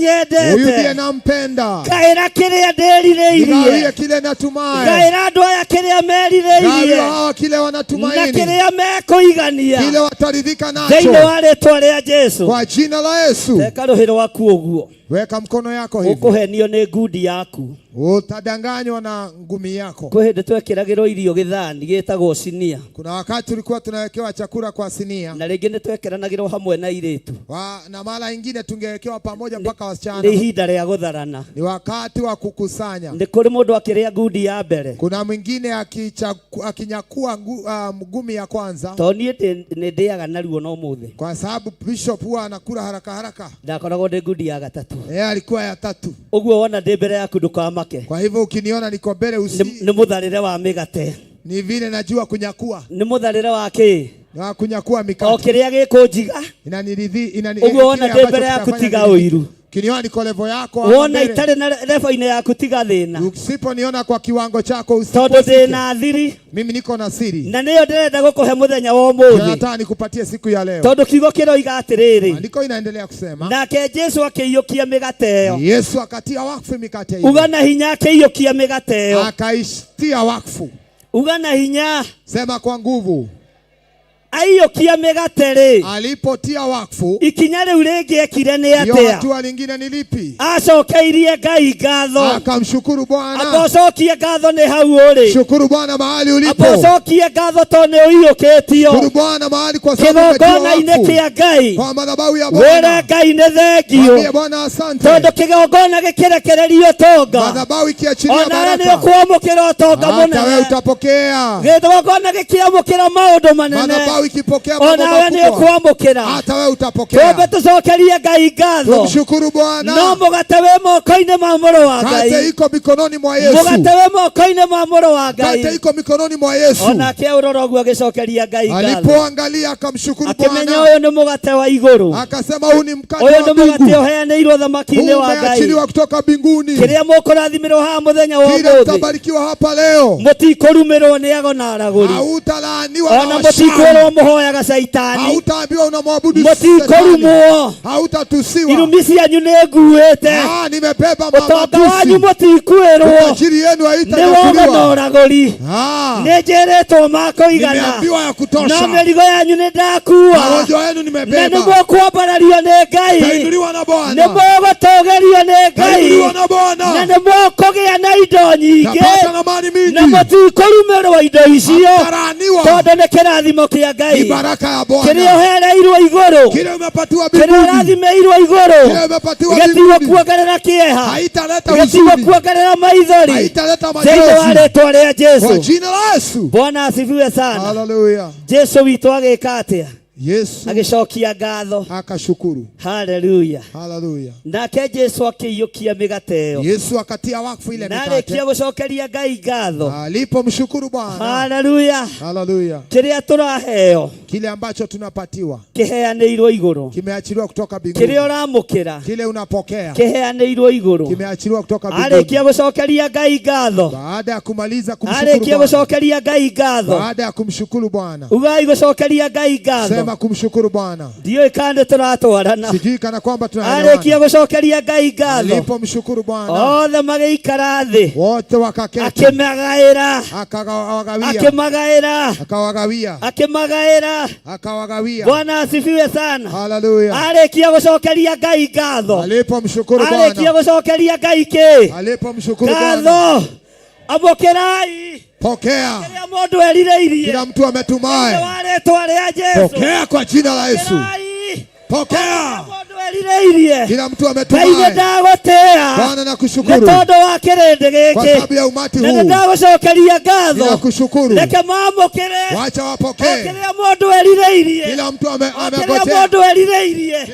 huyu ndiye nyendete. nampenda. Ngaĩra kĩrĩa Nigawie ndĩrirĩirie, kile natumae, ngaĩra andũ aya kĩrĩa gawiwa merirĩirie hawa kile na wanatumaini, kĩrĩa mekũigania kile wataridhika thĩinĩ nacho, wa rĩtwa rĩa Jesu. kwa jina la Yesu. Teka rũhĩ rwaku ũguo, Weka mkono yako hivi, ũkũhenio nĩ ngundi yaku. utadanganywa na ngumi yako. Kwĩ hĩndĩ twekĩragĩrwo irio gĩthani gĩtagwo sinia, Kuna wakati tulikuwa tunawekewa chakula kwa sinia na rĩngĩ nĩ twekĩranagĩrwo hamwe na airĩtu. na mara ingine tungewekewa pamoja mpaka Nĩ wasichana. ihinda rĩa gũtharana. Ni wakati wa kukusanya. Nĩ kũrĩ mũndũ akĩrĩa ngundi ya mbere, Kuna mwingine akinyakua ngumi ya kwanza, tondũ niĩ nĩ ndĩaga naruo no mũthĩ, kwa sababu bishop huwa anakula haraka haraka. ndakoragwo ndĩ ngundi ya gatatũ. Yeye alikuwa ya tatu. Ũguo wona ndĩ mbere yaku ndũkamake, Kwa hivyo ukiniona niko mbele usi, nĩ mũtharĩre wa mĩgate, ni vile najua kunyakua nĩ mũtharĩre wa kĩĩ, na kunyakua o mikate kĩrĩa gĩkũnjiga. inaniridhi inani, Ũguo wona kile ndĩ ambacho mbere yaku kitafanya tiga niridhike. ũiru, Ukiniona niko level yako hapa wona mbele, itarĩ na level-inĩ yaku tiga thĩna, usiponiona kwa kiwango chako tondũ ndĩ usipofike. na thiri Mimi niko na siri na nĩyo ndĩrenda gũkũhe mũthenya wa Ndio ũmũthĩ, nataka nikupatie siku ya leo. tondũ kiugo kĩroiga atĩrĩrĩ, Maandiko inaendelea kusema nake Jesu akĩiyũkia mĩgate ĩyo, Yesu akatia wakfu mikate ile, uga na hinya akĩiyũkia mĩgate ĩyo, akaitia wakfu. uga na hinya Sema kwa nguvu, aiyũkia mĩgate rĩ, alipotia wakfu, ikinya rĩu rĩngĩ ekire nĩ hiyo atĩa? hatua lingine ni lipi? Acokeirie Ngai ngatho. Akamshukuru Amba Bwana. ũcokie ngatho nĩ hau ũrĩ, Shukuru Bwana mahali amba ulipo. ũcokie ngatho tondũ nĩ ũiyũkĩtio Shukuru Bwana mahali kwa sababu umetiwa kĩgongona-inĩ wakfu kĩa Ngai. kwa madhabahu ya Wĩre Bwana. Ngai nĩ Mwambie thengio Bwana asante. tondũ kĩgongona gĩkĩrekererio ũtonga, Madhabahu ikiachilia onawe nĩ baraka, ũkwamũkĩra ũtonga hata wewe mũnene. utapokea. Kĩgongona gĩkĩamũkĩra maũndũ manene, Madhabahu ikipokea mambo onawe nĩ makubwa, ũkwamũkĩra. hata wewe Twambe utapokea. tũcokerie Ngai ngatho. Tumshukuru No Bwana. mũgate wĩ moko-inĩ ma mũrũ wa Mkate Ngai, iko mikononi mwa Yesu. mũgate wĩ moko-inĩ ma mũrũ wa Mkate Ngai. iko mikononi mwa Yesu. Onake aũrora ũguo agĩcokeria Ngai ngatho, Alipoangalia akamshukuru akĩmenya Bwana, ũyũ nĩ mũgate wa igũrũ, akasema huu ni mkate ũyũ wa nĩ mũgate mbingu, ũheanĩirwo thamaki-inĩ huu wa Ngai. umeachiliwa kutoka mbinguni. Kĩrĩa mũkũrathimĩrwo haha mũthenya wa Kile ũmũthĩ, mtabarikiwa hapa leo, mũtikũrumĩrwo nĩ ago na aragũri, hautalaaniwa na ona washauri, mũtikwĩrwo mũhoyaga caitani, hautaambiwa unamwabudu shetani, mũtikũrumwo, hautatusiwa. irumi cianyu nĩ nguĩte, Ah, nimebeba ũtonga wanyu matusi, mũtikuĩrwo, utajiri yenu nĩ wogo na haitanyakuliwa. ũragũri. Ah, Nĩ njĩrĩtwo makũigana, nimeambiwa ya no kutosha, mĩrigo yanyu nĩ ndakua, magonjwa yenu na nĩ nimebeba, mũkwambarario nĩ Ngai, tainuliwa na nĩ Bwana, mũgũtũgĩrio nĩ Ngai, tainuliwa na na Bwana, nĩ mũkũgĩa na indo nyingĩ, tapata na mali na mingi, mũtikũrumĩrwo indo icio, hamtalaaniwa tondũ Tondũ nĩ kĩrathimo kĩa Ni Ngai. baraka ya Kĩrĩa Bwana. ũhereirwo igũrũ. Kile umepatiwa Kĩrĩa mbinguni. ũrathimĩirwo igũrũ. Kile umepatiwa Gĩtigwo mbinguni. kuongerera kĩeha. Haitaleta Gĩtigwo huzuni. kuongerera maithori. Haitaleta Thĩinĩ wa machozi. rĩtwa rĩa Kwa Jesu. jina la Yesu. Bwana asifiwe sana. Haleluya. Jesu witũ agĩka atĩa? Yesu Agĩcokia ngatho. akashukuru. Haleluya. Haleluya. Nake Jesu akĩiyũkia mĩgate ĩyo. Yesu akatia wakfu ile Na mikate. arĩkia gũcokeria Ngai ngatho. Alipomshukuru Bwana. Haleluya. Haleluya. Kĩrĩa tũraheo Kile ambacho tunapatiwa kĩheanĩirwo igũrũ. kimeachiliwa kutoka mbinguni. Kĩrĩa ũramũkĩra Kile unapokea kĩheanĩirwo igũrũ. kimeachiliwa kutoka mbinguni. Arĩkia gũcokeria Ngai ngatho. Baada ya kumaliza kumshukuru Arĩkia Bwana. gũcokeria Ngai ngatho. Baada ya kumshukuru Bwana. Ugai gũcokeria Ngai ngatho. Sema kumshukuru Bwana. Ndiũĩ kana nĩ tũratwarana. Sijui kana kwamba Arĩkia tunaelewana. gũcokeria Ngai ngatho. Alipomshukuru Bwana Othe magĩikara thĩ. wote wakaketi, Akĩmagaĩra. akawagawia, Akĩmagaĩra. akawagawia, Akĩmagaĩra. akawagawia. Bwana asifiwe sana. Haleluya. Arĩkia gũcokeria Ngai ngatho. Alipomshukuru Arĩkia Bwana, gũcokeria Ngai kĩ? alipomshukuru Bwana, Ngatho. Amũkĩrai pokea. kĩrĩa mũndũ erirĩirie. Kila mtu ametumae, Thĩinĩ wa rĩtwa rĩa Jesu. pokea kwa jina la Yesu. Amũkĩrai Pokea. mũndũ erirĩirie. Kila mtu Ngai nĩ ametumae. ndagũtĩĩa Bwana nĩ nakushukuru tondũ wa kĩrĩndĩ kwa gĩkĩ sababu ya umati na nĩ huu, ndagũcokeria ngatho. ninakushukuru. Reke maamũkĩre Wacha o wapokee. kĩrĩa mũndũ erirĩirie. Kila mtu O kĩrĩa amengojea. mũndũ erirĩirie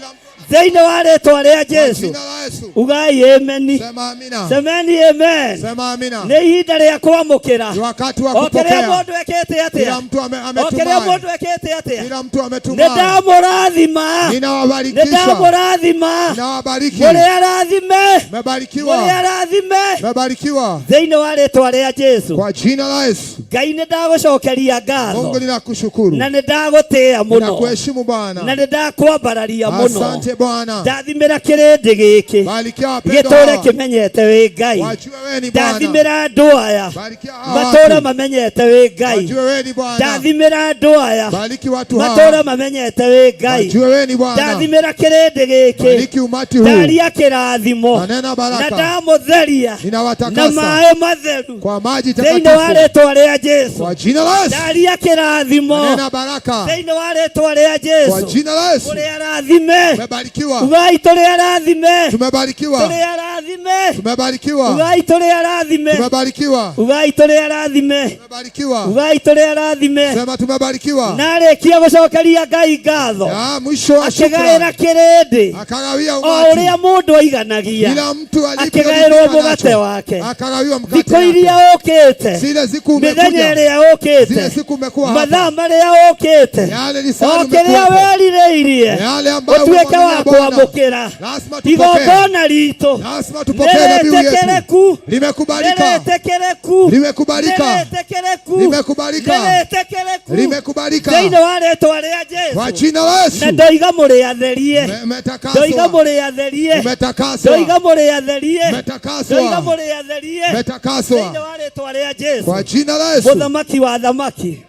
thĩinĩ wa rĩtwa rĩa Kwa Jesu. jina la Yesu. Ugai ameni. Sema amina. Semeni amen. Sema amina. Nĩ ihinda rĩa kwamũkĩra. Ni wakati wa O kĩrĩa kupokea. mũndũ ekĩte Kila atĩa? mtu O kĩrĩa ametumae. mũndũ ekĩte atĩa? Kila mtu Nĩ ametumae. ndamũrathima. Nĩ Ninawabarikisha. ndamũrathima. Ninawabariki. Mũrĩ arathime. Mũrĩ Mmebarikiwa. arathime. Mmebarikiwa Thĩinĩ wa rĩtwa rĩa Jesu. kwa jina la Yesu. Ngai nĩ ndagũcokeria Mungu ngatho ninakushukuru. na nĩ ndagũtĩĩa mũno Ninakuheshimu na Bwana. nĩ ndakwambararia mũno. Asante Bwana. Ndathimĩra kĩrĩndĩ gĩkĩ Barikia wapendwa gĩtũre hawa. kĩmenyete wĩ Ngai. Wajue wewe ni Bwana. Ndathimĩra andũ aya Barikia hawa matũra watu. mamenyete wĩ Ngai. Wajue wewe ni Bwana. Ndathimĩra andũ aya Bariki watu matũra hawa. mamenyete wĩ Ngai. Wajue wewe ni Bwana. Ndathimĩra kĩrĩndĩ gĩkĩ Bariki umati huu. ndaria kĩrathimo Nanena na baraka. ndamũtheria na Ninawatakasa maĩ matheru kwa maji thĩinĩ wa takatifu. rĩtwa rĩa Jesu. Kwa jina la Yesu. Ndaria kĩrathimo Nanena baraka thĩinĩ wa rĩtwa rĩa kwa Jesu. jina la Yesu. Tũrĩ arathime. Tumebarikiwa. Ugai tũrĩ arathime. Tumebarikiwa. Tũrĩ arathime. Tumebarikiwa. Ugai tũrĩ arathime. Tumebarikiwa. Ugai tũrĩ arathime. Tumebarikiwa. Ugai tũrĩ arathime. Sema tumebarikiwa. Na arĩkia gũcokeria Ngai ngatho Ya mwisho wa akĩgaĩra shukrani kĩrĩndĩ akagawia o umati. ũrĩa mũndũ aiganagia Kila mtu akĩgaĩrwo alivyoridhika mũgate nacho wake. akagawiwa mkate Thikũ yake. iria ũkĩte Zile siku mĩthenya umekuja, ĩrĩa zile ũkĩte siku umekuwa hapa, mathaa marĩa ũkĩte yale o lisali kĩrĩa umekuwepo, werirĩirie yale ambayo ũtuĩke wa umemwaminia Bwana, kwamũkĩra lazima tupokee, igongona ritũ lazima tupokee dhabihu yetu. nĩrĩtĩkĩrĩku Limekubalika, nĩrĩtĩkĩrĩku limekubalika, nĩrĩtĩkĩrĩku limekubalika, nĩrĩtĩkĩrĩku limekubalika thĩinĩ wa rĩtwa rĩa kwa Jesu jina la na Yesu. ndoiga mũrĩ atherie ndoiga Umetakaswa, mũrĩ atherie ndoiga umetakaswa, mũrĩ atherie ndoiga umetakaswa, mũrĩ atherie thĩinĩ umetakaswa wa rĩtwa rĩa Jesu kwa jina la Yesu. mũthamaki wa thamaki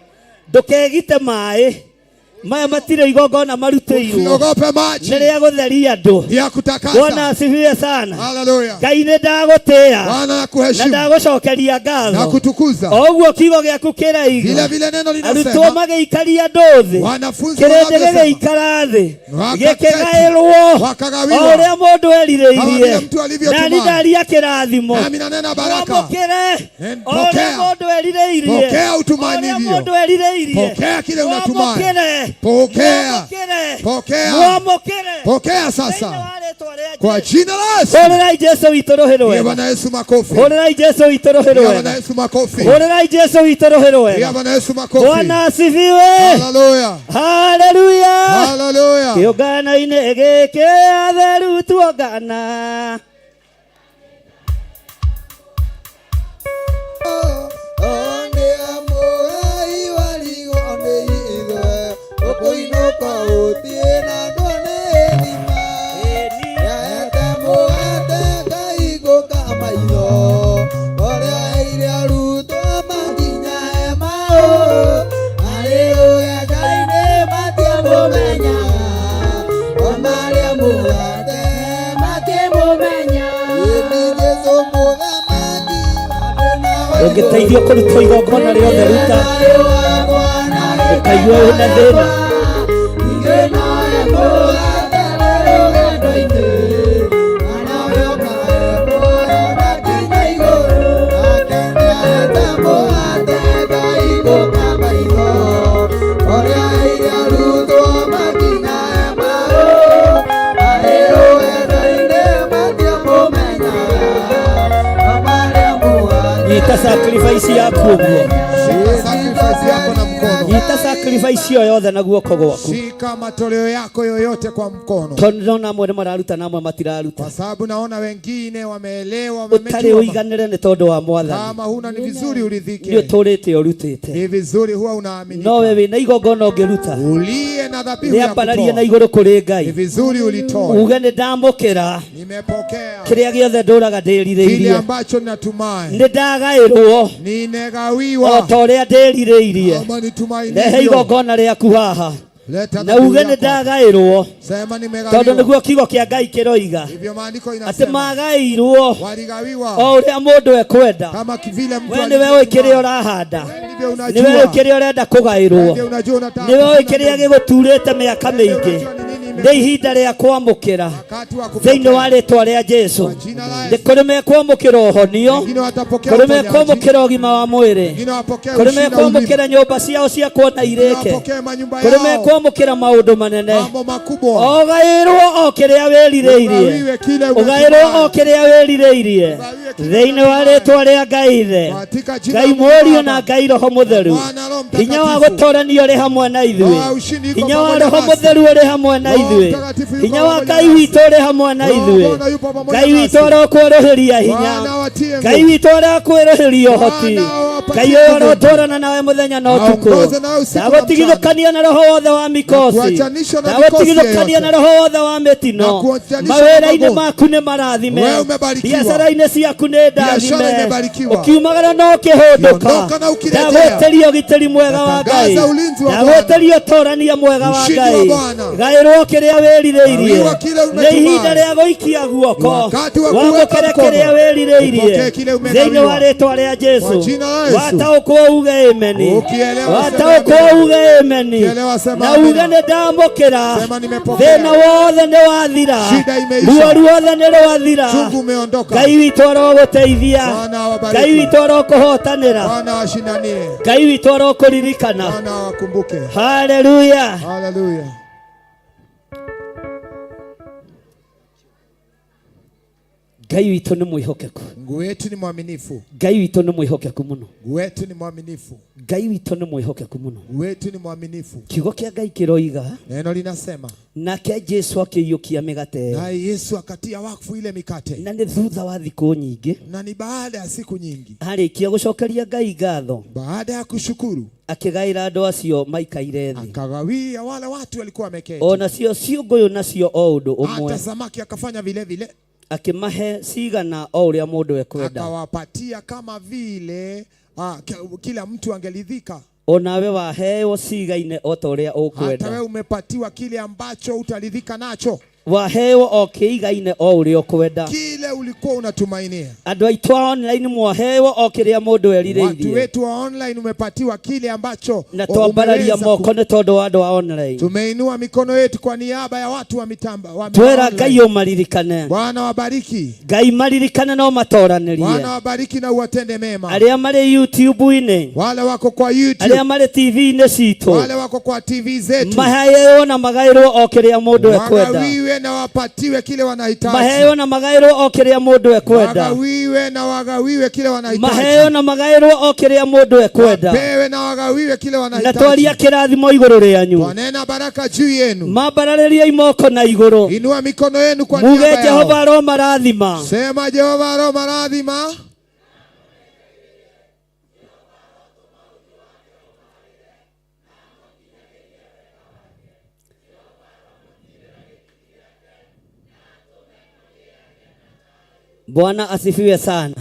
ndũkegite maĩ maya matirĩ igongona marutĩirwo Usiogope maji nĩ rĩa gũtheria andũ ya kutakasa. Bwana asifiwe sana. Haleluya. Ngai nĩ ndagũtĩĩa Bwana na nakuheshimu ndagũcokeria na ngatho kutukuza. o ũguo kiugo gĩaku Vile kĩraiga vile neno arutwo linasema magĩikaria andũ thĩ wanafunzi kĩrĩndĩ wanavyosema gĩgĩikara thĩ wakaketi, gĩkĩgaĩrwo o wakagawiwa ũrĩa mũndũ kama vile erirĩirie mtu nani alivyotumai. ndaria kĩrathimo Nami nanena baraka. mwamũkĩre o ũrĩa Pokea, mũndũ erirĩirie pokea o ũrĩa utumanivyo, mũndũ erirĩirie pokea kile unatumai, mwamũkĩre pokea, mwamũkĩre pokea, mwamũkĩre pokea thĩinĩ sasa wa rĩtwa rĩa kwa Jesu. jina la Yesu. Hũrĩrai Jesu witũ rũhĩ Pigia rwega. Bwana Yesu makofi, Hũrĩrai Jesu witũ rũhĩ pigia Bwana rwega. Yesu makofi, Hũrĩrai Jesu witũ rũhĩ pigia rwega. Bwana Yesu makofi. Bwana asifiwe. Haleluya, Haleluya. haleluya. Kĩũngano-inĩ gĩkĩ atheru tuongana. Ũngĩteithio kũrutwo igongona rĩothe ruta. Ũkaigua wĩna thĩna. Nyita sacrifice yaku ũguo. Shika sacrifice yako na mkono. Nyita sacrifice ĩyo yothe na guoko gwaku. Shika matoleo yako yoyote kwa mkono, Tondũ ndĩrona amwe nĩ mararuta na amwe matiraruta. kwa sababu naona wengine wameelewa, Ũtarĩ wamejua. ũiganĩre nĩ tondũ wa Mwathani. Kama huna ni vizuri Nĩ uridhike, ũtũrĩte ũrutĩte. ni vizuri huwa unaaminika. No we wĩna igongona ũngĩruta. Uliye na dhabihu ya Rĩambararie na kutoa, igũrũ kũrĩ ni Ngai. vizuri ulitoe. Uge nĩ ndamũkĩra Nimepokea kĩrĩa gĩothe ndũraga kile ndĩrirĩirie. ambacho natumai, Nĩ ndagaĩrwo o ninegawiwa ta ũrĩa ndĩrirĩirie. kama Rehe nitumainivyo. igongona rĩaku haha Leta na dhabihu uge nĩ yako. ndagaĩrwo Sema tondũ nimegawiwa. nĩguo kiugo kĩa Ngai kĩroiga Hivyo maandiko atĩ inasema magaĩirwo waligawiwa o ũrĩa mũndũ ekwenda. kama vile mtu We nĩwe ũĩ kĩrĩa alivyotumai. ũrahanda, Ndivyo nĩwe ũĩ unajua, kĩrĩa ũrenda kũgaĩrwo, ndio unajua unataka nĩwe ũĩ kufanya kĩrĩa nini. gĩgũturĩte mĩaka Ndio mĩingĩ. unajua ni nini Nĩ ihinda rĩa kwamũkĩra wakati wa thĩinĩ wa kupokea. rĩtwa rĩa Jesu. Kwa jina la Nĩ Yesu. kũrĩ mekwamũkĩra ũhonio, Wengine watapokea kũrĩ uponyaji, mekwamũkĩra ũgima wa mwĩrĩ, wengine wapokee kũrĩ ushindi na uzima, mekwamũkĩra nyũmba ciao cia kuona wengine irĩke, wapokee manyumba kũrĩ yao, mekwamũkĩra maũndũ manene. mambo makubwa. Ũgaĩrwo o kĩrĩa wĩrirĩirie, Ugawiwe kile ũgaĩrwo o unatumai, kĩrĩa wĩrirĩirie ugawiwe kile thĩinĩ wa unatumai rĩtwa rĩa Ngai Ithe, katika jina Ngai la Mungu Mũriũ na Baba, Ngai Roho Mũtheru. Mwana, Roho Hinya wa Mtakatifu. gũtorania ũrĩ hamwe na Roho ithuĩ, ya ushindi iko hinya wa pamoja Roho nasi, Mũtheru ũrĩ hamwe na Roho ithuĩ, Mtakatifu yuko hinya wa pamoja Ngai nasi, witũ ũrĩ hamwe na Roho ithuĩ. Bwana yupo pamoja Ngai witũ nasi. arokwerũhĩria hinya, Bwana awatie Ngai nguvu, witũ arakwerũhĩria ũhoti, Bwana awapatie Ngai ũyũ nguvu, arotwarana nawe mũthenya na ũtukũ, aongoze nawe usiku na mchana, ndagũtigithũkania na roho wothe wa na mikosi, kuachanisha na mikosi ndagũtigithũkania na yeyote, roho wothe wa na mĩtino. kuachanisha na Mawĩra-inĩ magonjwa. maku nĩ marathime, Wewe umebarikiwa, biacara-inĩ ciaku nĩ biashara ndathime, imebarikiwa, ũkiumagara na ũkĩhũndũka, ukiondoka na ukirejea, ndagũtĩria ũgitĩri mwega wa Ngai, natangaza ulinzi wa Bwana, ndagũtĩria ũtorania mwega wa ushindi wa Ngai, Bwana, gaĩrwo kĩrĩa wĩrirĩirie. gawiwa kile Nĩ ihinda umetumai. rĩa gũikia Ni guoko wakati wa kuweka wamũkĩre kĩrĩa mkono, wĩrirĩirie upokee kile thĩinĩ wa umegawiwa rĩtwa rĩa kwa Jesu. jina la Yesu. Wataũkwo uge ameni, Ukielewa sema wataũkwo amina, uge ameni, ukielewa sema na uge amina, nĩ ndamũkĩra. sema Thĩna nimepokea. wothe nĩ wathira, Shida ruo imeisha, ruothe nĩ rwathira. chungu umeondoka. Ngai witũ arogũteithia, Bwana Ngai awabariki, witũ arokũhotanĩra, Bwana awashindanie, Ngai witũ arokũririkana. Bwana awakumbuke. Haleluya. Haleluya. Ngai witũ nĩ mwĩhokeku, Mungu wetu ni mwaminifu, Ngai witũ nĩ mwĩhokeku mũno, Mungu wetu ni mwaminifu, Ngai witũ nĩ mwĩhokeku mũno. Mungu wetu ni mwaminifu. Kiugo kĩa Ngai kĩroiga Neno linasema nake Jesu akĩiyũkia mĩgate ĩyo, naye Yesu akatia wakfu ile mikate, na nĩ thutha wa thikũ nyingĩ na ni baada ya siku nyingi, arĩkia gũcokeria Ngai ngatho, baada ya kushukuru, akĩgaĩra andũ acio maikaire thĩ, akagawia wale watu walikuwa wameketi. o nacio ciũngũyũ nacio o ũndũ Hata ũmwe, samaki akafanya vile vile, akĩmahe cigana o ũrĩa mũndũ ekwenda. akawapatia kama vile kila mtu angelidhika. O nawe waheo cigaine o ta ũrĩa Hata wewe ũkwenda, umepatiwa kile ambacho utaridhika nacho, waheo o kĩigaine o ũrĩa ũkwenda. kile ulikuwa unatumainia. Andũ aitũ a online mwaheo o kĩrĩa mũndũ Watu erirĩirie, wetu wa online umepatiwa kile ambacho na twambararia umeweza moko ku... nĩ tondũ wa andũ a online. Tumeinua mikono yetu kwa niaba ya watu wa mitamba wa Twera Ngai online. ũmaririkane, Bwana wabariki, Ngai maririkane no matoranĩrie Bwana wabariki na uwatende mema. arĩa marĩ YouTube-inĩ, Wale wako kwa YouTube, arĩa marĩ TV-inĩ citũ, wale wako kwa TV zetu, maheo na magaĩrwo o kĩrĩa mũndũ ekwenda, wagawiwe na wapatiwe kile wanahitaji, maheo na magaĩrwo o kĩrĩa mũndũ ekwenda, wagawiwe na wagawiwe kile wanahitaji, maheo na magaĩrwo o kĩrĩa mũndũ ekwenda, wapewe na wagawiwe kile na wanahitaji. twaria kĩrathimo igũrũ rĩanyu, Twanena baraka juu yenu, mambararĩriai moko na igũrũ, inua mikono yenu kwa muge niaba Jehova yao, aromarathima. sema Jehova aromarathima. Bwana asifiwe sana.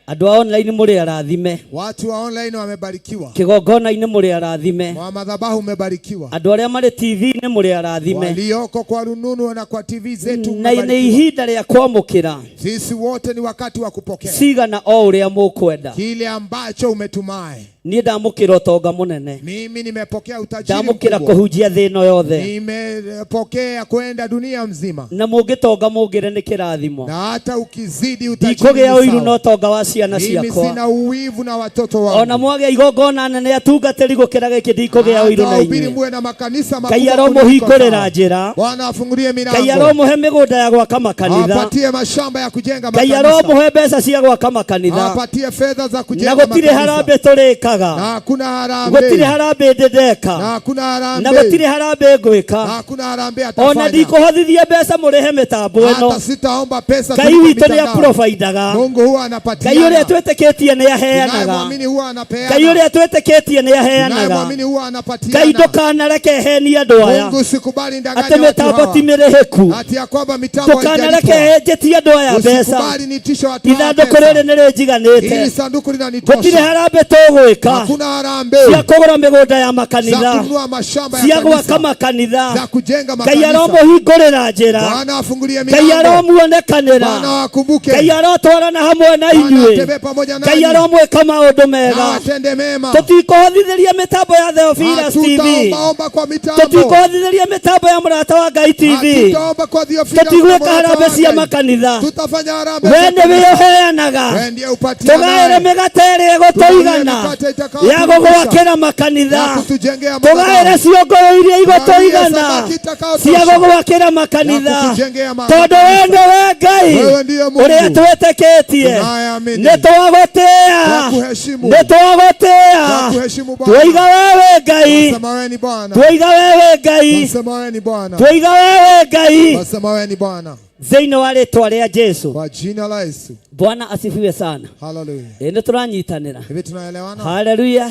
Andũ a online mũrĩ arathime, Watu wa online wamebarikiwa, kĩgongona-inĩ mũrĩ arathime, wa madhabahu umebarikiwa, andũ arĩa marĩ TV-inĩ mũrĩ arathime, walioko kwa rununu na kwa TV zetu na nĩ mmebarikiwa. ihinda rĩa kwamũkĩra Sisi wote ni wakati wa kupokea cigana o ũrĩa mũkwenda. kile ambacho umetumai. Niĩ ndamũkĩra ũtonga mũnene. Mimi nimepokea utajiri Ndamũkĩra mkubwa. kũhunjia thĩ ĩno yothe. Nimepokea kwenda dunia mzima. Na mũngĩtonga mũngĩre nĩ kĩrathimo. Na hata ukizidi utajiri Ndikũgĩa ni ũiru sawa. na ũtonga wa ciana Mimi ciakwa. sina uwivu na watoto wangu. Ona mwagĩa igongona nene atungatĩri gũkĩra gĩkĩ ndikũgĩa ũiru na Hata wahubiri inyuĩ. muwe na makanisa Ngai makubwa kuliko aromũhingũrĩra sawa. njĩra. Bwana afungulie Ngai milango, aromũhe mĩgũnda ya gwaka makanitha. awapatie mashamba ya kujenga Ngai makanisa, aromũhe mbeca cia gwaka makanitha. awapatie fedha za Na kujenga gũtirĩ makanisa. harambĩ tũrĩkaga. Na hakuna harambee, Gũtirĩ harambĩ ndĩ ndeka. na hakuna Na harambee, gũtirĩ harambĩ ngwĩka. na hakuna harambee Ona atafanya. ndikũhothithia mbeca mũrĩhe mĩtambo ĩno. Hata sitaomba pesa Ngai kulipa witũ nĩ mitandao. aprovaindaga. Mungu huwa Ngai anapatiana. ũrĩa twĩtĩkĩtie nĩ aheanaga. Tunayemwamini huwa Ngai anapeana. ũrĩa twĩtĩkĩtie nĩ aheanaga. Tunayemwamini huwa Ngai anapatiana. ndũkanareke henie andũ aya Mungu usikubali ndanganya atĩ watu mĩtambo hawa ti mĩrĩhĩku. ati ya kwamba mitambo Ndũkanareke haijalipwa. njĩtie andũ aya mbeca. Usikubali niitishe watu hawa Ithandũkũ pesa. rĩrĩ nĩ rĩnjiganĩte. Hili sanduku Gũtirĩ linanitosha. harambĩ tũgwĩka Hakuna harambee cia kũgũra mĩgũnda ya za makanitha, kununua mashamba ya cia gwaka kanisa, makanitha. za kujenga Ngai makanisa. aromũhingũrĩra njĩra. Bwana afungulie Ngai milango. Bwana aromuonekanĩra. wakumbuke. Ngai arotwarana hamwe na Bwana inyuĩ. atembee pamoja Ngai nanyi aromwĩka maũndũ na mega. atende mema. Tũtikũhothithĩria mĩtambo ya Theophilus TV. Hatutaombaomba kwa mitambo, Tũtikũhothithĩria mĩtambo ya mũrata wa Ngai TV. hatutaomba kwa Theophilus na Tũtigwĩka Mũrata harambee wa cia Ngai. makanitha. Tutafanya harambee We za nĩwe kanisa. ũheanaga. Wewe ndiye upatianaye. Tũgaĩre mĩgate ĩrĩa Tugawie ĩgũtũigana mikate ya itakayotutosha gũgwakĩra ya makanitha. kutujengea Tũgaĩre madhabahu. ciongoro iria Tugawie igũtũigana samaki cia itakayotosha gũgwakĩra ya makanitha. kutujengea Tondũ we makanisa. nĩwe Ngai Wewe ndiye ũrĩa Mungu twĩtĩkĩtie. tunayeamini. Nĩ twagũtĩĩa, Twakuheshimu. nĩ twagũtĩĩa. Twakuheshimu Bwana. Twaiga wewe Ngai, Twasema wewe ni Bwana. twaiga wewe Ngai, Twasema wewe ni Bwana. twaiga wewe Ngai. Twasema wewe ni Bwana. Thĩinĩ wa rĩtwa rĩa Jesu. Kwa jina la Yesu. Bwana asifiwe sana. Haleluya. Ĩ nĩ tũranyitanĩra. Hivi tunaelewana? Haleluya.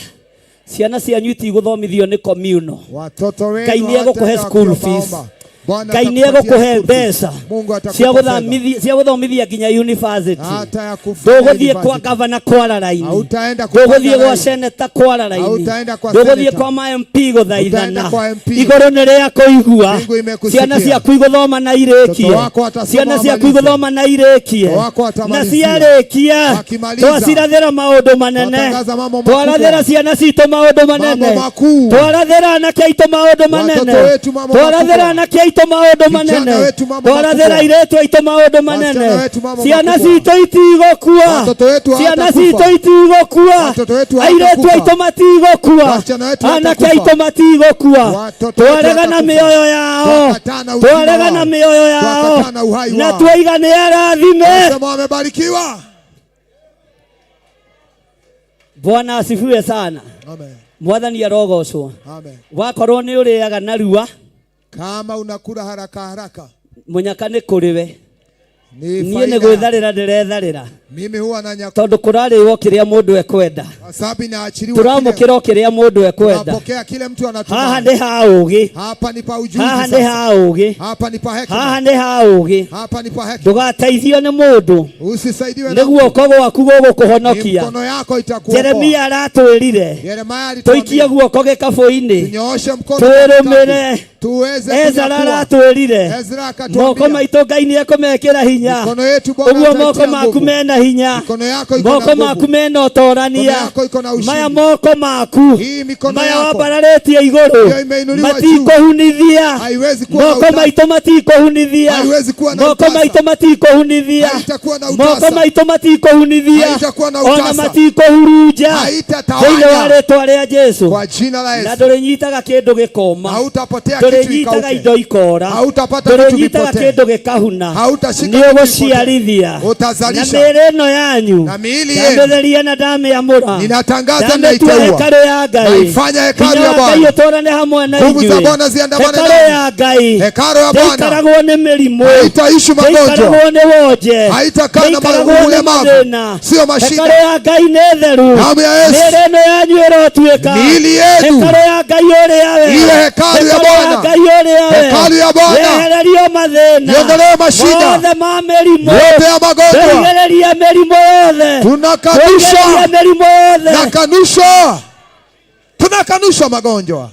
Ciana cianyu itigũthomithio nĩ communal. Watoto wenu Ngai nĩ egũkũhe hawataenda school fees. wakiombaomba. Bwana Ngai nĩ atakupatia egũkũhe school fees. mbeca Mungu cia atakupa fedha gũthomithia cia gũthomithia nginya university. hata ya kufanya Ndũgũthiĩ kwa university. gavana kwara raini. Hautaenda kupanga Ndũgũthiĩ gwa laini. seneta kwara raini. Hautaenda kwa Ndũgũthiĩ senator. kwa ma MP gũthaithana. Utaenda kwa MP. Igũrũ nĩ rĩa kũigua. Mbingu imekusikia. Ciana ciaku igũthoma na irĩkie. Mtoto wako atasoma Ciana ciaku amalize. igũthoma na irĩkie. Mtoto wako Na atamalizia. ciarĩkia Wakimaliza. twacirathĩra maũndũ manene. Twatangaza mambo makubwa. Twarathĩra ciana citũ maũndũ manene. Mambo makuu. Twarathĩra anake aitũ maũndũ manene. Watoto wetu mambo Twarathĩra makubwa. anake aitũ maũndũ manene. wetu mambo Twarathĩra makubwa. airĩtu aitũ maũndũ manene. Wasichana wetu mambo Ciana makubwa. citũ itigũkua. Watoto wetu Ciana hawatakufa. citũ itigũkua. Watoto wetu Airĩtu hawatakufa. aitũ matigũkua. Wasichana wetu Anake hawatakufa. aitũ matigũkua. Watoto wetu Twaregana hawatakufa. mĩoyo yao. Twakataa na uzima Twaregana wao. mĩoyo yao. Twakataa na uhai Na wao. twaiga nĩ arathime. Wasema wamebarikiwa. Bwana asifiwe sana. Amen. Mwathani arogocwo. Amen. Wakorwo nĩ ũrĩaga narua, Kama unakula haraka haraka mũnyaka nĩ kũrĩ we. ni Niĩ nĩ faida. gwĩtharĩra ndĩretharĩra Mimi huwa nanyakua tondũ kũrarĩo kĩrĩa mũndũ ekwenda. kwa sababu inaachiliwa kile, Tũramũkĩra o kĩrĩa mũndũ ekwenda. tunapokea kile mtu Haha anatuma. nĩ ha ũgĩ. Hapa ni pa ujuzi Haha nĩ sasa. ha ũgĩ. Hapa ni pa Haha hekima. nĩ ha ũgĩ. Hapa ni pa hekima. Ndũgateithio nĩ mũndũ. Usisaidiwe Nĩ na mtu. guoko gwaku Ni gũgũkũhonokia. mkono yako itakuokoa. Jeremia aratwĩrire Yeremia tũikie alituambia guoko gĩkabũ-inĩ tunyooshe mkono kwa twĩrũmĩre. kitabu, tuweze Ezra kunyakua. aratwĩrire Ezra moko akatuambia maitũ Ngai nĩ ekũmekĩra hinya. mikono yetu Bwana Ũguo moko ataitia maku nguvu. mena hinya. Mikono yako iko na Moko maku nguvu. mena Mikono ũtorania. yako iko na Maya ushindi. moko maku Hii mikono maya yako wambararĩtie igũrũ hiyo imeinuliwa juu, matikũhunithia. haiwezi kuwa na Moko utasa, maitũ matikũhunithia. haiwezi kuwa na Moko utasa, maitũ matikũhunithia. haitakuwa na Moko utasa, maitũ matikũhunithia. haitakuwa na Ona utasa, matikũhurunja thĩinĩ wa haitatawanya rĩtwa rĩa Jesu. kwa jina la Na Yesu. ndũrĩnyitaga kĩndũ gĩkoma, Hautapotea kitu ndũrĩnyitaga ikauke, indo ikora, hautapata kitu ndũrĩnyitaga vipotee, kĩndũ gĩkahuna, hautashika nĩ kitu vipotee, ũgũciarithia. Na utazalisha. mĩĩrĩ ĩno yanyu Na miili yenu ndamĩtheria na ndamĩamũra, ninatangaza, ndamĩtua naiteua, hekarũ ya Ngai. naifanya hekalu Hinya ya wa Ngai Bwana. ũtwarane hamwe na Nguvu za inyuĩ. Bwana ziandamane Hekarũ nanyi. ya Ngai Hekalu ya Bwana ndĩikaragwo nĩ mĩrimũ, haitaishi magonjwa, ndĩikaragwo nĩ wonje, haitakaa na ndĩikaragwo nĩ ulemavu, mathĩna. sio mashida. Hekarũ ya Ngai nĩ theru. Damu ya Yesu, Mĩĩrĩ ĩno yanyu ĩrotuĩka miili yenu hekarũ ya Ngai ũrĩa we, iwe hekalu ya hekarũ ya Bwana, Ngai ũrĩa we, hekalu ya Bwana yehererio mathĩna iondolewe mashida mothe ma mĩrimũ, yote ya magonjwa. tũigĩrĩria mĩrimũ yothe, tũigĩrĩria Tunakanusha, mĩrimũ yothe. nakanusha, tunakanusha magonjwa.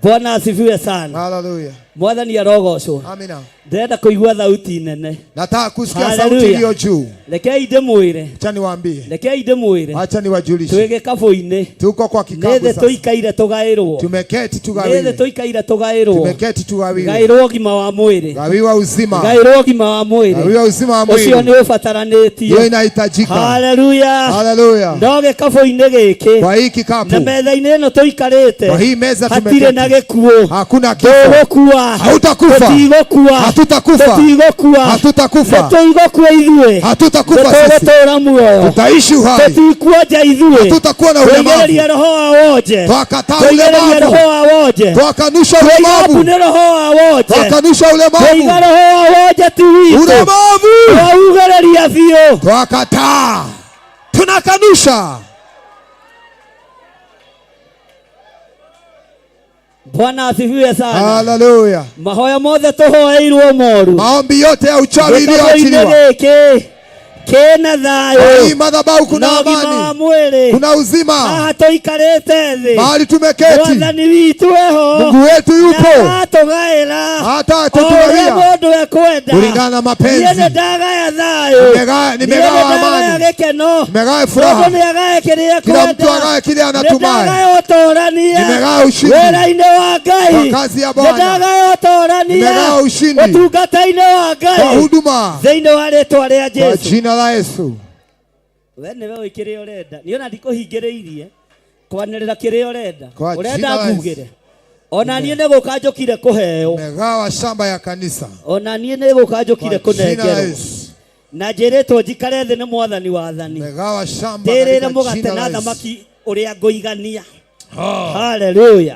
Bwana asifiwe sana. Haleluya. Mwathani arogocwo. Amina. Ndĩrenda kũigua thauti nene. Nataka kusikia sauti Hallelujah. iliyo juu. Rekei ndĩmwĩre. Acha niwaambie. Rekei ndĩmwĩre. Acha niwajulishe. Twĩ gĩkabũ-inĩ. Tuko kwa Nĩ kikapu thĩ sasa. tũikaire tũgaĩrwo. Tumeketi Nĩ thĩ tugawiwe. tũikaire tũgaĩrwo. Tumeketi tugawiwe. Gaĩrwo ũgima wa mwĩrĩ. Gawiwa uzima. Gaĩrwo ũgima wa mwĩrĩ. Gawiwa uzima wa mwili. Ũcio nĩ ũbataranĩtio. Hiyo inahitajika. Haleluya. Haleluya. No gĩkabũ-inĩ gĩkĩ. Kwa hii kikapu. Na metha-inĩ ĩno tũikarĩte. Kwa hii meza Hatirĩ tumeketi. na gĩkuũ. Hakuna kifo. Tũgũkua. Hautakufa. Tũtigũkua. Hatutakufa. Tũtigũkua. Hatutakufa. Nĩtũigũkua ithuĩ. Hatutakufa sisi. Nĩtũgũtũũra muoyo. Tutaishi uhai. Tũtikuonja ithuĩ. Hatutakuwa na ulemavu. Tũigĩrĩria roho wa wonje. Twakataa Tũigĩrĩria ulemavu. roho wa wonje. Twakanusha Tũiga ulemavu. nĩ roho wa wonje. Twakanusha ulemavu. Tũiga roho wa wonje ti witũ. Ulemavu. Twaugĩrĩria biũ. Twakataa. Tunakanusha. Bwana asifiwe sana. Haleluya. Mahoya mothe tũhoeirwo moru. Maombi yote ya uchawi Gĩkabũ-inĩ iliyoachiliwa. gĩkĩ kĩna thayũ. Kwa hii madhabahu kuna Na ũgima amani. wa mwĩrĩ. Kuna uzima. Haha tũikarĩte thĩ. Mahali tumeketi. Mwathani witũ eho. Mungu wetu yupo. Na aratũgaĩra. Hata O ũrĩa atutugawia. mũndũ ekwenda. Kulingana na mapenzi. Niĩ nĩ ndagaya thayũ. Nimegawa Niĩ nĩ ndagaya amani. gĩkeno. Nimegawa furaha. Mũndũ nĩagae kĩrĩa Kila mtu ekwenda. agae kile Nĩ anatumai. ndagaya ũtũrania. Nimegawa ushindi. Wĩra-inĩ wa Ngai. Kwa kazi ya Nĩ Bwana. ndagaya ũtũrania. Nimegawa ushindi. Ũtungata-inĩ wa Ngai. Kwa huduma. Thĩinĩ wa rĩtwa rĩa Kwa Jesu. jina la Yesu. We nĩwe ũĩ kĩrĩa ũrenda. Niĩ ona ndikũhingĩrĩirie kwanĩrĩra kĩrĩa ũrenda. Kwa Ũrenda jina la Yesu. ngugĩre. Ona niĩ nĩ gũka njũkire kũheo. Nimegawa shamba ya kanisa. Ona niĩ nĩ gũka njũkire Kwa jina la kũnengerwo. Yesu. Na njĩrĩtwo njikare thĩ nĩ mwathani wa athani. Nimegawa shamba Ndĩrĩre katika mũgate jina na la Yesu. thamaki ũrĩa ngũigania. Haleluya.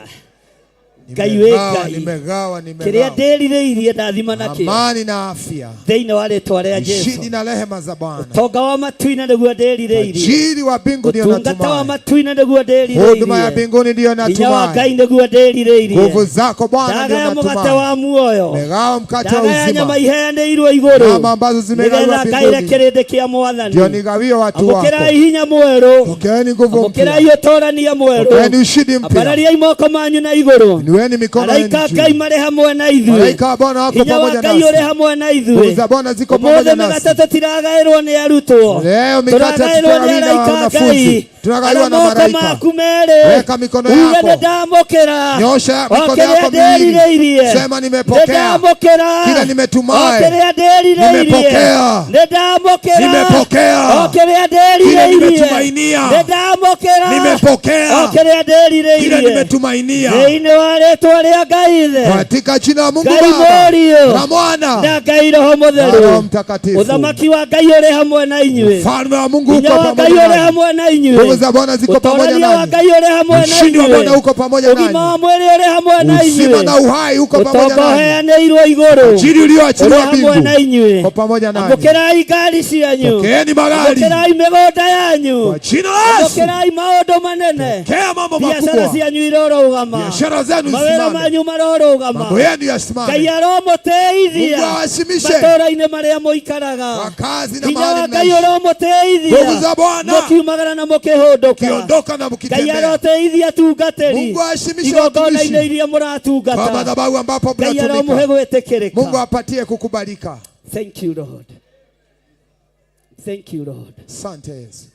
Ngai wĩ Nimegawa, Ngai. nimegawa, Kĩrĩa nimegawa. ndĩrirĩirie ndathima nakĩo. Amani na afya. Thĩinĩ wa rĩtwa rĩa Jesu. Ushindi na rehema za Bwana. Ũtonga wa matu-inĩ nĩguo ndĩrirĩirie. Tajiri wa mbingu ndio Ũtungata wa natumai. matu-inĩ nĩguo Huduma ya ndĩrirĩirie. mbinguni ndiyo Hinya wa natumai. Ngai nĩguo ndĩrirĩirie. Nguvu zako Bwana ndio Ndagaya mũgate natumai. wa muoyo. Nimegawa mkate wa Ndagaya nyama uzima. iheanĩirwo igũrũ. Nyama ambazo zimegawiwa Nĩgetha ngaĩre mbinguni. kĩrĩndĩ kĩa mwathani. Ndio nigawie watu wako. Amũkĩrai hinya mwerũ. Pokeeni nguvu Amũkĩrai mpya. ũtorania mwerũ. Pokeeni ushindi mpya. Ambarariai moko manyu na igũrũ. Inueni mikono yenu Araika a Ngai juu. marĩ hamwe na ithuĩ. Malaika wa Bwana wako Hinya wa pamoja Ngai nasi. ũrĩ hamwe na ithuĩ. Nguvu za Bwana ziko Ũmũthĩ pamoja nasi. mĩgate tũtiragaĩrwo nĩ arutwo. Leo mikate Tũragaĩrwo nĩ hatutagawiwa na araika a wanafunzi. Ngai. Tunagawiwa Ara na moko malaika. maku merĩ. Weka mikono Uge yako. nĩ ndamũkĩra. Nyosha O mikono kĩrĩa yako miwili. ndĩrirĩirie. Sema Nĩ nimepokea. ndamũkĩra. Kile nimetumai. O kĩrĩa ndĩrirĩirie. Nimepokea. Nĩ ndamũkĩra. Nimepokea. O kĩrĩa Kile ndĩrirĩirie. nimetumainia. Nĩ ndamũkĩra. Nimepokea. O kĩrĩa ndĩrirĩirie. Kile nimetumainia. Thĩinĩ wa rĩtwa rĩa Ngai Ithe. Katika jina la Mungu Ngai Baba Mũriũ. na Mwana Na Ngai Roho na Mũtheru. Roho Mtakatifu. Ũthamaki wa Ngai ũrĩ hamwe na inyuĩ. Ufalme wa Mungu Hinya uko wa Ngai pamoja ũrĩ nanyi. hamwe na inyuĩ. Nguvu za Bwana ziko pamoja Ũtorania wa nanyi. Ngai ũrĩ hamwe na Ushindi wa inyuĩ. Bwana uko pamoja Ũgima nanyi. wa mwĩrĩ ũrĩ hamwe na Uzima inyuĩ. na uhai uko pamoja Ũtonga nanyi. ũheanĩirwo igũrũ. Utajiri ulioachiliwa Ũrĩ hamwe mbingu na inyuĩ. uko pamoja nanyi. Amũkĩrai ngari cianyu. Pokeeni magari. Amũkĩrai mĩgũnda yanyu. Kwa jina la Yesu. Amũkĩrai maũndũ manene. Pokea mambo Biacara makubwa. cianyu irorũgama. Biashara zenu Mawĩra zisimame. manyu marorũgama. Mambo yenu yasimame. Ngai aromũteithia. Mungu awaheshimishe. Matũũra-inĩ marĩa mũikaraga. Kwa kazi na Hinya mahali wa Ngai mnaishi. ũromũteithia. Nguvu za Bwana. Mũkiumagara na mũkĩhũndũka. Mkiondoka na Ngai mkitembea. aroteithia atungatĩri. Mungu aheshimishe Igongona-inĩ watumishi. iria Kwa mũratungata. madhabahu ambapo Ngai aromuhe mnatumika. gwĩtĩkĩrĩka. Mungu apatie kukubalika. Thank you Lord. Thank you Lord. Asante Yesu.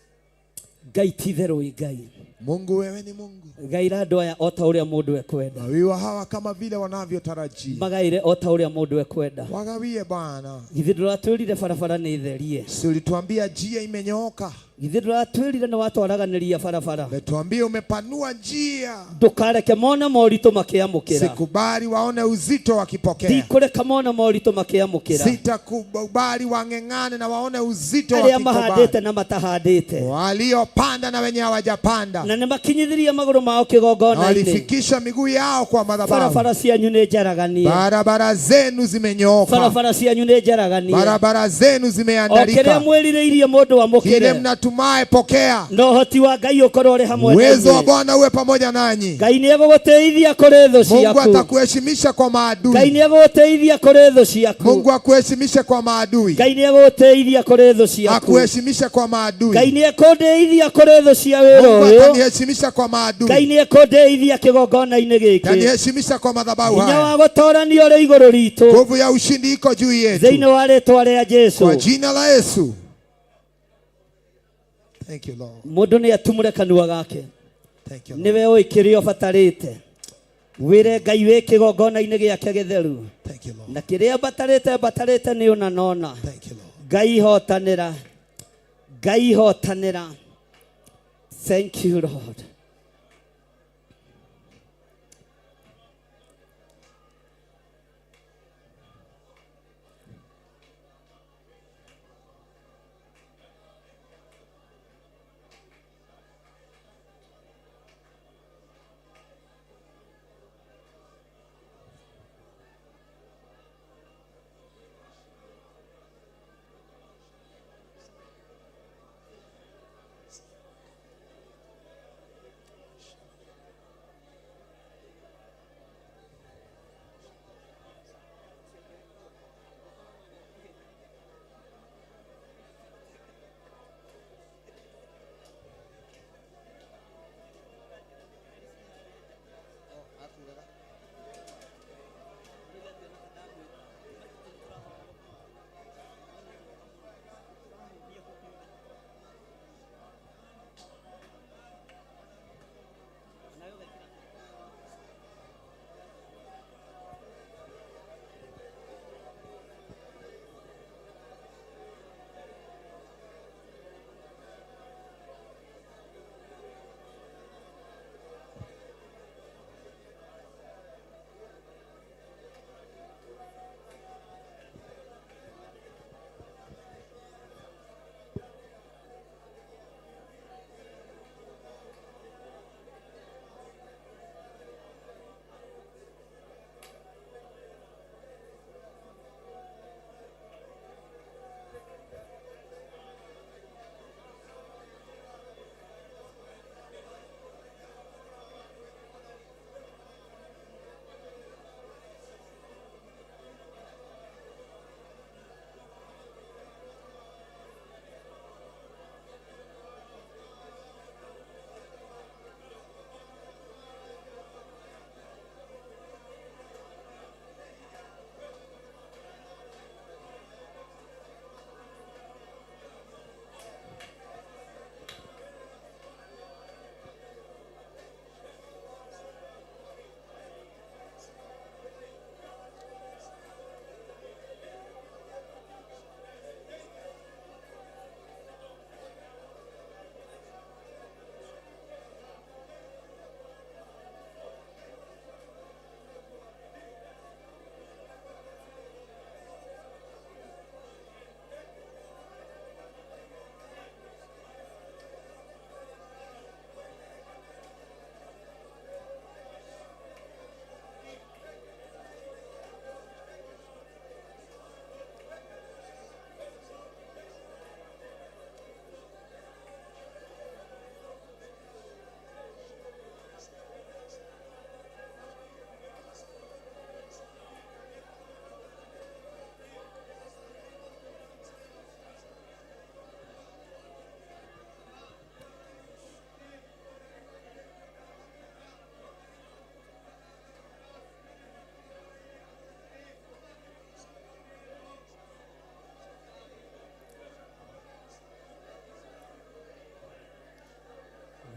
Ngai ti itherũ wĩ Ngai. Mungu wewe ni Mungu. Gaĩra andũ aya o ta ũrĩa mũndũ ekwenda. Gawiwa hawa kama vile wanavyotarajia. Magaĩre o ta ũrĩa mũndũ ekwenda. Wagawie Bwana. Githĩ ndũratwĩrire barabara nĩ therie. Si ulituambia njia imenyooka? Githĩ ndũratwĩrire nĩ watwaraganĩria barabara. Umetuambia umepanua njia. Ndũkareke mone moritũ makĩamũkĩra. Sikubali waone uzito wakipokea. Ndikũreka mone moritũ makĩamũkĩra. Sitakubali wang'eng'ane na waone uzito Arĩa mahandĩte wakikubali. na matahandĩte. Waliopanda na wenye hawajapanda. Na nĩ makinyithirie magũrũ mao Na kĩgongona-inĩ. walifikisha miguu yao kwa madhabahu. Barabara cianyu nĩ njaraganie. Barabara zenu zimenyooka. Barabara cianyu nĩ njaraganie. Barabara zenu O kĩrĩa zimeandalika. mwĩrirĩirie mũndũ Kile amũkĩre. mnatumai atumaye, pokea. Na ũhoti wa Ngai ũkorwo ũrĩ hamwe na Uwezo wa inyuĩ. Bwana uwe pamoja nanyi. Ngai nĩ egũgũtĩithia kũrĩ thũ Mungu ciaku. atakuheshimisha kwa Ngai maadui. nĩ egũgũtĩithia kũrĩ thũ ciaku. Mungu akuheshimishe kwa maadui, Ngai nĩ egũgũtĩithia kũrĩ thũ ciaku. akuheshimishe kwa Ngai maadui. nĩ ekũndĩithia kũrĩ thũ cia wĩra Mungu ũyũ. ataniheshimisha kwa Ngai maadui, nĩ ekũndĩithia kĩgongona-inĩ gĩkĩ. ataniheshimisha kwa madhabahu Hinya haya. wa gũtorania ũrĩ igũrũ ritũ. Nguvu ya ushindi iko juu yetu Thĩinĩ wa rĩtwa rĩa Jesu. kwa jina la Yesu. Thank you Lord. Mũndũ nĩ atumũre kanua gake. Thank you Lord. Nĩwe ũĩ kĩrĩa ũbatarĩte. Wĩre Ngai wĩ kĩgongona-inĩ gĩake gĩtheru. Thank you Lord. Na kĩrĩa mbatarĩte mbatarĩte nĩ ũna na ũna. Thank you Lord. Ngai hotanĩra. Ngai hotanĩra. Thank you Lord.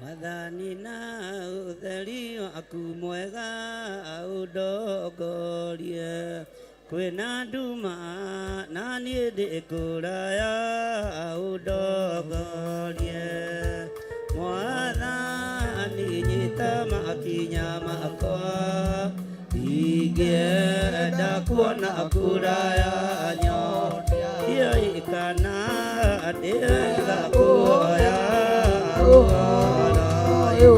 Mwathani na ũtheri waku mwega ũndongorie kwĩna nduma na niĩ ndĩ kũraya ũndongorie Mwathani nyita makinya makwa ingĩenda kuona kũraya nyonie kana ndĩrenda kuoya ũhoro ũyũ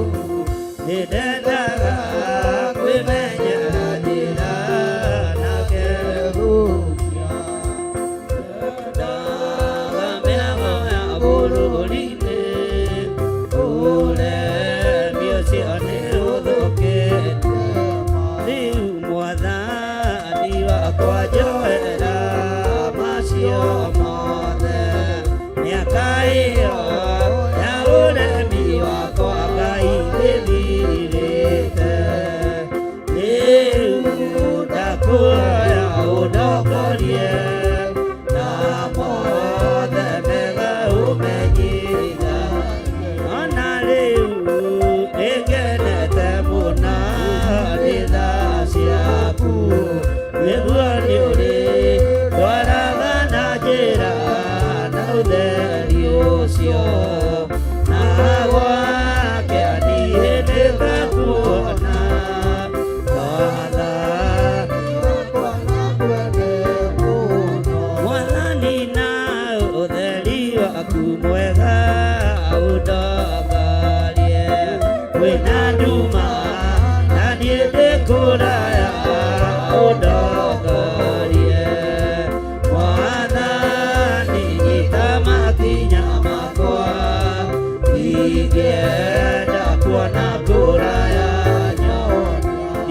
nĩndendaga kwĩmenyera njĩra nake gũkira ndendaga mĩhang'o ya bũrũri.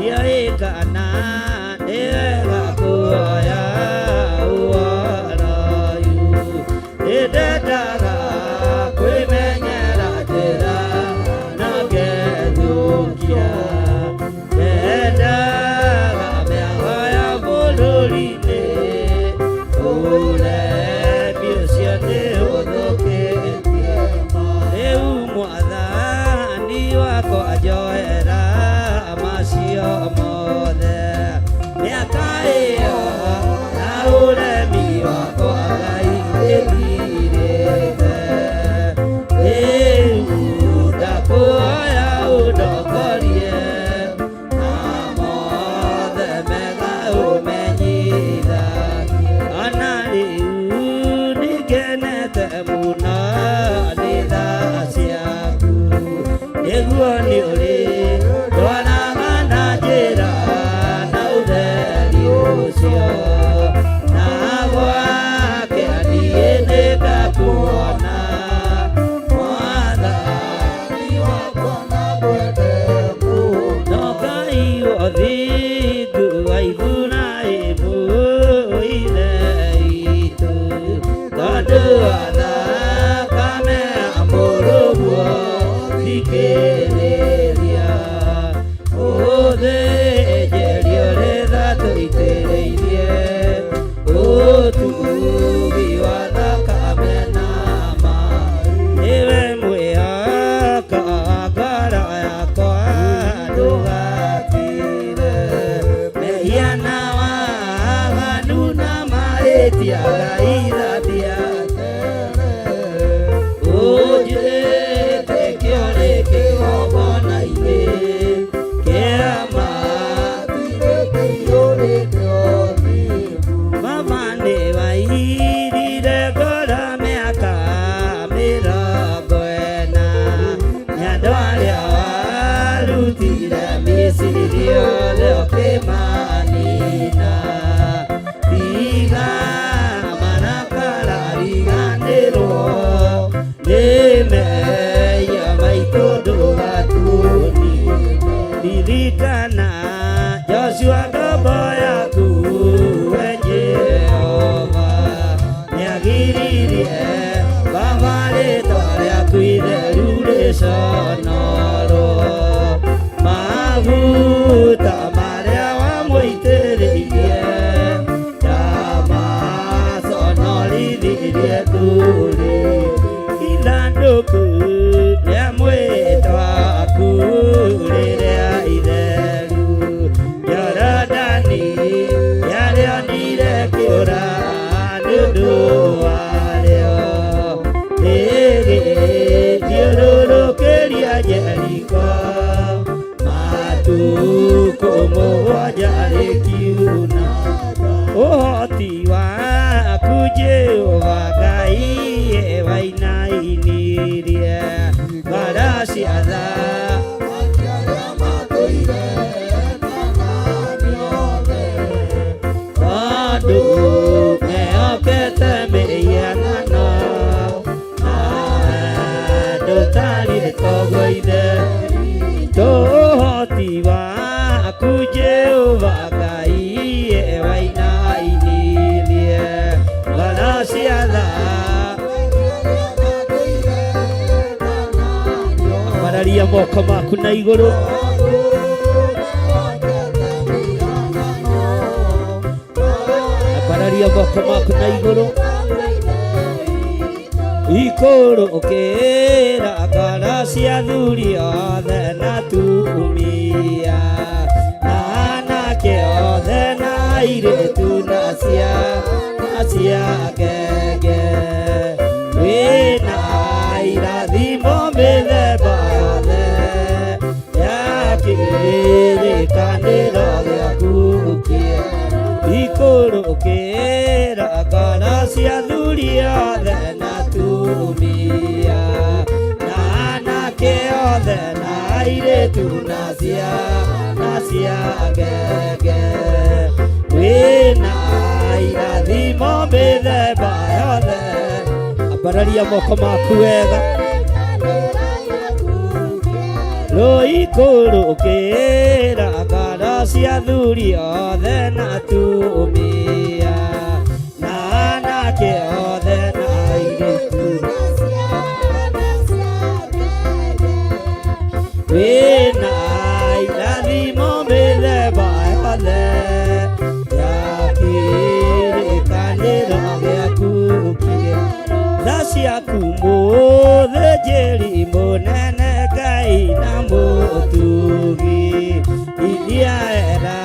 Ndiũĩ kana nĩ wega kuoya ũhoro ũyũ. Nĩndendaga kwĩmenyera njĩra na ngethũkia. Ndendaga mĩago ya bũrũri-inĩ, ũremi ũcio nĩũthũkĩtie. Rĩu mwathani wakwa njohera macio mothe. Mĩaka ĩyo na ũremi wakwa Ngai ĩthirĩte. Rĩu ndakũhoya ũndongorie na mothe mega ũmenyithagie. Ona rĩu nĩngenete mũno nĩ tha ciaku, nĩguo nĩũrĩ ndwaraga na njĩra na ũtheri ũcio, na gwake niĩ nĩngakuona mwathani wakwa na ngwende mũno. Ngai ũthingu wa Iburahĩmu ithe witũ, tondũ wa thakame ya mũrũguo thikĩrĩria, ũthĩnjĩri ũrĩ tha tũitĩrĩirie, ũtugi wa thakame na maĩ. Nĩwe mwĩhoko wa ngoro yakwa, ndũgatire mehia na waganu na mahĩtia Ngai thambia ũnjĩtĩkie ũrĩ kĩgongona-inĩ kĩa Baba nĩwairire ngoro mĩaka mĩrongo ĩna, nĩ andũ arĩa warutire Misiri othe ũkĩmanina. Tiga marakara riganĩrwo nĩ mehia maitũ ndũgatuonire. Ririkana Joshua ngombo yaku we Jehova, nĩagiririe Baba rĩtwa rĩaku itheru rĩconorwo. Maguta marĩa wamũitĩrĩirie ndamaconorithirie ndũrĩrĩ. Ithandũkũ rĩa mwĩtwa waku rĩrĩa itheru, Jorodani yarĩonire kĩũra nĩ ũndũ warĩo, rĩgĩthiũrũrũkĩria Jeriko matukũ mũgwanja rĩkiuna. Ũhoti waku Jehova Ngai wainainirie ngoro cia tha tondũ mehokete mĩhianano nawe ndũtariĩ toguo Ithe witũ. Ũhoti waku Jehova Ngai wainainirie ngoro cia tha. Ambararia moko maku na igũrũ. Ambararia moko maku na igũrũ. Ikũrũkĩra ngoro cia athuri othe na atumia, na anake othe na airĩtu na cia ngenge. Wĩna irathimo mĩthemba yothe ya kĩrĩkanĩro gĩaku kĩerũ. Ikũrũkĩra ngoro cia athuri othe na atumia, na anake othe na airĩtu na cia ngenge. Wĩna irathimo mĩthemba yothe. Ambararia moko maku wega. Rũikũrũkĩra ngoro Ngoro cia athuri othe na atumia na anake othe na airĩtu wĩna irathimo mĩthemba yothe ya kĩrĩkanĩro gĩaku kĩrĩa tha ciaku mũthĩnjĩri mũnene Ngai na mũtugi iria era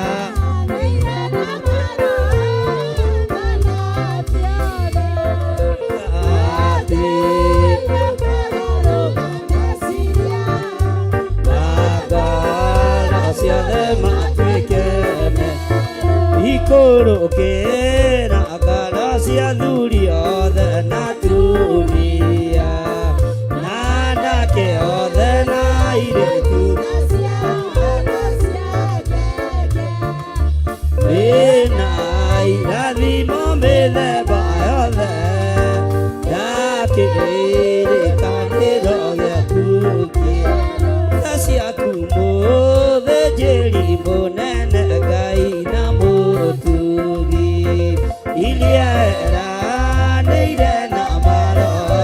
ikũrũkĩra ngoro cia athuri othe na atumia na anake othe na airĩtu wĩna irathimo mĩthemba yothe ya kĩrĩkanĩro gĩaku tha ciaku mũthĩnjĩri mũnene Ngai na mũtugi iria eranĩire na maroho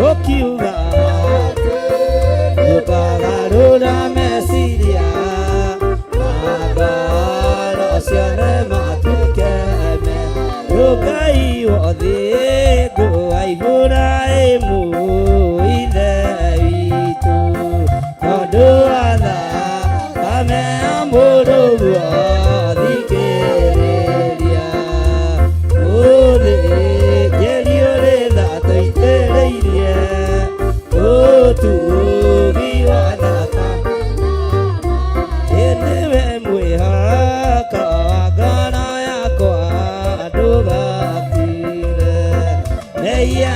ũkiuga ndũkagarũra meciria na ngoro ciothe matuĩke Ngai wothingu wa Iburahĩmu ithe witũ tondũ wa thakame ya mũrũguo thikĩrĩria mũthĩnjĩri ũrĩ tha tũitĩrĩirie ũtugi wa thakame nĩwe mwĩhoko wa ngoro yakwa ndũgakuire mehia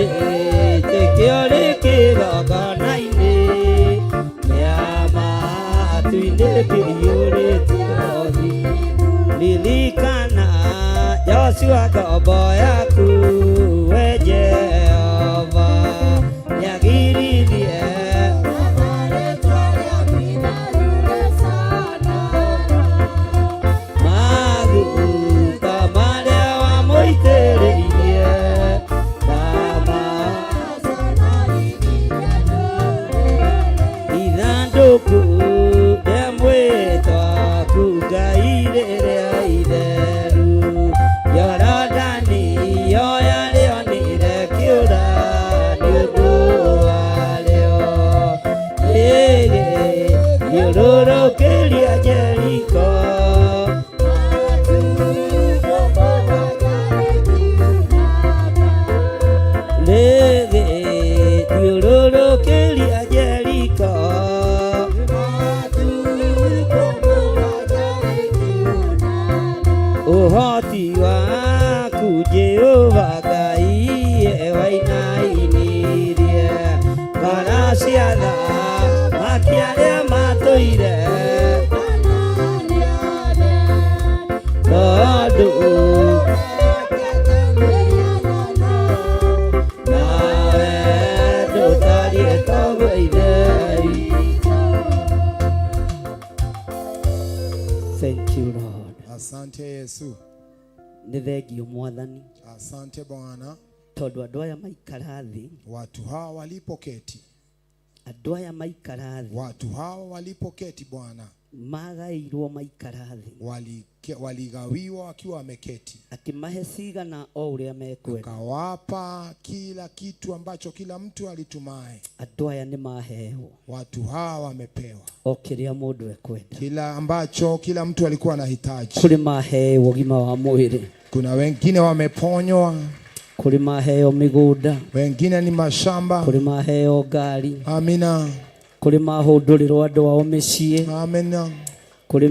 ũnjĩtĩkio rĩ kĩgongona-inĩ kĩa matu-inĩ kĩiyũrĩte ũthingu ririkana Joshua ngombo yaku we Jehova nĩagiririe maguta marĩa wamũitĩrĩirie kama ithandũkũ rĩa mwĩtwaku Ngai rĩrĩa itheru Jorodani yoya rĩonire kĩũra nĩ ũndũ warĩo rĩgĩthiũrũrũkĩria Jeriko rĩgĩthiũrũrũkĩria Jeriko ũhoti waku Jehova Ngai wainainirie ngoro cia athamaki arĩa matũire tondũ nawe ndũtariĩ toguo Ithe witũ. Thank you Lord. Asante Yesu. Nĩ thengio Mwathani Asante Bwana. tondũ andũ aya maikara thĩ Watu hawa walipoketi, andũ aya maikara thĩ watu hawa walipoketi Bwana, magaĩirwo maikara thĩ waligawiwa wakiwa wameketi, akĩmahe cigana o ũrĩa mekwenda akawapa kila kitu ambacho kila mtu alitumai. Andũ aya nĩ maheo Watu hawa wamepewa o kĩrĩa mũndũ ekwenda kila ambacho kila mtu alikuwa anahitaji. Kũrĩ maheo ũgima wa mwĩrĩ Kuna wengine wameponywa, kũrĩ maheo mĩgũnda wengine ni mashamba, kũrĩ maheo ngari amina, kũrĩ mahũndũrĩrwo andũ ao mĩciĩ amina, Kũrĩ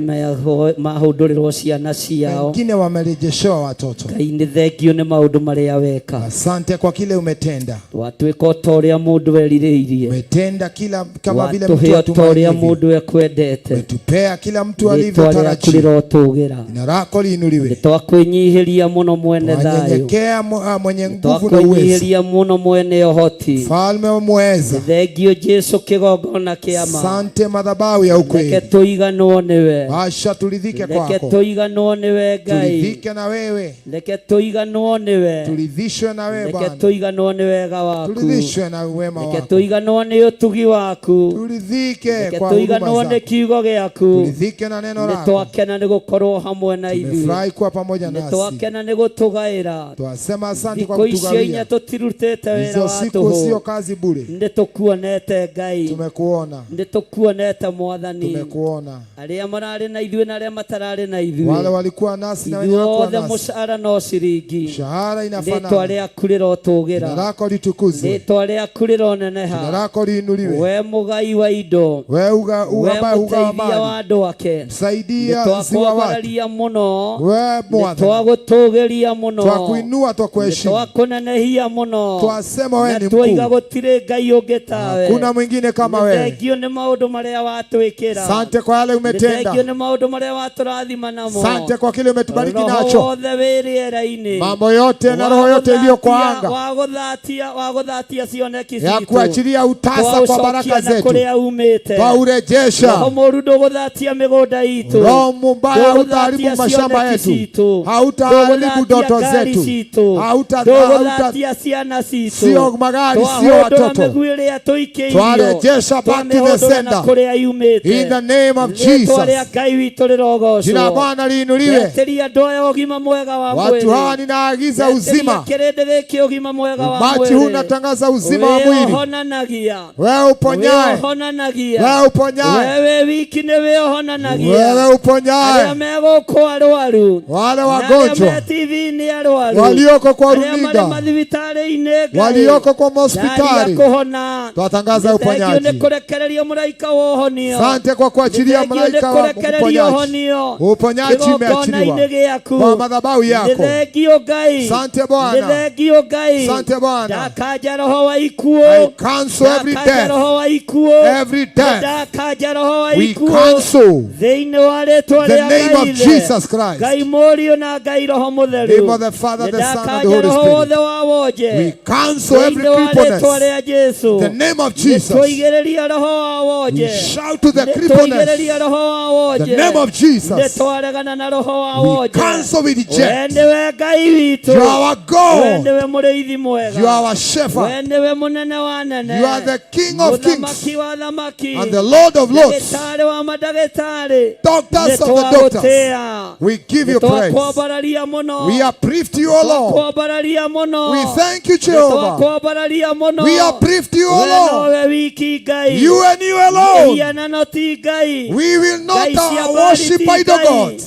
mahũndũrĩrwo ciana ciao. Wengine wamerejeshewa watoto. Ngai nĩ thengio nĩ maũndũ marĩa weka. Asante kwa kile umetenda. Watuĩka o ta ũrĩa mũndũ erirĩirie. Umetenda kila kama vile mtu Watũhe o ta ũrĩa atumainivyo. mũndũ ekwendete. Pea kila mtu Rĩtwa rĩaku alivyotarajia. rĩrotũgĩra. Jina lako liinuliwe. Nĩtwakwĩnyihĩria mũno mwene thayũ. Wanyenyekea mwenye nguvu na uwezo, Nĩtwakwĩnyihĩria mũno mwene ũhoti. mfalme wa muweza. Nĩ thengio Jesu kĩgongona kĩa ma. Sante madhabahu ya Reke ukweli. tũiganwo nĩwe. Asha tulidhike Reke kwako, tũiganwo nĩwe Ngai. tulidhike na wewe, Reke tũiganwo nĩwe. tulidhishwe na wewe Reke Bwana, tũiganwo nĩ wega waku. tulidhishwe na wema Reke wako, tũiganwo nĩ ũtugi waku. tulidhike Reke kwa huruma tũiganwo nĩ zako, kiugo gĩaku. tulidhike na neno Nĩ lako. twakena nĩ gũkorwo hamwe na ithuĩ. Tumefurahi kuwa pamoja Nĩ nasi, twakena nĩ gũtũgaĩra. twasema asante kwa Thikũ icio inya kutugawia. tũtirutĩte wĩra Hizo wa siku tũhũ. sio kazi bure, Nĩ tũkuonete Ngai. tumekuona, Nĩ tũkuonete Mwathani. tumekuona. Arĩa mararĩ na ithuĩ na arĩa matararĩ na ithuĩ. Wale walikuwa nasi na wenye hawakuwa Ithuothe nasi, mũcara no ciringi. mshahara Rĩtwa inafanana. rĩaku rĩrotũgĩra. Jina lako litukuzwe, Rĩtwa rĩaku jina rĩroneneha. lako liinuliwe. We mũgai wa indo. Wewe uga We ambaye hugawa mũteithia wa mali, andũ ake. msaidia si wa watu. Nĩtwakwambararia mũno. We Mwathani, Nĩtwagũtũgĩria mũno. twakuinua, twakuheshimu, Nĩtwakũnenehia mũno. twasema wewe Na ni twoiga mkuu, gũtirĩ Ngai ũngĩ tawe. hakuna mwingine kama Nĩ wewe. thengio nĩ maũndũ marĩa watwĩkĩra. Sante kwa yale Nĩ umetenda, thengio nĩ maũndũ marĩa watũrathima namo. sante kwa kile umetubariki Roho nacho, wothe wĩ rĩera-inĩ. mambo yote na roho yote iliyo kwa anga Wagũthatia wagũthatia cioneki ya citũ. kuachilia utasa kwa Twaũcokia baraka na zetu, kũrĩa umĩte. Roho twaurejesha. mũũru ndũgũthatia mĩgũnda itũ. Roho mbaya hautaharibu Ndũgũthatia mashamba cioneki yetu, citũ. hautaharibu Ndũgũthatia ndoto ngari zetu, citũ. hauta Ndũgũthatia ciana citũ. sio magari, sio Twahũndũra watoto. mĩguĩ ĩrĩa tũikĩirio. Twarejesha back to the Twamĩhũndũra na sender. kũrĩa yumĩte. In the name of Rĩĩtwa rĩa Jesus, Ngai witũ rĩrogocwo. jina la Bwana liinuliwe. Etĩria andũ aya ũgima mwega wa Watu mwĩrĩ. hawa ninaagiza Etĩria uzima, kĩrĩndĩ gĩkĩ ũgima mwega wa umati huu mwĩrĩ. natangaza uzima wa Wee mwili. ũhonanagia. Wewe Wee uponyaye, ũhonanagia. wewe uponyaye, Wewe wiki nĩwe ũhonanagia. wewe Arĩa uponyaye me gũkũ arwaru. wale Na arĩa wagonjwa me TV-inĩ arwaru. walioko kwa Arĩa marĩ runinga, mathibitarĩ-inĩ Ngai. walioko kwa Ndaria mahospitali, kũhona. twatangaza Nĩ thengio nĩ uponyaji. kũrekereria mũraika wa ũhonio. Asante kwa kuachilia Nĩ thengio nĩ malaika wa kũrekereria uponyaji. ũhonio. Uponyaji Kĩgongona-inĩ umeachiliwa gĩaku. kwa madhabahu Nĩ yako. thengio Ngai. Asante Nĩ Bwana, thengio Ngai. asante Bwana. Ndakanja roho wa ikuũ. I cancel every Ndakanja death, roho wa ikuũ. every death. Ndakanja roho wa We ikuũ. cancel Thĩinĩ wa rĩtwa the rĩa name Ngai of Ithe. Jesus Christ. Ngai Mũriũ na Ngai Roho Mũtheru. Name of the Father, the Son, and the Nĩndakanja Holy roho Spirit. wothe wa wonje. We cancel every Thĩinĩ wa rĩtwa crippleness. rĩa Jesu. The name of Jesus. Nĩtwaigĩrĩria roho wa wonje. We shout to the crippleness. Nĩtwaigĩrĩria roho wa wonje. The name of Jesus. Nĩtwaregana na roho wa We wonje. cancel, we We reject. nĩwe Ngai witũ. You are our We God. nĩwe mũrĩithi mwega. You are our We shepherd. nĩwe mũnene wa nene. You are the King of kings Mũthamaki wa thamaki. and the Lord of lords. Ndagĩtarĩ wa mandagĩtarĩ. Doctors of the doctors. Nĩtwagũtĩĩa. We give you praise. Nĩtwakwambararia mũno. We uplift you, O Lord. Nĩtwakwambararia mũno. We thank you, Jehovah. Nĩtwakwambararia mũno. We uplift you, O We Lord. nowe wiki Ngai. You and you alone. Mĩhianano ti Ngai. We will not Ngai cia Baali worship ti idol Ngai. gods.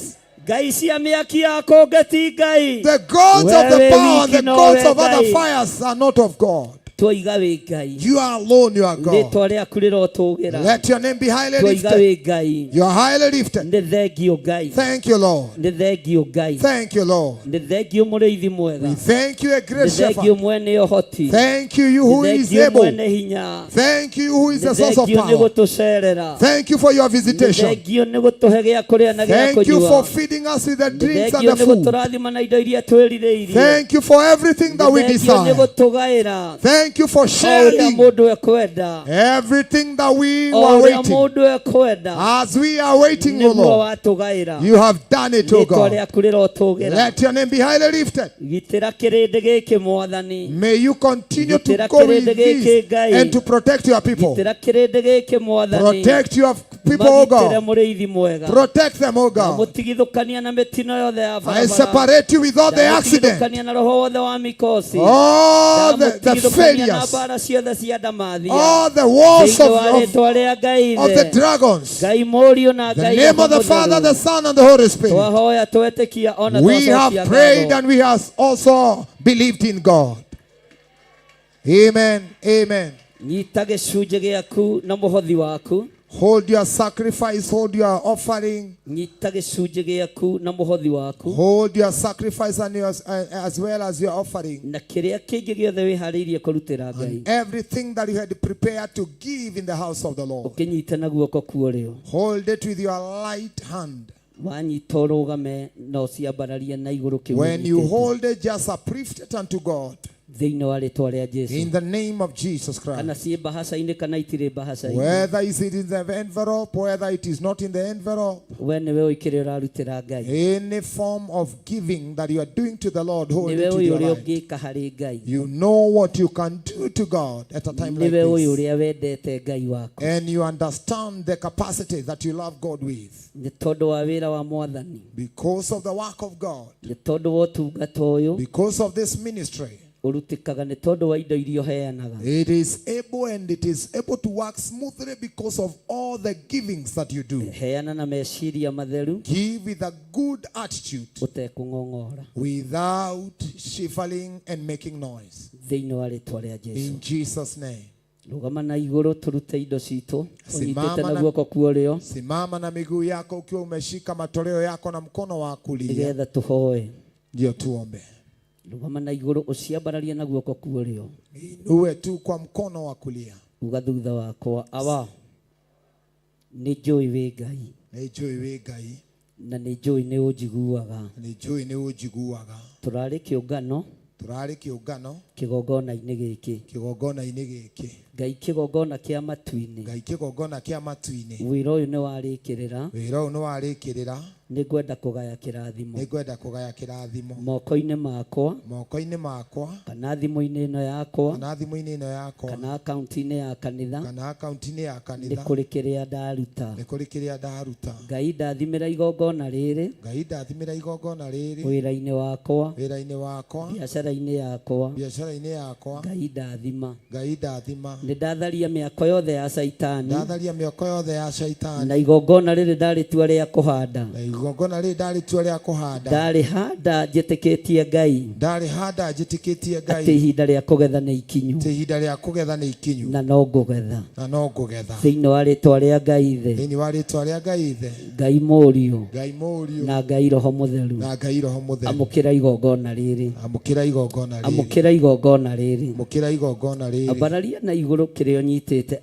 Ngai cia mĩaki ya kũngĩ ti Ngai. The gods of the Wewe power and wiki the nowe gods of other Ngai. fires are not of God. Twoiga wĩ Ngai. You are alone, you are God. Rĩtwa rĩaku rĩrotũgĩra. Let your name be highly Twoiga lifted. wĩ Ngai. You are highly lifted. Nĩ thengio Ngai. Thank you, Lord. Nĩ thengio Ngai. Thank you, Lord. Nĩ thengio mũrĩithi mwega. We thank you, a great Nĩ thengio shepherd. mwene ũhoti. Thank you, you who Nĩ is thengio able. mwene hinya. Thank you, who is Nĩ the source of thengio nĩ power. gũtũcerera. Thank you for your Nĩ visitation. thengio nĩ gũtũhe gĩa kũrĩa na gĩa Thank you kũnyua. for feeding us with the Nĩ drinks and thengio the nĩ food. gũtũrathima na indo iria twĩrirĩirie. Thank you for everything that Nĩ we thengio nĩ desire. gũtũgaĩra. Thank you for O ũrĩa sharing mũndũ ekwenda. everything that we O were ũrĩa waiting. mũndũ ekwenda. As we are waiting, O Nĩguo Lord, watũgaĩra. you have done it, O Rĩtwa God. rĩaku rĩrotũgĩra. Let your name be highly lifted. Gitĩra kĩrĩndĩ gĩkĩ mwathani. May you continue to Gitĩra go with kĩrĩndĩ gĩkĩ this Ngai. and to protect your people. Gitĩra kĩrĩndĩ gĩkĩ mwathani. Protect your people, O Magitĩre God. mũrĩithi mwega. Protect them, O God. Ndamũtigithũkania na mĩtino yothe ya I barabara. separate you with all the accident, Ndamũtigithũkania na roho wothe wa mikosi. all the Ndamũtigithũkania na failures, mbara ciothe cia ndamathia. all the wars Thĩinĩ wa rĩtwa rĩa Ngai of the Ithe. dragons. Ngai Mũriũ na The Ngai name of Roho the Father, Mũtheru. the Son, and the Holy Spirit. Twahoya twetĩkia ona We have twacokia prayed ngatho. and we have also believed in God. Amen. Amen. Nyita gĩcunjĩ gĩaku na mũhothi waku. Hold your sacrifice, hold your offering. Nyita gĩcunjĩ gĩaku na mũhothi waku. Hold your sacrifice and your, as well as your offering. Na kĩrĩa kĩngĩ gĩothe wĩharĩirie kũrutĩra Ngai. Everything that you had prepared to give in the house of the Lord. Ũkĩnyite na guoko kwa ũrĩo. Hold it with your right hand. Wanyita ũrũgame na ũciambararie na igũrũ kĩu When you ũnyitĩte. hold it, just uplift it unto God. Thĩinĩ wa rĩtwa rĩa Jesu. In the name of Jesus Kana Christ. ciĩ mbahaca-inĩ kana itirĩ mbahaca-inĩ. Whether is it in the envelope, whether it is not in the envelope, We nĩwe ũĩ kĩrĩa ũrarutĩra Ngai. any form of giving that you are doing to the Lord, hold Nĩwe it ũĩ with your ũrĩa right. ũngĩka harĩ Ngai. You know what you can do to God at a time like Nĩwe ũĩ this. ũrĩa wendete Ngai waku. And you understand the capacity that you love God with. Nĩ tondũ wa wĩra wa Mwathani. Because of the work of God. Nĩ tondũ wa ũtungata ũyũ. Because of this ministry. Ũrutĩkaga nĩ tondũ wa indo iria ũheanaga. It is able and it is able to work smoothly because of all the givings that you do. Heana na meciria matheru. Give with a good attitude Ũtekũng'ong'ora. without shivering and making noise. Thĩinĩ wa rĩtwa rĩa Jesu. In Jesus' name. Rũgama na igũrũ tũrute indo citũ. Ũnyitĩte Simama na na, guoko kwa ũrĩo. simama na miguu yako ukiwa umeshika matoleo yako na mkono wa kulia, Nĩgetha tũhoe. ndio tuombe. Rũgama na igũrũ ũciambararie na guoko kwa ũrĩo. Uwe tu kwa mkono wa kulia. Uga thutha wakwa awa nĩ njũĩ wĩ Ngai Nĩ njũĩ wĩ Ngai, na nĩ njũĩ nĩ ũnjiguaga. nĩ njũĩ nĩ ũnjiguaga. Tũrarĩ kĩũngano Tũrarĩ kĩũngano kĩgongona-inĩ gĩkĩ. kĩgongona-inĩ gĩkĩ. Ngai kĩgongona kĩa matu-inĩ. Ngai kĩgongona kĩa matu-inĩ. Wĩra ũyũ nĩ warĩkĩrĩra. Wĩra ũyũ nĩ warĩkĩrĩra. Nĩ ngwenda kũgaya kĩrathimo. Nĩ ngwenda kũgaya kĩrathimo Moko-inĩ makwa moko-inĩ makwa kana thimũ-inĩ ĩno yakwa kana thimũ-inĩ ĩno yakwa kana akaunti-inĩ ya kanitha kana akaunti-inĩ ya nĩ kanitha kũrĩ kĩrĩa ndaruta. nĩ kũrĩ kĩrĩa ndaruta. Ngai ndathimĩra igongona rĩrĩ Ngai ndathimĩra igongona rĩrĩ wĩra-inĩ wakwa wĩra-inĩ wakwa biacara-inĩ yakwa biacara-inĩ yakwa. Ngai ndathima. Ngai ndathima. Nĩ ndatharia mĩako yothe ya caitani Ndatharia mĩako yothe ya caitani na igongona rĩrĩ ndarĩtua rĩa kũhanda. Na igongona rĩrĩ ndarĩtua rĩa kũhanda. Ndarĩhanda njĩtĩkĩtie Ngai Ndarĩhanda njĩtĩkĩtie Ngai atĩ ihinda rĩa kũgetha nĩ ikinyu atĩ ihinda rĩa kũgetha nĩ ikinyu na no ngũgetha. na no ngũgetha. Thĩinĩ wa rĩtwa rĩa Ngai Ithe, Thĩinĩ wa rĩtwa rĩa Ngai Ithe, Ngai Mũriũ Ngai Mũriũ na Ngai Roho Mũtheru. na Ngai Roho Mũtheru. Amũkĩra igongona rĩrĩ. Amũkĩra igongona rĩrĩ. Amũkĩra igongona rĩrĩ. Amũkĩra igongona rĩrĩ. Ambararia na igũrũ kĩrĩa ũnyitĩte.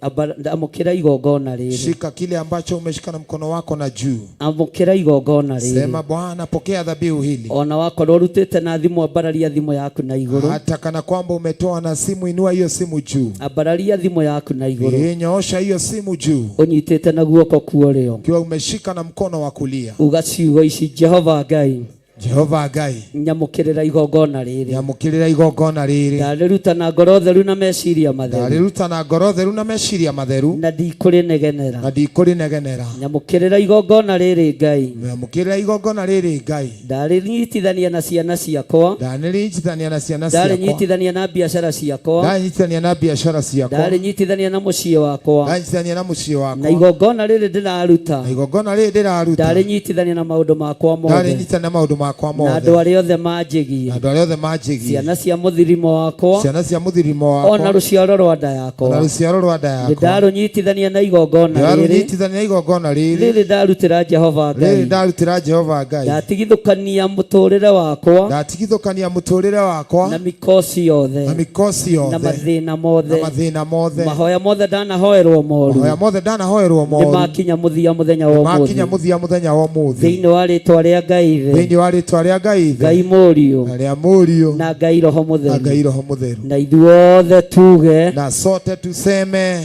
Amũkĩra igongona rĩrĩ. Shika kile ambacho umeshika na mkono wako na juu. Amũkĩra igongona rĩrĩ. Sema Bwana, pokea dhabihu hili. Ona wakorwo ũrutĩte na thimũ, ambararia thimũ yaku na igũrũ. Hata kana kwamba umetoa na simu, inua hiyo simu juu. Ambararia thimũ yaku na igũrũ. Nyoosha hiyo simu juu Ũnyitĩte na guoko kwa ũrĩo. ukiwa umeshika na mkono wa kulia. Uga ciugo ici, Jehova Ngai. Jehova Ngai. Nyamũkĩrĩra igongona rĩrĩ. Nyamũkĩrĩra igongona rĩrĩ. Ndarĩruta na ngoro theru na meciria matheru. Ndarĩruta na ngoro theru na meciria matheru. Na ndikũrĩnegenera. Na ndikũrĩnegenera. Nyamũkĩrĩra igongona rĩrĩ Ngai. Nyamũkĩrĩra igongona rĩrĩ Ngai. Ndarĩnyitithania na ciana ciakwa. Ndarĩnyitithania na ciana ciakwa. Ndarĩnyitithania na biacara ciakwa. Ndarĩnyitithania na biacara ciakwa. Ndarĩnyitithania na mũciĩ wakwa. Ndarĩnyitithania na mũciĩ wakwa. Na igongona rĩrĩ ndĩraruta. Na igongona rĩrĩ ndĩraruta. Ndarĩnyitithania na maũndũ makwa mothe. Ndarĩnyitithania na maũndũ makwa Na mothe. andũ arĩa othe manjĩgie. Na andũ arĩa othe manjĩgie. Ciana cia mũthirimo wakwa. Ciana cia mũthirimo wakwa. Ona rũciaro rwa nda yakwa. Ona rũciaro rwa nda Nĩ yakwa. ndarũnyitithania na igongona rĩrĩ. Ndarũnyitithania na igongona rĩrĩ. Rĩrĩ ndarutĩra Jehova Ngai. Rĩrĩ ndarutĩra Jehova Ngai. Ndatigithũkania mũtũrĩre wakwa. Ndatigithũkania mũtũrĩre wakwa. Na mikosi yothe. Na mikosi yothe. Na mathĩna mothe. Na mathĩna mothe. Mahoya mothe ndanahoerwo moru. Mahoya mothe ndanahoerwo moru. Nĩmakinya mũthia mũthenya wa ũmũthĩ. Makinya mũthia mũthenya wa ũmũthĩ. Thĩinĩ wa rĩtwa rĩa Ngai Ithe. Thĩinĩ wa rĩtwa rĩa Ngai Ithe. Ngai Mũriũ. Na rĩa Mũriũ. Na Ngai Roho Mũtheru. Na Ngai Roho Mũtheru. Na ithuothe tuge. Na sote tuseme.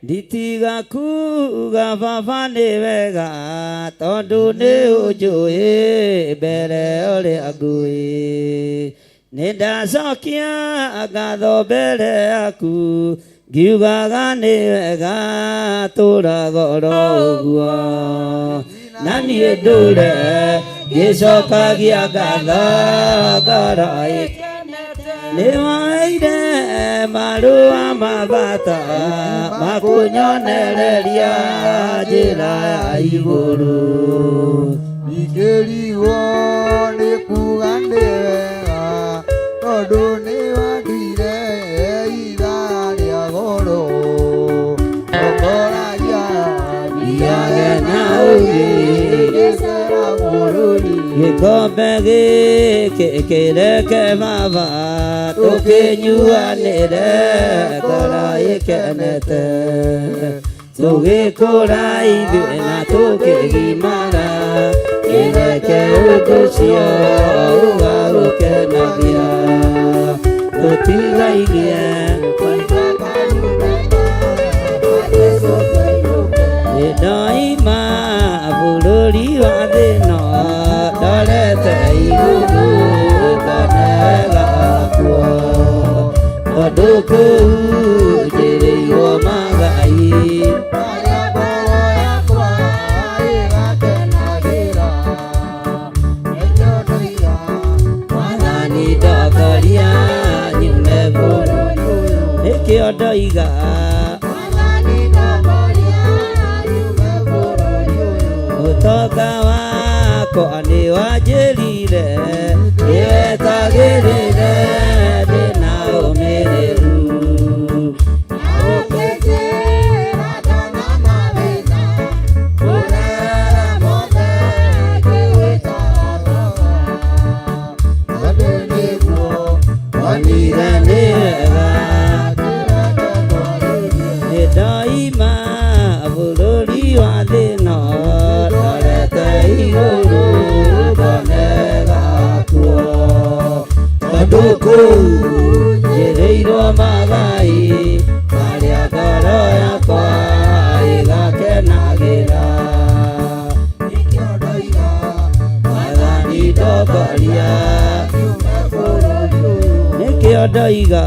Nditiga kuga baba nĩ wega tondũ nĩ ũnjũĩ mbere ũrĩa ngũĩ. Nĩ ndacokia ngatho mbere yaku ngiugaga nĩ wega tũraga oro ũguo. Na niĩ ndũre ngĩcokagia ngatho ngoro nĩ waheire marũa ma bata makũnyonereria njĩra ya igũrũ. Ingĩrigwo nĩ kuga nĩ wega tondũ nĩ wanduire ithaa rĩa goro. Gĩkombe gĩkĩ kĩreke baba tũkĩnyuanĩre ngoro ĩkenete tũgĩkũra ithuĩ na tũkĩgimara kĩreke ũndũ ũcio ũgagũkenagia tũtigairie nĩndoima bũrũri wa thĩno ndorete igũrũ ngone gakuo tondũ kũu njĩrĩirwo magai Mwathani ndongoria nyume bũrũri ũyũ nĩkĩo ndoiga ũtonga wakwa nĩ wanjĩrire nĩwetagĩrĩre ndĩna ũmĩrĩru onire nĩ wega nĩndoima bũrũri wa thĩno ndorete igũrũ ngone gakuo tondũ kũu njĩrĩirwo magai marĩa ngoro yakwa ĩgakenagĩra Mwathani ndongoria nĩkĩo ndoiga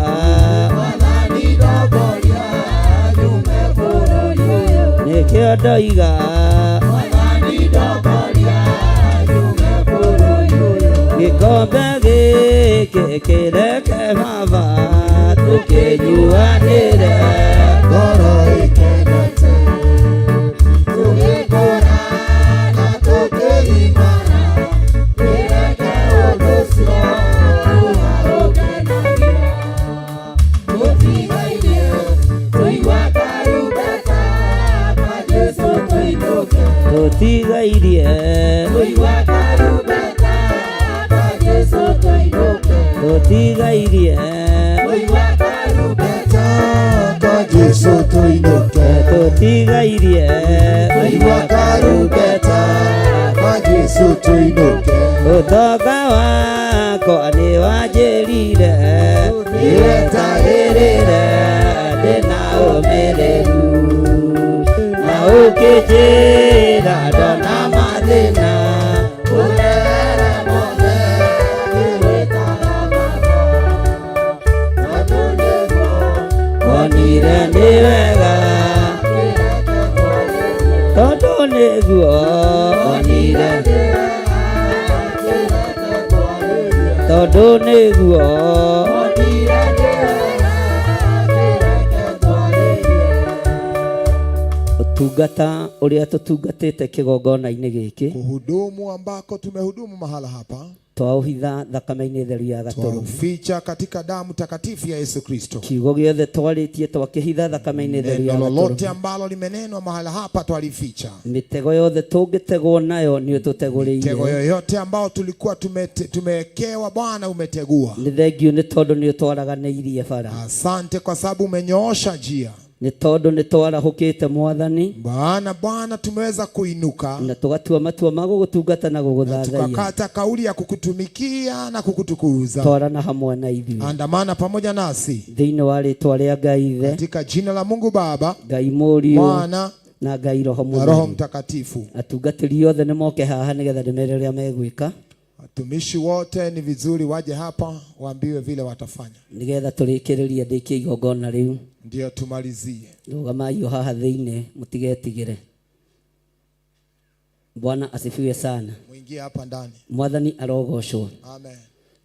nĩkĩo ndoiga gĩkombe gĩkĩ kĩreke baba tũkĩnyuanĩre ngoro ĩkenete tũgĩkũra na tũkĩgimara kĩreke ũndũ ũcio ũgagũkenagia tũtigairie kũigua karumbeta ka Jesũ tũinũke tũtigairie kũigua karumbeta ka Jesũ tũinũke tũtigairie kũigua karumbeta ka Jesũ tũinũke tũtigairie kũigua karumbeta ka Jesũ tũinũke ũtonga wakwa nĩ wanjĩrire nĩwetagĩrĩre ndĩna ũmĩrĩru na ũkĩnjĩra ndona mathĩna ũrere mothe ngĩwĩtaga baba tondũ nĩguo wonire nĩ wega tondũ nĩguo onire tondũ nĩguo ũtungata ũrĩa tũtungatĩte kĩgongona-inĩ gĩkĩ Kuhudumu ambako tumehudumu mahala hapa twaũhitha thakame-inĩ theru ya gatũrũme twauficha katika damu takatifu ya Yesu Kristo. kiugo gĩothe twarĩtie twakĩhitha thakame-inĩ theru ya Neno lolote gatũrũme ambalo limenenwa mahala hapa twalificha. mĩtego yothe tũngĩtegwo nayo nĩ Mitego ũtũtegũrĩire yoyote ambao tulikuwa tumewekewa, Bwana umetegua. nĩ thengiũ nĩ tondũ nĩ ũtwaraganĩirie bara Asante kwa sababu umenyoosha njia. nĩ tondũ nĩ twarahũkĩte mwathani Bwana, Bwana tumeweza kuinuka na tũgatua matua ma gũgũtungata na gũgũthathaiya tukakata kauli ya kukutumikia na kukutukuza. twarana hamwe na ithuĩ Andamana pamoja nasi thĩinĩ wa rĩtwa rĩa Ngai Ithe katika jina la Mungu Baba, Ngai Mũriũ Mwana na Ngai Roho na Roho Mũtheru Mtakatifu. atungatĩri othe nĩ moke haha nĩgetha ndĩmere ũrĩa megwĩka Watumishi wote ni vizuri waje hapa waambiwe vile watafanya, nĩgetha tũrĩkĩrĩrie ndĩkie igongona rĩu ndio tumalizie. rũgamai o haha thĩinĩ mũtigetigĩre Bwana asifiwe sana Muingie hapa ndani. mwathani arogocwo Amen.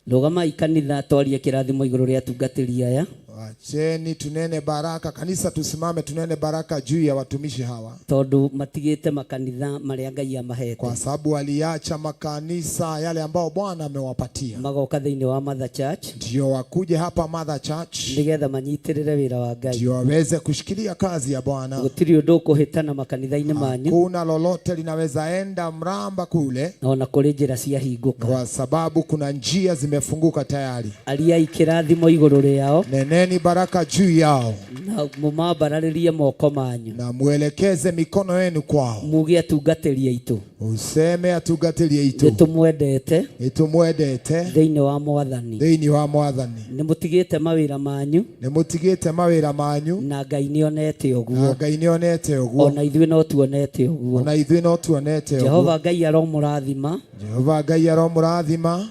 Rũgamai kanitha twarie kĩrathimo igũrũ rĩa atungatĩri aya. Acheni tunene baraka kanisa, tusimame tunene baraka juu ya watumishi hawa, Tondũ matigĩte makanitha marĩa Ngai amahete, kwa sababu waliacha makanisa yale ambao Bwana amewapatia, magoka thĩinĩ wa Mother Church, ndio wakuje hapa Mother Church, nĩgetha manyitĩrĩre wĩra wa Ngai, ndio waweze kushikilia kazi ya Bwana. Gũtirĩ ũndũ ũkũhĩtana makanitha-inĩ manyu. Kuna lolote linaweza enda mramba kule, ona kũrĩ njĩra ciahingũka, kwa sababu kuna njia zimefunguka tayari. Ariai kĩrathimo igũrũ rĩao, Neneni baraka juu yao, na mũmambararĩrie moko manyu, na mwelekeze mikono yenu kwao, muge atungatĩri aitũ, useme atungatĩri aitũ, nĩtũmwendete, nĩtũmwendete thĩinĩ wa Mwathani, thĩinĩ wa Mwathani. Nĩmũtigĩte mawĩra manyu, nĩmũtigĩte mawĩra manyu, na Ngai nĩonete ũguo, na Ngai nĩonete ũguo, ona ithuĩ no tuonete ũguo, ona ithuĩ no tuonete ũguo. Jehova Ngai aromũrathima. Jehova Ngai aromũrathima.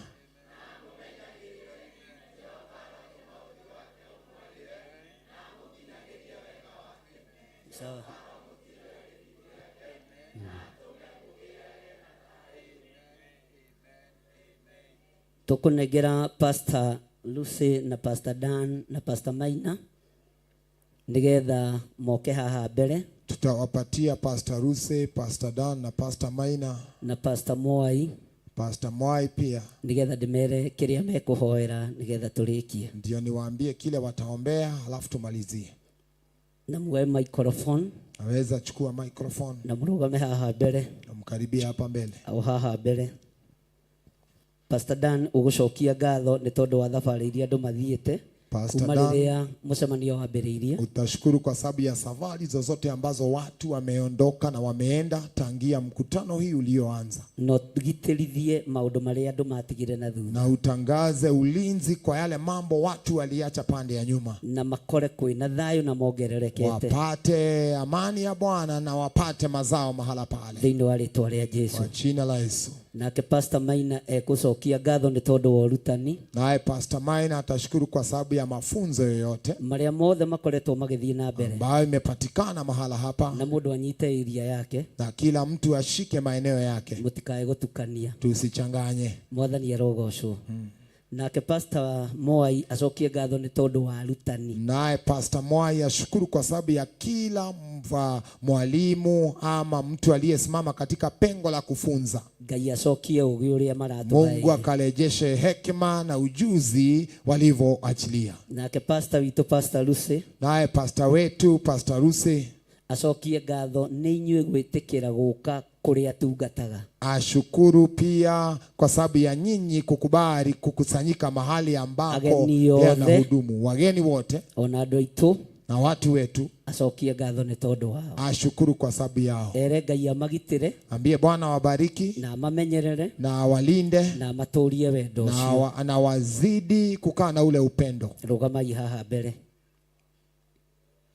Tũkũnengera Pastor Lucy na Pastor Dan na Pastor Maina nĩgetha moke haha mbere. Tutawapatia Pastor Lucy, Pastor Dan na Pastor Maina na Pastor Mwai, Pastor Mwai pia, nĩgetha ndĩmere kĩrĩa mekũhoera nĩgetha tũrĩkie. Ndio niwaambie kile wataombea halafu tumalizie. Na muoe microphone. Naweza chukua microphone. Na mũrũgame haha mbere. Na mkaribie hapa mbele. Au haha mbere. Pastor Dan ũgũcokia ngatho nĩ tondũ wa thabarĩ iria andũ mathiĩte Pastor kuma Dan, rĩrĩa mũcemanio wambĩrĩirie. Utashukuru kwa sababu ya safari zozote ambazo watu wameondoka na wameenda tangia mkutano hii ulioanza. No gitĩrithie maũndũ marĩa andũ matigire na thutha. Na utangaze ulinzi kwa yale mambo watu waliacha pande ya nyuma. Na makore kwĩna thayũ na mongererekete. Wapate amani ya Bwana na wapate mazao mahala pale. Thĩinĩ wa rĩtwa rĩa Jesu. Kwa jina la Yesu. Nake Pastor Maina ekũcokia ngatho nĩ tondũ wa ũrutani. Naye Pastor Maina atashukuru kwa sababu ya mafunzo yoyote marĩa mothe makoretwo magĩthiĩ na mbere ambayo imepatikana mahala hapa, na mũndũ anyite iria yake, na kila mtu ashike maeneo yake, mũtikae gũtukania, tusichanganye. Mwathani arogocwo. Nake Pastor Mwai acokie ngatho nĩ tondũ wa arutani. Naye Pastor Mwai ashukuru kwa sababu ya kila mwalimu ama mtu aliyesimama katika pengo la kufunza. Ngai acokie ũgĩ ũrĩa maratũgaĩire. Mungu akarejeshe hekima na ujuzi walivyoachilia. Nake pastor witũ Pastor Lucy, naye pastor wetu Pastor Lucy acokie ngatho nĩ inyuĩ gwĩtĩkĩra gũka kũrĩa tungataga. Ashukuru pia kwa sababu ya nyinyi kukubali kukusanyika mahali ambako Ageni yeye othe. anahudumu. Wageni wote ona andũ aitũ na watu wetu, acokie ngatho nĩ tondũ wao. Ashukuru kwa sababu yao. Ere Ngai amagitĩre, ambie Bwana wabariki na amamenyerere na awalinde na amatũrie wendo ũcio na wazidi kukaa na ule upendo. Rũgamai haha mbere.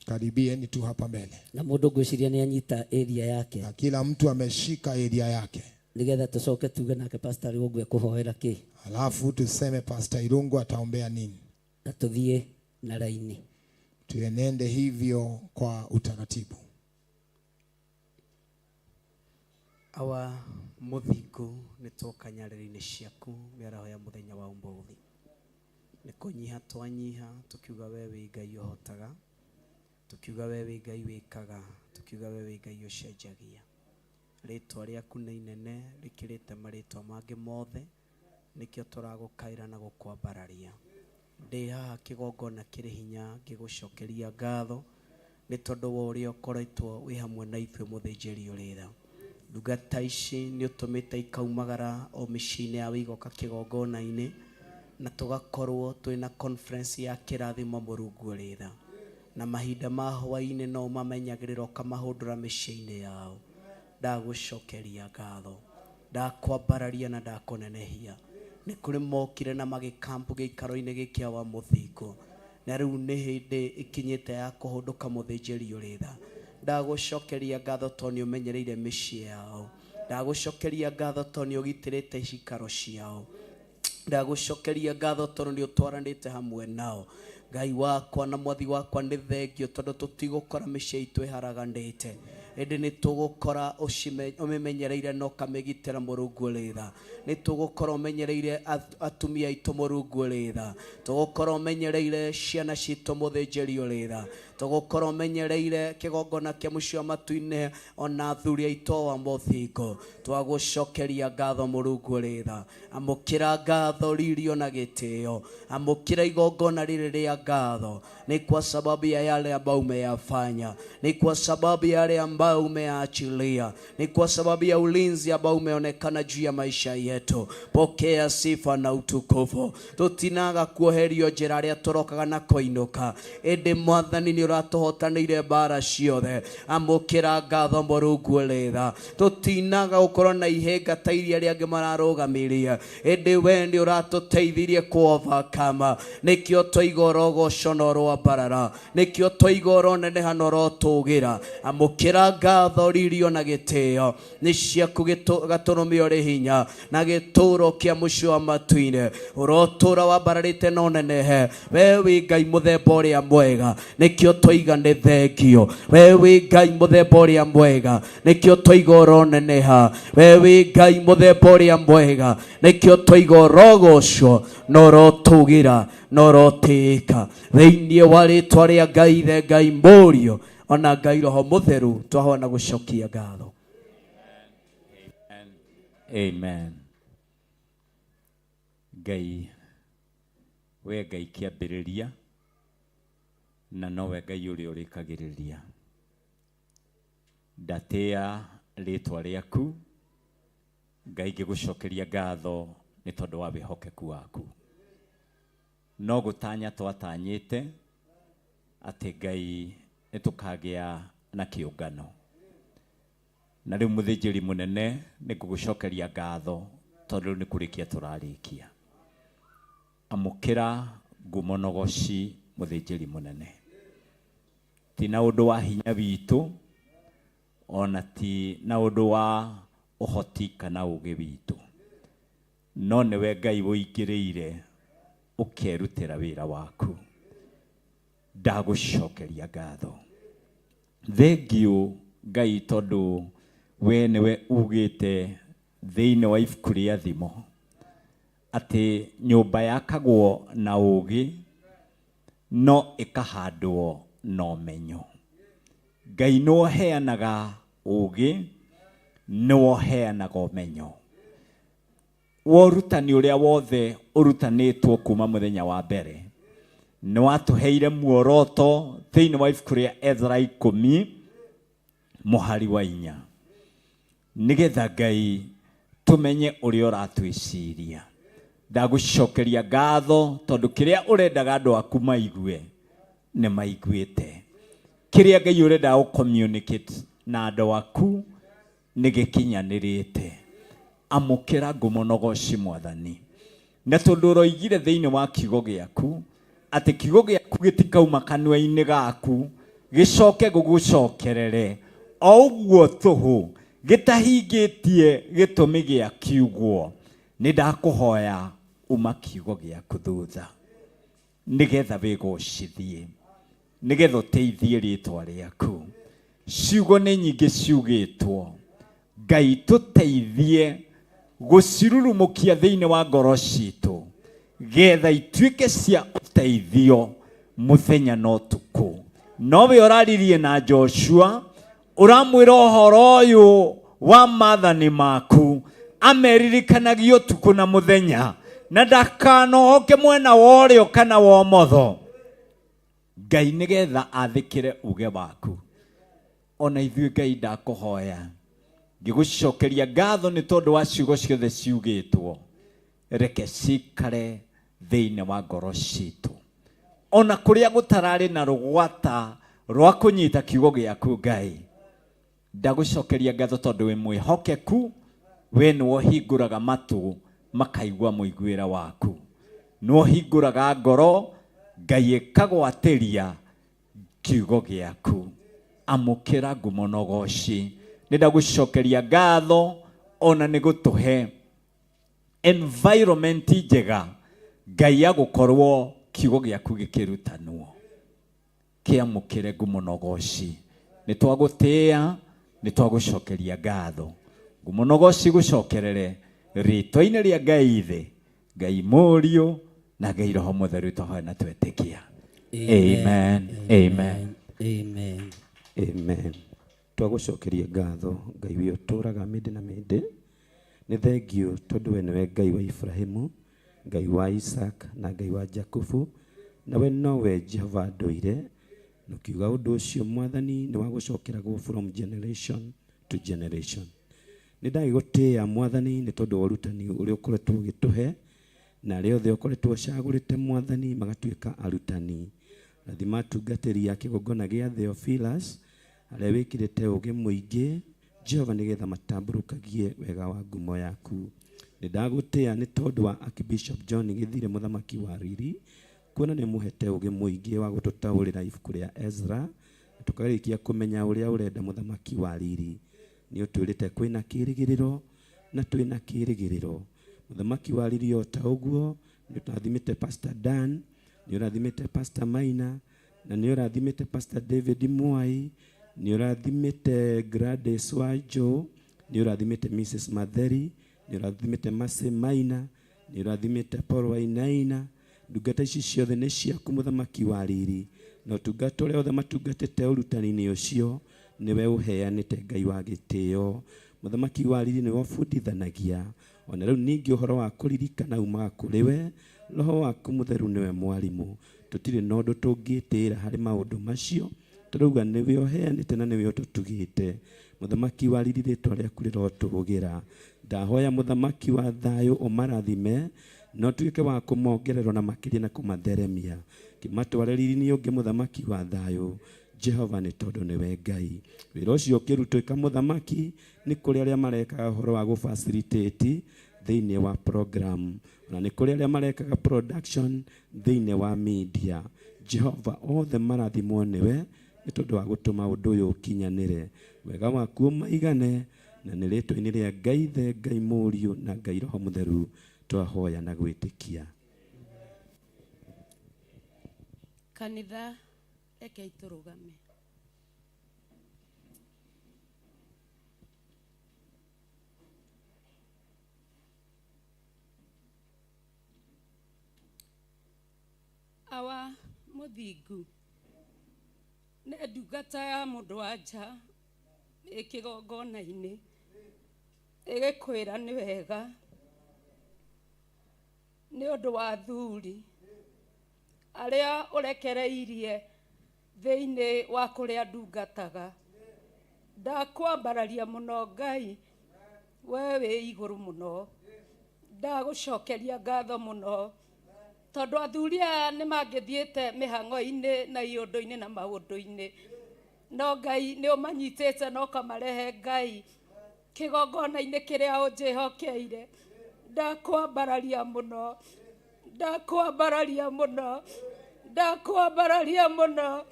Karibieni tu hapa mbele. Na mũndũ ngwĩciria nĩ anyita area yake. Na kila mtu ameshika area yake. Nĩgetha tũcoke tuge nake Pastor Irungu ekũhoera kĩ. Alafu tuseme Pastor Irungu ataombea nini. Na tũthiĩ na laini. Tuenende hivyo kwa utaratibu. Awa mũthingu nĩ twoka nyarĩrĩ-inĩ ciaku mĩaraho ya mũthenya wa ũmũthĩ. Nĩ kũnyiha twanyiha tũkiuga we wĩ Ngai ũhotaga, tukiuga we wĩ Ngai wĩkaga, tukiuga we wĩ Ngai ũcenjagia. Rĩtwa rĩaku nĩ inene rĩkĩrĩte marĩtwa mangĩ mothe, nĩkĩo tũragũkaĩra na gũkwambararia. Ndĩ haha kĩgongona kĩrĩ hinya ngĩgũcokeria ngatho nĩ tondũ wa ũrĩa ũkoretwo wĩ hamwe na ithuĩ mũthĩnjĩri ũrĩ tha. Ndungata ici nĩ ũtũmĩte ikaumagara o mĩciĩ-inĩ yao igoka kĩgongona-inĩ, na tũgakorwo twĩna conference ya kĩrathimo Mũrungu ũrĩ tha. Na mahinda ma hwaĩ-inĩ no ũmamenyagĩrĩra ũkamahũndũra mĩciĩ-inĩ yao. Ndagũcokeria ngatho, ndakwambararia na ndakũnenehia. Nĩ kũrĩ mokire na magĩkampu gĩikaro-inĩ gĩkĩ wa mũthingu, na rĩu nĩ hĩndĩ ĩkinyĩte ya kũhũndũka mũthĩnjĩri ũrĩ tha. Ndagũcokeria ngatho tondũ nĩ ũmenyereire mĩciĩ yao. Ndagũcokeria ngatho tondũ nĩ ũgitĩrĩte cikaro ciao. Ndagũcokeria ngatho tondũ nĩ ũtwaranĩte hamwe nao. Ngai wakwa na mwathi wakwa nĩ thengio tondũ tũtigũkora mĩciĩ itũ ĩharaganĩte. Ĩndĩ nĩ tũgũkora ũmĩmenyereire na ũkamĩgitĩra Mũrungu ũrĩ tha. Nĩ tũgũkora ũmenyereire atumia aitũ Mũrungu ũrĩ tha. Tũgũkora ũmenyereire ciana citũ mũthĩnjĩri ũrĩ tha. Tũgũkora ũmenyereire kĩgongona kĩa mũciĩ wa matu-inĩ ona athuri aitũ wa mũthingo. Twagũcokeria ngatho Mũrungu ũrĩ tha. Amũkĩra ngatho riri ona gĩtĩo. Amũkĩra igongona rĩrĩ rĩa ngatho. Ni kwa sababu ya yale ambayo umeyafanya, ni kwa sababu ya yale ambayo umeyaachilia, ni kwa sababu ya ulinzi ambao umeonekana juu ya maisha yetu. Pokea sifa na utukufu. Tutinaga kuoherio njĩra arĩa tũrokaga na kũinũka, ĩndĩ Mwathani nĩ ũratũhotanĩire mbara ciothe. Amũkĩra ngatho Mũrungu ũrĩ tha. Tũtinaga gũkorwo na ihĩnga ta iria arĩa angĩ mararũgamirie, ĩndĩ we nĩ ũratũteithirie kũ overcome. Nĩkĩo twaiga ũrogoco na ũroambarara, nĩkĩo twaiga ũroneneha na ũrotũgĩra. Amũkĩra ngatho riri ona gĩtĩo nĩ ciaku gatũrũme ũrĩ hinya na gĩtũũro kĩa mũciĩ wa matu-inĩ. Ũrotũũra wambararĩte na ũnenehe. We wĩ Ngai mũthemba ũrĩa mwega, nĩkĩo twaiga nĩ thengio. We wĩ Ngai mũthemba ũrĩa mwega, nĩkĩo twaiga ũroneneha. We wĩ Ngai mũthemba ũrĩa mwega, nĩkĩo twaiga ũrogocwo na ũrotũgĩra na ũrotĩĩka. Thĩinĩ wa rĩtwa rĩa Ngai Ithe, Ngai Mũriũ ona Ngai Roho Mũtheru, twahoya na gũcokia ngatho. Amen. Ngai, we Ngai kĩambĩrĩria na nowe Ngai ũrĩa ũrĩkagĩrĩria. Ndatĩa rĩtwa rĩaku Ngai, ngĩgũcokeria ngatho nĩ tondũ wa wĩhokeku waku. No gũtanya twatanyĩte atĩ Ngai nĩ tũkagĩa na kĩũngano. Na rĩu mũthĩnjĩri mũnene nĩ ngũgũcokeria ngatho tondũ rĩu nĩ kũrĩkia tũrarĩkia. Amũkĩra ngumo na ũgoci mũthĩnjĩri mũnene. Ti na ũndũ wa hinya witũ, ona ti na ũndũ wa ũhoti kana ũũgĩ witũ, no nĩwe Ngai ũingĩrĩire ũkerutĩra wĩra waku. Ndagũcokeria ngatho. Thengiũ Ngai, tondũ we nĩwe ugĩte thĩinĩ wa ibuku rĩa Thimo atĩ nyũmba yakagwo na ũũgĩ no ĩkahandwo na ũmenyo. Ngai nĩwe ũheanaga ũũgĩ, nĩwe ũheanaga ũmenyo. Wa ũrutani ũrĩa wothe ũrutanĩtwo kuma mũthenya wa mbere, nĩ watũheire muoroto thĩinĩ wa ibuku rĩa Ezra 10 mũhari wa 4, nĩgetha Ngai tũmenye ũrĩa ũratwĩciria. Ndagũcokeria ngatho tondũ kĩrĩa ũrendaga andũ aku maigue nĩ maiguĩte. Kĩrĩa Ngai ũrendaga gũ communicate na andũ aku nĩ gĩkinyanĩrĩte. Amũkĩra ngumo na ũgoci Mwathani. Na tondũ ũroigire thĩinĩ wa kiugo gĩaku atĩ kiugo gĩaku gĩtikauma kanua-inĩ gaku gĩcoke gũgũcokerere o ũguo tũhũ gĩtahingĩtie gĩtũmi gĩa kiugo, nĩ ndakũhoya uma kiugo gĩaku thutha nĩgetha wĩgocithie, nĩgetha ũteithie rĩtwa rĩaku. Ciugo nĩ nyingĩ ciugĩtwo, Ngai tũteithie gũcirurumũkia thĩinĩ wa ngoro citũ getha ituĩke cia ũteithio mũthenya na ũtukũ. Nowe ũraririe na Joshua ũramwĩra ũhoro ũyũ wa maathani maku ameririkanagie ũtukũ na mũthenya, na ndakanohoke mwena wa ũrĩo kana wa ũmotho. Ngai nĩgetha athĩkĩre uge waku. Ona ithuĩ Ngai ndakũhoya ngĩgũcokeria ngatho nĩ tondũ wa ciugo ciothe ciugĩtwo, reke cikare thĩinĩ wa ngoro citũ. Ona kũrĩa gũtararĩ na rũgwata rwa kũnyita kiugo gĩaku Ngai, ndagũcokeria ngatho tondũ wĩ mwĩhokeku, we nĩwe ũhingũraga matũ makaigua mũiguĩra waku, nĩwe ũhingũraga ngoro Ngai ĩkagwatĩria kiugo gĩaku. Amũkĩra ngumo na ũgoci. Nĩ ndagũcokeria ngatho ona nĩ gũtũhe environment njega Ngai ya gũkorwo kiugo gĩaku gĩkĩrutanwo. Kĩamũkĩre ngumo na ũgoci. Nĩ twagũtĩĩa Nĩ twagũcokeria ngatho, ngumo na ũgoci gũcokerere rĩtwa-inĩ rĩa Ngai Ithe, Ngai Mũriũ na Ngai Roho Mũtheru, twahoya na twetĩkia. Amen. Amen. Amen. Amen. Twagũcokeria ngatho Ngai wĩ ũtũũraga mĩndĩ na mĩndĩ. Nĩ thengiũ tondũ we nĩwe Ngai wa Ibrahimu, Ngai wa Isaac na Ngai wa Jakubu, na we nowe Jehova ndũire. Na ũkiuga ũndũ ũcio Mwathani nĩ wa gũcokeragwo from generation to generation. Nĩ ndagĩgũtĩĩa Mwathani nĩ tondũ wa ũrutani ũrĩa ũkoretwo ũgĩtũhe, na arĩa othe ũkoretwo ũcagũrĩte Mwathani magatuĩka arutani. Rathima atungatĩri a kĩgongona gĩa Theophilus arĩa wĩkĩrĩte ũũgĩ mũingĩ Jehova, nĩgetha matambũrũkagie wega wa ngumo yaku. Nĩ ndagũtĩĩa nĩ tondũ wa Archbishop John Gĩthire mũthamaki wa riri, kuona nĩ mũhete ũũgĩ mũingĩ wa gũtũtaũrĩra ibuku rĩa Ezra, na tũkarĩkia kũmenya ũrĩa ũrenda mũthamaki wa riri. Nĩ ũtwĩrĩte kwĩna kĩrĩgĩrĩro na twĩna kĩrĩgĩrĩro. Mũthamaki wa riri, o ta ũguo nĩ ũrathimĩte Pastor Dan, nĩ ũrathimĩte Pastor Maina, na nĩ ũrathimĩte Pastor David Mwai, nĩ ũrathimĩte Gladys Wanjo, nĩ ũrathimĩte Mrs Matheri, nĩ ũrathimĩte Mercy Maina, nĩ ũrathimĩte Paul Wainaina. Ndungata ici ciothe nĩ ciaku mũthamaki wa riri, na ũtungata ũrĩa othe matungatĩte ũrutani-inĩ ũcio nĩwe ũheanĩte Ngai wa gĩtĩo. Mũthamaki wa riri, nĩwe ũbundithanagia, ona rĩu ningĩ ũhoro wa kũririkana umaga kũrĩ we. Roho waku mũtheru nĩwe mwarimũ. Tũtirĩ na ũndũ tũngĩtĩĩra harĩ maũndũ macio, tũrauga nĩwe ũheanĩte na nĩwe ũtũtugĩte. Mũthamaki wa riri, rĩtwa rĩaku rĩrotũgĩra. Ndahoya mũthamaki wa thayũ ũmarathime, na ũtuĩke wa kũmongererwo na makĩria na kũmatheremia, kĩmatware riri-inĩ ũngĩ mũthamaki wa thayũ Jehova, nĩ tondũ nĩwe Ngai. Wĩra ũcio ũkĩrutĩka mũthamaki, nĩ kũrĩ arĩa marekaga ũhoro wa gũfacilitate thĩinĩ wa program, na nĩ kũrĩ arĩa marekaga production thĩinĩ wa media. Jehova, othe marathimwo nĩwe nĩ tondũ wa gũtũma ũndũ ũyũ ũkinyanĩre. Wega waku ũmaigane, na nĩ rĩtwa-inĩ rĩa Ngai Ithe, Ngai Mũriũ na Ngai Roho Mũtheru twahoya na gwĩtĩkia. Kanitha, rekei tũrũgame. Awa mũthingu, nĩ ndungata ya mũndũ wa nja ĩ kĩgongona-inĩ ĩgĩkwĩra nĩ wega nĩ ũndũ wa athuri arĩa ũrekereirie thĩinĩ wa kũrĩa ndungataga. Ndakwambararia mũno Ngai, we wĩ igũrũ mũno. Ndagũcokeria ngatho mũno tondũ athuri aya nĩ mangĩthiĩte mĩhang'o-inĩ na iũndũ-inĩ na maũndũ-inĩ, no Ngai nĩ ũmanyitĩte na ũkamarehe Ngai kĩgongona-inĩ kĩrĩa ũnjĩhokeire. Ndakwambararia mũno, ndakwambararia mũno, ndakwambararia mũno,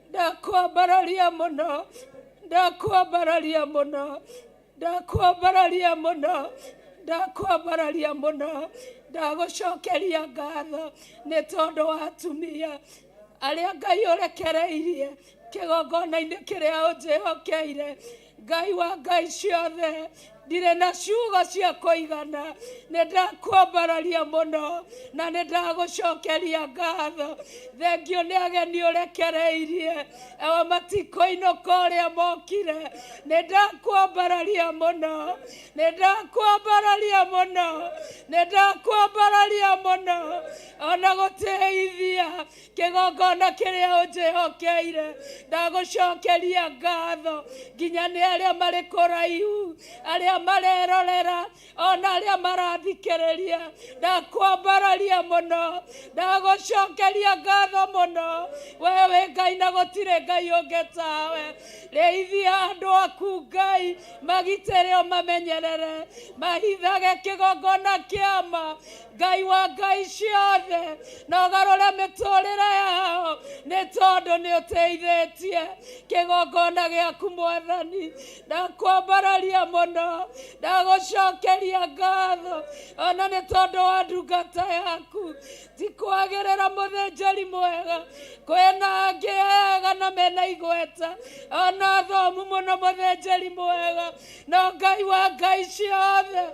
ndakwambararia mũno, ndakwambararia mũno, ndakwambararia mũno, ndakwambararia mũno. Ndagũcokeria ngatho nĩ tondũ wa atumia arĩa Ngai ũrekereirie kĩgongona-inĩ kĩrĩa ũnjĩhokeire. Ngai wa Ngai ciothe, ndirĩ na ciugo cia kũigana, nĩ ndakwambararia mũno na nĩ ndagũcokeria ngatho. Thengio nĩ ageni ũrekereirie, ewa matikũinũka ũrĩa mokire. Nĩ ndakwambararia mũno, nĩ ndakwambararia mũno, nĩ ndakwambararia mũno, ona gũtĩithia kĩgongona kĩrĩa ũnjĩhokeire. Ndagũcokeria ngatho nginya nĩ arĩa marĩ kũraihu, arĩa marerorera, ona arĩa marathikĩrĩria. Ndakwambararia mũno, ndagũcokeria ngatho mũno. We wĩ Ngai na gũtirĩ Ngai ũngĩ tawe. Rĩithia andũ aku Ngai, magitĩre ũmamenyerere, mahithage kĩgongona kĩama. Ngai wa Ngai ciothe, na ũgarũre mĩtũrĩre yao. Nĩ tondũ nĩ ũteithĩtie kĩgongona gĩaku mwathani. Ndakwambararia mũno, ndagũcokeria ngatho ona nĩ tondũ wa ndungata yaku. Ti kwagĩrĩra mũthĩnjĩri mwega, kwĩna angĩ ega na mena igweta ona athomu mũno mũthĩnjĩri mwega, no Ngai wa ngai ciothe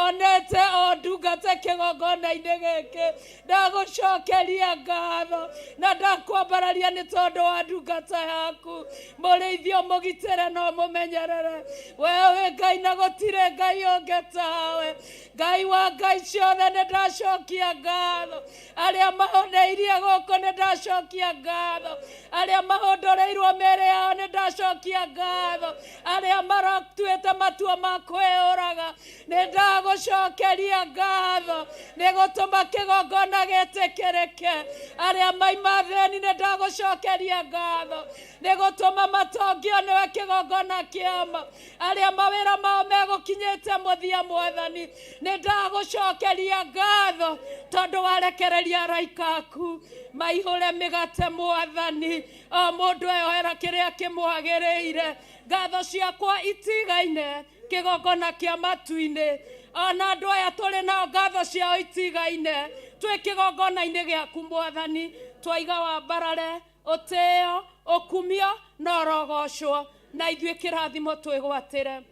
onete o ndungata kĩgongona-inĩ gĩkĩ. Ndagũcokeria ngatho na ndakwambararia nĩ tondũ wa ndungata yaku. Mũrĩithio mũgitĩre na ũmũmenyerere. We wĩ Ngai na gũtirĩ Ngai ũngĩ tawe. Ngai wa ngai ciothe nĩ ndacokia ngatho. Arĩa mahoneirie gũkũ nĩ ndacokia ngatho. Arĩa mahondoreirwo mĩĩrĩ yao nĩ ndacokia ngatho. Arĩa maratuĩte matua ma kwĩyũraga nĩ ndagũcokeria ngatho nĩ gũtũma kĩgongona gĩtĩkĩrĩke. Arĩa maima thĩni nĩ ndagũcokeria ngatho nĩ gũtũma matongio nĩwe kĩgongona kĩama. Arĩa mawĩra mao megũkinyĩte mũthia mwathani nĩ ndagũcokeria ngatho tondũ warekereria araika aku maihũre mĩgate mwathani, o mũndũ eyohera kĩrĩa kĩmwagĩrĩire. Ngatho ciakwa itigaine kĩgongona kĩa matu-inĩ, ona andũ aya tũrĩ nao ngatho ciao itigaine. Twĩ kĩgongona-inĩ gĩaku mwathani, twaiga wambarare ũtĩo ũkumio na ũrogocwo, na ithuĩ kĩrathimo twĩgwatĩre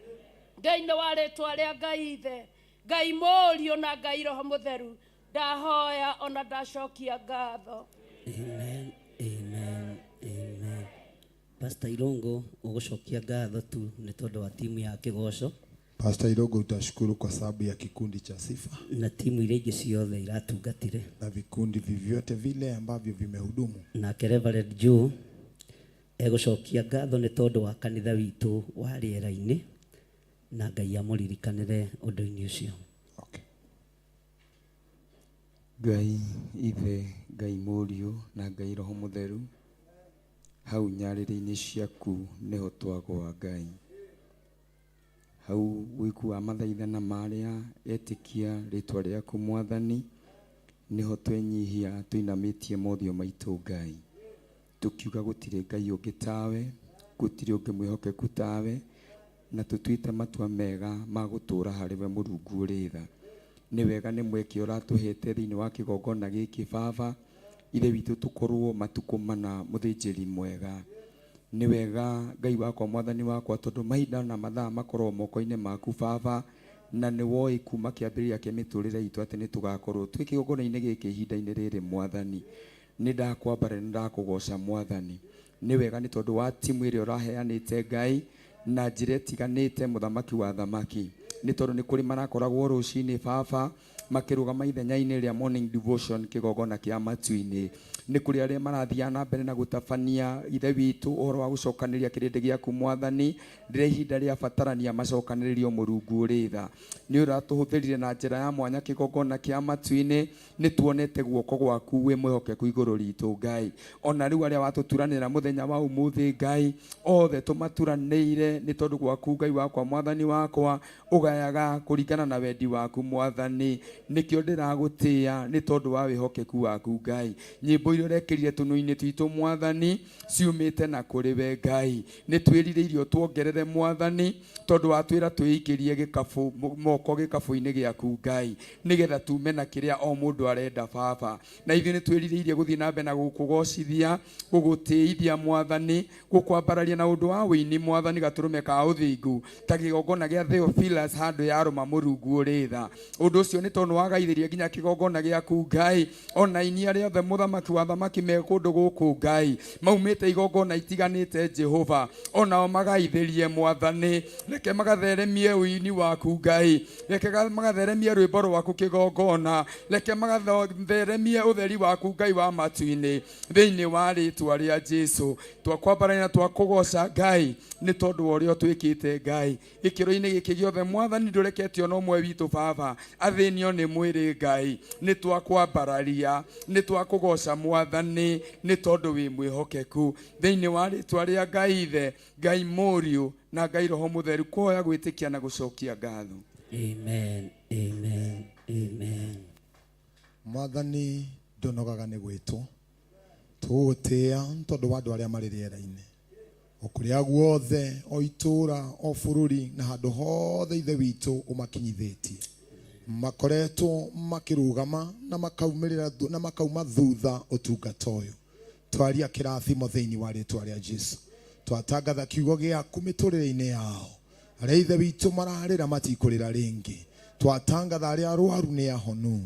thĩinĩ wa rĩtwa rĩa Ngai Ithe, Ngai Mũriũ na Ngai Roho Mũtheru. Ndahoya ona ndacokia ngatho. Amen, amen, amen. Pastor Irungu ũgũcokia ngatho tu nĩ tondũ wa timu ya kĩgoco. Pastor Irungu utashukuru kwa sababu ya kikundi cha sifa na timu iria ingĩ ciothe iratungatire na vikundi vyovyote vile ambavyo vimehudumu. Nake Reverend Joe egũcokia ngatho nĩ tondũ wa kanitha witũ wa rĩera-inĩ, na Ngai amũririkanĩre ũndũ-inĩ ũcio. Ngai Ithe, Ngai Mũriũ na Ngai Roho Mũtheru, hau nyarĩrĩ-inĩ ciaku nĩho twagwa Ngai. Hau wĩku wa mathaithana marĩa etĩkia rĩtwa rĩaku mwathani, nĩho twenyihia tũinamĩtie mothiũ maitũ Ngai, tũkiuga gũtirĩ Ngai ũngĩ tawe, gũtirĩ ũngĩ mwĩhokeku tawe, na tũtuĩte matua mega ma gũtũũra harĩ we Mũrungu ũrĩ tha. Nĩ wega nĩ mweke ũratũhete thĩinĩ wa kĩgongona gĩkĩ baba, Ithe witũ tũkorwo matukũ mana mũthĩnjĩri mwega. Nĩ wega Ngai wakwa mwathani wakwa, tondũ mahinda na mathaa makorwo moko-inĩ maku baba, na nĩ woĩ kuma kĩambĩrĩria kĩa mĩtũrĩre itũ atĩ nĩ tũgakorwo twĩ kĩgongona-inĩ gĩkĩ ihinda-inĩ rĩrĩ mwathani. Nĩ ndakwambara, nĩ ndakũgoca mwathani. Nĩ wega nĩ tondũ wa timu ĩrĩa ũraheanĩte Ngai na njĩra ĩtiganĩte mũthamaki wa thamaki, nĩ tondũ nĩ kũrĩ marakoragwo rũcinĩ baba makĩrũgama ithenya-inĩ rĩa morning devotion kĩgongona kĩa matu-inĩ. Nĩ kũrĩ arĩa marathiaga na mbere na gũtabania Ithe witũ ũhoro wa gũcokanĩrĩria kĩrĩndĩ gĩaku mwathani, rĩrĩa ihinda rĩa batarania macokanĩrĩrio Mũrungu ũrĩ tha. Nĩ ũratũhũthĩrire na njĩra ya mwanya kĩgongona kĩa matu-inĩ, nĩ tuonete guoko gwaku wĩ mwĩhokeku igũrũ ritũ Ngai. Ona rĩu arĩa watũturanĩra mũthenya wa ũmũthĩ Ngai, othe tũmaturanĩire nĩ tondũ gwaku Ngai wakwa mwathani wakwa ũgayaga kũringana na wendi waku mwathani. Nĩkĩo ndĩragũtĩĩa nĩ tondũ wa wĩhokeku waku Ngai. Nyĩmbo iria ũrekĩrire tũnua-inĩ twitũ mwathani ciumĩte na kũrĩ we Ngai. Nĩ twĩrirĩirie ũtuongerere mwathani, tondũ watwĩra twĩikĩrie gĩkabũ moko gĩkabũ-inĩ gĩaku Ngai, nĩgetha tume na kĩrĩa o mũndũ arenda baba. Na ithuĩ nĩ twĩrirĩirie gũthiĩ na mbere na gũkũgocithia, gũgũtĩithia mwathani, gũkwambararia na ũndũ wa ũini mwathani, gatũrũme ka ũthingu ta kĩgongona gĩa Theophilus handũ ya rũma Mũrungu ũrĩ tha. Ũndũ ũcio nĩ tondũ wagaithĩria nginya kĩgongona gĩaku Ngai, ona aini arĩa othe mũthamaki wa thamaki me kũndũ gũkũ Ngai maumĩte igongona itiganĩte Jehova, onao magaithĩrie mwathani. Reke magatheremie ũini waku Ngai, reke magatheremie rwĩmbo rwaku kĩgongona, reke magatheremie ũtheri waku Ngai wa matu-inĩ, thĩinĩ wa rĩtwa rĩa Jesu. Twakwambarania na twakũgoca Ngai nĩ tondũ wa ũrĩa ũtwĩkĩte Ngai. Gĩkĩro-inĩ gĩkĩ gĩothe mwathani ndũrekete ona ũmwe witũ baba athĩnio nĩ mwĩrĩ Ngai. Nĩ twakwambararia, nĩ twakũgoca mwathani nĩ tondũ wĩ mwĩhokeku. Thĩinĩ wa rĩtwa rĩa Ngai Ithe, Ngai Mũriũ na Ngai Roho Mũtheru, kũhoya gwĩtĩkia na gũcokia ngatho. Amen, amen, amen. Mwathani ndũnogaga nĩ gwĩtwo. Tũgũtĩĩa tondũ wa andũ arĩa marĩ rĩera-inĩ, o kũrĩa guothe, o itũũra, o bũrũri, na handũ hothe Ithe witũ ũmakinyithĩtie, makoretwo makĩrũgama na makaumĩrĩra na makauma thutha ũtungata ũyũ. Twaria kĩrathimo thĩinĩ wa rĩtwa rĩa Jesu. Twatangatha kiugo gĩaku mĩtũrĩre-inĩ yao. Arĩa Ithe witũ mararĩra matikũrĩra rĩngĩ. Twatangatha arĩa arwaru nĩ ahonu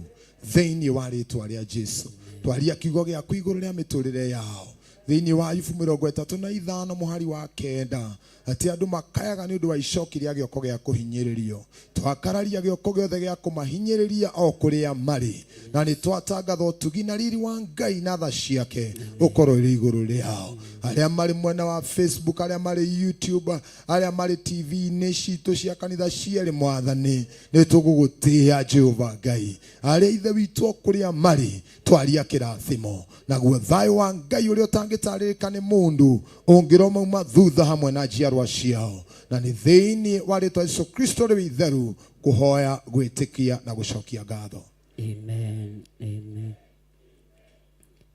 thĩinĩ wa rĩtwa rĩa Jesu. Twaria kiugo gĩaku igũrũ rĩa mĩtũrĩre yao thĩinĩ wa Ayubu 35 mũhari wa 9, atĩ andũ makayaga nĩ ũndũ wa icoki rĩa gĩoko gĩa kũhinyĩrĩrio. Twakararia gĩoko gĩothe gĩa kũmahinyĩrĩria o kũrĩa marĩ, na nĩ twatangatha ũtugi na riri wa Ngai na tha ciake ũkorwo ĩrĩ igũrũ rĩao. Arĩa marĩ mwena wa Facebook, arĩa marĩ YouTube, arĩa marĩ TV-inĩ citũ cia kanitha cierĩ, Mwathani, nĩ tũgũgũtĩĩa Jehova Ngai. Arĩa Ithe witũ o kũrĩa marĩ, twaria kĩrathimo, naguo thayũ wa Ngai ũrĩa ũtangĩtarĩrĩka nĩ mũndũ ũngĩromauma thutha hamwe na njiarwa ciao, na nĩ thĩinĩ wa rĩtwa Jesu Kristo rĩu itheru kũhoya, gwĩtĩkia na gũcokia ngatho. Amen, amen.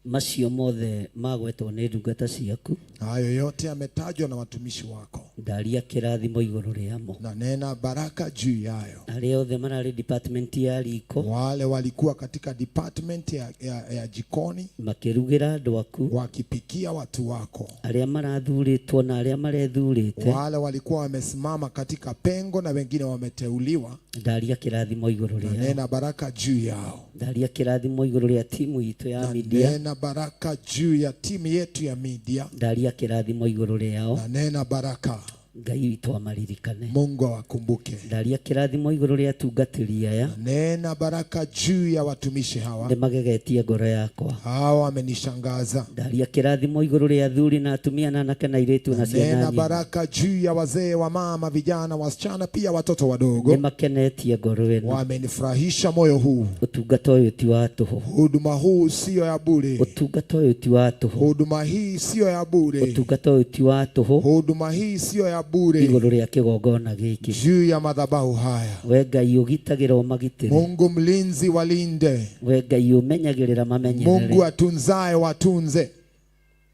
Macio mothe magwetwo nĩ ndungata ciaku, Hayo yote yametajwa na watumishi wako, ndaria kĩrathimo igũrũ rĩamo. Na nena baraka juu yayo. Arĩa othe mararĩ department ya riko, Wale walikuwa katika department ya jikoni, makĩrugĩra andũ aku, wakipikia watu wako, arĩa marathurĩtwo na arĩa marethurĩte, wale walikuwa wamesimama katika pengo na wengine wameteuliwa, ndaria kĩrathimo igũrũ na rĩao. nena baraka juu yao. Ndaria kĩrathimo igũrũ rĩa timu itũ ya Na media, nena baraka juu ya timu yetu ya media, ndaria kĩrathimo igũrũ rĩao. Na nena baraka. Ngai witũ amaririkane. Mungu awakumbuke. Ndaria kĩrathimo igũrũ rĩa atungatĩri aya, Nena baraka juu ya watumishi hawa, nĩ magegetie ngoro yakwa. Hawa wamenishangaza. Ndaria kĩrathimo igũrũ rĩa athuri na atumia na anake na airĩtu na ciana Nena nyingĩ, baraka juu ya wazee, wa mama, vijana, wasichana, pia watoto wadogo. nĩ makenetie ngoro ĩno. Wamenifurahisha moyo huu. Ũtungata ũyũ ti wa tũhũ. Huduma huu siyo ya bure. Ũtungata ũyũ ti wa tũhũ. Huduma hii siyo ya bure. Ũtungata ũyũ ti wa tũhũ. Huduma hii siyo ya bure. Igũrũ rĩa kĩgongona gĩkĩ, juu ya madhabahu haya. We Ngai ũgitagĩra ũmagitĩre. Mungu mlinzi walinde. We Ngai ũmenyagĩrĩra mamenyerere. Mungu atunzaye watunze.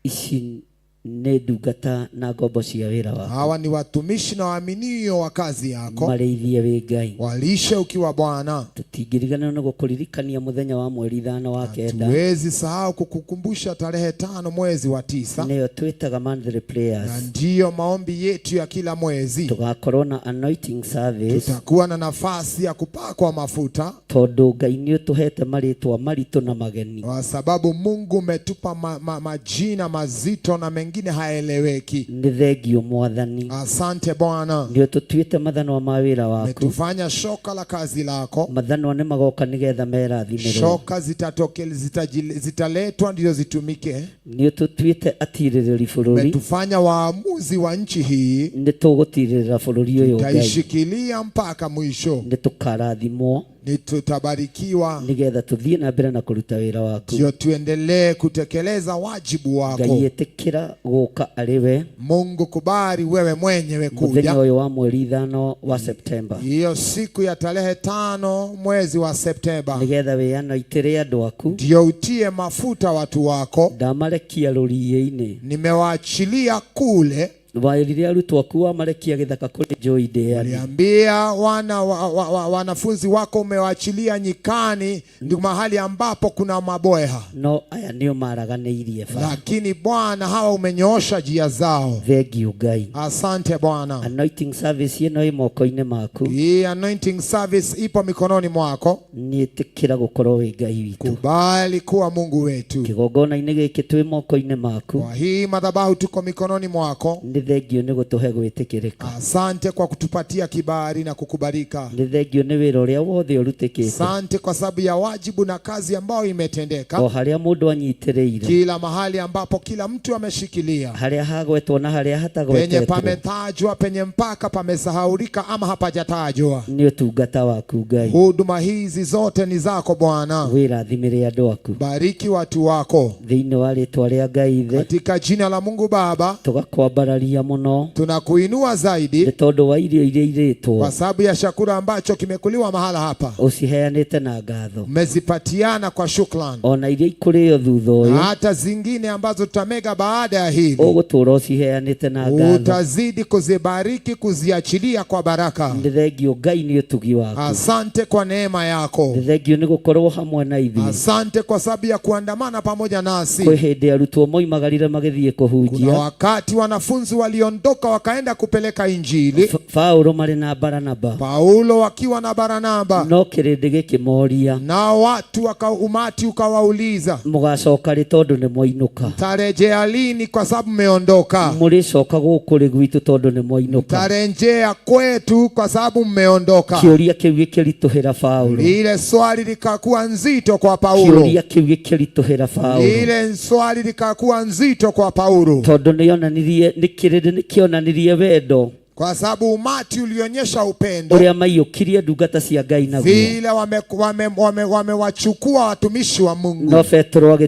Ici nĩ ndungata na ngombo cia wĩra waku. Hawa ni watumishi na waaminio wa kazi yako. Marĩithie wĩ Ngai. Walishe ukiwa Bwana. Tũtingĩriganĩrwo nĩ gũkũririkania mũthenya wa mweri 5 wa 9. Tuwezi sahau kukukumbusha tarehe 5 mwezi wa 9, nĩyo twĩtaga monthly prayers. Na ndiyo maombi yetu ya kila mwezi. Tũgakorwo na anointing service. Tutakuwa na nafasi ya kupakwa mafuta, tondũ Ngai nĩ ũtũhete marĩtwa maritũ na mageni, kwa sababu Mungu umetupa majina mazito na mengine haeleweki. Nĩ thengio Mwathani. Asante Bwana. Nĩ ũtũtuĩte mathanwa ma wĩra waku. Umetufanya shoka la kazi lako. Mathanwa nĩ magoka nĩgetha merathimĩrwo. Shoka zitaletwa ndio zitumike. Nĩ ũtũtuĩte atirĩrĩri bũrũri. Umetufanya waamuzi wa nchi hii. Nĩ tũgũtirĩrĩra bũrũri ũyũ Ngai. Tutaishikilia mpaka mwisho. Nĩ tũkarathimwo. Ni tutabarikiwa. Nĩgetha tũthiĩ na mbere na kũruta wĩra waku. Ndio tuendelee kutekeleza wajibu wako. Ngai ĩtĩkĩra gũka arĩ we. Mungu kubali wewe mwenyewe Mũthenya kuja. ũyũ wa mweri 5 wa Septemba. Hiyo siku ya tarehe 5 mwezi wa Septemba. Nĩgetha wĩanoitĩre andũ aku. Ndio utie mafuta watu wako. Ndamarekia rũriĩ-inĩ. Nimewaachilia kule. Waĩrire arutwo aku wamarekia gĩthaka kũrĩ njũi ndĩani. Uliambia wanafunzi wako umewaachilia nyikani, ndio mahali ambapo kuna maboeha. No aya nĩo maraganĩirie bara. Lakini Bwana hawa umenyoosha njia zao. Thengio Ngai. Asante Bwana. Anointing service ĩno ĩ moko-inĩ maku. Hii anointing service ipo mikononi mwako. Nĩtĩkĩra gũkorwo wĩ Ngai witũ. Kubali kuwa Mungu wetu. Kĩgongona-inĩ gĩkĩ twĩ moko-inĩ maku. Kwa hii madhabahu tuko mikononi mwako. Nĩ thengio nĩ gũtũhe gwĩtĩkĩrĩka. Asante kwa kutupatia kibali na kukubalika. Nĩ thengio nĩ wĩra ũrĩa wothe ũrutĩkĩte. Asante kwa sababu ya wajibu na kazi ambayo imetendeka. O harĩa mũndũ anyitĩrĩire. Kila mahali ambapo kila mtu ameshikilia. Harĩa hagwetwo na harĩa Penye hatagwetetwo. pametajwa, penye mpaka pamesahaulika ama hapajatajwa. Nĩ ũtungata waku Ngai. Huduma hizi zote ni zako Bwana. Wĩrathimĩre andũ aku. Bariki watu wako. Thĩinĩ wa rĩtwa rĩa Ngai Ithe. Katika jina la Mungu Baba. Tũgakwambararia Twakwambararia mũno Tunakuinua zaidi nĩ tondũ wa irio iria irĩtwo kwa sababu ya chakula ambacho kimekuliwa mahala hapa, ũciheanĩte na ngatho mmezipatiana kwa shukrani, ona iria ikũrĩo thutha na ũyũ hata zingine ambazo tutamega baada ya hivi, ũgũtũũra ũciheanĩte na ngatho. utazidi kuzibariki, kuziachilia kwa baraka. Nĩ thengio Ngai nĩ ũtugi waku. Asante kwa neema yako, Nĩ thengio nĩ gũkorwo hamwe na ithuĩ. asante kwa sababu ya kuandamana pamoja Kwĩ nasi. hĩndĩ arutwo moimagarire magĩthiĩ Kuna kũhunjia wakati wanafunzi waliondoka wakaenda kupeleka Injili, Paulo marĩ na Baranaba, Paulo wakiwa na Baranaba, no kĩrĩndĩ gĩkĩmoria na watu waka, umati ukawauliza, mũgacoka rĩ tondũ nĩ mwainũka, tarejea lini? Kwa sababu mmeondoka. mũrĩcoka gũkũ rĩ gwitũ tondũ nĩ mwainũka. Tarejea kwetu kwa sababu mmeondoka. Kĩũria kĩu gĩkĩritũhĩra Paulo, Lile swali likakuwa nzito kwa Paulo, kĩũria kĩu gĩkĩritũhĩra Paulo lile swali likakuwa nzito kwa Paulo, tondũ nĩonanirie nĩ kĩrĩndĩ nĩkĩonanirie wendo kwa sababu umati ulionyesha upendo ũrĩa maiyũkirie ndungata cia Ngai naguo. vile wamewachukua wame, wame, wamewachukua watumishi wa Mungu. No Petero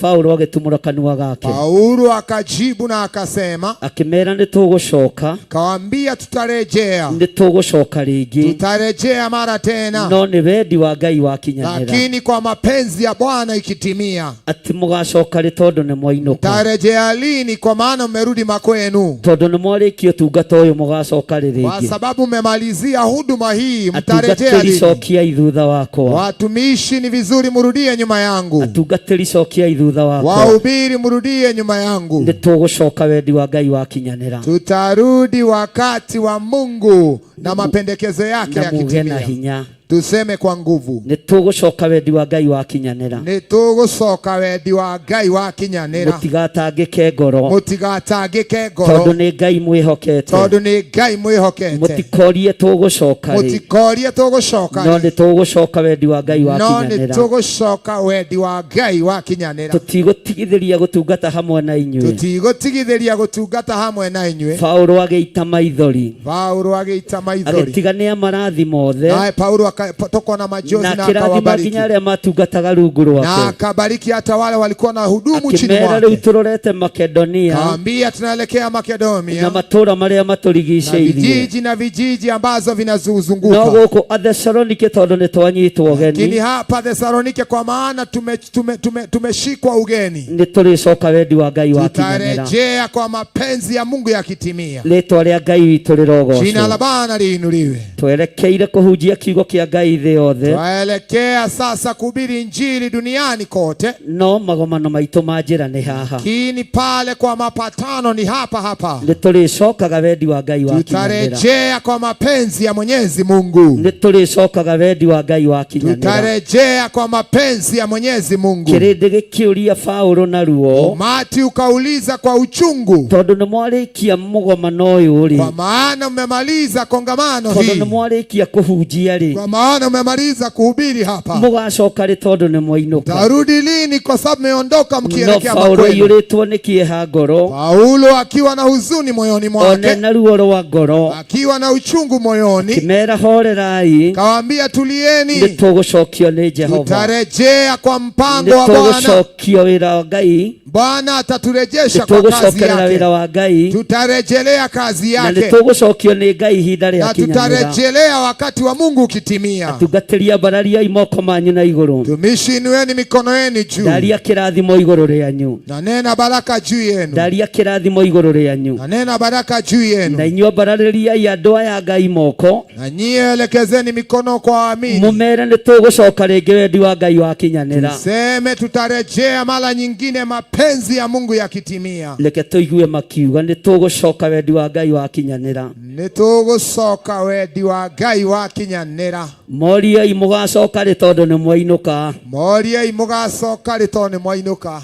Paulo agĩtumũra kanua gake Paulo akajibu na akasema, akĩmera nĩ tũgũcoka, kawaambia tutarejea, nĩ tũgũcoka rĩngĩ, tutarejea mara tena, no nĩ wendi wa Ngai wakinyanĩra lakini kwa mapenzi ya Bwana ikitimia. atĩ mũgacoka rĩ tondũ nĩ mwainũka, Tarejea lini? Kwa maana mmerudi makwenu, tondũ nĩ mwarĩkia ũtungata ũyũ mũgacoka rĩ kwa rĩngĩ. sababu mmemalizia huduma hii, mtarejea Atungatĩri lini? cokiai thutha wakwa, Watumishi, ni vizuri mrudie nyuma yangu, atungatĩri cokiai thutha wakwa, wahubiri mrudie nyuma yangu. nĩ tũgũcoka wendi wa Ngai wakinyanĩra, Tutarudi wakati wa Mungu na mapendekezo yake na muge na yakitimia. hinya. Tuseme kwa nguvu, Nĩ tũgũcoka wendi wa Ngai wakinyanĩra, nĩ tũgũcoka wendi wa Ngai wakinyanĩra. mũtigatangĩke ngoro Mũtigatangĩke tondũ ngoro, nĩ Ngai mwĩhokete. tondũ nĩ Ngai mwĩhokete. Mũtikorie tũgũcoka rĩ, Mũtikorie tũgũcoka no rĩ, nĩ tũgũcoka wendi wa Ngai no nĩ wakinyanĩra. tũgũcoka wendi wa Ngai wakinyanĩra. Tũtigũtigithĩria gũtungata hamwe na inyuĩ. Tũtigũtigithĩria gũtungata hamwe na inyuĩ. Paulo agĩita maithori Paulo agĩita maithori, agĩtigania marathi mothe naye Paulo akatokwa na machozi na na akĩrathima akawabariki nginya arĩa matungataga rungu na rwake, akabariki hata wale walikuwa na hudumu chini akĩmera rĩu mwake. tũrorete Makedonia Kaambia tunaelekea na Makedonia matũũra marĩa na matũrigicĩirie, vijiji na vijiji ambazo no vinazuzunguka, gũkũ Athesalonike tondũ nĩ twanyitwo lakini ũgeni hapa Thesalonike, kwa maana tumeshikwa tume, tume, tumeshikwa ugeni, nĩ tũrĩcoka wendi wa Ngai wakinyanĩra. tutarejea kwa mapenzi ya Mungu yakitimia. Rĩtwa rĩa Ngai witũ Jina la rĩrogocwo. Bwana liinuliwe. Twerekeire kũhunjia kiugo kĩa Ngai thĩ yothe, Twaelekea sasa kuhubiri injili duniani kote, no magomano maitũ ma njĩra nĩ haha. lakini pale kwa mapatano ni hapa hapa. Nĩ tũrĩcokaga wendi wa Ngai wakinyanĩra. Tutarejea kwa mapenzi ya Mwenyezi Mungu, Nĩ tũrĩcokaga wendi wa Ngai wakinyanĩra. tutarejea kwa mapenzi ya Mwenyezi Mungu. Kĩrĩndĩ gĩkĩũria Paũlũ na ruo, Umati ukauliza kwa uchungu, tondũ nĩ mwarĩkia mũgomano ũyũ rĩ, kwa maana mmemaliza kongamano tondũ hii, nĩ mwarĩkia kũhunjia rĩ, kwa maana mmemaliza kuhubiri hapa. mũgacoka rĩ tondũ nĩ mwainũka. Tarudi lini? Kwa sababu mmeondoka No mkielekea Paũlũ makwenu. aiyũrĩtwo nĩ kĩeha ngoro, Paulo akiwa na huzuni moyoni one mwake, na ruo rwa ngoro, akiwa na uchungu moyoni, kĩmera horerai, kawaambia nĩ tulieni, tũgũcokio nĩ Jehova, tutarejea kwa nĩ mpango wa Bwana. tũgũcokio wĩra wa Ngai, Bwana nĩ ataturejesha kwa kazi tũgũcokerera yake, wĩra wa Ngai, tutarejelea kazi na nĩ yake tũgũcokio nĩ Ngai ihinda na rĩakinyanĩra. tutarejelea wakati wa Mungu ukitimia. Tungatĩri ambarariai moko manyu na igũrũ, Tumishi, inueni mikono yenu juu ndaria kĩrathimo igũrũ rĩanyu, na nena baraka juu yenu, ndaria kĩrathimo igũrũ rĩanyu, na nena baraka juu yenu, na inyuĩ ambararĩriai andũ aya Ngai moko, na nyie elekezeni mikono kwa waamini, mũmere nĩ tũgũcoka rĩngĩ wendi wa Ngai wakinyanĩra. seme tutarejea mara nyingine mapenzi ya Mungu yakitimia. Reke tũigue makiuga nĩ tũgũcoka wendi wa Ngai wakinyanĩra. Nĩ tũgũcoka wendi wa Ngai wakinyanĩra. Moriai mũgacoka rĩ tondũ nĩ mwainũka. Moriai mũgacoka rĩ tondũ nĩ mwainũka.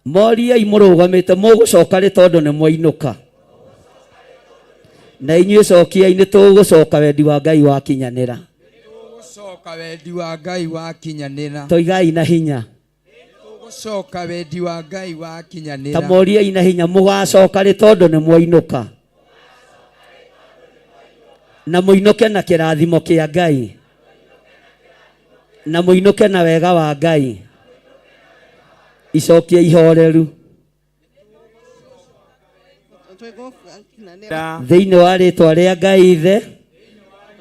Moriai mũrũgamĩte mũgũcoka rĩ tondũ nĩ mwainũka. Na inyuĩ cokiai nĩ tũgũcoka wendi wa Ngai wakinyanĩra. Tũgũcoka wendi wa Ngai wakinyanĩra. Toigai na hinya. Tũgũcoka wendi wa Ngai wakinyanĩra. Ta moriai na hinya mũgacoka rĩ tondũ nĩ mwainũka. Na mũinũke na kĩrathimo kĩa Ngai. Na mũinũke na wega wa Ngai. Icokie ihoreru. Thĩinĩ wa rĩtwa rĩa Ngai Ithe,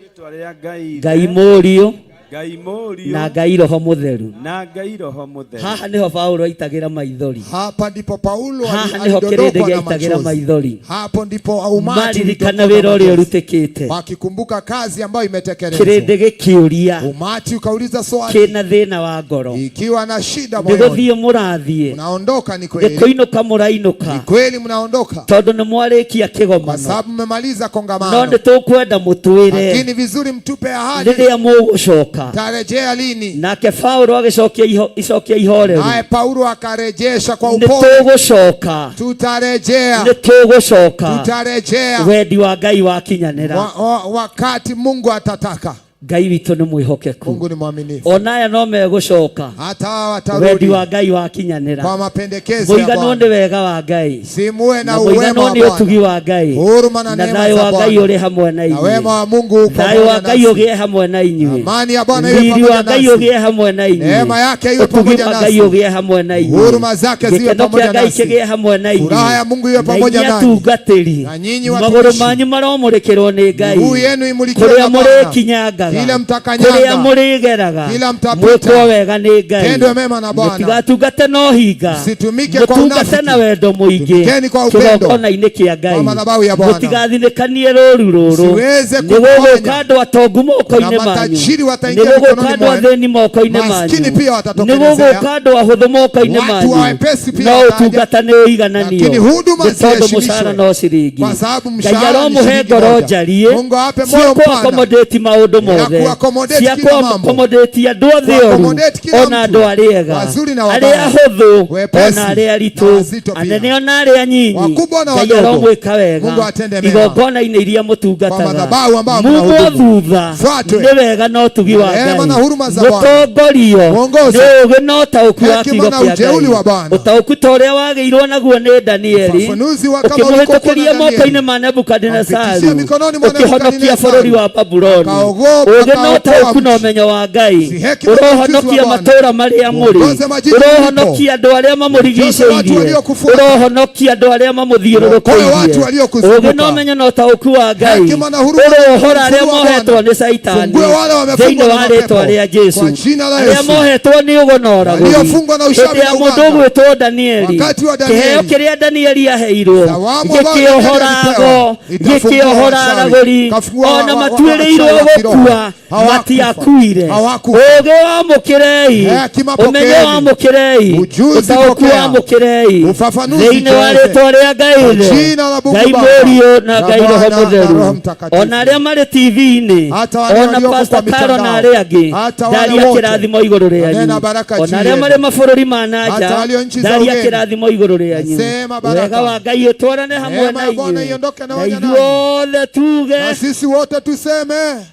Rĩtwa rĩa Ngai Ithe, Ngai Mũriũ Ngai Mũriũ na Ngai Roho Mũtheru. na Ngai Roho Mũtheru. Haha nĩho Paulo aitagĩra maithori. Hapa ndipo Paulo Haha nĩho kĩrĩndĩ alidondokwa na gĩaitagĩra machozi. maithori. Hapo ndipo umati Maririkana ulidondokwa wĩra na ũrĩa machozi. ũrutĩkĩte. Wakikumbuka kazi ambayo imetekelezwa. Kĩrĩndĩ gĩkĩũria Umati ukauliza swali kĩna thĩna wa ngoro. ikiwa na shida Nĩ moyoni. gũthiĩ mũrathiĩ. Mnaondoka ni Nĩ kweli. kũinũka mũrainũka. Kweli mnaondoka Tondũ nĩ mwarĩkia kwa kĩgomano. sababu mmemaliza No kongamano. nĩ tũkwenda mũtwĩre Lakini vizuri mtupe ahadi. rĩrĩa mũgũcoka. Tarejea lini? Nake Paulo agĩcokia icokia ihoreru. Naye Paulo akarejesha kwa Nĩ upole. tũgũcoka. Tutarejea. Nĩ tũgũcoka. Tutarejea. Wendi wa Ngai wakinyanĩra. Wakati Mungu atataka. Ngai witũ nĩ mwĩhokeku. Mungu ni mwaminifu. Ona aya no megũcoka. Hata hawa Wendi watarudi wa Ngai wakinyanĩra. kwa mapendekezo ya Mũiganwo Bwana. nĩ wega wa Ngai. Simuwe na Na uwema mũiganwo wa nĩ ũtugi Bwana. wa Ngai. Huruma na Na neema thayũ za wa Ngai Bwana. ũrĩ hamwe na Na inyuĩ. wema wa Mungu uko Thayũ wa pamoja Ngai nasi. ũgĩe hamwe na inyuĩ. Amani ya Bwana iwe Riri wa pamoja Ngai nasi. ũgĩe hamwe na inyuĩ. Neema yake iwe Ũtugi pamoja wa Ngai nasi. ũgĩe hamwe na inyuĩ. Huruma zake ziwe Gĩkeno kĩa pamoja Ngai nasi. kĩgĩe hamwe na inyuĩ. Furaha ya Mungu iwe Na pamoja inyuĩ nanyi. atungatĩri Na nyinyi magũrũ watumishi. manyu maromũrĩkĩrwo nĩ Ngai. Miguu yenu imulikiwe Kũrĩa na Bwana. mũrĩkinyangaga Kila mtakanyaga. kũrĩa mũrĩgeraga Kila mtapita. mwĩkwo wega nĩ Ngai. Tendwe mema na Bwana. Mũtigatungate na ũhinga. Msitumike kwa Mũtungate unafiki. na wendo mũingĩ Tumikeni kwa upendo. kĩgongona-inĩ kĩa Ngai. Kwa madhabahu ya Bwana. Mũtigathinĩkanie rũru rũrũ. Msiweze Nĩ gũgũka kugawanya. andũ atongu moko-inĩ Na manyu. matajiri wataingia Nĩ gũgũka mikononi andũ mwenu. athĩni moko-inĩ Maskini manyu. pia Nĩ watatokelezea. gũgũka andũ ahũthũ moko-inĩ Watu manyu. wa wepesi pia No wataja. ũtungata nĩ ũigananio. Lakini huduma Nĩ tondũ ziheshimishwe. mũcara no ciringi. Kwa sababu Ngai mshahara ni aromũhe shilingi ngoro moja. njariĩ Mungu awape cia moyo mpana. kũaccommodate maũndũ mothe kuaccommodate cia kila mambo. kũaccommodate andũ othe oru Kuaccommodate kila ona mtu. andũ arĩa ega Wazuri na arĩa wabaya. ahũthũ Wepesi ona arĩa na aritũ wazito pia. anene ona arĩa nyinyi Wakubwa na Ngai wadogo. aromwĩka wega Mungu atende mema. igongona-inĩ iria Kwa mũtungataga madhabahu ambayo mumwo mnahudumu. thutha Fuatwe. nĩ wega na ũtugi wa Neema Ngai na huruma za Bwana. mũtongorio Mwongozo. nĩ ũũgĩ na ũtaũku wa Hekima kiugo na kĩa uteuli Ngai wa Bwana. ũtaũku ta ũrĩa wagĩirwo naguo nĩ Danieli Ufafanuzi wa kama ulikokuwa na ũkĩmũhĩtũkĩria Danieli. moko-inĩ ma Nebukadinezaru Ampitishia mikononi mwa ũkĩhonokia Nebukadinezari. bũrũri wa Babuloni Akaogopa, ũũgĩ na akaokoa ũtaũku na mji. ũmenyo wa Ngai Si hekima na ujuzi wa ũrohonokia Bwana. matũũra marĩa mũrĩ Mwongoze majiji ũrohonokia andũ arĩa Ongoze watu mamũrigicĩirie waliokufuata. ũrohonokia andũ arĩa Okoe watu mamũthiũrũrũkĩirie waliokuzunguka. ũũgĩ na ũmenyo na ũtaũku wa Ngai Hekima na huruma na ũrohora arĩa ufunuo wa mohetwo Bwana. nĩ Caitani Fungue wale wamefungwa thĩinĩ na wa rĩtwa mapepo. rĩa Jesu Kwa jina la arĩa Yesu. mohetwo nĩ ũgo na ũragũri Waliofungwa na ushawi hĩndĩ ya na mũndũ uganga. ũgwĩtwo Danieli Wakati wa Danieli. kĩheo kĩrĩa Danieli aheirwo Zawamu ambayo Danieli gĩkĩohorago alipewa, itafungua gĩkĩohora wachawi. aragũri Kafungua ona wachawi matuĩrĩirwo wa kiroho. gũkua Hawakufa. matiakuire Hawakufa. ũũgĩ wamũkĩrei Hekima ũmenyo pokeeni. wamũkĩrei Ujuzi ũtaũku pokea. wamũkĩrei Ufafanuzi thĩinĩ wa tuweze. rĩtwa rĩa Ngai Kwa Ithe, jina la Mungu Ngai Baba, Mũriũ na na Ngai Roho Mwana na Roho Mũtheru Mtakatifu. ona arĩa marĩ TV-inĩ Hata wale ona walioko kwa Pastor Carol na mitandao. arĩa angĩ Hata wale ndaria wote. kĩrathimo igũrũ Nanena rĩanyu baraka juu ona arĩa yenu. marĩ mabũrũri ma na Hata nja walio nchi za ndaria ugeni. kĩrathimo igũrũ rĩanyu Nasema baraka. wega wa Ngai ũtwarane hamwe Neema na ya Bwana inyuĩ iondoke na na waja nanyi. ithuothe tuge Na sisi wote tuseme,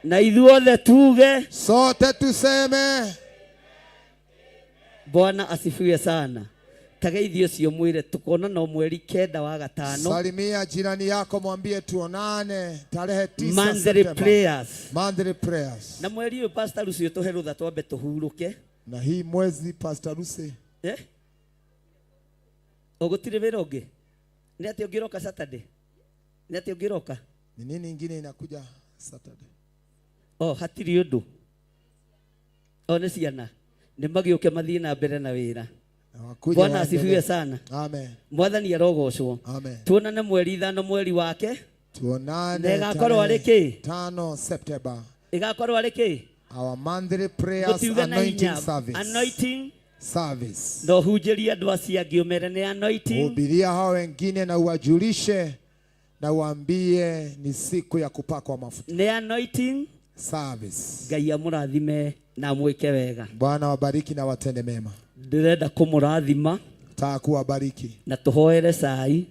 na ithuothe tuge sote tuseme. Bwana asifiwe sana tageithio ũcio mwĩre tukonana mweri 9 wa gatano Salimia jirani yako, mwambie tuonane tarehe 9 Monthly Septemba. prayers. Monthly prayers. Na mweri ũyũ Pastor Lucy ũtũhe rũtha twambe tũhurũke Na hii mwezi Pastor Lucy eh? Ũgũtirĩ wĩra ũngĩ nĩ atĩ ũngĩroka Saturday nĩ atĩ ũngĩroka ni nini ingine inakuja Saturday? o hatirĩ ũndũ o nĩ ciana nĩ magĩũke mathiĩ na mbere na wĩra Na wakuje Bwana waendelee. asifiwe sana Amen. Mwathani arogocwo Amen. tuonane mweri 5 mweri wake Tuonane Na ĩgakorwo arĩ tarehe kĩ? 5 Septemba. ĩgakorwo arĩ kĩ Our monthly prayers Gũtiuge na anointing hinya service. anointing Service. na ũhunjĩrie andũ acio angĩ ũmere nĩ anointing Hubiria hao wengine na uwajulishe na uambie ni siku ya kupakwa mafuta. Nĩ anointing Service. Ngai amũrathime na amwĩke wega Bwana wabariki na watende mema. Ndĩrenda kũmũrathima Nataka kuwabariki. na tũhoere cai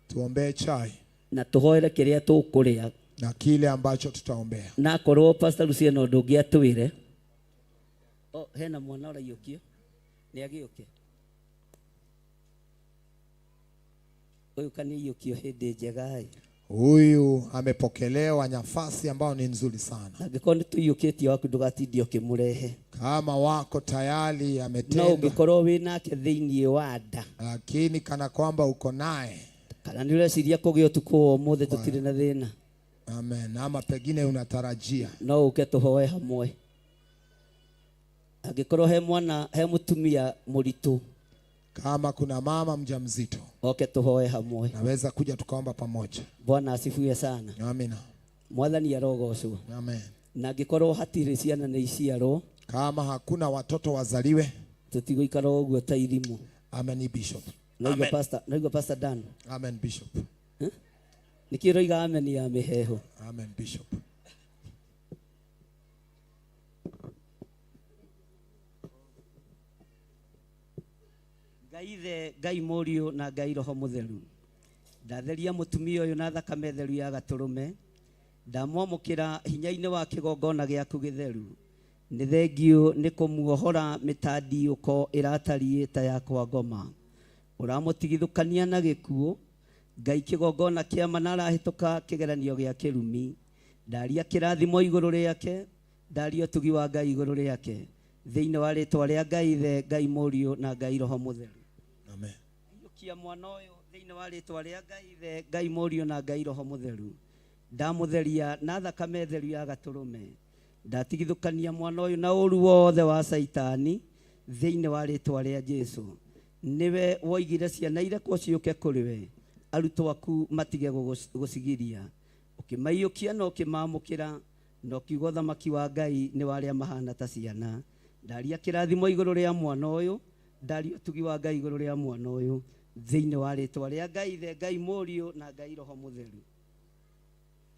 Tuombee chai na tũhoere kĩrĩa tũkũrĩa na kile ambacho tutaombea. na akorwo Pastor Lucy no ũndũ ũngĩ atwĩre o hena mwana ũraiyũkio nĩ agĩũke ũyũ kaniiyũkio hĩndĩ njega ĩ Huyu amepokelewa nafasi ambayo ni nzuri sana. Angĩkorwo nĩ tũiyũkĩtie waku ndũgatindie ũkĩmũrehe. Kama wako tayari no ametendwa, ũngĩkorwo wĩ nake thĩinĩ wa nda, lakini kana kwamba uko naye, kana nĩ ũreciria kũgĩa ũtukũ wa ũmũthĩ tũtirĩ na thĩna. Amen, ama pengine unatarajia, no ũke tũhoe hamwe. Angĩkorwo he mwana, he mũtumia mũritũ, kama kuna mama mjamzito, oke tũhoe hamwe. Naweza kuja tukaomba pamoja. Bwana asifiwe sana. Amina. Mwathani arogocwo. Amen. Na angĩkorwo hatirĩ ciana nĩ iciarwo, kama hakuna watoto wazaliwe, tũtigũikara ũguo ta irimũ. Amen, Bishop. Naigua Pastor, naigua Pastor Dan. Amen, Bishop. Eh? Nĩkĩ ũroiga amen ya mĩheho? Amen, Bishop. Ngai Ithe, Ngai Mũriũ na Ngai Roho Mũtheru, ndatheria mũtumia ũyũ na thakame theru ya gatũrũme, ndamwamũkĩra hinya-inĩ wa kĩgongona gĩaku gĩtheru. Nĩ thengiũ nĩ kũmuohora mĩtandiũko ĩratariĩ ta ya kwa ngoma. Ũramũtigithũkania na gĩkuũ. Ngai kĩgongona kĩama na arahĩtũka kĩgeranio gĩa kĩrumi. Ndaria kĩrathimo igũrũ rĩake, ndaria ũtugi wa Ngai igũrũ rĩake, thĩinĩ wa rĩtwa rĩa Ngai Ithe, Ngai Mũriũ na Ngai Roho Mũtheru. Amen. Iyũkia mwana ũyũ thĩinĩ wa rĩtwa rĩa Ngai Ithe, Ngai Mũriũ na Ngai Roho Mũtheru. Ndamũtheria na thakame theru ya gatũrũme. Ndatigithũkania mwana ũyũ na ũru wothe wa Caitani thĩinĩ wa rĩtwa rĩa Jesũ. Nĩwe woigire ciana irekwo ciũke kũrĩ we, arutwo aku matige gũcigiria. Ũkĩmaiyũkia na ũkĩmaamũkĩra, na ũkiuga ũthamaki wa Ngai nĩ wa arĩa mahana ta ciana. Ndaria kĩrathimo igũrũ rĩa mwana ũyũ, ndaria ũtugi wa Ngai igũrũ rĩa mwana ũyũ, thĩinĩ wa rĩtwa rĩa Ngai Ithe, Ngai Mũriũ na Ngai Roho Mũtheru.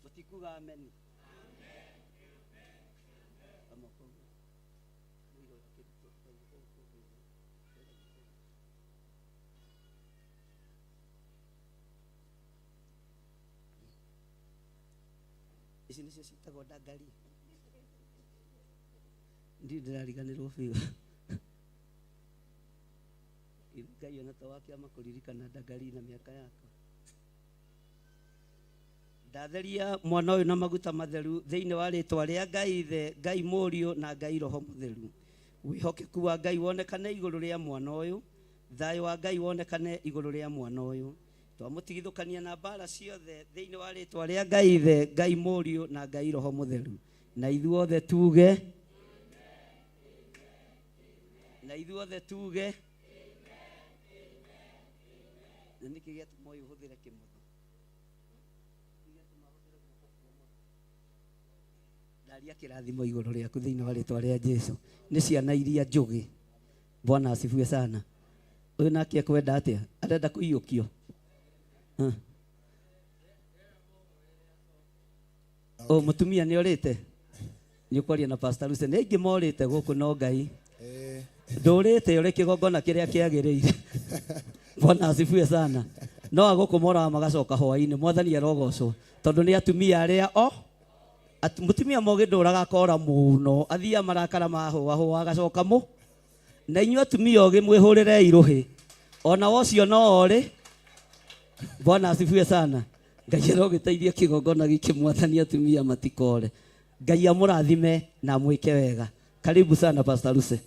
Mũtikuga ameni? Ici nĩcio ciĩtagwo ndangari. Ndirĩ ndĩrariganĩrwo biũ. Ngai ona ta wakĩama kũririkana ndangari na mĩaka yakwa. Ndatheria mwana ũyũ na maguta matheru thĩinĩ wa rĩtwa rĩa Ngai Ithe, Ngai Mũriũ na Ngai Roho Mũtheru. Wĩhokeku wa Ngai wonekane igũrũ rĩa mwana ũyũ, thayũ wa Ngai wonekane igũrũ rĩa mwana ũyũ. Twamũtigithũkania na mbara ciothe thĩinĩ wa rĩtwa rĩa Ngai Ithe, Ngai Mũriũ na Ngai Roho Mũtheru. Na ithuothe tuge, na ithuothe tuge, na nĩkĩ gĩatũma ũyũ ũhũthĩre kĩmotho? Ndaria kĩrathimo igũrũ rĩaku thĩinĩ wa rĩtwa rĩa Jesũ. Nĩ ciana iria njũgĩ. Bwana asifiwe sana. Ũyũ nake ekwenda atĩa? Arenda kũiyũkio. O mũtumia nĩ orĩte? Nĩ ũkwaria na Pastor Lucy. Nĩ aingĩ morĩte gũkũ no Ngai. Ndũrĩte ũrĩ kĩgongona kĩrĩa kĩagĩrĩire. Bwana asifiwe sana. No agũkũ moraga magacoka hwaĩ-inĩ. Mwathani arogocwo. Tondũ nĩ atumia arĩa o mũtumia mũgĩ ndũraga akora mũno, athiaga marakara mahũahũa agacoka mũ. Na inyuĩ atumia ogĩ mwĩhũrĩrei rũhĩ. Ona ũcio no orĩ. Bwana asifiwe sana. Ngai arogĩteithia kĩgongona gĩkĩ mwathani atumia matikore. Ngai amũrathime na amwĩke wega. Karibu sana Pastor Lucy.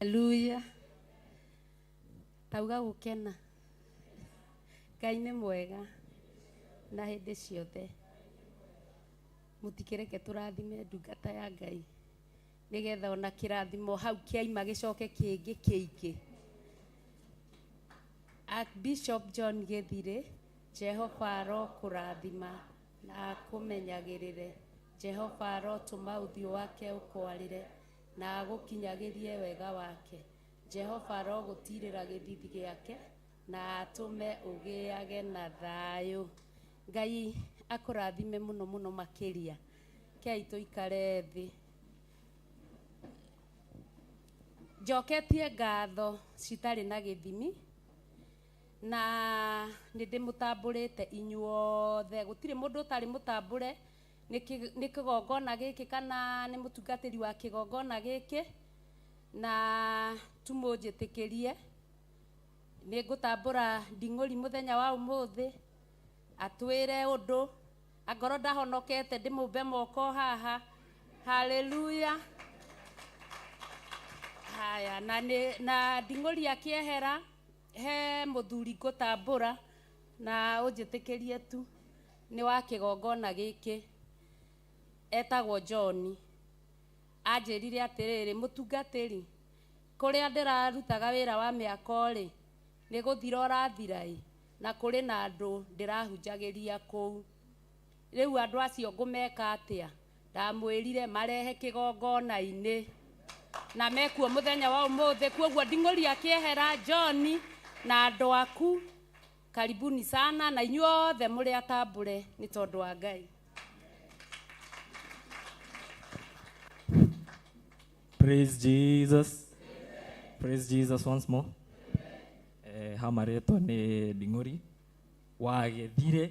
Haleluya. Tauga gũkena. Ngai nĩ mwega na hĩndĩ ciothe. Mũtikĩreke tũrathime ndungata ya Ngai nĩgetha ona kĩrathimo hau kĩaima gĩcoke kĩngĩ kĩingĩ. Archbishop John Gĩthirĩ, Jehova arokũrathima na akũmenyagĩrĩre. Jehova arotũma ũthiũ wake ũkwarĩre na agũkinyagĩrie wega wake. Jehova arogũtiirĩra gĩthithi gĩake na atũme ũgĩage na thayũ. Ngai akũrathime mũno mũno makĩria. Kei tũikare thĩ. Njoketie ngatho citarĩ na gĩthimi na nĩ ndĩmũtambũrĩte inyuothe. Gũtirĩ mũndũ ũtarĩ mũtambũre nĩ kĩgongona gĩkĩ kana nĩ mũtungatĩri wa kĩgongona gĩkĩ, na tumũnjĩtĩkĩrie. Nĩ ngũtambũra nding'ũri mũthenya wa ũmũthĩ Atwĩre ũndũ angorwo ndahonokete ndĩmũmbe moko haha. Haleluya. Haya, na nĩ na nding'ũri akĩehera he mũthuri ngũtambũra na ũnjĩtĩkĩrie tu nĩ wa kĩgongona gĩkĩ etagwo John. Anjĩrire atĩrĩrĩ, mũtungatĩri, kũrĩa ndĩrarutaga wĩra wa mĩako rĩ, nĩ gũthira ũrathira ĩ, na kũrĩ na andũ ndĩrahunjagĩria kũu. Rĩu andũ acio ngũmeka atĩa? Ndamwĩrire marehe kĩgongona-inĩ na mekuo mũthenya wa ũmũthĩ. Koguo nding'ũri akĩehera, John na andũ aku karibuni sana, na inyuothe mũrĩ atambũre nĩ tondũ wa Ngai. Praise Jesus. Praise Jesus once more. Ha marĩtwa nĩ Nding'ũri wa Gĩthirĩ.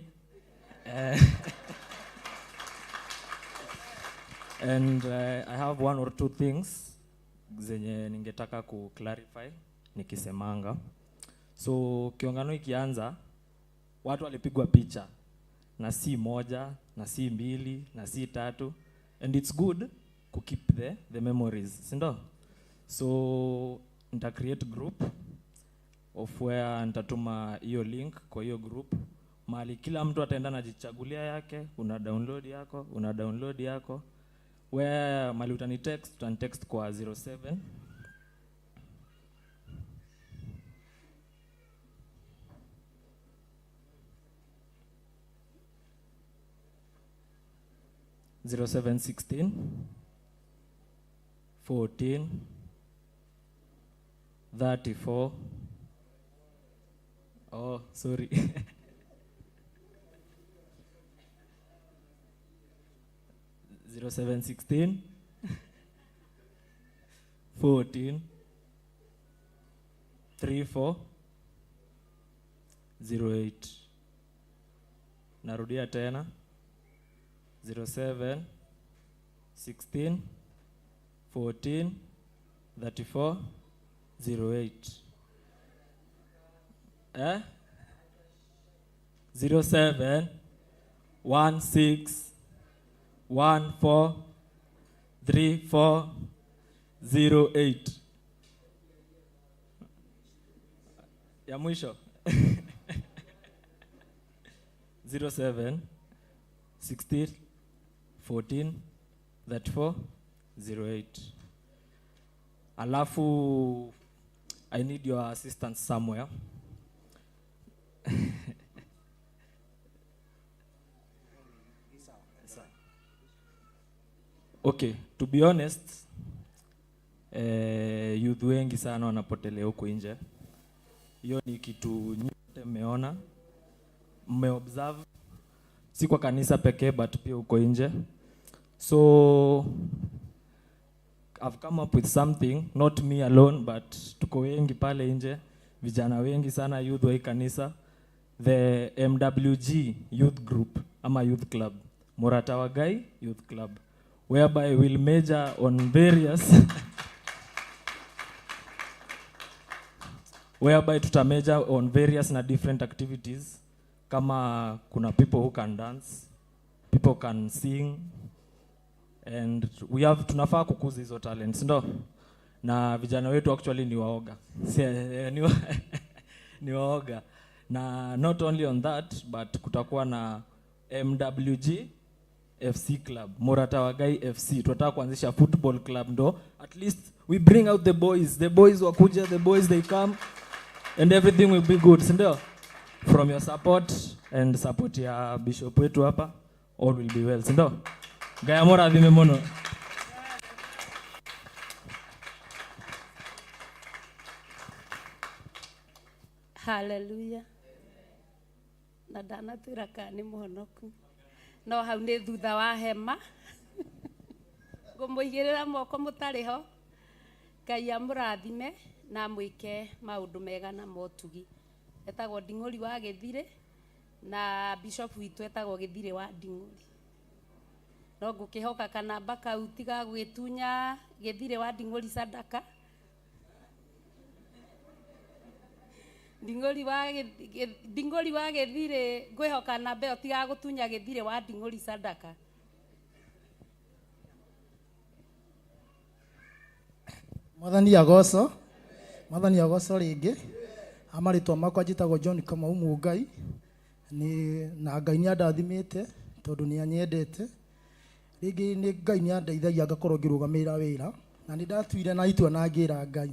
And I have one or two things zenye ningetaka ku clarify nikisemanga. So kiongano ikianza, watu walipigwa picha na si moja na si mbili na si tatu, and it's good ku keep the memories, si ndio? So nita create group of where nitatuma hiyo link kwa hiyo group mahali kila mtu ataenda anajichagulia yake, una download yako, una download yako. Where mahali utani text, utani text kwa 07 0716 14 34. Oh, sorry. 0716 14 34 08. Narudia tena 07 16 14 34 08. 07 16 14 34 08. Ya mwisho 07 16 14 34 08. Alafu I need your assistance somewhere. Okay, to be honest, youth wengi sana wanapotelea huko nje. Hiyo ni kitu nyote mmeona, mmeobserve, si kwa kanisa pekee but pia huko nje. So I've come up with something, not me alone but tuko wengi pale nje, vijana wengi sana youth wa hii kanisa, the MWG Youth Group ama Youth Club, Murata wa Ngai Youth Club, whereby we'll major on various whereby tuta major on various na different activities. Kama kuna people who can dance, people can sing, and we have tunafaa kukuza hizo talents, ndo na vijana wetu actually ni waoga. Si ni waoga. Na not only on that but kutakuwa na MWG FC Club, Murata wa Ngai FC. Tunataka kuanzisha football club ndo at least we bring out the boys, the boys wakuja, the boys they come and everything will be good, si ndio? From your support and support ya bishop wetu hapa, all will be well, si ndio? Ngai amũrathime mũno. Hallelujah. Na ndanatwĩra kana nĩ mũhonoku. No hau nĩ thutha wa hema. Ngũmũigĩrĩra moko mũtarĩ ho. Ngai amũrathime na amwĩke maũndũ mega na motugi. Etagwo Nding'ũri wa Gĩthirĩ na bishop witũ etagwo Gĩthirĩ wa Nding'ũri. No ngũkĩhoka kanamba kau tiga gwĩtunya Gĩthirĩ wa Nding'ũri sadaka. Nding'ori wa Nding'ori wa gĩthirĩ ngwĩhoka namba ĩyo tigagũtunya gĩthirĩ wa Nding'ori sadaka. Mwathani agocwo, Mwathani agocwo rĩngĩ. Amarĩtwa makwa njĩtagwo John Kamau Mũngai, nĩ na Ngai nĩ andathimĩte tondũ nĩ anyendete. Rĩngĩ nĩ Ngai nĩ andeithagia ngakorwo ngĩrũgamĩrĩra wĩra, na nĩ ndatuire na itua na ngĩra Ngai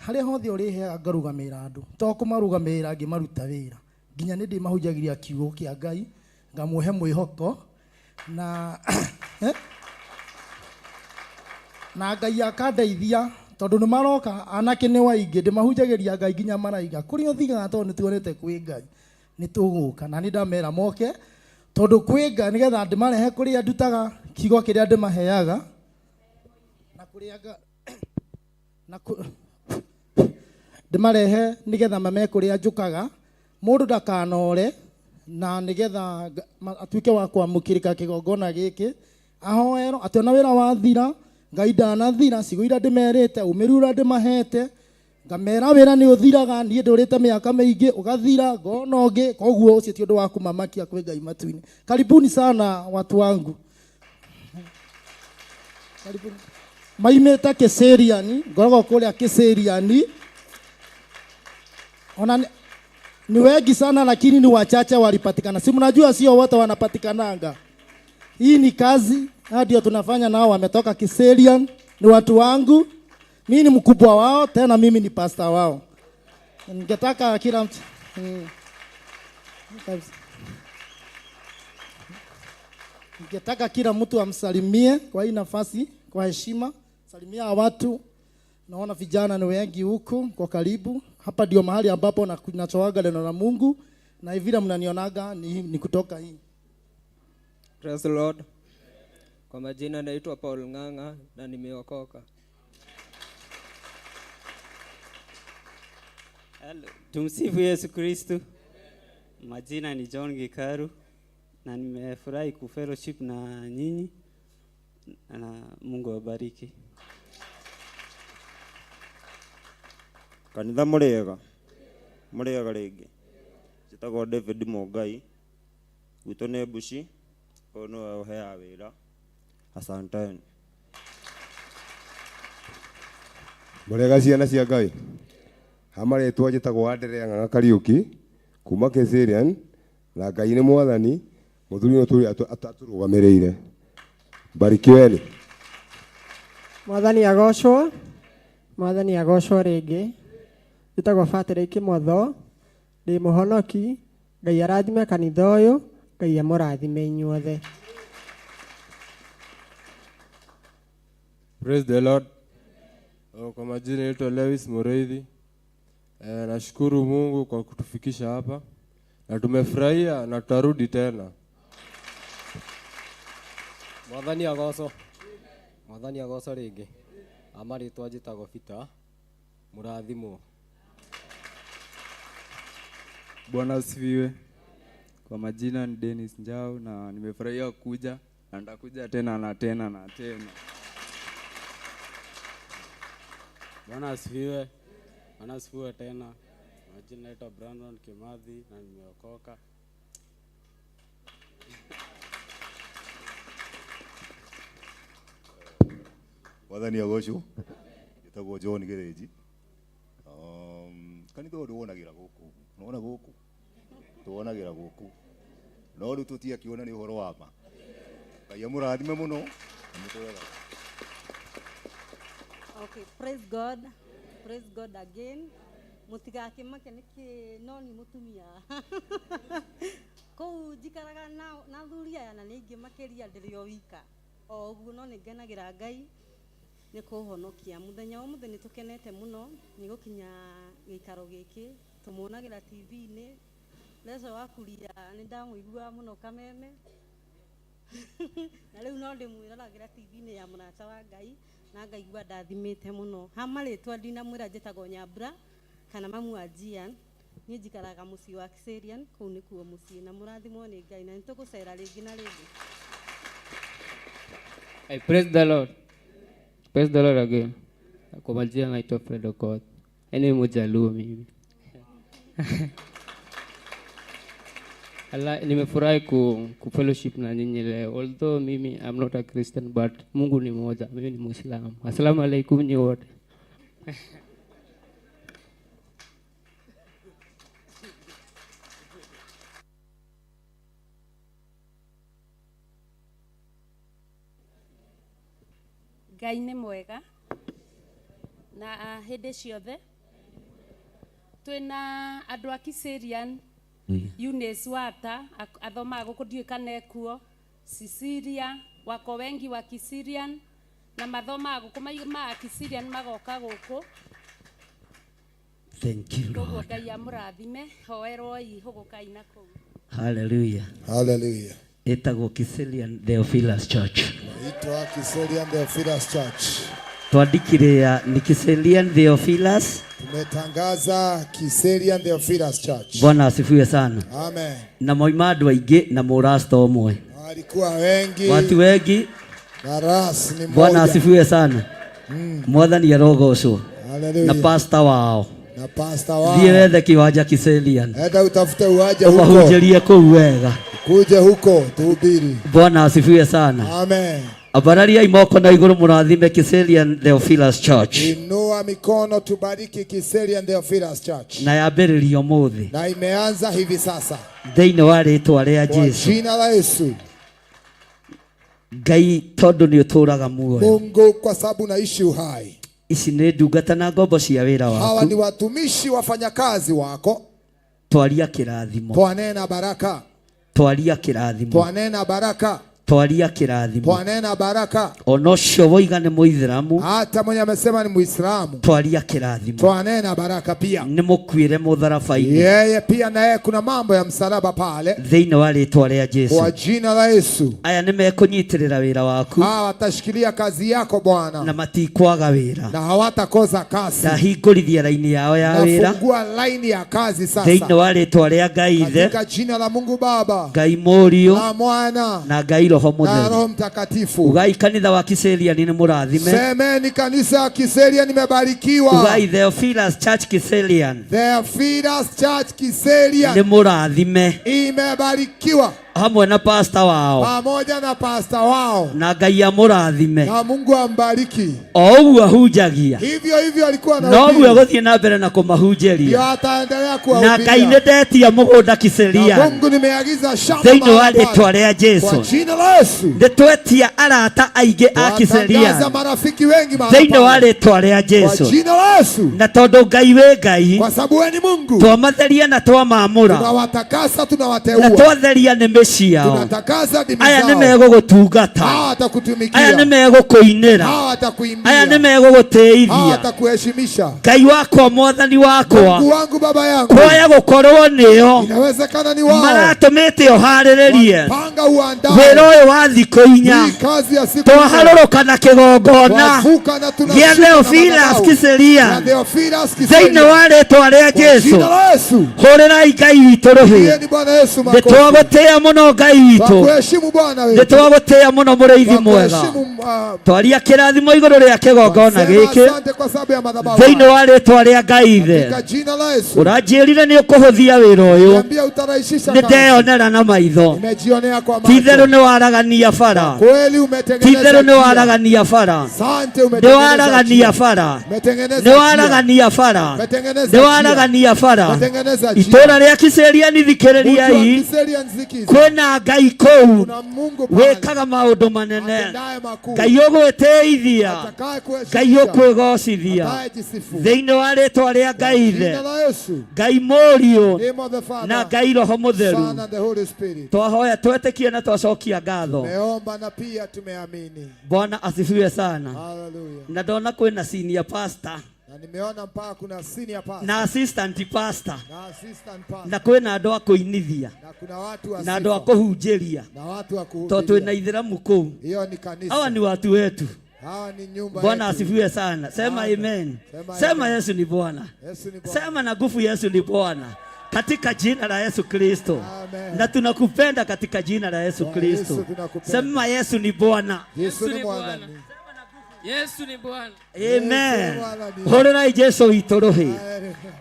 harĩa hothe ũrĩheaga ngarũgamĩrĩra andũ, to kũmarũgamĩrĩra ngĩmaruta wĩra, nginya nĩ ndĩmahunjagĩria kiugo kĩa Ngai, ngamũhe mwĩhoko na na Ngai akandeithia tondũ nĩ maroka anake nĩ waingĩ, ndĩmahunjagĩria Ngai nginya maraiga kũrĩa ũthiaga tondũ nĩ tuonete kwĩ Ngai nĩ tũgũka, na nĩ ndamera moke tondũ kwĩ Ngai nĩgetha ndĩmarehe kũrĩa ndutaga kiugo kĩrĩa ndĩmaheaga na kũrĩa na ndĩmarehe nĩgetha mame kũrĩa njũkaga, mũndũ ndakanore, na nĩgetha atuĩke wa kwamũkĩrĩka kĩgongona gĩkĩ, ahoerwo atĩ ona wĩra wathira Ngai ndanathira, ciugo iria ndĩmerĩte, ũmĩrĩru ũrĩa ndĩmahete, ngamera wĩra nĩ ũthiraga, niĩ ndũrĩte mĩaka mĩingĩ ũgathira, ngona ũngĩ, koguo ũcio ti ũndũ wa kũmamakia kwĩ Ngai matu-inĩ. Karibuni sana watu wangu. Karibuni. Maimĩte Kiseriani, ngoragwo kũrĩa Kiseriani. Ona ni wengi sana lakini ni wachache walipatikana. Si mnajua sio wote wanapatikananga. Hii ni kazi, ndio tunafanya nao, wametoka Kiserian, ni watu wangu. Mimi ni mkubwa wao, tena mimi ni pastor wao. Ningetaka kila mtu. Ningetaka kila mtu amsalimie kwa hii nafasi, kwa heshima. Salimia watu. Naona vijana ni wengi huku kwa karibu. Hapa ndio mahali ambapo nachoaga neno la Mungu, na vile mnanionaga ni kutoka hii. Praise the Lord. Kwa majina naitwa Paul Ng'ang'a na nimeokoka. Hello. Tumsifu Yesu Kristo. Majina ni John Gikaru na nimefurahi kufellowship na nyinyi, na Mungu awabariki. Kanitha mũrĩega, mũrĩega rĩngĩ. Njĩtagwo David Mũngai, gwitũ nĩ Mbuci, ũyũ nĩwe ũheaga wĩra. Asanteni. Mũrĩega ciana cia Ngai. Ha marĩtwa njĩtagwo Andrea Ng'ang'a Kariũki kuma Kiserian, na Ngai nĩ mwathani, mũthuri ũyũ tũrĩ atũrũgamĩrĩire. Barikiweni. Mwathani agocwo, Mwathani agocwo rĩngĩ. Njĩtagwo Patrick Mwatho, ndĩ mũhonoki. Ngai arathime kanitha ũyũ, Ngai amũrathime inyuothe. Praise the Lord. Kwa majina naitwa Lewis Mureithi. Nashukuru Mungu kwa kutufikisha hapa na tumefurahia na tutarudi tena. Mwathani agocwo. Mwathani agocwo rĩngĩ. Amarĩtwa njĩtagwo Peter. Mũrathimwo. Bwana asifiwe. Kwa majina ni Dennis Njau na nimefurahia kuja na nitakuja tena na tena na tena. Bwana asifiwe. Bwana asifiwe tena. Majina naitwa Brandon Kimathi na nimeokoka. Mwathani agocwo. Njĩtagwo John Gĩthĩnji. Kanitha ũyũ ndĩwonagĩra gũkũ. Nĩwona gũkũ? Tũwonagĩra gũkũ. No rĩu tũtiakĩona nĩ ũhoro wa ma. Ngai amũrathime mũno na mũtũre thayũ. Okay, praise God. Praise God again. Mũtigakĩmake nĩkĩ no nĩ mũtumia. Kũu njikaraga na athuri aya na nĩ aingĩ makĩria ndĩrĩ o wika. O ũguo no nĩ ngenagĩra Ngai nĩ kũhonokia. Mũthenya wa ũmũthĩ nĩ tũkenete mũno nĩ gũkinya gĩikaro gĩkĩ. Tũmuonagĩra T V-inĩ. Leso wa kuria nĩ ndamũiguaga mũno Kameme. Na rĩu no ndĩmwĩroragĩra T V-inĩ ya mũrata wa Ngai na ngaigua ndathimĩte mũno. Ha marĩtwa ndinamwĩra njĩtagwo Nyambura kana mamu wa Gian. Niĩ njikaraga mũciĩ wa Kiserian, kũu nĩkuo mũciĩ, na mũrathimwo nĩ Ngai na nĩtũgũcera rĩngĩ na rĩngĩ. I praise the Lord. Praise the Lord again. Kwa majina naitwa Fred Okoth. Yaani mjaluo mimi. Ala, nimefurahi ku fellowship na nyinyi leo. Although mimi I'm not a Christian, but Mungu ni mmoja, mimi ni Muislamu. Assalamu alaikum nyi wote. Ngai nĩ mwega na hĩndĩ ciothe. Twĩna andũ a Kiserian, Eunice Wata athomaga gũkũ, ndiũĩ kana ekuo. Cecilia, wako wengi wa Kiserian na mathomaga gũkũ, ma Kiserian magoka gũkũ. Thank you, Koguo Lord. Ngai amũrathime, hoerwoi hũgũkai na kũu. Hallelujah. Hallelujah. Ĩtagwo Kiserian Theophilus Church. Naitwa Kiserian Theophilus Church. Twandikire ya ni Kiserian Theophilus. Tumetangaza Kiserian Theophilus Church. Bwana asifiwe sana. Amen. Na moima andũ aingĩ na mũrasta ũmwe. Walikuwa wengi. Watu wengi. Na ras ni Bwana moja. asifiwe sana. Mwathani arogocwo. Hallelujah. Na pastor wao. Na pastor wao. Thiĩ wethe kiwanja Kiserian. Enda utafute uwanja huko. Ũmahunjĩrie kũu wega. Kuje huko tuhubiri. Bwana asifiwe sana. Amen. Ambarariai moko na igũrũ mũrathime Kiserian Theophilus Church. Inua mikono tubariki Kiserian Theophilus Church. Na yambĩrĩrio ũmũthĩ. Na imeanza hivi sasa. Thĩinĩ wa rĩtwa rĩa Kwa Jesu. jina la Yesu. Ngai tondũ nĩ ũtũũraga muoyo. Mungu kwa sababu naishi uhai. Ici nĩ ndungata na ngombo cia wĩra Hawa waku. ni watumishi wafanyakazi wako. Twaria kĩrathimo. Twanena baraka. Twaria kĩrathimo. Twanena baraka. Twaria kĩrathimo. Twanena baraka. Ona ũcio woiga nĩ mũithĩramu. Hata mwenye amesema ni Muislamu. Twaria kĩrathimo. Twanena baraka pia. Nĩ mũkuĩre mũtharaba-inĩ. Yeye pia na yeye kuna mambo ya msalaba pale. Thĩinĩ wa rĩtwa rĩa Jesu. Kwa jina la Yesu. Aya nĩ mekũnyitĩrĩra wĩra waku. Hawa watashikilia kazi yako Bwana. Na matikwaga wĩra. Na hawatakosa kazi. Ndahingũrithia raini yao ya wĩra. Nafungua laini ya kazi sasa. Thĩinĩ wa rĩtwa rĩa Ngai Ithe, Katika jina la Mungu Baba, Ngai Mũriũ, la Mwana na Ngai Roho na Mũtheru. Roho Mtakatifu. Ugai kanitha wa Kiserian nĩ mũrathime. Semeni kanisa ya Kiserian nimebarikiwa. Ugai Theophilus Church Kiserian Theophilus Church Kiserian nĩ mũrathime imebarikiwa hamwe na pasta wao pamoja na pasta wao, na Ngai amũrathime na Mungu ambariki. o ũguo ahunjagia Hivyo hivyo alikuwa noguo anahubiri, egũthiĩ na mbere na ndio kũmahunjĩria. ataendelea Na Ngai kuwahubiria. nĩ ndetia mũgũnda Na Kiserian Mungu nimeagiza shamba thĩinĩ wa mahali rĩtwa pale. rĩa Jesu. Kwa jina la Yesu Nĩ twetia arata aingĩ a twatangaza Kiserian marafiki wengi mahali thĩinĩ wa pale. rĩtwa rĩa Kwa Jesu. jina la Yesu, Na tondũ Ngai wĩ Ngai, kwa sababu wewe ni Mungu, twamatheria na twamamũra tunawatakasa, na tunawateua, twatheria nĩmĩ ciao. tunatakasa ndimi Aya nĩ zao. megũgũtungata, Hawa aya nĩ watakutumikia, megũkũinĩra, hawa aya nĩ watakuimbia, hawa megũgũtĩithia. watakuheshimisha. Ngai wakwa, mwathani wakwa, Mungu wangu, baba yangu, kwaya gũkorwo nĩo inawezekana ni wao maratũmĩte ũharĩrĩrie panga uandae wĩra ũyũ wa thikũ inya. hii kazi ya siku nne. Twaharũrũka na kĩgongona Twavuka na gĩa tunashuka na Theophilus madhabahu ya Kiserian Theophilus thĩinĩ Kiserian. wa rĩtwa rĩa Kwa Jesu. jina la Yesu, Hũrĩrai Ngai witũ rũhĩ. Pigieni Bwana Yesu Nĩ makofi. twagũtĩĩa mũno Ngai witũ, Twakuheshimu Bwana nĩ wetu, twagũtĩĩa mũno mũrĩithi mwega. twakuheshimu Twaria kĩrathimo igũrũ rĩa kĩgongona sema gĩkĩ asante kwa sababu ya madhabahu thĩinĩ haya. wa rĩtwa rĩa Ngai Ithe. Katika jina la Yesu, Ũranjĩrire nĩ ũkũhũthia wĩra ũyũ, niambia utarahisisha nĩ kazi. ndeyonera na maitho. Nimejionea kwa Ti-itherũ macho, nĩ waragania bara, kweli umetengeneza ti-itherũ nĩ njia. waragania bara, Asante, nĩ umetengeneza waragania njia. bara, Umetengeneza nĩ njia. waragania bara, Umetengeneza nĩ njia. waragania bara. Umetengeneza njia. Itũũra rĩa Kiserian Mji wa thikĩrĩriai, Kiserian sikiza. kwĩna Ngai kũu Kuna Mungu pale wĩkaga maũndũ manene, atendaye makuu, Ngai ũgwĩtĩithia, atakaye Ngai kuheshimisha, ũkwĩgocithia atakayejisifu. thĩinĩ wa rĩtwa rĩa Ngai Ithe, Jina la Yesu, Ngai Mũriũ name of the Father, na Ngai Roho Mũtheru. Son and the Holy Spirit. Twahoya twetĩkie na twacokia ngatho. Tumeomba na pia tumeamini. Bwana asifiwe sana. Hallelujah. Na ndona kwĩna senior pastor Na nimeona mpaka kuna senior pastor na assistant pastor na assistant pastor na kwĩna andũ a kũinithia na kuna watu wa na andũ a sifa kũhunjĩria na watu wa tondũ twĩna kuhubiria. ithĩramu kũu. Hiyo ni kanisa. Hawa ni watu wetu. Hawa ni nyumba Bwana yetu. asifiwe sana. Sema Amen. amen. Sema Sema amen. Yesu ni Bwana. Yesu ni Bwana. Sema na nguvu, Yesu ni Bwana katika jina la Yesu Kristo. Amen. Na tunakupenda katika jina la Yesu Bwana Kristo. Yesu tunakupenda. Sema Yesu ni Bwana. Yesu ni Bwana. Yesu ni Bwana. Amen. Hũrĩrai Jesu witũ rũhĩ.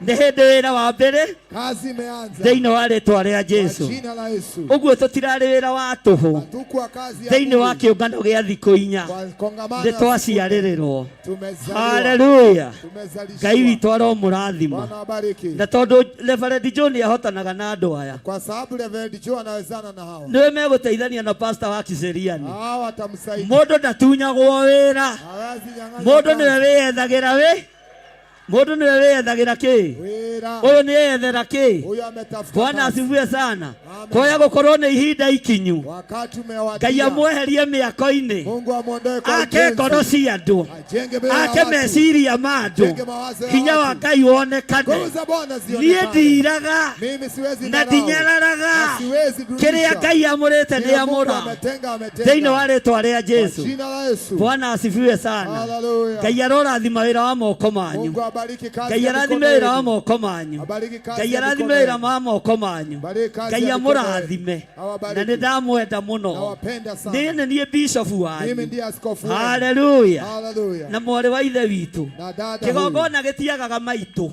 Nĩ hĩndĩ wĩra wa mbere Kazi imeanza. thĩinĩ wa rĩtwa rĩa Jesu. Kwa jina la Yesu. Ũguo tũtirarĩ wĩra wa tũhũ Tukwa kazi ya thĩinĩ wa bure. kĩũngano gĩa thikũ inya Kwa kongamano nĩ ya twaciarĩrĩrwo. Tumezaliwa. Haleluya. Tumezalishwa. Ngai witũ aromũrathima. Bwana abariki. Na tondũ Reverend John nĩahotanaga na andũ aya. Kwa sababu Reverend Joe anawezana na hawa. Nĩwe megũteithania na pastor wa Kiseriani. Hawa watamsaidia. Mũndũ ndatunyagwo wĩra. Hawezi nyang'anywa Mũndũ kazi. nĩwe wĩyethagĩra wĩ mũndũ nĩwe wĩyethagĩra kĩ Wĩra. ũyũ nĩ eyethera kĩ Huyu ametafuta Bwana kazi. asifiwe sana kwaya gũkorwo nĩ ihinda ikinyu Wakati umewadia. Ngai amweherie mĩako-inĩ Mungu amuondoe kwa ake ujenzi. ngoro cia andũ Ajenge mbele ya ake watu. meciria ma andũ Ajenge mawazo ya hinya wa watu. Ngai wonekane Nguvu za Bwana niĩ zionekane. ndiraga Mimi siwezi na dharau. ndinyararaga Na siwezi dunisha. kĩrĩa Ngai amũrĩte Kile nĩ Mungu amũra ametenga, ametenga. thĩinĩ wa rĩtwa rĩa Jesu Kwa jina la Yesu. Bwana asifiwe sana Haleluya. Ngai arorathima wĩra wa moko manyu Mungu abariki kazi Ngai ya arathime mikono wĩra wa yenu. moko manyu Abariki kazi Ngai ya arathime mikono wĩra yenu. wa moko manyu Bariki kazi Ngai ya mikono yenu. amũrathime Awabariki. na nĩ ndamwenda mũno Nawapenda sana. niĩ nĩ niĩ bishop Mimi wanyu ndiye askofu wenu. haleluya Haleluya. na mwarĩ wa ithe witũ Na dada huyu. kĩgongona gĩtiagaga maitũ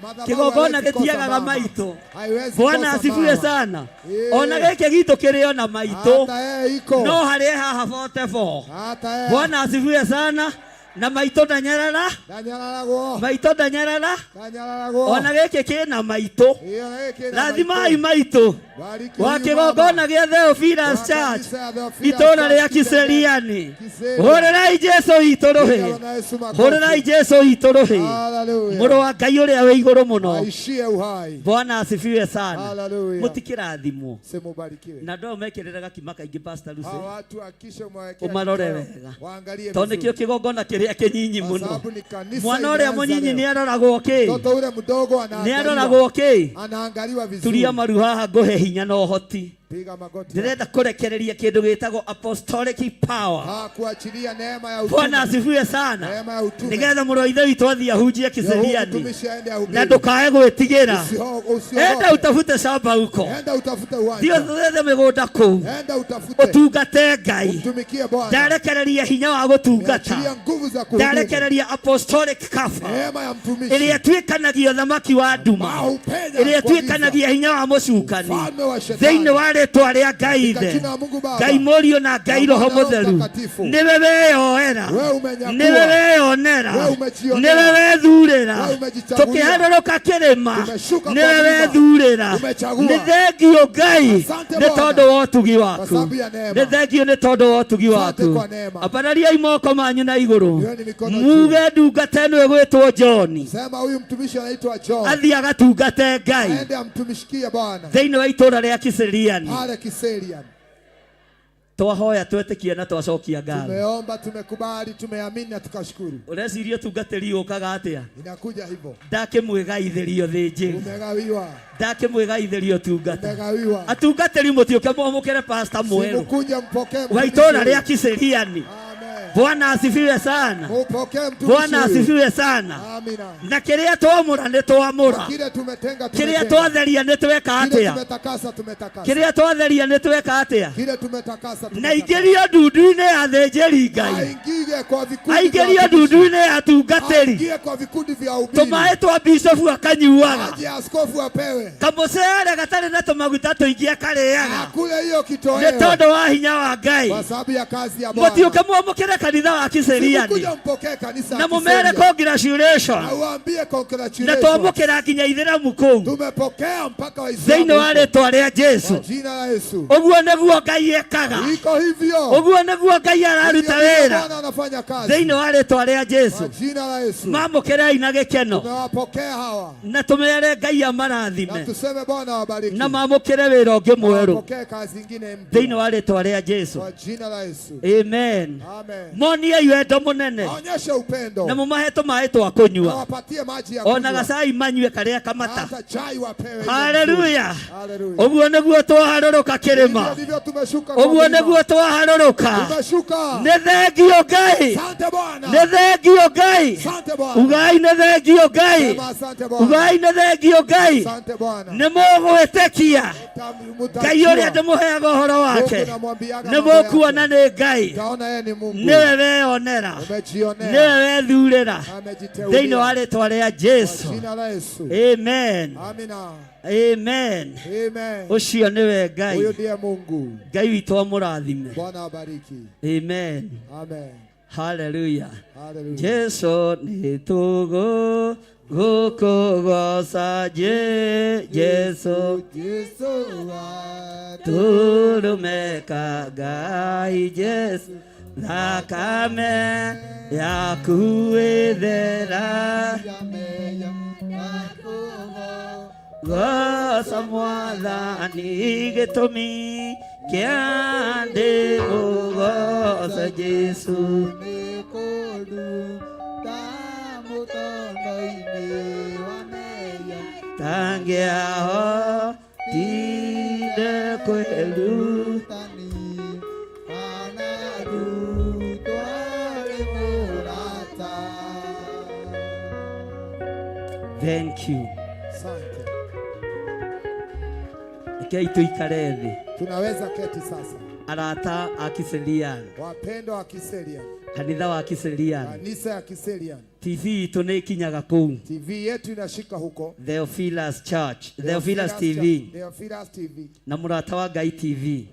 Madhabahu kĩgongona haiwezi kosa gĩtiagaga mama. maitũ Haiwezi Bwana kosa asifiwe mama. sana Eh. ona gĩkĩ gitũ kĩrĩ ona maitũ Hata yeye iko. no harĩ haha 44 Hata yeye. Bwana asifiwe sana na maitũ ndanyarara Ndanyararagwo. maitũ ndanyarara Ndanyararagwo. ona gĩkĩ kĩna maitũ Iyo na gĩkĩ na rathimai maitũ. maitũ Bariki wa huyu kĩgongona mama. gĩa Theophilus Wa Church kanisa ya Theophilus itũũra rĩa Church, Kiseriani Kiseriani. hũrĩrai Jesu witũ rũhĩ Piga Bwana Yesu makofi. hũrĩrai Jesu witũ rũhĩ Haleluya. mũrũ wa Ngai ũrĩa wĩ igũrũ mũno Aishie uhai. Bwana asifiwe sana Haleluya. mũtikĩrathimwo Simubarikiwe. na andũ aya mekĩrĩre gakima kaingĩ Pastor Lucy Hawa watu hakikisha umewawekea ũmarore kitoweo. wega Waangalie tondũ vizuri. nĩkĩo kĩgongona kĩrĩa kĩnyinyi Kwa mũno sababu ni kanisa mwana ũrĩa imeanza mũnyinyi leo. nĩ aroragwo kĩ Mtoto ule mdogo nĩ anaangaliwa. aroragwo kĩ Anaangaliwa vizuri. turia maru haha ngũhe hinya na ũhoti Piga magoti. ndĩrenda kũrekereria kĩndũ gĩtagwo apostolic power Ah, kuachilia neema ya utume. Bwana asifiwe sana Neema ya utume. nĩgetha mũrũ wa ithe witũ athiĩ ahunjie Ndio huyu Kiseriani mtumishi aende ahubiri. na ndũkae gwĩtigĩra Usiogope. enda utafute shamba huko Enda utafute thiĩ uwanja. ũthethe mĩgũnda kũu Enda utafute. ũtungate Ngai Mtumikie Bwana. ndarekereria hinya wa gũtungata Achilia nguvu za kuhudumu. ndarekereria apostolic cover Neema ya mtumishi. ĩrĩa ĩtuĩkanagia ũthamaki wa nduma Upenya ĩrĩa kwa giza. ĩtuĩkanagia hinya wa mũcukani Ufalme wa shetani. thĩinĩ wa rĩtwa rĩa Ngai Katika ithe jina la Mungu Baba. Ngai Mũriũ na Ngai Na Roho Mwana Roho Mũtheru Mtakatifu. nĩwe weyoera Wewe umenyakua. nĩwe weyonera Wewe umejionea. nĩwe wethurĩra Wewe umejichagulia. tũkĩharũrũka kĩrĩma Tumeshuka kwa nĩwe mlima. wethurĩra Umechagua. nĩ thengio Ngai Asante nĩ Bwana. tondũ wa ũtugi Kwa waku sababu ya neema. nĩ thengio nĩ tondũ wa ũtugi Asante waku kwa neema. ambarariai moko manyu na igũrũ Iweni mikono juu. muge ndungata ĩno ĩgwĩtwo John Sema huyu mtumishi anaitwa John. athiĩ agatungate Ngai Aende amtumishikie Bwana. thĩinĩ wa itũũra rĩa Kiseriani Pale Kiserian. twahoya twetĩkia na twacokia ngatho Tumeomba, tumekubali, tumeamini na tukashukuru. ũreciria ũtungatĩri ũkaga atĩa Inakuja hivyo. ndakĩmwĩgaithĩrio thĩnjĩri Umegawiwa. ndakĩmwĩgaithĩrio ũtungata Umegawiwa. atungatĩri mũtiũke mwamũkĩre pasta mwerũ Simukuje mpokee wa mtumishi itũũra huyu. rĩa Kiseriani Bwana asifiwe sana Mupokee mtumishi Bwana huyu. asifiwe sana Amina. na kĩrĩa twamũra nĩ twamũra Kile tumetenga kĩrĩa tumetenga. twatheria nĩ tweka Kile atĩa tumetakasa tumetakasa. kĩrĩa twatheria nĩ tweka atĩa Kile tumetakasa na tumetakasa. ingĩrio ndundu-inĩ ya thĩnjĩri Ngai Aingie kwa vikundi vya aingĩrio watumishi. ndundu-inĩ ya atungatĩri Aingie kwa vikundi vya ubiri. tũmaĩ twa bicobu akanyuaga Maji ya askofu apewe. kamũcere gatarĩ na tũmaguta tũingĩ akarĩaga Akule hiyo nĩ kitoweo. tondũ wa hinya wa Ngai Kwa sababu ya kazi ya Bwana. mũtiũke mwamũkĩre kanitha wa Kiseriani Simukuje mpokee kanisa na ya mũmere Kiserian. congratulation Na uambie na congratulations. twamũkĩra nginya ithĩramu kũu Tumepokea mpaka Waislamu. thĩinĩ wa huko. rĩtwa rĩa Kwa Jesu jina la Yesu. ũguo nĩguo Ngai ekaga Iko hivyo. ũguo nĩguo Ngai araruta Hivyo ndivyo wĩra Bwana anafanya kazi. thĩinĩ wa rĩtwa rĩa Jesu Kwa jina la Yesu. mamũkĩrei na gĩkeno Tumewapokea hawa. na tũmere Ngai Na amarathime tuseme Bwana awabariki. na mamũkĩre wĩra ũngĩ mwerũ Wapokee kazi ingine mpya. thĩinĩ wa rĩtwa rĩa Jesu Kwa jina la Yesu. amen Amen. moniei wendo mũnene Waonyeshe upendo. na mũmahe tũmaĩ twa kũnyua Na wapatie maji ya ona kunywa. gacai manyue karĩa kamata Hata chai wapewe. ile haleluya nzuri. Haleluya. ũguo nĩguo twaharũrũka kĩrĩma Hivyo ndivyo tumeshuka kwa ũguo mlima. nĩguo twaharũrũka Tumeshuka. nĩ thengio Ngai Ngai. Asante Bwana. Nĩ thengio Ngai. Asante Bwana. Ugai nĩ thengio Ngai. Sema asante Bwana. Ugai nĩ thengio Ngai. Asante Bwana. Nĩ mũgwĩtĩkia Ngai ũrĩa ndĩmũheaga ũhoro wake. Mungu namwambiaga Nĩ mambo yake. mũkuona nĩ Ngai. Utaona yeye ni Mungu. Nĩwe weyonera. Umejionea. Nĩwe wethurĩra. Amejiteulia. Thĩinĩ wa rĩtwa rĩa Jesu. Kwa jina la Yesu. Amen. Amina. Amen. Amen. Ũcio nĩwe Ngai. Huyo ndiye Mungu. Ngai witũ amũrathime. Bwana abariki. Amen. Amen. Hallelujah. Hallelujah. Jesu nĩ tũgũ gũkũgoca Jesu tũrũmeka Ngai Jesu thakame yaku ĩthera goca Mwathani gĩtũmi kĩa ndĩmũgoce Jesu. Tangiaho tinde kwelu Thank you. Asante. Rekei tuikare thĩ. Tunaweza keti sasa. Arata a Kiserian, Wapendwa wa Kiserian, kanitha wa Kiserian, kanisa ya Kiserian, TV itũ nĩ ikinyaga kũu. TV yetu inashika huko. Theophilus Church, Theophilus TV Theophilus TV na Mũrata wa Ngai TV.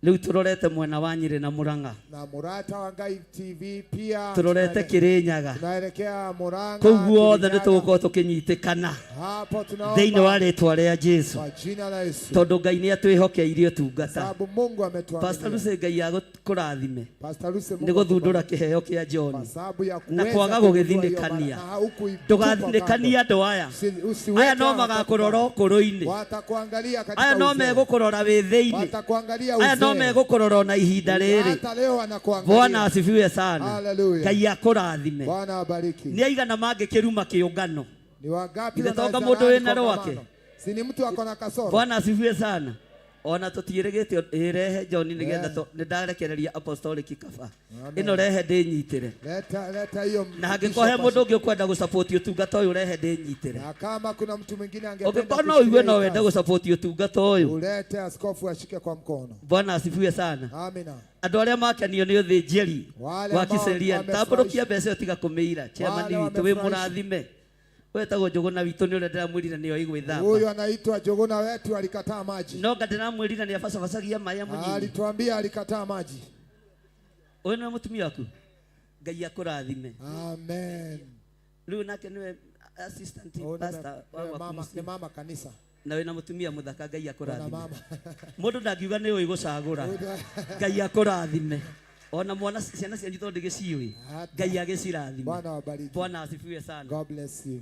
Rĩu tũrorete mwena wa Nyĩrĩ na Mũrang'a, na Murata wa Ngai TV pia tũrorete Kĩrĩnyaga, tunaelekea Murang'a. kũu guothe nĩ Kirinyaga. tũgũkorwo tũkĩnyitĩkana Hapo tunaomba thĩinĩ wa rĩtwa rĩa Jesu, kwa jina la Yesu, tondũ Ngai nĩ atwĩhokeire ũtungata. sababu Mungu Pastor ametuaminia. Lucy Ngai agũkũrathime Pastor Lucy, nĩ Mungu gũthundũra akubariki. kĩheo kĩa John Kwa sababu ya na kuweza kwaga kugundua hiyo gũgĩthinĩkania. baraka. Na haukuitupa Ndũgathinĩkanie kando. andũ aya. Usiweke Aya no hawa magakũrora ũkũrũ-inĩ, Watakuangalia katika aya no uzee. megũkũrora wĩ thĩinĩ, Watakuangalia aya no uzee. megũkũrora ona ihinda rĩrĩ. Hata leo wanakuangalia. Bwana asifiwe sana. Hallelujah. Ngai akũrathime. Bwana abariki. Nĩ aigana mangĩkĩruma kĩũngano? Ni wangapi Githĩ tonga wanaweza mũndũ laani wĩna rwake? kongamano? Si ni mtu ako na kasoro? Bwana asifiwe sana. Ona tũtiĩrĩgĩte ĩrehe John nĩgetha nĩ ndarekereria apostolic kaba Amen. ĩno rehe ndĩnyitĩre. Leta, leta hiyo Na hangĩkorwo he mũndũ ũngĩ ũkwenda gũsupport ũtungata ũyũ rehe ndĩnyitĩre. Na kama kuna mtu mwingine angependa Ũngĩkorwo no ũigue kushikilia no hii wende kazi, gũsupport ũtungata ũyũ. ulete askofu ashike kwa mkono. Bwana asifiwe sana. Amina. Andũ arĩa makenio nĩ ũthĩnjĩri Wale wa ambao Kiserian, wamefurahishwa. tambũrũkia mbeca ĩyo tiga kũmĩira. Chairman Wale witũ wĩ wamefurahishwa. mũrathime. Wetagwo Njũgũna witũ nĩ ũrĩa ndĩramwĩrire nĩoĩ gwĩthamba. Huyu anaitwa Njũgũna wetu alikataa maji. No nga ndĩramwĩrire nĩ abacabacagia maĩ amũnyinyi. Alituambia alikataa maji. Ũyũ nĩwe mũtumia waku? Ngai akũrathime. Amen. Rĩu nake nĩwe assistant Huyu ni pastor wa ni gwaku mama, mũciĩ. ni mama kanisa. Na wĩna mũtumia mũthaka Ngai Kuna akũrathime. mama. Mũndũ ndangiuga nĩ ũĩ gũcagũra. Ngai akũrathime. Ona mwana ciana cianyu tondũ ndĩgĩciũĩ. Ngai agĩcirathime. Bwana wabariki. Bwana asifiwe sana. God bless you.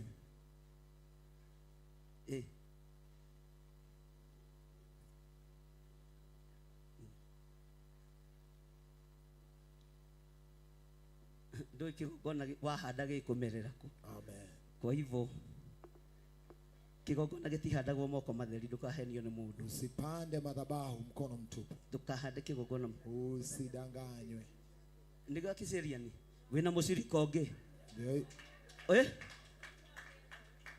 Ndũĩ kĩgongona wahanda gĩkũmerera kũ. Amen. Kwa hivyo kĩgongona gĩtihandagwo moko matheri, ndũkahenio nĩ mũndũ. Usipande madhabahu mkono mtupu. Ndũkahande kĩgongona. Usidanganywe. Nĩguo Kiserian wĩna mũcirika ũngĩ. Ndio. Eh?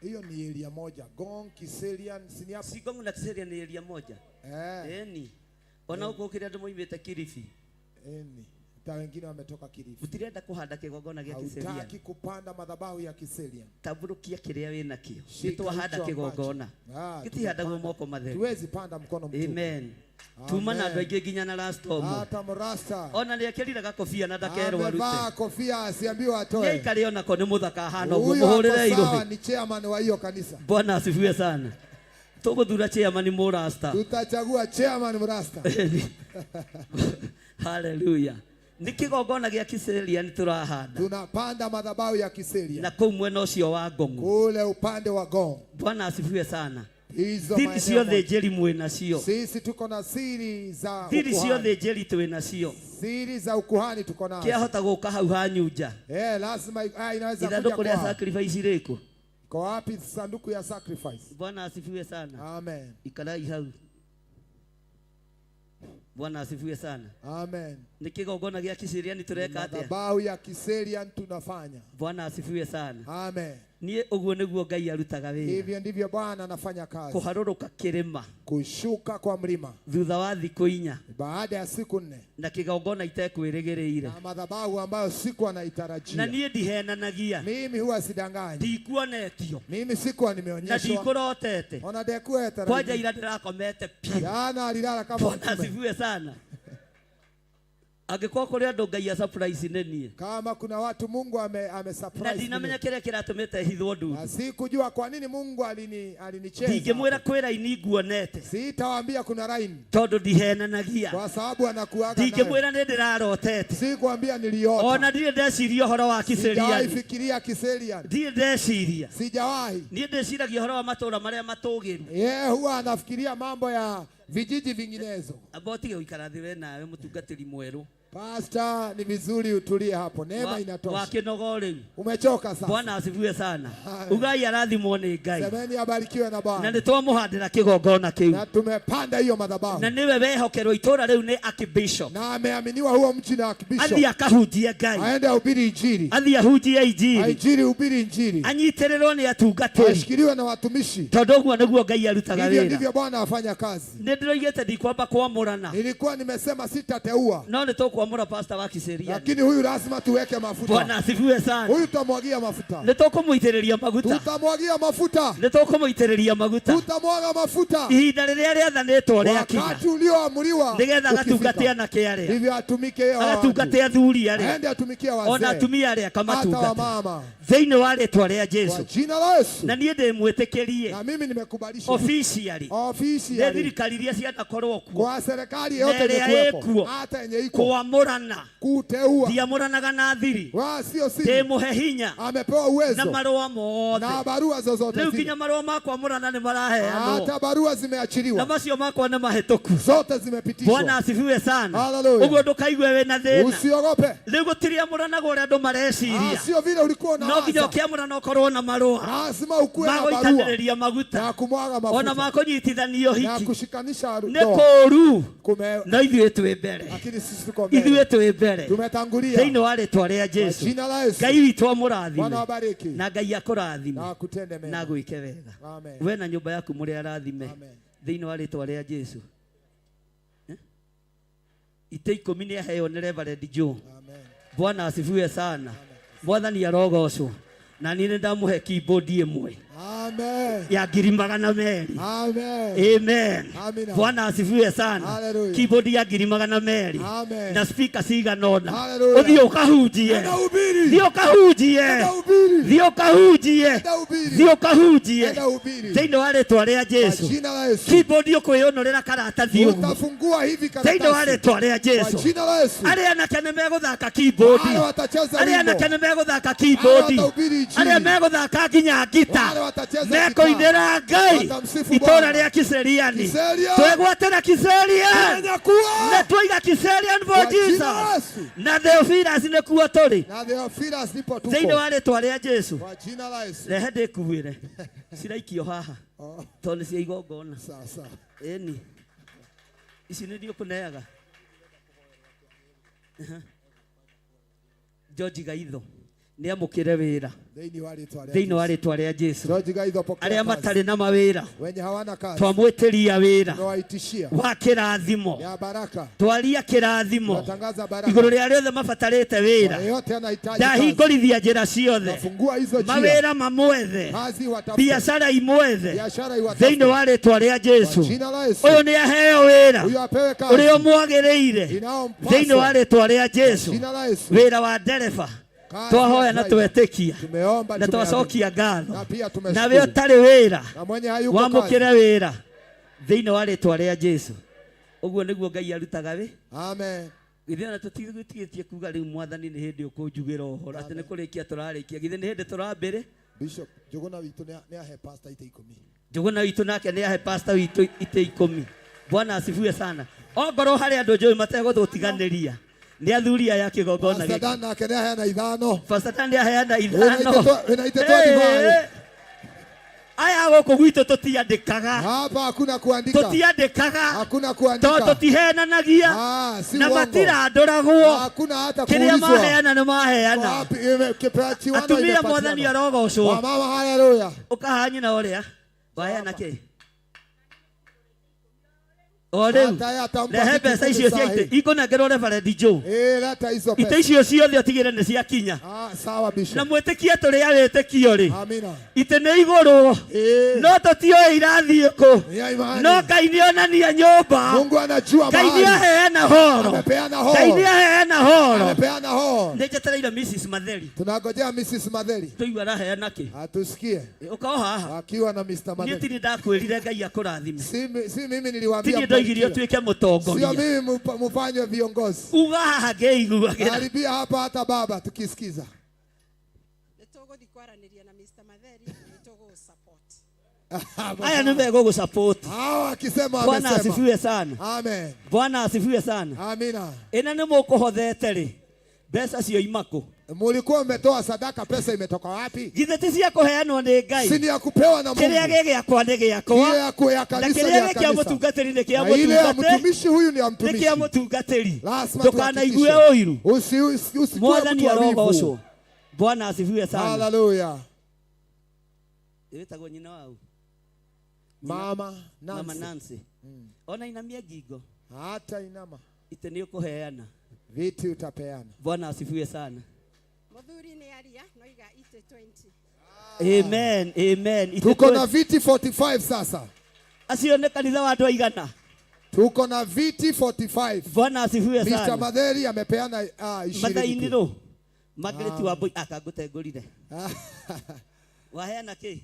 Hiyo ni area moja. Gong Kiserian si ni hapo? Si Gong na Kiserian ni area moja. Eh. Eni. Ona huko kile andũ moimĩte Kilifi. Eni. Hata wengine wametoka Kilifi. Mũtirenda kũhanda kĩgongona gĩa Kiserian. Hautaki kupanda madhabahu ya Kiserian. Tambũrũkia kĩrĩa wĩnakĩo. Shika Nĩtwahanda hicho kĩgongona. ambacho. Ah, Gĩtihandagwo tumepanda. moko matheri. Tuwezi panda mkono mtupu. Amen. Tuma na andũ aingĩ nginya na rasta ũmwe. Hata mrasta. Ona nĩekĩrire gakobia na ndakerwo Amevaa arute. kofia asiambiwe atoe. Nĩaikare onako nĩ mũthaka ahana ũguo, Huyo mũhũrĩre ako sawa irũhĩ. ni chairman wa hiyo kanisa. Bwana asifiwe sana. Tũgũthura chairman mũrasta. Tutachagua chairman mrasta. Hallelujah. Nĩ kĩgongona gĩa Kiserian tũrahanda. Tunapanda madhabahu ya Kiserian. Na kũu mwena ũcio wa Ngong'o. Kule upande wa Gong. Bwana asifiwe sana. Hizo Thiri maeneo ciothe moja. njeri mwĩ nacio. Sisi tuko na siri za Thiri ukuhani. ciothe njeri twĩ nacio. Siri za ukuhani tuko nazo. Kĩahota gũka hau hanyunja. Eh, lazima inaweza kuja Ithandũkũ rĩa kwa. sacrifice rĩkũ? Kwa wapi sanduku ya sacrifice? Bwana asifiwe sana. Amen. Ikarai hau. Bwana asifiwe sana. Amen. Nĩ kĩgongona gĩa Kiserian tũreka atĩa? Madhabahu ya Kiserian tunafanya. Bwana asifiwe sana. Amen. Niĩ ũguo nĩguo Ngai arutaga wĩra. Hivyo ndivyo Bwana anafanya kazi. Kũharũrũka kĩrĩma Kushuka kwa mlima thutha wa thikũ inya baada ya siku nne na kĩgongona itekwĩrĩgĩrĩire. na madhabahu ambayo sikuwa Na naitarajia. niĩ ndihenanagia. Mimi huwa sidanganyi. Ndikuonetio. Mimi sikuwa Na nimeonyeshwa. ndikũrotete. Ona ndekuetera. Kwanja ira ndĩrakomete piũ. Jana alilala kama Bwana mtume. asifiwe sana. Angĩkorwo kũrĩ andũ Ngai a surprise nĩ niĩ. Kama kuna watu Mungu ame, ame Na surprise. ndinamenya mimi. kĩrĩa kĩratũmĩte hithwo ndundu. Na sikujua kwa nini Mungu alini alinicheza. Ndingĩmwĩra kwĩ raini nguonete. Sitawaambia kuna raini Tondũ ndihenanagia. kwa sababu anakuaga nayo. Ndingĩmwĩra nĩ ndĩrarotete. Sikwambia niliota. Ona ndirĩ ndeciria ũhoro wa Sijawahi Kiserian. fikiria Kiserian. Ndirĩ ndeciria. Sijawahi. Niĩ ndĩciragia ũhoro wa matũũra marĩa matũũgĩru. Yeye huwa anafikiria mambo ya vijiji vinginezo. Amba ũtige gũikara thĩ we nawe mũtungatĩri mwerũ. Pastor, ni vizuri utulie hapo. Neema inatosha. Wakĩnoga rĩu. Umechoka sasa. Bwana asifiwe sana. Amen. Ugai arathimwo nĩ Ngai. Semeni abarikiwe na Na Bwana. nĩ twamũhandĩra kĩgongona kĩu. Na tumepanda hiyo madhabahu. Na nĩwe wehokerwo itũũra rĩu nĩ archbishop. Na ameaminiwa huo mji na archbishop. Athiĩ akahunjie Ngai. Aende ahubiri injili. Athiĩ ahunjie injili. Injili, hubiri injili. Anyitĩrĩrwo nĩ atungatĩri. Ashikiliwe na watumishi. Tondũ ũguo nĩguo Ngai arutaga Hivyo wĩra. ndivyo Bwana afanya kazi. Nĩ ndĩroigĩte ndikwamba kwamũrana. Nilikuwa nimesema sitateua, No nĩ tũkwamũra pastor wa Kiserian. lakini huyu lazima tuweke mafuta. Bwana asifiwe sana. Huyu tutamwagia mafuta. Nĩ tũkũmũitĩrĩria maguta. Tutamwagia mafuta. Nĩ tũkũmũitĩrĩria maguta. Tutamwaga mafuta. Ihinda rĩrĩa rĩathanĩtwo rĩakinya. Wakati ulioamriwa Nĩgetha agatungate ukifika. anake arĩa. Ndivyo atumike hao watu. Agatungate athuri arĩa. Aende atumikie Ona wazee. atumia arĩa Hata akamatungate. wamama. Thĩinĩ wa rĩtwa rĩa Kwa Jesu. jina la Yesu. Na niĩ ndĩmwĩtĩkĩrie Na mimi nimekubalisha. officially Officially. nĩ thirikari iria cianakorwo kuo Kwa serikali na yote ĩrĩa imekuwepo. ĩkuo Hata yenye iko. kwamũrana Kuteua. ndiamũranaga na thiri Wa sio siri. ndĩmũhe hinya Amepewa uwezo. na marũa mothe Na barua zozote rĩu zile. nginya marũa ma kwamũrana nĩ maraheanwo Hata barua na zimeachiliwa. macio makwa nĩ mahĩtũku Zote zimepitishwa. Bwana asifiwe sana. Hallelujah. Ũguo ndũkaigue wĩna thĩna. Usiogope. Rĩu gũtiriamũranaga ũrĩa andũ Ah, mareciria. sio vile ulikuwa No nginya unawaza. ũkĩamũrana ũkorwo na marũa Lazima ukuwe na barua magũitanĩrĩria maguta ya kumwaga ona mafuta makũnyitithanio na hiki. kushikanisha Nĩ ndoa. kũũru Kume, no ithuĩ twĩ mbere. lakini sisi tuko mbele. Ithuĩ twĩ mbere. Tumetangulia. Thĩinĩ wa rĩtwa rĩa Kwa Jesu. jina la Yesu. Ngai witũ Bwana amũrathime wabariki na Ngai akũrathime na akutende na mema. agwĩke wega. Amen. We na nyũmba yaku mũrĩ arathime Amen. thĩinĩ wa rĩtwa rĩa Jesu. Eh? Itĩ ikũmi nĩ aheo nĩ Reverend Joe. Amen. Bwana asifiwe sana. Mwathani arogocwo. Na niĩ nĩ ndamũhe keyboard ĩmwe Amen. ya 200,000. Amen. Amen. Amina. Bwana asifiwe sana. Hallelujah. Keyboard ya 200,000 Amen. na speaker cigana ũna. Hallelujah. Ũthiĩ ũkahunjie. Enda ubiri. Thiĩ ũkahunjie. Enda ubiri. Thiĩ ũkahunjie. Enda ubiri. Thiĩ ũkahunjie. Enda ubiri. Thĩinĩ wa rĩtwa rĩa Kwa Jesu. jina la Yesu. Keyboard ũkwĩyũnũrĩra karatathi ũguo. Utafungua hivi Thĩinĩ wa karatasi. rĩtwa rĩa Kwa Jesu. jina la Yesu. Arĩa anake nĩ megũthaka keyboard. Wale watacheza Arĩa wimbo. anake nĩ megũthaka Wale keyboard. watahubiri injili. Arĩa megũthaka nginya ngita. Wale watacheza gitaa. Mekũinĩra Ngai Watamsifu itũũra Bwana. rĩa Kiseriani. Kiserian. Twegwatĩra Kiserian. Tumenyakua. Na twaiga Kiserian for Kwa jina Jesus. la Yesu. Na Theophilus nĩkuo tũrĩ. Na Theophilus ndipo Thĩinĩ tuko. wa rĩtwa rĩa Jesu. Kwa jina la Yesu. Rehe ndĩkuĩre. Ciraikio haha. Oh, Tondũ nĩ cia igongona. sawa sawa. Ĩni. Ici nĩ niĩ ũkũneaga. Aha. George Gaitho nĩ amũkĩre wĩra Thĩinĩ wa rĩtwa rĩa thĩinĩ wa Yesu. rĩtwa rĩa Jesu. George Gaitho pokea Arĩa kazi. matarĩ na mawĩra Wenye hawana kazi. twamwĩtĩria wĩra Tumewaitishia wa kĩrathimo ya baraka. twaria kĩrathimo Tunatangaza baraka. igũrũ rĩa arĩa othe mabatarĩte wĩra Yeyote anahitaji kazi. ndahingũrithia njĩra ciothe Nafungua hizo njia. mawĩra mamwethe Kazi watafute. biacara imwethe Biashara iwatafute. thĩinĩ wa rĩtwa rĩa Jesu Kwa jina la Yesu. ũyũ nĩ aheo wĩra Huyo apewe kazi. ũrĩa ũmwagĩrĩire Inayompaswa. thĩinĩ wa rĩtwa rĩa Jesu Jina la Yesu. wĩra wa ndereba Kazi twahoya ya na driver. twetĩkia Tumeomba, na tumeamini. twacokia ngatho Na pia na tumeshukuru. we ũtarĩ wĩra Na mwenye hayuko kazi. wamũkĩre wĩra thĩinĩ wa rĩtwa rĩa Jesu ũguo nĩguo Ngai arutaga wĩ Amen. githĩ ona tũtigĩtigĩtie kuga rĩu mwathani nĩ hĩndĩ ũkũnjugĩra ũhoro atĩ nĩ kũrĩkia tũrarĩkia githĩ nĩ hĩndĩ tũrambĩrĩ Bishop Njuguna witũ nĩ ahe pastor itĩ ikũmi. Njuguna witũ nake nĩ ahe pastor witũ itĩ ikũmi Bwana asifiwe sana ongorwo harĩ andũ njũĩ mategũtũtiganĩria nĩ athuri aya kĩgongona Pastor gĩkĩ Dan nake nĩ aheana ithano. Pastor Dan nĩ aheana Wĩna ithano itĩ wĩna itĩ 25. Eh. Aya gũkũ gwitũ tũtiandĩkaga. Hapa hakuna kuandika. Tũtiandĩkaga. Hakuna kuandika. Tondũ tũtihenanagia. Ah, si Na uongo. matirandũragwo. Hakuna hata Kĩrĩa kuulizwa. maheana nĩ maheana. Wapi imepatiwana Atumia imepatiana. mwathani arogocwo. Wamama haleluya. Ũkaha nyina ũrĩa. Waheana kĩ? O rĩu. Hata yeye atampa Rehe kiti mbeca kumi icio saa cia hii. itĩ. Ikũnengerwo Reverend Joe. Eh, leta hizo pesa. Itĩ icio ciothe ũtigĩre nĩ ciakinya. Ah, sawa bishop. Na mwĩtĩkie tũrĩ a wĩtĩkio rĩ. Amina. Itĩ nĩ igũrwo. No tũtiũĩ irathiĩ kũ. imani. No Ngai nĩonania nyũmba. Mungu anajua Ngai mahali. nĩaheana horo. Amepeana horo. Ngai nĩaheana horo. Amepeana horo. Nĩ njetereire Mrs. Matheri. Tunangojea Mrs. Matheri. Tũigua araheana kĩ? Atusikie. Ũka o haha. Akiwa na Mr. Niĩ Matheri. tini ndakwĩrire Ngai akũrathime. Si mimi niliwaambia. Tini ndoigire mbarikiwe. ũtuĩke Sio mũtongoria. mimi mufanywe viongozi. Uga haha ngĩiguagĩra. Karibia hapa hata baba tukisikiza. Nĩ tũgũthiĩ kwaranĩria na Mr. Matheri nĩ tũgũgũ-support. Aya nĩ megũgũ-support. Hawa akisema Bwana wamesema. asifiwe sana. Amen. Bwana asifiwe sana. Amina. Ĩna nĩ mũkũhothete rĩ. Mbeca cioima kũ? Mulikuwa mmetoa sadaka, pesa imetoka wapi? Githĩ ti cia kũheanwo nĩ Ngai? Si ni ya kupewa na Mungu. Kĩrĩa gĩ gĩakwa nĩ gĩakwa. Kile ya ya Na kanisa kĩrĩa ni ya gĩ kĩa kanisa. mũtungatĩri nĩ kĩa Na ile ya mũtungatĩri. mtumishi huyu ni ya Nĩ mtumishi. kĩa mũtungatĩri. Lazima Ndũkanaigue tuhakikishe. ũiru. Usikuwe Mwathani mtu wa wivu. arogocwo. Bwana asifiwe sana. Haleluya. Ĩtagwo nyina wau. Mama Mama Nancy. Nancy. Ona inamia ngingo. Hata inama. Ite nĩ ũkũheana. Viti utapeana. Bwana asifiwe sana. Mũthuri nĩ aria noiga itĩ 20. Amen, amen. Ite Tuko na viti 45 sasa. Acio nĩ kanitha wa andũ aigana? Tuko na viti 45. Bwana asifiwe Mr. sana. Matheri amepeana 20. Mathaini tu. rũ. Margaret Ah. Wambui akangũtengũrire. Waheana kĩ?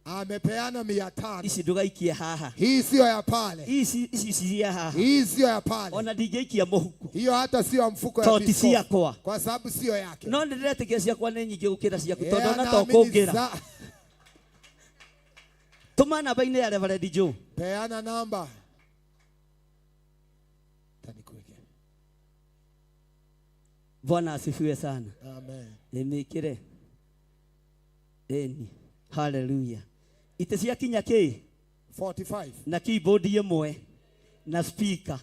Amepeana 500. Ici ndũgaikie haha. Hii sio ya pale. Ici ici cia haha. Hii sio ya pale. Ona ndingĩikia mũhuko. Hiyo hata sio ya mfuko ya Tondũ ti biskofu. ciakwa. Kwa sababu sio yake. No nĩndĩretĩkia ciakwa nĩ nyingĩ gũkĩra ciaku Yeah, tondũ ona to naamini kũngĩra. Tũma namba-inĩ ya Reverend Joe. Peana namba. Bwana asifiwe sana. Amen. Nĩmĩkĩre. Ĩni. Hallelujah. Itĩ ciakinya kĩ? 45. Na keyboard ĩmwe na speaker.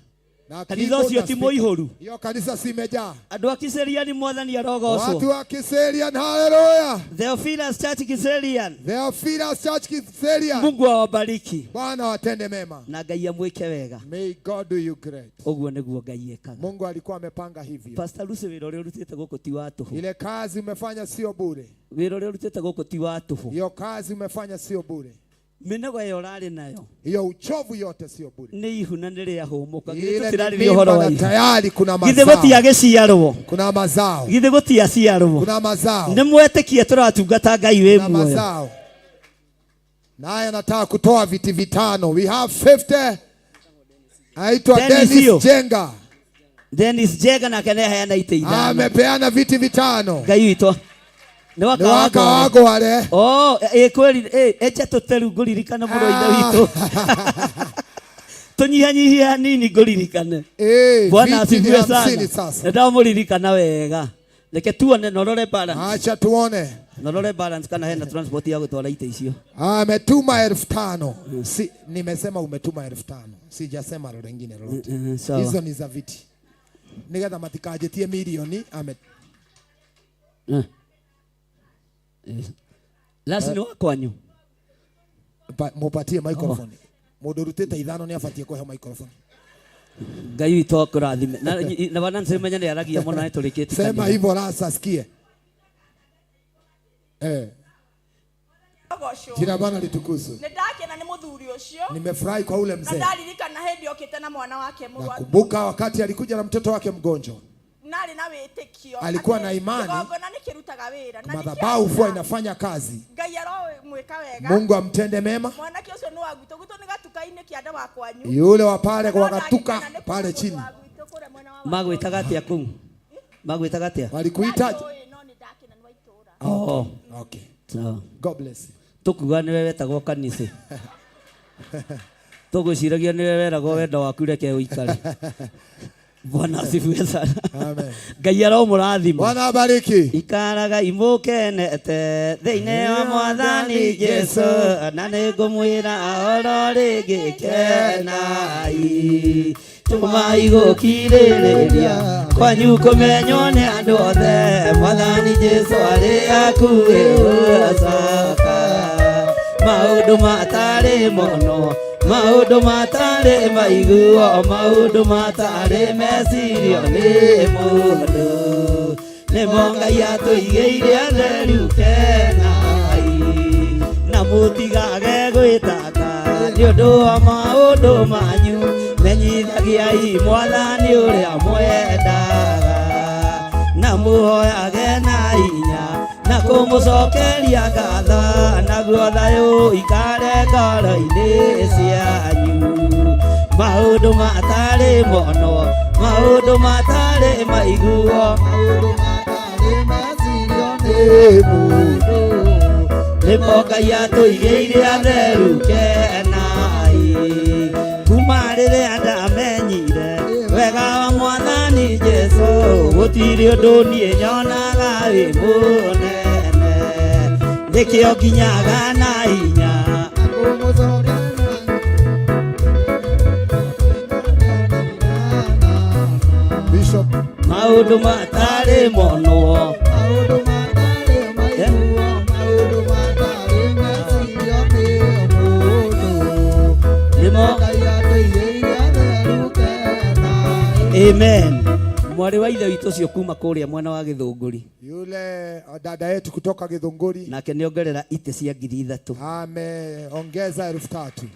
Na Kanitha keyboard ũcio na ti speaker. mũihũru. Hiyo kanisa si imejaa. Andũ a Kiserian mwathani arogocwo. Watu wa Kiserian, haleluya. Theophilus Church Kiserian. Theophilus Church Kiserian. Mungu awabariki. Bwana watende mema. Na Ngai amwĩke wega. May God do you great. Ũguo nĩguo Ngai ekaga. Mungu alikuwa amepanga hivyo. Pastor Lucy wĩra ũrĩa ũrutĩte gũkũ ti wa tũhũ. Ile kazi umefanya sio bure. Wĩra ũrĩa ũrutĩte gũkũ ti wa tũhũ. Hiyo kazi umefanya sio bure. Mĩnoga ĩyo ũrarĩ nayo Hiyo uchovu yote sio bure. nĩ ihu na nĩ rĩahũmũka. Githĩ Ile ni tũtirarĩria mimba ũhoro wa na ihu. tayari kuna Githĩ mazao. gũtiagĩciarwo. Kuna mazao. Githĩ gũtiaciarwo. Kuna mazao. Nĩ mwetĩkie tũratungata Ngai wĩ Kuna muoyo. mazao. Naye anataka kutoa viti vitano. We have 50. Aitwa Dennis Dennis hiyo. Jenga. Dennis Jenga nake nĩaheana itĩ ithano. Amepeana viti vitano. Ngai witũ. Nĩ Nĩ wakawagware. Oh, ĩ kweli ĩ echa tũteru ngũririkane mũno ithe witũ. Tũnyihanyihie hanini ngũririkane. Bwana viti ni asifiwe sana. 50 sasa. Nĩndamũririkana wega. Reke tuone na ũrore balance. Acha tuone. Na ũrore balance kana hena transport ya gũtwara itĩ icio. Ametuma 5,000. Si, nimesema umetuma 5,000. Sijasema lolote lingine lolote. Sawa. Hizo ni za viti. Nigetha matikajetie milioni ame Lasi nĩ wa kwanyu. Mupatie microphone. Mũndũ ũrutĩte ithano nĩ abatie kũheo microphone. Ngai witũ akũrathime. Na na Nancy menya nĩ aragia mũno na nĩtũrĩkĩtie Sema kanitha. hivyo rasa asikie. Eh. Jina Bwana litukuzwe. Nĩ ndakena nĩ mũthuri ũcio. Nimefurahi kwa ule Na mzee. ndaririkana hĩndĩ okĩte na mwana wake mũrwaru. Nakumbuka wakati alikuja na mtoto wake mgonjwa. Narĩ na wĩtĩkio. Alikuwa atĩ na imani. Kĩgongona nĩ kĩrutaga wĩra. Na Madhabahu huwa inafanya kazi. Ngai aromwĩka wega. Mungu amtende mema. Mwanake ũcio nĩ wa gwitũ. Gwitũ nĩ gatuka-inĩ kĩanda wa kwanyu. Yule wa pale kwa gatuka pale chini. Magwĩtaga atĩa kũu? Magwĩtaga atĩa? Walikuita? Oh. Okay. Sawa. God bless you. Tũkuga nĩwe wetagwo kanitha. Tũgwĩciragia nĩwe weragwo wendo waku reke ũikare. Bwana asifiwe sana. Amen. Ngai aromũrathima. Bwana abariki. Ikaraga imũkenete thĩinĩ wa Mwathani Jesu, na nĩngũmwĩra oro rĩngĩ kenai. Tũmai gũkirĩrĩria kwanyu kũmenywo nĩ andũ othe, Mwathani Jesu arĩ hakuhĩ gũcoka. Maũndũ matarĩ mono, maũndũ matarĩ maiguo, maũndũ matarĩ mecirio nĩ mũndũ, nĩmo Ngai atũigĩire atheru kenai. Na mũtigage gwĩtanga nĩ ũndũ wa maũndũ manyu, menyithagiai Mwathani ũrĩa mwendaga, na mũhoyage na hinya na kũmũcokeria ngatho, naguo thayũ ikare ngoro-inĩ cianyu. Maũndũ matarĩ mono, maũndũ matarĩ maiguo, maũndũ matarĩ mecirio nĩ mũndũ, nĩmo Ngai atũigĩire atheru kenai. Kuma rĩrĩa ndamenyire wega wa Mwathani Jesu, gũtirĩ ũndũ niĩ nyonaga wĩ mũnene, nĩkĩo nginyaga na hinya. Bishop. Maũndũ matarĩ monwo, maũndũ matarĩ maiguo, maũndũ matarĩ mecirio nĩ mũndũ, nĩmo Ngai atũigĩire atheru kenai. Amen. Mwarĩ wa ithe witũ ũcio kuma kũrĩa mwena wa Gĩthũngũri, Yule dada yetu kutoka Githunguri nake nĩongerera itĩ cia 3,000. Ameongeza 3,000.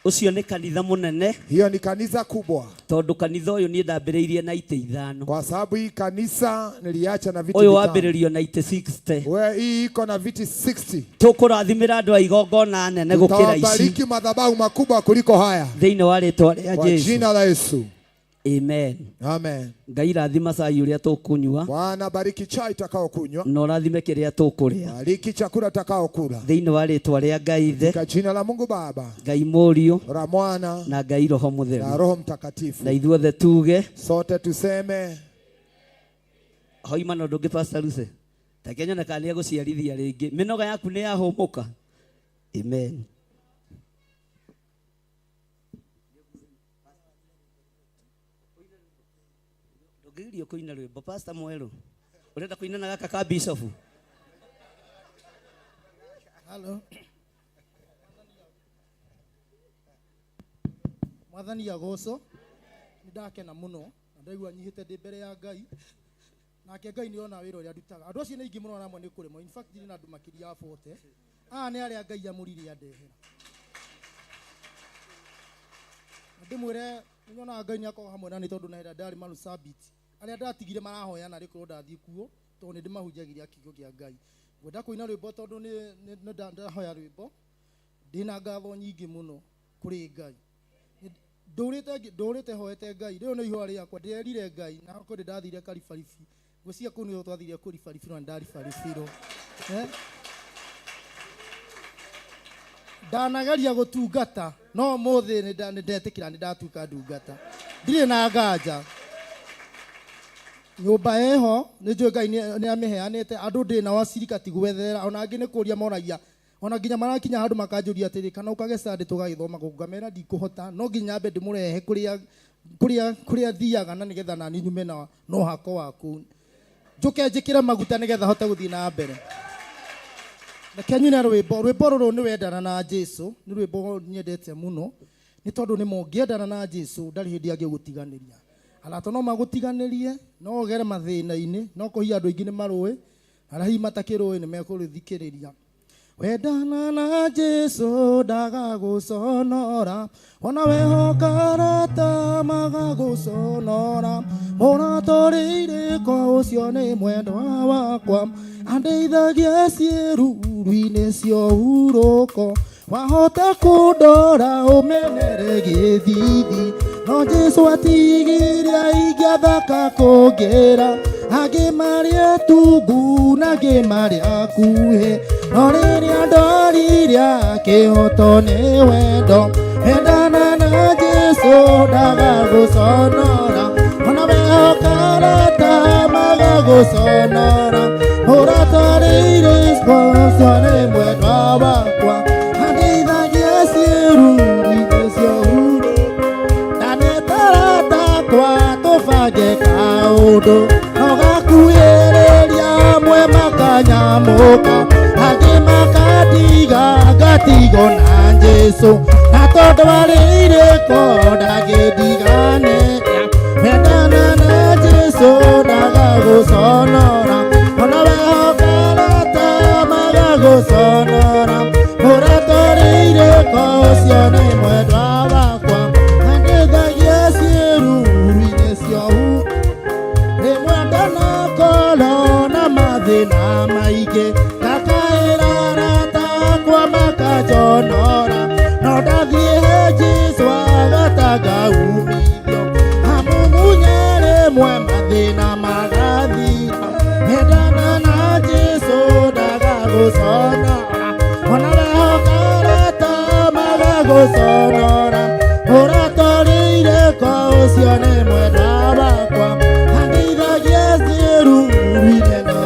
Ũcio nĩ kanitha mũnene. Hiyo ni kanisa kubwa, tondũ kanitha ũyũ niĩ ndambĩrĩirie na itĩ 5, kwa sababu hii kanisa niliacha na viti ũyũ 5. wambĩrĩrio na itĩ 60. We hii iko na viti 60. Tũkũrathimĩra andũ a igongona nene gũkĩra ici Tutawabariki madhabahu makubwa kuliko haya thĩinĩ wa rĩtwa rĩa kwa Jesu. jina la Yesu. Amen. Amen. Ngai rathima cai ũrĩa tũkũnyua, Bwana bariki chai takao kunywa, na ũrathime kĩrĩa tũkũrĩa bariki chakula takao kula thĩinĩ wa rĩtwa rĩa Ngai Ithe, katika jina la Mungu Baba, Ngai Mũriũ, la Mwana na Ngai Roho na Mũtheru. Roho Mtakatifu. Na ithuothe tuge Sote tuseme hoima na ũndũ ũngĩ. Pastor Lucy, take nyone kana nĩegũciarithia rĩngĩ. Mĩnoga yaku nĩ yahũmũka. Amen. Ndũngĩgirio kũina rwĩmbo, Pastor Mwerũ, ũrenda kũina na gaka ka Bishop? Halo. Mwathani agocwo. Nĩ ndakena mũno na ndaigua nyihĩte ndĩ mbere ya Ngai, nake Ngai nĩ ona wĩra ũrĩa ndutaga. Andũ acio nĩ aingĩ mũno na amwe nĩ kũrĩmwo. In fact ndĩ na andũ makĩria ya 40. Aya nĩ arĩa Ngai amũrire andehera. Na ndĩmwĩre nĩ nyonaga Ngai nĩ akoragwo hamwe na niĩ, tondũ na hĩndĩ ĩrĩa ndarĩ Marsabit, arĩa ndatigire marahoya narĩ korwo ndathiĩ kuo, tondũ nĩ ndĩmahunjagĩria kiugo kĩa Ngai. Ngwenda kũina rwĩmbo tondũ nĩ ndahoya rwĩmbo. Ndĩna ngatho nyingĩ mũno kũrĩ Ngai. Ndũrĩte hoete Ngai, rĩu nĩ ihoya rĩakwa, ndĩrerire Ngai, na kũrĩ ndathire Karibaribi. Ngwĩciria kũu nĩho twathire kũribaribirwo na ndaribaribirwo. Ndanageria gũtungata, no ũmũthĩ nĩ ndetĩkĩra nĩ ndatuĩka ndungata. Ndirĩ na nganja. Nyũmba ĩho, nĩ njũĩ Ngai nĩ amĩheanĩte, andũ ndĩ nao acirika ti gwetherera, ona angĩ nĩ kũria moragia, ona nginya marakinya handũ makanjũria atĩrĩ, kana ũkage Sunday tũgagĩthoma gũkũ, ngamera ndikũhota, no nginya nyambe ndĩmũrehe kũrĩa thiaga, na nĩgetha nani nyume na ũhako wa kũu. Njũke njĩkĩre maguta nĩgetha hote gũthiĩ na mbere. Reke nyine rwĩmbo, rwĩmbo rũrũ nĩ wendana na Jesu, nĩ rwĩmbo nyendete mũno, nĩ tondũ nĩ mũngĩendana na Jesu ndarĩ hĩndĩ angĩgũtiganĩria. Arata no magũtiganĩrie, no ũgere mathĩna-inĩ, no kũhia andũ aingĩ nĩ marũĩ, arĩa hihi matakĩrũĩ nĩ mekũrĩthikĩrĩria. Wendana na Jesu ndagagũconora, ona wehoka arata magagũconora, mũratũrĩire kwa ũcio nĩ mwendwa wakwa, andeithagia ciĩruru-inĩ cia ũhurũko, wahota kũndora ũmenere gĩthithi, no Jesu atigire aingĩathaka kũngĩra, angĩ marĩ atungu na angĩ marĩ akuhĩ, no rĩrĩa ndorire akĩhotwo nĩ wendo, wendana na Jesu ndagagũconora, Ndagagũconora mũratarĩire ũcio nĩ mwendwa wakwa andeithagia ciĩruru-inĩ cia ũhurũko na nĩtaratakwa tũbange kaũndũ no gakuhĩrĩria amwe makanyamũka angĩ makatiga ngatigwo na Jesũ na tondũ arĩire ko ndangĩndiganĩria wendana na Jesũ ndagagũconora ona wehoka arata magagũconora mũratarĩire ko ũcio nĩ mwendwa wakwa andeithagia ciĩruru-inĩ cia ũhurũko rĩmwe ndanakorwo na mathĩna maingĩ ngakaĩra arata akwa makanjonora no ndathiĩ he Jesũ agatanga umithio amumunya rĩmwe mathĩna magathira wendana na Jesũ ndagagũconora ona wehoka arata magagũconora ũratorĩire ko ũcio nĩ mwendwa wakwa andeithagia ciĩruru-inĩ no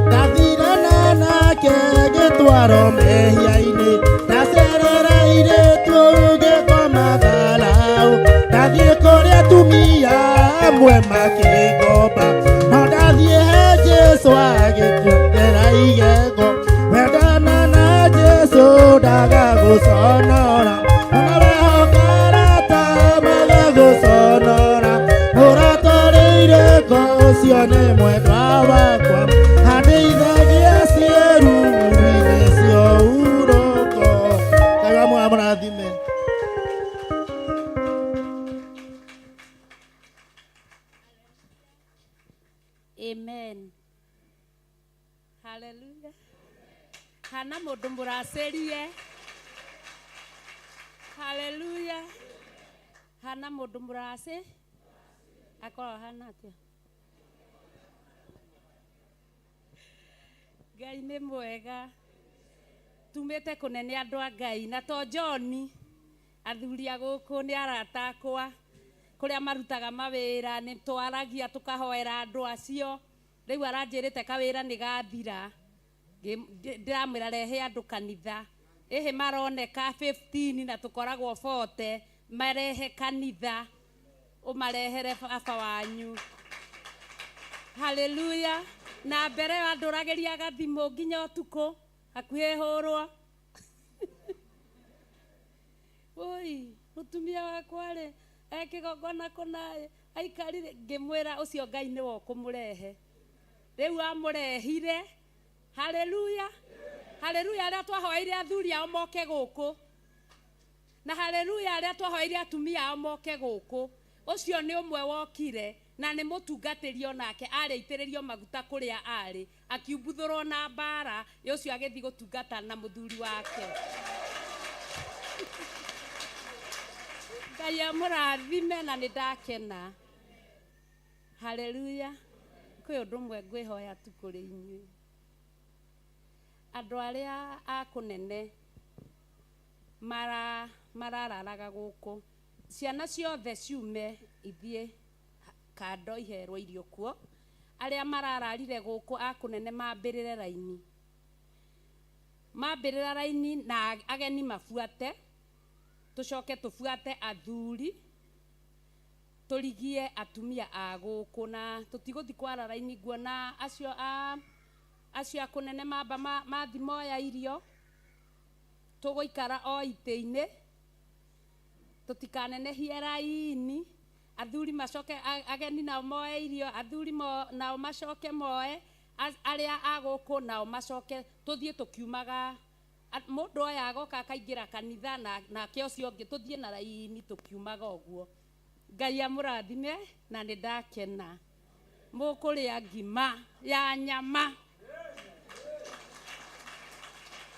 ndathirana nake ngĩtwarwo mehia-inĩ ndacerera airĩtu ngĩkoma tharau ndathiĩ kũrĩ atumia amwe makĩngomba no ndathiĩ he Jesũ agĩtwendera igego wendana na Jesũ ndagagũconora ona wehoka arata magagũconora ũratorĩire ko ũcio nĩ mwendwa wakwa andeithagia ciĩruru-inĩ cia ũhurũko Ngai wa amũrathime. Amen. Hallelujah. Hana mũndũ mũracĩrie. Hallelujah. Hana mũndũ mũracĩ. Akorwo hana atĩa? Ngai nĩ mwega. Tumĩte kũnene andũ a Ngai na to John athuri a gũkũ nĩ arata akwa kũrĩa marutaga mawĩra nĩ twaragia tũkahoera andũ acio rĩu aranjĩrĩte kawĩra nĩ gathira ndĩramwĩra rehe andũ kanitha ĩhĩ maroneka 15 na tũkoragwo 40 marehe kanitha ũmarehere baba wanyu haleluya na mbere ĩyo andũragĩria gathimũ nginya ũtukũ hakuhĩ hũrwo oi mũtumia wakwa rĩ ekĩgongona kũna aikarire ngĩmwĩra ũcio Ngai nĩwe ũkũmũrehe rĩu amũrehire haleluya haleluya arĩa twahoeire athuri ao moke gũkũ na haleluya arĩa twahoeire atumia ao moke gũkũ ũcio nĩ ũmwe wokire na nĩ mũtungatĩri onake arĩ aitĩrĩrio maguta kũrĩa arĩ akiumbuthũrwo na mbara ũcio agĩthiĩ gũtungata na mũthuri wake Ngai amũrathime na nĩ ndakena haleluya kwĩ ũndũ ũmwe ngwĩhoya tu kũrĩ inyuĩ andũ arĩa a kũnene marararaga gũkũ ciana ciothe ciume ithiĩ kando iherwo irio kuo arĩa marararire gũkũ a kũnene mambĩrĩre raini mambĩrĩra raini na ageni mabuate tũcoke tũbuate athuri tũrigie atumia a gũkũ na tũtigũthiĩ kwara raini nguona acio a acio a kũnene mamba mathi moya irio tũgũikara o itĩ-inĩ tũtikanenehie raini athuri macoke ageni nao moe irio athuri nao macoke moe arĩa a gũkũ nao macoke tũthiĩ tũkiumaga mũndũ oya agoka akaingĩra kanitha nake ũcio ũngĩ tũthiĩ na raini tũkiumaga ũguo Ngai amũrathime na nĩ ndakena mũkũrĩa ngima ya nyama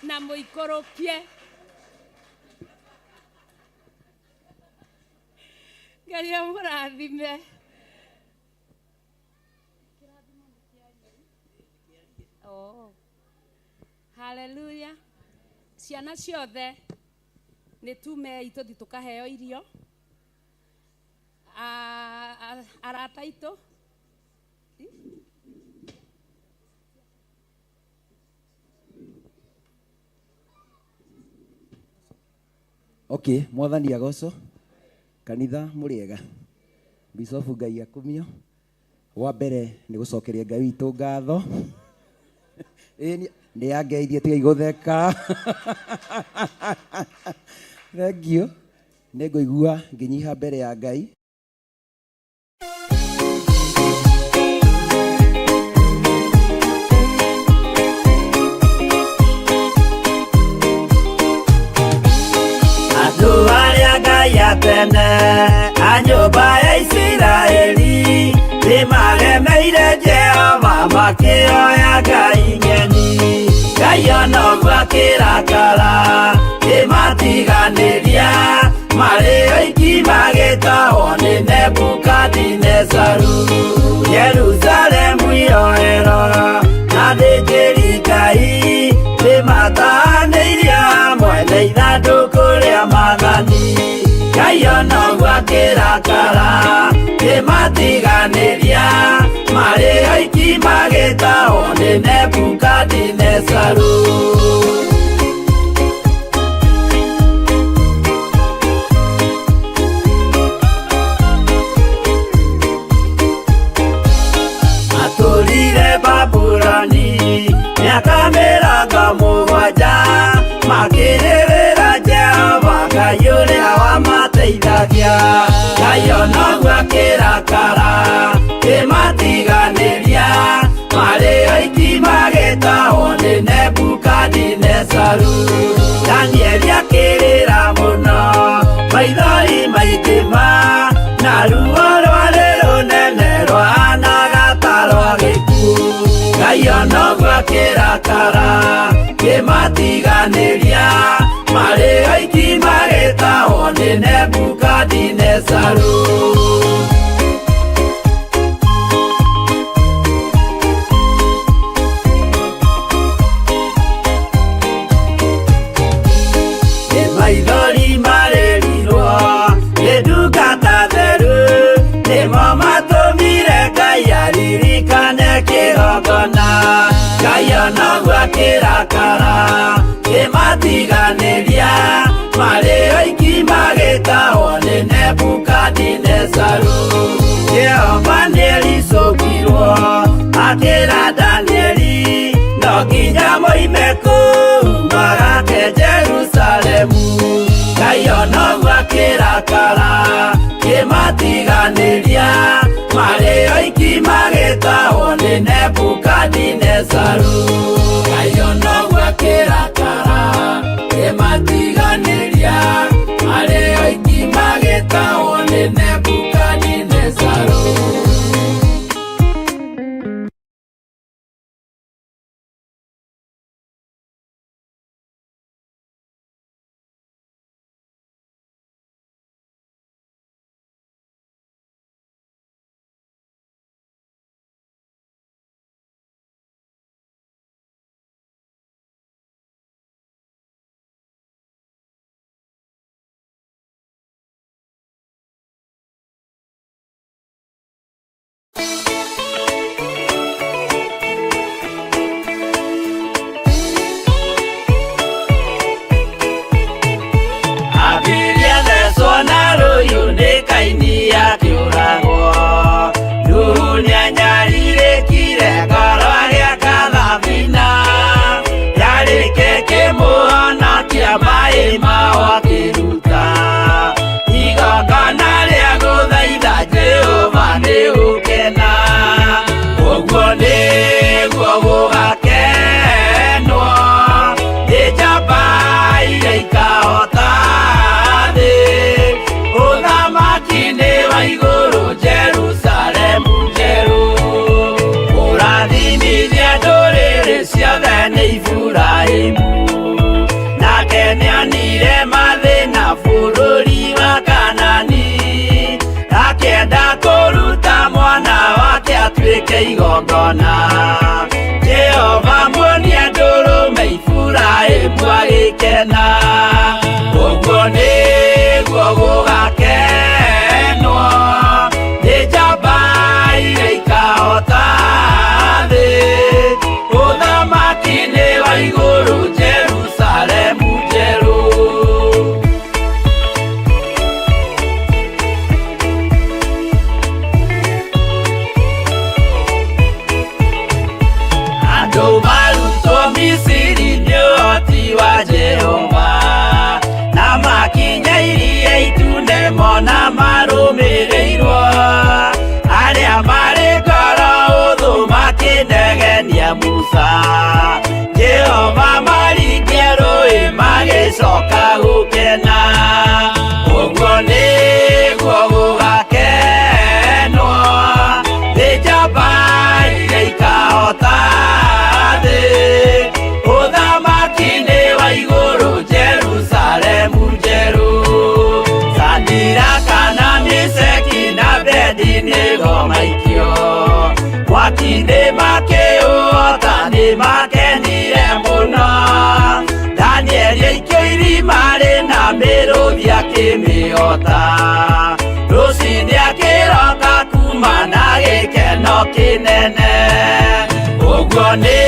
na mũikũrũkie Ngai amũrathime. Oh. Haleluya ciana ciothe nĩ tumei tũthiĩ tũkaheo irio arata aitũ Okay, mwathani agocwo. Kanitha mũrĩega. Bicobu Ngai akumio. Wa mbere nĩ gũcokeria Ngai witũ ngatho. Ĩĩ nĩ angeithie tigai gũtheka. Thank you. Nĩ ngũigua ngĩnyiha mbere ya Ngai. Andũ arĩa Ngai atene a nyũmba ya Isiraeli nĩmaremeire Jehova makĩoya ngai ng'eni. Ngai ona ũguo akĩrakara kĩmatiganĩria marĩ oiki magĩtahwo nĩ Nebukadinezaru. Jerusalemu iroero na athĩnjĩri Ngai nĩmatahanĩirio hamwe na ithandũkũ rĩa maathani. Ngai ona ũguo akĩrakara kĩmatiganĩria marĩ oiki magĩtahwo nĩ Nebukadinezaru. Matũrire Babuloni mĩaka 70 makĩrĩrĩra Jehova Ngai ũrĩa wamateithagia. Ngai ona ũguo akĩrakara kĩmatiganĩria marĩ oiki magĩtahwo nĩ Nebukadinezaru. Danieli akĩrĩra mũno maithori maingĩ ma na ruo rwarĩ rũnene rwahanaga ta rwa gĩkuũ. Ngai ona ũguo akĩrakara kĩmatiganĩria marĩ oiki magĩtahwo nĩ Nebukadinezaru. Nĩ maithori marĩrirwo nĩ ndungata theru nĩmo matũmire Ngai aririkane kĩgongona. Ngai ona ũguo akĩrakara kĩmatiganĩria marĩ oiki magĩtahwo nĩ Nebukadinezaru. Jehova nĩericũkirwo akĩra Danieli no nginya moime kũu magake Jerusalemu. Ngai ona ũguo akĩrakara kĩmatiganĩria marĩ oiki magĩtahwo nĩ Nebukadinezaru. Ngai ona ũguo akĩrakara kĩmatiganĩria marĩ oiki magĩtahwo nĩ Nebukadinezaru. Abiria thecwo na rũhiũ nĩ Kaini akĩũragwo. Nuhu nĩanyarirĩkire ngoro agĩaka thabina. Yarĩke kĩmũhonokia maĩ mao akĩruta. Igongona rĩa gũthaitha Jehova nĩgũkena. Ũguo nĩguo gũgakenwo nĩ njamba iria ikahota thĩ. Ũthamaki nĩ wa igũrũ Jerusalemu njerũ. Kũrathimithia ndũrĩrĩ ciothe nĩ Iburahĩmu. Nake nĩonire mathĩna bũrũri wa Kanani. Akĩenda kũruta mwana wake atuĩke igongona. Jehova muonie ndũrũme Iburahĩmu agĩkena. Ũguo nĩguo gũgakenwo nĩ njamba iria ikahota thĩ. Ũthamaki nĩ wa igũrũ Jerusalemu njerũ. makĩrwo maikio mwaki-inĩ makĩũota nĩ makenire mũno. Danieli aikio irima rĩna mĩrũthi akĩmĩota, rũcinĩ akĩroka kuma na gĩkeno kĩnene. Ũguo nĩ